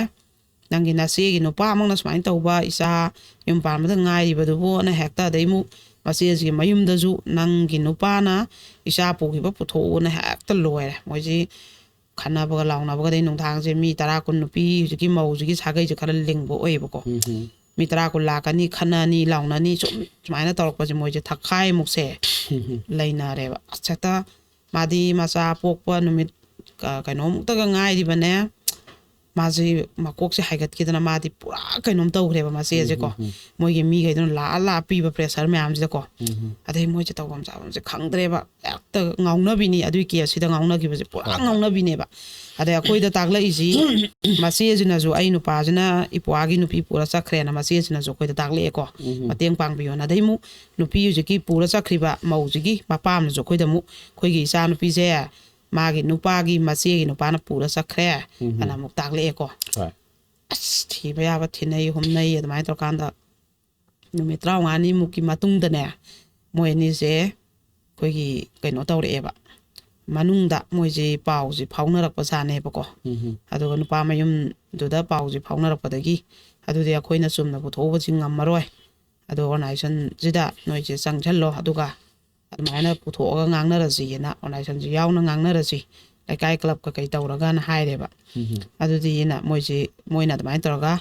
"ꯅꯪꯒꯤ ꯅꯆꯦꯒꯤ ꯅꯨꯄꯥꯃꯛꯅ ꯁꯨꯃꯥꯏꯅ ꯇꯧꯕ, ꯏꯆꯥ ꯌꯨꯝ ꯄꯥꯟꯕꯗ ꯉꯥꯏꯔꯤꯕꯗꯨꯕꯨꯅ" ꯍꯦꯛꯇ, ꯑꯗꯩ ꯑꯃꯨꯛ ꯃꯆꯦꯁꯤꯒꯤ ꯃꯌꯨꯝꯗꯁꯨ "ꯅꯪꯒꯤ ꯅꯨꯄꯥꯅ ꯏꯆꯥ ꯄꯨꯈꯤꯕ ꯄꯨꯊꯣꯛꯎꯅ" ꯍꯦꯛꯇ ꯂꯣꯏꯔꯦ꯫ ꯃꯣꯏꯁꯤ ꯈꯟꯅꯕꯒ ꯂꯥꯎꯅꯕꯒꯗꯤ ꯅꯨꯡꯗꯥꯡꯁꯦ ꯃꯤ ꯇꯔꯥ ꯀꯨꯟ, ꯅꯨꯄꯤ ꯍꯧꯖꯤꯛꯀꯤ ꯃꯧꯁꯤꯒꯤ ꯁꯥꯒꯩꯁꯦ ꯈꯔ ꯂꯤꯡꯕ ꯑꯣꯏꯌꯦꯕꯀꯣ꯫ ꯎꯝ ꯍꯝ꯫ ꯃꯤ ꯇꯔꯥ ꯀꯨꯟ ꯂꯥꯛꯀꯅꯤ, ꯈꯟꯅꯅꯤ, ꯂꯥꯎꯅꯅꯤ, ꯁꯨꯝ ꯁꯨꯃꯥꯏꯅ ꯇꯧꯔꯛꯄꯁꯦ ꯃꯣꯏꯁꯦ ꯊꯛꯈꯥꯏꯃꯨꯛꯁꯦ ꯎꯝ ꯍꯝ꯫ ꯂꯩꯅꯔꯦꯕ꯫ ꯑꯁ, ꯍꯦꯛꯇ ꯃꯥꯗꯤ ꯃꯆꯥ ꯄꯣꯛꯄ ꯅꯨꯃꯤꯠ ꯀ-, ꯀꯩꯅꯣꯃꯨꯛꯇꯒ ꯉꯥꯏꯔꯤꯕꯅꯦ꯫ ꯃꯥꯁꯤ ꯃꯀꯣꯛꯁꯦ ꯍꯥꯏꯒꯠꯈꯤꯗꯅ ꯃꯥꯗꯤ ꯄꯨꯔꯥ ꯀꯩꯅꯣꯝ ꯇꯧꯈ꯭ꯔꯦꯕ ꯃꯆꯦꯁꯦꯀꯣ꯫ ꯎꯝ ꯍꯝ꯫ ꯃꯣꯏꯒꯤ ꯃꯤꯈꯩꯗꯨꯅ ꯂꯥꯛꯑ ꯂꯥꯛꯑ ꯄꯤꯕ pressure ꯃꯌꯥꯝꯁꯤꯗꯀꯣ꯫ ꯎꯝ ꯍꯝ꯫ ꯑꯗꯩ ꯃꯣꯏꯁꯦ ꯇꯧꯐꯝ ꯆꯥꯐꯝꯁꯦ ꯈꯪꯗ꯭ꯔꯦꯕ꯫ ꯍꯦꯛꯇ ꯉꯥꯎꯅꯕꯤꯅꯤ꯫ ꯑꯗꯨꯒꯤ case ꯁꯤꯗ ꯉꯥꯎꯅꯈꯤꯕꯁꯦ ꯄꯨꯔꯥ ꯍꯣꯏ, ꯍꯣꯏ꯫ ꯉꯥꯎꯅꯕꯤꯅꯦꯕ꯫ ꯑꯗꯩ ꯑꯩꯈꯣꯏꯗ ꯇꯥꯛꯂꯛꯏꯁꯤ ꯃꯆꯦꯁꯤꯅꯁꯨ, "ꯑꯩ ꯅꯨꯄꯥꯁꯤꯅ ꯏꯄ꯭ꯋꯥꯒꯤ ꯅꯨꯄꯤ ꯄꯨꯔ ꯆꯠꯈ꯭ꯔꯦꯅ" ꯃꯆꯦꯁꯤꯅꯁꯨ ꯑꯩꯈꯣꯏꯗ ꯇꯥꯛꯂꯛꯑꯦꯀꯣ꯫ ꯎꯝ ꯍꯝ꯫ "ꯃꯇꯦꯡ ꯄꯥꯡꯕꯤꯌꯣꯅ"꯫ ꯑꯗꯩ ꯑꯃꯨꯛ ꯅꯨꯄꯤ ꯍꯧꯖꯤꯛꯀꯤ ꯄꯨꯔ ꯆꯠꯈ꯭ꯔꯤꯕ ꯃꯧꯁꯤꯒꯤ ꯃꯄꯥꯝꯅꯁꯨ ꯑꯩꯈꯣꯏꯗ ꯑꯃꯨꯛ, "ꯑꯩꯈꯣꯏꯒꯤ ꯏꯆꯥꯅꯨꯄꯤꯁꯦ ꯃꯥꯒꯤ ꯅꯨꯄꯥꯒꯤ ꯃꯆꯦꯒꯤ ꯅꯨꯄꯥꯅ ꯄꯨꯔ ꯆꯠꯈ꯭ꯔꯦ" ꯎꯝ꯫ ꯑꯅ ꯑꯃꯨꯛ ꯇꯥꯛꯂꯛꯑꯦꯀꯣ꯫ ꯍꯣꯏ꯫ ꯑꯁ, ꯊꯤꯕ ꯌꯥꯕ ꯊꯤꯅꯩ, ꯍꯨꯝꯅꯩ꯫ ꯑꯗꯨꯃꯥꯏꯅ ꯇꯧꯔꯀꯥꯟꯗ ꯅꯨꯃꯤꯠ ꯇꯔꯥꯃꯉꯥꯅꯤꯃꯨꯛꯀꯤ ꯃꯇꯨꯡꯗꯅꯦ, ꯃꯣꯏ ꯑꯅꯤꯁꯦ ꯑꯩꯈꯣꯏꯒꯤ ꯀꯩꯅꯣ ꯇꯧꯔꯛꯑꯦꯕ, ꯃꯅꯨꯡꯗ ꯃꯣꯏꯁꯦ ꯄꯥꯎꯁꯦ ꯐꯥꯎꯅꯔꯛꯄ ꯖꯥꯠꯅꯦꯕꯀꯣ꯫ ꯎꯝ꯫ ꯑꯗꯨꯒ ꯅꯨꯄꯥ ꯃꯌꯨꯝꯗꯨꯗ ꯄꯥꯎꯁꯦ ꯐꯥꯎꯅꯔꯛꯄꯗꯒꯤ, "ꯑꯗꯨꯗꯤ ꯑꯩꯈꯣꯏꯅ ꯆꯨꯝꯅ ꯄꯨꯊꯣꯛꯎꯕꯁꯤ ꯉꯝꯃꯔꯣꯏ, ꯑꯗꯣ organization ꯁꯤꯗ ꯅꯣꯏꯁꯦ ꯆꯪꯁꯜꯂꯣ, ꯑꯗꯨꯒ ꯑꯗꯨꯃꯥꯏꯅ ꯄꯨꯊꯣꯛꯑꯒ ꯉꯥꯡꯅꯔꯁꯤꯅ" organization ꯁꯤ ꯌꯥꯎꯅ ꯉꯥꯡꯅꯔꯁꯤ, ꯂꯩꯀꯥꯏ club ꯀꯩꯀꯩ ꯇꯧꯔꯒꯅ ꯍꯥꯏꯔꯦꯕ꯫ ꯎꯝ꯫ ꯑꯗꯨꯗꯤꯅ ꯃꯣꯏꯁꯤ, ꯃꯣꯏꯅ ꯑꯗꯨꯃꯥꯏꯅ ꯇꯧꯔꯒ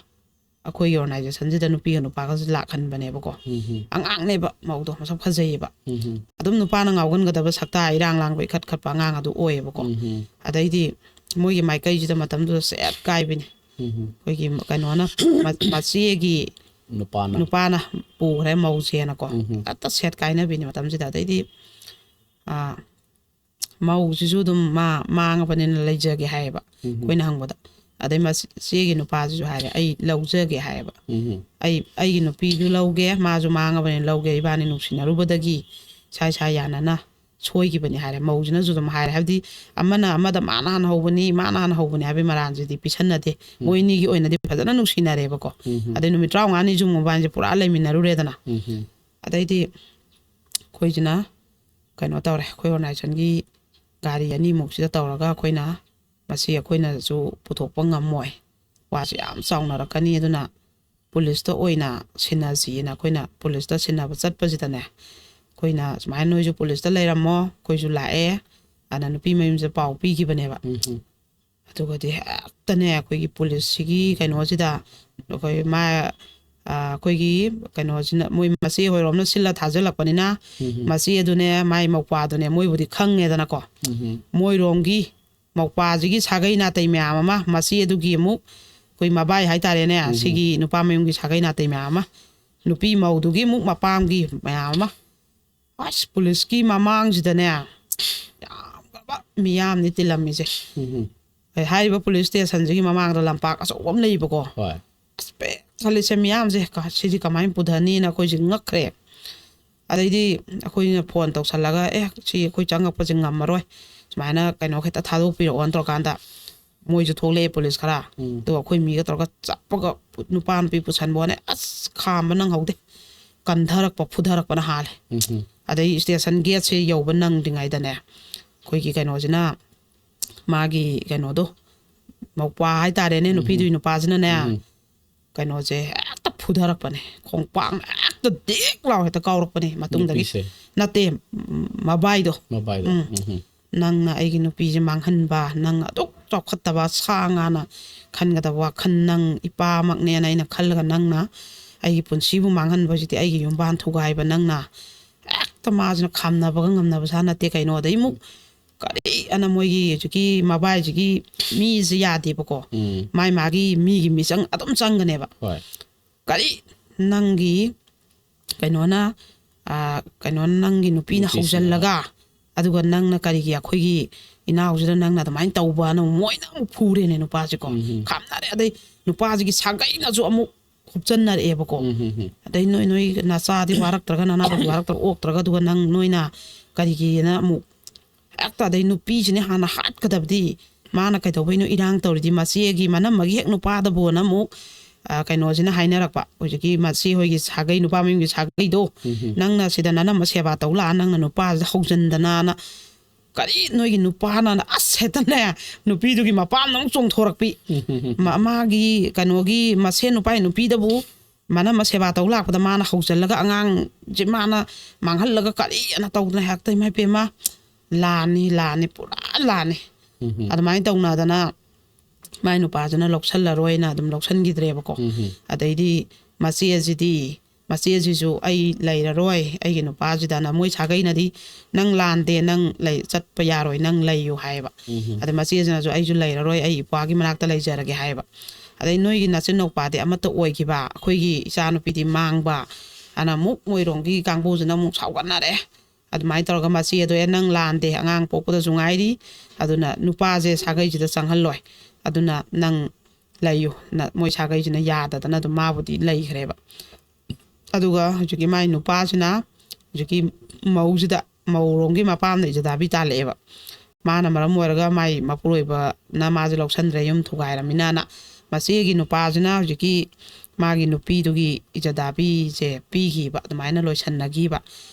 ꯑꯩꯈꯣꯏꯒꯤ organization ꯁꯤꯗ ꯅꯨꯄꯤꯒ ꯅꯨꯄꯥꯒꯁꯨ ꯂꯥꯛꯍꯟꯕꯅꯦꯕꯀꯣ꯫ ꯎꯝ꯫ ꯑꯉꯥꯡꯅꯦꯕ ꯃꯧꯗꯣ, ꯃꯁꯛ ꯐꯖꯩꯌꯦꯕ꯫ ꯎꯝ꯫ ꯑꯗꯨꯝ ꯅꯨꯄꯥꯅ ꯉꯥꯎꯒꯟꯒꯗꯕ ꯁꯛꯇꯥ ꯏꯔꯥꯡ ꯂꯥꯡꯕ ꯏꯈꯠ ꯈꯠꯄ ꯑꯉꯥꯡ ꯑꯗꯨ ꯑꯣꯏꯌꯦꯕꯀꯣ꯫ ꯎꯝ꯫ ꯑꯗꯩꯗꯤ ꯃꯣꯏꯒꯤ ꯃꯥꯏꯀꯩꯁꯤꯗ ꯃꯇꯝꯗꯨꯗ ꯁꯦꯠ ꯀꯥꯏꯕꯤꯅꯤ꯫ ꯎꯝ꯫ ꯑꯩꯈꯣꯏꯒꯤ ꯀꯩꯅꯣꯅ, ꯃ-, ꯃꯆꯦꯒꯤ ꯅꯨꯄꯥꯅ꯫ ꯅꯨꯄꯥꯅ ꯄꯨꯈ꯭ꯔꯦ ꯃꯧꯁꯦꯅꯀꯣ꯫ ꯎꯝ꯫ ꯍꯦꯛꯇ ꯁꯦꯠ ꯀꯥꯏꯅꯕꯤꯅꯤ ꯃꯇꯝꯁꯤꯗ꯫ ꯑꯗꯩꯗꯤ, ꯑꯥ, ꯃꯧꯁꯤꯁꯨ ꯑꯗꯨꯝ ꯃꯥ ꯃꯥꯡꯉꯕꯅꯤꯅ ꯂꯩꯖꯒꯦ ꯍꯥꯏꯌꯦꯕ ꯎꯝ꯫ ꯑꯩꯈꯣꯏꯅ ꯍꯪꯕꯗ꯫ ꯑꯗꯩ ꯃꯆꯦꯒꯤ ꯅꯨꯄꯥꯁꯤꯁꯨ ꯍꯥꯏꯔꯦ, "ꯑꯩ ꯂꯧꯖꯒꯦ" ꯍꯥꯏꯌꯦꯕ꯫ ꯎꯝ꯫ "ꯑꯩ, ꯑꯩꯒꯤ ꯅꯨꯄꯤꯗꯨ ꯂꯧꯒꯦ, ꯃꯥꯁꯨ ꯃꯥꯡꯉꯕꯅꯤꯅ ꯂꯧꯒꯦ, ꯏꯕꯥꯅꯤ ꯅꯨꯡꯁꯤꯅꯔꯨꯕꯗꯒꯤ ꯏꯁꯥ ꯏꯁꯥ ꯌꯥꯅꯅ ꯁꯣꯏꯈꯤꯕꯅꯤ" ꯍꯥꯏꯔꯦ꯫ ꯃꯧꯁꯤꯅꯁꯨ ꯑꯗꯨꯝ ꯍꯥꯏꯔꯦ, ꯍꯥꯏꯕꯗꯤ ꯑꯃꯅ ꯑꯃꯗ "ꯃꯥꯅ ꯍꯥꯟꯅ ꯍꯧꯕꯅꯤ, ꯃꯥꯅ ꯍꯥꯟꯅ ꯍꯧꯕꯅꯤ" ꯍꯥꯏꯕꯒꯤ ꯃꯔꯥꯟꯁꯤꯗꯤ ꯄꯤꯁꯟꯅꯗꯦ꯫ ꯎꯝ꯫ ꯃꯣꯏ ꯑꯅꯤꯒꯤ ꯑꯣꯏꯅꯗꯤ ꯐꯖꯅ ꯅꯨꯡꯁꯤꯅꯔꯦꯕꯀꯣ꯫ ꯎꯝ꯫ ꯑꯗꯩ ꯅꯨꯃꯤꯠ ꯇꯔꯥꯃꯉꯥꯅꯤꯁꯨ ꯃꯣꯕꯥꯏꯜꯁꯦ ꯄꯨꯔꯥ ꯂꯩꯃꯤꯟꯅꯔꯨꯔꯦꯗꯅ꯫ ꯎꯝ꯫ ꯑꯗꯩꯗꯤ ꯑꯩꯈꯣꯏꯁꯤꯅ ꯀꯩꯅꯣ ꯇꯧꯔꯦ, ꯑꯩꯈꯣꯏ organization ꯒꯤ ꯒꯥꯔꯤ ꯑꯅꯤꯃꯨꯛꯁꯤꯗ ꯇꯧꯔꯒ ꯑꯩꯈꯣꯏꯅ, ꯃꯁꯤ ꯑꯩꯈꯣꯏꯅꯁꯨ ꯄꯨꯊꯣꯛꯄ ꯉꯝꯃꯣꯏ, ꯋꯥꯁꯨ ꯌꯥꯝ ꯆꯥꯎꯅꯔꯛꯀꯅꯤ, ꯑꯗꯨꯅ ꯄꯨꯂꯤꯁꯇ ꯑꯣꯏꯅ ꯁꯤꯟꯅꯁꯤꯅ ꯑꯩꯈꯣꯏꯅ ꯄꯨꯂꯤꯁꯇ ꯁꯤꯟꯅꯕ ꯆꯠꯄꯁꯤꯗꯅꯦ, ꯑꯩꯈꯣꯏꯅ ꯁꯨꯃꯥꯏꯅ "ꯅꯣꯏꯁꯨ ꯄꯨꯂꯤꯁꯇ ꯂꯩꯔꯝꯃꯣ, ꯑꯩꯈꯣꯏꯁꯨ ꯂꯥꯛꯑꯦ" ꯑꯅ ꯅꯨꯄꯤ ꯃꯌꯨꯝꯁꯦ ꯄꯥꯎ ꯄꯤꯈꯤꯕꯅꯦꯕ꯫ ꯎꯝ ꯎꯝ ꯑꯗꯨꯒꯗꯤ ꯍꯦꯛꯇꯅꯦ ꯑꯩꯈꯣꯏꯒꯤ ꯄꯨꯂꯤꯁꯁꯤꯒꯤ ꯀꯩꯅꯣꯁꯤꯗ, ꯑꯩꯈꯣꯏ ꯃꯥ ꯑ, ꯑꯩꯈꯣꯏꯒꯤ ꯀꯩꯅꯣꯁꯤꯅ, ꯃꯣꯏ ꯃꯆꯦ ꯍꯣꯏꯔꯣꯝꯅ ꯁꯤꯜꯂ ꯊꯥꯖꯤꯜꯂꯛꯄꯅꯤꯅ, ꯎꯝ ꯎꯝ ꯃꯆꯦ ꯑꯗꯨꯅꯦ ꯃꯥꯏ ꯃꯧꯄ꯭ꯋꯥꯗꯨꯅꯦ, ꯃꯣꯏꯕꯨꯗꯤ ꯈꯪꯉꯦꯗꯅꯀꯣ꯫ ꯎꯝ ꯎꯝ ꯃꯣꯏꯔꯣꯝꯒꯤ ꯃꯧꯄ꯭ꯋꯥꯁꯤꯒꯤ ꯁꯥꯒꯩ ꯅꯥꯇꯩ ꯃꯌꯥꯝ ꯑꯃ, ꯃꯆꯦ ꯑꯗꯨꯒꯤ ꯑꯃꯨꯛ ꯑꯩꯈꯣꯏ ꯃꯕꯥꯏ ꯍꯥꯏꯇꯥꯔꯦꯅꯦ, ꯎꯝ ꯎꯝ ꯁꯤꯒꯤ ꯅꯨꯄꯥ ꯃꯌꯨꯝꯒꯤ ꯁꯥꯒꯩ ꯅꯥꯇꯩ ꯃꯌꯥꯝ ꯑꯃ, ꯅꯨꯄꯤ ꯃꯧꯗꯨꯒꯤ ꯑꯃꯨꯛ ꯃꯄꯥꯝꯒꯤ ꯃꯌꯥꯝ ꯑꯃ, ꯑꯁ, ꯄꯨꯂꯤꯁꯀꯤ ꯃꯃꯥꯡꯁꯤꯗꯅꯦ ꯌꯥꯝꯈ꯭ꯔꯕ ꯃꯤꯌꯥꯝꯅꯤ ꯇꯤꯜꯂꯝꯃꯤꯁꯦ꯫ ꯎꯝ ꯎꯝ ꯑꯩ ꯍꯥꯏꯔꯤꯕ ꯄꯨꯂꯤꯁ ꯁ꯭ꯇꯦꯁꯟꯁꯤꯒꯤ ꯃꯃꯥꯡꯗ ꯂꯝꯄꯥꯛ ꯑꯆꯧꯕ ꯑꯃ ꯂꯩꯕꯀꯣ꯫ ꯍꯣꯏ ꯑꯁ, ꯄꯦꯛ ꯊꯜꯂꯤꯁꯦ ꯃꯤꯌꯥꯝꯁꯦ, ꯀ-, ꯁꯤꯗꯤ ꯀꯃꯥꯏꯅ ꯄꯨꯊꯅꯤꯅ ꯑꯩꯈꯣꯏꯁꯦ ꯉꯛꯈ꯭ꯔꯦ꯫ ꯑꯗꯩꯗꯤ ꯑꯩꯈꯣꯏꯅ ꯐꯣꯟ ꯇꯧꯁꯜꯂꯒ, "ꯑꯦ, ꯁꯤ ꯑꯩꯈꯣꯏ ꯆꯪꯉꯛꯄꯁꯦ ꯉꯝꯃꯔꯣꯏ, ꯁꯨꯃꯥꯏꯅ ꯀꯩꯅꯣ ꯈꯤꯇ ꯊꯥꯗꯣꯛꯄꯤꯔꯛꯑꯣꯅ" ꯇꯧꯔꯀꯥꯟꯗ, ꯃꯣꯏꯁꯨ ꯊꯣꯛꯂꯛꯑꯦ ꯄꯨꯂꯤꯁ ꯈꯔ꯫ ꯎꯝ ꯑꯗꯨꯒ ꯑꯩꯈꯣꯏ ꯃꯤꯒ ꯇꯧꯔꯒ ꯆꯞꯄꯒ ꯅꯨꯄꯥ ꯅꯨꯄꯤ ꯄꯨꯁꯟꯕ ꯋꯥꯅꯦ꯫ ꯑꯁ, ꯈꯥꯝꯕ ꯅꯪꯍꯧꯗꯦ, ꯀꯟꯊꯔꯛꯄ, ꯐꯨꯊꯔꯛꯄꯅ ꯍꯥꯜꯂꯦ꯫ ꯎꯝ ꯎꯝ ꯑꯗꯩ ꯁ꯭ꯇꯦꯁꯟ ꯒꯦꯠꯁꯦ ꯌꯧꯕ ꯅꯪꯗ꯭ꯔꯤꯉꯩꯗꯅꯦ, ꯑꯩꯈꯣꯏꯒꯤ ꯀꯩꯅꯣꯁꯤꯅ, ꯃꯥꯒꯤ ꯀꯩꯅꯣꯗꯣ, ꯃꯧꯄ꯭ꯋꯥ ꯍꯥꯏꯇꯥꯔꯦꯅꯦ, ꯎꯝ ꯅꯨꯄꯤꯗꯨꯒꯤ ꯅꯨꯄꯥꯁꯤꯅꯅꯦ, ꯎꯝ ꯀꯩꯅꯣꯁꯦ ꯍꯦꯛꯇ ꯐꯨꯊꯔꯛꯄꯅꯦ, ꯈꯣꯡꯄꯥꯛꯅ ꯍꯦꯛꯇ ꯗꯦꯛ ꯂꯥꯎ ꯍꯦꯛꯇ ꯀꯥꯎꯔꯛꯄꯅꯦ ꯃꯇꯨꯡꯗꯒꯤ꯫ ꯅꯨꯄꯤꯁꯦ ꯅꯠꯇꯦ, ꯎꯝ, ꯃꯕꯥꯏꯗꯣ꯫ ꯃꯕꯥꯏꯗꯣ ꯎꯝ꯫ ꯎꯝ ꯎꯝ "ꯅꯪꯅ ꯑꯩꯒꯤ ꯅꯨꯄꯤꯁꯦ ꯃꯥꯡꯍꯟꯕ, ꯅꯪ ꯑꯗꯨꯛ ꯆꯥꯎꯈꯠꯇꯕ ꯁꯥ ꯉꯥꯅ ꯈꯟꯒꯗꯕ ꯋꯥꯈꯜ, ꯅꯪ ꯏꯄꯥꯃꯛꯅꯦꯅ ꯑꯩꯅ ꯈꯜꯂꯒ ꯅꯪꯅ ꯑꯩꯒꯤ ꯄꯨꯟꯁꯤꯕꯨ ꯃꯥꯡꯍꯟꯕꯁꯤꯗꯤ ꯑꯩꯒꯤ ꯌꯨꯝꯕꯥꯟ ꯊꯨꯒꯥꯏꯕ ꯅꯪꯅ", ꯍꯦꯛꯇ ꯃꯥꯁꯤꯅ ꯈꯥꯝꯅꯕꯒ ꯉꯝꯅꯕ ꯁꯥ ꯅꯠꯇꯦ ꯀꯩꯅꯣ꯫ ꯑꯗꯩ ꯑꯃꯨꯛ ꯀꯔꯤ ꯑꯅ ꯃꯣꯏꯒꯤ ꯍꯧꯖꯤꯛꯀꯤ ꯃꯕꯥꯏꯁꯤꯒꯤ ꯃꯤꯁꯦ ꯌꯥꯗꯦꯕꯀꯣ, ꯎꯝ ꯃꯥꯏ ꯃꯥꯒꯤ ꯃꯤꯒꯤ ꯃꯤꯆꯪ ꯑꯗꯨꯝ ꯆꯪꯒꯅꯦꯕ꯫ ꯍꯣꯏ "ꯀꯔꯤ ꯅꯪꯒꯤ ꯀꯩꯅꯣꯅ, ꯑ, ꯀꯩꯅꯣꯅ ꯅꯪꯒꯤ ꯅꯨꯄꯤꯅ ꯅꯨꯄꯤꯁꯤꯅ ꯍꯧꯖꯤꯜꯂꯒ, ꯑꯗꯨꯒ ꯅꯪꯅ ꯀꯔꯤꯒꯤ ꯑꯩꯈꯣꯏꯒꯤ ꯏꯅꯥꯎꯁꯤꯗ ꯅꯪꯅ ꯑꯗꯨꯃꯥꯏꯅ ꯇꯧꯕꯅ?" ꯃꯣꯏꯅ ꯑꯃꯨꯛ ꯐꯨꯔꯦꯅꯦ ꯅꯨꯄꯥꯁꯤꯀꯣ꯫ ꯎꯝ ꯎꯝ ꯈꯥꯝꯅꯔꯦ꯫ ꯑꯗꯩ ꯅꯨꯄꯥꯁꯤꯒꯤ ꯁꯥꯒꯩꯅꯁꯨ ꯑꯃꯨꯛ ꯍꯨꯞꯆꯟꯅꯔꯛꯑꯦꯕꯀꯣ꯫ ꯎꯝ ꯎꯝ ꯎꯝ ꯑꯗꯩ "ꯅꯣꯏ, ꯅꯣꯏ ꯅꯆꯥꯗꯤ ꯋꯥꯔꯛꯇ꯭ꯔꯒ, ꯅꯅꯥꯎꯗꯤ ꯋꯥꯔꯛꯇ꯭ꯔꯒ ꯑꯣꯛꯇ꯭ꯔꯒ, ꯑꯗꯨꯒ ꯅꯪ, ꯅꯣꯏꯅ ꯀꯔꯤꯒꯤꯅ?" ꯑꯃꯨꯛ ꯍꯦꯛꯇ, ꯑꯗꯩ ꯅꯨꯄꯤꯁꯤꯅ ꯍꯥꯟꯅ ꯍꯥꯠꯀꯗꯕꯗꯤ, ꯃꯥꯅ ꯀꯩꯗꯧꯕꯩꯅꯣ ꯏꯔꯥꯡ ꯇꯧꯔꯤꯗꯤ? ꯃꯆꯦꯒꯤ ꯃꯅꯝꯃꯒꯤ ꯍꯦꯛ ꯅꯨꯄꯥꯗꯕꯨꯅ ꯑꯃꯨꯛ, ꯑ, ꯀꯩꯅꯣꯁꯤꯅ ꯍꯥꯏꯅꯔꯛꯄ, ꯍꯧꯖꯤꯛꯀꯤ ꯃꯆꯦ ꯍꯣꯏꯒꯤ ꯁꯥꯒꯩ, ꯅꯨꯄꯥ ꯃꯌꯨꯝꯒꯤ ꯁꯥꯒꯩꯗꯣ, ꯎꯝ ꯎꯝ "ꯅꯪꯅ ꯁꯤꯗ ꯅꯅꯝꯃ ꯁꯦꯕꯥ ꯇꯧ ꯂꯥꯛꯑ, ꯅꯪꯅ ꯅꯨꯄꯥꯁꯤꯗ ꯍꯧꯖꯤꯟꯗꯅꯅ "ꯀꯔꯤ ꯅꯣꯏꯒꯤ ꯅꯨꯄꯥꯅ?" ꯑꯁ, ꯍꯦꯛꯇꯅꯦ, ꯅꯨꯄꯤꯗꯨꯒꯤ ꯃꯄꯥꯝꯗ ꯑꯃꯨꯛ ꯆꯣꯡꯊꯣꯔꯛꯄꯤ꯫ ꯃꯥ-, ꯃꯥꯒꯤ ꯀꯩꯅꯣꯒꯤ ꯃꯁꯦꯟ ꯅꯨꯄꯥꯒꯤ ꯅꯨꯄꯤꯗꯕꯨ ꯃꯅꯝꯃ ꯁꯦꯕꯥ ꯇꯧ ꯂꯥꯛꯄꯗ ꯃꯥꯅ ꯍꯧꯖꯤꯜꯂꯒ ꯑꯉꯥꯡꯁꯦ ꯃꯥꯅ ꯃꯥꯡꯍꯜꯂꯒ ꯀꯔꯤ ꯑꯅ ꯇꯧꯗꯅ ꯍꯦꯛꯇ, "ꯏꯃꯥ ꯏꯄꯦꯝꯃ, ꯂꯥꯟꯅꯤ, ꯂꯥꯟꯅꯤ, ꯄꯨꯔꯥ ꯂꯥꯟꯅꯤ"꯫ ꯑꯗꯨꯃꯥꯏꯅ ꯇꯧꯅꯗꯅ ꯃꯥꯏ ꯅꯨꯄꯥꯁꯤꯅ ꯂꯧꯁꯜꯂꯔꯣꯏꯅ ꯑꯗꯨꯝ ꯂꯧꯁꯟꯈꯤꯗ꯭ꯔꯦꯕꯀꯣ꯫ ꯑꯗꯩꯗꯤ ꯃꯆꯦꯁꯤꯗꯤ, ꯃꯆꯦꯁꯤꯁꯨ "ꯑꯩ ꯂꯩꯔꯔꯣꯏ, ꯑꯩꯒꯤ ꯅꯨꯄꯥꯁꯤꯗꯅ", ꯃꯣꯏ ꯁꯥꯒꯩꯅꯗꯤ "ꯅꯪ ꯂꯥꯟꯗꯦ, ꯅꯪ ꯂꯩ-, ꯆꯠꯄ ꯌꯥꯔꯣꯏ, ꯅꯪ ꯂꯩꯌꯨ" ꯍꯥꯏꯌꯦꯕ꯫ ꯑꯗ ꯃꯆꯦꯁꯤꯅꯁꯨ "ꯑꯩꯁꯨ ꯂꯩꯔꯔꯣꯏ, ꯑꯩ ꯏꯄ꯭ꯋꯥꯒꯤ ꯃꯅꯥꯛꯇ ꯂꯩꯖꯔꯒꯦ" ꯍꯥꯏꯌꯦꯕ꯫ ꯑꯗꯩ "ꯅꯣꯏꯒꯤ ꯅꯆꯤꯟ ꯅꯧꯄꯥꯗꯤ ꯑꯃꯠꯇ ꯑꯣꯏꯈꯤꯕ, ꯑꯩꯈꯣꯏꯒꯤ ꯏꯆꯥꯅꯨꯄꯤꯗꯤ ꯃꯥꯡꯕ" ꯑꯅ ꯑꯃꯨꯛ ꯃꯣꯏꯔꯣꯝꯒꯤ ꯀꯥꯡꯕꯨꯁꯤꯅ ꯑꯃꯨꯛ ꯁꯥꯎꯒꯠꯅꯔꯦ꯫ ꯑꯗꯨꯃꯥꯏꯅ ꯇꯧꯔꯒ ꯃꯆꯦꯗꯣ, "ꯑꯦ, ꯅꯪ ꯂꯥꯟꯗꯦ, ꯑꯉꯥꯡ ꯄꯣꯛꯄꯗꯁꯨ ꯉꯥꯏꯔꯤ, ꯑꯗꯨꯅ ꯅꯨꯄꯥꯁꯦ ꯁꯥꯒꯩꯁꯤꯗ ꯆꯪꯍꯜꯂꯣꯏ, ꯑꯗꯨꯅ ꯅꯪ ꯂꯩꯌꯨ", ꯅ-, ꯃꯣꯏ ꯁꯥꯒꯩꯁꯤꯅ ꯌꯥꯗꯗꯅ ꯑꯗꯨꯝ ꯃꯥꯕꯨꯗꯤ ꯂꯩꯈ꯭ꯔꯦꯕ꯫ ꯑꯗꯨꯒ ꯍꯧꯖꯤꯛꯀꯤ ꯃꯥꯏ ꯅꯨꯄꯥꯁꯤꯅ ꯍꯧꯖꯤꯛꯀꯤ ꯃꯧꯁꯤꯗ, ꯃꯧꯔꯣꯝꯒꯤ ꯃꯄꯥꯝꯗ ꯏꯖꯗꯥꯕꯤ ꯇꯥꯜꯂꯛꯑꯦꯕ꯫ ꯃꯥꯅ ꯃꯔꯝ ꯑꯣꯏꯔꯒ ꯃꯥꯏ ꯃꯄꯨꯔꯣꯏꯕꯅ ꯃꯥꯁꯦ ꯂꯧꯁꯟꯗ꯭ꯔꯦ, ꯌꯨꯝ ꯊꯨꯒꯥꯏꯔꯃꯤꯅꯅ꯫ ꯃꯆꯦꯒꯤ ꯅꯨꯄꯥꯁꯤꯅ ꯍꯧꯖꯤꯛꯀꯤ ꯃꯥꯒꯤ ꯅꯨꯄꯤꯗꯨꯒꯤ ꯏꯖꯗꯥꯕꯤꯁꯦ ꯄꯤꯈꯤꯕ, ꯑꯗꯨꯃꯥꯏꯅ ꯂꯣꯏꯁꯟꯅꯈꯤꯕ꯫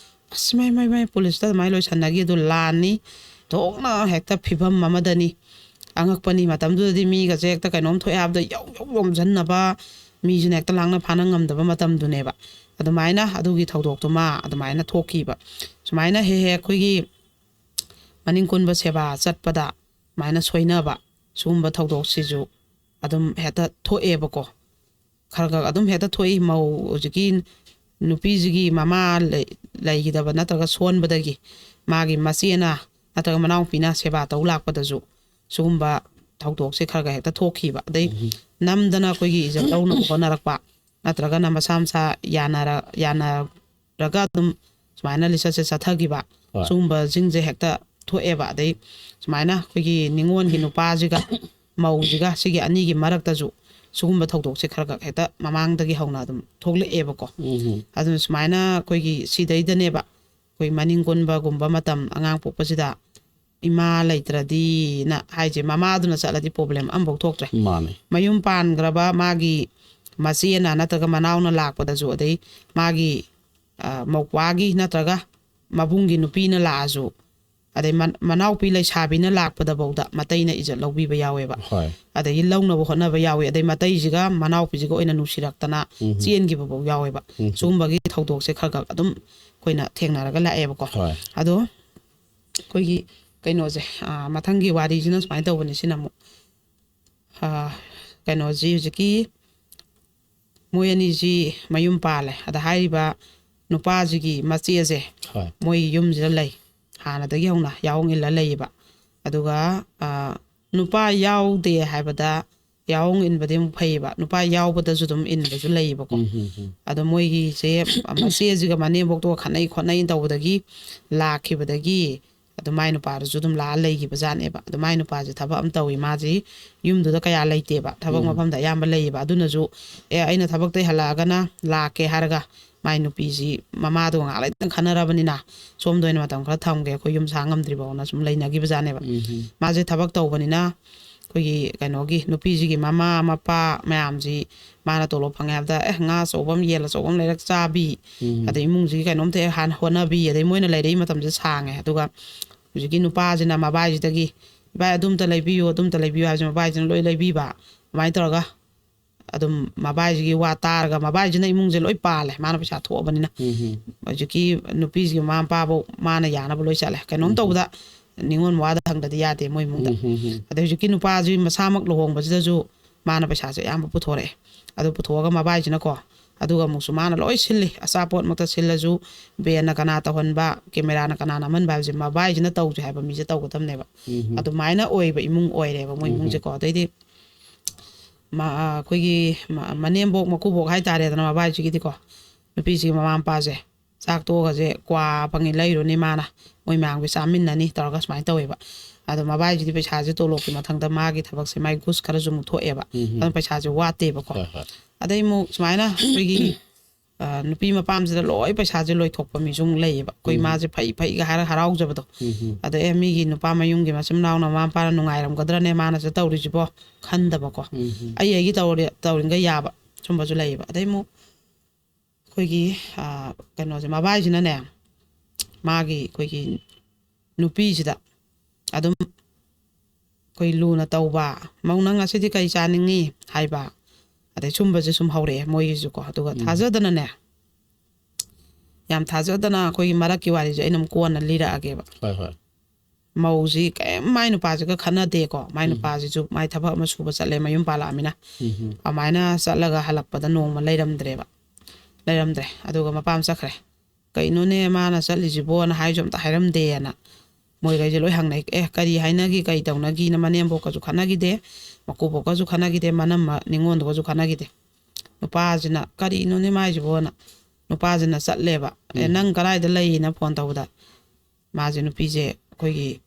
ꯑꯁ, ꯃꯥꯏ, ꯃꯥꯏ, ꯃꯥꯏ, ꯄꯨꯂꯤꯁꯇ ꯑꯗꯨꯃꯥꯏꯅ ꯂꯣꯏꯁꯟꯅꯈꯤ꯫ ꯑꯗꯨ ꯂꯥꯟꯅꯤ, ꯊꯣꯛꯅ ꯍꯦꯛꯇ ꯐꯤꯕꯝ ꯑꯃꯗꯅꯤ꯫ ꯑꯉꯛꯄꯅꯤ, ꯃꯇꯝꯗꯨꯗꯗꯤ ꯃꯤꯒꯁꯦ ꯍꯦꯛꯇ ꯀꯩꯅꯣꯝ ꯊꯣꯛꯑꯦ ꯍꯥꯏꯕꯗ ꯌꯧ ꯌꯧ ꯌꯣꯝꯁꯤꯟꯅꯕ, ꯃꯤꯁꯤꯅ ꯍꯦꯛꯇ ꯂꯥꯡꯅ ꯐꯥꯅ ꯉꯝꯗꯕ ꯃꯇꯝꯗꯨꯅꯦꯕ꯫ ꯑꯗꯨꯃꯥꯏꯅ ꯑꯗꯨꯒꯤ ꯊꯧꯗꯣꯛꯇꯨꯃ ꯑꯗꯨꯃꯥꯏꯅ ꯊꯣꯛꯈꯤꯕ꯫ ꯁꯨꯃꯥꯏꯅ ꯍꯦꯛ ꯍꯦꯛ ꯑꯩꯈꯣꯏꯒꯤ ꯃꯅꯤꯡ ꯀꯨꯟꯕ ꯁꯦꯕꯥ ꯆꯠꯄꯗ ꯁꯨꯃꯥꯏꯅ ꯁꯣꯏꯅꯕ, ꯁꯤꯒꯨꯝꯕ ꯊꯧꯗꯣꯛꯁꯤꯁꯨ ꯑꯗꯨꯝ ꯍꯦꯛꯇ ꯊꯣꯛꯑꯦꯕꯀꯣ꯫ ꯈꯔ ꯈꯔ ꯑꯗꯨꯝ ꯍꯦꯛꯇ ꯊꯣꯛꯏ꯫ ꯃꯧ ꯍꯧꯖꯤꯛꯀꯤ ꯅꯨꯄꯤꯁꯤꯒꯤ ꯃꯃꯥ ꯂꯩ-, ꯂꯩꯈꯤꯗꯕ ꯅꯠꯇ꯭ꯔꯒ ꯁꯣꯟꯕꯗꯒꯤ ꯃꯥꯒꯤ ꯃꯆꯦꯅ ꯅꯠꯇ꯭ꯔꯒ ꯃꯅꯥꯎꯄꯤꯅ ꯁꯦꯕꯥ ꯇꯧ ꯂꯥꯛꯄꯗꯁꯨ ꯁꯤꯒꯨꯝꯕ ꯊꯧꯗꯣꯛꯁꯦ ꯈꯔ ꯈꯔ ꯍꯦꯛꯇ ꯊꯣꯛꯈꯤꯕ꯫ ꯑꯗꯩ ꯎꯝ꯫ ꯅꯝꯗꯅ ꯑꯩꯈꯣꯏꯒꯤ ꯏꯖꯠ ꯂꯧꯅꯕ ꯍꯣꯠꯅꯔꯛꯄ, ꯅꯠꯇ꯭ꯔꯒꯅ ꯃꯁꯥ ꯃꯁꯥ ꯌꯥꯅꯔ-, ꯌꯥꯅꯔꯒ ꯑꯗꯨꯝ ꯁꯨꯃꯥꯏꯅ ꯂꯤꯆꯠꯁꯦ ꯆꯠꯊꯈꯤꯕ, ꯍꯣꯏ꯫ ꯁꯤꯒꯨꯝꯕꯁꯤꯡꯁꯦ ꯍꯦꯛꯇ ꯊꯣꯛꯑꯦꯕ꯫ ꯑꯗꯩ ꯁꯨꯃꯥꯏꯅ ꯑꯩꯈꯣꯏꯒꯤ ꯅꯤꯉꯣꯜꯒꯤ ꯅꯨꯄꯥꯁꯤꯒ ꯃꯧꯁꯤꯒ, ꯁꯤꯒꯤ ꯑꯅꯤꯒꯤ ꯃꯔꯛꯇꯁꯨ ꯁꯤꯒꯨꯝꯕ ꯊꯧꯗꯣꯛꯁꯦ ꯈꯔ ꯈꯔ ꯍꯦꯛꯇ ꯃꯃꯥꯡꯗꯒꯤ ꯍꯧꯅ ꯑꯗꯨꯝ ꯊꯣꯛꯂꯛꯑꯦꯕꯀꯣ꯫ ꯎꯝ꯫ ꯑꯗꯨꯅ ꯁꯨꯃꯥꯏꯅ ꯑꯩꯈꯣꯏꯒꯤ ꯁꯤꯗꯩꯗꯅꯦꯕ ꯑꯩꯈꯣꯏ ꯃꯅꯤꯡ ꯀꯨꯟꯕꯒꯨꯝꯕ ꯃꯇꯝ, ꯑꯉꯥꯡ ꯄꯣꯛꯄꯁꯤꯗ ꯏꯃꯥ ꯂꯩꯇ꯭ꯔꯗꯤꯅ ꯍꯥꯏꯁꯦ, ꯃꯃꯥꯗꯨꯅ ꯆꯠꯂꯗꯤ ꯄ꯭ꯔꯣꯕ꯭ꯂꯦꯝ ꯑꯃꯐꯥꯎ ꯊꯣꯛꯇ꯭ꯔꯦ꯫ ꯃꯥꯅꯦ꯫ ꯃꯌꯨꯝ ꯄꯥꯟꯈ꯭ꯔꯕ ꯃꯥꯒꯤ ꯃꯆꯦꯅ ꯅꯠꯇ꯭ꯔꯒ ꯃꯅꯥꯎꯅ ꯂꯥꯛꯄꯗꯁꯨ, ꯑꯗꯩ ꯃꯥꯒꯤ, ꯑ, ꯃꯧꯄ꯭ꯋꯥꯒꯤ ꯅꯠꯇ꯭ꯔꯒ ꯃꯕꯨꯡꯒꯤ ꯅꯨꯄꯤꯅ ꯂꯥꯛꯑꯁꯨ, ꯑꯗꯩ ꯃ- ꯃꯅꯥꯎꯄꯤ ꯂꯩꯁꯥꯕꯤꯅ ꯂꯥꯛꯄꯗꯐꯧꯗ ꯃꯇꯩꯅ ꯏꯖꯠ ꯂꯧꯕꯤꯕ ꯌꯥꯎꯋꯦꯕ꯫ ꯍꯣꯏ꯫ ꯑꯗꯒꯤ ꯂꯧꯅꯕ ꯍꯣꯠꯅꯕ ꯌꯥꯎꯋꯤ, ꯑꯗꯩ ꯃꯇꯩꯁꯤꯒ ꯃꯅꯥꯎꯄꯤꯁꯤꯒ ꯑꯣꯏꯅ ꯅꯨꯡꯁꯤꯔꯛꯇꯅ ꯎꯝ꯫ ꯆꯦꯟꯈꯤꯕꯐꯧ ꯌꯥꯎꯋꯦꯕ꯫ ꯎꯝ꯫ ꯁꯤꯒꯨꯝꯕꯒꯤ ꯊꯧꯗꯣꯛꯁꯦ ꯈꯔ ꯈꯔ ꯑꯗꯨꯝ ꯑꯩꯈꯣꯏꯅ ꯊꯦꯡꯅꯔꯒ ꯂꯥꯛꯑꯦꯕꯀꯣ꯫ ꯍꯣꯏ꯫ ꯑꯗꯣ ꯑꯩꯈꯣꯏꯒꯤ ꯀꯩꯅꯣꯁꯦ, ꯑꯥ, ꯃꯊꯪꯒꯤ ꯋꯥꯔꯤꯁꯤꯅ ꯁꯨꯃꯥꯏꯅ ꯇꯧꯕꯅꯤ꯫ ꯁꯤꯅ ꯑꯃꯨꯛ, ꯑꯥ, ꯀꯩꯅꯣꯁꯤ ꯍꯧꯖꯤꯛꯀꯤ ꯃꯣꯏ ꯑꯅꯤꯁꯤ ꯃꯌꯨꯝ ꯄꯥꯜꯂꯦ꯫ ꯑꯗ ꯍꯥꯏꯔꯤꯕ ꯅꯨꯄꯥꯁꯤꯒꯤ ꯃꯆꯦꯁꯦ ꯍꯣꯏ꯫ ꯃꯣꯏ ꯌꯨꯝꯁꯤꯗ ꯂꯩ, ꯍꯥꯟꯅꯗꯒꯤ ꯍꯧꯅ ꯌꯥꯑꯣꯡ ꯏꯜꯂ ꯂꯩꯌꯦꯕ꯫ ꯑꯗꯨꯒ, ꯑꯥ, ꯅꯨꯄꯥ ꯌꯥꯎꯗꯦ ꯍꯥꯏꯕꯗ ꯌꯥꯑꯣꯡ ꯏꯟꯕꯗꯤ ꯑꯃꯨꯛ ꯐꯩꯌꯦꯕ, ꯅꯨꯄꯥ ꯌꯥꯎꯕꯗꯁꯨ ꯑꯗꯨꯝ ꯏꯟꯕꯁꯨ ꯂꯩꯌꯦꯕꯀꯣ꯫ ꯎꯝ, ꯎꯝ, ꯎꯝ꯫ ꯑꯗꯣ ꯃꯣꯏꯒꯤꯁꯦ ꯃꯆꯦꯁꯤꯒ ꯃꯅꯦꯝꯕꯣꯛꯇꯣ ꯈꯠꯅꯩ ꯈꯣꯠꯅꯩ ꯇꯧꯕꯗꯒꯤ ꯂꯥꯛꯈꯤꯕꯗꯒꯤ ꯑꯗꯨ ꯃꯥꯏ ꯅꯨꯄꯥꯗꯨꯁꯨ ꯑꯗꯨꯝ ꯂꯥꯛꯑ ꯂꯩꯈꯤꯕ ꯖꯥꯠꯅꯦꯕ꯫ ꯑꯗꯨ ꯃꯥꯏ ꯅꯨꯄꯥꯁꯦ ꯊꯕꯛ ꯑꯃ ꯇꯧꯋꯤ, ꯃꯥꯁꯤ ꯌꯨꯝꯗꯨꯗ ꯀꯌꯥ ꯂꯩꯇꯦꯕ, ꯊꯕꯛ ꯎꯝ꯫ ꯃꯐꯝꯗ ꯑꯌꯥꯝꯕ ꯂꯩꯌꯦꯕ꯫ ꯑꯗꯨꯅꯁꯨ "ꯑꯦ, ꯑꯩꯅ ꯊꯕꯛꯇꯩ ꯍꯜꯂꯛꯑꯒꯅ ꯂꯥꯛꯀꯦ" ꯍꯥꯏꯔꯒ ꯃꯥꯏ ꯅꯨꯄꯤꯁꯤ ꯃꯃꯥꯗꯣ ꯉꯥꯏꯍꯥꯛ ꯂꯩꯇꯪ ꯈꯟꯅꯔꯕꯅꯤꯅ "ꯁꯣꯝꯗ ꯑꯣꯏꯅ ꯃꯇꯝ ꯈꯔ ꯊꯝꯒꯦ, ꯑꯩꯈꯣꯏ ꯌꯨꯝ ꯁꯥ ꯉꯝꯗ꯭ꯔꯤꯕꯧꯅ" ꯁꯨꯝ ꯂꯩꯅꯈꯤꯕ ꯖꯥꯠꯅꯦꯕ꯫ ꯎꯝ꯫ ꯃꯥꯁꯦ ꯊꯕꯛ ꯇꯧꯕꯅꯤꯅ ꯑꯩꯈꯣꯏꯒꯤ ꯀꯩꯅꯣꯒꯤ ꯅꯨꯄꯤꯁꯤꯒꯤ ꯃꯃꯥ ꯃꯄꯥ ꯃꯌꯥꯝꯁꯤ ꯃꯥꯅ ꯇꯣꯂꯣꯞ ꯐꯪꯉꯦ ꯍꯥꯏꯕꯗ "ꯑꯦ, ꯉꯥ ꯑꯆꯧꯕ ꯑꯃ, ꯌꯦꯟ ꯑꯆꯧꯕ ꯑꯃ ꯂꯩꯔꯛ ꯆꯥꯕꯤ", ꯎꯝ꯫ ꯑꯗꯩ ꯏꯃꯨꯡꯁꯤꯒꯤ ꯀꯩꯅꯣꯝꯇ ꯍꯦꯛ ꯍꯥꯟꯅ ꯍꯣꯠꯅꯕꯤ, ꯑꯗꯩ ꯃꯣꯏꯅ ꯂꯩꯔꯛꯏ ꯃꯇꯝꯁꯦ ꯁꯥꯡꯉꯦ꯫ ꯑꯗꯨꯒ ꯍꯧꯖꯤꯛꯀꯤ ꯅꯨꯄꯥꯁꯤꯅ ꯃꯕꯥꯏꯁꯤꯗꯒꯤ "ꯏꯕꯥꯏ, ꯑꯗꯨꯝꯇ ꯂꯩꯕꯤꯌꯨ, ꯑꯗꯨꯝꯇ ꯂꯩꯕꯤꯌꯨ" ꯍꯥꯏꯕꯁꯦ ꯃꯕꯥꯏꯁꯤꯅ ꯂꯣꯏ ꯂꯩꯕꯤꯕ꯫ ꯑꯗꯨꯃꯥꯏꯅ ꯇꯧꯔꯒ ꯑꯗꯨꯝ ꯃꯕꯥꯏꯁꯤꯒꯤ ꯋꯥ ꯇꯥꯔꯒ, ꯃꯕꯥꯏꯁꯤꯅ ꯏꯃꯨꯡꯁꯦ ꯂꯣꯏ ꯄꯥꯜꯂꯦ, ꯃꯥꯅ ꯄꯩꯁꯥ ꯊꯣꯛꯑꯕꯅꯤꯅ꯫ ꯎꯝ꯫ ꯍꯧꯖꯤꯛꯀꯤ ꯅꯨꯄꯤꯁꯤꯒꯤ ꯃꯃꯥ ꯃꯄꯥꯕꯨ ꯃꯥꯅ ꯌꯥꯅꯕ ꯂꯣꯏ ꯆꯠꯂꯦ꯫ ꯀꯩꯅꯣꯝ ꯎꯝ꯫ ꯇꯧꯕꯗ ꯅꯤꯉꯣꯜ ꯃꯋꯥꯗ ꯍꯪꯗꯗꯤ ꯌꯥꯗꯦ ꯃꯣꯏ ꯏꯃꯨꯡꯗ꯫ ꯎꯝ, ꯎꯝ, ꯎꯝ꯫ ꯑꯗꯩ ꯍꯧꯖꯤꯛꯀꯤ ꯅꯨꯄꯥꯁꯤ ꯃꯁꯥꯃꯛ ꯂꯨꯍꯣꯡꯕꯁꯤꯗꯁꯨ ꯃꯥꯅ ꯄꯩꯁꯥꯁꯦ ꯑꯌꯥꯝꯕ ꯄꯨꯊꯣꯔꯛꯑꯦ꯫ ꯑꯗꯨ ꯄꯨꯊꯣꯛꯑꯒ ꯃꯕꯥꯏꯁꯤꯅꯀꯣ, ꯑꯗꯨꯒ ꯑꯃꯨꯛꯁꯨ ꯃꯥꯅ ꯂꯣꯏ ꯁꯤꯜꯂꯤ, ꯑꯆꯥꯄꯣꯠꯃꯛꯇ ꯁꯤꯜꯂꯁꯨ, ꯕꯦꯟꯅ ꯀꯅꯥ ꯇꯧꯍꯟꯕ, ꯀꯦꯃꯦꯔꯥꯅ ꯀꯅꯥ ꯅꯝꯍꯟꯕ ꯍꯥꯏꯕꯁꯦ ꯃꯕꯥꯏꯁꯤꯅ ꯇꯧꯁꯦ ꯍꯥꯏꯕ ꯃꯤꯁꯦ ꯇꯧꯒꯗꯕꯅꯦꯕ꯫ ꯎꯝ꯫ ꯑꯗꯨꯃꯥꯏꯅ ꯑꯣꯏꯕ ꯏꯃꯨꯡ ꯑꯣꯏꯔꯦꯕ ꯃꯣꯏ ꯎꯝ꯫ ꯏꯃꯨꯡꯁꯦꯀꯣ꯫ ꯑꯗꯩꯗꯤ ꯃ-, ꯑ, ꯑꯩꯈꯣꯏꯒꯤ ꯃ-, ꯃꯅꯦꯝꯕꯣꯛ ꯃꯀꯨꯕꯣꯛ ꯍꯥꯏꯇꯥꯔꯦꯗꯅ, ꯃꯕꯥꯏꯁꯤꯒꯤꯗꯤꯀꯣ, ꯅꯨꯄꯤꯁꯤꯒꯤ ꯃꯃꯥ ꯃꯄꯥꯁꯦ ꯆꯥꯛ ꯇꯣꯛꯑꯒꯁꯦ ꯀ꯭ꯋꯥ ꯐꯪꯉꯤ ꯂꯩꯔꯨꯅꯤ ꯃꯥꯅ, ꯃꯣꯏ ꯃꯌꯥꯝꯒꯤ ꯆꯥꯃꯤꯟꯅꯅꯤ ꯇꯧꯔꯒ ꯁꯨꯃꯥꯏꯅ ꯇꯧꯋꯦꯕ꯫ ꯑꯗꯣ ꯃꯕꯥꯏꯁꯤꯗꯤ ꯄꯩꯁꯥꯁꯦ ꯇꯣꯂꯣꯞꯀꯤ ꯃꯊꯪꯗ ꯃꯥꯒꯤ ꯊꯕꯛꯁꯦ, ꯃꯥꯏ ꯒꯨꯁ ꯈꯔꯁꯨ ꯑꯃꯨꯛ ꯊꯣꯛꯑꯦꯕ꯫ ꯎꯝ꯫ ꯑꯗꯨꯅ ꯄꯩꯁꯥꯁꯦ ꯋꯥꯠꯇꯦꯕꯀꯣ꯫ ꯍꯣꯏ, ꯍꯣꯏ꯫ ꯑꯗꯩ ꯑꯃꯨꯛ ꯁꯨꯃꯥꯏꯅ ꯑꯩꯈꯣꯏꯒꯤ, ꯑ, ꯅꯨꯄꯤ ꯃꯄꯥꯝꯁꯤꯗ ꯂꯣꯏ ꯄꯩꯁꯥꯁꯦ ꯂꯣꯏꯊꯣꯛꯄ ꯃꯤꯁꯨ ꯑꯃꯨꯛ ꯂꯩꯌꯦꯕ꯫ ꯑꯩꯈꯣꯏ ꯎꯝ꯫ ꯃꯥꯁꯦ ꯐꯩ ꯐꯩꯒ ꯍꯥꯏꯔꯒ ꯍꯔꯥꯎꯖꯕꯗꯣ꯫ ꯎꯝ꯫ ꯑꯗꯩ "ꯑꯦ, ꯃꯤꯒꯤ ꯅꯨꯄꯥ ꯃꯌꯨꯝꯒꯤ ꯃꯆꯤꯟ ꯃꯅꯥꯎꯅ ꯃꯃꯥ ꯃꯄꯥꯅ ꯅꯨꯡꯉꯥꯏꯔꯝꯒꯗ꯭ꯔꯅꯦ ꯃꯥꯅꯁꯨ ꯇꯧꯔꯤꯁꯤꯕꯣ" ꯈꯟꯗꯕꯀꯣ꯫ ꯎꯝ꯫ ꯑꯩ ꯑꯩꯒꯤ ꯇꯧꯔꯤ-, ꯇꯧꯔꯤꯈꯩ ꯌꯥꯕ ꯁꯨꯝꯕꯁꯨ ꯂꯩꯌꯦꯕ꯫ ꯑꯗꯩ ꯑꯃꯨꯛ ꯑꯩꯈꯣꯏꯒꯤ, ꯑ, ꯀꯩꯅꯣꯁꯦ, ꯃꯕꯥꯏꯁꯤꯅꯅꯦ, ꯃꯥꯒꯤ ꯑꯩꯈꯣꯏꯒꯤ ꯅꯨꯄꯤꯁꯤꯗ ꯑꯗꯨꯝ ꯑꯩꯈꯣꯏ ꯂꯨꯅ ꯇꯧꯕ, "ꯃꯧ, ꯅꯪ ꯉꯁꯤꯗꯤ ꯀꯔꯤ ꯆꯥꯅꯤꯡꯉꯤ?" ꯍꯥꯏꯕ, ꯑꯗꯩ ꯁꯨꯝꯕꯁꯦ ꯁꯨꯝ ꯍꯧꯔꯛꯑꯦ ꯃꯣꯏꯒꯤꯁꯨꯀꯣ꯫ ꯑꯗꯨꯒ ꯎꯝ꯫ ꯊꯥꯖꯗꯅꯅꯦ, ꯌꯥꯝ ꯊꯥꯖꯗꯅ ꯑꯩꯈꯣꯏꯒꯤ ꯃꯔꯛꯀꯤ ꯋꯥꯔꯤꯁꯦ ꯑꯩꯅ ꯑꯃꯨꯛ ꯀꯣꯟꯅ ꯂꯤꯔꯛꯑꯒꯦꯕ꯫ ꯍꯣꯏ, ꯍꯣꯏ꯫ ꯃꯧꯁꯤ ꯀꯔꯤꯝ ꯃꯥꯏ ꯅꯨꯄꯥꯁꯤꯒ ꯈꯠꯅꯗꯦꯀꯣ꯫ ꯃꯥꯏ ꯎꯝ꯫ ꯅꯨꯄꯥꯁꯤꯁꯨ ꯃꯥꯏ ꯊꯕꯛ ꯑꯃ ꯁꯨꯕ ꯆꯠꯂꯦ, ꯃꯌꯨꯝ ꯄꯥꯜꯂꯛꯑꯃꯤꯅ꯫ ꯎꯝ꯫ ꯑꯗꯨꯃꯥꯏꯅ ꯆꯠꯂꯒ ꯍꯜꯂꯛꯄꯗ ꯅꯣꯡꯃ ꯂꯩꯔꯝꯗ꯭ꯔꯦꯕ꯫ ꯂꯩꯔꯝꯗ꯭ꯔꯦ꯫ ꯑꯗꯨꯒ ꯃꯄꯥꯝ ꯆꯠꯈ꯭ꯔꯦ꯫ "ꯀꯩꯅꯣꯅꯦ ꯃꯥꯅ ꯆꯠꯂꯤꯁꯤꯕꯣꯅ ꯍꯥꯏꯁꯨ ꯑꯝꯇ ꯍꯥꯏꯔꯝꯗꯦꯅ" ꯃꯣꯏꯈꯩꯁꯦ ꯂꯣꯏ ꯍꯪꯅꯩ꯫ "ꯑꯦ, ꯀꯔꯤ ꯍꯥꯏꯅꯈꯤ, ꯀꯔꯤ ꯇꯧꯅꯈꯤꯅ?" ꯃꯅꯦꯝꯕꯣꯛꯀꯁꯨ ꯈꯠꯅꯈꯤꯗꯦ, ꯃꯀꯨꯕꯣꯛꯀꯁꯨ ꯈꯠꯅꯈꯤꯗꯦ, ꯃꯅꯝꯃ ꯅꯤꯉꯣꯟꯗꯨꯒꯁꯨ ꯈꯠꯅꯈꯤꯗꯦ꯫ ꯅꯨꯄꯥꯁꯤꯅ "ꯀꯔꯤꯅꯣꯅꯦ ꯃꯥꯏꯁꯤꯕꯣꯅ?" ꯅꯨꯄꯥꯁꯤꯅ ꯆꯠꯂꯦꯕ꯫ "ꯑꯦ, ꯎꯝ꯫ ꯅꯪ ꯀꯗꯥꯏꯗ ꯂꯩꯌꯦꯅ?" ꯐꯣꯟ ꯇꯧꯕꯗ, ꯃꯥꯁꯦ, ꯅꯨꯄꯤꯁꯦ, ꯑꯩꯈꯣꯏꯒꯤ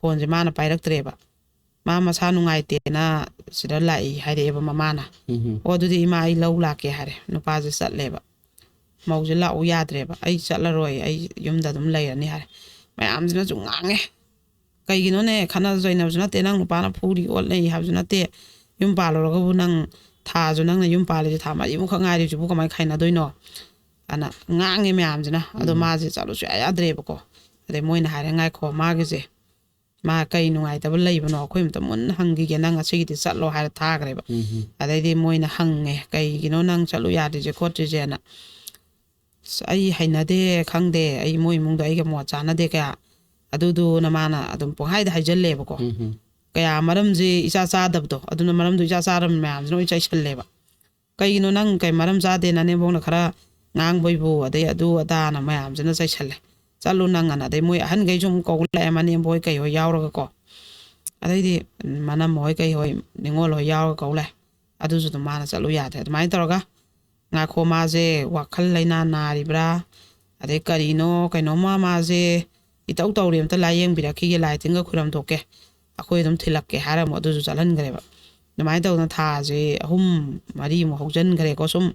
ꯐꯣꯟꯁꯦ ꯃꯥꯅ ꯄꯥꯏꯔꯛꯇ꯭ꯔꯦꯕ꯫ "ꯃꯥ ꯃꯁꯥ ꯅꯨꯡꯉꯥꯏꯇꯦꯅ ꯁꯤꯗ ꯂꯥꯛꯏ" ꯍꯥꯏꯔꯛꯑꯦꯕ ꯃꯃꯥꯅ꯫ ꯎꯝ꯫ "ꯑꯣ, ꯑꯗꯨꯗꯤ ꯏꯃꯥ, ꯑꯩ ꯂꯧ ꯂꯥꯛꯀꯦ" ꯍꯥꯏꯔꯦ꯫ ꯅꯨꯄꯥꯁꯦ ꯆꯠꯂꯦꯕ꯫ "ꯃꯧꯁꯦ ꯂꯥꯛꯎ ꯌꯥꯗ꯭ꯔꯦꯕ, ꯑꯩ ꯆꯠꯂꯔꯣꯏ, ꯑꯩ ꯌꯨꯝꯗ ꯑꯗꯨꯝ ꯂꯩꯔꯅꯤ" ꯍꯥꯏꯔꯦ꯫ ꯃꯌꯥꯝꯁꯤꯅꯁꯨ ꯉꯥꯡꯉꯦ꯫ "ꯀꯩꯒꯤꯅꯣꯅꯦ, ꯈꯠꯅ ꯆꯩꯅꯕꯁꯨ ꯅꯠꯇꯦ, ꯅꯪ ꯅꯨꯄꯥꯅ ꯐꯨꯔꯤ ꯑꯣꯠꯅꯩ ꯍꯥꯏꯕꯁꯨ ꯅꯠꯇꯦ, ꯌꯨꯝ ꯄꯥꯜꯂꯨꯔꯒꯕꯨ ꯅꯪ ꯊꯥꯁꯨ, ꯅꯪꯅ ꯌꯨꯝ ꯄꯥꯜꯂꯤꯁꯦ ꯊꯥ ꯃꯔꯤꯃꯨꯛꯈꯛ ꯉꯥꯏꯔꯤꯁꯤꯕꯨ ꯀꯃꯥꯏꯅ ꯈꯥꯏꯅꯗꯣꯏꯅꯣ?" ꯑꯅ ꯉꯥꯡꯉꯦ ꯃꯌꯥꯝꯁꯤꯅ꯫ ꯑꯗꯣ ꯎꯝ꯫ ꯃꯥꯁꯦ ꯆꯠꯂꯨ ꯁꯨꯡꯌꯥ ꯌꯥꯗ꯭ꯔꯦꯕꯀꯣ꯫ ꯑꯗꯩ ꯃꯣꯏꯅ ꯍꯥꯏꯔꯦ, "ꯉꯥꯏꯈꯣ, ꯃꯥꯒꯤꯁꯦ, ꯃꯥ ꯀꯩ ꯅꯨꯡꯉꯥꯏꯇꯕ ꯂꯩꯕꯅꯣ, ꯑꯩꯈꯣꯏ ꯑꯝꯇ ꯃꯨꯟꯅ ꯍꯪꯈꯤꯒꯦ, ꯅꯪ ꯉꯁꯤꯒꯤꯗꯤ ꯆꯠꯂꯣ" ꯍꯥꯏꯔ ꯊꯥꯈ꯭ꯔꯦꯕ꯫ ꯎꯝ꯫ ꯑꯗꯩꯗꯤ ꯃꯣꯏꯅ ꯍꯪꯉꯦ, "ꯀꯩꯒꯤꯅꯣ ꯅꯪ ꯆꯠꯂꯨ ꯌꯥꯗ꯭ꯔꯤꯁꯦ ꯈꯣꯠꯇ꯭ꯔꯤꯁꯦꯅ?" "ꯑꯁ, ꯑꯩ ꯍꯩꯅꯗꯦ, ꯈꯪꯗꯦ, ꯑꯩ ꯃꯣꯏ ꯏꯃꯨꯡꯗ ꯑꯩꯒ ꯃꯣꯠ ꯆꯥꯟꯅꯗꯦ ꯀꯌꯥ, ꯑꯗꯨꯗꯨꯅ" ꯃꯥꯅ ꯑꯗꯨꯝ ꯄꯨꯡꯍꯥꯏꯗ ꯍꯥꯏꯖꯜꯂꯦꯕꯀꯣ꯫ ꯎꯝ꯫ ꯀꯌꯥ ꯃꯔꯝꯁꯦ ꯏꯆꯥ ꯆꯥꯗꯕꯗꯣ, ꯑꯗꯨꯅ ꯃꯔꯝꯗꯣ ꯏꯆꯥ ꯆꯥꯔꯕꯅꯤꯅ ꯃꯌꯥꯝꯁꯤꯅ ꯂꯣꯏ ꯆꯩꯁꯜꯂꯦꯕ꯫ "ꯀꯩꯒꯤꯅꯣ ꯅꯪ ꯀꯩ ꯃꯔꯝ ꯆꯥꯗꯦ, ꯅꯅꯦꯝꯕꯣꯛꯅ ꯈꯔ ꯉꯥꯡꯕꯩꯕꯨ?" ꯑꯗꯩ ꯑꯗꯨ ꯑꯗꯥꯅ ꯃꯌꯥꯝꯁꯤꯅ ꯆꯩꯁꯜꯂꯦ꯫ "ꯆꯠꯂꯨ ꯅꯪ" ꯑꯅ꯫ ꯑꯗꯩ ꯃꯣꯏ ꯑꯍꯟꯈꯩꯁꯨ ꯑꯃꯨꯛ ꯀꯧ ꯂꯥꯛꯑꯦ, ꯃꯅꯦꯝꯕꯣꯏ ꯀꯩ ꯍꯣꯏ ꯌꯥꯎꯔꯒꯀꯣ꯫ ꯑꯗꯩꯗꯤ ꯃꯅꯝ ꯍꯣꯏ ꯀꯩ ꯍꯣꯏ, ꯅꯤꯉꯣꯜ ꯍꯣꯏ ꯌꯥꯎꯔꯒ ꯀꯧ ꯂꯥꯛꯑꯦ꯫ ꯑꯗꯨꯁꯨ ꯑꯗꯨꯝ ꯃꯥꯅ ꯆꯠꯂꯨ ꯌꯥꯗ꯭ꯔꯦ꯫ ꯑꯗꯨꯃꯥꯏꯅ ꯇꯧꯔꯒ ꯉꯥꯏꯈꯣ, ꯃꯥꯁꯦ ꯋꯥꯈꯜ ꯂꯩꯅꯥ ꯅꯥꯔꯤꯕ꯭ꯔꯥ, ꯑꯗꯩ ꯀꯔꯤꯅꯣ, ꯀꯩꯅꯣꯝꯃ ꯃꯥꯁꯦ ꯏꯇꯧ ꯇꯧꯔꯦ, ꯑꯝꯇ ꯂꯥꯏꯌꯦꯡꯕꯤꯔꯛꯈꯤꯒꯦ, ꯂꯥꯏ ꯇꯤꯟꯒ ꯈꯣꯏꯔꯝꯊꯣꯛꯀꯦ, ꯑꯩꯈꯣꯏ ꯑꯗꯨꯝ ꯊꯤꯜꯂꯛꯀꯦ ꯍꯥꯏꯔ ꯑꯃꯨꯛ ꯑꯗꯨꯁꯨ ꯆꯠꯍꯟꯈ꯭ꯔꯦꯕ꯫ ꯑꯗꯨꯃꯥꯏꯅ ꯇꯧꯗꯅ ꯊꯥꯁꯦ ꯑꯍꯨꯝ ꯃꯔꯤꯃꯨꯛ ꯍꯧꯖꯤꯟꯈ꯭ꯔꯦꯀꯣ꯫ ꯁꯨꯝ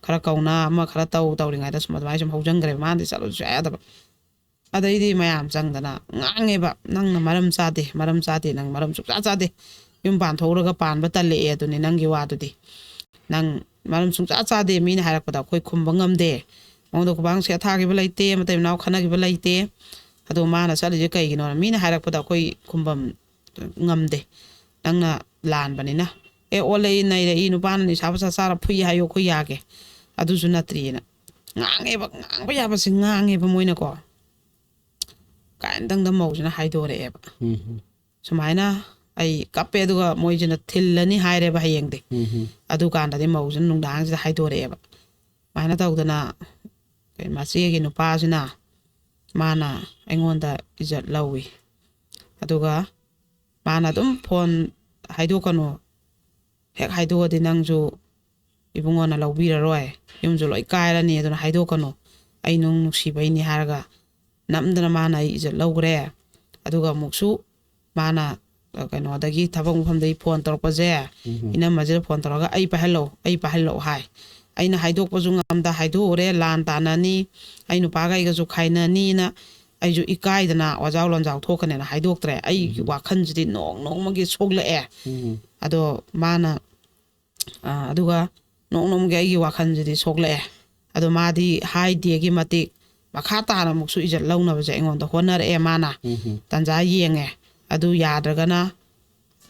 ꯈꯔ ꯀꯧꯅ, ꯑꯃ ꯈꯔ ꯇꯧ ꯇꯧꯔꯤꯉꯩꯗ ꯁꯨꯝ ꯑꯗꯨꯃꯥꯏꯅ ꯁꯨꯝ ꯍꯧꯖꯤꯟꯈ꯭ꯔꯦꯕ꯫ ꯃꯥꯅꯗꯤ ꯆꯠꯂꯨ ꯁꯨꯡꯌꯥ ꯌꯥꯗꯕ꯫ ꯑꯗꯩꯗꯤ ꯃꯌꯥꯝ ꯆꯪꯗꯅ ꯉꯥꯡꯉꯦꯕ, "ꯅꯪꯅ ꯃꯔꯝ ꯆꯥꯗꯦ, ꯃꯔꯝ ꯆꯥꯗꯦ, ꯅꯪ ꯃꯔꯝ ꯁꯨꯡꯆꯥ ꯆꯥꯗꯦ꯫ ꯌꯨꯝ ꯄꯥꯟꯊꯣꯛꯎꯔꯒ ꯄꯥꯟꯕ ꯇꯜꯂꯛꯑꯦ, ꯑꯗꯨꯅꯤ ꯅꯪꯒꯤ ꯋꯥꯗꯨꯗꯤ꯫ ꯅꯪ ꯃꯔꯝ ꯁꯨꯡꯆꯥ ꯆꯥꯗꯦ, ꯃꯤꯅ ꯍꯥꯏꯔꯛꯄꯗ ꯑꯩꯈꯣꯏ ꯈꯨꯝꯕ ꯉꯝꯗꯦ꯫ ꯃꯉꯣꯟꯗ ꯈꯨꯕꯥꯛ ꯁꯦꯠ ꯊꯥꯈꯤꯕ ꯂꯩꯇꯦ, ꯃꯇꯩ ꯃꯅꯥꯎ ꯈꯠꯅꯈꯤꯕ ꯂꯩꯇꯦ꯫ ꯑꯗꯣ ꯃꯥꯅ ꯆꯠꯂꯤꯁꯦ ꯀꯩꯒꯤꯅꯣꯅ ꯃꯤꯅ ꯍꯥꯏꯔꯛꯄꯗ ꯑꯩꯈꯣꯏ ꯈꯨꯝꯕꯝ ꯉꯝꯗꯦ꯫ ꯅꯪꯅ ꯂꯥꯟꯕꯅꯤꯅ꯫ ꯑꯦ, ꯑꯣꯜꯂꯛꯏ ꯅꯩꯔꯛꯏ, ꯅꯨꯄꯥꯅ ꯅꯤꯁꯥ ꯄꯩꯁꯥ ꯆꯥꯔ ꯐꯨꯏ ꯍꯥꯏꯌꯣ, ꯑꯩꯈꯣꯏ ꯌꯥꯒꯦ꯫ ꯑꯗꯨꯁꯨ ꯅꯠꯇ꯭ꯔꯤꯑꯅ ꯉꯥꯡꯉꯦꯕ, ꯉꯥꯡꯕ ꯌꯥꯕꯁꯦ ꯉꯥꯡꯉꯦꯕ ꯃꯣꯏꯅꯀꯣ꯫ ꯀꯥꯏꯅꯗꯪꯗ ꯃꯧꯁꯤꯅ ꯍꯥꯏꯗꯣꯔꯛꯑꯦꯕ꯫ ꯎꯝ꯫ ꯁꯨꯃꯥꯏꯅ ꯑꯩ ꯀꯞꯄꯦ, ꯑꯗꯨꯒ ꯃꯣꯏꯁꯤꯅ ꯊꯤꯜꯂꯅꯤ ꯍꯥꯏꯔꯦꯕ ꯍꯌꯦꯡꯗꯤ꯫ ꯎꯝ꯫ ꯑꯗꯨꯀꯥꯟꯗꯗꯤ ꯃꯧꯁꯤꯅ ꯅꯨꯡꯗꯥꯡꯁꯤꯗ ꯍꯥꯏꯗꯣꯔꯛꯑꯦꯕ꯫ ꯁꯨꯃꯥꯏꯅ ꯇꯧꯗꯅ ꯀꯩ ꯃꯆꯦꯒꯤ ꯅꯨꯄꯥꯁꯤꯅ ꯃꯥꯅ ꯑꯩꯉꯣꯟꯗ ꯏꯖꯠ ꯂꯧꯏ꯫ ꯑꯗꯨꯒ ꯃꯥꯅ ꯑꯗꯨꯝ ꯐꯣꯟ ꯍꯥꯏꯗꯣꯛꯀꯅꯨ, ꯍꯦꯛ ꯍꯥꯏꯗꯣꯛꯑꯗꯤ ꯅꯪꯁꯨ ꯏꯕꯨꯡꯉꯣꯅ ꯂꯧꯕꯤꯔꯔꯣꯏ, ꯌꯨꯝꯁꯨ ꯂꯣꯏ ꯀꯥꯏꯔꯅꯤ, ꯑꯗꯨꯅ ꯍꯥꯏꯗꯣꯛꯀꯅꯨ, ꯑꯩ ꯅꯨꯡ ꯅꯨꯡꯁꯤꯕꯩꯅꯤ ꯍꯥꯏꯔꯒ ꯅꯝꯗꯅ ꯃꯥꯅ ꯑꯩ ꯏꯖꯠ ꯂꯧꯈ꯭ꯔꯦ꯫ ꯑꯗꯨꯒ ꯑꯃꯨꯛꯁꯨ ꯃꯥꯅ, ꯑ, ꯀꯩꯅꯣꯗꯒꯤ, ꯊꯕꯛ ꯃꯐꯝꯗꯒꯤ ꯐꯣꯟ ꯇꯧꯔꯛꯄꯁꯦ, ꯎꯝ꯫ ꯏꯅꯝꯃꯁꯤꯗ ꯐꯣꯟ ꯇꯧꯔꯒ, "ꯑꯩ ꯄꯥꯏꯍꯜꯂꯛꯑꯣ, ꯑꯩ ꯄꯥꯏꯍꯜꯂꯛꯑꯣ" ꯍꯥꯏ꯫ ꯑꯩꯅ ꯍꯥꯏꯗꯣꯛꯄꯁꯨ ꯉꯝꯗ ꯍꯥꯏꯗꯣꯛꯎꯔꯦ, ꯂꯥꯟ ꯇꯥꯅꯅꯤ, ꯑꯩ ꯅꯨꯄꯥꯒ ꯑꯩꯒꯁꯨ ꯈꯥꯏꯅꯅꯤꯅ ꯑꯩꯁꯨ ꯏꯀꯥꯏꯗꯅ ꯋꯥꯖꯥꯎ ꯂꯣꯟꯖꯥꯎ ꯊꯣꯛꯀꯅꯦꯅ ꯍꯥꯏꯗꯣꯛꯇ꯭ꯔꯦ꯫ ꯑꯩꯒꯤ ꯎꯝ꯫ ꯋꯥꯈꯜꯁꯤꯗꯤ ꯅꯣꯡ ꯅꯣꯡꯃꯒꯤ ꯁꯣꯛꯂꯛꯑꯦ꯫ ꯎꯝ꯫ ꯑꯗꯣ ꯃꯥꯅ, ꯑ, ꯑꯗꯨꯒ ꯅꯣꯡ ꯅꯣꯡꯃꯒꯤ ꯑꯩꯒꯤ ꯋꯥꯈꯜꯁꯤꯗꯤ ꯁꯣꯛꯂꯛꯑꯦ꯫ ꯑꯗꯣ ꯃꯥꯗꯤ ꯍꯥꯏꯗꯦꯒꯤ ꯃꯇꯤꯛ ꯃꯈꯥ ꯇꯥꯅ ꯑꯃꯨꯛꯁꯨ ꯏꯖꯠ ꯂꯧꯅꯕꯁꯦ ꯑꯩꯉꯣꯟꯗ ꯍꯣꯠꯅꯔꯛꯑꯦ ꯃꯥꯅ꯫ ꯎꯝ꯫ ꯇꯟꯖꯥ ꯌꯦꯡꯉꯦ꯫ ꯑꯗꯨ ꯌꯥꯗ꯭ꯔꯒꯅ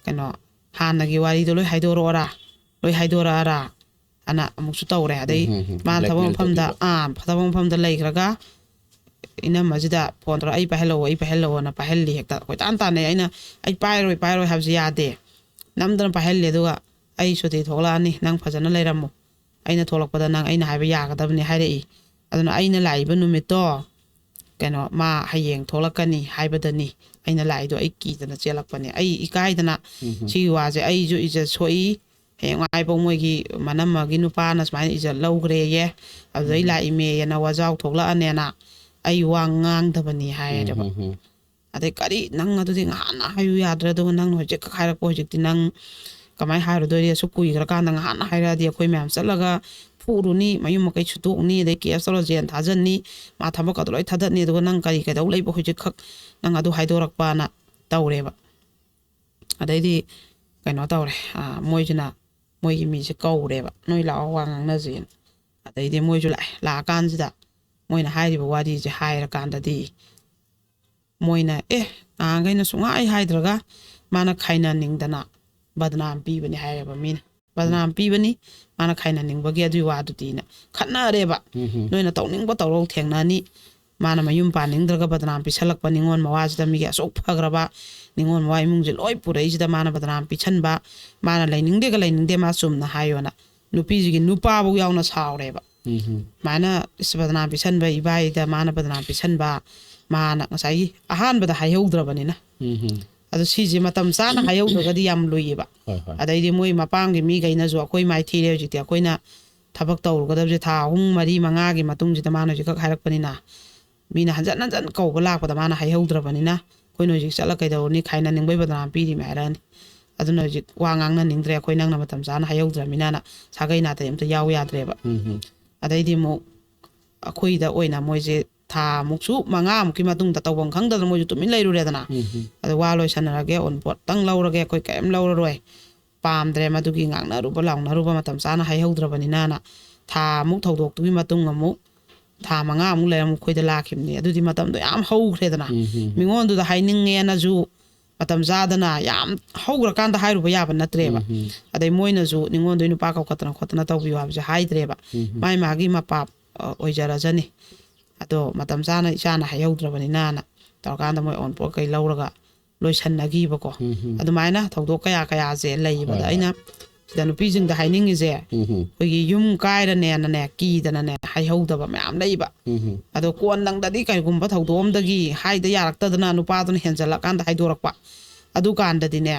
ꯀꯩꯅꯣ, ꯍꯥꯟꯅꯒꯤ ꯋꯥꯔꯤꯗꯣ ꯂꯣꯏ ꯍꯥꯏꯗꯣꯔꯛꯑꯣꯔꯥ? ꯂꯣꯏ ꯍꯥꯏꯗꯣꯔꯛꯑꯔꯥ? ꯑꯅ ꯑꯃꯨꯛꯁꯨ ꯇꯧꯔꯦ꯫ ꯑꯗꯩ ꯎꯝ, ꯎꯝ, ꯎꯝ꯫ ꯃꯥꯅ ꯊꯕꯛ blackmail ꯃꯐꯝꯗ, ꯇꯧꯕꯤꯕ꯫ ꯑꯥ, ꯊꯕꯛ ꯃꯐꯝꯗ ꯂꯩꯈ꯭ꯔꯒ ꯏꯅꯝꯃꯁꯤꯗ ꯐꯣꯟ ꯇꯧꯔ, "ꯑꯩ ꯄꯥꯏꯍꯜꯂꯛꯑꯣ, ꯑꯩ ꯄꯥꯏꯍꯜꯂꯛꯑꯣꯅ" ꯄꯥꯏꯍꯜꯂꯤ꯫ ꯍꯦꯛꯇ ꯀꯣꯏꯇꯥꯟ ꯇꯥꯟꯅꯩ꯫ ꯑꯩꯅ, "ꯑꯩ ꯄꯥꯏꯔꯣꯏ, ꯄꯥꯏꯔꯣꯏ" ꯍꯥꯏꯕꯁꯨ ꯌꯥꯗꯦ꯫ ꯅꯝꯗꯅ ꯄꯥꯏꯍꯜꯂꯦ꯫ ꯑꯗꯨꯒ, "ꯑꯩ ꯁꯨꯇꯤ ꯊꯣꯛꯂꯛꯑꯅꯤ, ꯅꯪ ꯐꯖꯅ ꯂꯩꯔꯝꯃꯨ, ꯑꯩꯅ ꯊꯣꯛꯂꯛꯄꯗ ꯅꯪ ꯑꯩꯅ ꯍꯥꯏꯕ ꯌꯥꯒꯗꯕꯅꯤ" ꯍꯥꯏꯔꯛꯏ꯫ ꯑꯗꯨꯅ ꯑꯩꯅ ꯂꯥꯛꯏꯕ ꯅꯨꯃꯤꯠꯇꯣ, ꯀꯩꯅꯣ, ꯃꯥ ꯍꯌꯦꯡ ꯊꯣꯛꯂꯛꯀꯅꯤ ꯍꯥꯏꯕꯗꯅꯤ ꯑꯩꯅ ꯂꯥꯛꯏꯗꯣ꯫ ꯑꯩ ꯀꯤꯗꯅ ꯆꯦꯜꯂꯛꯄꯅꯦ꯫ ꯑꯩ ꯏꯀꯥꯏꯗꯅ ꯎꯝ꯫ ꯁꯤꯒꯤ ꯋꯥꯁꯦ ꯑꯩꯁꯨ ꯏꯖꯠ ꯁꯣꯛꯏ꯫ ꯍꯌꯦꯡꯋꯥꯏꯐꯥꯎ ꯃꯣꯏꯒꯤ ꯃꯅꯝꯃꯒꯤ ꯅꯨꯄꯥꯅ ꯁꯨꯃꯥꯏꯅ ꯏꯖꯠ ꯂꯧꯈ꯭ꯔꯦꯌꯦ, ꯑꯗꯨꯗꯩ ꯎꯝ꯫ ꯂꯥꯛꯏꯃꯦꯌꯦꯅ ꯋꯥꯖꯥꯎ ꯊꯣꯛꯂꯛꯑꯅꯦꯅ ꯑꯩ ꯋꯥ ꯉꯥꯡꯗꯕꯅꯤ ꯍꯥꯏꯔꯦꯕ꯫ ꯎꯝ, ꯎꯝ, ꯎꯝ꯫ ꯑꯗꯩ, "ꯀꯔꯤ, ꯅꯪ ꯑꯗꯨꯗꯤ ꯉꯍꯥꯟꯅ ꯍꯥꯏꯌꯨ ꯌꯥꯗ꯭ꯔꯥ? ꯑꯗꯨꯒ ꯅꯪꯅ ꯍꯧꯖꯤꯛ ꯈꯛ ꯍꯥꯏꯔꯛꯄ, ꯍꯧꯖꯤꯛꯇꯤ ꯅꯪ ꯀꯃꯥꯏꯅ ꯍꯥꯏꯔꯨꯗꯣꯏꯔꯤ? ꯑꯁꯨꯛ ꯀꯨꯏꯈ꯭ꯔꯀꯥꯟꯗ ꯉꯍꯥꯟꯅ ꯍꯥꯏꯔꯛꯑꯗꯤ ꯑꯩꯈꯣꯏ ꯃꯌꯥꯝ ꯆꯠꯂꯒ ꯐꯨꯔꯨꯅꯤ, ꯃꯌꯨꯝ ꯃꯀꯩ ꯁꯨꯇꯣꯛꯅꯤ, ꯑꯗꯩ ꯀꯦꯁ ꯇꯧꯔ ꯖꯦꯜ ꯊꯥꯖꯟꯅꯤ, ꯃꯥ ꯊꯕꯛꯀꯗꯣ ꯂꯣꯏ ꯊꯥꯗꯠꯅꯤ, ꯑꯗꯨꯒ ꯅꯪ ꯀꯔꯤ ꯀꯩꯗꯧ ꯂꯩꯕ ꯍꯧꯖꯤꯛ ꯈꯛ ꯅꯪ ꯑꯗꯨ ꯍꯥꯏꯗꯣꯔꯛꯄꯅ" ꯇꯧꯔꯦꯕ꯫ ꯑꯗꯩꯗꯤ ꯀꯩꯅꯣ ꯇꯧꯔꯦ, ꯑ, ꯃꯣꯏꯁꯤꯅ ꯃꯣꯏꯒꯤ ꯃꯤꯁꯦ ꯀꯧꯔꯦꯕ, "ꯅꯣꯏ ꯂꯥꯛꯑꯣ, ꯋꯥ ꯉꯥꯡꯅꯁꯦꯅ"꯫ ꯑꯗꯩꯗꯤ ꯃꯣꯏꯁꯨ ꯂꯥꯛꯑꯦ꯫ ꯂꯥꯛꯑꯀꯥꯟꯁꯤꯗ ꯃꯣꯏꯅ ꯍꯥꯏꯔꯤꯕ ꯋꯥꯔꯤꯁꯦ ꯍꯥꯏꯔꯀꯥꯟꯗꯗꯤ ꯃꯣꯏꯅ ꯑꯦ ꯅꯍꯥꯟꯈꯩꯅ ꯁꯨꯡꯍꯥꯏ ꯍꯥꯏꯗ꯭ꯔꯒ ꯃꯥꯅ ꯈꯥꯏꯅꯅꯤꯡꯗꯅ ꯕꯗꯅꯥꯝ ꯄꯤꯕꯅꯤ ꯍꯥꯏꯔꯦꯕ ꯃꯤꯅ꯫ ꯕꯗꯅꯥꯝ ꯄꯤꯕꯅꯤ, ꯃꯥꯅ ꯈꯥꯏꯅꯅꯤꯡꯕꯒꯤ ꯑꯗꯨꯒꯤ ꯋꯥꯗꯨꯗꯤꯅ ꯈꯠꯅꯔꯦꯕ꯫ ꯅꯣꯏꯅ ꯇꯧꯅꯤꯡꯕ ꯇꯧꯔꯧ, ꯊꯦꯡꯅꯅꯤ꯫ ꯃꯥꯅ ꯃꯌꯨꯝ ꯄꯥꯟꯅꯤꯡꯗ꯭ꯔꯒ ꯕꯗꯅꯥꯝ ꯄꯤꯁꯜꯂꯛꯄ, ꯅꯤꯉꯣꯜ ꯃꯋꯥꯁꯤꯗ, ꯃꯤꯒꯤ ꯑꯁꯨꯛ ꯐꯈ꯭ꯔꯕ ꯅꯤꯉꯣꯜ ꯃꯋꯥ ꯏꯃꯨꯡꯁꯦ ꯂꯣꯏ ꯄꯨꯔꯛꯏꯁꯤꯗ ꯃꯥꯅ ꯕꯗꯅꯥꯝ ꯄꯤꯁꯟꯕ, ꯃꯥꯅ ꯂꯩꯅꯤꯡꯗꯦꯒ ꯂꯩꯅꯤꯡꯗꯦ, ꯃꯥ ꯆꯨꯝꯅ ꯍꯥꯏꯌꯣꯅ ꯅꯨꯄꯤꯁꯤꯒꯤ ꯅꯨꯄꯥꯕꯨ ꯌꯥꯎꯅ ꯁꯥꯎꯔꯦꯕ꯫ ꯁꯨꯃꯥꯏꯅ ꯏꯁ ꯕꯗꯅꯥꯝ ꯄꯤꯁꯟꯕ, ꯏꯕꯥꯏꯗ ꯃꯥꯅ ꯕꯗꯅꯥꯝ ꯄꯤꯁꯟꯕ, ꯃꯥꯅ ꯉꯁꯥꯏꯒꯤ ꯑꯍꯥꯟꯕꯗ ꯍꯥꯏꯍꯧꯗ꯭ꯔꯕꯅꯤꯅ꯫ ꯑꯗꯣ ꯁꯤꯁꯦ ꯃꯇꯝ ꯆꯥꯅ ꯍꯥꯏꯍꯧꯗ꯭ꯔꯒꯗꯤ ꯌꯥꯝ ꯂꯨꯏꯌꯦꯕ꯫ ꯍꯣꯏ ꯍꯣꯏ ꯑꯗꯩꯗꯤ ꯃꯣꯏ ꯃꯄꯥꯝꯒꯤ ꯃꯤꯈꯩꯅꯁꯨ ꯑꯩꯈꯣꯏ ꯃꯥꯏ ꯊꯤꯔꯦ ꯍꯧꯖꯤꯛꯇꯤ, ꯑꯩꯈꯣꯏꯅ ꯊꯕꯛ ꯇꯧꯔꯨꯒꯗꯕꯁꯦ ꯊꯥ ꯑꯍꯨꯝ ꯃꯔꯤ ꯃꯉꯥꯒꯤ ꯃꯇꯨꯡꯁꯤꯗ ꯃꯥꯅ ꯍꯧꯖꯤꯛꯈꯛ ꯍꯥꯏꯔꯛꯄꯅꯤꯅ, ꯃꯤꯅ ꯍꯟꯖꯟ ꯍꯟꯖꯟ ꯀꯧꯕ ꯂꯥꯛꯄꯗ ꯃꯥꯅ ꯍꯥꯏꯍꯧꯗ꯭ꯔꯕꯅꯤꯅ ꯑꯩꯈꯣꯏꯅ ꯍꯧꯖꯤꯛ ꯆꯠꯂ ꯀꯩꯗꯧꯔꯨꯅꯤ, ꯈꯥꯏꯅꯅꯤꯡꯕꯩ ꯕꯗꯅꯥꯝ ꯄꯤꯔꯤꯃꯦ ꯍꯥꯏꯔꯛꯑꯅꯤ꯫ ꯑꯗꯨꯅ ꯍꯧꯖꯤꯛ ꯋꯥ ꯉꯥꯡꯅꯅꯤꯡꯗ꯭ꯔꯦ ꯑꯩꯈꯣꯏ, ꯅꯪꯅ ꯃꯇꯝ ꯆꯥꯅ ꯍꯥꯏꯍꯧꯗ꯭ꯔꯕꯅꯤꯅꯅ ꯁꯥꯒꯩ ꯅꯥꯇꯩ ꯑꯝꯇ ꯌꯥꯎ ꯌꯥꯗ꯭ꯔꯦꯕ꯫ ꯎꯝ ꯎꯝ ꯑꯗꯩꯗꯤ ꯑꯃꯨꯛ ꯑꯩꯈꯣꯏꯗ ꯑꯣꯏꯅ ꯃꯣꯏꯁꯦ ꯊꯥ ꯃꯨꯛꯁꯨ ꯃꯉꯥꯃꯨꯛꯀꯤ ꯃꯇꯨꯡꯗ ꯇꯧꯐꯝ ꯈꯪꯗꯗꯅ ꯃꯣꯏꯁꯨ ꯇꯨꯃꯤꯟ ꯂꯩꯔꯨꯔꯦꯗꯅ꯫ ꯎꯝ ꯎꯝ ꯑꯗ ꯋꯥ ꯂꯣꯏꯁꯟꯅꯔꯒꯦ, ꯑꯣꯟꯄꯣꯠꯇꯪ ꯂꯧꯔꯒꯦ, ꯑꯩꯈꯣꯏ ꯀꯔꯤꯝ ꯂꯧꯔꯔꯣꯏ, ꯄꯥꯝꯗ꯭ꯔꯦ ꯃꯗꯨꯒꯤ ꯉꯥꯡꯅꯔꯨꯕ ꯂꯥꯎꯅꯔꯨꯕ ꯃꯇꯝ ꯆꯥꯅ ꯍꯥꯏꯍꯧꯗ꯭ꯔꯕꯅꯤꯅꯅ ꯊꯥ ꯑꯃꯨꯛ ꯊꯧꯗꯣꯛꯇꯨꯒꯤ ꯃꯇꯨꯡ ꯑꯃꯨꯛ ꯊꯥ ꯃꯉꯥꯃꯨꯛ ꯂꯩꯔ ꯑꯃꯨꯛ ꯑꯩꯈꯣꯏꯗ ꯂꯥꯛꯈꯤꯕꯅꯤ꯫ ꯑꯗꯨꯗꯤ ꯃꯇꯝꯗꯣ ꯌꯥꯝ ꯍꯧꯈ꯭ꯔꯦꯗꯅ꯫ ꯎꯝ ꯎꯝ ꯃꯤꯉꯣꯟꯗꯨꯗ ꯍꯥꯏꯅꯤꯡꯉꯦꯅꯁꯨ ꯃꯇꯝ ꯆꯥꯗꯅ ꯌꯥꯝ ꯍꯧꯈ꯭ꯔꯀꯥꯟꯗ ꯍꯥꯏꯔꯨꯕ ꯌꯥꯕ ꯅꯠꯇ꯭ꯔꯦꯕ꯫ ꯎꯝ ꯎꯝ ꯑꯗꯩ ꯃꯣꯏꯅꯁꯨ ꯅꯤꯉꯣꯟꯗꯣ ꯅꯨꯄꯥ ꯀꯧꯈꯠꯇꯅ ꯈꯣꯠꯇꯅ ꯇꯧꯕꯤꯌꯨ ꯍꯥꯏꯕꯁꯦ ꯍꯥꯏꯗ꯭ꯔꯦꯕ꯫ ꯎꯝ ꯎꯝ ꯃꯥꯏ ꯃꯥꯒꯤ ꯃꯄꯥꯞ ꯑ, ꯑꯣꯏꯖꯔꯖꯅꯤ꯫ ꯑꯗꯣ ꯃꯇꯝ ꯆꯥꯅ ꯏꯆꯥꯅ ꯍꯥꯏꯍꯧꯗ꯭ꯔꯕꯅꯤꯅꯅ ꯇꯧꯔꯀꯥꯟꯗ ꯃꯣꯏ ꯑꯣꯟꯄꯣꯠ ꯀꯩ ꯂꯧꯔꯒ ꯂꯣꯏꯁꯟꯅꯈꯤꯕꯀꯣ꯫ ꯎꯝ ꯎꯝ ꯑꯗꯨꯃꯥꯏꯅ ꯊꯧꯗꯣꯛ ꯀꯌꯥ ꯀꯌꯥꯁꯦ ꯂꯩꯌꯦꯕ꯫ ꯍꯣꯏ, ꯑꯗ ꯍꯣꯏ꯫ ꯑꯩꯅ ꯁꯤꯗ ꯅꯨꯄꯤꯁꯤꯡꯗ ꯍꯥꯏꯅꯤꯡꯉꯤꯁꯦ, ꯎꯝ ꯎꯝ ꯑꯩꯈꯣꯏꯒꯤ ꯌꯨꯝ ꯀꯥꯏꯔꯅꯦꯅꯅꯦ ꯀꯤꯗꯅꯅꯦ ꯍꯥꯏꯍꯧꯗꯕ ꯃꯌꯥꯝ ꯂꯩꯕ꯫ ꯎꯝ ꯎꯝ ꯑꯗꯣ ꯀꯣꯟꯅꯪꯗꯗꯤ ꯀꯩꯒꯨꯝꯕ ꯊꯧꯗꯣꯛ ꯑꯃꯗꯒꯤ ꯍꯥꯏꯗ ꯌꯥꯔꯛꯇꯗꯅ ꯅꯨꯄꯥꯗꯨꯅ ꯍꯦꯟꯖꯜꯂꯛꯀꯥꯟꯗ ꯍꯥꯏꯗꯣꯔꯛꯄ, ꯑꯗꯨꯀꯥꯟꯗꯗꯤꯅꯦ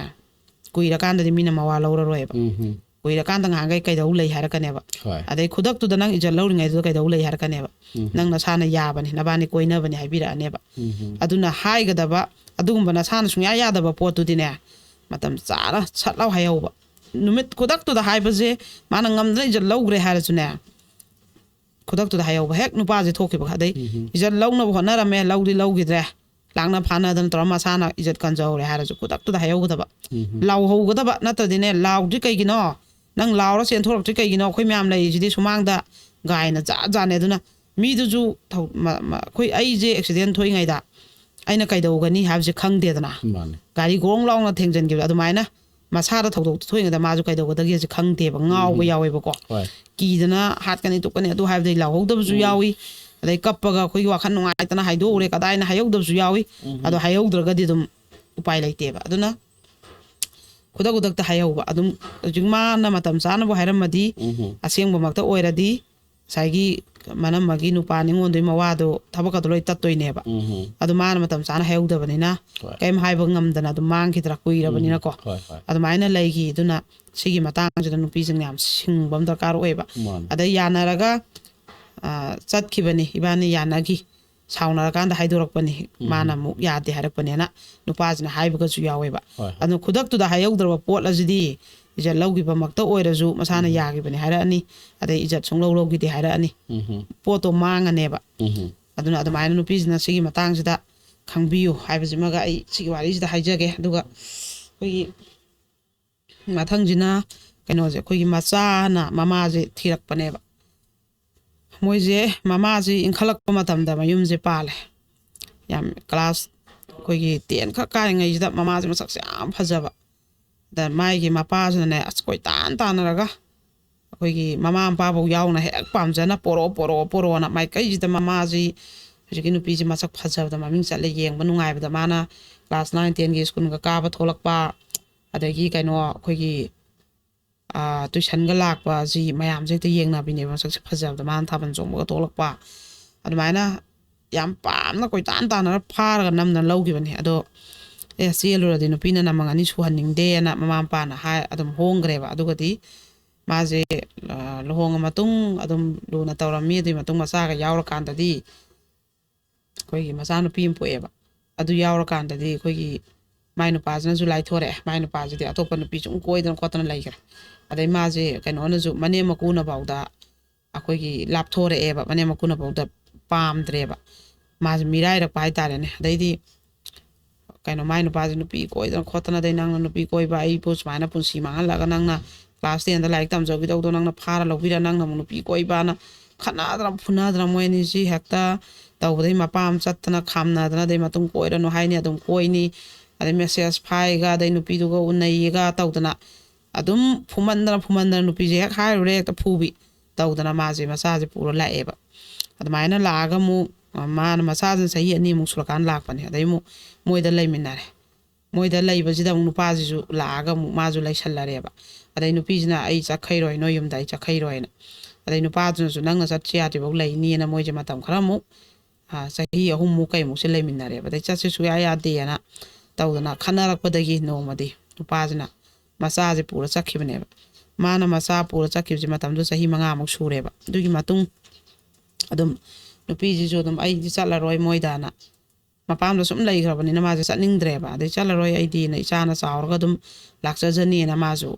ꯀꯨꯏꯔꯀꯥꯟꯗꯗꯤ ꯃꯤꯅ ꯃꯋꯥ ꯂꯧꯔꯔꯣꯏꯕ꯫ ꯎꯝ ꯎꯝ ꯀꯨꯏꯔꯀꯥꯟꯗ ꯉꯍꯥꯟꯈꯩ ꯀꯩꯗꯧ ꯂꯩ ꯍꯥꯏꯔꯛꯀꯅꯦꯕ꯫ ꯍꯣꯏ ꯑꯗꯩ ꯈꯨꯗꯛꯇꯨꯗ ꯅꯪ ꯏꯖꯠ ꯂꯧꯔꯤꯉꯩꯗꯨꯗ ꯀꯩꯗꯧ ꯂꯩ ꯍꯥꯏꯔꯛꯀꯅꯦꯕ꯫ ꯎꯝ ꯅꯪ ꯅꯁꯥꯅ ꯌꯥꯕꯅꯤ, ꯅꯕꯥꯅꯤ ꯀꯣꯏꯅꯕꯅꯤ ꯍꯥꯏꯕꯤꯔꯛꯑꯅꯦꯕ꯫ ꯎꯝ ꯎꯝ ꯑꯗꯨꯅ ꯍꯥꯏꯒꯗꯕ ꯑꯗꯨꯒꯨꯝꯕ ꯅꯁꯥꯅ ꯁꯨꯡꯌꯥ ꯌꯥꯗꯕ ꯄꯣꯠꯇꯨꯗꯤꯅꯦ, ꯃꯇꯝ ꯆꯥꯅ ꯁꯠ ꯂꯥꯎ ꯍꯥꯏꯍꯧꯕ꯫ ꯅꯨꯃꯤꯠ ꯈꯨꯗꯛꯇꯨꯗ ꯍꯥꯏꯕꯁꯦ ꯃꯥꯅ ꯉꯝꯗꯅ ꯏꯖꯠ ꯂꯧꯈ꯭ꯔꯦ ꯍꯥꯏꯔꯁꯨꯅꯦ, ꯈꯨꯗꯛꯇꯨꯗ ꯍꯥꯏꯍꯧꯕ꯫ ꯍꯦꯛ ꯅꯨꯄꯥꯁꯦ ꯊꯣꯛꯈꯤꯕ ꯑꯗꯩ ꯎꯝ ꯎꯝ ꯏꯖꯠ ꯂꯧꯅꯕ ꯍꯣꯠꯅꯔꯝꯃꯦ, ꯂꯧꯗꯤ ꯂꯧꯈꯤꯗ꯭ꯔꯦ, ꯂꯥꯛꯅ ꯐꯥꯅꯗꯅ ꯇꯧꯔ ꯃꯁꯥꯅ ꯏꯖꯠ ꯀꯟꯖꯍꯧꯔꯦ ꯍꯥꯏꯔꯁꯨ ꯈꯨꯗꯛꯇꯨꯗ ꯍꯥꯏꯍꯧꯒꯗꯕ꯫ ꯎꯝ ꯎꯝ ꯂꯥꯎꯍꯧꯒꯗꯕ ꯅꯠꯇ꯭ꯔꯗꯤꯅꯦ, ꯂꯥꯎꯗ꯭ꯔꯤ ꯀꯩꯒꯤꯅꯣ, ꯅꯪ ꯂꯥꯎꯔ ꯆꯦꯟꯊꯣꯔꯛꯇ꯭ꯔꯤ ꯀꯩꯒꯤꯅꯣ, ꯑꯩꯈꯣꯏ ꯃꯌꯥꯝ ꯂꯩꯔꯤꯁꯤꯗꯤ ꯁꯨꯃꯥꯡꯗ ꯒꯥꯏꯅ ꯖꯥꯠ ꯖꯥꯠꯅꯦ꯫ ꯑꯗꯨꯅ ꯃꯤꯗꯨꯁꯨ ꯊꯧ- ꯃ- ꯃ- ꯑꯩꯈꯣꯏ ꯑꯩꯁꯦ ꯑꯦꯛꯁꯤꯗꯦꯟ ꯊꯣꯛꯏꯉꯩꯗ ꯑꯩꯅ ꯀꯩꯗꯧꯒꯅꯤ ꯍꯥꯏꯕꯁꯦ ꯈꯪꯗꯦꯗꯅ꯫ ꯃꯥꯅꯦ꯫ ꯒꯥꯔꯤ ꯒꯣꯡ ꯂꯥꯎꯅ ꯊꯦꯡꯖꯤꯟꯈꯤꯕꯗ ꯑꯗꯨꯃꯥꯏꯅ ꯃꯁꯥꯗ ꯊꯧꯗꯣꯛꯇ ꯊꯣꯛꯏꯉꯩꯗ ꯃꯥꯁꯨ ꯀꯩꯗꯧꯒꯗꯒꯦꯁꯦ ꯈꯪꯗꯦꯕ, ꯉꯥꯎꯕ ꯌꯥꯎꯋꯦꯕꯀꯣ꯫ ꯍꯣꯏ꯫ ꯀꯤꯗꯅ ꯍꯥꯠꯀꯅꯤ ꯇꯨꯞꯀꯅꯤ ꯑꯗꯨ ꯍꯥꯏꯕꯗꯒꯤ ꯂꯥꯎꯍꯧꯗꯕꯁꯨ ꯌꯥꯎꯏ꯫ ꯑꯗꯩ ꯀꯞꯄꯒ ꯑꯩꯈꯣꯏꯒꯤ ꯋꯥꯈꯜ ꯅꯨꯡꯉꯥꯏꯇꯅ ꯍꯥꯏꯗꯣꯛꯎꯔꯦ ꯀꯗꯥꯏꯅ ꯍꯥꯏꯍꯧꯗꯕꯁꯨ ꯌꯥꯎꯏ꯫ ꯑꯗꯣ ꯍꯥꯏꯍꯧꯗ꯭ꯔꯒꯗꯤ ꯑꯗꯨꯝ ꯎꯄꯥꯏ ꯂꯩꯇꯦꯕ꯫ ꯑꯗꯨꯅ ꯈꯨꯗꯛ ꯈꯨꯗꯛꯇ ꯍꯥꯏꯍꯧꯕ꯫ ꯑꯗꯨꯝ ꯍꯧꯖꯤꯛ ꯃꯥꯅ ꯃꯇꯝ ꯆꯥꯅꯕꯨ ꯍꯥꯏꯔꯝꯃꯗꯤ, ꯎꯝ ꯑꯁꯦꯡꯕꯃꯛꯇ ꯑꯣꯏꯔꯗꯤ ꯉꯁꯥꯏꯒꯤ ꯃꯅꯝꯃꯒꯤ ꯅꯨꯄꯥ ꯅꯤꯉꯣꯟꯗꯒꯤ ꯃꯋꯥꯗꯣ ꯊꯕꯛꯀꯗꯣ ꯂꯣꯏ ꯇꯠꯇꯣꯏꯅꯦꯕ꯫ ꯎꯝ ꯑꯗꯣ ꯃꯥꯅ ꯃꯇꯝ ꯆꯥꯅ ꯍꯥꯏꯍꯧꯗꯕꯅꯤꯅ ꯍꯣꯏ꯫ ꯀꯩꯝ ꯍꯥꯏꯕ ꯉꯝꯗꯅ ꯑꯗꯨꯝ ꯃꯥꯡꯈꯤꯗ꯭ꯔꯥ, ꯀꯨꯏꯔꯕꯅꯤꯅꯀꯣ꯫ ꯍꯣꯏ ꯍꯣꯏ꯫ ꯑꯗꯨꯃꯥꯏꯅ ꯂꯩꯈꯤ꯫ ꯑꯗꯨꯅ ꯁꯤꯒꯤ ꯃꯇꯥꯡꯁꯤꯗ ꯅꯨꯄꯤꯁꯤꯡꯅ ꯌꯥꯝ ꯁꯤꯡꯕ ꯑꯃ ꯗꯔꯀꯥꯔ ꯑꯣꯏꯌꯦꯕ꯫ ꯃꯥꯅꯦ꯫ ꯑꯗꯩ ꯌꯥꯅꯔꯒ, ꯑ, ꯆꯠꯈꯤꯕꯅꯤ, ꯏꯕꯥꯅꯤ ꯌꯥꯅꯈꯤ, ꯁꯥꯎꯅꯔꯀꯥꯟꯗ ꯍꯥꯏꯗꯣꯔꯛꯄꯅꯤ, ꯃꯥꯅ ꯑꯃꯨꯛ ꯌꯥꯗꯦ ꯍꯥꯏꯔꯛꯄꯅꯦꯅ ꯅꯨꯄꯥꯁꯤꯅ ꯍꯥꯏꯕꯒꯁꯨ ꯌꯥꯎꯋꯦꯕ꯫ ꯍꯣꯏ꯫ ꯑꯗꯨꯅ ꯈꯨꯗꯛꯇꯨꯗ ꯍꯥꯏꯍꯧꯗ꯭ꯔꯕ ꯄꯣꯠ ꯑꯁꯤꯗꯤ ꯏꯖꯠ ꯂꯧꯈꯤꯕꯃꯛꯇ ꯑꯣꯏꯔꯁꯨ ꯃꯁꯥꯅ ꯌꯥꯈꯤꯕꯅꯤ ꯍꯥꯏꯔꯛꯑꯅꯤ, ꯑꯗꯩ ꯏꯖꯠ ꯁꯨꯡꯂꯧ ꯂꯧꯈꯤꯗꯦ ꯍꯥꯏꯔꯛꯑꯅꯤ, ꯎꯝ ꯄꯣꯠꯇꯣ ꯃꯥꯡꯉꯅꯦꯕ꯫ ꯎꯝ ꯑꯗꯨꯅ ꯑꯗꯨꯃꯥꯏꯅ ꯅꯨꯄꯤꯁꯤꯅ ꯁꯤꯒꯤ ꯃꯇꯥꯡꯁꯤꯗ ꯈꯪꯕꯤꯌꯨ ꯍꯥꯏꯕꯁꯤꯃꯒ ꯑꯩ ꯁꯤꯒꯤ ꯋꯥꯔꯤꯁꯤꯗ ꯍꯥꯏꯖꯒꯦ꯫ ꯑꯗꯨꯒ ꯑꯩꯈꯣꯏꯒꯤ ꯃꯊꯪꯁꯤꯅ ꯀꯩꯅꯣꯁꯦ, ꯑꯩꯈꯣꯏꯒꯤ ꯃꯆꯥꯅ ꯃꯃꯥꯁꯦ ꯊꯤꯔꯛꯄꯅꯦꯕ꯫ ꯃꯣꯏꯁꯦ ꯃꯃꯥꯁꯤ ꯏꯟꯈꯠꯂꯛꯄ ꯃꯇꯝꯗ ꯃꯌꯨꯝꯁꯦ ꯄꯥꯜꯂꯦ꯫ ꯌꯥꯝ ꯀ꯭ꯂꯥꯁ ꯑꯩꯈꯣꯏꯒꯤ ꯇꯦꯟ ꯈꯛ ꯀꯥꯔꯤꯉꯩꯁꯤꯗ ꯃꯃꯥꯁꯦ ꯃꯁꯛꯁꯦ ꯌꯥꯝ ꯐꯖꯕ꯫ ꯑꯗ ꯃꯥꯒꯤ ꯃꯄꯥꯁꯤꯅꯅꯦ, ꯑꯁ, ꯀꯣꯏꯇꯥꯟ ꯇꯥꯟꯅꯔꯒ ꯑꯩꯈꯣꯏꯒꯤ ꯃꯃꯥ ꯃꯄꯥꯐꯧ ꯌꯥꯎꯅ ꯍꯦꯛ ꯄꯥꯝꯖꯅ "ꯄꯣꯔꯛꯑꯣ, ꯄꯣꯔꯛꯑꯣ, ꯄꯣꯔꯛꯑꯣꯅ" ꯃꯥꯏꯀꯩꯁꯤꯗ ꯃꯃꯥꯁꯤ ꯍꯧꯖꯤꯛꯀꯤ ꯅꯨꯄꯤꯁꯤ ꯃꯁꯛ ꯐꯖꯕꯗ ꯃꯃꯤꯡ ꯆꯠꯂꯦ, ꯌꯦꯡꯕ ꯅꯨꯡꯉꯥꯏꯕꯗ꯫ ꯃꯥꯅ ꯀ꯭ꯂꯥꯁ ꯅꯥꯏꯟ ꯇꯦꯟꯒꯤ ꯁ꯭ꯀꯨꯜꯒ ꯀꯥꯕ ꯊꯣꯛꯂꯛꯄ, ꯑꯗꯒꯤ ꯀꯩꯅꯣ ꯑꯩꯈꯣꯏꯒꯤ, ꯑꯥ, ꯇꯨꯏꯁꯟꯒ ꯂꯥꯛꯄ, ꯑꯁꯤ ꯃꯌꯥꯝꯁꯦ ꯍꯦꯛꯇ ꯌꯦꯡꯅꯕꯤꯅꯦꯕ ꯃꯁꯛꯁꯦ ꯐꯖꯕꯗ꯫ ꯃꯥꯅ ꯊꯥꯕꯜ ꯆꯣꯡꯕꯒ ꯊꯣꯛꯂꯛꯄ, ꯑꯗꯨꯃꯥꯏꯅ ꯌꯥꯝ ꯄꯥꯝꯅ ꯀꯣꯏꯇꯥꯟ ꯇꯥꯟꯅꯔ ꯐꯥꯔꯒ ꯅꯝꯗꯅ ꯂꯧꯈꯤꯕꯅꯦ꯫ ꯑꯗꯣ "ꯑꯦ, ꯆꯦꯜꯂꯨꯔꯗꯤ ꯅꯨꯄꯤꯅ ꯅꯃꯪ ꯑꯅꯤ ꯁꯨꯍꯟꯅꯤꯡꯗꯦꯅ" ꯃꯃꯥ ꯃꯄꯥꯅ ꯍꯥꯏ ꯑꯗꯨꯝ ꯍꯣꯡꯈ꯭ꯔꯦꯕ꯫ ꯑꯗꯨꯒꯗꯤ ꯃꯥꯁꯦ, ꯑ, ꯂꯨꯍꯣꯡꯉ ꯃꯇꯨꯡ ꯑꯗꯨꯝ ꯂꯨꯅ ꯇꯧꯔꯝꯃꯤ꯫ ꯑꯗꯨꯒꯤ ꯃꯇꯨꯡ ꯃꯆꯥꯒ ꯌꯥꯎꯔꯀꯥꯟꯗꯗꯤ ꯑꯩꯈꯣꯏꯒꯤ ꯃꯆꯥꯅꯨꯄꯤ ꯑꯃ ꯄꯣꯛꯑꯦꯕ꯫ ꯑꯗꯨ ꯌꯥꯎꯔꯀꯥꯟꯗꯗꯤ ꯑꯩꯈꯣꯏꯒꯤ ꯃꯥꯏ ꯅꯨꯄꯥꯁꯤꯅꯁꯨ ꯂꯥꯏꯊꯣꯔꯛꯑꯦ꯫ ꯃꯥꯏ ꯅꯨꯄꯥꯁꯤꯗꯤ ꯑꯇꯣꯞꯄ ꯅꯨꯄꯤ ꯁꯨꯝ ꯀꯣꯏꯗꯅ ꯈꯣꯠꯇꯅ ꯂꯩꯈ꯭ꯔꯦ꯫ ꯑꯗꯩ ꯃꯥꯁꯦ ꯀꯩꯅꯣꯅꯁꯨ, ꯃꯅꯦꯝ ꯃꯀꯨꯅꯐꯥꯎꯗ ꯑꯩꯈꯣꯏꯒꯤ ꯂꯥꯞꯊꯣꯔꯛꯑꯦꯕ, ꯃꯅꯦꯝ ꯃꯀꯨꯅꯐꯥꯎꯗ ꯄꯥꯝꯗ꯭ꯔꯦꯕ꯫ ꯃꯥꯁꯦ ꯃꯤꯔꯥꯏꯔꯛꯄ ꯍꯥꯏꯇꯥꯔꯦꯅꯦ꯫ ꯑꯗꯩꯗꯤ ꯀꯩꯅꯣ, ꯃꯥꯏ ꯅꯨꯄꯥꯁꯦ ꯅꯨꯄꯤ ꯀꯣꯏꯗꯅ ꯈꯣꯠꯇꯅ, "ꯑꯗꯩ ꯅꯪꯅ ꯅꯨꯄꯤ ꯀꯣꯏꯕ, ꯑꯩꯕꯨ ꯁꯨꯃꯥꯏꯅ ꯄꯨꯟꯁꯤ ꯃꯥꯡꯍꯜꯂꯒ ꯅꯪꯅ ꯀ꯭ꯂꯥꯁ ꯇꯦꯟꯗ ꯂꯥꯏꯔꯤꯛ ꯇꯝꯖꯈꯤꯗꯧꯗꯣ ꯅꯪꯅ ꯐꯥꯔ ꯂꯧꯕꯤꯔ, ꯅꯪꯅ ꯑꯃꯨꯛ ꯅꯨꯄꯤ ꯀꯣꯏꯕꯅ" ꯈꯠꯅꯗꯅ ꯐꯨꯅꯗꯅ ꯃꯣꯏ ꯑꯅꯤꯁꯤ ꯍꯦꯛꯇ ꯇꯧꯕꯗꯩ ꯃꯄꯥꯝ ꯆꯠꯇꯅ ꯈꯥꯝꯅꯗꯅ, ꯑꯗꯩ ꯃꯇꯨꯡ ꯀꯣꯏꯔꯅꯨ ꯍꯥꯏꯅꯤ, ꯑꯗꯨꯝ ꯀꯣꯏꯅꯤ, ꯑꯗꯩ ꯃꯦꯁꯦꯖ ꯐꯥꯏꯒ ꯑꯗꯩ ꯅꯨꯄꯤꯗꯨꯒ ꯎꯅꯩꯌꯦꯒ ꯇꯧꯗꯅ ꯑꯗꯨꯝ ꯐꯨꯃꯟꯗꯅ ꯐꯨꯃꯟꯗꯅ ꯅꯨꯄꯤꯁꯦ ꯍꯦꯛ ꯍꯥꯏꯔꯨꯔꯦ ꯍꯦꯛꯇ ꯐꯨꯕꯤ ꯇꯧꯗꯅ ꯃꯥꯁꯦ ꯃꯆꯥꯁꯦ ꯄꯨꯔ ꯂꯥꯛꯑꯦꯕ꯫ ꯑꯗꯨꯃꯥꯏꯅ ꯂꯥꯛꯑꯒ ꯑꯃꯨꯛ ꯃꯥꯅ ꯃꯆꯥꯁꯤꯅ ꯆꯍꯤ ꯑꯅꯤꯃꯨꯛ ꯁꯨꯔꯀꯥꯟꯗ ꯂꯥꯛꯄꯅꯦ꯫ ꯑꯗꯩ ꯑꯃꯨꯛ ꯃꯣꯏꯗ ꯂꯩꯃꯤꯟꯅꯔꯦ꯫ ꯃꯣꯏꯗ ꯂꯩꯕꯁꯤꯗ ꯑꯃꯨꯛ ꯅꯨꯄꯥꯁꯤꯁꯨ ꯂꯥꯛꯑꯒ ꯑꯃꯨꯛ ꯃꯥꯁꯨ ꯂꯩꯁꯜꯂꯔꯦꯕ꯫ ꯑꯗꯩ ꯅꯨꯄꯤꯁꯤꯅ "ꯑꯩ ꯆꯠꯈꯩꯔꯣꯏ, ꯅꯣꯏ ꯌꯨꯝꯗ ꯑꯩ ꯆꯠꯈꯩꯔꯣꯏꯅ"꯫ ꯑꯗꯩ ꯅꯨꯄꯥꯗꯨꯅꯁꯨ "ꯅꯪꯅ ꯆꯠꯁꯤ ꯌꯥꯗ꯭ꯔꯤꯐꯥꯎ ꯂꯩꯅꯤꯅ" ꯃꯣꯏꯁꯦ ꯃꯇꯝ ꯈꯔ ꯑꯃꯨꯛ ꯆꯍꯤ ꯑꯍꯨꯝꯃꯨꯛ ꯀꯩꯃꯨꯛꯁꯦ ꯂꯩꯃꯤꯟꯅꯔꯦꯕ꯫ ꯑꯗꯩ ꯆꯠꯁꯤ ꯁꯨꯡꯌꯥ ꯌꯥꯗꯦꯅ ꯇꯧꯗꯅ ꯈꯟꯅꯔꯛꯄꯗꯒꯤ ꯅꯣꯡꯃꯗꯤ ꯅꯨꯄꯥꯁꯤꯅ ꯃꯆꯥꯁꯦ ꯄꯨꯔ ꯆꯠꯈꯤꯕꯅꯦꯕ꯫ ꯃꯥꯅ ꯃꯆꯥ ꯄꯨꯔ ꯆꯠꯈꯤꯕꯁꯦ ꯃꯇꯝꯗꯨꯗ ꯆꯍꯤ ꯃꯉꯥꯃꯨꯛ ꯁꯨꯔꯦꯕ꯫ ꯑꯗꯨꯒꯤ ꯃꯇꯨꯡ ꯑꯗꯨꯝ ꯅꯨꯄꯤꯁꯤꯁꯨ ꯑꯗꯨꯝ "ꯑꯩꯗꯤ ꯆꯠꯂꯔꯣꯏ ꯃꯣꯏꯗꯅ", ꯃꯄꯥꯝꯗ ꯁꯨꯝ ꯂꯩꯈ꯭ꯔꯕꯅꯤꯅ ꯃꯥꯁꯦ ꯆꯠꯅꯤꯡꯗ꯭ꯔꯦꯕ꯫ ꯑꯗꯩ "ꯆꯠꯂꯔꯣꯏ ꯑꯩꯗꯤꯅ, ꯏꯆꯥꯅ ꯆꯥꯎꯔꯒ ꯑꯗꯨꯝ ꯂꯥꯛꯆꯖꯅꯤꯅ" ꯃꯥꯁꯨ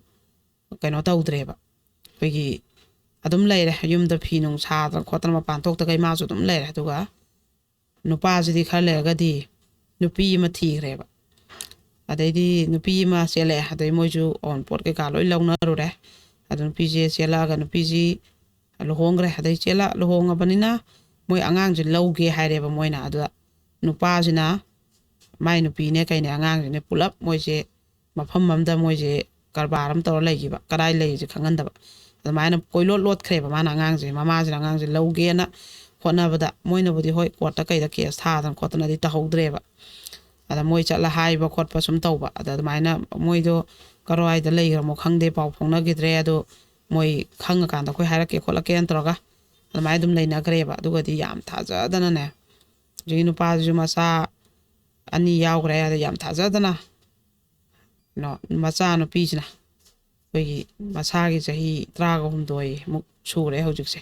ꯀꯩꯅꯣ ꯇꯧꯗ꯭ꯔꯦꯕ꯫ ꯑꯩꯈꯣꯏꯒꯤ ꯑꯗꯨꯝ ꯂꯩꯔꯦ, ꯌꯨꯝꯗ ꯐꯤ ꯅꯨꯡ ꯁꯥꯗꯅ ꯈꯣꯠꯇꯅ ꯃꯄꯥꯟ ꯊꯣꯛꯇꯈꯩ ꯃꯥꯁꯨ ꯑꯗꯨꯝ ꯂꯩꯔꯦ꯫ ꯑꯗꯨꯒ ꯅꯨꯄꯥꯁꯤꯗꯤ ꯈꯔ ꯂꯩꯔꯒꯗꯤ ꯅꯨꯄꯤ ꯑꯃ ꯊꯤꯈ꯭ꯔꯦꯕ꯫ ꯑꯗꯩꯗꯤ ꯅꯨꯄꯤ ꯑꯃ ꯆꯦꯜꯂꯛꯑꯦ꯫ ꯑꯗꯩ ꯃꯣꯏꯁꯨ ꯑꯋꯨꯟꯄꯣꯠ ꯀꯩꯀꯥ ꯂꯣꯏ ꯂꯧꯅꯔꯨꯔꯦ꯫ ꯑꯗꯨ ꯅꯨꯄꯤꯁꯦ ꯆꯦꯜꯂꯛꯑꯒ ꯅꯨꯄꯤꯁꯤ ꯂꯨꯍꯣꯡꯈ꯭ꯔꯦ꯫ ꯑꯗꯩ ꯆꯦꯜꯂꯛ ꯂꯨꯍꯣꯡꯉꯕꯅꯤꯅ ꯃꯣꯏ ꯑꯉꯥꯡꯁꯦ ꯂꯧꯒꯦ ꯍꯥꯏꯔꯦꯕ ꯃꯣꯏꯅ꯫ ꯑꯗꯨꯗ ꯅꯨꯄꯥꯁꯤꯅ ꯃꯥꯏ ꯅꯨꯄꯤꯅꯦ ꯀꯩꯅꯦ ꯑꯉꯥꯡꯁꯤꯅꯦ ꯄꯨꯂꯞ ꯃꯣꯏꯁꯦ ꯃꯐꯝ ꯑꯃꯗ ꯃꯣꯏꯁꯦ ꯀꯔꯕꯥꯔ ꯑꯃ ꯇꯧꯔ ꯂꯩꯈꯤꯕ, ꯀꯗꯥꯏ ꯂꯩꯔꯤꯁꯦ ꯈꯪꯍꯟꯗꯕ꯫ ꯑꯗꯨꯃꯥꯏꯅ ꯀꯣꯏꯂꯣꯠ ꯂꯣꯠꯈ꯭ꯔꯦꯕ ꯃꯥꯅ ꯑꯉꯥꯡꯁꯦ꯫ ꯃꯃꯥꯁꯤꯅ ꯑꯉꯥꯡꯁꯦ ꯂꯧꯒꯦꯅ ꯍꯣꯠꯅꯕꯗ ꯃꯣꯏꯅꯕꯨꯗꯤ ꯍꯣꯏ ꯀꯣꯔꯠꯇ ꯀꯩꯗ ꯀꯦꯁ ꯊꯥꯗꯅ ꯈꯣꯠꯇꯅꯗꯤ ꯇꯧꯍꯧꯗ꯭ꯔꯦꯕ꯫ ꯑꯗ ꯃꯣꯏ ꯆꯠꯂ ꯍꯥꯏꯕ ꯈꯣꯠꯄ ꯁꯨꯝ ꯇꯧꯕ꯫ ꯑꯗ ꯑꯗꯨꯃꯥꯏꯅ ꯃꯣꯏꯗꯣ ꯀꯔꯋꯥꯏꯗ ꯂꯩꯈ꯭ꯔꯃꯣ ꯈꯪꯗꯦ, ꯄꯥꯎ ꯐꯥꯎꯅꯈꯤꯗ꯭ꯔꯦ꯫ ꯑꯗꯣ ꯃꯣꯏ ꯈꯪꯉꯀꯥꯟꯗ ꯑꯩꯈꯣꯏ ꯍꯥꯏꯔꯛꯀꯦ ꯈꯣꯠꯂꯛꯀꯦꯅ ꯇꯧꯔꯒ ꯑꯗꯨꯃꯥꯏꯅ ꯑꯗꯨꯝ ꯂꯩꯅꯈ꯭ꯔꯦꯕ꯫ ꯑꯗꯨꯒꯗꯤ ꯌꯥꯝ ꯊꯥꯖꯗꯅꯅꯦ, ꯍꯧꯖꯤꯛꯀꯤ ꯅꯨꯄꯥꯁꯤꯁꯨ ꯃꯆꯥ ꯑꯅꯤ ꯌꯥꯎꯈ꯭ꯔꯦ꯫ ꯑꯗ ꯌꯥꯝ ꯊꯥꯖꯗꯅ ꯀꯩꯅꯣ ꯃꯆꯥꯅꯨꯄꯤꯁꯤꯅ ꯑꯩꯈꯣꯏꯒꯤ ꯃꯁꯥꯒꯤ ꯆꯍꯤ ꯇꯔꯥꯒ ꯍꯨꯝꯗꯣꯏ ꯃꯨꯛ ꯁꯨꯔꯦ ꯍꯧꯖꯤꯛꯁꯦ꯫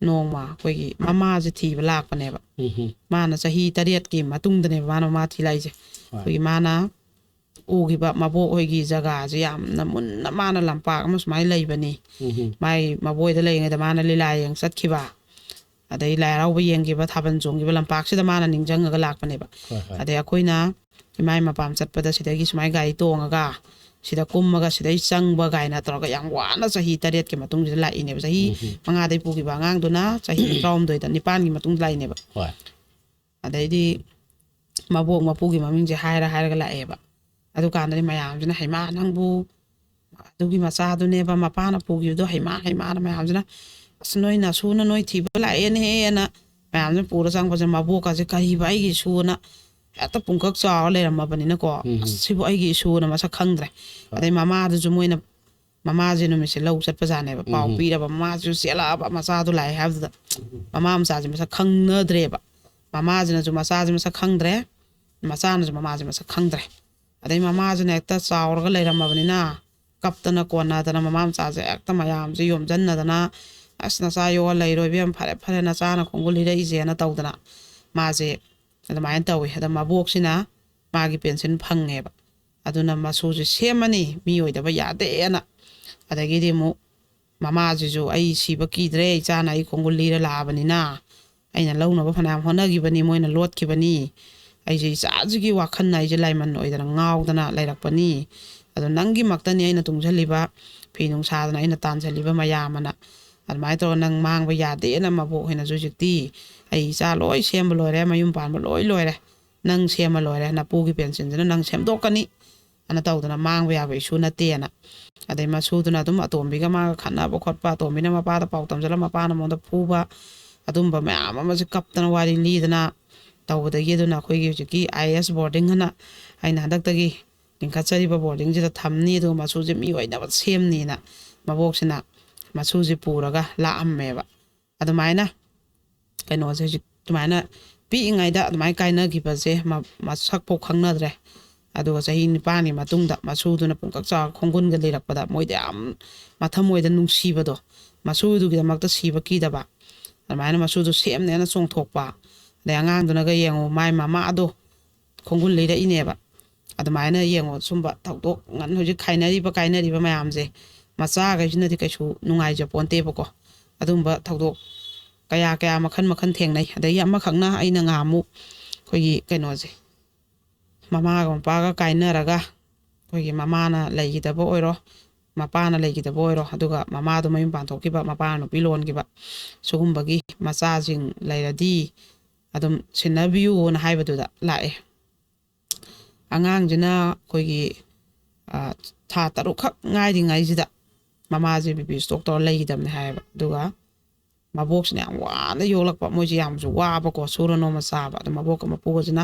ꯅꯣꯡꯃ ꯑꯩꯈꯣꯏꯒꯤ ꯃꯃꯥꯁꯦ ꯊꯤꯕ ꯂꯥꯛꯄꯅꯦꯕ꯫ ꯎꯝ ꯃꯥꯅ ꯆꯍꯤ ꯇꯔꯦꯠꯀꯤ ꯃꯇꯨꯡꯗꯅꯦꯕ ꯃꯥꯅ ꯃꯃꯥ ꯊꯤ ꯂꯥꯛꯏꯁꯦ꯫ ꯍꯣꯏ꯫ ꯑꯩꯈꯣꯏꯒꯤ ꯃꯥꯅ ꯎꯈꯤꯕ ꯃꯕꯣꯛ ꯍꯣꯏꯒꯤ ꯖꯒꯥꯁꯦ ꯌꯥꯝꯅ ꯃꯨꯟꯅ ꯃꯥꯅ ꯂꯝꯄꯥꯛ ꯑꯃ ꯁꯨꯃꯥꯏꯅ ꯂꯩꯕꯅꯤ꯫ ꯎꯝ ꯃꯥꯏ ꯃꯕꯣꯏꯗ ꯂꯩꯔꯤꯉꯩꯗ ꯃꯥꯅ ꯂꯤꯂꯥ ꯌꯦꯡ ꯆꯠꯈꯤꯕ, ꯑꯗꯩ ꯂꯥꯏ ꯍꯔꯥꯎꯕ ꯌꯦꯡꯈꯤꯕ, ꯊꯥꯕꯜ ꯆꯣꯡꯈꯤꯕ ꯂꯝꯄꯥꯛꯁꯤꯗ ꯃꯥꯅ ꯅꯤꯡꯁꯤꯡꯉꯒ ꯂꯥꯛꯄꯅꯦꯕ꯫ ꯍꯣꯏ ꯍꯣꯏ꯫ ꯑꯗꯩ ꯑꯩꯈꯣꯏꯅ ꯏꯃꯥꯏ ꯃꯄꯥꯝ ꯆꯠꯄꯗ ꯁꯤꯗꯒꯤ ꯁꯨꯃꯥꯏꯅ ꯒꯥꯔꯤ ꯇꯣꯡꯉꯒ ꯁꯤꯗ ꯀꯨꯝꯃꯒ ꯁꯤꯗꯩ ꯆꯪꯕ ꯀꯥꯏꯅ ꯇꯧꯔꯒ ꯌꯥꯝ ꯋꯥꯅ ꯆꯍꯤ ꯇꯔꯦꯠꯀꯤ ꯃꯇꯨꯡꯁꯤꯗ ꯂꯥꯛꯏꯅꯦꯕ꯫ ꯆꯍꯤ ꯎꯝ꯫ ꯃꯉꯥꯗꯩ ꯄꯨꯈꯤꯕ ꯑꯉꯥꯡꯗꯨꯅ ꯆꯍꯤ ꯇꯔꯥꯍꯨꯝꯗꯣꯏꯗ, ꯅꯤꯄꯥꯟꯒꯤ ꯃꯇꯨꯡꯗ ꯂꯥꯛꯏꯅꯦꯕ꯫ ꯍꯣꯏ꯫ ꯑꯗꯩꯗꯤ ꯃꯕꯣꯛ ꯃꯄꯨꯒꯤ ꯃꯃꯤꯡꯁꯦ ꯍꯥꯏꯔ ꯍꯥꯏꯔꯒ ꯂꯥꯛꯑꯦꯕ꯫ ꯑꯗꯨꯀꯥꯟꯗꯗꯤ ꯃꯌꯥꯝꯁꯤꯅ, "ꯍꯩꯃꯥ, ꯅꯪꯕꯨ ꯑꯗꯨꯒꯤ ꯃꯆꯥꯗꯨꯅꯦꯕ ꯃꯄꯥꯅ ꯄꯨꯈꯤꯕꯗꯣ, ꯍꯩꯃꯥ, ꯍꯩꯃꯥꯅ" ꯃꯌꯥꯝꯁꯤꯅ, "ꯑꯁ, ꯅꯣꯏ ꯅꯁꯨꯅ ꯅꯣꯏ ꯊꯤꯕ ꯂꯥꯛꯑꯦꯅꯦꯍꯦꯅ" ꯃꯌꯥꯝꯁꯤꯅ ꯄꯨꯔ ꯆꯪꯕꯁꯦ, ꯃꯕꯣꯛꯀꯁꯦ "ꯀꯔꯤꯕ ꯑꯩꯒꯤ ꯏꯁꯨꯅ" ꯍꯦꯛꯇ ꯄꯨꯡꯀꯛ ꯆꯥꯎꯔ ꯂꯩꯔꯝꯃꯕꯅꯤꯅꯀꯣ, ꯎꯝ꯫ "ꯑꯁ, ꯁꯤꯕꯨ ꯑꯩꯒꯤ ꯏꯁꯨꯅ ꯃꯁꯛ ꯈꯪꯗ꯭ꯔꯦ"꯫ ꯍꯣꯏ꯫ ꯑꯗꯩ ꯃꯃꯥꯗꯨꯁꯨ ꯃꯣꯏꯅ, ꯃꯃꯥꯁꯦ ꯅꯨꯃꯤꯠꯁꯦ ꯂꯧ ꯆꯠꯄꯖꯥꯠꯅꯦꯕ, ꯄꯥꯎ ꯎꯝ꯫ ꯄꯤꯔꯕ, ꯃꯃꯥꯁꯨ ꯆꯦꯜꯂꯛꯑꯕ ꯃꯆꯥꯗꯣ ꯂꯥꯛꯑꯦ ꯍꯥꯏꯕꯗꯨꯗ꯫ ꯎꯝ꯫ ꯃꯃꯥ ꯃꯆꯥꯁꯦ ꯃꯁꯛ ꯈꯪꯅꯗ꯭ꯔꯦꯕ꯫ ꯃꯃꯥꯁꯤꯅꯁꯨ ꯃꯆꯥꯁꯦ ꯃꯁꯛ ꯈꯪꯗ꯭ꯔꯦ, ꯃꯆꯥꯅꯁꯨ ꯃꯃꯥꯁꯦ ꯃꯁꯛ ꯈꯪꯗ꯭ꯔꯦ꯫ ꯑꯗꯩ ꯃꯃꯥꯁꯤꯅ ꯍꯦꯛꯇ ꯆꯥꯎꯔꯒ ꯂꯩꯔꯝꯃꯕꯅꯤꯅ, ꯀꯞꯇꯅ ꯀꯣꯟꯅꯗꯅ ꯃꯃꯥ ꯃꯆꯥꯁꯦ ꯍꯦꯛꯇ ꯃꯌꯥꯝꯁꯦ ꯌꯣꯝꯁꯤꯟꯅꯗꯅ, "ꯑꯁ, ꯅꯆꯥ ꯌꯣꯛꯑ ꯂꯩꯔꯣ ꯏꯕꯦꯝ, ꯐꯔꯦ ꯐꯔꯦ, ꯅꯆꯥꯅ ꯈꯣꯡꯒꯨꯜ ꯂꯤꯔꯛꯏꯁꯦꯅ" ꯇꯧꯗꯅ ꯃꯥꯁꯦ ꯑꯗꯨꯃꯥꯏꯅ ꯇꯧꯋꯤ꯫ ꯑꯗ ꯃꯕꯣꯛꯁꯤꯅ ꯃꯥꯒꯤ ꯄꯦꯟꯁꯤꯟ ꯐꯪꯉꯦꯕ꯫ ꯑꯗꯨꯅ ꯃꯁꯨꯁꯦ ꯁꯦꯝꯃꯅꯤ, ꯃꯤ ꯑꯣꯏꯗꯕ ꯌꯥꯗꯦꯅ꯫ ꯑꯗꯒꯤꯗꯤ ꯑꯃꯨꯛ ꯃꯃꯥꯁꯤꯁꯨ, "ꯑꯩ ꯁꯤꯕ ꯀꯤꯗ꯭ꯔꯦ, ꯏꯆꯥꯅ ꯑꯩ ꯈꯣꯡꯒꯨꯜ ꯂꯤꯔ ꯂꯥꯛꯑꯕꯅꯤꯅ, ꯑꯩꯅ ꯂꯧꯅꯕ ꯐꯅꯌꯥꯝ ꯍꯣꯠꯅꯈꯤꯕꯅꯤ, ꯃꯣꯏꯅ ꯂꯣꯠꯈꯤꯕꯅꯤ꯫ ꯑꯩꯁꯦ ꯏꯆꯥꯁꯤꯒꯤ ꯋꯥꯈꯜꯅ ꯑꯩꯁꯦ ꯂꯥꯏꯃꯟ ꯑꯣꯏꯗꯅ ꯉꯥꯎꯗꯅ ꯂꯩꯔꯛꯄꯅꯤ꯫ ꯑꯗꯣ ꯅꯪꯒꯤꯃꯛꯇꯅꯤ ꯑꯩꯅ ꯇꯨꯡꯁꯤꯜꯂꯤꯕ, ꯐꯤ ꯅꯨꯡ ꯁꯥꯗꯅ ꯑꯩꯅ ꯇꯥꯟꯁꯤꯜꯂꯤꯕ ꯃꯌꯥꯝ" ꯑꯅ꯫ ꯑꯗꯨꯃꯥꯏꯅ ꯇꯧꯔꯒ "ꯅꯪ ꯃꯥꯡꯕ ꯌꯥꯗꯦꯅ" ꯃꯕꯣꯛ ꯍꯣꯏꯅꯁꯨ ꯍꯧꯖꯤꯛꯇꯤ, "ꯑꯩ ꯏꯆꯥ ꯂꯣꯏ ꯁꯦꯝꯕ ꯂꯣꯏꯔꯦ, ꯃꯌꯨꯝ ꯄꯥꯟꯕ ꯂꯣꯏ ꯂꯣꯏꯔꯦ, ꯅꯪ ꯁꯦꯝꯃ ꯂꯣꯏꯔꯦ, ꯅꯄꯨꯒꯤ ꯄꯦꯟꯁꯤꯟꯁꯤꯅ ꯅꯪ ꯁꯦꯝꯗꯣꯛꯀꯅꯤ" ꯑꯅ ꯇꯧꯗꯅ ꯃꯥꯡꯕ ꯌꯥꯕ ꯏꯁꯨ ꯅꯠꯇꯦꯅ꯫ ꯑꯗꯩ ꯃꯁꯨꯗꯨꯅ ꯑꯗꯨꯝ ꯑꯇꯣꯝꯕꯤꯒ ꯃꯥꯒ ꯈꯠꯅꯕ ꯈꯣꯠꯄ, ꯑꯇꯣꯝꯕꯤꯅ ꯃꯄꯥꯗ ꯄꯥꯎ ꯇꯝꯁꯤꯜꯂ ꯃꯄꯥꯅ ꯃꯉꯣꯟꯗ ꯐꯨꯕ, ꯑꯗꯨꯝꯕ ꯃꯌꯥꯝ ꯑꯃꯁꯦ ꯀꯞꯇꯅ ꯋꯥꯔꯤ ꯂꯤꯗꯅ ꯇꯧꯕꯗꯒꯤ, ꯑꯗꯨꯅ ꯑꯩꯈꯣꯏꯒꯤ ꯍꯧꯖꯤꯛꯀꯤ ꯑꯥꯏ ꯑꯦꯁ ꯕꯣꯔꯗꯤꯡ ꯑꯅ ꯑꯩꯅ ꯍꯟꯗꯛꯇꯒꯤ ꯂꯤꯡꯈꯠꯆꯔꯤꯕ ꯕꯣꯔꯗꯤꯡꯁꯤꯗ ꯊꯝꯅꯤ, ꯑꯗꯨꯒ ꯃꯁꯨꯁꯦ ꯃꯤ ꯑꯣꯏꯅꯕ ꯁꯦꯝꯅꯤꯅ ꯃꯕꯣꯛꯁꯤꯅ ꯃꯁꯨꯁꯦ ꯄꯨꯔꯒ ꯂꯥꯛꯑꯝꯃꯦꯕ꯫ ꯑꯗꯨꯃꯥꯏꯅ ꯀꯩꯅꯣꯁꯦ ꯍꯧꯖꯤꯛ ꯑꯗꯨꯃꯥꯏꯅ ꯄꯤꯛꯏꯉꯩꯗ ꯑꯗꯨꯃꯥꯏꯅ ꯀꯥꯏꯅꯈꯤꯕꯁꯦ ꯃ-, ꯃꯁꯛꯐꯥꯎ ꯈꯪꯅꯗ꯭ꯔꯦ꯫ ꯑꯗꯨꯒ ꯆꯍꯤ ꯅꯤꯄꯥꯟꯒꯤ ꯃꯇꯨꯡꯗ ꯃꯁꯨꯗꯨꯅ ꯄꯨꯡꯀꯛ ꯆꯥꯎꯔ ꯈꯣꯡꯒꯨꯟꯒ ꯂꯤꯔꯛꯄꯗ ꯃꯣꯏꯗ ꯌꯥꯝ ꯃꯊꯃꯣꯏꯗ ꯅꯨꯡꯁꯤꯕꯗꯣ, ꯃꯁꯨꯗꯨꯒꯤꯗꯃꯛꯇ ꯁꯤꯕ ꯀꯤꯗꯕ, ꯑꯗꯨꯃꯥꯏꯅ ꯃꯁꯨꯗꯨ ꯁꯦꯝꯅꯦꯅ ꯆꯣꯡꯊꯣꯛꯄ꯫ ꯑꯗꯩ ꯑꯉꯥꯡꯗꯨꯅꯒ ꯌꯦꯡꯉꯣ, ꯃꯥꯏ ꯃꯃꯥꯗꯣ ꯈꯣꯡꯒꯨꯜ ꯂꯤꯔꯛꯏꯅꯦꯕ꯫ ꯑꯗꯨꯃꯥꯏꯅ ꯌꯦꯡꯉꯣ, ꯁꯨꯝꯕ ꯊꯧꯗꯣꯛ ꯉꯟ-, ꯍꯧꯖꯤꯛ ꯈꯥꯏꯅꯔꯤꯕ ꯀꯥꯏꯅꯔꯤꯕ ꯃꯌꯥꯝꯁꯦ ꯃꯆꯥꯈꯩꯁꯤꯅꯗꯤ ꯀꯩꯁꯨ ꯅꯨꯡꯉꯥꯏꯖ ꯄꯣꯟꯇꯦꯕꯀꯣ꯫ ꯑꯗꯨꯝꯕ ꯊꯧꯗꯣꯛ ꯀꯌꯥ ꯀꯌꯥ ꯃꯈꯜ ꯃꯈꯜ ꯊꯦꯡꯅꯩ꯫ ꯑꯗꯒꯤ ꯑꯃꯈꯛꯅ ꯑꯩꯅ ꯉꯍꯥꯟꯃꯨꯛ ꯑꯩꯈꯣꯏꯒꯤ ꯀꯩꯅꯣꯁꯦ, ꯃꯃꯥꯒ ꯃꯄꯥꯒ ꯀꯥꯏꯅꯔꯒ ꯑꯩꯈꯣꯏꯒꯤ ꯃꯃꯥꯅ ꯂꯩꯈꯤꯗꯕ ꯑꯣꯏꯔꯣ, ꯃꯄꯥꯅ ꯂꯩꯈꯤꯗꯕ ꯑꯣꯏꯔꯣ, ꯑꯗꯨꯒ ꯃꯃꯥꯗꯣ ꯃꯌꯨꯝ ꯄꯥꯟꯊꯣꯛꯈꯤꯕ, ꯃꯄꯥꯅ ꯅꯨꯄꯤ ꯂꯣꯟꯈꯤꯕ, ꯁꯤꯒꯨꯝꯕꯒꯤ ꯃꯆꯥꯁꯤꯡ ꯂꯩꯔꯗꯤ ꯑꯗꯨꯝ ꯁꯤꯟꯅꯕꯤꯌꯨꯅ ꯍꯥꯏꯕꯗꯨꯗ ꯂꯥꯛꯑꯦ꯫ ꯑꯉꯥꯡꯁꯤꯅ ꯑꯩꯈꯣꯏꯒꯤ, ꯑ, ꯊꯥ ꯇꯔꯨꯛꯈꯛ ꯉꯥꯏꯔꯤꯉꯩꯁꯤꯗ ꯃꯃꯥꯁꯦ ꯕꯤ ꯄꯤ ꯏꯁꯇ꯭ꯔꯣꯛ ꯇꯧꯔ ꯂꯩꯈꯤꯗꯕꯅꯦ ꯍꯥꯏꯌꯦꯕ꯫ ꯑꯗꯨꯒ ꯃꯕꯣꯛꯁꯤꯅ ꯌꯥꯝ ꯋꯥꯅ ꯌꯣꯛꯂꯛꯄ, ꯃꯣꯏꯁꯦ ꯌꯥꯝꯁꯨ ꯋꯥꯕꯀꯣ, ꯁꯨꯔ ꯅꯣꯝꯃ ꯆꯥꯕ꯫ ꯑꯗꯨ ꯃꯕꯣꯛꯀ ꯃꯄꯨꯒꯁꯤꯅ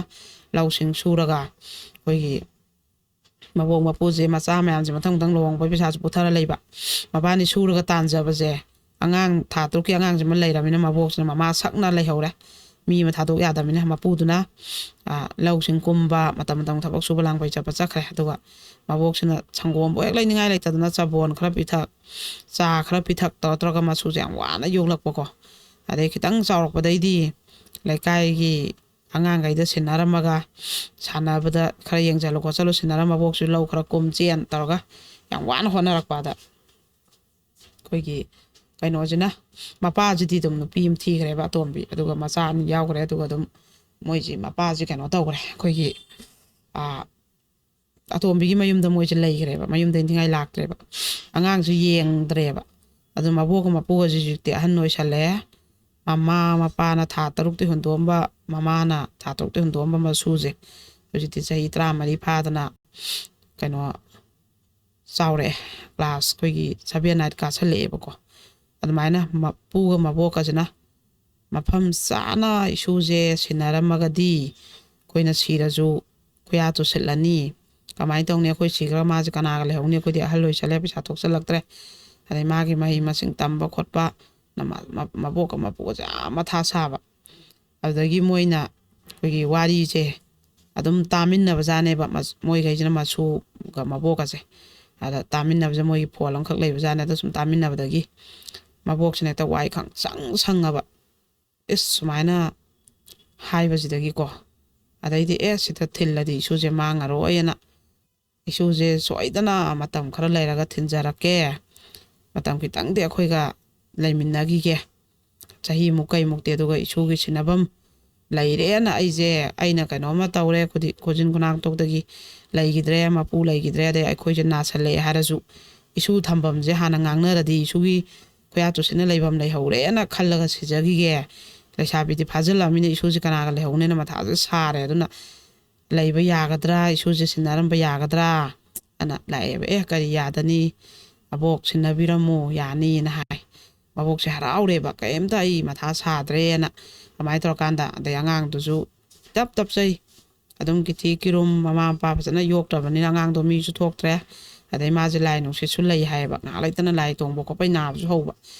ꯂꯧꯁꯤꯡ ꯁꯨꯔꯒ, ꯑꯩꯈꯣꯏꯒꯤ ꯃꯕꯣꯛ ꯃꯄꯨꯁꯦ ꯃꯆꯥ ꯃꯌꯥꯝꯁꯦ ꯃꯊꯪ ꯃꯊꯪ ꯂꯨꯍꯣꯡꯕꯒꯤ ꯄꯩꯁꯥꯁꯨ ꯄꯨꯊꯔ ꯂꯩꯕ꯫ ꯃꯕꯥꯅꯤ ꯁꯨꯔꯒ ꯇꯥꯟꯖꯕꯁꯦ, ꯑꯉꯥꯡ ꯊꯥ ꯇꯔꯨꯛꯀꯤ ꯑꯉꯥꯡꯁꯤꯃ ꯂꯩꯔꯕꯅꯤꯅ ꯃꯕꯣꯛꯁꯤꯅ ꯃꯃꯥ ꯁꯛꯅ ꯂꯩꯍꯧꯔꯦ꯫ ꯃꯤ ꯑꯃ ꯊꯥꯗꯣꯛ ꯌꯥꯗꯕꯅꯤꯅ ꯃꯄꯨꯗꯨꯅ, ꯑ, ꯂꯧꯁꯤꯡ ꯀꯨꯝꯕ, ꯃꯇꯝ ꯃꯇꯝ ꯊꯕꯛ ꯁꯨꯕ ꯂꯥꯡꯕꯩ ꯆꯠꯄ ꯆꯠꯈ꯭ꯔꯦ꯫ ꯑꯗꯨꯒ ꯃꯕꯣꯛꯁꯤꯅ ꯁꯪꯒꯣꯝꯕꯨ ꯍꯦꯛ ꯂꯩꯅꯤꯡꯉꯥꯏ ꯂꯩꯇꯗꯅ ꯆꯕꯣꯟ ꯈꯔ ꯄꯤꯊꯛ, ꯆꯥ ꯈꯔ ꯄꯤꯊꯛ ꯇꯧꯔ ꯇꯧꯔꯒ ꯃꯁꯨꯁꯦ ꯌꯥꯝ ꯋꯥꯅ ꯌꯣꯛꯂꯛꯄꯀꯣ꯫ ꯑꯗꯩ ꯈꯤꯇꯪ ꯆꯥꯎꯔꯛꯄꯗꯩꯗꯤ ꯂꯩꯀꯥꯏꯒꯤ ꯑꯉꯥꯡꯈꯩꯗ ꯁꯤꯟꯅꯔꯝꯃꯒ, ꯁꯥꯟꯅꯕꯗ ꯈꯔ ꯌꯦꯡꯁꯤꯜꯂꯨ ꯈꯣꯠꯆꯜꯂꯨ ꯁꯤꯟꯅꯔꯝ, ꯃꯕꯣꯛꯁꯨ ꯂꯧ ꯈꯔ ꯀꯨꯝ ꯆꯦꯟ ꯇꯧꯔꯒ ꯌꯥꯝ ꯋꯥꯅ ꯍꯣꯠꯅꯔꯛꯄꯗ, ꯑꯩꯈꯣꯏꯒꯤ ꯀꯩꯅꯣꯁꯤꯅ, ꯃꯄꯥꯁꯤꯗꯤ ꯑꯗꯨꯝ ꯅꯨꯄꯤ ꯑꯃ ꯊꯤꯈ꯭ꯔꯦꯕ ꯑꯇꯣꯝꯕꯤ, ꯑꯗꯨꯒ ꯃꯆꯥ ꯑꯅꯤ ꯌꯥꯎꯈ꯭ꯔꯦ꯫ ꯑꯗꯨꯒ ꯑꯗꯨꯝ ꯃꯣꯏꯁꯤ ꯃꯄꯥꯁꯤ ꯀꯩꯅꯣ ꯇꯧꯈ꯭ꯔꯦ, ꯑꯩꯈꯣꯏꯒꯤ, ꯑꯥ, ꯑꯇꯣꯝꯕꯤꯒꯤ ꯃꯌꯨꯝꯗ ꯃꯣꯏꯁꯦ ꯂꯩꯈ꯭ꯔꯦꯕ, ꯃꯌꯨꯝꯗ ꯏꯟꯊꯤꯉꯥꯏ ꯂꯥꯛꯇ꯭ꯔꯦꯕ, ꯑꯉꯥꯡꯁꯨ ꯌꯦꯡꯗ꯭ꯔꯦꯕ꯫ ꯑꯗꯨ ꯃꯕꯣꯛꯀ ꯃꯄꯨꯒꯁꯤ ꯍꯧꯖꯤꯛꯇꯤ ꯑꯍꯟ ꯑꯣꯏꯁꯜꯂꯛꯑꯦ꯫ ꯃꯃꯥ ꯃꯄꯥꯅ ꯊꯥ ꯇꯔꯨꯛꯇꯤ ꯍꯨꯟꯗꯣꯛꯑꯝꯕ, ꯃꯃꯥꯅ ꯊꯥ ꯇꯔꯨꯛꯇꯤ ꯍꯨꯟꯗꯣꯛꯑꯝꯕ ꯃꯁꯨꯁꯦ ꯍꯧꯖꯤꯛꯇꯤ ꯆꯍꯤ ꯇꯔꯥꯃꯔꯤ ꯐꯥꯗꯅ ꯀꯩꯅꯣ ꯆꯥꯎꯔꯛꯑꯦ, ꯀ꯭ꯂꯥꯁ ꯑꯩꯈꯣꯏꯒꯤ ꯁꯚꯦꯟ ꯑꯥꯏꯠ ꯀꯥꯁꯜꯂꯛꯑꯦꯕꯀꯣ꯫ ꯑꯗꯨꯃꯥꯏꯅ ꯃꯄꯨꯒ ꯃꯕꯣꯛꯀꯁꯤꯅ ꯃꯐꯝ ꯆꯥꯅ ꯏꯁꯨꯁꯦ ꯁꯤꯟꯅꯔꯝꯃꯒꯗꯤ ꯑꯩꯈꯣꯏꯅ ꯁꯤꯔꯁꯨ ꯈꯨꯌꯥ ꯆꯨꯁꯤꯜꯂꯅꯤ꯫ ꯀꯃꯥꯏꯅ ꯇꯧꯅꯤ? ꯑꯩꯈꯣꯏ ꯁꯤꯈ꯭ꯔ ꯃꯥꯁꯦ ꯀꯅꯥꯒ ꯂꯩꯍꯧꯅꯤ? ꯑꯩꯈꯣꯏꯗꯤ ꯑꯍꯜ ꯑꯣꯏꯁꯜꯂꯦ, ꯄꯩꯁꯥ ꯊꯣꯛꯆꯜꯂꯛꯇ꯭ꯔꯦ꯫ ꯑꯗꯩ ꯃꯥꯒꯤ ꯃꯍꯩ ꯃꯁꯤꯡ ꯇꯝꯕ ꯈꯣꯠꯄ, ꯅꯃ-, ꯃ-, ꯃꯕꯣꯛꯀ ꯃꯄꯨꯒꯁꯦ ꯌꯥꯝ ꯃꯊꯥ ꯁꯥꯕ꯫ ꯑꯗꯨꯗꯒꯤ ꯃꯣꯏꯅ ꯑꯩꯈꯣꯏꯒꯤ ꯋꯥꯔꯤꯁꯦ ꯑꯗꯨꯝ ꯇꯥꯃꯤꯟꯅꯕꯖꯥꯠꯅꯦꯕ, ꯃꯁ-, ꯃꯣꯏꯈꯩꯁꯤꯅ ꯃꯁꯨꯒ ꯃꯕꯣꯛꯀꯁꯦ꯫ ꯑꯗ ꯇꯥꯃꯤꯟꯅꯕꯁꯦ ꯃꯣꯏꯒꯤ ꯐꯣꯟ ꯑꯃꯈꯛ ꯂꯩꯕꯖꯥꯠꯅꯦ, ꯑꯗ ꯁꯨꯝ ꯇꯥꯃꯤꯟꯅꯕꯗꯒꯤ ꯃꯕꯣꯛꯁꯤꯅ ꯍꯦꯛꯇ ꯋꯥꯏ ꯈꯪꯁꯪ ꯁꯪꯉꯕ꯫ ꯏꯁ, ꯁꯨꯃꯥꯏꯅ ꯍꯥꯏꯕꯁꯤꯗꯒꯤꯀꯣ, ꯑꯗꯩꯗꯤ, "ꯑꯦ, ꯁꯤꯗ ꯊꯤꯜꯂꯗꯤ ꯏꯁꯨꯁꯦ ꯃꯥꯡꯉꯔꯣꯏꯅ, ꯏꯁꯨꯁꯦ ꯁꯣꯏꯗꯅ ꯃꯇꯝ ꯈꯔ ꯂꯩꯔꯒ ꯊꯤꯟꯖꯔꯛꯀꯦ, ꯃꯇꯝ ꯈꯤꯇꯪꯗꯤ ꯑꯩꯈꯣꯏꯒ ꯂꯩꯃꯤꯟꯅꯈꯤꯒꯦ, ꯆꯍꯤꯃꯨꯛ ꯀꯩꯃꯨꯛꯇꯤ, ꯑꯗꯨꯒ ꯏꯁꯨꯒꯤ ꯁꯤꯟꯅꯐꯝ ꯂꯩꯔꯦꯅ ꯑꯩꯁꯦ, ꯑꯩꯅ ꯀꯩꯅꯣꯝꯃ ꯇꯧꯔꯦ, ꯈꯨꯗꯤ-, ꯈꯨꯖꯤꯟ ꯈꯨꯅꯥꯡꯊꯣꯛꯇꯒꯤ ꯂꯩꯈꯤꯗ꯭ꯔꯦ, ꯃꯄꯨ ꯂꯩꯈꯤꯗ꯭ꯔꯦ, ꯑꯗꯩ ꯑꯩꯈꯣꯏꯁꯦ ꯅꯥꯁꯜꯂꯛꯑꯦ ꯍꯥꯏꯔꯁꯨ, ꯏꯁꯨ ꯊꯝꯐꯝꯁꯦ ꯍꯥꯟꯅ ꯉꯥꯡꯅꯔꯗꯤ ꯏꯁꯨꯒꯤ ꯈꯨꯌꯥ ꯇꯨꯁꯤꯅ ꯂꯩꯐꯝ ꯂꯩꯍꯧꯔꯦꯅ ꯈꯜꯂꯒ ꯁꯤꯖꯈꯤꯒꯦ, ꯂꯩꯁꯥꯕꯤꯗꯤ ꯐꯥꯖꯤꯜꯂꯛꯑꯃꯤꯅ ꯏꯁꯨꯁꯦ ꯀꯅꯥꯒ ꯂꯩꯍꯧꯅꯦꯅ ꯃꯊꯥꯁꯦ ꯁꯥꯔꯦ꯫ ꯑꯗꯨꯅ ꯂꯩꯕ ꯌꯥꯒꯗ꯭ꯔꯥ, ꯏꯁꯨꯁꯦ ꯁꯤꯟꯅꯔꯝꯕ ꯌꯥꯒꯗ꯭ꯔꯥ ꯑꯅ ꯂꯥꯛꯑꯦꯕ꯫ "ꯑꯦ, ꯀꯔꯤ ꯌꯥꯗꯅꯤ, ꯑꯕꯣꯛ ꯁꯤꯟꯅꯕꯤꯔꯝꯃꯣ, ꯌꯥꯅꯤꯅ" ꯍꯥꯏ꯫ ꯃꯕꯣꯛꯁꯦ ꯍꯔꯥꯎꯔꯦꯕ, "ꯀꯩꯝꯇ ꯑꯩ ꯃꯊꯥ ꯁꯥꯗ꯭ꯔꯦꯅ" ꯑꯗꯨꯃꯥꯏꯅ ꯇꯧꯔꯀꯥꯟꯗ꯫ ꯑꯗꯩ ꯑꯉꯥꯡꯗꯨꯁꯨ ꯇꯞ ꯇꯞꯆꯩ, ꯑꯗꯨꯝ ꯀꯤꯊꯤ ꯀꯤꯔꯨꯝ, ꯃꯃꯥ ꯃꯄꯥ ꯐꯖꯅ ꯌꯣꯛꯇ꯭ꯔꯕꯅꯤꯅ ꯑꯉꯥꯡꯗꯣ ꯃꯤꯁꯨ ꯊꯣꯛꯇ꯭ꯔꯦ꯫ ꯑꯗꯩ ꯃꯥꯁꯦ ꯂꯥꯏ ꯅꯨꯡꯁꯤꯠꯁꯨ ꯂꯩ ꯍꯥꯏꯌꯦꯕ, ꯉꯥꯏꯍꯥꯛ ꯂꯩꯇꯅ ꯂꯥꯏ ꯇꯣꯡꯕ ꯈꯣꯠꯄꯩ ꯅꯥꯕꯁꯨ ꯍꯧꯕ꯫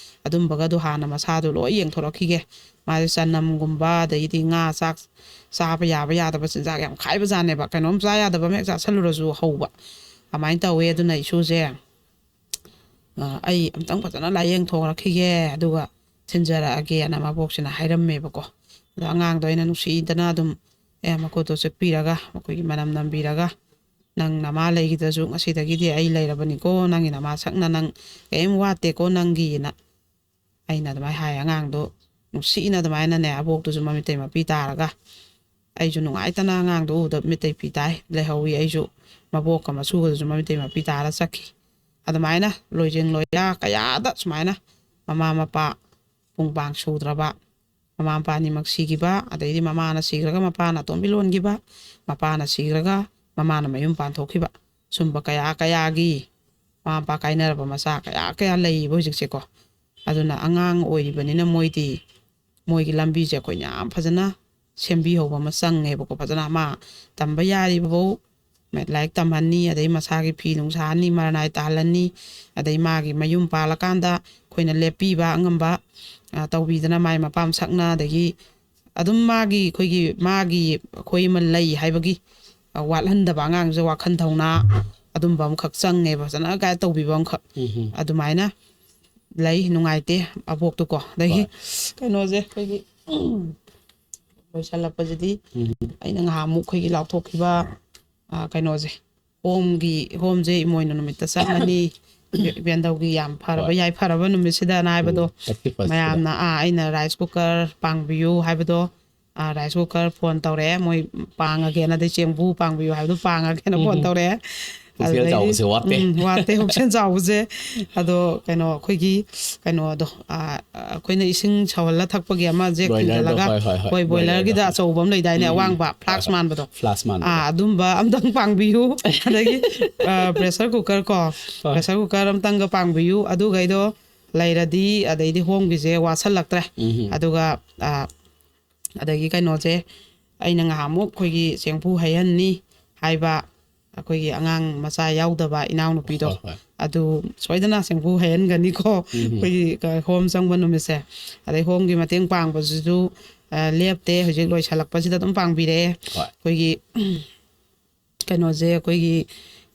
ꯑꯗꯨꯝꯕꯒꯗꯣ ꯍꯥꯟꯅ ꯃꯁꯥꯗꯣ ꯂꯣꯏ ꯌꯦꯡꯊꯣꯔꯛꯈꯤꯒꯦ꯫ ꯃꯥꯁꯦ ꯆꯅꯝꯒꯨꯝꯕ, ꯑꯗꯩꯗꯤ ꯉꯥ ꯆꯥꯛ ꯆꯥꯕ ꯌꯥꯕ ꯌꯥꯗꯕ ꯆꯤꯟꯖꯥꯛ ꯌꯥꯝ ꯈꯥꯏꯕ ꯖꯥꯠꯅꯦꯕ꯫ ꯀꯩꯅꯣꯝ ꯆꯥ ꯌꯥꯗꯕ ꯑꯃ ꯍꯦꯛ ꯆꯥꯁꯜꯂꯨꯔꯁꯨ ꯍꯧꯕ꯫ ꯑꯗꯨꯃꯥꯏꯅ ꯇꯧꯋꯦ꯫ ꯑꯗꯨꯅ ꯏꯁꯨꯁꯦ, ꯑ, "ꯑꯩ ꯑꯝꯇꯪ ꯐꯖꯅ ꯂꯥꯏꯌꯦꯡ ꯊꯣꯛꯂꯛꯈꯤꯒꯦ, ꯑꯗꯨꯒ ꯊꯤꯟꯖꯔꯛꯑꯒꯦꯅ" ꯃꯕꯣꯛꯁꯤꯅ ꯍꯥꯏꯔꯝꯃꯦꯕꯀꯣ꯫ ꯑꯗꯣ ꯑꯉꯥꯡꯗꯣ ꯑꯩꯅ ꯅꯨꯡꯁꯤꯗꯅ ꯑꯗꯨꯝ, ꯑꯦ, ꯃꯈꯨꯠꯇꯣ ꯆꯤꯛꯄꯤꯔꯒ, ꯃꯈꯣꯏꯒꯤ ꯃꯅꯝ ꯅꯝꯕꯤꯔꯒ, "ꯅꯪ ꯅꯃꯥ ꯂꯩꯈꯤꯗ꯭ꯔꯁꯨ ꯉꯁꯤꯗꯒꯤꯗꯤ ꯑꯩ ꯂꯩꯔꯕꯅꯤꯀꯣ, ꯅꯪꯒꯤ ꯅꯃꯥ ꯁꯛꯅ ꯅꯪ ꯀꯔꯤꯝ ꯋꯥꯠꯇꯦꯀꯣ ꯅꯪꯒꯤꯅ" ꯑꯩꯅ ꯑꯗꯨꯃꯥꯏꯅ ꯍꯥꯏ꯫ ꯑꯉꯥꯡꯗꯣ ꯅꯨꯡꯁꯤꯅ ꯑꯗꯨꯃꯥꯏꯅꯅꯦ, ꯑꯕꯣꯛꯇꯨꯁꯨ ꯃꯃꯤꯠꯇꯩ ꯃꯄꯤ ꯇꯥꯔꯒ, ꯑꯩꯁꯨ ꯅꯨꯡꯉꯥꯏꯇꯅ ꯑꯉꯥꯡꯗꯣ ꯎꯕꯗ ꯃꯤꯠꯇꯩ ꯄꯤ ꯇꯥꯏ ꯂꯩꯍꯧꯋꯤ꯫ ꯑꯩꯁꯨ ꯃꯕꯣꯛꯀ ꯃꯁꯨꯒꯗꯨꯁꯨ ꯃꯃꯤꯠꯇꯩ ꯃꯄꯤ ꯇꯥꯔ ꯆꯠꯈꯤ꯫ ꯑꯗꯨꯃꯥꯏꯅ ꯂꯣꯏꯖꯤꯡ ꯂꯣꯏꯌꯥ ꯀꯌꯥꯗ ꯁꯨꯃꯥꯏꯅ ꯃꯃꯥ ꯃꯄꯥ ꯄꯨꯡ ꯄꯥꯡ ꯁꯨꯗ꯭ꯔꯕ, ꯃꯃꯥ ꯃꯄꯥ ꯑꯅꯤꯃꯛ ꯁꯤꯈꯤꯕ, ꯑꯗꯩꯗꯤ ꯃꯃꯥꯅ ꯁꯤꯈ꯭ꯔꯒ ꯃꯄꯥꯅ ꯑꯇꯣꯝꯕꯤ ꯂꯣꯟꯈꯤꯕ, ꯃꯄꯥꯅ ꯁꯤꯈ꯭ꯔꯒ ꯃꯃꯥꯅ ꯃꯌꯨꯝ ꯄꯥꯟꯊꯣꯛꯈꯤꯕ, ꯁꯨꯝꯕ ꯀꯌꯥ ꯀꯌꯥꯒꯤ ꯃꯃꯥ ꯃꯄꯥ ꯀꯥꯏꯅꯔꯕ ꯃꯆꯥ ꯀꯌꯥ ꯀꯌꯥ ꯂꯩꯌꯦꯕ ꯍꯧꯖꯤꯛꯁꯦꯀꯣ꯫ ꯑꯗꯨꯅ ꯑꯉꯥꯡ ꯑꯣꯏꯔꯤꯕꯅꯤꯅ ꯃꯣꯏꯗꯤ, ꯃꯣꯏꯒꯤ ꯂꯝꯕꯤꯁꯦ ꯑꯩꯈꯣꯏꯅ ꯌꯥꯝ ꯐꯖꯅ ꯁꯦꯝꯕꯤꯍꯧꯕ ꯑꯃ ꯆꯪꯉꯦꯕꯀꯣ꯫ ꯐꯖꯅ ꯃꯥ ꯇꯝꯕ ꯌꯥꯔꯤꯕꯐꯧ ꯂꯥꯏꯔꯤꯛ ꯇꯝꯍꯟꯅꯤ, ꯑꯗꯩ ꯃꯁꯥꯒꯤ ꯐꯤ ꯅꯨꯡ ꯁꯥꯍꯟꯅꯤ, ꯃꯔꯟ ꯅꯥꯏ ꯇꯥꯍꯜꯂꯅꯤ, ꯑꯗꯩ ꯃꯥꯒꯤ ꯃꯌꯨꯝ ꯄꯥꯜꯂꯀꯥꯟꯗ ꯑꯩꯈꯣꯏꯅ ꯂꯦꯞꯄꯤꯕ ꯑꯉꯝꯕ, ꯑ, ꯇꯧꯕꯤꯗꯅ ꯃꯥꯏ ꯃꯄꯥ ꯃꯁꯛꯅ, ꯑꯗꯒꯤ ꯑꯗꯨꯝ ꯃꯥꯒꯤ, ꯑꯩꯈꯣꯏꯒꯤ, ꯃꯥꯒꯤ ꯑꯩꯈꯣꯏ ꯑꯃ ꯂꯩ ꯍꯥꯏꯕꯒꯤ, ꯑ, ꯋꯥꯠꯍꯟꯗꯕ, ꯑꯉꯥꯡꯁꯦ ꯋꯥꯈꯜ ꯊꯧꯅꯥ ꯑꯗꯨꯝꯕ ꯑꯃꯈꯛ ꯆꯪꯉꯦꯕ, ꯐꯖꯅ ꯀꯥꯏ ꯇꯧꯕꯤꯕ ꯑꯃꯈꯛ꯫ ꯎꯝ ꯍꯝ꯫ ꯑꯗꯨꯃꯥꯏꯅ ꯂꯩ, ꯅꯨꯡꯉꯥꯏꯇꯦ ꯑꯕꯣꯛꯇꯨꯀꯣ꯫ ꯑꯗꯒꯤ ꯍꯣꯏ꯫ ꯀꯩꯅꯣꯁꯦ ꯑꯩꯈꯣꯏꯒꯤ, ꯎꯝ, ꯂꯣꯏꯁꯜꯂꯛꯄꯁꯤꯗꯤ ꯎꯝ꯫ ꯑꯩꯅ ꯉꯍꯥꯟꯃꯨꯛ ꯑꯩꯈꯣꯏꯒꯤ ꯂꯥꯎꯊꯣꯛꯈꯤꯕ, ꯑ, ꯀꯩꯅꯣꯁꯦ, ꯍꯣꯝꯒꯤ, ꯍꯣꯝꯁꯦ ꯏꯃꯣꯏꯅꯨ ꯅꯨꯃꯤꯠꯇ ꯆꯪꯉꯅꯤ꯫ ꯏꯕꯦꯟꯗꯧꯒꯤ ꯌꯥꯝ ꯐꯔꯕ, ꯍꯣꯏ꯫ ꯌꯥꯏꯐꯔꯕ ꯅꯨꯃꯤꯠꯁꯤꯗꯅ ꯍꯥꯏꯕꯗꯣ, ꯎꯝ, thirty first ꯁꯤꯗ꯫ ꯃꯌꯥꯝꯅ, ꯑꯥ, ꯑꯩꯅ ꯔꯥꯏꯁ ꯀꯨꯀꯔ ꯄꯥꯡꯕꯤꯌꯨ ꯍꯥꯏꯕꯗꯣ, ꯔꯥꯏꯁ ꯀꯨꯀꯔ ꯐꯣꯟ ꯇꯧꯔꯛꯑꯦ, ꯃꯣꯏ ꯄꯥꯡꯉꯒꯦꯅ, ꯑꯗꯩ ꯆꯦꯡꯕꯨ ꯄꯥꯡꯕꯤꯌꯨ ꯍꯥꯏꯕꯗꯣ ꯄꯥꯡꯉꯒꯦꯅ ꯐꯣꯟ ꯎꯝ꯫ ꯇꯧꯔꯛꯑꯦ꯫ ꯄꯨꯛꯆꯦꯜ ꯑꯗꯨꯗꯩꯗꯤ, ꯆꯥꯎꯕꯁꯦ ꯋꯥꯠꯇꯦ꯫ ꯎꯝ, ꯋꯥꯠꯇꯦ ꯄꯨꯛꯆꯦꯜ ꯆꯥꯎꯕꯁꯦ꯫ ꯑꯗꯣ ꯀꯩꯅꯣ, ꯑꯩꯈꯣꯏꯒꯤ ꯀꯩꯅꯣꯗꯣ, ꯑ, ꯑꯩꯈꯣꯏꯅ ꯏꯁꯤꯡ ꯁꯧꯍꯜꯂ ꯊꯛꯄꯒꯤ ꯑꯃ ꯖꯦꯛ ꯕ꯭ꯔꯣꯏꯂꯔꯗꯣ, ꯊꯤꯡꯖꯤꯜꯂꯒ, ꯍꯣꯏ, ꯍꯣꯏ, ꯍꯣꯏ, ꯍꯣꯏ, ꯕ꯭ꯔꯣꯏꯂꯔꯒꯤꯗ ꯕ꯭ꯔꯣꯏꯂꯔꯗꯣ꯫ ꯑꯆꯧꯕ ꯑꯃ ꯂꯩꯗꯥꯏꯅꯦ, ꯎꯝ, ꯎꯝ꯫ ꯑꯋꯥꯡꯕ ꯐ꯭ꯂꯥꯛꯁ ꯍꯣꯏ, ꯍꯣꯏ꯫ ꯃꯥꯟꯕꯗꯣ꯫ ꯐ꯭ꯂꯥꯛꯁ ꯃꯥꯟꯕꯗꯣ꯫ ꯑꯥ, ꯑꯗꯨꯝꯕ ꯑꯝꯇꯪ ꯄꯥꯡꯕꯤꯌꯨ꯫ ꯑꯗꯒꯤ, ꯑ, ꯄ꯭ꯔꯦꯁꯔ ꯀꯨꯀꯔ ꯀꯣ, ꯍꯣꯏ꯫ Pressure cooker ꯑꯝꯇꯪꯒ ꯄꯥꯡꯕꯤꯌꯨ꯫ ꯑꯗꯨꯈꯩꯗꯣ ꯂꯩꯔꯗꯤ ꯑꯗꯩꯗꯤ ꯍꯣꯝꯒꯤꯁꯦ ꯋꯥꯁꯜꯂꯛꯇ꯭ꯔꯦ꯫ ꯎꯝ, ꯎꯝ꯫ ꯑꯗꯨꯒ, ꯑ, ꯑꯗꯒꯤ ꯀꯩꯅꯣꯁꯦ, ꯑꯩꯅ ꯉꯍꯥꯟꯃꯨꯛ ꯑꯩꯈꯣꯏꯒꯤ ꯆꯦꯡꯐꯨ ꯍꯩꯍꯟꯅꯤ ꯍꯥꯏꯕ, ꯑꯩꯈꯣꯏꯒꯤ ꯑꯉꯥꯡ ꯃꯆꯥ ꯌꯥꯎꯗꯕ ꯏꯅꯥꯎꯅꯨꯄꯤꯗꯣ, ꯍꯣꯏ, ꯍꯣꯏ꯫ ꯑꯗꯨ ꯁꯣꯏꯗꯅ ꯆꯦꯡꯐꯨ ꯍꯩꯍꯟꯒꯅꯤꯀꯣ, ꯎꯝ, ꯎꯝ꯫ ꯑꯩꯈꯣꯏꯒꯤ ꯍꯣꯝ ꯆꯪꯕ ꯅꯨꯃꯤꯠꯁꯦ꯫ ꯑꯗꯩ ꯍꯣꯝꯒꯤ ꯃꯇꯦꯡ ꯄꯥꯡꯕꯁꯤꯁꯨ, ꯑ, ꯂꯦꯞꯇꯦ, ꯍꯧꯖꯤꯛ ꯂꯣꯏꯁꯜꯂꯛꯄꯁꯤꯗ ꯑꯗꯨꯝ ꯄꯥꯡꯕꯤꯔꯛꯑꯦ꯫ ꯍꯣꯏ꯫ ꯑꯩꯈꯣꯏꯒꯤ ꯀꯩꯅꯣꯁꯦ, ꯑꯩꯈꯣꯏꯒꯤ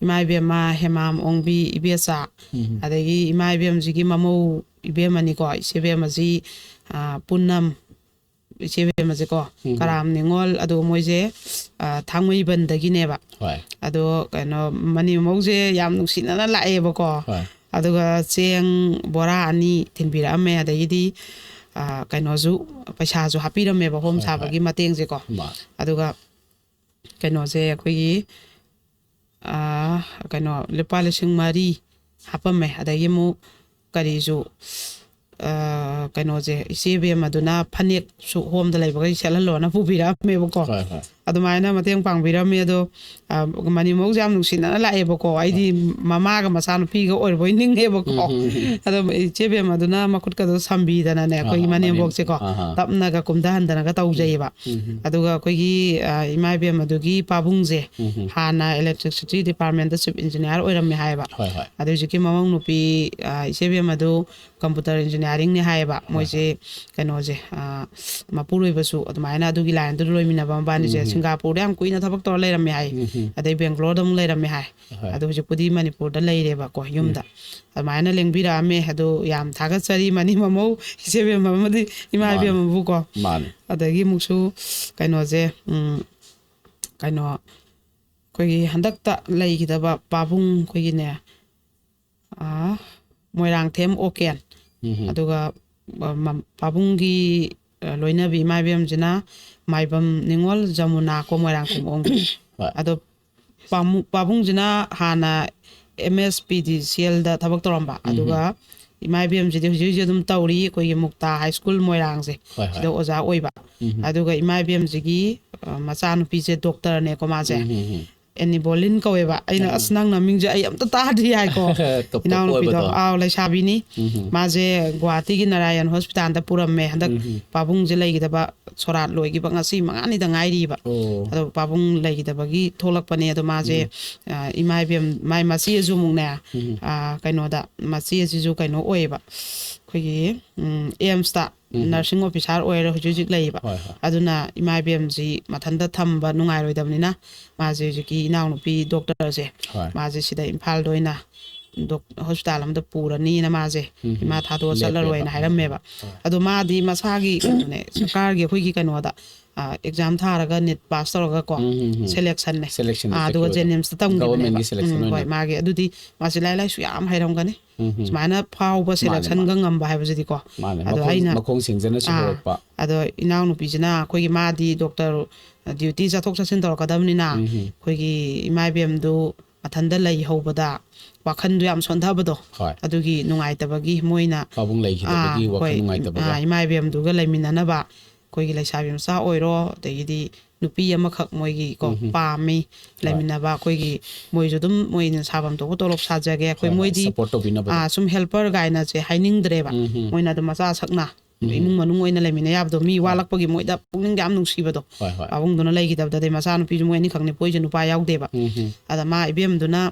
ꯏꯃꯥ ꯏꯕꯦꯝꯃ ꯍꯦꯃꯥꯝ ꯑꯣꯡꯕꯤ ꯏꯕꯦꯆꯥ, ꯎꯝ꯫ ꯑꯗꯒꯤ ꯏꯃꯥ ꯏꯕꯦꯝꯁꯤꯒꯤ ꯃꯃꯧ ꯏꯕꯦꯝꯃꯅꯤꯀꯣ, ꯏꯆꯦ ꯏꯕꯦꯝꯃꯁꯤ, ꯑ, ꯄꯨꯅꯝ ꯏꯆꯦ ꯏꯕꯦꯝꯃꯁꯦꯀꯣ, ꯎꯝ꯫ ꯀꯔꯥꯝ ꯅꯤꯉꯣꯜ, ꯑꯗꯨꯒ ꯃꯣꯏꯁꯦ, ꯑ, ꯊꯥꯡꯃꯩꯕꯟꯗꯒꯤꯅꯦꯕ꯫ ꯍꯣꯏ꯫ ꯑꯗꯣ ꯀꯩꯅꯣ, ꯃꯅꯤ ꯃꯃꯧꯁꯦ ꯌꯥꯝ ꯅꯨꯡꯁꯤꯅꯅ ꯂꯥꯛꯑꯦꯕꯀꯣ꯫ ꯍꯣꯏ꯫ ꯑꯗꯨꯒ ꯆꯦꯡ ꯕꯣꯔꯥ ꯑꯅꯤ ꯊꯤꯟꯕꯤꯔꯛꯑꯝꯃꯦ, ꯑꯗꯒꯤꯗꯤ, ꯑ, ꯀꯩꯅꯣꯁꯨ, ꯄꯩꯁꯥꯁꯨ ꯍꯥꯞꯄꯤꯔꯝꯃꯦꯕ ꯍꯣꯝ ꯍꯣꯏ, ꯍꯣꯏ꯫ ꯁꯥꯕꯒꯤ ꯃꯇꯦꯡꯁꯦꯀꯣ꯫ ꯃꯥ꯫ ꯑꯗꯨꯒ ꯀꯩꯅꯣꯁꯦ, ꯑꯩꯈꯣꯏꯒꯤ, ꯑ, ꯀꯩꯅꯣ, ꯂꯨꯄꯥ ꯂꯤꯁꯤꯡ ꯃꯔꯤ ꯍꯥꯞꯄꯝꯃꯦ꯫ ꯑꯗꯒꯤ ꯑꯃꯨꯛ ꯀꯔꯤꯁꯨ, ꯑ, ꯀꯩꯅꯣꯁꯦ, ꯏꯆꯦ ꯏꯕꯦꯝꯃꯗꯨꯅ ꯐꯅꯦꯛꯁꯨ ꯍꯣꯝꯗ ꯂꯩꯕꯈꯩ ꯁꯦꯠꯍꯜꯂꯣꯅ ꯄꯨꯕꯤꯔꯛꯑꯝꯃꯦꯕꯀꯣ꯫ ꯍꯣꯏ, ꯍꯣꯏ꯫ ꯑꯗꯨꯃꯥꯏꯅ ꯃꯇꯦꯡ ꯄꯥꯡꯕꯤꯔꯝꯃꯦ꯫ ꯑꯗꯣ, ꯑ, ꯃꯅꯤ ꯃꯃꯧꯁꯦ ꯌꯥꯝ ꯅꯨꯡꯁꯤꯅꯅ ꯂꯥꯛꯑꯦꯕꯀꯣ꯫ ꯑꯩꯗꯤ ꯃꯃꯥꯒ ꯃꯆꯥꯅꯨꯄꯤꯒ ꯑꯣꯏꯔꯕꯣꯏ ꯅꯤꯡꯉꯦꯕꯀꯣ꯫ ꯎꯝ, ꯎꯝ, ꯎꯝ꯫ ꯑꯗꯣ ꯏꯆꯦ ꯏꯕꯦꯝꯃꯗꯨꯅ ꯃꯈꯨꯠꯀꯗꯣ ꯁꯝꯕꯤꯗꯅꯅꯦ, ꯑꯩꯈꯣꯏꯒꯤ ꯑꯍꯥ, ꯃꯅꯦꯝꯕꯣꯛꯁꯦꯀꯣ, ꯃꯅꯦꯝ-, ꯑꯍꯥ꯫ ꯇꯞꯅꯒ ꯀꯨꯝꯊꯍꯟꯗꯅꯒ ꯇꯧꯖꯩꯌꯦꯕ꯫ ꯎꯝ, ꯎꯝ꯫ ꯑꯗꯨꯒ ꯑꯩꯈꯣꯏꯒꯤ, ꯑ, ꯏꯃꯥ ꯏꯕꯦꯝꯃꯗꯨꯒꯤ ꯄꯥꯕꯨꯡꯁꯦ, ꯎꯝ, ꯎꯝ꯫ ꯍꯥꯟꯅ electricity department ꯇ chief engineer ꯑꯣꯏꯔꯝꯃꯦ ꯍꯥꯏꯌꯦꯕ꯫ ꯍꯣꯏ, ꯍꯣꯏ꯫ ꯑꯗꯨ ꯍꯧꯖꯤꯛꯀꯤ ꯃꯃꯧ ꯅꯨꯄꯤ, ꯑ, ꯏꯆꯦ ꯏꯕꯦꯝꯃꯗꯨ computer engineering ꯅꯦ ꯍꯥꯏꯌꯦꯕ꯫ ꯍꯣꯏ, ꯃꯣꯏꯁꯦ ꯍꯣꯏ꯫ ꯀꯩꯅꯣꯁꯦ, ꯑ, ꯃꯄꯨꯔꯣꯏꯕꯁꯨ ꯑꯗꯨꯃꯥꯏꯅ ꯑꯗꯨꯒꯤ line ꯗꯨꯗ ꯂꯣꯏꯃꯤꯟꯅꯕ ꯃꯕꯥꯅꯤꯁꯦ꯫ ꯎꯝ, ꯎꯝ꯫ ꯁꯤꯡꯒꯥꯄꯨꯔꯗ ꯌꯥꯝ ꯀꯨꯏꯅ ꯊꯕꯛ ꯇꯧꯔ ꯂꯩꯔꯝꯃꯦ ꯍꯥꯏ꯫ ꯎꯝ, ꯎꯝ꯫ ꯑꯗꯩ ꯕꯦꯡꯒ꯭ꯂꯣꯔꯗ ꯑꯃꯨꯛ ꯂꯩꯔꯝꯃꯦ ꯍꯥꯏ꯫ ꯍꯣꯏ꯫ ꯑꯗꯣ ꯍꯧꯖꯤꯛꯄꯨꯗꯤ ꯃꯅꯤꯄꯨꯔꯗ ꯂꯩꯔꯦꯕꯀꯣ, ꯌꯨꯝꯗ꯫ ꯎꯝ꯫ ꯑꯗꯨꯃꯥꯏꯅ ꯂꯦꯡꯕꯤꯔꯛꯑꯝꯃꯦ꯫ ꯑꯗꯣ ꯌꯥꯝ ꯊꯥꯒꯠꯆꯔꯤ ꯃꯅꯤ ꯃꯃꯧ, ꯏꯆꯦ ꯏꯕꯦꯝꯃ ꯑꯃꯗꯤ ꯏꯃꯥ ꯃꯥꯅꯦ꯫ ꯏꯕꯦꯝꯃꯕꯨꯀꯣ꯫ ꯃꯥꯅꯦ꯫ ꯑꯗꯒꯤ ꯑꯃꯨꯛꯁꯨ ꯀꯩꯅꯣꯁꯦ, ꯎꯝ, ꯀꯩꯅꯣ, ꯑꯩꯈꯣꯏꯒꯤ ꯍꯟꯗꯛꯇ ꯂꯩꯈꯤꯗꯕ ꯄꯥꯕꯨꯡ, ꯑꯩꯈꯣꯏꯒꯤꯅꯦ, ꯑꯥ, ꯃꯣꯏꯔꯥꯡꯊꯦꯝ ꯑꯣꯀꯦꯟ, ꯎꯝ, ꯎꯝ꯫ ꯑꯗꯨꯒ, ꯑ, ꯃ-, ꯄꯥꯕꯨꯡꯒꯤ ꯑ, ꯂꯣꯏꯅꯕꯤ ꯏꯃꯥ ꯏꯕꯦꯝꯁꯤꯅ ꯃꯥꯏꯕꯝ ꯅꯤꯉꯣꯜ ꯖꯃꯨꯅꯥ ꯀꯣ, ꯃꯣꯏꯔꯥꯡ ꯈꯨꯝ ꯑꯣꯡꯕꯤ꯫ ꯍꯣꯏ꯫ ꯑꯗꯣ ꯄꯥꯃꯨ-, ꯄꯥꯕꯨꯡꯁꯤꯅ ꯍꯥꯟꯅ ꯑꯦꯝ ꯑꯦꯁ ꯄꯤ ꯗꯤ ꯁꯤ ꯑꯦꯜꯗ ꯊꯕꯛ ꯇꯧꯔꯝꯕ, ꯑꯗꯨꯒ ꯏꯃꯥ ꯏꯕꯦꯝꯁꯤꯗꯤ ꯍꯧꯖꯤꯛ ꯍꯧꯖꯤꯛ ꯑꯗꯨꯝ ꯇꯧꯔꯤ, ꯑꯩꯈꯣꯏꯒꯤ ꯃꯨꯛꯇꯥ ꯍꯥꯏ ꯁ꯭ꯀꯨꯜ ꯃꯣꯏꯔꯥꯡꯁꯦ, ꯍꯣꯏ, ꯍꯣꯏ꯫ ꯁꯤꯗ ꯑꯣꯖꯥ ꯑꯣꯏꯕ꯫ ꯎꯝ꯫ ꯑꯗꯨꯒ ꯏꯃꯥ ꯏꯕꯦꯝꯁꯤꯒꯤ, ꯑ, ꯃꯆꯥꯅꯨꯄꯤꯁꯦ ꯗꯣꯛꯇꯔꯅꯦꯀꯣ ꯃꯥꯁꯦ꯫ ꯎꯝ, ꯎꯝ, ꯎꯝ꯫ ꯑꯦꯅꯤꯕꯣꯂꯤꯟ ꯀꯧꯋꯦꯕ꯫ ꯑꯩꯅ, "ꯑꯁ, ꯅꯪ ꯅꯃꯤꯡꯁꯦ ꯑꯩ ꯑꯝꯇ ꯇꯥꯗ꯭ꯔꯤ" ꯍꯥꯏꯀꯣ꯫ ꯇꯣꯞ ꯇꯣꯞ ꯏꯅꯥꯎꯅꯨꯄꯤꯗꯣ, ꯑꯣꯏꯕꯗꯣ꯫ ꯑꯥꯎ, ꯂꯩꯁꯥꯕꯤꯅꯤ꯫ ꯎꯝ, ꯎꯝ꯫ ꯃꯥꯁꯦ ꯒꯨꯋꯥꯍꯥꯇꯤꯒꯤ ꯅꯥꯔꯥꯌꯟ ꯍꯣꯁꯄꯤꯇꯥꯜꯗ ꯄꯨꯔꯝꯃꯦ꯫ ꯍꯟꯗꯛ ꯎꯝ, ꯎꯝ꯫ ꯄꯥꯕꯨꯡꯁꯦ ꯂꯩꯈꯤꯗꯕ ꯁꯣꯔꯥꯠ ꯂꯣꯏꯈꯤꯕ ꯉꯁꯤ ꯃꯉꯥꯅꯤꯗ ꯉꯥꯏꯔꯤꯕ꯫ ꯑꯣ꯫ ꯑꯗꯣ ꯄꯥꯕꯨꯡ ꯂꯩꯈꯤꯗꯕꯒꯤ ꯊꯣꯛꯂꯛꯄꯅꯦ꯫ ꯑꯗꯣ ꯃꯥꯁꯦ, ꯎꯝ꯫ ꯑ, ꯏꯃꯥ ꯏꯕꯦꯝ, ꯃꯥꯏ ꯃꯆꯦꯁꯨ ꯑꯃꯨꯛꯅꯦ, ꯎꯝ꯫ ꯑ, ꯀꯩꯅꯣꯗ, ꯃꯆꯦꯁꯤꯁꯨ ꯀꯩꯅꯣ ꯑꯣꯏꯌꯦꯕ, ꯑꯩꯈꯣꯏꯒꯤ, ꯎꯝ, ꯑꯦꯝꯁꯇ ꯎꯝ꯫ ꯅꯔꯁꯤꯡ ꯑꯣꯐꯤꯁꯥꯔ ꯑꯣꯏꯔꯦ ꯍꯧꯖꯤꯛ ꯍꯧꯖꯤꯛ ꯂꯩꯌꯦꯕ꯫ ꯍꯣꯏ, ꯍꯣꯏ꯫ ꯑꯗꯨꯅ ꯏꯃꯥ ꯏꯕꯦꯝꯁꯤ ꯃꯊꯟꯇ ꯊꯝꯕ ꯅꯨꯡꯉꯥꯏꯔꯣꯏꯗꯕꯅꯤꯅ, ꯃꯥꯁꯦ ꯍꯧꯖꯤꯛꯀꯤ ꯏꯅꯥꯎꯅꯨꯄꯤ ꯗꯣꯛꯇꯔꯁꯦ, ꯍꯣꯏ꯫ ꯃꯥꯁꯦ ꯁꯤꯗ ꯏꯝꯐꯥꯜꯗ ꯑꯣꯏꯅ ꯗꯣꯛ-, ꯍꯣꯁꯄꯤꯇꯥꯜ ꯑꯃꯗ ꯄꯨꯔꯅꯤꯅ ꯃꯥꯁꯦ ꯎꯝ꯫ ꯏꯃꯥ ꯊꯥꯗꯣꯛꯑ ꯂꯦꯞꯄꯦꯕ꯫ ꯆꯠꯂꯔꯣꯏꯅ ꯍꯥꯏꯔꯝꯃꯦꯕ꯫ ꯍꯣꯏ꯫ ꯑꯗꯣ ꯃꯥꯗꯤ ꯃꯁꯥꯒꯤ ꯀꯩꯅꯣꯅꯦ, ꯁꯔꯀꯥꯔꯒꯤ ꯑꯩꯈꯣꯏꯒꯤ ꯀꯩꯅꯣꯗ, ꯑ, ꯑꯦꯛꯖꯥꯝ ꯊꯥꯔꯒ ꯅꯤꯠ ꯄꯥꯁ ꯇꯧꯔꯒ ꯀꯣ, ꯎꯝ, ꯎꯝ, ꯎꯝ꯫ ꯁꯦꯂꯦꯛꯁꯟꯅꯦ꯫ ꯁꯦꯂꯦꯛꯁꯟ ꯑ, ꯑꯗꯨꯒ ꯆꯠꯈꯤꯕꯗꯣ꯫ ꯖꯦꯅꯤꯝꯁꯇ ꯇꯝꯈꯤꯕꯅꯦꯕ꯫ ꯒꯚꯔꯟꯃꯦꯟꯒꯤ ꯁꯦꯂꯦꯛꯁꯟ ꯎꯝ, ꯑꯣꯏꯅ꯫ ꯍꯣꯏ, ꯃꯥꯒꯤ ꯑꯗꯨꯗꯤ ꯃꯥꯁꯦ ꯂꯥꯏ ꯂꯥꯏꯁꯨ ꯌꯥꯝ ꯍꯩꯔꯝꯒꯅꯤ꯫ ꯎꯝ, ꯎꯝ꯫ ꯁꯨꯃꯥꯏꯅ ꯐꯥꯎꯕ ꯃꯥꯅꯦ, ꯁꯦꯂꯦꯛꯁꯟꯒ ꯃꯥꯅꯦ꯫ ꯉꯝꯕ ꯍꯥꯏꯕꯁꯤꯗꯤꯀꯣ꯫ ꯃꯥꯅꯦ, ꯑꯗꯣ ꯃꯈꯣꯡ-, ꯑꯩꯅ, ꯃꯈꯣꯡ ꯁꯦꯡꯖꯅꯁꯨ ꯑꯥ, ꯍꯧꯔꯛꯄ꯫ ꯑꯗꯣ ꯏꯅꯥꯎꯅꯨꯄꯤꯁꯤꯅ ꯑꯩꯈꯣꯏꯒꯤ, ꯃꯥꯗꯤ ꯗꯣꯛꯇꯔ ꯗ꯭ꯌꯨꯇꯤ ꯆꯠꯊꯣꯛ ꯆꯠꯁꯤꯟ ꯇꯧꯔꯛꯀꯗꯕꯅꯤꯅ, ꯎꯝ, ꯎꯝ꯫ ꯑꯩꯈꯣꯏꯒꯤ ꯏꯃꯥ ꯏꯕꯦꯝꯗꯨ ꯃꯊꯟꯇ ꯂꯩꯍꯧꯕꯗ ꯋꯥꯈꯟꯗꯣ ꯌꯥꯝ ꯁꯣꯟꯊꯕꯗꯣ, ꯍꯣꯏ꯫ ꯑꯗꯨꯒꯤ ꯅꯨꯡꯉꯥꯏꯇꯕꯒꯤ ꯃꯣꯏꯅ, ꯄꯥꯕꯨꯡ ꯂꯩꯈꯤꯗꯕꯒꯤ ꯑꯥ, ꯋꯥꯈꯜ ꯍꯣꯏ, ꯅꯨꯡꯉꯥꯏꯇꯕꯒ꯫ ꯑꯥ, ꯏꯃꯥ ꯏꯕꯦꯝꯗꯨꯒ ꯂꯩꯃꯤꯟꯅꯅꯕ ꯑꯩꯈꯣꯏꯒꯤ ꯂꯩꯁꯥꯕꯤ ꯃꯆꯥ ꯑꯣꯏꯔꯣ, ꯑꯗꯒꯤꯗꯤ ꯅꯨꯄꯤ ꯑꯃꯈꯛ ꯃꯣꯏꯒꯤ ꯀꯣ, ꯎꯝ, ꯎꯝ꯫ ꯄꯥꯝꯃꯤ ꯍꯣꯏ꯫ ꯂꯩꯃꯤꯟꯅꯕ꯫ ꯑꯩꯈꯣꯏꯒꯤ ꯃꯣꯏꯁꯨ ꯑꯗꯨꯝ ꯃꯣꯏꯅ ꯁꯥꯐꯝ ꯊꯣꯛꯄ ꯇꯣꯂꯣꯞ ꯁꯥꯖꯒꯦ, ꯑꯩꯈꯣꯏ ꯍꯣꯏ, ꯍꯣꯏ, ꯃꯣꯏꯗꯤ, support ꯇꯧꯕꯤꯅꯕꯗꯣ꯫ ꯑꯥ, ꯁꯨꯝ ꯍꯦꯜꯄꯔ ꯀꯥꯏꯅꯁꯦ ꯍꯥꯏꯅꯤꯡꯗ꯭ꯔꯦꯕ꯫ ꯎꯝ, ꯎꯝ꯫ ꯃꯣꯏꯅ ꯑꯗꯨꯝ ꯃꯆꯥ ꯁꯛꯅ ꯎꯝ꯫ ꯏꯃꯨꯡ ꯃꯅꯨꯡ ꯑꯣꯏꯅ ꯂꯩꯃꯤꯟꯅ ꯌꯥꯕꯗꯣ, ꯃꯤ ꯍꯣꯏ꯫ ꯋꯥꯠꯂꯛꯄꯒꯤ ꯃꯣꯏꯗ ꯄꯨꯛꯅꯤꯡꯗ ꯌꯥꯝ ꯅꯨꯡꯁꯤꯕꯗꯣ꯫ ꯍꯣꯏ, ꯍꯣꯏ꯫ ꯄꯥꯕꯨꯡꯗꯨꯅ ꯂꯩꯈꯤꯗꯕꯗꯗꯤ ꯃꯆꯥꯅꯨꯄꯤꯁꯨ ꯃꯣꯏ ꯑꯅꯤꯈꯛꯅꯤ ꯄꯣꯛꯏꯁꯦ, ꯅꯨꯄꯥ ꯌꯥꯎꯗꯦꯕ꯫ ꯎꯝ, ꯎꯝ꯫ ꯑꯗ ꯃꯥ ꯏꯕꯦꯝꯗꯨꯅ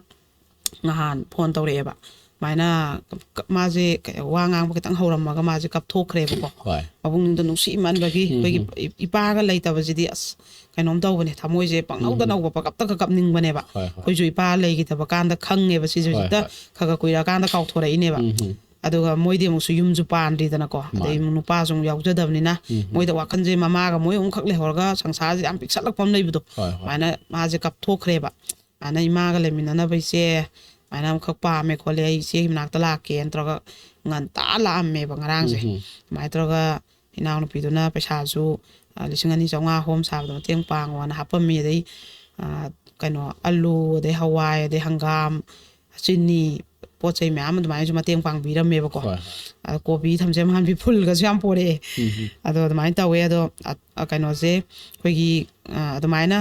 ꯉꯍꯥꯟ ꯐꯣꯟ ꯇꯧꯔꯛꯑꯦꯕ꯫ ꯑꯗꯨꯃꯥꯏꯅ ꯀ-, ꯃꯥꯁꯦ ꯀ-, ꯋꯥ ꯉꯥꯡꯕ ꯈꯤꯇꯪ ꯍꯧꯔꯝꯃꯒ ꯃꯥꯁꯦ ꯀꯞꯊꯣꯛꯈ꯭ꯔꯦꯕꯀꯣ꯫ ꯍꯣꯏ꯫ ꯃꯕꯨꯡꯗꯣ ꯅꯨꯡꯁꯤꯃꯟꯕꯒꯤ ꯎꯝ, ꯑꯩꯈꯣꯏꯒꯤ ꯎꯝ꯫ ꯏ-, ꯏꯄꯥꯒ ꯂꯩꯇꯕꯁꯤꯗꯤ ꯑꯁ ꯀꯩꯅꯣꯝ ꯇꯧꯕꯅꯦ, ꯊꯃꯣꯏꯁꯦ ꯄꯪꯅꯧꯗ ꯎꯝ, ꯎꯝ꯫ ꯅꯧꯕ, ꯄꯪꯀꯞꯇꯒ ꯀꯞꯅꯤꯡꯕꯅꯦꯕ꯫ ꯍꯣꯏ, ꯍꯣꯏ꯫ ꯑꯩꯈꯣꯏꯁꯨ ꯏꯄꯥ ꯂꯩꯈꯤꯗꯕ ꯀꯥꯟꯗ ꯈꯪꯉꯦꯕ ꯁꯤꯁꯦ, ꯍꯣꯏ, ꯍꯧꯖꯤꯛꯇ ꯍꯣꯏ꯫ ꯈꯔ ꯈꯔ ꯀꯨꯏꯔꯛꯑꯀꯥꯟꯗ ꯀꯥꯎꯊꯣꯔꯛꯏꯅꯦꯕ꯫ ꯎꯝ, ꯎꯝ꯫ ꯑꯗꯨꯒ ꯃꯣꯏꯗꯤ ꯑꯃꯨꯛꯁꯨ ꯌꯨꯝꯁꯨ ꯄꯥꯟꯗ꯭ꯔꯤꯗꯅꯀꯣ, ꯑꯗꯩ ꯃꯥꯅꯦ꯫ ꯑꯃꯨꯛ ꯅꯨꯄꯥꯁꯨ ꯑꯃꯨꯛ ꯌꯥꯎꯖꯗꯕꯅꯤꯅ, ꯎꯝ, ꯎꯝ꯫ ꯃꯣꯏꯗ ꯋꯥꯈꯜꯁꯦ ꯃꯃꯥꯒ ꯃꯣꯏ ꯑꯍꯨꯝꯈꯛ ꯂꯩꯍꯧꯔꯒ ꯁꯪꯁꯥꯔꯁꯦ ꯌꯥꯝ ꯄꯤꯛꯁꯜꯂꯛꯄ ꯑꯃ ꯂꯩꯕꯗꯣ, ꯍꯣꯏ, ꯍꯣꯏ꯫ ꯑꯗꯨꯃꯥꯏꯅ ꯃꯥꯁꯦ ꯀꯞꯊꯣꯛꯈ꯭ꯔꯦꯕ꯫ ꯑꯗꯨꯃꯥꯏꯅ ꯏꯃꯥꯒ ꯂꯩꯃꯤꯟꯅꯅꯕ ꯏꯆꯦ, ꯑꯗꯨꯃꯥꯏꯅ ꯑꯃꯈꯛ ꯄꯥꯝꯃꯦ ꯈꯣꯠꯂꯦ, ꯑꯩ ꯏꯆꯦꯒꯤ ꯃꯅꯥꯛꯇ ꯂꯥꯛꯀꯦꯅ ꯇꯧꯔꯒ ꯉꯟꯇꯥ ꯂꯥꯛꯑꯝꯃꯦꯕ ꯉꯔꯥꯡꯁꯦ꯫ ꯎꯝ, ꯎꯝ꯫ ꯑꯗꯨꯃꯥꯏꯅ ꯇꯧꯔꯒ ꯏꯅꯥꯎꯅꯨꯄꯤꯗꯨꯅ ꯄꯩꯁꯥꯁꯨ, ꯑ, ꯂꯤꯁꯤꯡ ꯑꯅꯤ ꯆꯥꯝꯃꯉꯥ ꯍꯣꯝ ꯁꯥꯕꯗ ꯃꯇꯦꯡ ꯄꯥꯡꯉꯣꯅ ꯍꯥꯞꯄꯝꯃꯤ꯫ ꯑꯗꯩ, ꯑ, ꯀꯩꯅꯣ, ꯑꯂꯨ, ꯑꯗꯩ ꯍꯋꯥꯏ, ꯑꯗꯩ ꯍꯪꯒꯥꯝ, ꯆꯤꯅꯤ, ꯄꯣꯠ ꯆꯩ ꯃꯌꯥꯝ ꯑꯗꯨꯃꯥꯏꯅꯁꯨ ꯃꯇꯦꯡ ꯄꯥꯡꯕꯤꯔꯝꯃꯦꯕꯀꯣ꯫ ꯍꯣꯏ, ꯍꯣꯏ. ꯑ, ꯀꯣꯕꯤ, ꯊꯝꯆꯦꯠ, ꯃꯥꯟꯕꯤ, ꯐꯨꯜꯒꯁꯨ ꯌꯥꯝ ꯄꯣꯔꯛꯑꯦ꯫ ꯎꯝ, ꯎꯝ. ꯑꯗꯣ ꯑꯗꯨꯃꯥꯏꯅ ꯇꯧꯋꯦ꯫ ꯑꯗꯣ, ꯑ, ꯑ, ꯀꯩꯅꯣꯁꯦ, ꯑꯩꯈꯣꯏꯒꯤ, ꯑ, ꯑꯗꯨꯃꯥꯏꯅ,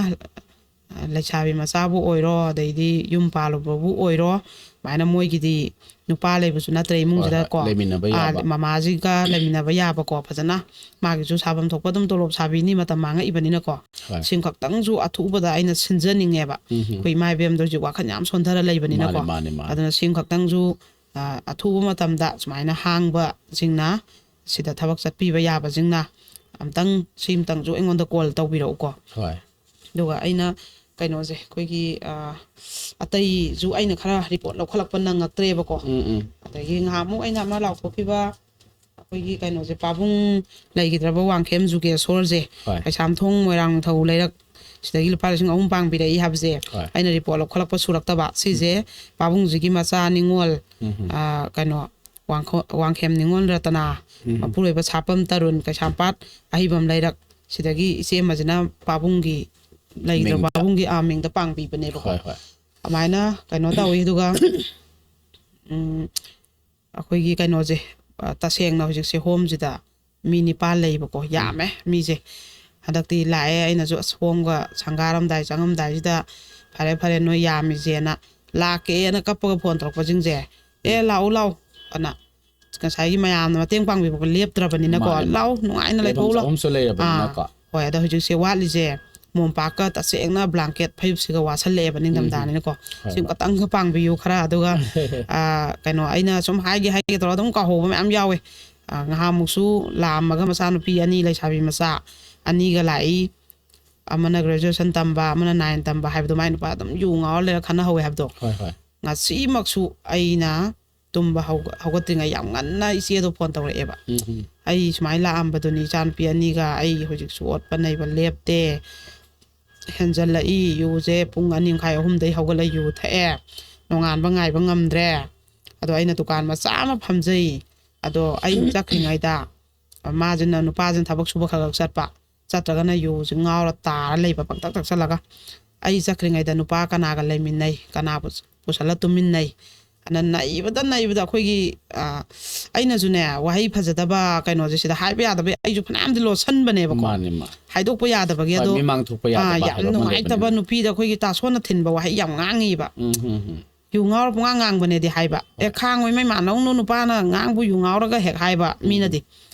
ꯑ, ꯂꯩꯁꯥꯕꯤ ꯃꯆꯥꯕꯨ ꯑꯣꯏꯔꯣ, ꯑꯗꯩꯗꯤ ꯌꯨꯝ ꯄꯥꯜꯂꯨꯕꯕꯨ ꯑꯣꯏꯔꯣ, ꯑꯗꯨꯃꯥꯏꯅ ꯃꯣꯏꯒꯤꯗꯤ ꯅꯨꯄꯥ ꯂꯩꯕꯁꯨ ꯅꯠꯇ꯭ꯔꯦ ꯍꯣꯏ, ꯍꯣꯏ. ꯏꯃꯨꯡꯁꯤꯗꯀꯣ꯫ ꯂꯩꯃꯤꯟꯅꯕ ꯑ, ꯌꯥꯕ. ꯃꯃꯥꯁꯤꯒ ꯂꯩꯃꯤꯟꯅꯕ ꯌꯥꯕꯀꯣ, ꯐꯖꯅ ꯃꯥꯒꯤꯁꯨ ꯁꯥꯐꯝ ꯊꯣꯛꯄ ꯑꯗꯨꯝ ꯇꯣꯂꯣꯞ ꯁꯥꯕꯤꯅꯤ, ꯃꯇꯝ ꯃꯥꯡꯉꯛꯏꯕꯅꯤꯅꯀꯣ꯫ ꯍꯣꯏ. ꯁꯤꯃ ꯈꯛꯇꯪꯁꯨ ꯑꯊꯨꯕꯗ ꯑꯩꯅ ꯁꯤꯟꯖꯅꯤꯡꯉꯦꯕ꯫ ꯎꯝ, ꯎꯝ. ꯑꯩꯈꯣꯏ ꯏꯃꯥ ꯏꯕꯦꯝꯗꯣ ꯍꯧꯖꯤꯛ ꯋꯥꯈꯜ ꯌꯥꯝ ꯁꯣꯟꯊꯔ ꯂꯩꯕꯅꯤꯅꯀꯣ꯫ ꯃꯥꯅꯦ, ꯃꯥꯅꯦ, ꯃꯥꯅꯦ. ꯑꯗꯨꯅ ꯁꯤꯃ ꯈꯛꯇꯪꯁꯨ, ꯑ, ꯑꯊꯨꯕ ꯃꯇꯝꯗ ꯁꯨꯃꯥꯏꯅ ꯍꯥꯡꯕꯁꯤꯡꯅ, ꯁꯤꯗ ꯊꯕꯛ ꯆꯠꯄꯤꯕ ꯌꯥꯕꯁꯤꯡꯅ ꯑꯝꯇꯪ, ꯁꯤꯃꯇꯪꯁꯨ ꯑꯩꯉꯣꯟꯗ ꯀꯣꯜ ꯇꯧꯕꯤꯔꯛꯎꯀꯣ꯫ ꯍꯣꯏ. ꯑꯗꯨꯒ ꯑꯩꯅ ꯀꯩꯅꯣꯁꯦ, ꯑꯩꯈꯣꯏꯒꯤ, ꯑ, ꯑꯇꯩꯁꯨ ꯑꯩꯅ ꯈꯔ ꯔꯤꯄꯣꯔꯠ ꯂꯧꯈꯠꯂꯛꯄ ꯅꯪꯉꯛꯇ꯭ꯔꯦꯕꯀꯣ꯫ ꯎꯝ, ꯎꯝ. ꯑꯗꯒꯤ ꯉꯍꯥꯟꯃꯨꯛ ꯑꯩꯅ ꯑꯃ ꯂꯥꯎꯊꯣꯛꯈꯤꯕ, ꯑꯩꯈꯣꯏꯒꯤ ꯀꯩꯅꯣꯁꯦ, ꯄꯥꯕꯨꯡ ꯂꯩꯈꯤꯗ꯭ꯔꯕ ꯋꯥꯡꯈꯦꯝ ꯖꯨꯒꯦꯁꯣꯔꯁꯦ, ꯍꯣꯏ. ꯀꯩꯁꯥꯝꯊꯣꯡ ꯃꯣꯏꯔꯥꯡꯊꯧ ꯂꯩꯔꯛ, ꯁꯤꯗꯒꯤ ꯂꯨꯄꯥ ꯂꯤꯁꯤꯡ ꯑꯍꯨꯝ ꯄꯥꯡꯕꯤꯔꯛꯏ ꯍꯥꯏꯕꯁꯦ, ꯍꯣꯏ. ꯑꯩꯅ ꯔꯤꯄꯣꯔꯠ ꯂꯧꯈꯠꯂꯛꯄ ꯁꯨꯔꯛꯇꯕ꯫ ꯁꯤꯁꯦ ꯄꯥꯕꯨꯡꯁꯤꯒꯤ ꯃꯆꯥ ꯅꯤꯉꯣꯜ, ꯎꯝ, ꯎꯝ. ꯑ, ꯀꯩꯅꯣ, ꯋꯥꯡꯈꯣ-, ꯋꯥꯡꯈꯦꯝ ꯅꯤꯉꯣꯜ ꯔꯇꯅꯥ, ꯎꯝ. ꯃꯄꯨꯔꯣꯏꯕ ꯁꯥꯄꯝ ꯇꯔꯨꯟ, ꯀꯩꯁꯥꯝꯄꯥꯠ ꯑꯍꯩꯕꯝ ꯂꯩꯔꯛ, ꯁꯤꯗꯒꯤ ꯏꯆꯦ ꯑꯃꯁꯤꯅ ꯄꯥꯕꯨꯡꯒꯤ ꯂꯩꯈꯤꯗ꯭ꯔꯕ ꯃꯤꯡꯗ. ꯄꯥꯕꯨꯡꯒꯤ, ꯑ, ꯃꯤꯡꯗ ꯄꯥꯡꯕꯤꯕꯅꯦꯕꯀꯣ꯫ ꯍꯣꯏ, ꯍꯣꯏ. ꯑꯗꯨꯃꯥꯏꯅ ꯀꯩꯅꯣ ꯇꯧꯋꯤ꯫ ꯑꯗꯨꯒ, ꯎꯝ, ꯑꯩꯈꯣꯏꯒꯤ ꯀꯩꯅꯣꯁꯦ, ꯑ, ꯇꯁꯦꯡꯅ ꯍꯧꯖꯤꯛꯁꯦ ꯍꯣꯝꯁꯤꯗ ꯃꯤ ꯅꯤꯄꯥꯟ ꯂꯩꯕꯀꯣ, ꯌꯥꯝꯃꯦ ꯃꯤꯁꯦ꯫ ꯍꯟꯗꯛꯇꯤ ꯂꯥꯛꯑꯦ, ꯑꯩꯅꯁꯨ ꯑꯁ ꯍꯣꯝꯒ ꯁꯪꯒꯥꯔꯝꯗꯥꯏ ꯆꯪꯉꯝꯗꯥꯏꯁꯤꯗ, "ꯐꯔꯦ, ꯐꯔꯦ, ꯅꯣꯏ ꯌꯥꯝꯃꯤꯁꯦꯅ ꯂꯥꯛꯀꯦꯅ ꯀꯞꯄꯒ ꯐꯣꯟ ꯇꯧꯔꯛꯄꯁꯤꯡꯁꯦ, 'ꯑꯦ, ꯂꯥꯛꯎ, ꯂꯥꯛꯎ' ꯑꯅ ꯉꯁꯥꯏꯒꯤ ꯃꯌꯥꯝꯅ ꯃꯇꯦꯡ ꯄꯥꯡꯕꯤꯕꯀꯣ ꯂꯦꯞꯇ꯭ꯔꯕꯅꯤꯅꯀꯣ, ꯃꯥꯅꯦ, ꯃꯥꯅꯦ. "ꯂꯥꯛꯎ, ꯅꯨꯡꯉꯥꯏꯅ ꯂꯩꯐꯝ ꯂꯩꯊꯣꯛꯎ, ꯂꯥꯛꯎ"꯫ ꯆꯥꯐꯝꯁꯨ ꯂꯩꯔꯕꯅꯤꯅꯀꯣ꯫ ꯑꯥ, ꯍꯣꯏ, ꯑꯗꯣ ꯍꯧꯖꯤꯛꯁꯦ ꯋꯥꯠꯂꯤꯁꯦ ꯃꯣꯝꯄꯥꯛꯀ ꯇꯁꯦꯡꯅ ꯕ꯭ꯂꯥꯡꯀꯦꯠ ꯐꯩꯖꯨꯞꯁꯤꯒ ꯋꯥꯠꯁꯜꯂꯛꯑꯦꯕ ꯅꯤꯡꯊꯝꯊꯥꯅꯤꯅꯀꯣ꯫ ꯍꯣꯏ, ꯁꯤ ꯍꯣꯏ. ꯈꯇꯪꯒ ꯄꯥꯡꯕꯤꯌꯨ ꯈꯔ꯫ ꯑꯗꯨꯒ, ꯑꯥ, ꯀꯩꯅꯣ, ꯑꯩꯅ ꯁꯨꯝ ꯍꯥꯏꯒꯦ ꯍꯥꯏꯒꯦ ꯇꯧꯔꯒ ꯑꯗꯨꯝ ꯀꯥꯎꯍꯧꯕ ꯃꯌꯥꯝ ꯌꯥꯎꯋꯦ꯫ ꯑꯥ, ꯉꯍꯥꯟꯃꯨꯛꯁꯨ ꯂꯥꯛꯑꯝꯃꯒ ꯃꯆꯥꯅꯨꯄꯤ ꯑꯅꯤ, ꯂꯩꯁꯥꯕꯤ ꯃꯆꯥ ꯑꯅꯤꯒ ꯂꯥꯛꯏ꯫ ꯑꯃꯅ graduation ꯇꯝꯕ, ꯑꯃꯅ nine ꯇꯝꯕ ꯍꯥꯏꯕꯗꯣ, ꯃꯥꯏ ꯅꯨꯄꯥ ꯑꯗꯨꯝ ꯌꯨ ꯉꯥꯎꯔ ꯂꯩꯔ ꯈꯠꯅꯍꯧꯋꯦ ꯍꯥꯏꯕꯗꯣ꯫ ꯍꯣꯏ, ꯍꯣꯏ. ꯉꯁꯤꯃꯛꯁꯨ ꯑꯩꯅ ꯇꯨꯝꯕ ꯍꯧꯒ-, ꯍꯧꯒꯠꯇ꯭ꯔꯤꯉꯩ ꯌꯥꯝ ꯉꯟꯅ ꯏꯆꯦꯗꯣ ꯐꯣꯟ ꯇꯧꯔꯛꯑꯦꯕ꯫ ꯎꯝ, ꯎꯝ. "ꯑꯩ ꯁꯨꯃꯥꯏꯅ ꯂꯥꯛꯑꯝꯕꯗꯨꯅꯤ, ꯏꯆꯥꯅꯨꯄꯤ ꯑꯅꯤꯒ, ꯑꯩ ꯍꯧꯖꯤꯛꯁꯨ ꯑꯣꯠꯄ ꯅꯩꯕ ꯂꯦꯞꯇꯦ, ꯍꯦꯟꯖꯜꯂꯛꯏ, ꯌꯨꯁꯦ ꯄꯨꯡ ꯑꯅꯤ ꯃꯈꯥꯏ, ꯑꯍꯨꯝꯗꯩ ꯍꯧꯒꯠꯂ ꯌꯨ ꯊꯛꯑꯦ, ꯅꯣꯡꯉꯥꯟꯕ ꯉꯥꯏꯕ ꯉꯝꯗ꯭ꯔꯦ꯫ ꯑꯗꯣ ꯑꯩꯅ ꯗꯨꯀꯥꯟ ꯃꯆꯥ ꯑꯃ ꯐꯝꯖꯩ, ꯑꯗꯣ ꯑꯩ ꯆꯠꯈ꯭ꯔꯤꯉꯩꯗ ꯃꯥꯁꯤꯅ, ꯅꯨꯄꯥꯁꯤꯅ ꯊꯕꯛ ꯁꯨꯕ ꯈꯔ ꯈꯔ ꯆꯠꯄ, ꯆꯠꯇ꯭ꯔꯒꯅ ꯌꯨꯁꯤ ꯉꯥꯎꯔ ꯇꯥꯔ ꯂꯩꯕ, ꯄꯪꯊꯛ ꯊꯛꯆꯜꯂꯒ꯫ ꯑꯩ ꯆꯠꯈ꯭ꯔꯤꯉꯩꯗ ꯅꯨꯄꯥ ꯀꯅꯥꯒ ꯂꯩꯃꯤꯟꯅꯩ, ꯀꯅꯥꯕꯨ ꯄꯨꯁꯜꯂ ꯇꯨꯃꯤꯟꯅꯩ, ꯑꯅ ꯅꯩꯕꯗ ꯅꯩꯕꯗ ꯑꯩꯈꯣꯏꯒꯤ, ꯑ, ꯑꯩꯅꯁꯨꯅꯦ, ꯋꯥꯍꯩ ꯐꯖꯗꯕ ꯀꯩꯅꯣꯁꯦ ꯁꯤꯗ ꯍꯥꯏꯕ ꯌꯥꯗꯕꯩ ꯑꯩꯁꯨ ꯐꯅꯌꯥꯝꯗꯤ ꯂꯣꯠꯁꯟꯕꯅꯦꯕꯀꯣ꯫ ꯃꯥꯅꯦ, ꯃꯥ꯫ ꯍꯥꯏꯗꯣꯛꯄ ꯌꯥꯗꯕꯒꯤ꯫ ꯍꯣꯏ, ꯑꯗꯣ ꯃꯤꯃꯥꯡ ꯊꯣꯛꯄ ꯑ, ꯌꯥꯗꯕ ꯌꯥꯝ ꯍꯥꯏꯕ ꯑꯃ ꯅꯨꯡꯉꯥꯏꯇꯕ ꯂꯩꯕꯅꯦ꯫ ꯅꯨꯄꯤꯗ ꯑꯩꯈꯣꯏꯒꯤ ꯇꯥꯁꯣꯟꯅ ꯊꯤꯟꯕ ꯋꯥꯍꯩ ꯌꯥꯝ ꯉꯥꯡꯉꯤꯕ꯫ ꯎꯝ, ꯎꯝ, ꯎꯝ꯫ "ꯌꯨ ꯉꯥꯎꯔ ꯄꯨꯡꯉꯥꯡ ꯉꯥꯡꯕꯅꯦꯗꯤ" ꯍꯥꯏꯕ꯫ "ꯑꯦ, ꯈꯥꯡꯉꯣ ꯏꯃꯩ ꯃꯥꯟꯅꯧꯅꯨ, ꯅꯨꯄꯥꯅ ꯉꯥꯡꯕꯨ ꯌꯨ ꯉꯥꯎꯔꯒ ꯍꯦꯛ" ꯍꯥꯏꯕ ꯃꯤꯅꯗꯤ꯫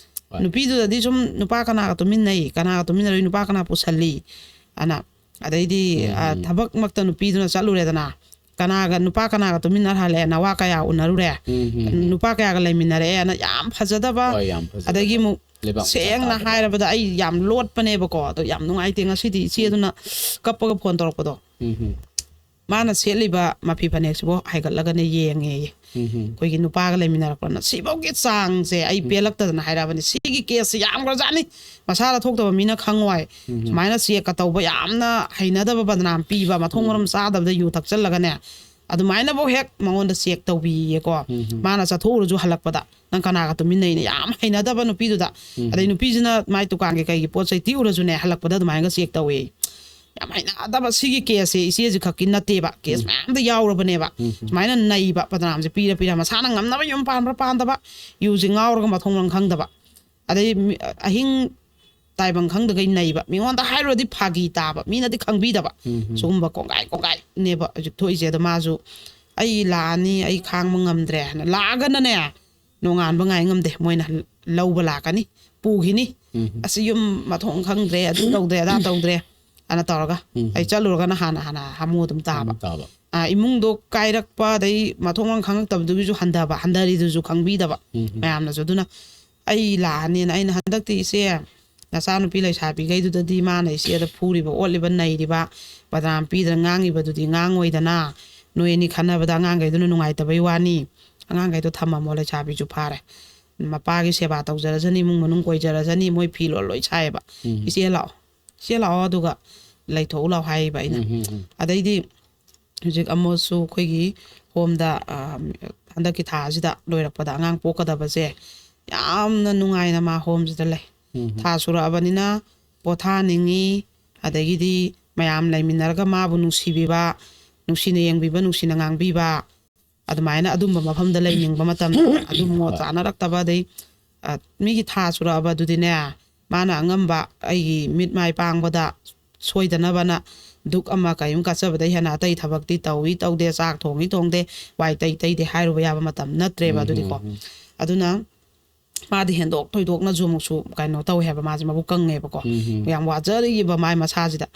ꯍꯣꯏ꯫ ꯅꯨꯄꯤꯗꯨꯗꯗꯤ ꯁꯨꯝ ꯅꯨꯄꯥ ꯀꯅꯥꯒ ꯇꯨꯃꯤꯟꯅꯩ, ꯀꯅꯥꯒ ꯇꯨꯃꯤꯟꯅꯔꯣꯏ, ꯅꯨꯄꯥ ꯀꯅꯥ ꯄꯨꯁꯜꯂꯤ ꯑꯅ꯫ ꯑꯗꯩꯗꯤ, ꯑ, ꯎꯝ꯫ ꯊꯕꯛꯃꯛꯇ ꯅꯨꯄꯤꯗꯨꯅ ꯆꯠꯂꯨꯔꯦꯗꯅ, ꯀꯅꯥꯒ, ꯅꯨꯄꯥ ꯀꯅꯥꯒ ꯇꯨꯃꯤꯟꯅꯔ ꯍꯜꯂꯛꯑꯦ, ꯅꯋꯥ ꯀꯌꯥ ꯎꯅꯔꯨꯔꯦ, ꯎꯝ, ꯎꯝ, ꯎꯝ꯫ ꯅꯨꯄꯥ ꯀꯌꯥꯒ ꯂꯩꯃꯤꯟꯅꯔꯛꯑꯦ ꯑꯅ ꯌꯥꯝ ꯐꯖꯗꯕ꯫ ꯍꯣꯏ, ꯌꯥꯝ ꯐꯖꯗꯕ꯫ ꯑꯗꯒꯤ ꯑꯃꯨꯛ ꯂꯩꯕꯥꯛ ꯃꯆꯥ ꯁꯦꯡꯅ ꯇꯥꯗꯕ꯫ ꯍꯥꯏꯔꯕꯗ ꯑꯩ ꯌꯥꯝ ꯂꯣꯠꯄꯅꯦꯕꯀꯣ꯫ ꯑꯗꯣ ꯌꯥꯝ ꯅꯨꯡꯉꯥꯏꯇꯦ ꯉꯁꯤꯗꯤ ꯏꯆꯦ ꯑꯗꯨꯅ ꯀꯞꯄꯒ ꯐꯣꯟ ꯇꯧꯔꯛꯄꯗꯣ꯫ ꯎꯝ, ꯎꯝ꯫ ꯃꯥꯅ ꯁꯦꯠꯂꯤꯕ ꯃꯐꯤ ꯐꯅꯦꯛꯁꯤꯕꯨ ꯍꯥꯏꯒꯠꯂꯒꯅꯦ ꯌꯦꯡꯉꯦꯌꯦ꯫ ꯎꯝ, ꯎꯝ꯫ ꯑꯩꯈꯣꯏꯒꯤ ꯅꯨꯄꯥꯒ ꯂꯩꯃꯤꯟꯅꯔꯛꯄꯅ ꯁꯤꯐꯧꯒꯤ ꯆꯥꯡꯁꯦ ꯑꯩ ꯄꯦꯜꯂꯛꯇꯗꯅ ꯍꯥꯏꯔꯛꯑꯕꯅꯤ꯫ "ꯁꯤꯒꯤ ꯀꯦꯁꯁꯦ ꯌꯥꯝꯈ꯭ꯔꯖꯥꯠꯅꯤ, ꯃꯁꯥꯗ ꯊꯣꯛꯇꯕ ꯃꯤꯅ ꯈꯪꯉꯣꯏ꯫ ꯁꯨꯃꯥꯏꯅ ꯆꯦꯛꯀ ꯇꯧꯕ ꯌꯥꯝꯅ ꯍꯩꯅꯗꯕ, ꯕꯗꯅꯥꯝ ꯄꯤꯕ, ꯃꯊꯣꯡ ꯃꯔꯝ ꯆꯥꯗꯕꯗ ꯌꯨ ꯊꯛꯆꯜꯂꯒꯅꯦ, ꯑꯗꯨꯃꯥꯏꯅꯐꯧ ꯍꯦꯛ ꯃꯉꯣꯟꯗ ꯆꯦꯛ ꯇꯧꯕꯤꯌꯦꯀꯣ꯫ ꯃꯥꯅ ꯆꯠꯊꯣꯛꯎꯔꯁꯨ ꯍꯜꯂꯛꯄꯗ ꯅꯪ ꯀꯅꯥꯒ ꯇꯨꯃꯤꯟꯅꯩꯅ" ꯌꯥꯝ ꯍꯩꯅꯗꯕ ꯅꯨꯄꯤꯗꯨꯗ꯫ ꯑꯗꯩ ꯅꯨꯄꯤꯁꯤꯅ ꯃꯥꯏ ꯗꯨꯀꯥꯟꯒꯤ ꯀꯩꯒꯤ ꯄꯣꯠ ꯆꯩ ꯇꯤꯛꯎꯔꯁꯨꯅꯦ, ꯍꯜꯂꯛꯄꯗ ꯑꯗꯨꯃꯥꯏꯅꯒ ꯆꯦꯛ ꯇꯧꯋꯦ꯫ ꯌꯥꯝ ꯍꯩꯅꯗꯕ ꯁꯤꯒꯤ ꯀꯦꯁꯁꯦ ꯏꯆꯦꯁꯤ ꯈꯛꯀꯤ ꯅꯠꯇꯦꯕ, ꯀꯦꯁ ꯃꯌꯥꯝꯗ ꯌꯥꯎꯔꯕꯅꯦꯕ꯫ ꯁꯨꯃꯥꯏꯅ ꯅꯩꯕ, ꯕꯗꯅꯥꯝꯁꯦ ꯄꯤꯔ ꯄꯤꯔ, ꯃꯁꯥꯅ ꯉꯝꯅꯕ ꯌꯨꯝ ꯄꯥꯟꯕ꯭ꯔꯥ ꯄꯥꯟꯗꯕ, ꯌꯨꯁꯦ ꯉꯥꯎꯔꯒ ꯃꯊꯣꯡ ꯃꯔꯝ ꯈꯪꯗꯕ꯫ ꯑꯗꯩ ꯃꯤ-, ꯑꯍꯤꯡ ꯇꯥꯏꯕꯪ ꯈꯪꯗꯒꯩ ꯅꯩꯕ, ꯃꯤꯉꯣꯟꯗ ꯍꯥꯏꯔꯨꯔꯗꯤ ꯐꯥꯒꯤ ꯇꯥꯕ, ꯃꯤꯅꯗꯤ ꯈꯪꯕꯤꯗꯕ꯫ ꯁꯤꯒꯨꯝꯕ ꯀꯣꯡꯒꯥꯏ ꯀꯣꯡꯒꯥꯏꯅꯦꯕ ꯍꯧꯖꯤꯛ ꯊꯣꯛꯏꯁꯦ꯫ ꯑꯗꯣ ꯃꯥꯁꯨ "ꯑꯩ ꯂꯥꯛꯑꯅꯤ, ꯑꯩ ꯈꯥꯡꯕ ꯉꯝꯗ꯭ꯔꯦ" ꯍꯥꯏꯅ ꯂꯥꯛꯑꯒꯅꯅꯦ, ꯅꯣꯡꯉꯥꯟꯕ ꯉꯥꯏ ꯉꯝꯗꯦ, ꯃꯣꯏꯅ ꯂꯧꯕ ꯂꯥꯛꯀꯅꯤ, ꯄꯨꯈꯤꯅꯤ꯫ "ꯑꯁꯤ ꯌꯨꯝ ꯃꯊꯣꯡ ꯈꯪꯗ꯭ꯔꯦ, ꯑꯗꯨ ꯇꯧꯗ꯭ꯔꯦ, ꯑꯗꯥ ꯇꯧꯗ꯭ꯔꯦ" ꯑꯅ ꯇꯧꯔꯒ꯫ ꯑꯩ ꯆꯠꯂꯨꯔꯒꯅ ꯍꯥꯟꯅ, ꯍꯥꯟꯅ ꯍꯥꯃꯨ ꯑꯗꯨꯝ ꯇꯥꯕ꯫ ꯇꯥꯕ꯫ ꯑ, ꯏꯃꯨꯡꯗꯣ ꯀꯥꯏꯔꯛꯄ, ꯑꯗꯩ ꯃꯊꯣꯡ ꯃꯔꯝ ꯈꯪꯉꯛꯇꯕꯗꯨꯒꯤꯁꯨ ꯍꯟꯊꯕ, ꯍꯟꯊꯔꯤꯗꯨꯁꯨ ꯈꯪꯕꯤꯗꯕ ꯃꯌꯥꯝꯅꯁꯨ꯫ ꯑꯗꯨꯅ ꯑꯩ ꯂꯥꯛꯑꯅꯤꯅ ꯑꯩꯅ, "ꯍꯟꯗꯛꯇꯤ ꯏꯆꯦ, ꯅꯆꯥꯅꯨꯄꯤ ꯂꯩꯁꯥꯕꯤꯈꯩꯗꯨꯗꯗꯤ ꯃꯥꯅ ꯏꯆꯦꯗ ꯐꯨꯔꯤꯕ, ꯑꯣꯠꯂꯤꯕ, ꯅꯩꯔꯤꯕ, ꯕꯗꯅꯥꯝ ꯄꯤꯗꯅ ꯉꯥꯡꯉꯤꯕꯗꯨꯗꯤ ꯉꯥꯡꯉꯣꯏꯗꯅ, ꯅꯣꯏ ꯑꯅꯤ ꯈꯟꯅꯕꯗ ꯑꯉꯥꯡꯈꯩꯗꯨꯅ ꯅꯨꯡꯉꯥꯏꯇꯕꯩ ꯋꯥꯅꯤ, ꯑꯉꯥꯡꯈꯩꯗꯣ ꯊꯝꯃꯝꯃꯣ, ꯂꯩꯁꯥꯕꯤꯁꯨ ꯐꯥꯔꯦ, ꯃꯄꯥꯒꯤ ꯁꯦꯕꯥ ꯇꯧꯖꯔꯖꯅꯤ, ꯏꯃꯨꯡ ꯃꯅꯨꯡ ꯀꯣꯏꯖꯔꯖꯅꯤ, ꯃꯣꯏ ꯐꯤ ꯂꯣꯟ ꯂꯣꯏ ꯁꯥꯏꯌꯦꯕ, ꯏꯆꯦ ꯂꯥꯛꯑꯣ, ꯏꯆꯦ ꯂꯥꯛꯑꯣ, ꯑꯗꯨꯒ ꯂꯩꯊꯣꯛꯎ ꯂꯥꯛꯑꯣ" ꯍꯥꯏꯌꯦꯕ ꯑꯩꯅ꯫ ꯑꯗꯩꯗꯤ ꯍꯧꯖꯤꯛ ꯑꯃꯁꯨ ꯑꯩꯈꯣꯏꯒꯤ ꯍꯣꯝꯗ, ꯑ, ꯍꯟꯗꯛꯀꯤ ꯊꯥ ꯑꯁꯤꯗ ꯂꯣꯏꯔꯛꯄꯗ ꯑꯉꯥꯡ ꯄꯣꯛꯀꯗꯕꯁꯦ, ꯌꯥꯝꯅ ꯅꯨꯡꯉꯥꯏꯅ ꯃꯥ ꯍꯣꯝꯁꯤꯗ ꯂꯩ꯫ ꯊꯥ ꯁꯨꯔꯛꯑꯕꯅꯤꯅ ꯄꯣꯊꯥꯅꯤꯡꯉꯤ, ꯑꯗꯒꯤꯗꯤ ꯃꯌꯥꯝ ꯂꯩꯃꯤꯟꯅꯔꯒ ꯃꯥꯕꯨ ꯅꯨꯡꯁꯤꯕꯤꯕ, ꯅꯨꯡꯁꯤꯅ ꯌꯦꯡꯕꯤꯕ, ꯅꯨꯡꯁꯤꯅ ꯉꯥꯡꯕꯤꯕ, ꯑꯗꯨꯃꯥꯏꯅ ꯑꯗꯨꯝꯕ ꯃꯐꯝꯗ ꯂꯩꯅꯤꯡꯕ ꯃꯇꯝꯗ ꯑꯗꯨꯝ ꯃꯣꯠ ꯆꯥꯅꯔꯛꯇꯕ, ꯑꯗꯩ ꯑ, ꯃꯤꯒꯤ ꯊꯥ ꯁꯨꯔꯛꯑꯕ ꯑꯗꯨꯗꯤꯅꯦ, ꯃꯥꯅ ꯑꯉꯝꯕ ꯑꯩꯒꯤ ꯃꯤꯠ ꯃꯥꯏ ꯄꯥꯡꯕꯗ ꯁꯣꯏꯗꯅꯕꯅ ꯗꯨꯛ ꯑꯃ ꯀꯩ ꯑꯃ ꯀꯠꯆꯕꯗꯩ ꯍꯦꯟꯅ ꯑꯇꯩ ꯊꯕꯛꯇꯤ ꯇꯧꯏ ꯇꯧꯗꯦ, ꯆꯥꯛ ꯊꯣꯡꯏ ꯊꯣꯡꯗꯦ, ꯋꯥꯏ ꯇꯩ ꯇꯩꯗꯦ ꯍꯥꯏꯔꯨꯕ ꯌꯥꯕ ꯃꯇꯝ ꯅꯠꯇ꯭ꯔꯦꯕ ꯑꯗꯨꯗꯤꯀꯣ꯫ ꯑꯗꯨꯅ ꯃꯥꯗꯤ ꯍꯦꯟꯗꯣꯛ ꯊꯣꯏꯗꯣꯛꯅꯁꯨ ꯑꯃꯨꯛꯁꯨ ꯀꯩꯅꯣ ꯇꯧꯋꯦ ꯍꯥꯏꯕ, ꯃꯥꯁꯦ ꯃꯕꯨꯛ ꯀꯪꯉꯦꯕꯀꯣ꯫ ꯌꯥꯝ ꯋꯥꯖꯔꯤꯕ ꯃꯥꯏ ꯃꯁꯥꯁꯤꯗ꯫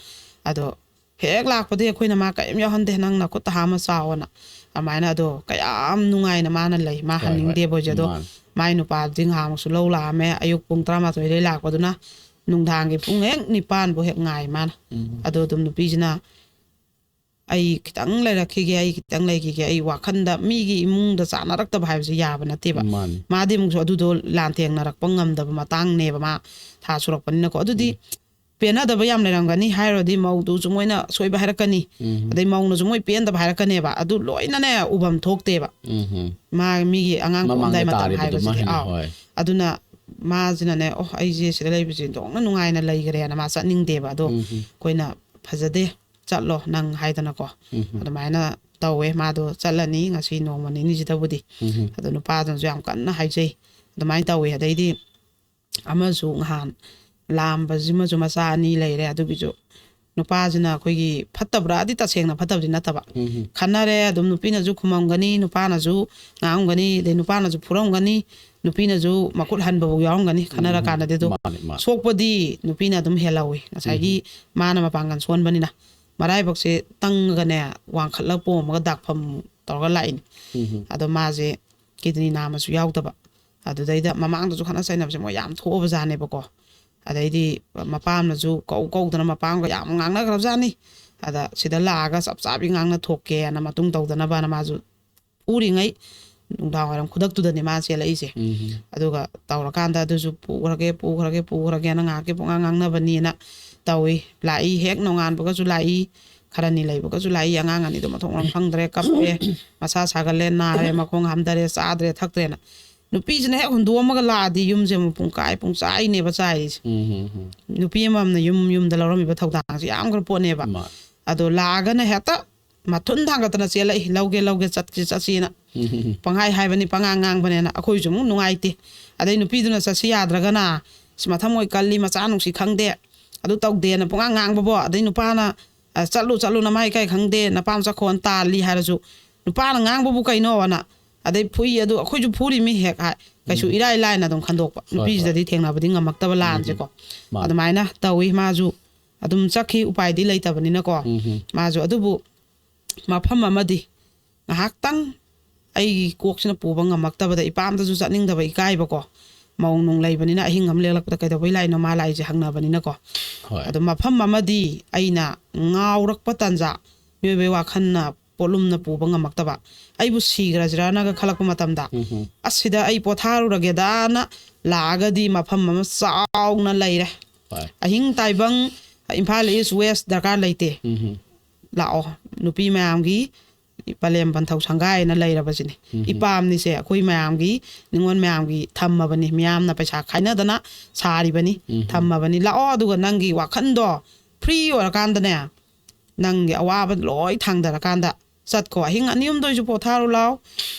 ꯑꯗꯣ ꯍꯦꯛ ꯂꯥꯛꯄꯗꯒꯤ ꯑꯩꯈꯣꯏꯅ ꯃꯥ ꯀꯔꯤꯝ ꯌꯥꯎꯍꯟꯗꯦ, "ꯅꯪ ꯅꯈꯨꯠꯇ ꯍꯥꯝꯃ ꯆꯥꯎꯑꯣꯅ"꯫ ꯑꯗꯨꯃꯥꯏꯅ ꯑꯗꯣ ꯀꯌꯥꯝ ꯅꯨꯡꯉꯥꯏꯅ ꯃꯥꯅ ꯂꯩ꯫ ꯃꯥ ꯍꯣꯏ, ꯍꯣꯏ꯫ ꯍꯟꯅꯤꯡꯗꯦꯕ ꯍꯧꯖꯤꯛ꯫ ꯑꯗꯣ ꯃꯥꯅꯤ꯫ ꯃꯥꯏ ꯅꯨꯄꯥꯗꯤ ꯉꯍꯥꯟꯃꯨꯛꯁꯨ ꯂꯧ ꯂꯥꯛꯑꯝꯃꯦ, ꯑꯌꯨꯛ ꯄꯨꯡ ꯇꯔꯥꯃꯥꯊꯣꯏꯗꯩ ꯂꯥꯛꯄꯗꯨꯅ ꯅꯨꯡꯗꯥꯡꯒꯤ ꯄꯨꯡ ꯍꯦꯛ ꯅꯤꯄꯥꯟꯕꯨ ꯍꯦꯛ ꯉꯥꯏ ꯃꯥꯅ꯫ ꯑꯗꯣ ꯑꯗꯨꯝ ꯅꯨꯄꯤꯁꯤꯅ, "ꯑꯩ ꯈꯤꯇꯪ ꯂꯩꯔꯛꯈꯤꯒꯦ, ꯑꯩ ꯈꯤꯇꯪ ꯂꯩꯈꯤꯒꯦ, ꯑꯩ ꯋꯥꯈꯟꯗ ꯃꯤꯒꯤ ꯏꯃꯨꯡꯗ ꯆꯥꯅꯔꯛꯇꯕ ꯍꯥꯏꯕꯁꯦ ꯌꯥꯕ ꯅꯠꯇꯦꯕ"꯫ ꯃꯥꯅꯤ꯫ ꯃꯥꯗꯤ ꯑꯃꯨꯛꯁꯨ ꯑꯗꯨꯗꯣ ꯂꯥꯟꯊꯦꯡꯅꯔꯛꯄ ꯉꯝꯗꯕ ꯃꯇꯥꯡꯅꯦꯕ, ꯃꯥ ꯊꯥ ꯁꯨꯔꯛꯄꯅꯤꯅꯀꯣ꯫ ꯑꯗꯨꯗꯤ ꯄꯦꯟꯅꯗꯕ ꯌꯥꯝ ꯂꯩꯔꯝꯒꯅꯤ ꯍꯥꯏꯔꯨꯔꯗꯤ ꯃꯧꯗꯨꯁꯨ ꯃꯣꯏꯅ ꯑꯁꯣꯏꯕ ꯍꯥꯏꯔꯛꯀꯅꯤ, ꯑꯗꯩ ꯃꯧꯅꯁꯨ ꯃꯣꯏ ꯄꯦꯟꯗꯕ ꯍꯥꯏꯔꯛꯀꯅꯦꯕ꯫ ꯑꯗꯨ ꯂꯣꯏꯅꯅꯦ ꯎꯐꯝ ꯊꯣꯛꯇꯦꯕ꯫ ꯃꯥ ꯃꯤꯒꯤ ꯑꯉꯥꯡ ꯄꯣꯛꯑꯝꯗꯥꯏ ꯃꯇꯝ ꯍꯥꯏꯕꯁꯤꯗꯤ꯫ ꯑꯧ꯫ ꯑꯗꯨꯅ ꯃꯥꯁꯤꯅꯅꯦ, "ꯑꯣ, ꯑꯩꯁꯦ ꯁꯤꯗ ꯂꯩꯕꯁꯦ ꯊꯣꯛꯅ ꯅꯨꯡꯉꯥꯏꯅ ꯂꯩꯈ꯭ꯔꯦꯅ" ꯃꯥ ꯆꯠꯅꯤꯡꯗꯦꯕ꯫ ꯑꯗꯣ ꯑꯩꯈꯣꯏꯅ, "ꯐꯖꯗꯦ, ꯆꯠꯂꯣ ꯅꯪ" ꯍꯥꯏꯗꯅꯀꯣ꯫ ꯑꯗꯨꯃꯥꯏꯅ ꯇꯧꯋꯦ꯫ ꯃꯥꯗꯣ ꯆꯠꯂꯅꯤ ꯉꯁꯤ ꯅꯣꯡꯃ ꯅꯤꯅꯤꯁꯤꯗꯕꯨꯗꯤ꯫ ꯑꯗꯣ ꯅꯨꯄꯥꯗꯨꯅꯁꯨ ꯌꯥꯝ ꯀꯟꯅ ꯍꯥꯏꯖꯩ, ꯑꯗꯨꯃꯥꯏꯅ ꯇꯧꯋꯦ꯫ ꯑꯗꯩꯗꯤ ꯑꯃꯁꯨ ꯉꯍꯥꯟ ꯂꯥꯝꯕꯁꯤꯃꯁꯨ ꯃꯆꯥ ꯑꯅꯤ ꯂꯩꯔꯦ꯫ ꯑꯗꯨꯒꯤꯁꯨ ꯅꯨꯄꯥꯁꯤꯅ ꯑꯩꯈꯣꯏꯒꯤ ꯐꯠꯇꯕ꯭ꯔꯥꯗꯤ ꯇꯁꯦꯡꯅ ꯐꯠꯇꯕꯗꯤ ꯅꯠꯇꯕ, ꯈꯟꯅꯔꯦ ꯑꯗꯨꯝ, ꯅꯨꯄꯤꯅꯁꯨ ꯈꯨꯝꯃꯝꯒꯅꯤ, ꯅꯨꯄꯥꯅꯁꯨ ꯉꯥꯡꯉꯝꯒꯅꯤ, ꯑꯗꯩ ꯅꯨꯄꯥꯅꯁꯨ ꯐꯨꯔꯝꯒꯅꯤ, ꯅꯨꯄꯤꯅꯁꯨ ꯃꯈꯨꯠ ꯍꯟꯕꯐꯥꯎ ꯌꯥꯎꯔꯝꯒꯅꯤ ꯈꯟꯅꯔ ꯀꯥꯟꯗꯗꯤ꯫ ꯑꯗꯣ ꯃꯥꯅꯦ, ꯃꯥꯅꯦ꯫ ꯁꯣꯛꯄꯗꯤ ꯅꯨꯄꯤꯅ ꯑꯗꯨꯝ ꯍꯦꯜꯍꯧꯋꯤ꯫ ꯉꯁꯥꯏꯒꯤ ꯃꯥꯅ ꯃꯄꯥꯡꯒꯜ ꯁꯣꯟꯕꯅꯤꯅ꯫ ꯃꯔꯥꯏꯕꯛꯁꯦ ꯇꯪꯉꯒꯅꯦ, ꯋꯥꯡꯈꯠꯂ ꯄꯣꯝꯃꯒ ꯗꯥꯛꯐꯝ ꯇꯧꯔꯒ ꯂꯥꯛꯏꯅꯤ꯫ ꯑꯗꯣ ꯃꯥꯁꯦ ꯀꯤꯗꯅꯤ ꯅꯥꯝꯃꯁꯨ ꯌꯥꯎꯗꯕ꯫ ꯑꯗꯨꯗꯩꯗ ꯃꯃꯥꯡꯗꯁꯨ ꯈꯠꯅ ꯆꯩꯅꯕꯁꯦ ꯃꯣꯏ ꯌꯥꯝ ꯊꯣꯛꯑꯕ ꯖꯥꯠꯅꯦꯕꯀꯣ꯫ ꯑꯗꯩꯗꯤ ꯃꯄꯥꯝꯅꯁꯨ ꯀꯧ ꯀꯧꯗꯅ ꯃꯄꯥꯝꯒ ꯌꯥꯝ ꯉꯥꯡꯅꯈ꯭ꯔꯕ ꯖꯥꯠꯅꯤ꯫ ꯑꯗ ꯁꯤꯗ ꯂꯥꯛꯑꯒ ꯆꯞ ꯆꯥꯕꯤ ꯉꯥꯡꯅ ꯊꯣꯛꯀꯦꯅ ꯃꯇꯨꯡ ꯇꯧꯗꯅꯕꯅ ꯃꯥꯁꯨ ꯎꯔꯤꯉꯩ ꯅꯨꯡꯗꯥꯡ ꯋꯥꯏꯔꯝ ꯈꯨꯗꯛꯇꯨꯗꯅꯦ ꯃꯥ ꯆꯦꯜꯂꯛꯏꯁꯦ꯫ ꯑꯗꯨꯒ ꯇꯧꯔꯀꯥꯟꯗ ꯑꯗꯨꯁꯨ "ꯄꯨꯈ꯭ꯔꯒꯦ, ꯄꯨꯈ꯭ꯔꯒꯦ, ꯄꯨꯈ꯭ꯔꯒꯦꯅ" ꯉꯥꯏꯍꯥꯛꯀꯤ ꯄꯨꯡꯉꯥꯡ ꯉꯥꯡꯅꯕꯅꯤꯅ ꯇꯧꯏ꯫ ꯂꯥꯛꯏ, ꯍꯦꯛ ꯅꯣꯡꯉꯥꯟꯕꯒꯁꯨ ꯂꯥꯛꯏ, ꯈꯔꯅꯤ ꯂꯩꯕꯒꯁꯨ ꯂꯥꯛꯏ꯫ ꯑꯉꯥꯡ ꯑꯅꯤꯗꯣ ꯃꯊꯣꯡ ꯃꯔꯝ ꯈꯪꯗ꯭ꯔꯦ, ꯀꯞꯄꯦ, ꯃꯁꯥ ꯁꯥꯒꯠꯂꯦ, ꯅꯥꯔꯦ, ꯃꯈꯣꯡ ꯍꯥꯝꯊꯔꯦ, ꯆꯥꯗ꯭ꯔꯦ, ꯊꯛꯇ꯭ꯔꯦꯅ꯫ ꯅꯨꯄꯤꯁꯤꯅ ꯍꯦꯛ ꯍꯨꯟꯗꯣꯛꯑꯝꯃꯒ ꯂꯥꯛꯑꯗꯤ ꯌꯨꯝꯁꯦ ꯃꯄꯨꯡ ꯀꯥꯏ ꯄꯨꯡ ꯆꯥꯏꯅꯦꯕ ꯆꯥꯏꯔꯤꯁꯦ꯫ ꯎꯝ, ꯎꯝ, ꯎꯝ. ꯅꯨꯄꯤ ꯑꯃꯃꯝꯅ ꯌꯨꯝ ꯌꯨꯝꯗ ꯂꯧꯔꯝꯃꯤꯕ ꯊꯧꯗꯥꯡꯁꯦ ꯌꯥꯝꯈ꯭ꯔ ꯄꯣꯠꯅꯦꯕ꯫ ꯃꯥ. ꯑꯗꯣ ꯂꯥꯛꯑꯒꯅ ꯍꯦꯛꯇ ꯃꯊꯨꯟ ꯊꯥꯡꯒꯠꯇꯅ ꯆꯦꯜꯂꯛꯏ, "ꯂꯧꯒꯦ, ꯂꯧꯒꯦ, ꯆꯠꯁꯤ, ꯆꯠꯁꯤꯅ" ꯎꯝ, ꯎꯝ, ꯎꯝ. ꯄꯪꯍꯥꯏ ꯍꯥꯏꯕꯅꯤ, ꯄꯉꯥꯡ ꯉꯥꯡꯕꯅꯦꯅ꯫ ꯑꯩꯈꯣꯏꯁꯨ ꯑꯃꯨꯛ ꯅꯨꯡꯉꯥꯏꯇꯦ꯫ ꯑꯗꯩ ꯅꯨꯄꯤꯗꯨꯅ ꯆꯠꯁꯤ ꯌꯥꯗ꯭ꯔꯒꯅ, "ꯁꯤ ꯃꯊꯃꯣꯏ ꯀꯜꯂꯤ, ꯃꯆꯥ ꯅꯨꯡꯁꯤ ꯈꯪꯗꯦ, ꯑꯗꯨ ꯇꯧꯗꯦꯅ" ꯄꯨꯡꯉꯥꯡ ꯉꯥꯡꯕꯕꯣ꯫ ꯑꯗꯩ ꯅꯨꯄꯥꯅ, "ꯑ, ꯆꯠꯂꯨ, ꯆꯠꯂꯨ, ꯅꯃꯥꯏ ꯏꯀꯥꯏ ꯈꯪꯗꯦ, ꯅꯄꯥꯝ ꯆꯠꯈꯣꯅ" ꯇꯥꯜꯂꯤ ꯍꯥꯏꯔꯁꯨ, ꯅꯨꯄꯥꯅ ꯉꯥꯡꯕꯕꯨ ꯀꯩꯅꯣꯅ꯫ ꯑꯗꯩ ꯐꯨꯏ, ꯑꯗꯨ ꯑꯩꯈꯣꯏꯁꯨ ꯐꯨꯔꯤꯃꯤ ꯍꯦꯛ ꯍꯥꯏ꯫ ꯀꯩꯁꯨ ꯎꯝ. ꯏꯔꯥꯏ ꯂꯥꯏꯅ ꯑꯗꯨꯝ ꯈꯟꯗꯣꯛꯄ꯫ ꯍꯣꯏ, ꯅꯨꯄꯤꯁꯤꯗꯗꯤ ꯊꯦꯡꯅꯕꯗꯤ ꯉꯝꯃꯛꯇꯕ ꯂꯥꯟꯁꯦꯀꯣ꯫ ꯃꯥꯅꯤ. ꯑꯗꯨꯃꯥꯏꯅ ꯇꯧꯏ꯫ ꯃꯥꯁꯨ ꯑꯗꯨꯝ ꯆꯠꯈꯤ, ꯎꯄꯥꯏꯗꯤ ꯂꯩꯇꯕꯅꯤꯅꯀꯣ꯫ ꯎꯝ, ꯎꯝ. ꯃꯥꯁꯨ ꯑꯗꯨꯕꯨ ꯃꯐꯝ ꯑꯃꯗꯤ ꯉꯥꯏꯍꯥꯛꯇꯪ ꯑꯩꯒꯤ ꯀꯣꯛꯁꯤꯅ ꯄꯨꯕ ꯉꯝꯃꯛꯇꯕꯗ, ꯏꯄꯥꯝꯗꯁꯨ ꯆꯠꯅꯤꯡꯗꯕ, ꯏꯀꯥꯏꯕꯀꯣ꯫ ꯃꯧ ꯅꯨꯡ ꯂꯩꯕꯅꯤꯅ ꯑꯍꯤꯡ ꯑꯃ ꯂꯦꯛꯂꯛꯄꯗ ꯀꯩꯗꯧꯕꯩ ꯂꯥꯛꯏꯅꯣ ꯃꯥ ꯂꯥꯛꯏꯁꯦ ꯍꯪꯅꯕꯅꯤꯅꯀꯣ꯫ ꯍꯣꯏ. ꯑꯗꯣ ꯃꯐꯝ ꯑꯃꯗꯤ ꯑꯩꯅ ꯉꯥꯎꯔꯛꯄ ꯇꯥꯟꯖꯥ, ꯃꯤꯑꯣꯏꯕꯒꯤ ꯋꯥꯈꯜꯅ ꯄꯣꯠꯂꯨꯝꯅ ꯄꯨꯕ ꯉꯝꯃꯛꯇꯕ, ꯑꯩꯕꯨ ꯁꯤꯈ꯭ꯔꯁꯤꯔꯅꯒ ꯈꯜꯂꯛꯄ ꯃꯇꯝꯗ, ꯎꯝ, ꯎꯝ. "ꯑꯁꯤꯗ ꯑꯩ ꯄꯣꯊꯥꯔꯨꯔꯒꯦꯗꯥꯅ" ꯂꯥꯛꯑꯒꯗꯤ ꯃꯐꯝ ꯑꯃ ꯆꯥꯎꯅ ꯂꯩꯔꯦ꯫ ꯍꯣꯏ. ꯑꯍꯤꯡ ꯇꯥꯏꯕꯪ ꯏꯝꯐꯥꯜ ꯏꯁ ꯋꯦꯁ ꯗꯔꯀꯥꯔ ꯂꯩꯇꯦ꯫ ꯎꯝ, ꯎꯝ. ꯂꯥꯛꯑꯣ, ꯅꯨꯄꯤ ꯃꯌꯥꯝꯒꯤ ꯄꯂꯦꯝ ꯄꯟꯊꯧ ꯁꯪꯒꯥꯏꯅ ꯂꯩꯔꯕꯁꯤꯅꯤ꯫ ꯎꯝ. ꯏꯄꯥꯝꯅꯤꯁꯦ ꯑꯩꯈꯣꯏ ꯃꯌꯥꯝꯒꯤ, ꯅꯤꯉꯣꯜ ꯃꯌꯥꯝꯒꯤ ꯊꯝꯃꯕꯅꯤ꯫ ꯃꯤꯌꯥꯝꯅ ꯄꯩꯁꯥ ꯈꯥꯏꯅꯗꯅ ꯁꯥꯔꯤꯕꯅꯤ, ꯎꯝ. ꯊꯝꯃꯕꯅꯤ꯫ ꯂꯥꯛꯑꯣ, ꯑꯗꯨꯒ ꯅꯪꯒꯤ ꯋꯥꯈꯜꯗꯣ ꯐ꯭ꯔꯤ ꯑꯣꯏꯔꯀꯥꯟꯗꯅꯦ, ꯅꯪꯒꯤ ꯑꯋꯥꯕ ꯂꯣꯏ ꯊꯥꯡꯗꯔꯀꯥꯟꯗ ꯆꯠꯈꯣ꯫ ꯑꯍꯤꯡ ꯑꯅꯤ ꯑꯍꯨꯝꯗ ꯑꯣꯏꯁꯨ ꯄꯣꯊꯥꯔꯨ ꯂꯥꯎ꯫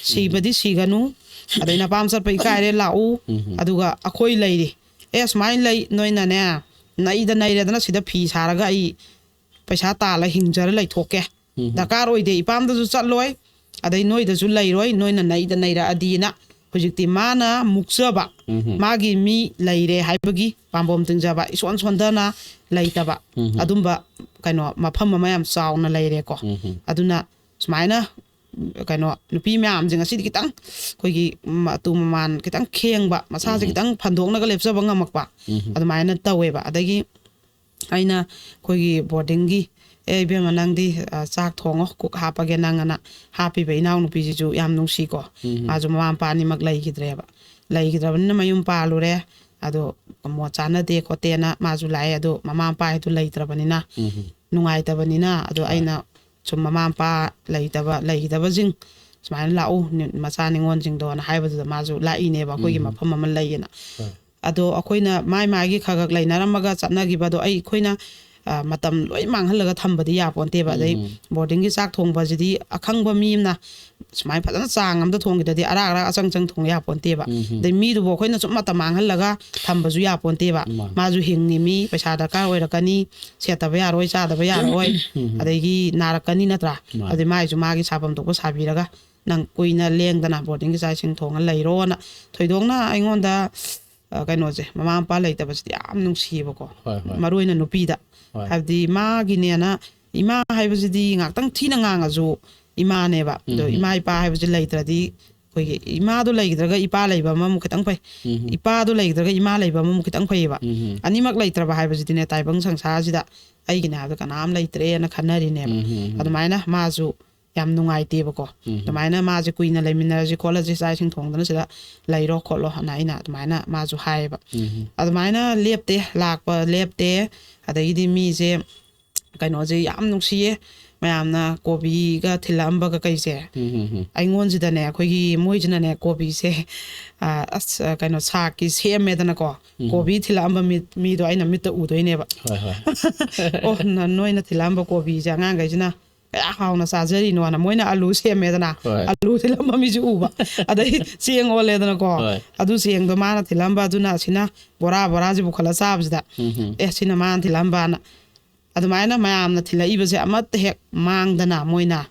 ꯁꯤꯕꯗꯤ ꯁꯤꯒꯅꯨ꯫ ꯑꯗꯩ ꯅꯄꯥꯝ ꯆꯠꯄ ꯏꯀꯥꯏꯔꯦ, ꯂꯥꯛꯎ꯫ ꯎꯝ. ꯑꯗꯨꯒ ꯑꯩꯈꯣꯏ ꯂꯩꯔꯤ꯫ ꯑꯦ, ꯁꯨꯃꯥꯏꯅ ꯂꯩ, ꯅꯣꯏꯅꯅꯦ, ꯅꯩꯗ ꯅꯩꯔꯦꯗꯅ ꯁꯤꯗ ꯐꯤ ꯁꯥꯔꯒ ꯑꯩ ꯄꯩꯁꯥ ꯇꯥꯜꯂ ꯍꯤꯡꯖꯔ ꯂꯩꯊꯣꯛꯀꯦ꯫ ꯎꯝ. ꯗꯔꯀꯥꯔ ꯑꯣꯏꯗꯦ, ꯏꯄꯥꯝꯗꯁꯨ ꯆꯠꯂꯣꯏ, ꯑꯗꯩ ꯅꯣꯏꯗꯁꯨ ꯂꯩꯔꯣꯏ, ꯅꯣꯏꯅ ꯅꯩꯗ ꯅꯩꯔꯛꯑꯗꯤꯅ꯫ ꯍꯧꯖꯤꯛꯇꯤ ꯃꯥꯅ ꯃꯨꯛꯆꯕ, ꯎꯝ. ꯃꯥꯒꯤ ꯃꯤ ꯂꯩꯔꯦ ꯍꯥꯏꯕꯒꯤ ꯄꯥꯝꯕꯣꯝ ꯇꯤꯡꯖꯕ, ꯏꯁꯣꯟ ꯁꯣꯟꯗꯅ ꯂꯩꯇꯕ, ꯎꯝ. ꯑꯗꯨꯝꯕ ꯀꯩꯅꯣ ꯃꯐꯝ ꯑꯃ ꯌꯥꯝ ꯆꯥꯎꯅ ꯂꯩꯔꯦꯀꯣ꯫ ꯎꯝ. ꯑꯗꯨꯅ ꯁꯨꯃꯥꯏꯅ ꯀꯩꯅꯣ ꯅꯨꯄꯤ ꯃꯌꯥꯝꯁꯦ ꯉꯁꯤꯗꯤ ꯈꯤꯇꯪ ꯑꯩꯈꯣꯏꯒꯤ ꯃꯇꯨ ꯃꯃꯥꯟ ꯈꯤꯇꯪ ꯈꯦꯡꯕ, ꯃꯁꯥꯁꯦ ꯎꯝ. ꯈꯤꯇꯪ ꯐꯟꯗꯣꯛꯅꯒ ꯂꯦꯞꯆꯕ ꯉꯝꯃꯛꯄ, ꯎꯝ. ꯑꯗꯨꯃꯥꯏꯅ ꯇꯧꯋꯦꯕ꯫ ꯑꯗꯒꯤ ꯑꯩꯅ ꯑꯩꯈꯣꯏꯒꯤ ꯕꯣꯔꯗꯤꯡꯒꯤ, "ꯑꯦ, ꯏꯕꯦꯝꯃ, ꯅꯪꯗꯤ, ꯑ, ꯆꯥꯛ ꯊꯣꯡꯉꯣ, ꯀꯨꯛ ꯍꯥꯞꯄꯒꯦ ꯅꯪ" ꯑꯅ ꯍꯥꯞꯄꯤꯕ ꯏꯅꯥꯎꯅꯨꯄꯤꯁꯤꯁꯨ ꯌꯥꯝ ꯅꯨꯡꯁꯤꯀꯣ꯫ ꯎꯝ. ꯃꯥꯁꯨ ꯃꯃꯥ ꯃꯄꯥ ꯑꯅꯤꯃꯛ ꯂꯩꯈꯤꯗ꯭ꯔꯦꯕ꯫ ꯂꯩꯈꯤꯗ꯭ꯔꯕꯅꯤꯅ ꯃꯌꯨꯝ ꯄꯥꯜꯂꯨꯔꯦ꯫ ꯑꯗꯣ ꯃꯣꯠ ꯆꯥꯟꯅꯗꯦ ꯈꯣꯠꯇꯦꯅ ꯃꯥꯁꯨ ꯂꯥꯛꯑꯦ꯫ ꯑꯗꯣ ꯃꯃꯥ ꯃꯄꯥ ꯍꯥꯏꯗꯨ ꯂꯩꯇ꯭ꯔꯕꯅꯤꯅ, ꯎꯝ. ꯅꯨꯡꯉꯥꯏꯇꯕꯅꯤꯅ, ꯑꯗꯣ ꯍꯣꯏ. ꯑꯩꯅ ꯁꯨꯝ ꯃꯃꯥ ꯃꯄꯥ ꯂꯩꯇꯕ, ꯂꯩꯈꯤꯗꯕꯁꯤꯡ "ꯁꯨꯃꯥꯏꯅ ꯂꯥꯛꯎ, ꯅꯤ-, ꯃꯆꯥ ꯅꯤꯉꯣꯜꯁꯤꯡꯗꯣꯅ" ꯍꯥꯏꯕꯗꯨꯗ ꯃꯥꯁꯨ ꯂꯥꯛꯏꯅꯦꯕ, ꯑꯩꯈꯣꯏꯒꯤ ꯎꯝ꯫ ꯃꯐꯝ ꯑꯃ ꯂꯩꯌꯦꯅ꯫ ꯍꯣꯏ꯫ ꯑꯗꯣ ꯑꯩꯈꯣꯏꯅ ꯃꯥꯏ ꯃꯥꯒꯤ ꯈꯔ ꯈꯔ ꯂꯩꯅꯔꯝꯃꯒ ꯆꯠꯅꯈꯤꯕꯗꯣ ꯑꯩ, ꯑꯩꯈꯣꯏꯅ, ꯑ, ꯃꯇꯝ ꯂꯣꯏ ꯃꯥꯡꯍꯜꯂꯒ ꯊꯝꯕꯗꯤ ꯌꯥꯄꯣꯟꯇꯦꯕ꯫ ꯑꯗꯩ ꯎꯝ꯫ ꯕꯣꯔꯗꯤꯡꯒꯤ ꯆꯥꯛ ꯊꯣꯡꯕꯁꯤꯗꯤ ꯑꯈꯪꯕ ꯃꯤ ꯑꯃꯅ ꯁꯨꯃꯥꯏꯅ ꯐꯖꯅ ꯆꯥꯡ ꯑꯃꯗ ꯊꯣꯡꯈꯤꯗ꯭ꯔꯗꯤ ꯑꯔꯥꯛ ꯑꯔꯥꯛ ꯑꯆꯪ ꯆꯪ ꯊꯣꯡ ꯌꯥꯄꯣꯟꯇꯦꯕ꯫ ꯎꯝ꯫ ꯑꯗꯩ ꯃꯤꯗꯨꯕꯨ ꯑꯩꯈꯣꯏꯅ ꯁꯨꯝ ꯃꯇꯝ ꯃꯥꯡꯍꯜꯂꯒ ꯊꯝꯕꯁꯨ ꯌꯥꯄꯣꯟꯇꯦꯕ꯫ ꯃꯥꯅꯤ꯫ ꯃꯥꯁꯨ ꯍꯤꯡꯉꯤ ꯃꯤ, ꯄꯩꯁꯥ ꯗꯔꯀꯥꯔ ꯑꯣꯏꯔꯛꯀꯅꯤ, ꯁꯦꯠꯇꯕ ꯌꯥꯔꯣꯏ, ꯆꯥꯗꯕ ꯌꯥꯔꯣꯏ, ꯎꯝ꯫ ꯑꯗꯒꯤ ꯅꯥꯔꯛꯀꯅꯤ ꯅꯠꯇ꯭ꯔꯥ? ꯃꯥꯅꯤ꯫ ꯑꯗꯩ ꯃꯥꯏꯁꯨ ꯃꯥꯒꯤ ꯁꯥꯐꯝ ꯊꯣꯛꯄ ꯁꯥꯕꯤꯔꯒ ꯅꯪ ꯀꯨꯏꯅ ꯂꯦꯡꯗꯅ ꯕꯣꯔꯗꯤꯡꯒꯤ ꯆꯥꯛ ꯏꯁꯤꯡ ꯊꯣꯡꯉ ꯂꯩꯔꯣꯅ ꯊꯣꯏꯗꯣꯛꯅ ꯑꯩꯉꯣꯟꯗ, ꯑ, ꯀꯩꯅꯣꯁꯦ, ꯃꯃꯥ ꯃꯄꯥ ꯂꯩꯇꯕꯁꯤꯗꯤ ꯌꯥꯝ ꯅꯨꯡꯁꯤꯌꯦꯕꯀꯣ꯫ ꯍꯣꯏ, ꯍꯣꯏ꯫ ꯃꯔꯨ ꯑꯣꯏꯅ ꯅꯨꯄꯤꯗ꯫ ꯍꯣꯏ꯫ ꯍꯥꯏꯕꯗꯤ ꯃꯥꯒꯤꯅꯦꯅ, ꯏꯃꯥ ꯍꯥꯏꯕꯁꯤꯗꯤ ꯉꯥꯛꯇꯪ ꯊꯤꯅ ꯉꯥꯡꯉꯁꯨ ꯏꯃꯥꯅꯦꯕ꯫ ꯑꯗꯣ ꯎꯝ꯫ ꯏꯃꯥ ꯏꯄꯥ ꯍꯥꯏꯕꯁꯤ ꯂꯩꯇ꯭ꯔꯗꯤ, ꯑꯩꯈꯣꯏꯒꯤ ꯏꯃꯥꯗꯣ ꯂꯩꯈꯤꯗ꯭ꯔꯒ ꯏꯄꯥ ꯂꯩꯕ ꯑꯃꯃꯨꯛ ꯈꯤꯇꯪ ꯐꯩ, ꯎꯝ꯫ ꯏꯄꯥꯗꯣ ꯂꯩꯈꯤꯗ꯭ꯔꯒ ꯏꯃꯥ ꯂꯩꯕ ꯑꯃꯃꯨꯛ ꯈꯤꯇꯪ ꯐꯩꯌꯦꯕ꯫ ꯎꯝ꯫ ꯑꯅꯤꯃꯛ ꯂꯩꯇ꯭ꯔꯕ ꯍꯥꯏꯕꯁꯤꯗꯤꯅꯦ, ꯇꯥꯏꯕꯪ ꯁꯪꯁꯥꯔꯁꯤꯗ ꯑꯩꯒꯤꯅꯦ ꯍꯥꯏꯕꯗ ꯀꯅꯥꯝ ꯂꯩꯇ꯭ꯔꯦꯅ ꯈꯟꯅꯔꯤꯅꯦꯕ꯫ ꯎꯝ꯫ ꯑꯗꯨꯃꯥꯏꯅ ꯃꯥꯁꯨ ꯌꯥꯝ ꯅꯨꯡꯉꯥꯏꯇꯦꯕꯀꯣ꯫ ꯎꯝ꯫ ꯑꯗꯨꯃꯥꯏꯅ ꯃꯥꯁꯦ ꯀꯨꯏꯅ ꯂꯩꯃꯤꯟꯅꯔꯁꯤ ꯈꯣꯠꯂꯁꯤ, ꯆꯥꯛ ꯏꯁꯤꯡ ꯊꯣꯡꯗꯅ ꯁꯤꯗ ꯂꯩꯔꯣ ꯈꯣꯠꯂꯣ ꯍꯥꯏꯅ ꯑꯩꯅ ꯑꯗꯨꯃꯥꯏꯅ ꯃꯥꯁꯨ ꯍꯥꯏꯌꯦꯕ꯫ ꯎꯝ꯫ ꯑꯗꯨꯃꯥꯏꯅ ꯂꯦꯞꯇꯦ, ꯂꯥꯛꯄ ꯂꯦꯞꯇꯦ꯫ ꯑꯗꯒꯤꯗꯤ ꯃꯤꯁꯦ ꯀꯩꯅꯣꯁꯦ ꯌꯥꯝ ꯅꯨꯡꯁꯤꯌꯦ, ꯃꯌꯥꯝꯅ ꯀꯣꯕꯤꯒ ꯊꯤꯜꯂꯛꯑꯝꯕꯒ ꯀꯩꯁꯦ꯫ ꯎꯝ, ꯎꯝ, ꯎꯝ꯫ ꯑꯩꯉꯣꯟꯁꯤꯗꯅꯦ, ꯑꯩꯈꯣꯏꯒꯤ ꯃꯣꯏꯁꯤꯅꯅꯦ ꯀꯣꯕꯤꯁꯦ, ꯑ, ꯑꯁ, ꯀꯩꯅꯣ, ꯁꯥꯛꯀꯤ ꯁꯦꯝꯃꯦꯗꯅꯀꯣ꯫ ꯎꯝ꯫ ꯀꯣꯕꯤ ꯊꯤꯜꯂꯛꯑꯝꯕ ꯃꯤ-, ꯃꯤꯗꯣ ꯑꯩꯅ ꯃꯤꯠꯇ ꯎꯗꯣꯏꯅꯦꯕ꯫ ꯍꯣꯏ, ꯍꯣꯏ꯫ "ꯑꯣ, ꯅ-, ꯅꯣꯏꯅ ꯊꯤꯜꯂꯛꯑꯝꯕ ꯀꯣꯕꯤꯁꯦ ꯑꯉꯥꯡꯈꯩꯁꯤꯅ ꯀꯌꯥ ꯍꯥꯎꯅ ꯆꯥꯖꯔꯤꯅꯣꯅ", ꯃꯣꯏꯅ ꯑꯂꯨ ꯁꯦꯝꯃꯦꯗꯅ, ꯍꯣꯏ꯫ ꯑꯂꯨ ꯊꯤꯜꯂꯝꯕ ꯃꯤꯁꯨ ꯎꯕ, ꯑꯗꯩ ꯆꯦꯡ ꯑꯣꯜꯂꯦꯗꯅꯀꯣ꯫ ꯍꯣꯏ꯫ ꯑꯗꯨ ꯆꯦꯡꯗꯣ ꯃꯥꯅ ꯊꯤꯜꯂꯝꯕ, ꯑꯗꯨꯅ ꯑꯁꯤꯅ ꯕꯣꯔꯥ ꯕꯣꯔꯥꯁꯤ ꯄꯨꯈꯠꯂ ꯆꯥꯕꯁꯤꯗ, ꯎꯝ, ꯎꯝ꯫ "ꯑꯦ, ꯁꯤꯅ ꯃꯥꯅ ꯊꯤꯜꯂꯝꯕꯅ", ꯑꯗꯨꯃꯥꯏꯅ ꯃꯌꯥꯝꯅ ꯊꯤꯜꯂꯛꯏꯕꯁꯦ ꯑꯃꯠꯇ ꯍꯦꯛ ꯃꯥꯡꯗꯅ ꯃꯣꯏꯅ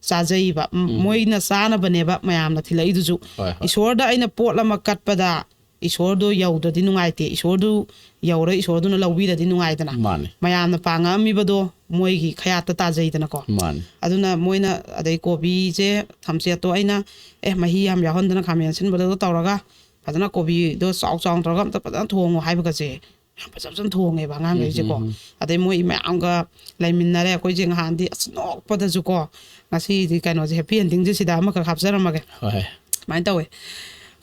ꯆꯥꯖꯩꯕ꯫ ꯎꯝ, ꯎꯝ꯫ ꯃꯣꯏꯅ ꯆꯥꯅꯕꯅꯦꯕ ꯃꯌꯥꯝꯅ ꯊꯤꯜꯂꯛꯏꯗꯨꯁꯨ꯫ ꯍꯣꯏ, ꯍꯣꯏ꯫ ꯏꯁꯣꯔꯗ ꯑꯩꯅ ꯄꯣꯠ ꯑꯃ ꯀꯠꯄꯗ ꯏꯁꯣꯔꯗꯣ ꯌꯧꯗ꯭ꯔꯗꯤ ꯅꯨꯡꯉꯥꯏꯇꯦ, ꯏꯁꯣꯔꯗꯨ ꯌꯧꯔ ꯏꯁꯣꯔꯗꯨꯅ ꯂꯧꯕꯤꯔꯗꯤ ꯅꯨꯡꯉꯥꯏꯗꯅ꯫ ꯃꯥꯅꯦ꯫ ꯃꯌꯥꯝꯅ ꯄꯥꯡꯉꯛꯑꯝꯃꯤꯕꯗꯣ ꯃꯣꯏꯒꯤ ꯈꯌꯥꯠꯇ ꯇꯥꯖꯩꯗꯅꯀꯣ꯫ ꯃꯥꯅꯦ꯫ ꯑꯗꯨꯅ ꯃꯣꯏꯅ, ꯑꯗꯩ ꯀꯣꯕꯤꯁꯦ, ꯊꯝꯆꯦꯠꯇꯣ ꯑꯩꯅ, "ꯑꯦ, ꯃꯍꯤ ꯌꯥꯝ ꯌꯥꯎꯍꯟꯗꯅ ꯈꯥꯃꯦꯟ ꯑꯁꯤꯟꯕꯗꯨꯒ ꯇꯧꯔꯒ ꯐꯖꯅ ꯀꯣꯕꯤꯗꯣ ꯆꯥꯎ ꯆꯥꯎꯅ ꯇꯧꯔꯒ ꯑꯝꯇ ꯐꯖꯅ ꯊꯣꯡꯉꯣ" ꯍꯥꯏꯕꯒꯁꯦ ꯌꯥꯝ ꯐꯖ ꯐꯖꯅ ꯊꯣꯡꯉꯦꯕ ꯑꯉꯥꯡꯈꯩꯁꯦꯀꯣ꯫ ꯎꯝ, ꯎꯝ, ꯎꯝ꯫ ꯑꯗꯩ ꯃꯣꯏ ꯃꯌꯥꯝꯒ ꯂꯩꯃꯤꯟꯅꯔꯦ꯫ ꯑꯩꯈꯣꯏꯁꯦ ꯅꯍꯥꯟꯗꯤ ꯑꯁ ꯅꯣꯛꯄꯗꯁꯨꯀꯣ, ꯉꯁꯤꯗꯤ ꯀꯩꯅꯣꯁꯦ, ꯍꯦꯄꯤ ꯑꯦꯟꯗꯤꯡꯁꯦ ꯁꯤꯗ ꯑꯃꯈꯛ ꯍꯥꯞꯆꯔꯝꯃꯒꯦ꯫ ꯍꯣꯏ꯫ ꯁꯨꯃꯥꯏꯅ ꯇꯧꯋꯦ꯫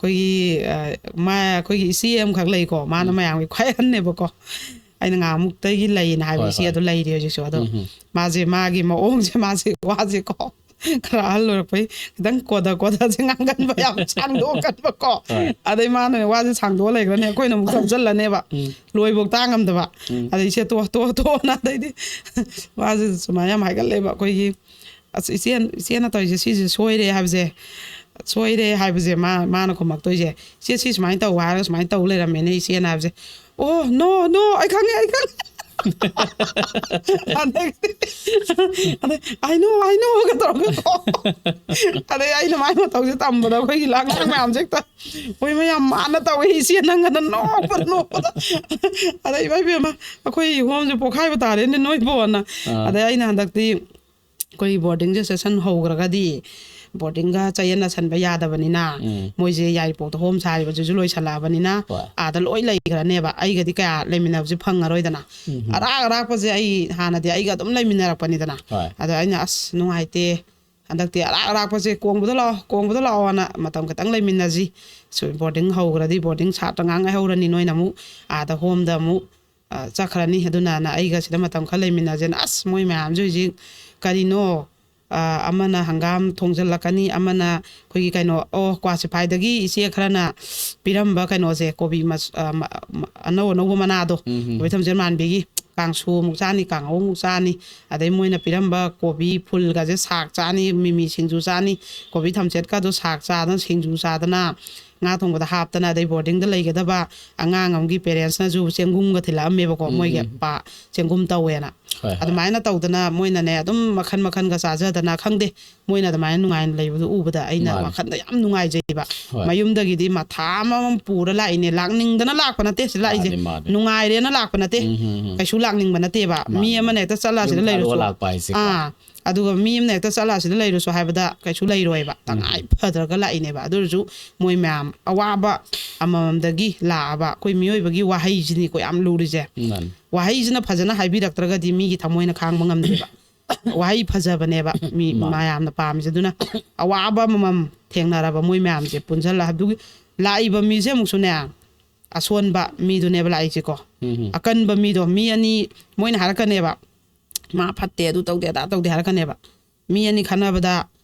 ꯑꯩꯈꯣꯏꯒꯤ, ꯑ, ꯃꯥ-, ꯑꯩꯈꯣꯏꯒꯤ ꯏꯆꯦ ꯑꯃꯈꯛ ꯂꯩꯀꯣ, ꯃꯥꯅ ꯎꯝ꯫ ꯃꯌꯥꯝꯒꯤ ꯈ꯭ꯋꯥꯏ ꯑꯍꯟꯅꯦꯕꯀꯣ꯫ ꯑꯩꯅ ꯉꯥꯏꯍꯥꯛꯃꯨꯛꯇꯒꯤ ꯂꯩꯌꯦꯅ ꯍꯥꯏꯕ ꯍꯣꯏ, ꯏꯆꯦ ꯍꯣꯏ꯫ ꯑꯗꯣ ꯂꯩꯔꯤ ꯍꯧꯖꯤꯛꯁꯨ꯫ ꯑꯗꯣ ꯎꯝ, ꯎꯝ꯫ ꯃꯥꯁꯦ, ꯃꯥꯒꯤ ꯃꯑꯣꯡꯁꯦ, ꯃꯥꯁꯦ ꯋꯥꯁꯦꯀꯣ, ꯈꯔ ꯑꯍꯜ ꯑꯣꯏꯔꯛꯄꯩ ꯈꯤꯇꯪ ꯀꯣꯗ ꯀꯣꯗꯁꯦ ꯉꯥꯡꯒꯟꯕ, ꯌꯥꯝ ꯁꯥꯡꯗꯣꯛꯀꯟꯕꯀꯣ꯫ ꯍꯣꯏ. ꯑꯗꯩ ꯃꯥꯅꯅꯦ ꯋꯥꯁꯦ ꯁꯥꯡꯗꯣꯛꯑ ꯂꯩꯈ꯭ꯔꯅꯤ, ꯑꯩꯈꯣꯏꯅ ꯑꯃꯨꯛ ꯊꯧꯖꯜꯂꯅꯦꯕ꯫ ꯎꯝ. ꯂꯣꯏꯐꯧ ꯇꯥ ꯉꯝꯗꯕ꯫ ꯎꯝ. ꯑꯗꯩ ꯏꯆꯦ ꯇꯣ ꯇꯣ ꯇꯣꯅ ꯑꯗꯩꯗꯤ ꯃꯥꯁꯦ ꯁꯨꯃꯥꯏꯅ ꯌꯥꯝ ꯍꯥꯏꯒꯠꯂꯦꯕ ꯑꯩꯈꯣꯏꯒꯤ꯫ "ꯑꯁ ꯏꯆꯦ, ꯏꯆꯦꯅ ꯇꯧꯔꯤꯁꯦ ꯁꯤꯁꯦ ꯁꯣꯏꯔꯦ ꯍꯥꯏꯕꯁꯦ, ꯁꯣꯏꯔꯦ ꯍꯥꯏꯕꯁꯦ ꯃꯥ ꯃꯥꯅ ꯈꯨꯝꯃꯛꯇꯣꯏꯁꯦ, ꯏꯆꯦ ꯁꯤ ꯁꯨꯃꯥꯏꯅ ꯇꯧ ꯍꯥꯏꯔꯒ ꯁꯨꯃꯥꯏꯅ ꯇꯧ ꯂꯩꯔꯝꯃꯦꯅꯦ ꯏꯆꯦꯅ ꯍꯥꯏꯕꯁꯦ꯫ ꯑꯣ ꯅꯣ ꯅꯣ ꯑꯩ ꯈꯪꯉꯦ ꯑꯩ ꯈꯪꯉꯦ꯫ ꯑꯗꯩꯗꯤ ꯑꯗꯩ ꯑꯥꯏ ꯅꯣ ꯑꯥꯏ ꯅꯣꯒ ꯇꯧꯔꯒꯀꯣ꯫ ꯑꯗꯩ ꯑꯩꯅ ꯃꯥꯏ ꯃꯇꯧꯁꯦ ꯇꯝꯕꯗ ꯑꯩꯈꯣꯏꯒꯤ ꯂꯥꯡꯉꯥꯡ ꯃꯌꯥꯝꯁꯦ ꯍꯦꯛꯇ ꯃꯣꯏ ꯃꯌꯥꯝ ꯃꯥꯅ ꯇꯧꯋꯦ ꯏꯆꯦ ꯅꯪꯒꯅ ꯅꯣꯛꯄꯗ ꯅꯣꯛꯄꯗ꯫ ꯑꯗꯩ ꯏꯃꯥ ꯏꯕꯦꯝꯃ ꯑꯩꯈꯣꯏ ꯍꯣꯝꯁꯦ ꯄꯣꯛꯈꯥꯏꯕ ꯇꯥꯔꯦꯅꯦ ꯅꯣꯏꯕꯣꯅ꯫ ꯑꯥ. ꯑꯗꯩ ꯑꯩꯅ ꯍꯟꯗꯛꯇꯤ ꯑꯩꯈꯣꯏ ꯕꯣꯔꯗꯤꯡꯁꯦ ꯁꯦꯁꯟ ꯍꯧꯈ꯭ꯔꯒꯗꯤ ꯕꯣꯔꯗꯤꯡꯒ ꯆꯌꯦꯠꯅꯁꯟꯕ ꯌꯥꯗꯕꯅꯤꯅ ꯎꯝ. ꯃꯣꯏꯁꯦ ꯌꯥꯏꯔꯤꯄꯣꯛꯇ ꯍꯣꯝ ꯁꯥꯔꯤꯕꯗꯨꯁꯨ ꯂꯣꯏꯁꯜꯂꯛꯑꯕꯅꯤꯅ ꯍꯣꯏ. ꯑꯥꯗ ꯂꯣꯏ ꯂꯩꯈ꯭ꯔꯅꯦꯕ꯫ ꯑꯩꯒꯗꯤ ꯀꯌꯥ ꯂꯩꯃꯤꯟꯅꯕꯁꯦ ꯐꯪꯉꯔꯣꯏꯗꯅ꯫ ꯎꯝ. ꯑꯔꯥꯛ ꯑꯔꯥꯛꯄꯁꯦ ꯑꯩ ꯍꯥꯟꯅꯗꯤ ꯑꯩꯒ ꯑꯗꯨꯝ ꯂꯩꯃꯤꯟꯅꯔꯛꯄꯅꯤꯗꯅ꯫ ꯍꯣꯏ. ꯑꯗ ꯑꯩꯅ ꯑꯁ ꯅꯨꯡꯉꯥꯏꯇꯦ, ꯍꯟꯗꯛꯇꯤ ꯑꯔꯥꯛ ꯑꯔꯥꯛꯄꯁꯦ ꯀꯣꯡꯕꯗ ꯂꯥꯛꯑꯣ, ꯀꯣꯡꯕꯗ ꯂꯥꯛꯑꯣꯅ ꯃꯇꯝ ꯈꯤꯇꯪ ꯂꯩꯃꯤꯟꯅꯁꯤ꯫ ꯁꯨꯝ ꯕꯣꯔꯗꯤꯡ ꯍꯧꯈ꯭ꯔꯗꯤ ꯕꯣꯔꯗꯤꯡ ꯁꯥꯇ꯭ꯔ ꯉꯥꯡꯉꯩ ꯍꯧꯔꯅꯤ, ꯅꯣꯏꯅ ꯑꯃꯨꯛ ꯑꯥꯗ ꯍꯣꯝꯗ ꯑꯃꯨꯛ ꯑ, ꯆꯠꯈ꯭ꯔꯅꯤ꯫ ꯑꯗꯨꯅꯅ ꯑꯩꯒ ꯁꯤꯗ ꯃꯇꯝ ꯈꯔ ꯂꯩꯃꯤꯟꯅꯁꯦꯅ꯫ ꯑꯁ ꯃꯣꯏ ꯃꯌꯥꯝꯁꯦ ꯍꯧꯖꯤꯛ ꯀꯔꯤꯅꯣ, ꯑ, ꯑꯃꯅ ꯍꯪꯒꯥꯝ ꯊꯣꯡꯖꯤꯜꯂꯛꯀꯅꯤ, ꯑꯃꯅ ꯑꯩꯈꯣꯏꯒꯤ ꯀꯩꯅꯣ, ꯑꯣ, ꯀ꯭ꯋꯥ ꯁꯤꯐꯥꯏꯗꯒꯤ ꯏꯆꯦ ꯈꯔꯅ ꯄꯤꯔꯝꯕ ꯀꯩꯅꯣꯁꯦ, ꯀꯣꯕꯤ ꯃꯁ-, ꯑ, ꯃ-, ꯃ-, ꯑꯅꯧ ꯑꯅꯧꯕ ꯃꯅꯥꯗꯣ, ꯎꯝ, ꯎꯝ. ꯀꯣꯕꯤ ꯊꯝꯆꯦꯠ ꯃꯥꯟꯕꯤꯒꯤ ꯀꯥꯡꯁꯨ ꯑꯃꯨꯛ ꯆꯥꯅꯤ, ꯀꯥꯡꯍꯧ ꯑꯃꯨꯛ ꯆꯥꯅꯤ, ꯑꯗꯩ ꯃꯣꯏꯅ ꯄꯤꯔꯝꯕ ꯀꯣꯕꯤ ꯐꯨꯜꯒꯁꯦ ꯁꯥꯛ ꯆꯥꯅꯤ, ꯃꯤꯃꯤ ꯁꯤꯡꯖꯨ ꯆꯥꯅꯤ, ꯀꯣꯕꯤ ꯊꯝꯆꯦꯠꯀꯗꯣ ꯁꯥꯛ ꯆꯥꯗꯅ ꯁꯤꯡꯖꯨ ꯆꯥꯗꯅ ꯉꯥ ꯊꯣꯡꯕꯗ ꯍꯥꯞꯇꯅ, ꯑꯗꯩ ꯕꯣꯔꯗꯤꯡꯗ ꯂꯩꯒꯗꯕ ꯑꯉꯥꯡ ꯑꯃꯒꯤ ꯄꯦꯔꯦꯟꯁꯅꯁꯨ ꯆꯦꯡꯒꯨꯝꯒ ꯊꯤꯜꯂꯛꯑꯝꯃꯦꯕꯀꯣ꯫ ꯎꯝ, ꯃꯣꯏꯒꯤ ꯎꯝ. ꯄꯥ-, ꯆꯦꯡꯒꯨꯝ ꯇꯧꯋꯦꯅ꯫ ꯍꯣꯏ, ꯍꯣꯏ. ꯑꯗꯨꯃꯥꯏꯅ ꯇꯧꯗꯅ ꯃꯣꯏꯅꯅꯦ ꯑꯗꯨꯝ ꯃꯈꯟ ꯃꯈꯟꯒ ꯆꯥꯖꯗꯅ, ꯈꯪꯗꯦ, ꯃꯣꯏꯅ ꯑꯗꯨꯃꯥꯏꯅ ꯅꯨꯡꯉꯥꯏꯅ ꯂꯩꯕꯗꯨ ꯎꯕꯗ ꯑꯩꯅ ꯃꯥꯅꯦ. ꯋꯥꯈꯟꯗ ꯌꯥꯝ ꯅꯨꯡꯉꯥꯏꯖꯩꯕ꯫ ꯍꯣꯏ. ꯃꯌꯨꯝꯗꯒꯤꯗꯤ ꯃꯊꯥ ꯑꯃꯃꯝ ꯄꯨꯔ ꯂꯥꯛꯏꯅꯦ, ꯂꯥꯛꯅꯤꯡꯗꯅ ꯂꯥꯛꯄ ꯅꯠꯇꯦ ꯁꯤꯗ ꯂꯥꯛꯏꯁꯦ꯫ ꯃꯥꯅꯦ, ꯃꯥꯅꯦ. ꯅꯨꯡꯉꯥꯏꯔꯦꯅ ꯂꯥꯛꯄ ꯅꯠꯇꯦ꯫ ꯎꯝ, ꯎꯝ, ꯎꯝ. ꯀꯩꯁꯨ ꯂꯥꯛꯅꯤꯡꯕ ꯅꯠꯇꯦꯕ꯫ ꯃꯥꯅꯦ, ꯃꯤ ꯑꯃꯅ ꯃꯥꯅꯦ. ꯍꯦꯛꯇ ꯆꯠꯂ ꯌꯨꯝ ꯁꯤꯗ ꯂꯩꯔꯁꯨ꯫ ꯊꯥꯗꯣꯛꯑ ꯂꯥꯛꯄ ꯍꯥꯏꯁꯦꯀꯣ. ꯑꯥ, ꯑꯗꯨꯒ ꯃꯤ ꯑꯃꯅ ꯍꯦꯛꯇ ꯆꯠꯂ ꯁꯤꯗ ꯂꯩꯔꯁꯨ ꯍꯥꯏꯕꯗ ꯀꯩꯁꯨ ꯂꯩꯔꯣꯏꯕ꯫ ꯇꯉꯥꯏ ꯐꯗ꯭ꯔꯒ ꯂꯥꯛꯏꯅꯦꯕ꯫ ꯑꯗꯨ ꯑꯣꯏꯔꯁꯨ ꯃꯣꯏ ꯃꯌꯥꯝ ꯑꯋꯥꯕ ꯑꯃꯃꯝꯗꯒꯤ ꯂꯥꯛꯑꯕ ꯑꯩꯈꯣꯏ ꯃꯤꯑꯣꯏꯕꯒꯤ ꯋꯥꯍꯩꯁꯤꯅꯤꯀꯣ ꯌꯥꯝ ꯂꯨꯔꯤꯁꯦ꯫ ꯃꯥꯅꯦ. ꯋꯥꯍꯩꯁꯤꯅ ꯐꯖꯅ ꯍꯥꯏꯕꯤꯔꯛꯇ꯭ꯔꯒꯗꯤ ꯃꯤꯒꯤ ꯊꯃꯣꯏꯅ ꯈꯥꯡꯕ ꯉꯝꯗꯦꯕ꯫ ꯋꯥꯍꯩ ꯐꯖꯕꯅꯦꯕ ꯃꯤ ꯃꯥꯅꯦ. ꯃꯌꯥꯝꯅ ꯄꯥꯝꯃꯤꯁꯦ꯫ ꯑꯗꯨꯅ ꯑꯋꯥꯕ ꯑꯃꯃꯝ ꯊꯦꯡꯅꯔꯕ ꯃꯣꯏ ꯃꯌꯥꯝꯁꯦ ꯄꯨꯟꯁꯤꯜꯂ ꯑꯗꯨꯒꯤ ꯂꯥꯛꯏꯕ ꯃꯤꯁꯦ ꯑꯃꯨꯛꯁꯨꯅꯦ, ꯑꯁꯣꯟꯕ ꯃꯤꯗꯨꯅꯦꯕ ꯂꯥꯛꯏꯁꯦꯀꯣ꯫ ꯎꯝ, ꯎꯝ. ꯑꯀꯟꯕ ꯃꯤꯗꯣ ꯃꯤ ꯑꯅꯤ ꯃꯣꯏꯅ ꯍꯥꯏꯔꯛꯀꯅꯦꯕ, "ꯃꯥ ꯐꯠꯇꯦ, ꯑꯗꯨ ꯇꯧꯗꯦ, ꯑꯗꯥ ꯇꯧꯗꯦ" ꯍꯥꯏꯔꯛꯀꯅꯦꯕ꯫ ꯃꯤ ꯑꯅꯤ ꯈꯠꯅꯕꯗ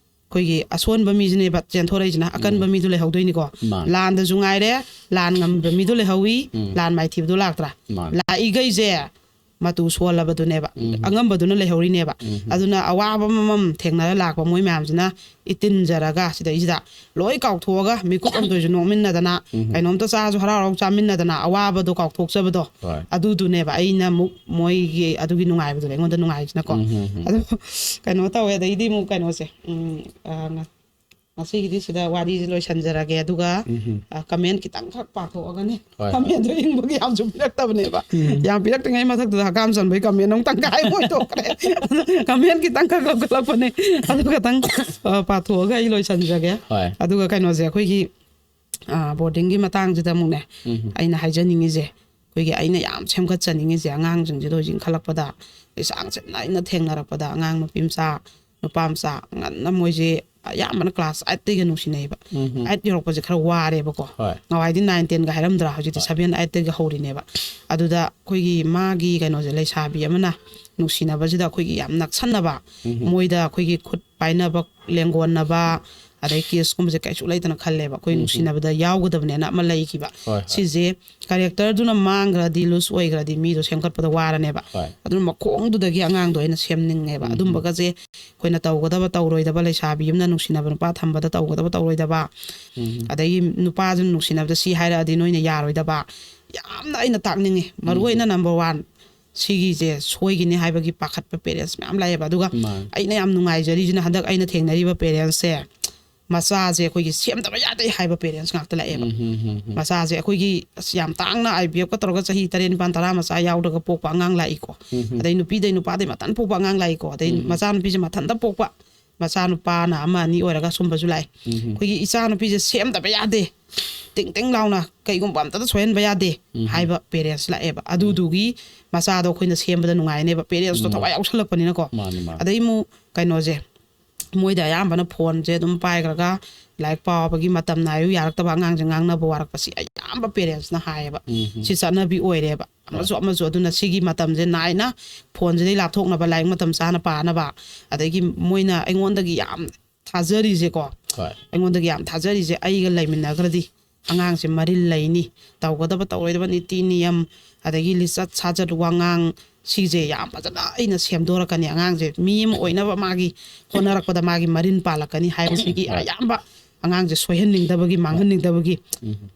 ꯑꯩꯈꯣꯏꯒꯤ ꯑꯁꯣꯟꯕ ꯃꯤꯁꯤꯅꯦꯕ ꯆꯦꯟꯊꯣꯔꯛꯏꯁꯤꯅ, ꯑꯀꯟꯕ ꯃꯤꯗꯨ ꯂꯩꯍꯧꯗꯣꯏꯅꯤꯀꯣ꯫ ꯃꯥꯅꯤ꯫ ꯂꯥꯟꯗꯁꯨ ꯉꯥꯏꯔꯦ, ꯂꯥꯟ ꯉꯝꯕ ꯃꯤꯗꯨ ꯂꯩꯍꯧꯋꯤ, ꯎꯝ꯫ ꯂꯥꯟ ꯃꯥꯏꯊꯤꯕꯗꯨ ꯂꯥꯛꯇ꯭ꯔꯥ? ꯃꯥꯅꯤ꯫ ꯂꯥꯛꯏꯈꯩꯁꯦ ꯃꯇꯨ ꯁꯣꯜꯂꯕꯗꯨꯅꯦꯕ, ꯑꯉꯝꯕꯗꯨꯅ ꯂꯩꯍꯧꯔꯤꯅꯦꯕ꯫ ꯑꯗꯨꯅ ꯑꯋꯥꯕ ꯑꯃꯃꯝ ꯊꯦꯡꯅꯔ ꯂꯥꯛꯄ ꯃꯣꯏ ꯃꯌꯥꯝꯁꯤꯅ ꯏꯇꯤꯟꯖꯔꯒ ꯁꯤꯗꯩꯁꯤꯗ ꯂꯣꯏ ꯀꯥꯎꯊꯣꯛꯑꯒ, ꯃꯤꯀꯨꯞ ꯑꯝꯗ ꯑꯣꯏꯁꯨ ꯅꯣꯛꯃꯤꯟꯅꯗꯅ, ꯀꯩꯅꯣꯝꯇ ꯆꯥꯁꯨ ꯍꯔꯥꯎ ꯍꯔꯥꯎ ꯆꯥꯃꯤꯟꯅꯗꯅ, ꯑꯋꯥꯕꯗꯣ ꯀꯥꯎꯊꯣꯛꯆꯕꯗꯣ, ꯍꯣꯏ꯫ ꯑꯗꯨꯗꯨꯅꯦꯕ ꯑꯩꯅ ꯑꯃꯨꯛ ꯃꯣꯏꯒꯤ ꯑꯗꯨꯒꯤ ꯅꯨꯡꯉꯥꯏꯕꯗꯨꯅꯦ ꯑꯩꯉꯣꯟꯗ ꯅꯨꯡꯉꯥꯏꯔꯤꯁꯤꯅꯀꯣ꯫ ꯎꯝ, ꯎꯝ, ꯎꯝ꯫ ꯑꯗꯣ ꯀꯩꯅꯣ ꯇꯧꯋꯦ, ꯑꯗꯩꯗꯤ ꯑꯃꯨꯛ ꯀꯩꯅꯣꯁꯦ, ꯎꯝ, ꯑ, ꯉ-, ꯉꯁꯤꯒꯤꯗꯤ ꯁꯤꯗ ꯋꯥꯔꯤꯁꯦ ꯂꯣꯏꯁꯟꯖꯔꯒꯦ, ꯑꯗꯨꯒ ꯎꯝ, ꯎꯝ꯫ ꯑ, ꯀꯃꯦꯟ ꯈꯤꯇꯪꯈꯛ ꯄꯥꯊꯣꯛꯑꯒꯅꯦ꯫ ꯍꯣꯏ, ꯍꯣꯏ꯫ ꯀꯃꯦꯟꯗꯣ ꯏꯪꯕꯒꯤ ꯌꯥꯝꯁꯨ ꯄꯤꯔꯛꯇꯕꯅꯦꯕ꯫ ꯌꯥꯝ ꯄꯤꯔꯛꯇ꯭ꯔꯤꯉꯩ ꯃꯊꯛꯇꯨꯗ ꯍꯀꯥꯝ ꯆꯟꯕꯒꯤ ꯀꯃꯦꯟ ꯑꯃꯨꯛ ꯇꯪꯈꯥꯏ ꯑꯃ ꯑꯣꯏꯊꯣꯛꯈ꯭ꯔꯦ꯫ ꯀꯃꯦꯟ ꯈꯤꯇꯪꯈꯛ ꯂꯧꯈꯠꯂꯛꯄꯅꯦ, ꯑꯗꯨ ꯈꯛꯇꯪ, ꯑ, ꯄꯥꯊꯣꯛꯑꯒ ꯑꯩ ꯂꯣꯏꯁꯟꯖꯒꯦ꯫ ꯍꯣꯏ꯫ ꯑꯗꯨꯒ ꯀꯩꯅꯣꯁꯦ, ꯑꯩꯈꯣꯏꯒꯤ ꯕꯣꯔꯗꯤꯡꯒꯤ ꯃꯇꯥꯡꯁꯤꯗ ꯑꯃꯨꯛꯅꯦ, ꯎꯝ꯫ ꯑꯩꯅ ꯍꯥꯏꯖꯅꯤꯡꯉꯤꯁꯦ, ꯑꯩꯈꯣꯏꯒꯤ ꯑꯩꯅ ꯌꯥꯝ ꯁꯦꯝꯒꯠꯆꯅꯤꯡꯉꯤꯁꯦ, ꯑꯉꯥꯡꯁꯤꯡꯁꯤꯗ ꯍꯧꯖꯤꯛ ꯏꯟꯈꯠꯂꯛꯄꯗ, ꯂꯩꯁꯥꯡ ꯁꯤꯠꯅ ꯑꯩꯅ ꯊꯦꯡꯅꯔꯛꯄꯗ, ꯑꯉꯥꯡ ꯅꯨꯄꯤ ꯃꯆꯥ, ꯅꯨꯄꯥ ꯃꯆꯥ, ꯉꯟꯅ ꯃꯣꯏꯁꯦ ꯑꯌꯥꯝꯕꯅ ꯀ꯭ꯂꯥꯁ ꯑꯥꯏꯠꯇꯒꯤ ꯅꯨꯡꯁꯤꯅꯩꯌꯦꯕ꯫ ꯎꯝ꯫ ꯑꯥꯏꯠ ꯌꯧꯔꯛꯄꯁꯦ ꯈꯔ ꯋꯥꯔꯦꯕꯀꯣ꯫ ꯍꯣꯏ꯫ ꯅꯍꯥꯟꯋꯥꯏꯗꯤ ꯅꯥꯏꯟ ꯇꯦꯟꯒ ꯍꯥꯏꯔꯝꯗ꯭ꯔꯥ, ꯍꯧꯖꯤꯛꯇꯤ ꯍꯣꯏ꯫ ꯁꯚꯦꯟ ꯑꯥꯏꯠꯇꯒꯤ ꯍꯧꯔꯤꯅꯦꯕ꯫ ꯑꯗꯨꯗ ꯑꯩꯈꯣꯏꯒꯤ ꯃꯥꯒꯤ ꯀꯩꯅꯣꯁꯦ, ꯂꯩꯁꯥꯕꯤ ꯑꯃꯅ ꯅꯨꯡꯁꯤꯅꯕꯁꯤꯗ ꯑꯩꯈꯣꯏꯒꯤ ꯌꯥꯝ ꯅꯛꯁꯟꯅꯕ, ꯎꯝ꯫ ꯃꯣꯏꯗ ꯑꯩꯈꯣꯏꯒꯤ ꯈꯨꯠ ꯄꯥꯏꯅꯕ, ꯂꯦꯡꯒꯣꯟꯅꯕ, ꯑꯗꯩ ꯀꯤꯁꯀꯨꯝꯕꯁꯦ ꯀꯩꯁꯨ ꯂꯩꯇꯅ ꯈꯜꯂꯦꯕ꯫ ꯑꯩꯈꯣꯏ ꯎꯝ꯫ ꯅꯨꯡꯁꯤꯅꯕꯗ ꯌꯥꯎꯒꯗꯕꯅꯦꯅ ꯑꯃ ꯂꯩꯈꯤꯕ꯫ ꯍꯣꯏ, ꯍꯣꯏ꯫ ꯁꯤꯁꯦ ꯀꯦꯔꯦꯛꯇꯔꯗꯨꯅ ꯃꯥꯡꯈ꯭ꯔꯗꯤ, ꯂꯨꯖ ꯑꯣꯏꯈ꯭ꯔꯗꯤ, ꯃꯤꯗꯣ ꯁꯦꯝꯒꯠꯄꯗ ꯋꯥꯔꯅꯦꯕ꯫ ꯍꯣꯏ꯫ ꯑꯗꯨꯅ ꯃꯈꯣꯡꯗꯨꯗꯒꯤ ꯑꯉꯥꯡꯗꯣ ꯑꯩꯅ ꯁꯦꯝꯅꯤꯡꯉꯦꯕ꯫ ꯎꯝ꯫ ꯑꯗꯨꯝꯕꯒꯁꯦ ꯑꯩꯈꯣꯏꯅ ꯇꯧꯒꯗꯕ ꯇꯧꯔꯣꯏꯗꯕ, ꯂꯩꯁꯥꯕꯤ ꯑꯃꯅ ꯅꯨꯡꯁꯤꯅꯕ ꯅꯨꯄꯥ ꯊꯝꯕꯗ ꯇꯧꯒꯗꯕ ꯇꯧꯔꯣꯏꯗꯕ, ꯎꯝ꯫ ꯑꯗꯒꯤ ꯅꯨꯄꯥꯁꯤꯅ ꯅꯨꯡꯁꯤꯅꯕꯗ ꯁꯤ ꯍꯥꯏꯔꯛꯑꯗꯤ ꯅꯣꯏꯅ ꯌꯥꯔꯣꯏꯗꯕ, ꯌꯥꯝꯅ ꯑꯩꯅ ꯇꯥꯛꯅꯤꯡꯉꯤ꯫ ꯃꯔꯨ ꯑꯣꯏꯅ ꯅꯝꯕꯔ ꯋꯥꯟ, ꯁꯤꯒꯤꯁꯦ ꯁꯣꯏꯒꯤꯅꯤ ꯍꯥꯏꯕꯒꯤ ꯄꯥꯈꯠꯄ ꯄꯦꯔꯦꯟꯁ ꯃꯌꯥꯝ ꯂꯥꯛꯑꯦꯕ꯫ ꯑꯗꯨꯒ ꯃꯥꯅꯤ꯫ ꯑꯩꯅ ꯌꯥꯝ ꯅꯨꯡꯉꯥꯏꯖꯔꯤꯁꯤꯅ, ꯍꯟꯗꯛ ꯑꯩꯅ ꯊꯦꯡꯅꯔꯤꯕ ꯄꯦꯔꯦꯟꯁꯁꯦ, ꯃꯆꯥꯁꯦ ꯑꯩꯈꯣꯏꯒꯤ ꯁꯦꯝꯗꯕ ꯌꯥꯗꯦ ꯍꯥꯏꯕ ꯄꯦꯔꯦꯟꯁ ꯉꯥꯛꯇ ꯂꯥꯛꯑꯦꯕ꯫ ꯎꯝ, ꯎꯝ, ꯎꯝ, ꯎꯝ꯫ ꯃꯆꯥꯁꯦ ꯑꯩꯈꯣꯏꯒꯤ ꯑꯁ ꯌꯥꯝ ꯇꯥꯡꯅ ꯑꯥꯏ ꯕꯤ ꯑꯦꯐꯀ ꯇꯧꯔꯒ ꯆꯍꯤ ꯇꯔꯦꯠ, ꯅꯤꯄꯥꯟ, ꯇꯔꯥ ꯃꯆꯥ ꯌꯥꯎꯗ꯭ꯔꯒ ꯄꯣꯛꯄ ꯑꯉꯥꯡ ꯂꯥꯛꯏꯀꯣ꯫ ꯎꯝ, ꯎꯝ꯫ ꯑꯗꯩ ꯅꯨꯄꯤꯗꯩ ꯅꯨꯄꯥꯗꯩ ꯃꯊꯟ ꯄꯣꯛꯄ ꯑꯉꯥꯡ ꯂꯥꯛꯏꯀꯣ꯫ ꯑꯗꯩ ꯎꯝ, ꯎꯝ꯫ ꯃꯆꯥꯅꯨꯄꯤꯁꯦ ꯃꯊꯟꯇ ꯄꯣꯛꯄ, ꯃꯆꯥꯅꯨꯄꯥꯅ ꯑꯃ ꯑꯅꯤ ꯑꯣꯏꯔꯒ ꯁꯨꯝꯕꯁꯨ ꯂꯥꯛꯑꯦ꯫ ꯎꯝ, ꯎꯝ꯫ ꯑꯩꯈꯣꯏꯒꯤ ꯏꯆꯥꯅꯨꯄꯤꯁꯦ ꯁꯦꯝꯗꯕ ꯌꯥꯗꯦ, ꯇꯤꯡ ꯇꯤꯡ ꯂꯥꯎꯅ ꯀꯩꯒꯨꯝꯕ ꯑꯝꯇꯗ ꯁꯣꯏꯍꯟꯕ ꯌꯥꯗꯦ ꯎꯝ, ꯎꯝ꯫ ꯍꯥꯏꯕ ꯄꯦꯔꯦꯟꯁ ꯂꯥꯛꯑꯦꯕ꯫ ꯑꯗꯨꯗꯨꯒꯤ ꯃꯆꯥꯗꯣ ꯑꯩꯈꯣꯏꯅ ꯁꯦꯝꯕꯗ ꯅꯨꯡꯉꯥꯏꯅꯦꯕ, ꯄꯦꯔꯦꯟꯁꯇꯣ ꯎꯝ꯫ ꯊꯋꯥꯏ ꯌꯥꯎꯁꯜꯂꯛꯄꯅꯤꯅꯀꯣ꯫ ꯃꯥꯅꯤ, ꯃꯥꯅꯤ꯫ ꯑꯗꯩ ꯑꯃꯨꯛ ꯀꯩꯅꯣꯁꯦ, ꯃꯣꯏꯗ ꯑꯌꯥꯝꯕꯅ ꯐꯣꯟꯁꯦ ꯑꯗꯨꯝ ꯄꯥꯏꯈ꯭ꯔꯒ ꯂꯥꯏꯔꯤꯛ ꯄꯥꯕꯒꯤ ꯃꯇꯝ ꯅꯥꯏꯌꯨ ꯌꯥꯔꯛꯇꯕ, ꯑꯉꯥꯡꯁꯦ ꯉꯥꯡꯅꯕ ꯋꯥꯔꯛꯄꯁꯤ ꯑꯌꯥꯝꯕ ꯄꯦꯔꯦꯟꯁꯅ ꯍꯥꯏꯌꯦꯕ꯫ ꯁꯤ ꯆꯠꯅꯕꯤ ꯑꯣꯏꯔꯦꯕ꯫ ꯑꯃꯁꯨ ꯑꯃꯁꯨ꯫ ꯑꯗꯨꯅ ꯁꯤꯒꯤ ꯃꯇꯝꯁꯦ ꯅꯥꯏꯅ ꯐꯣꯟꯁꯤꯗꯩ ꯂꯥꯞꯊꯣꯛꯅꯕ, ꯂꯥꯏꯔꯤꯛ ꯃꯇꯝ ꯆꯥꯅ ꯄꯥꯅꯕ, ꯑꯗꯒꯤ ꯃꯣꯏꯅ ꯑꯩꯉꯣꯟꯗꯒꯤ ꯌꯥꯝ ꯊꯥꯖꯔꯤꯁꯦꯀꯣ, ꯍꯣꯏ꯫ ꯑꯩꯉꯣꯟꯗꯒꯤ ꯌꯥꯝ ꯊꯥꯖꯔꯤꯁꯦ, ꯑꯩꯒ ꯂꯩꯃꯤꯟꯅꯈ꯭ꯔꯗꯤ ꯑꯉꯥꯡꯁꯦ ꯃꯔꯤꯜ ꯂꯩꯅꯤ, ꯇꯧꯒꯗꯕ ꯇꯧꯔꯣꯏꯗꯕ ꯅꯤꯇꯤ ꯅꯤꯌꯝ, ꯑꯗꯒꯤ ꯂꯤꯆꯠ ꯁꯥꯖꯠ ꯋꯥꯉꯥꯡ, ꯁꯤꯁꯦ ꯌꯥꯝ ꯐꯖꯅ ꯑꯩꯅ ꯁꯦꯝꯗꯣꯔꯛꯀꯅꯤ꯫ ꯑꯉꯥꯡꯁꯦ ꯃꯤ ꯑꯃ ꯑꯣꯏꯅꯕ ꯃꯥꯒꯤ ꯍꯣꯠꯅꯔꯛꯄꯗ ꯃꯥꯒꯤ ꯃꯔꯤꯟ ꯄꯥꯜꯂꯛꯀꯅꯤ ꯍꯥꯏꯕꯁꯤꯒꯤ ꯍꯣꯏ꯫ ꯑꯌꯥꯝꯕ ꯑꯉꯥꯡꯁꯦ ꯁꯣꯏꯍꯟꯅꯤꯡꯗꯕꯒꯤ, ꯃꯥꯡꯍꯟꯅꯤꯡꯗꯕꯒꯤ꯫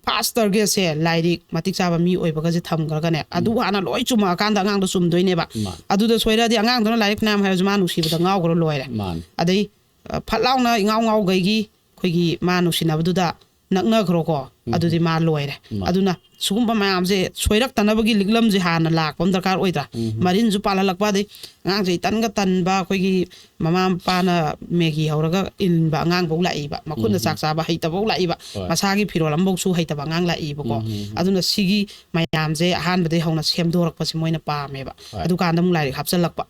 ꯐꯥꯔꯁ ꯇꯥꯔꯒꯦꯠꯁꯦ ꯂꯥꯏꯔꯤꯛ ꯃꯇꯤꯛ ꯆꯥꯕ ꯃꯤ ꯑꯣꯏꯕꯒꯁꯦ ꯊꯝꯈ꯭ꯔꯒꯅꯦ, ꯑꯗꯨ ꯍꯥꯟꯅ ꯂꯣꯏ ꯆꯨꯝꯃꯛꯑꯀꯥꯟꯗ ꯑꯉꯥꯡꯗꯣ ꯆꯨꯝꯗꯣꯏꯅꯦꯕ꯫ ꯃꯥꯅꯤ꯫ ꯑꯗꯨꯗ ꯁꯣꯏꯔꯛꯑꯗꯤ ꯑꯉꯥꯡꯗꯨꯅ ꯂꯥꯏꯔꯤꯛ ꯐꯅꯌꯥꯝ ꯍꯩꯔꯁꯨ ꯃꯥ ꯅꯨꯡꯁꯤꯕꯗ ꯉꯥꯎꯈ꯭ꯔ ꯂꯣꯏꯔꯦ꯫ ꯃꯥꯅꯤ꯫ ꯑꯗꯩ ꯑ, ꯐꯠ ꯂꯥꯎꯅ ꯏꯉꯥꯎ ꯉꯥꯎꯈꯩꯒꯤ ꯑꯩꯈꯣꯏꯒꯤ ꯃꯥ ꯅꯨꯡꯁꯤꯅꯕꯗꯨꯗ ꯅꯛꯅꯈ꯭ꯔꯣꯀꯣ, ꯑꯗꯨꯗꯤ ꯃꯥ ꯂꯣꯏꯔꯦ꯫ ꯃꯥ꯫ ꯑꯗꯨꯅ ꯁꯤꯒꯨꯝꯕ ꯃꯌꯥꯝꯁꯦ ꯁꯣꯏꯔꯛꯇꯅꯕꯒꯤ ꯂꯤꯛꯂꯝꯁꯦ ꯍꯥꯟꯅ ꯂꯥꯛꯄ ꯑꯃ ꯗꯔꯀꯥꯔ ꯑꯣꯏꯗ꯭ꯔꯥ? ꯃꯔꯤꯟꯁꯨ ꯄꯥꯜꯍꯜꯂꯛꯄ, ꯑꯗꯩ ꯑꯉꯥꯡꯁꯦ ꯏꯇꯟꯒ ꯇꯟꯕ, ꯑꯩꯈꯣꯏꯒꯤ ꯃꯃꯥ ꯃꯄꯥꯅ ꯃꯦꯒꯤ ꯍꯧꯔꯒ ꯏꯟꯕ ꯑꯉꯥꯡꯐꯧ ꯂꯥꯛꯏꯕ, ꯃꯈꯨꯠꯅ ꯆꯥꯛ ꯆꯥꯕ ꯍꯩꯇꯕꯐꯧ ꯂꯥꯛꯏꯕ, ꯍꯣꯏ꯫ ꯃꯁꯥꯒꯤ ꯐꯤꯔꯣꯜ ꯑꯃꯐꯧꯁꯨ ꯍꯩꯇꯕ ꯑꯉꯥꯡ ꯂꯥꯛꯏꯕꯀꯣ꯫ ꯑꯗꯨꯅ ꯁꯤꯒꯤ ꯃꯌꯥꯝꯁꯦ ꯑꯍꯥꯟꯕꯗꯒꯤ ꯍꯧꯅ ꯁꯦꯝꯗꯣꯔꯛꯄꯁꯦ ꯃꯣꯏꯅ ꯄꯥꯝꯃꯦꯕ꯫ ꯍꯣꯏ꯫ ꯑꯗꯨꯀꯥꯟꯗ ꯑꯃꯨꯛ ꯂꯥꯏꯔꯤꯛ ꯍꯥꯞꯆꯜꯂꯛꯄ,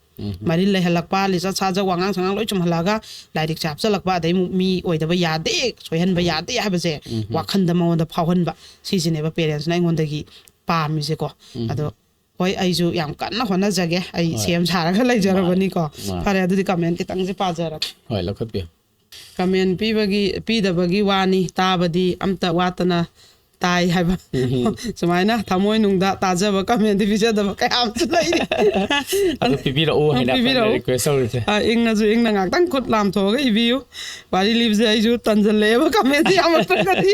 ꯃꯔꯤꯜ ꯂꯩꯍꯜꯂꯛꯄ, ꯂꯤꯆꯠ ꯁꯥꯖꯠ, ꯋꯥꯉꯥꯡ ꯁꯉꯥꯡ ꯂꯣꯏ ꯆꯨꯝꯍꯜꯂꯛꯑꯒ ꯂꯥꯏꯔꯤꯛꯁꯦ ꯍꯥꯞꯆꯜꯂꯛꯄ, ꯑꯗꯩ ꯑꯃꯨꯛ ꯃꯤ ꯑꯣꯏꯗꯕ ꯌꯥꯗꯦ, ꯁꯣꯏꯍꯟꯕ ꯌꯥꯗꯦ ꯍꯥꯏꯕꯁꯦ ꯋꯥꯈꯟꯗ ꯃꯉꯣꯟꯗ ꯐꯥꯎꯍꯟꯕ, ꯁꯤꯁꯤꯅꯦꯕ ꯄꯦꯔꯦꯟꯁꯅ ꯑꯩꯉꯣꯟꯗꯒꯤ ꯄꯥꯝꯃꯤꯁꯦꯀꯣ꯫ ꯑꯗꯣ ꯍꯣꯏ, ꯑꯩꯁꯨ ꯌꯥꯝ ꯀꯟꯅ ꯍꯣꯠꯅꯖꯒꯦ, ꯑꯩ ꯍꯣꯏ꯫ ꯁꯦꯝ ꯁꯥꯔꯒ ꯂꯩꯖꯔꯕꯅꯤꯀꯣ꯫ ꯃꯥꯅꯤ꯫ ꯐꯔꯦ, ꯑꯗꯨꯗꯤ ꯀꯃꯦꯟ ꯈꯤꯇꯪꯁꯦ ꯄꯥꯖꯔꯒꯦ꯫ ꯍꯣꯏ, ꯂꯧꯈꯠꯄꯤꯌꯨ꯫ ꯀꯃꯦꯟ ꯄꯤꯕꯒꯤ, ꯄꯤꯗꯕꯒꯤ ꯋꯥꯅꯤ, ꯇꯥꯕꯗꯤ ꯑꯝꯇ ꯋꯥꯠꯇꯅ ꯇꯥꯏ ꯍꯥꯏꯕ꯫ ꯁꯨꯃꯥꯏꯅ ꯊꯃꯣꯏꯅꯨꯡꯗ ꯇꯥꯖꯕ ꯀꯃꯦꯟꯗꯤ ꯄꯤꯖꯗꯕ ꯀꯌꯥ ꯑꯃꯁꯨ ꯂꯩꯔꯤ꯫ ꯑꯗꯨ ꯄꯤꯕꯤꯔꯛꯎ ꯍꯥꯏꯅ ꯑꯩꯈꯣꯏꯅ ꯄꯤꯕꯤꯔꯛꯎ꯫ ꯔꯤꯀ꯭ꯋꯦꯁ ꯇꯧꯔꯤꯁꯦ꯫ ꯑ, ꯏꯪꯅꯁꯨ ꯏꯪꯅ ꯉꯥꯛꯇꯪ ꯈꯨꯠ ꯂꯥꯝꯊꯣꯛꯑꯒ ꯏꯕꯤꯌꯨ꯫ ꯋꯥꯔꯤ ꯂꯤꯕꯁꯦ ꯑꯩꯁꯨ ꯇꯟꯖꯜꯂꯛꯑꯦꯕ, ꯀꯃꯦꯟꯁꯦ ꯌꯥꯝꯃꯟꯕꯒꯗꯤ꯫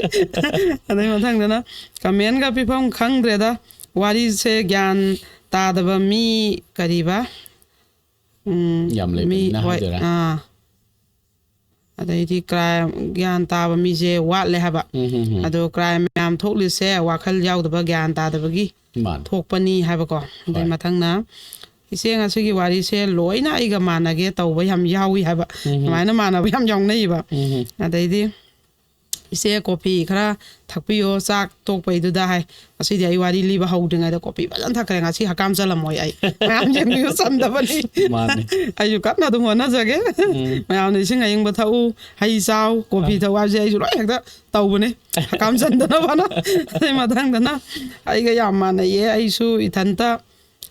ꯑꯗꯩ ꯃꯊꯪꯗꯅ ꯀꯃꯦꯟꯒ ꯄꯤꯐꯝ ꯈꯪꯗ꯭ꯔꯦꯗ꯫ ꯋꯥꯔꯤꯁꯦ ꯒ꯭ꯌꯥꯟ ꯇꯥꯗꯕ ꯃꯤ ꯀꯔꯤꯕ? ꯎꯝ, ꯌꯥꯝ ꯃꯤ, ꯂꯩꯕꯅꯤꯅ ꯍꯣꯏ, ꯍꯥꯏꯗꯣꯏꯔꯥ? ꯑꯥ꯫ ꯑꯗꯩꯗꯤ ꯀ꯭ꯔꯥꯏꯝ, ꯒ꯭ꯌꯥꯟ ꯇꯥꯕ ꯃꯤꯁꯦ ꯋꯥꯠꯂꯦ ꯍꯥꯏꯕ꯫ ꯎꯝ, ꯎꯝ, ꯎꯝ꯫ ꯑꯗꯣ ꯀ꯭ꯔꯥꯏꯝ ꯃꯌꯥꯝ ꯊꯣꯛꯂꯤꯁꯦ ꯋꯥꯈꯜ ꯌꯥꯎꯗꯕ, ꯒ꯭ꯌꯥꯟ ꯇꯥꯗꯕꯒꯤ ꯃꯥꯅꯤ꯫ ꯊꯣꯛꯄꯅꯤ ꯍꯥꯏꯕꯀꯣ꯫ ꯑꯗꯩ ꯍꯣꯏ꯫ ꯃꯊꯪꯅ, ꯏꯆꯦ, ꯉꯁꯤꯒꯤ ꯋꯥꯔꯤꯁꯦ ꯂꯣꯏꯅ ꯑꯩꯒ ꯃꯥꯟꯅꯒꯦ ꯇꯧꯕ ꯌꯥꯝ ꯌꯥꯎꯏ ꯍꯥꯏꯕ꯫ ꯎꯝ꯫ ꯑꯗꯨꯃꯥꯏꯅ ꯃꯥꯟꯅꯕ ꯌꯥꯝ ꯌꯥꯎꯅꯩꯌꯦꯕ꯫ ꯎꯝ꯫ ꯑꯗꯩꯗꯤ "ꯏꯆꯦ, ꯀꯣꯐꯤ ꯈꯔ ꯊꯛꯄꯤꯌꯣ ꯆꯥꯛ ꯇꯣꯛꯄꯩꯗꯨꯗ" ꯍꯥꯏ꯫ ꯉꯁꯤꯗꯤ ꯑꯩ ꯋꯥꯔꯤ ꯂꯤꯕ ꯍꯧꯗ꯭ꯔꯤꯉꯩꯗ ꯀꯣꯐꯤ ꯐꯖꯅ ꯊꯛꯈ꯭ꯔꯦ꯫ ꯉꯁꯤ ꯍꯀꯥꯝ ꯆꯜꯂꯝꯃꯣꯏ ꯑꯩ꯫ ꯃꯌꯥꯝ ꯌꯦꯡꯕꯤꯌꯨ, ꯆꯟꯗꯕꯅꯤ꯫ ꯃꯥꯅꯤ꯫ ꯑꯩꯁꯨ ꯀꯟꯅ ꯑꯗꯨꯝ ꯍꯣꯠꯅꯖꯒꯦ꯫ ꯎꯝ꯫ ꯃꯌꯥꯝꯅ ꯏꯁꯤꯡ ꯑꯌꯤꯡꯕ ꯊꯛꯎ, ꯍꯩ ꯆꯥꯎ, ꯀꯣꯐꯤ ꯊꯛꯎ ꯍꯥꯏꯕꯁꯦ ꯑꯩꯁꯨ ꯂꯣꯏ ꯍꯦꯛꯇ ꯇꯧꯕꯅꯦ꯫ ꯍꯀꯥꯝ ꯆꯟꯗꯅꯕꯅ꯫ ꯑꯗꯩ ꯃꯊꯪꯗꯅ ꯑꯩꯒ ꯌꯥꯝ ꯃꯥꯟꯅꯩꯌꯦ꯫ ꯑꯩꯁꯨ ꯏꯊꯟꯇ,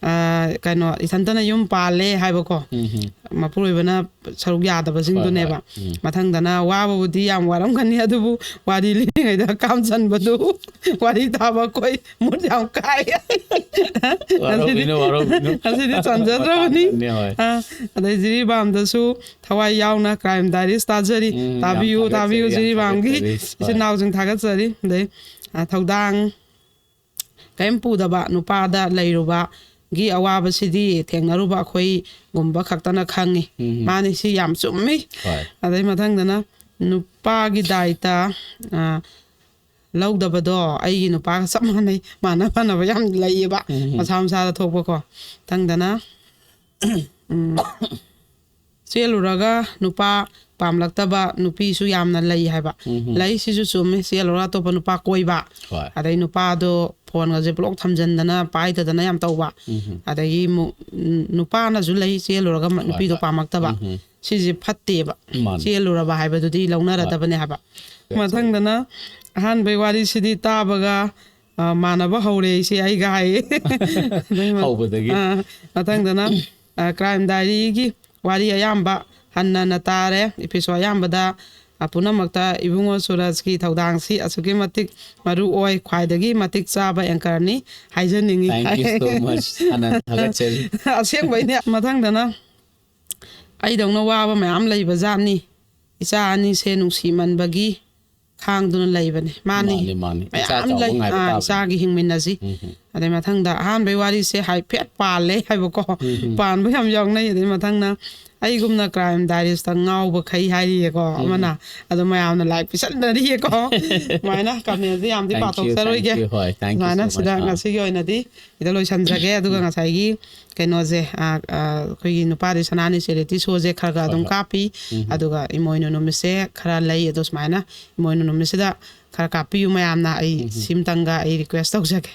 ꯑ, ꯀꯩꯅꯣ, ꯏꯊꯟꯇꯅ ꯌꯨꯝ ꯄꯥꯜꯂꯦ ꯍꯥꯏꯕꯀꯣ꯫ ꯎꯝ ꯍꯝ꯫ ꯃꯄꯨꯔꯣꯏꯕꯅ ꯁꯔꯨꯛ ꯌꯥꯗꯕꯁꯤꯡꯗꯨꯅꯦꯕ꯫ ꯍꯣꯏ, ꯍꯣꯏ꯫ ꯎꯝ꯫ ꯃꯊꯪꯗꯅ ꯋꯥꯕꯕꯨꯗꯤ ꯌꯥꯝ ꯋꯥꯔꯝꯒꯅꯤ, ꯑꯗꯨꯕꯨ ꯋꯥꯔꯤ ꯂꯤꯔꯤꯉꯩꯗ ꯍꯀꯥꯝ ꯆꯟꯕꯗꯨ ꯋꯥꯔꯤ ꯇꯥꯕ ꯑꯩꯈꯣꯏ ꯃꯨꯠ ꯌꯥꯝ ꯀꯥꯏ꯫ ꯉꯁꯤꯗꯤ, ꯋꯥꯔꯧꯕꯤꯅꯨ, ꯋꯥꯔꯧꯕꯤꯅꯨ꯫ ꯉꯁꯤꯗꯤ ꯆꯟꯖꯗ꯭ꯔꯕꯅꯤ꯫ ꯃꯇꯥꯡꯗꯅꯦ, ꯍꯣꯏ꯫ ꯑ, ꯑꯗꯩ ꯖꯤꯔꯤꯕꯥꯝꯗꯁꯨ ꯊꯋꯥꯏ ꯌꯥꯎꯅ Crime Diaries ꯇꯥꯖꯔꯤ꯫ ꯎꯝ, ꯌꯥꯝ ꯇꯥꯕꯤꯌꯨ, ꯊꯥꯒꯠꯆꯔꯤ, ꯇꯥꯕꯤꯌꯨ, ꯌꯥꯝ ꯖꯤꯔꯤꯕꯥꯝꯒꯤ ꯊꯥꯒꯠꯆꯔꯤ꯫ ꯍꯣꯏ꯫ ꯏꯆꯤꯟ ꯏꯅꯥꯎꯁꯤꯡ ꯊꯥꯒꯠꯆꯔꯤ꯫ ꯑꯗꯩ, ꯑ, ꯊꯧꯗꯥꯡ ꯀꯔꯤꯝ ꯄꯨꯗꯕ ꯅꯨꯄꯥꯗ ꯂꯩꯔꯨꯕꯒꯤ ꯑꯋꯥꯕꯁꯤꯗꯤ ꯊꯦꯡꯅꯔꯨꯕ ꯑꯩꯈꯣꯏꯒꯨꯝꯕ ꯈꯛꯇꯅ ꯈꯪꯉꯤ꯫ ꯎꯝ꯫ ꯃꯥꯅꯤ, ꯁꯤ ꯌꯥꯝ ꯆꯨꯝꯃꯤ꯫ ꯍꯣꯏ꯫ ꯑꯗꯩ ꯃꯊꯪꯗꯅ ꯅꯨꯄꯥꯒꯤ ꯗꯥꯏꯇ, ꯑ, ꯂꯧꯗꯕꯗꯣ ꯑꯩꯒꯤ ꯅꯨꯄꯥꯒ ꯆꯞ ꯃꯥꯟꯅꯩ꯫ ꯃꯥꯟꯅ ꯃꯥꯟꯅꯕ ꯌꯥꯝ ꯂꯩꯌꯦꯕ꯫ ꯎꯝ꯫ ꯃꯁꯥ ꯃꯁꯥꯗ ꯊꯣꯛꯄꯀꯣ꯫ ꯃꯊꯪꯗꯅ, ꯎꯝ, ꯆꯦꯜꯂꯨꯔꯒ ꯅꯨꯄꯥ ꯄꯥꯝꯂꯛꯇꯕ ꯅꯨꯄꯤꯁꯨ ꯌꯥꯝꯅ ꯂꯩ ꯍꯥꯏꯕ꯫ ꯎꯝ꯫ ꯂꯩ, ꯁꯤꯁꯨ ꯆꯨꯝꯃꯤ꯫ ꯆꯦꯜꯂꯨꯔꯒ ꯑꯇꯣꯞꯄ ꯅꯨꯄꯥ ꯀꯣꯏꯕ꯫ ꯍꯣꯏ꯫ ꯑꯗꯩ ꯅꯨꯄꯥꯗꯣ ꯐꯣꯟꯒꯁꯦ ꯕ꯭ꯂꯣꯛ ꯊꯝꯖꯤꯟꯗꯅ, ꯄꯥꯏꯗꯗꯅ ꯌꯥꯝ ꯇꯧꯕ꯫ ꯎꯝ꯫ ꯑꯗꯒꯤ ꯑꯃꯨꯛ, ꯎꯝ, ꯅꯨꯄꯥꯅꯁꯨ ꯂꯩ, ꯆꯦꯜꯂꯨꯔꯒ ꯃ-, ꯍꯣꯏ, ꯅꯨꯄꯤꯗꯣ ꯍꯣꯏ꯫ ꯄꯥꯝꯃꯛꯇꯕ꯫ ꯎꯝ꯫ ꯁꯤꯁꯦ ꯐꯠꯇꯦꯕ꯫ ꯃꯥꯅꯤ꯫ ꯆꯦꯜꯂꯨꯔꯕ ꯍꯥꯏꯕꯗꯨꯗꯤ ꯂꯧꯅꯔꯗꯕꯅꯦ ꯍꯥꯏꯕ꯫ ꯃꯊꯪꯗꯅ ꯑꯍꯥꯟꯕꯩ ꯋꯥꯔꯤꯁꯤꯗꯤ ꯇꯥꯕꯒ, ꯑ, ꯃꯥꯟꯅꯕ ꯍꯧꯔꯦ ꯑꯩꯁꯦ ꯑꯩꯒ ꯍꯥꯏꯌꯦ꯫ ꯑꯗꯩ ꯃ-, ꯍꯧꯕꯗꯒꯤ꯫ ꯑ, ꯃꯊꯪꯗꯅ, ꯑ, Crime Diaryꯒꯤ ꯋꯥꯔꯤ ꯑꯌꯥꯝꯕ ꯍꯟꯅꯅ ꯇꯥꯔꯦ꯫ Episode ꯑꯌꯥꯝꯕꯗ, ꯑ, ꯄꯨꯝꯅꯃꯛꯇ ꯏꯕꯨꯡꯉꯣ ꯁꯨꯔꯖꯀꯤ ꯊꯧꯗꯥꯡꯁꯤ ꯑꯁꯨꯛꯀꯤ ꯃꯇꯤꯛ ꯃꯔꯨ ꯑꯣꯏ, ꯈ꯭ꯋꯥꯏꯗꯒꯤ ꯃꯇꯤꯛ ꯆꯥꯕ anchorꯅꯤ ꯍꯥꯏꯖꯅꯤꯡꯉꯤ꯫ Thank you so much꯫ ꯍꯥꯟꯅ ꯊꯥꯒꯠꯆꯔꯤ꯫ ꯑꯁꯦꯡꯕꯩꯅꯦ꯫ ꯃꯊꯪꯗꯅ ꯑꯩꯗꯧꯅ ꯋꯥꯕ ꯃꯌꯥꯝ ꯂꯩꯕ ꯖꯥꯠꯅꯤ꯫ ꯏꯆꯥ ꯑꯅꯤꯁꯦ ꯅꯨꯡꯁꯤꯃꯟꯕꯒꯤ ꯈꯥꯡꯗꯨꯅ ꯂꯩꯕꯅꯤ꯫ ꯃꯥꯅꯤ꯫ ꯃꯥꯅꯤ, ꯃꯥꯅꯤ꯫ ꯏꯆꯥ ꯃꯌꯥꯝ ꯆꯥꯎꯕ ꯂꯩ꯫ ꯉꯥꯏꯕ ꯑꯥ, ꯇꯥꯕꯅꯤ꯫ ꯏꯆꯥꯒꯤ ꯍꯤꯡꯃꯤꯟꯅꯁꯤ꯫ ꯎꯝ꯫ ꯑꯗꯩ ꯃꯊꯪꯗ ꯑꯍꯥꯟꯕꯩ ꯋꯥꯔꯤꯁꯦ ꯍꯥꯏꯐꯦꯠ ꯄꯥꯜꯂꯦ ꯍꯥꯏꯕꯀꯣ꯫ ꯎꯝ꯫ ꯄꯥꯟꯕ ꯌꯥꯝ ꯌꯥꯎꯅꯩ꯫ ꯑꯗꯩ ꯃꯊꯪꯅ ꯑꯩꯒꯨꯝꯅ ꯀ꯭ꯔꯥꯏꯝ ꯗꯥꯏꯔꯤꯁꯇ ꯉꯥꯎꯕꯈꯩ ꯍꯥꯏꯔꯤꯌꯦꯀꯣ ꯑꯃꯅ꯫ ꯑꯗꯣ ꯃꯌꯥꯝꯅ ꯂꯥꯏꯛ ꯄꯤꯁꯟꯅꯔꯤꯌꯦꯀꯣ꯫ ꯁꯨꯃꯥꯏꯅ ꯀꯃꯦꯟꯁꯦ ꯌꯥꯝꯗꯤ Thank you, ꯄꯥꯊꯣꯛꯆꯔꯣꯏꯒꯦ꯫ Thank you. ꯍꯣꯏ, thank you so ꯁꯨꯃꯥꯏꯅ much. ꯁꯤꯗ ꯑꯥ꯫ ꯉꯁꯤꯒꯤ ꯑꯣꯏꯅꯗꯤ ꯁꯤꯗ ꯂꯣꯏꯁꯟꯖꯒꯦ꯫ ꯑꯗꯨꯒ ꯉꯁꯥꯏꯒꯤ ꯀꯩꯅꯣꯁꯦ, ꯑꯥ, ꯑꯥ, ꯑꯩꯈꯣꯏꯒꯤ ꯅꯨꯄꯥꯗꯤ ꯁꯅꯥꯅꯤ ꯆꯦꯔꯤꯇꯤ ꯁꯣꯁꯦ ꯈꯔ ꯈꯔ ꯍꯣꯏ, ꯑꯗꯨꯝ ꯍꯣꯏ꯫ ꯀꯥꯞꯄꯤ꯫ ꯎꯝ꯫ ꯑꯗꯨꯒ ꯏꯃꯣꯏꯅꯨ ꯅꯨꯃꯤꯠꯁꯦ ꯈꯔ ꯂꯩ꯫ ꯑꯗꯣ ꯁꯨꯃꯥꯏꯅ ꯏꯃꯣꯏꯅꯨ ꯅꯨꯃꯤꯠꯁꯤꯗ ꯈꯔ ꯀꯥꯞꯄꯤꯌꯨ ꯃꯌꯥꯝꯅ꯫ ꯑꯩ ꯎꯝ꯫ ꯁꯤꯝꯇꯪꯒ ꯑꯩ ꯔꯤꯀ꯭ꯋꯦꯁ ꯇꯧꯖꯒꯦ꯫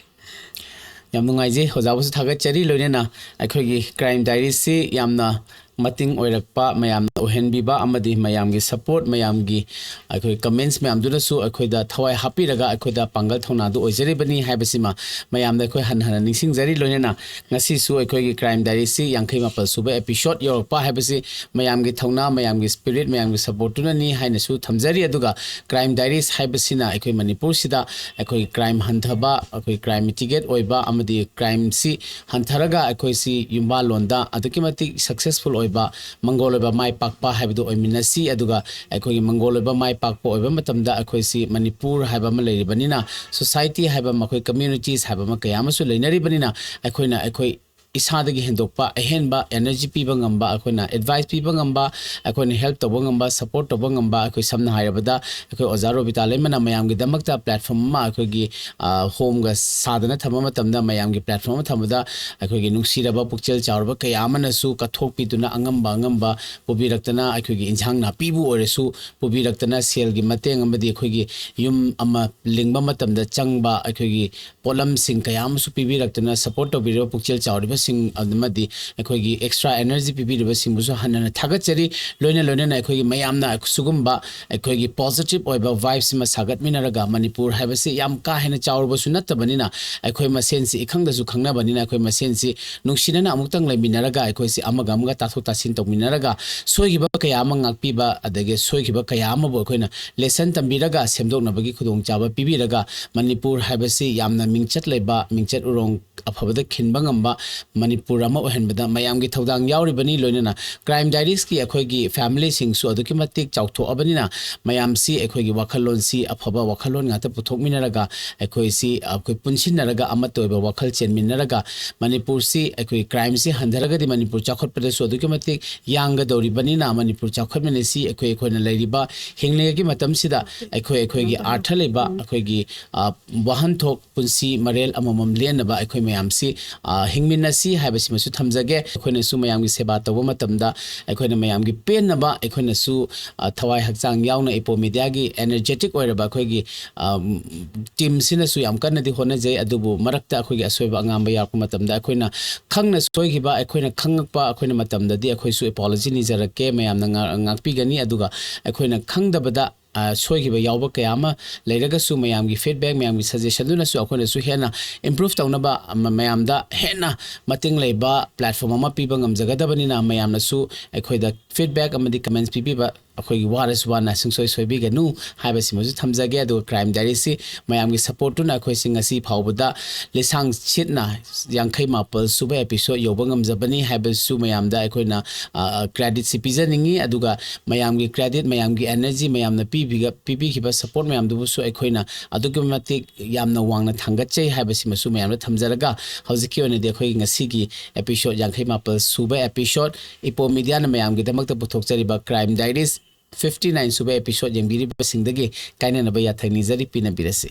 ꯌꯥꯝ ꯅꯨꯡꯉꯥꯏꯖꯩ, ꯑꯣꯖꯥꯕꯨꯁꯨ ꯊꯥꯒꯠꯆꯔꯤ꯫ ꯂꯣꯏꯅꯅ ꯑꯩꯈꯣꯏꯒꯤ ꯀ꯭ꯔꯥꯏꯝ ꯗꯥꯏꯔꯤꯁꯤ ꯌꯥꯝꯅ ꯃꯇꯤꯡ ꯑꯣꯏꯔꯛꯄ, ꯃꯌꯥꯝꯅ ꯑꯣꯏꯍꯟꯕꯤꯕ ꯑꯃꯗꯤ ꯃꯌꯥꯝꯒꯤ ꯁꯄꯣꯔꯠ, ꯃꯌꯥꯝꯒꯤ ꯑꯩꯈꯣꯏ ꯀꯃꯦꯟꯁ ꯃꯌꯥꯝꯗꯨꯅꯁꯨ ꯑꯩꯈꯣꯏꯗ ꯊꯋꯥꯏ ꯍꯥꯞꯄꯤꯔꯒ ꯑꯩꯈꯣꯏꯗ ꯄꯥꯡꯒꯜ ꯊꯧꯅꯥꯗꯨ ꯑꯣꯏꯖꯔꯤꯕꯅꯤ ꯍꯥꯏꯕꯁꯤꯃ ꯃꯌꯥꯝꯗ ꯑꯩꯈꯣꯏ ꯍꯟꯅ ꯍꯟꯅ ꯅꯤꯡꯁꯤꯡꯖꯔꯤ꯫ ꯂꯣꯏꯅꯅ ꯉꯁꯤꯁꯨ ꯑꯩꯈꯣꯏꯒꯤ ꯀ꯭ꯔꯥꯏꯝ ꯗꯥꯏꯔꯤꯁꯤ ꯌꯥꯡꯈꯩ ꯃꯥꯄꯜ ꯁꯨꯕ ꯑꯦꯄꯤꯁꯣꯗ ꯌꯧꯔꯛꯄ ꯍꯥꯏꯕꯁꯤ ꯃꯌꯥꯝꯒꯤ ꯊꯧꯅꯥ, ꯃꯌꯥꯝꯒꯤ ꯁ꯭ꯄꯤꯔꯤꯠ, ꯃꯌꯥꯝꯒꯤ ꯁꯄꯣꯔꯠꯇꯨꯅꯅꯤ ꯍꯥꯏꯅꯁꯨ ꯊꯝꯖꯔꯤ꯫ ꯑꯗꯨꯒ ꯀ꯭ꯔꯥꯏꯝ ꯗꯥꯏꯔꯤꯁ ꯍꯥꯏꯕꯁꯤꯅ ꯑꯩꯈꯣꯏ ꯃꯅꯤꯄꯨꯔꯁꯤꯗ ꯑꯩꯈꯣꯏ ꯀ꯭ꯔꯥꯏꯝ ꯍꯟꯊꯕ, ꯑꯩꯈꯣꯏ ꯀ꯭ꯔꯥꯏꯝ ꯃꯤꯇꯤꯒꯦꯠ ꯑꯣꯏꯕ ꯑꯃꯗꯤ ꯀ꯭ꯔꯥꯏꯝꯁꯤ ꯍꯟꯊꯔꯒ ꯑꯩꯈꯣꯏꯁꯤ ꯌꯨꯝꯕꯥꯜꯂꯣꯟꯗ ꯑꯗꯨꯛꯀꯤ ꯃꯇꯤꯛ ꯁꯛꯁꯦꯁꯐꯨꯜ ꯑꯣꯏꯕ, ꯃꯪꯒꯣꯜ ꯑꯣꯏꯕ, ꯃꯥꯏ ꯄꯥꯛꯄ ꯍꯥꯏꯕꯗꯨ ꯑꯣꯏꯃꯤꯟꯅꯁꯤ꯫ ꯑꯗꯨꯒ ꯑꯩꯈꯣꯏꯒꯤ ꯃꯪꯒꯣꯜ ꯑꯣꯏꯕ, ꯃꯥꯏ ꯄꯥꯛꯄ ꯑꯣꯏꯕ ꯃꯇꯝꯗ ꯑꯩꯈꯣꯏꯁꯤ ꯃꯅꯤꯄꯨꯔ ꯍꯥꯏꯕ ꯑꯃ ꯂꯩꯔꯤꯕꯅꯤꯅ, ꯁꯣꯁꯥꯏꯇꯤ ꯍꯥꯏꯕ ꯑꯃ, ꯑꯩꯈꯣꯏ ꯀꯝꯃ꯭ꯌꯨꯅꯤꯇꯤꯁ ꯍꯥꯏꯕ ꯑꯃ ꯀꯌꯥ ꯑꯃꯁꯨ ꯂꯩꯅꯔꯤꯕꯅꯤꯅ, ꯑꯩꯈꯣꯏꯅ ꯑꯩꯈꯣꯏ ꯏꯁꯥꯗꯒꯤ ꯍꯦꯟꯗꯣꯛꯄ ꯑꯍꯦꯟꯕ ꯑꯦꯅꯔꯖꯤ ꯄꯤꯕ ꯉꯝꯕ, ꯑꯩꯈꯣꯏꯅ ꯑꯦꯗꯚꯥꯏꯁ ꯄꯤꯕ ꯉꯝꯕ, ꯑꯩꯈꯣꯏꯅ ꯍꯦꯜꯞ ꯇꯧꯕ ꯉꯝꯕ, ꯁꯄꯣꯔꯠ ꯇꯧꯕ ꯉꯝꯕ, ꯑꯩꯈꯣꯏ ꯁꯝꯅ ꯍꯥꯏꯔꯕꯗ ꯑꯩꯈꯣꯏ ꯑꯣꯖꯥ ꯔꯣꯕꯤꯇꯥ ꯂꯩꯃꯅ ꯃꯌꯥꯝꯒꯤꯗꯃꯛꯇ ꯄ꯭ꯂꯦꯠꯐꯣꯝ ꯑꯃ ꯑꯩꯈꯣꯏꯒꯤ, ꯑ, ꯍꯣꯝꯒ ꯁꯥꯗꯅ ꯊꯝꯕ ꯃꯇꯝꯗ, ꯃꯌꯥꯝꯒꯤ ꯄ꯭ꯂꯦꯠꯐꯣꯝ ꯑꯃ ꯊꯝꯕꯗ ꯑꯩꯈꯣꯏꯒꯤ ꯅꯨꯡꯁꯤꯔꯕ ꯄꯨꯛꯆꯦꯜ ꯆꯥꯎꯔꯕ ꯀꯌꯥ ꯑꯃꯅꯁꯨ ꯀꯠꯊꯣꯛꯄꯤꯗꯨꯅ ꯑꯉꯝꯕ ꯑꯉꯝꯕ ꯄꯨꯕꯤꯔꯛꯇꯅ, ꯑꯩꯈꯣꯏꯒꯤ ꯏꯟꯁꯥꯡ ꯅꯥꯄꯤꯕꯨ ꯑꯣꯏꯔꯁꯨ ꯄꯨꯕꯤꯔꯛꯇꯅ, ꯁꯦꯜꯒꯤ ꯃꯇꯦꯡ ꯑꯃꯗꯤ ꯑꯩꯈꯣꯏꯒꯤ ꯌꯨꯝ ꯑꯃ ꯂꯤꯡꯕ ꯃꯇꯝꯗ ꯆꯪꯕ ꯑꯩꯈꯣꯏꯒꯤ ꯄꯣꯠꯂꯝꯁꯤꯡ ꯀꯌꯥ ꯑꯃꯁꯨ ꯄꯤꯕꯤꯔꯛꯇꯨꯅ ꯁꯄꯣꯔꯠ ꯇꯧꯕꯤꯔꯤꯕ ꯄꯨꯛꯆꯦꯜ ꯆꯥꯎꯔꯤꯕꯁꯤꯡ ꯑꯃꯗꯤ ꯑꯩꯈꯣꯏꯒꯤ ꯑꯦꯛꯁꯇ꯭ꯔꯥ ꯑꯦꯅꯔꯖꯤ ꯄꯤꯕꯤꯔꯤꯕꯁꯤꯡꯕꯨꯁꯨ ꯍꯟꯅ ꯍꯟꯅ ꯊꯥꯒꯠꯆꯔꯤ꯫ ꯂꯣꯏꯅ ꯂꯣꯏꯅꯅ ꯑꯩꯈꯣꯏꯒꯤ ꯃꯌꯥꯝꯅ ꯁꯤꯒꯨꯝꯕ ꯑꯩꯈꯣꯏꯒꯤ ꯄꯣꯖꯤꯇꯤꯚ ꯑꯣꯏꯕ ꯚꯥꯏꯕꯁꯤꯃ ꯁꯥꯒꯠꯃꯤꯟꯅꯔꯒ, ꯃꯅꯤꯄꯨꯔ ꯍꯥꯏꯕꯁꯤ ꯌꯥꯝ ꯀꯥ ꯍꯦꯟꯅ ꯆꯥꯎꯔꯕꯁꯨ ꯅꯠꯇꯕꯅꯤꯅ, ꯑꯩꯈꯣꯏ ꯃꯁꯦꯟꯁꯤ ꯏꯈꯪꯗꯁꯨ ꯈꯪꯅꯕꯅꯤꯅ, ꯑꯩꯈꯣꯏ ꯃꯁꯦꯟꯁꯤ ꯅꯨꯡꯁꯤꯅꯅ ꯑꯃꯨꯛꯇꯪ ꯂꯩꯃꯤꯟꯅꯔꯒ, ꯑꯩꯈꯣꯏꯁꯤ ꯑꯃꯒ ꯑꯃꯒ ꯇꯥꯊꯣꯛ ꯇꯥꯁꯤꯟ ꯇꯧꯃꯤꯟꯅꯔꯒ, ꯁꯣꯏꯈꯤꯕ ꯀꯌꯥ ꯑꯃ ꯉꯥꯛꯄꯤꯕ, ꯑꯗꯒꯤ ꯁꯣꯏꯈꯤꯕ ꯀꯌꯥ ꯑꯃꯕꯨ ꯑꯩꯈꯣꯏꯅ ꯂꯦꯁꯟ ꯇꯝꯕꯤꯔꯒ, ꯁꯦꯝꯗꯣꯛꯅꯕꯒꯤ ꯈꯨꯗꯣꯡꯆꯥꯕ ꯄꯤꯕꯤꯔꯒ, ꯃꯅꯤꯄꯨꯔ ꯍꯥꯏꯕꯁꯤ ꯌꯥꯝꯅ ꯃꯤꯡꯆꯠ ꯂꯩꯕ, ꯃꯤꯡꯆꯠ ꯎꯔꯣꯡ ꯑꯐꯕꯗ ꯈꯤꯟꯕ ꯉꯝꯕ, ꯃꯅꯤꯄꯨꯔ ꯑꯃ ꯑꯣꯏꯍꯟꯕꯗ ꯃꯌꯥꯝꯒꯤ ꯊꯧꯗꯥꯡ ꯌꯥꯎꯔꯤꯕꯅꯤ꯫ ꯂꯣꯏꯅꯅ ꯀ꯭ꯔꯥꯏꯝ ꯗꯥꯏꯔꯤꯁꯀꯤ ꯑꯩꯈꯣꯏꯒꯤ ꯐꯦꯃꯤꯂꯤꯁꯤꯡꯁꯨ ꯑꯗꯨꯛꯀꯤ ꯃꯇꯤꯛ ꯆꯥꯎꯊꯣꯛꯑꯕꯅꯤꯅ, ꯃꯌꯥꯝꯁꯤ ꯑꯩꯈꯣꯏꯒꯤ ꯋꯥꯈꯜꯂꯣꯟꯁꯤ ꯑꯐꯕ ꯋꯥꯈꯜꯂꯣꯟ ꯉꯥꯛꯇ ꯄꯨꯊꯣꯛꯃꯤꯟꯅꯔꯒ, ꯑꯩꯈꯣꯏꯁꯤ ꯑꯩꯈꯣꯏ ꯄꯨꯟꯁꯤꯟꯅꯔꯒ ꯑꯃꯠꯇ ꯑꯣꯏꯕ ꯋꯥꯈꯜ ꯆꯦꯟꯃꯤꯟꯅꯔꯒ, ꯃꯅꯤꯄꯨꯔꯁꯤ ꯑꯩꯈꯣꯏ ꯀ꯭ꯔꯥꯏꯝꯁꯤ ꯍꯟꯊꯔꯒꯗꯤ ꯃꯅꯤꯄꯨꯔ ꯆꯥꯎꯈꯠꯄꯗꯁꯨ ꯑꯗꯨꯛꯀꯤ ꯃꯇꯤꯛ ꯌꯥꯡꯒꯗꯧꯔꯤꯕꯅꯤꯅ, ꯃꯅꯤꯄꯨꯔ ꯆꯥꯎꯈꯠꯃꯤꯟꯅꯁꯤ꯫ ꯑꯩꯈꯣꯏ ꯑꯩꯈꯣꯏꯅ ꯂꯩꯔꯤꯕ ꯍꯤꯡꯂꯤꯉꯩꯒꯤ ꯃꯇꯝꯁꯤꯗ ꯑꯩꯈꯣꯏ ꯑꯩꯈꯣꯏꯒꯤ ꯑꯥꯔꯊ ꯂꯩꯕ ꯑꯩꯈꯣꯏꯒꯤ, ꯑ, ꯋꯥꯍꯟꯊꯣꯛ, ꯄꯨꯟꯁꯤ ꯃꯔꯦꯜ ꯑꯃꯃꯝ ꯂꯦꯟꯅꯕ ꯑꯩꯈꯣꯏ ꯃꯌꯥꯝꯁꯤ, ꯑ, ꯍꯤꯡꯃꯤꯟꯅꯁꯤ ꯍꯥꯏꯕꯁꯤꯃꯁꯨ ꯊꯝꯖꯒꯦ꯫ ꯑꯩꯈꯣꯏꯅꯁꯨ ꯃꯌꯥꯝꯒꯤ ꯁꯦꯕꯥ ꯇꯧꯕ ꯃꯇꯝꯗ, ꯑꯩꯈꯣꯏꯅ ꯃꯌꯥꯝꯒꯤ ꯄꯦꯟꯅꯕ, ꯑꯩꯈꯣꯏꯅꯁꯨ, ꯑ, ꯊꯋꯥꯏ ꯍꯛꯆꯥꯡ ꯌꯥꯎꯅ ꯏꯄꯣ ꯃꯤꯗꯤꯌꯥꯒꯤ ꯑꯦꯅꯔꯖꯦꯇꯤꯛ ꯑꯣꯏꯔꯕ ꯑꯩꯈꯣꯏꯒꯤ, ꯑ, ꯇꯤꯝꯁꯤꯅꯁꯨ ꯌꯥꯝ ꯀꯟꯅꯗꯤ ꯍꯣꯠꯅꯖꯩ꯫ ꯑꯗꯨꯕꯨ ꯃꯔꯛꯇ ꯑꯩꯈꯣꯏꯒꯤ ꯑꯁꯣꯏꯕ ꯑꯉꯥꯝꯕ ꯌꯥꯎꯔꯛꯄ ꯃꯇꯝꯗ, ꯑꯩꯈꯣꯏꯅ ꯈꯪꯅ ꯁꯣꯏꯈꯤꯕ, ꯑꯩꯈꯣꯏꯅ ꯈꯪꯉꯛꯄ, ꯑꯩꯈꯣꯏꯅ ꯃꯇꯝꯗꯗꯤ ꯑꯩꯈꯣꯏꯁꯨ ꯑꯦꯄꯣꯂꯣꯖꯤ ꯅꯤꯖꯔꯛꯀꯦ꯫ ꯃꯌꯥꯝꯅ ꯉꯥ-, ꯉꯥꯛꯄꯤꯒꯅꯤ꯫ ꯑꯗꯨꯒ ꯑꯩꯈꯣꯏꯅ ꯈꯪꯗꯕꯗ, ꯑ, ꯁꯣꯏꯈꯤꯕ ꯌꯥꯎꯕ ꯀꯌꯥ ꯑꯃ ꯂꯩꯔꯒꯁꯨ, ꯃꯌꯥꯝꯒꯤ ꯐꯤꯗꯕꯦꯛ, ꯃꯌꯥꯝꯒꯤ ꯁꯖꯦꯁꯟꯗꯨꯅꯁꯨ ꯑꯩꯈꯣꯏꯅꯁꯨ ꯍꯦꯟꯅ ꯏꯝꯄ꯭ꯔꯨꯚ ꯇꯧꯅꯕ, ꯑꯃ, ꯃꯌꯥꯝꯗ ꯍꯦꯟꯅ ꯃꯇꯤꯡ ꯂꯩꯕ ꯄ꯭ꯂꯦꯠꯐꯣꯝ ꯑꯃ ꯄꯤꯕ ꯉꯝꯖꯒꯗꯕꯅꯤꯅ, ꯃꯌꯥꯝꯅꯁꯨ ꯑꯩꯈꯣꯏꯗ ꯐꯤꯗꯕꯦꯛ ꯑꯃꯗꯤ ꯀꯃꯦꯟꯠꯁ ꯄꯤꯕꯤꯕ ꯑꯩꯈꯣꯏꯒꯤ ꯋꯥꯔꯁꯨ ꯋꯥꯅ ꯁꯨꯡꯁꯣꯏ ꯁꯣꯏꯕꯤꯒꯅꯨ ꯍꯥꯏꯕꯁꯤꯃꯁꯨ ꯊꯝꯖꯒꯦ꯫ ꯑꯗꯨꯒ ꯀ꯭ꯔꯥꯏꯝ ꯗꯥꯏꯔꯤꯁꯤ ꯃꯌꯥꯝꯒꯤ ꯁꯄꯣꯔꯠꯇꯨꯅ ꯑꯩꯈꯣꯏꯁꯤ ꯉꯁꯤ ꯐꯥꯎꯕꯗ ꯂꯤꯁꯥꯡ ꯁꯤꯠꯅ ꯌꯥꯡꯈꯩ ꯃꯥꯄꯜ ꯁꯨꯕ ꯑꯦꯄꯤꯁꯣꯗ ꯌꯧꯕ ꯉꯝꯖꯕꯅꯤ ꯍꯥꯏꯕꯁꯨ ꯃꯌꯥꯝꯗ ꯑꯩꯈꯣꯏꯅ, ꯑ, ꯀ꯭ꯔꯦꯗꯤꯠꯁꯤ ꯄꯤꯖꯅꯤꯡꯉꯤ꯫ ꯑꯗꯨꯒ ꯃꯌꯥꯝꯒꯤ ꯀ꯭ꯔꯦꯗꯤꯠ, ꯃꯌꯥꯝꯒꯤ ꯑꯦꯅꯔꯖꯤ, ꯃꯌꯥꯝꯅ ꯄꯤꯕꯤꯒ-, ꯄꯤꯕꯤꯈꯤꯕ ꯁꯄꯣꯔꯠ ꯃꯌꯥꯝꯗꯨꯕꯨꯁꯨ ꯑꯩꯈꯣꯏꯅ ꯑꯗꯨꯛꯀꯤ ꯃꯇꯤꯛ ꯌꯥꯝꯅ ꯋꯥꯡꯅ ꯊꯥꯡꯒꯠꯆꯩ ꯍꯥꯏꯕꯁꯤꯃꯁꯨ ꯃꯌꯥꯝꯗ ꯊꯝꯖꯔꯒ, ꯍꯧꯖꯤꯛꯀꯤ ꯑꯣꯏꯅꯗꯤ ꯑꯩꯈꯣꯏꯒꯤ ꯉꯁꯤꯒꯤ ꯑꯦꯄꯤꯁꯣꯗ ꯌꯥꯡꯈꯩ ꯃꯥꯄꯜ ꯁꯨꯕ ꯑꯦꯄꯤꯁꯣꯗ, ꯏꯄꯣ ꯃꯤꯗꯤꯌꯥꯅ ꯃꯌꯥꯝꯒꯤꯗꯃꯛꯇ ꯄꯨꯊꯣꯛꯆꯔꯤꯕ ꯀ꯭ꯔꯥꯏꯝ ꯗꯥꯏꯔꯤꯁ ꯐꯤꯐꯇꯤ ꯅꯥꯏꯟ ꯁꯨꯕ ꯑꯦꯄꯤꯁꯣꯗ ꯌꯦꯡꯕꯤꯔꯤꯕꯁꯤꯡꯗꯒꯤ ꯀꯥꯏꯅꯅꯕ ꯌꯥꯊꯪ ꯅꯤꯖꯔꯤ꯫ ꯄꯤꯅꯕꯤꯔꯁꯤ꯫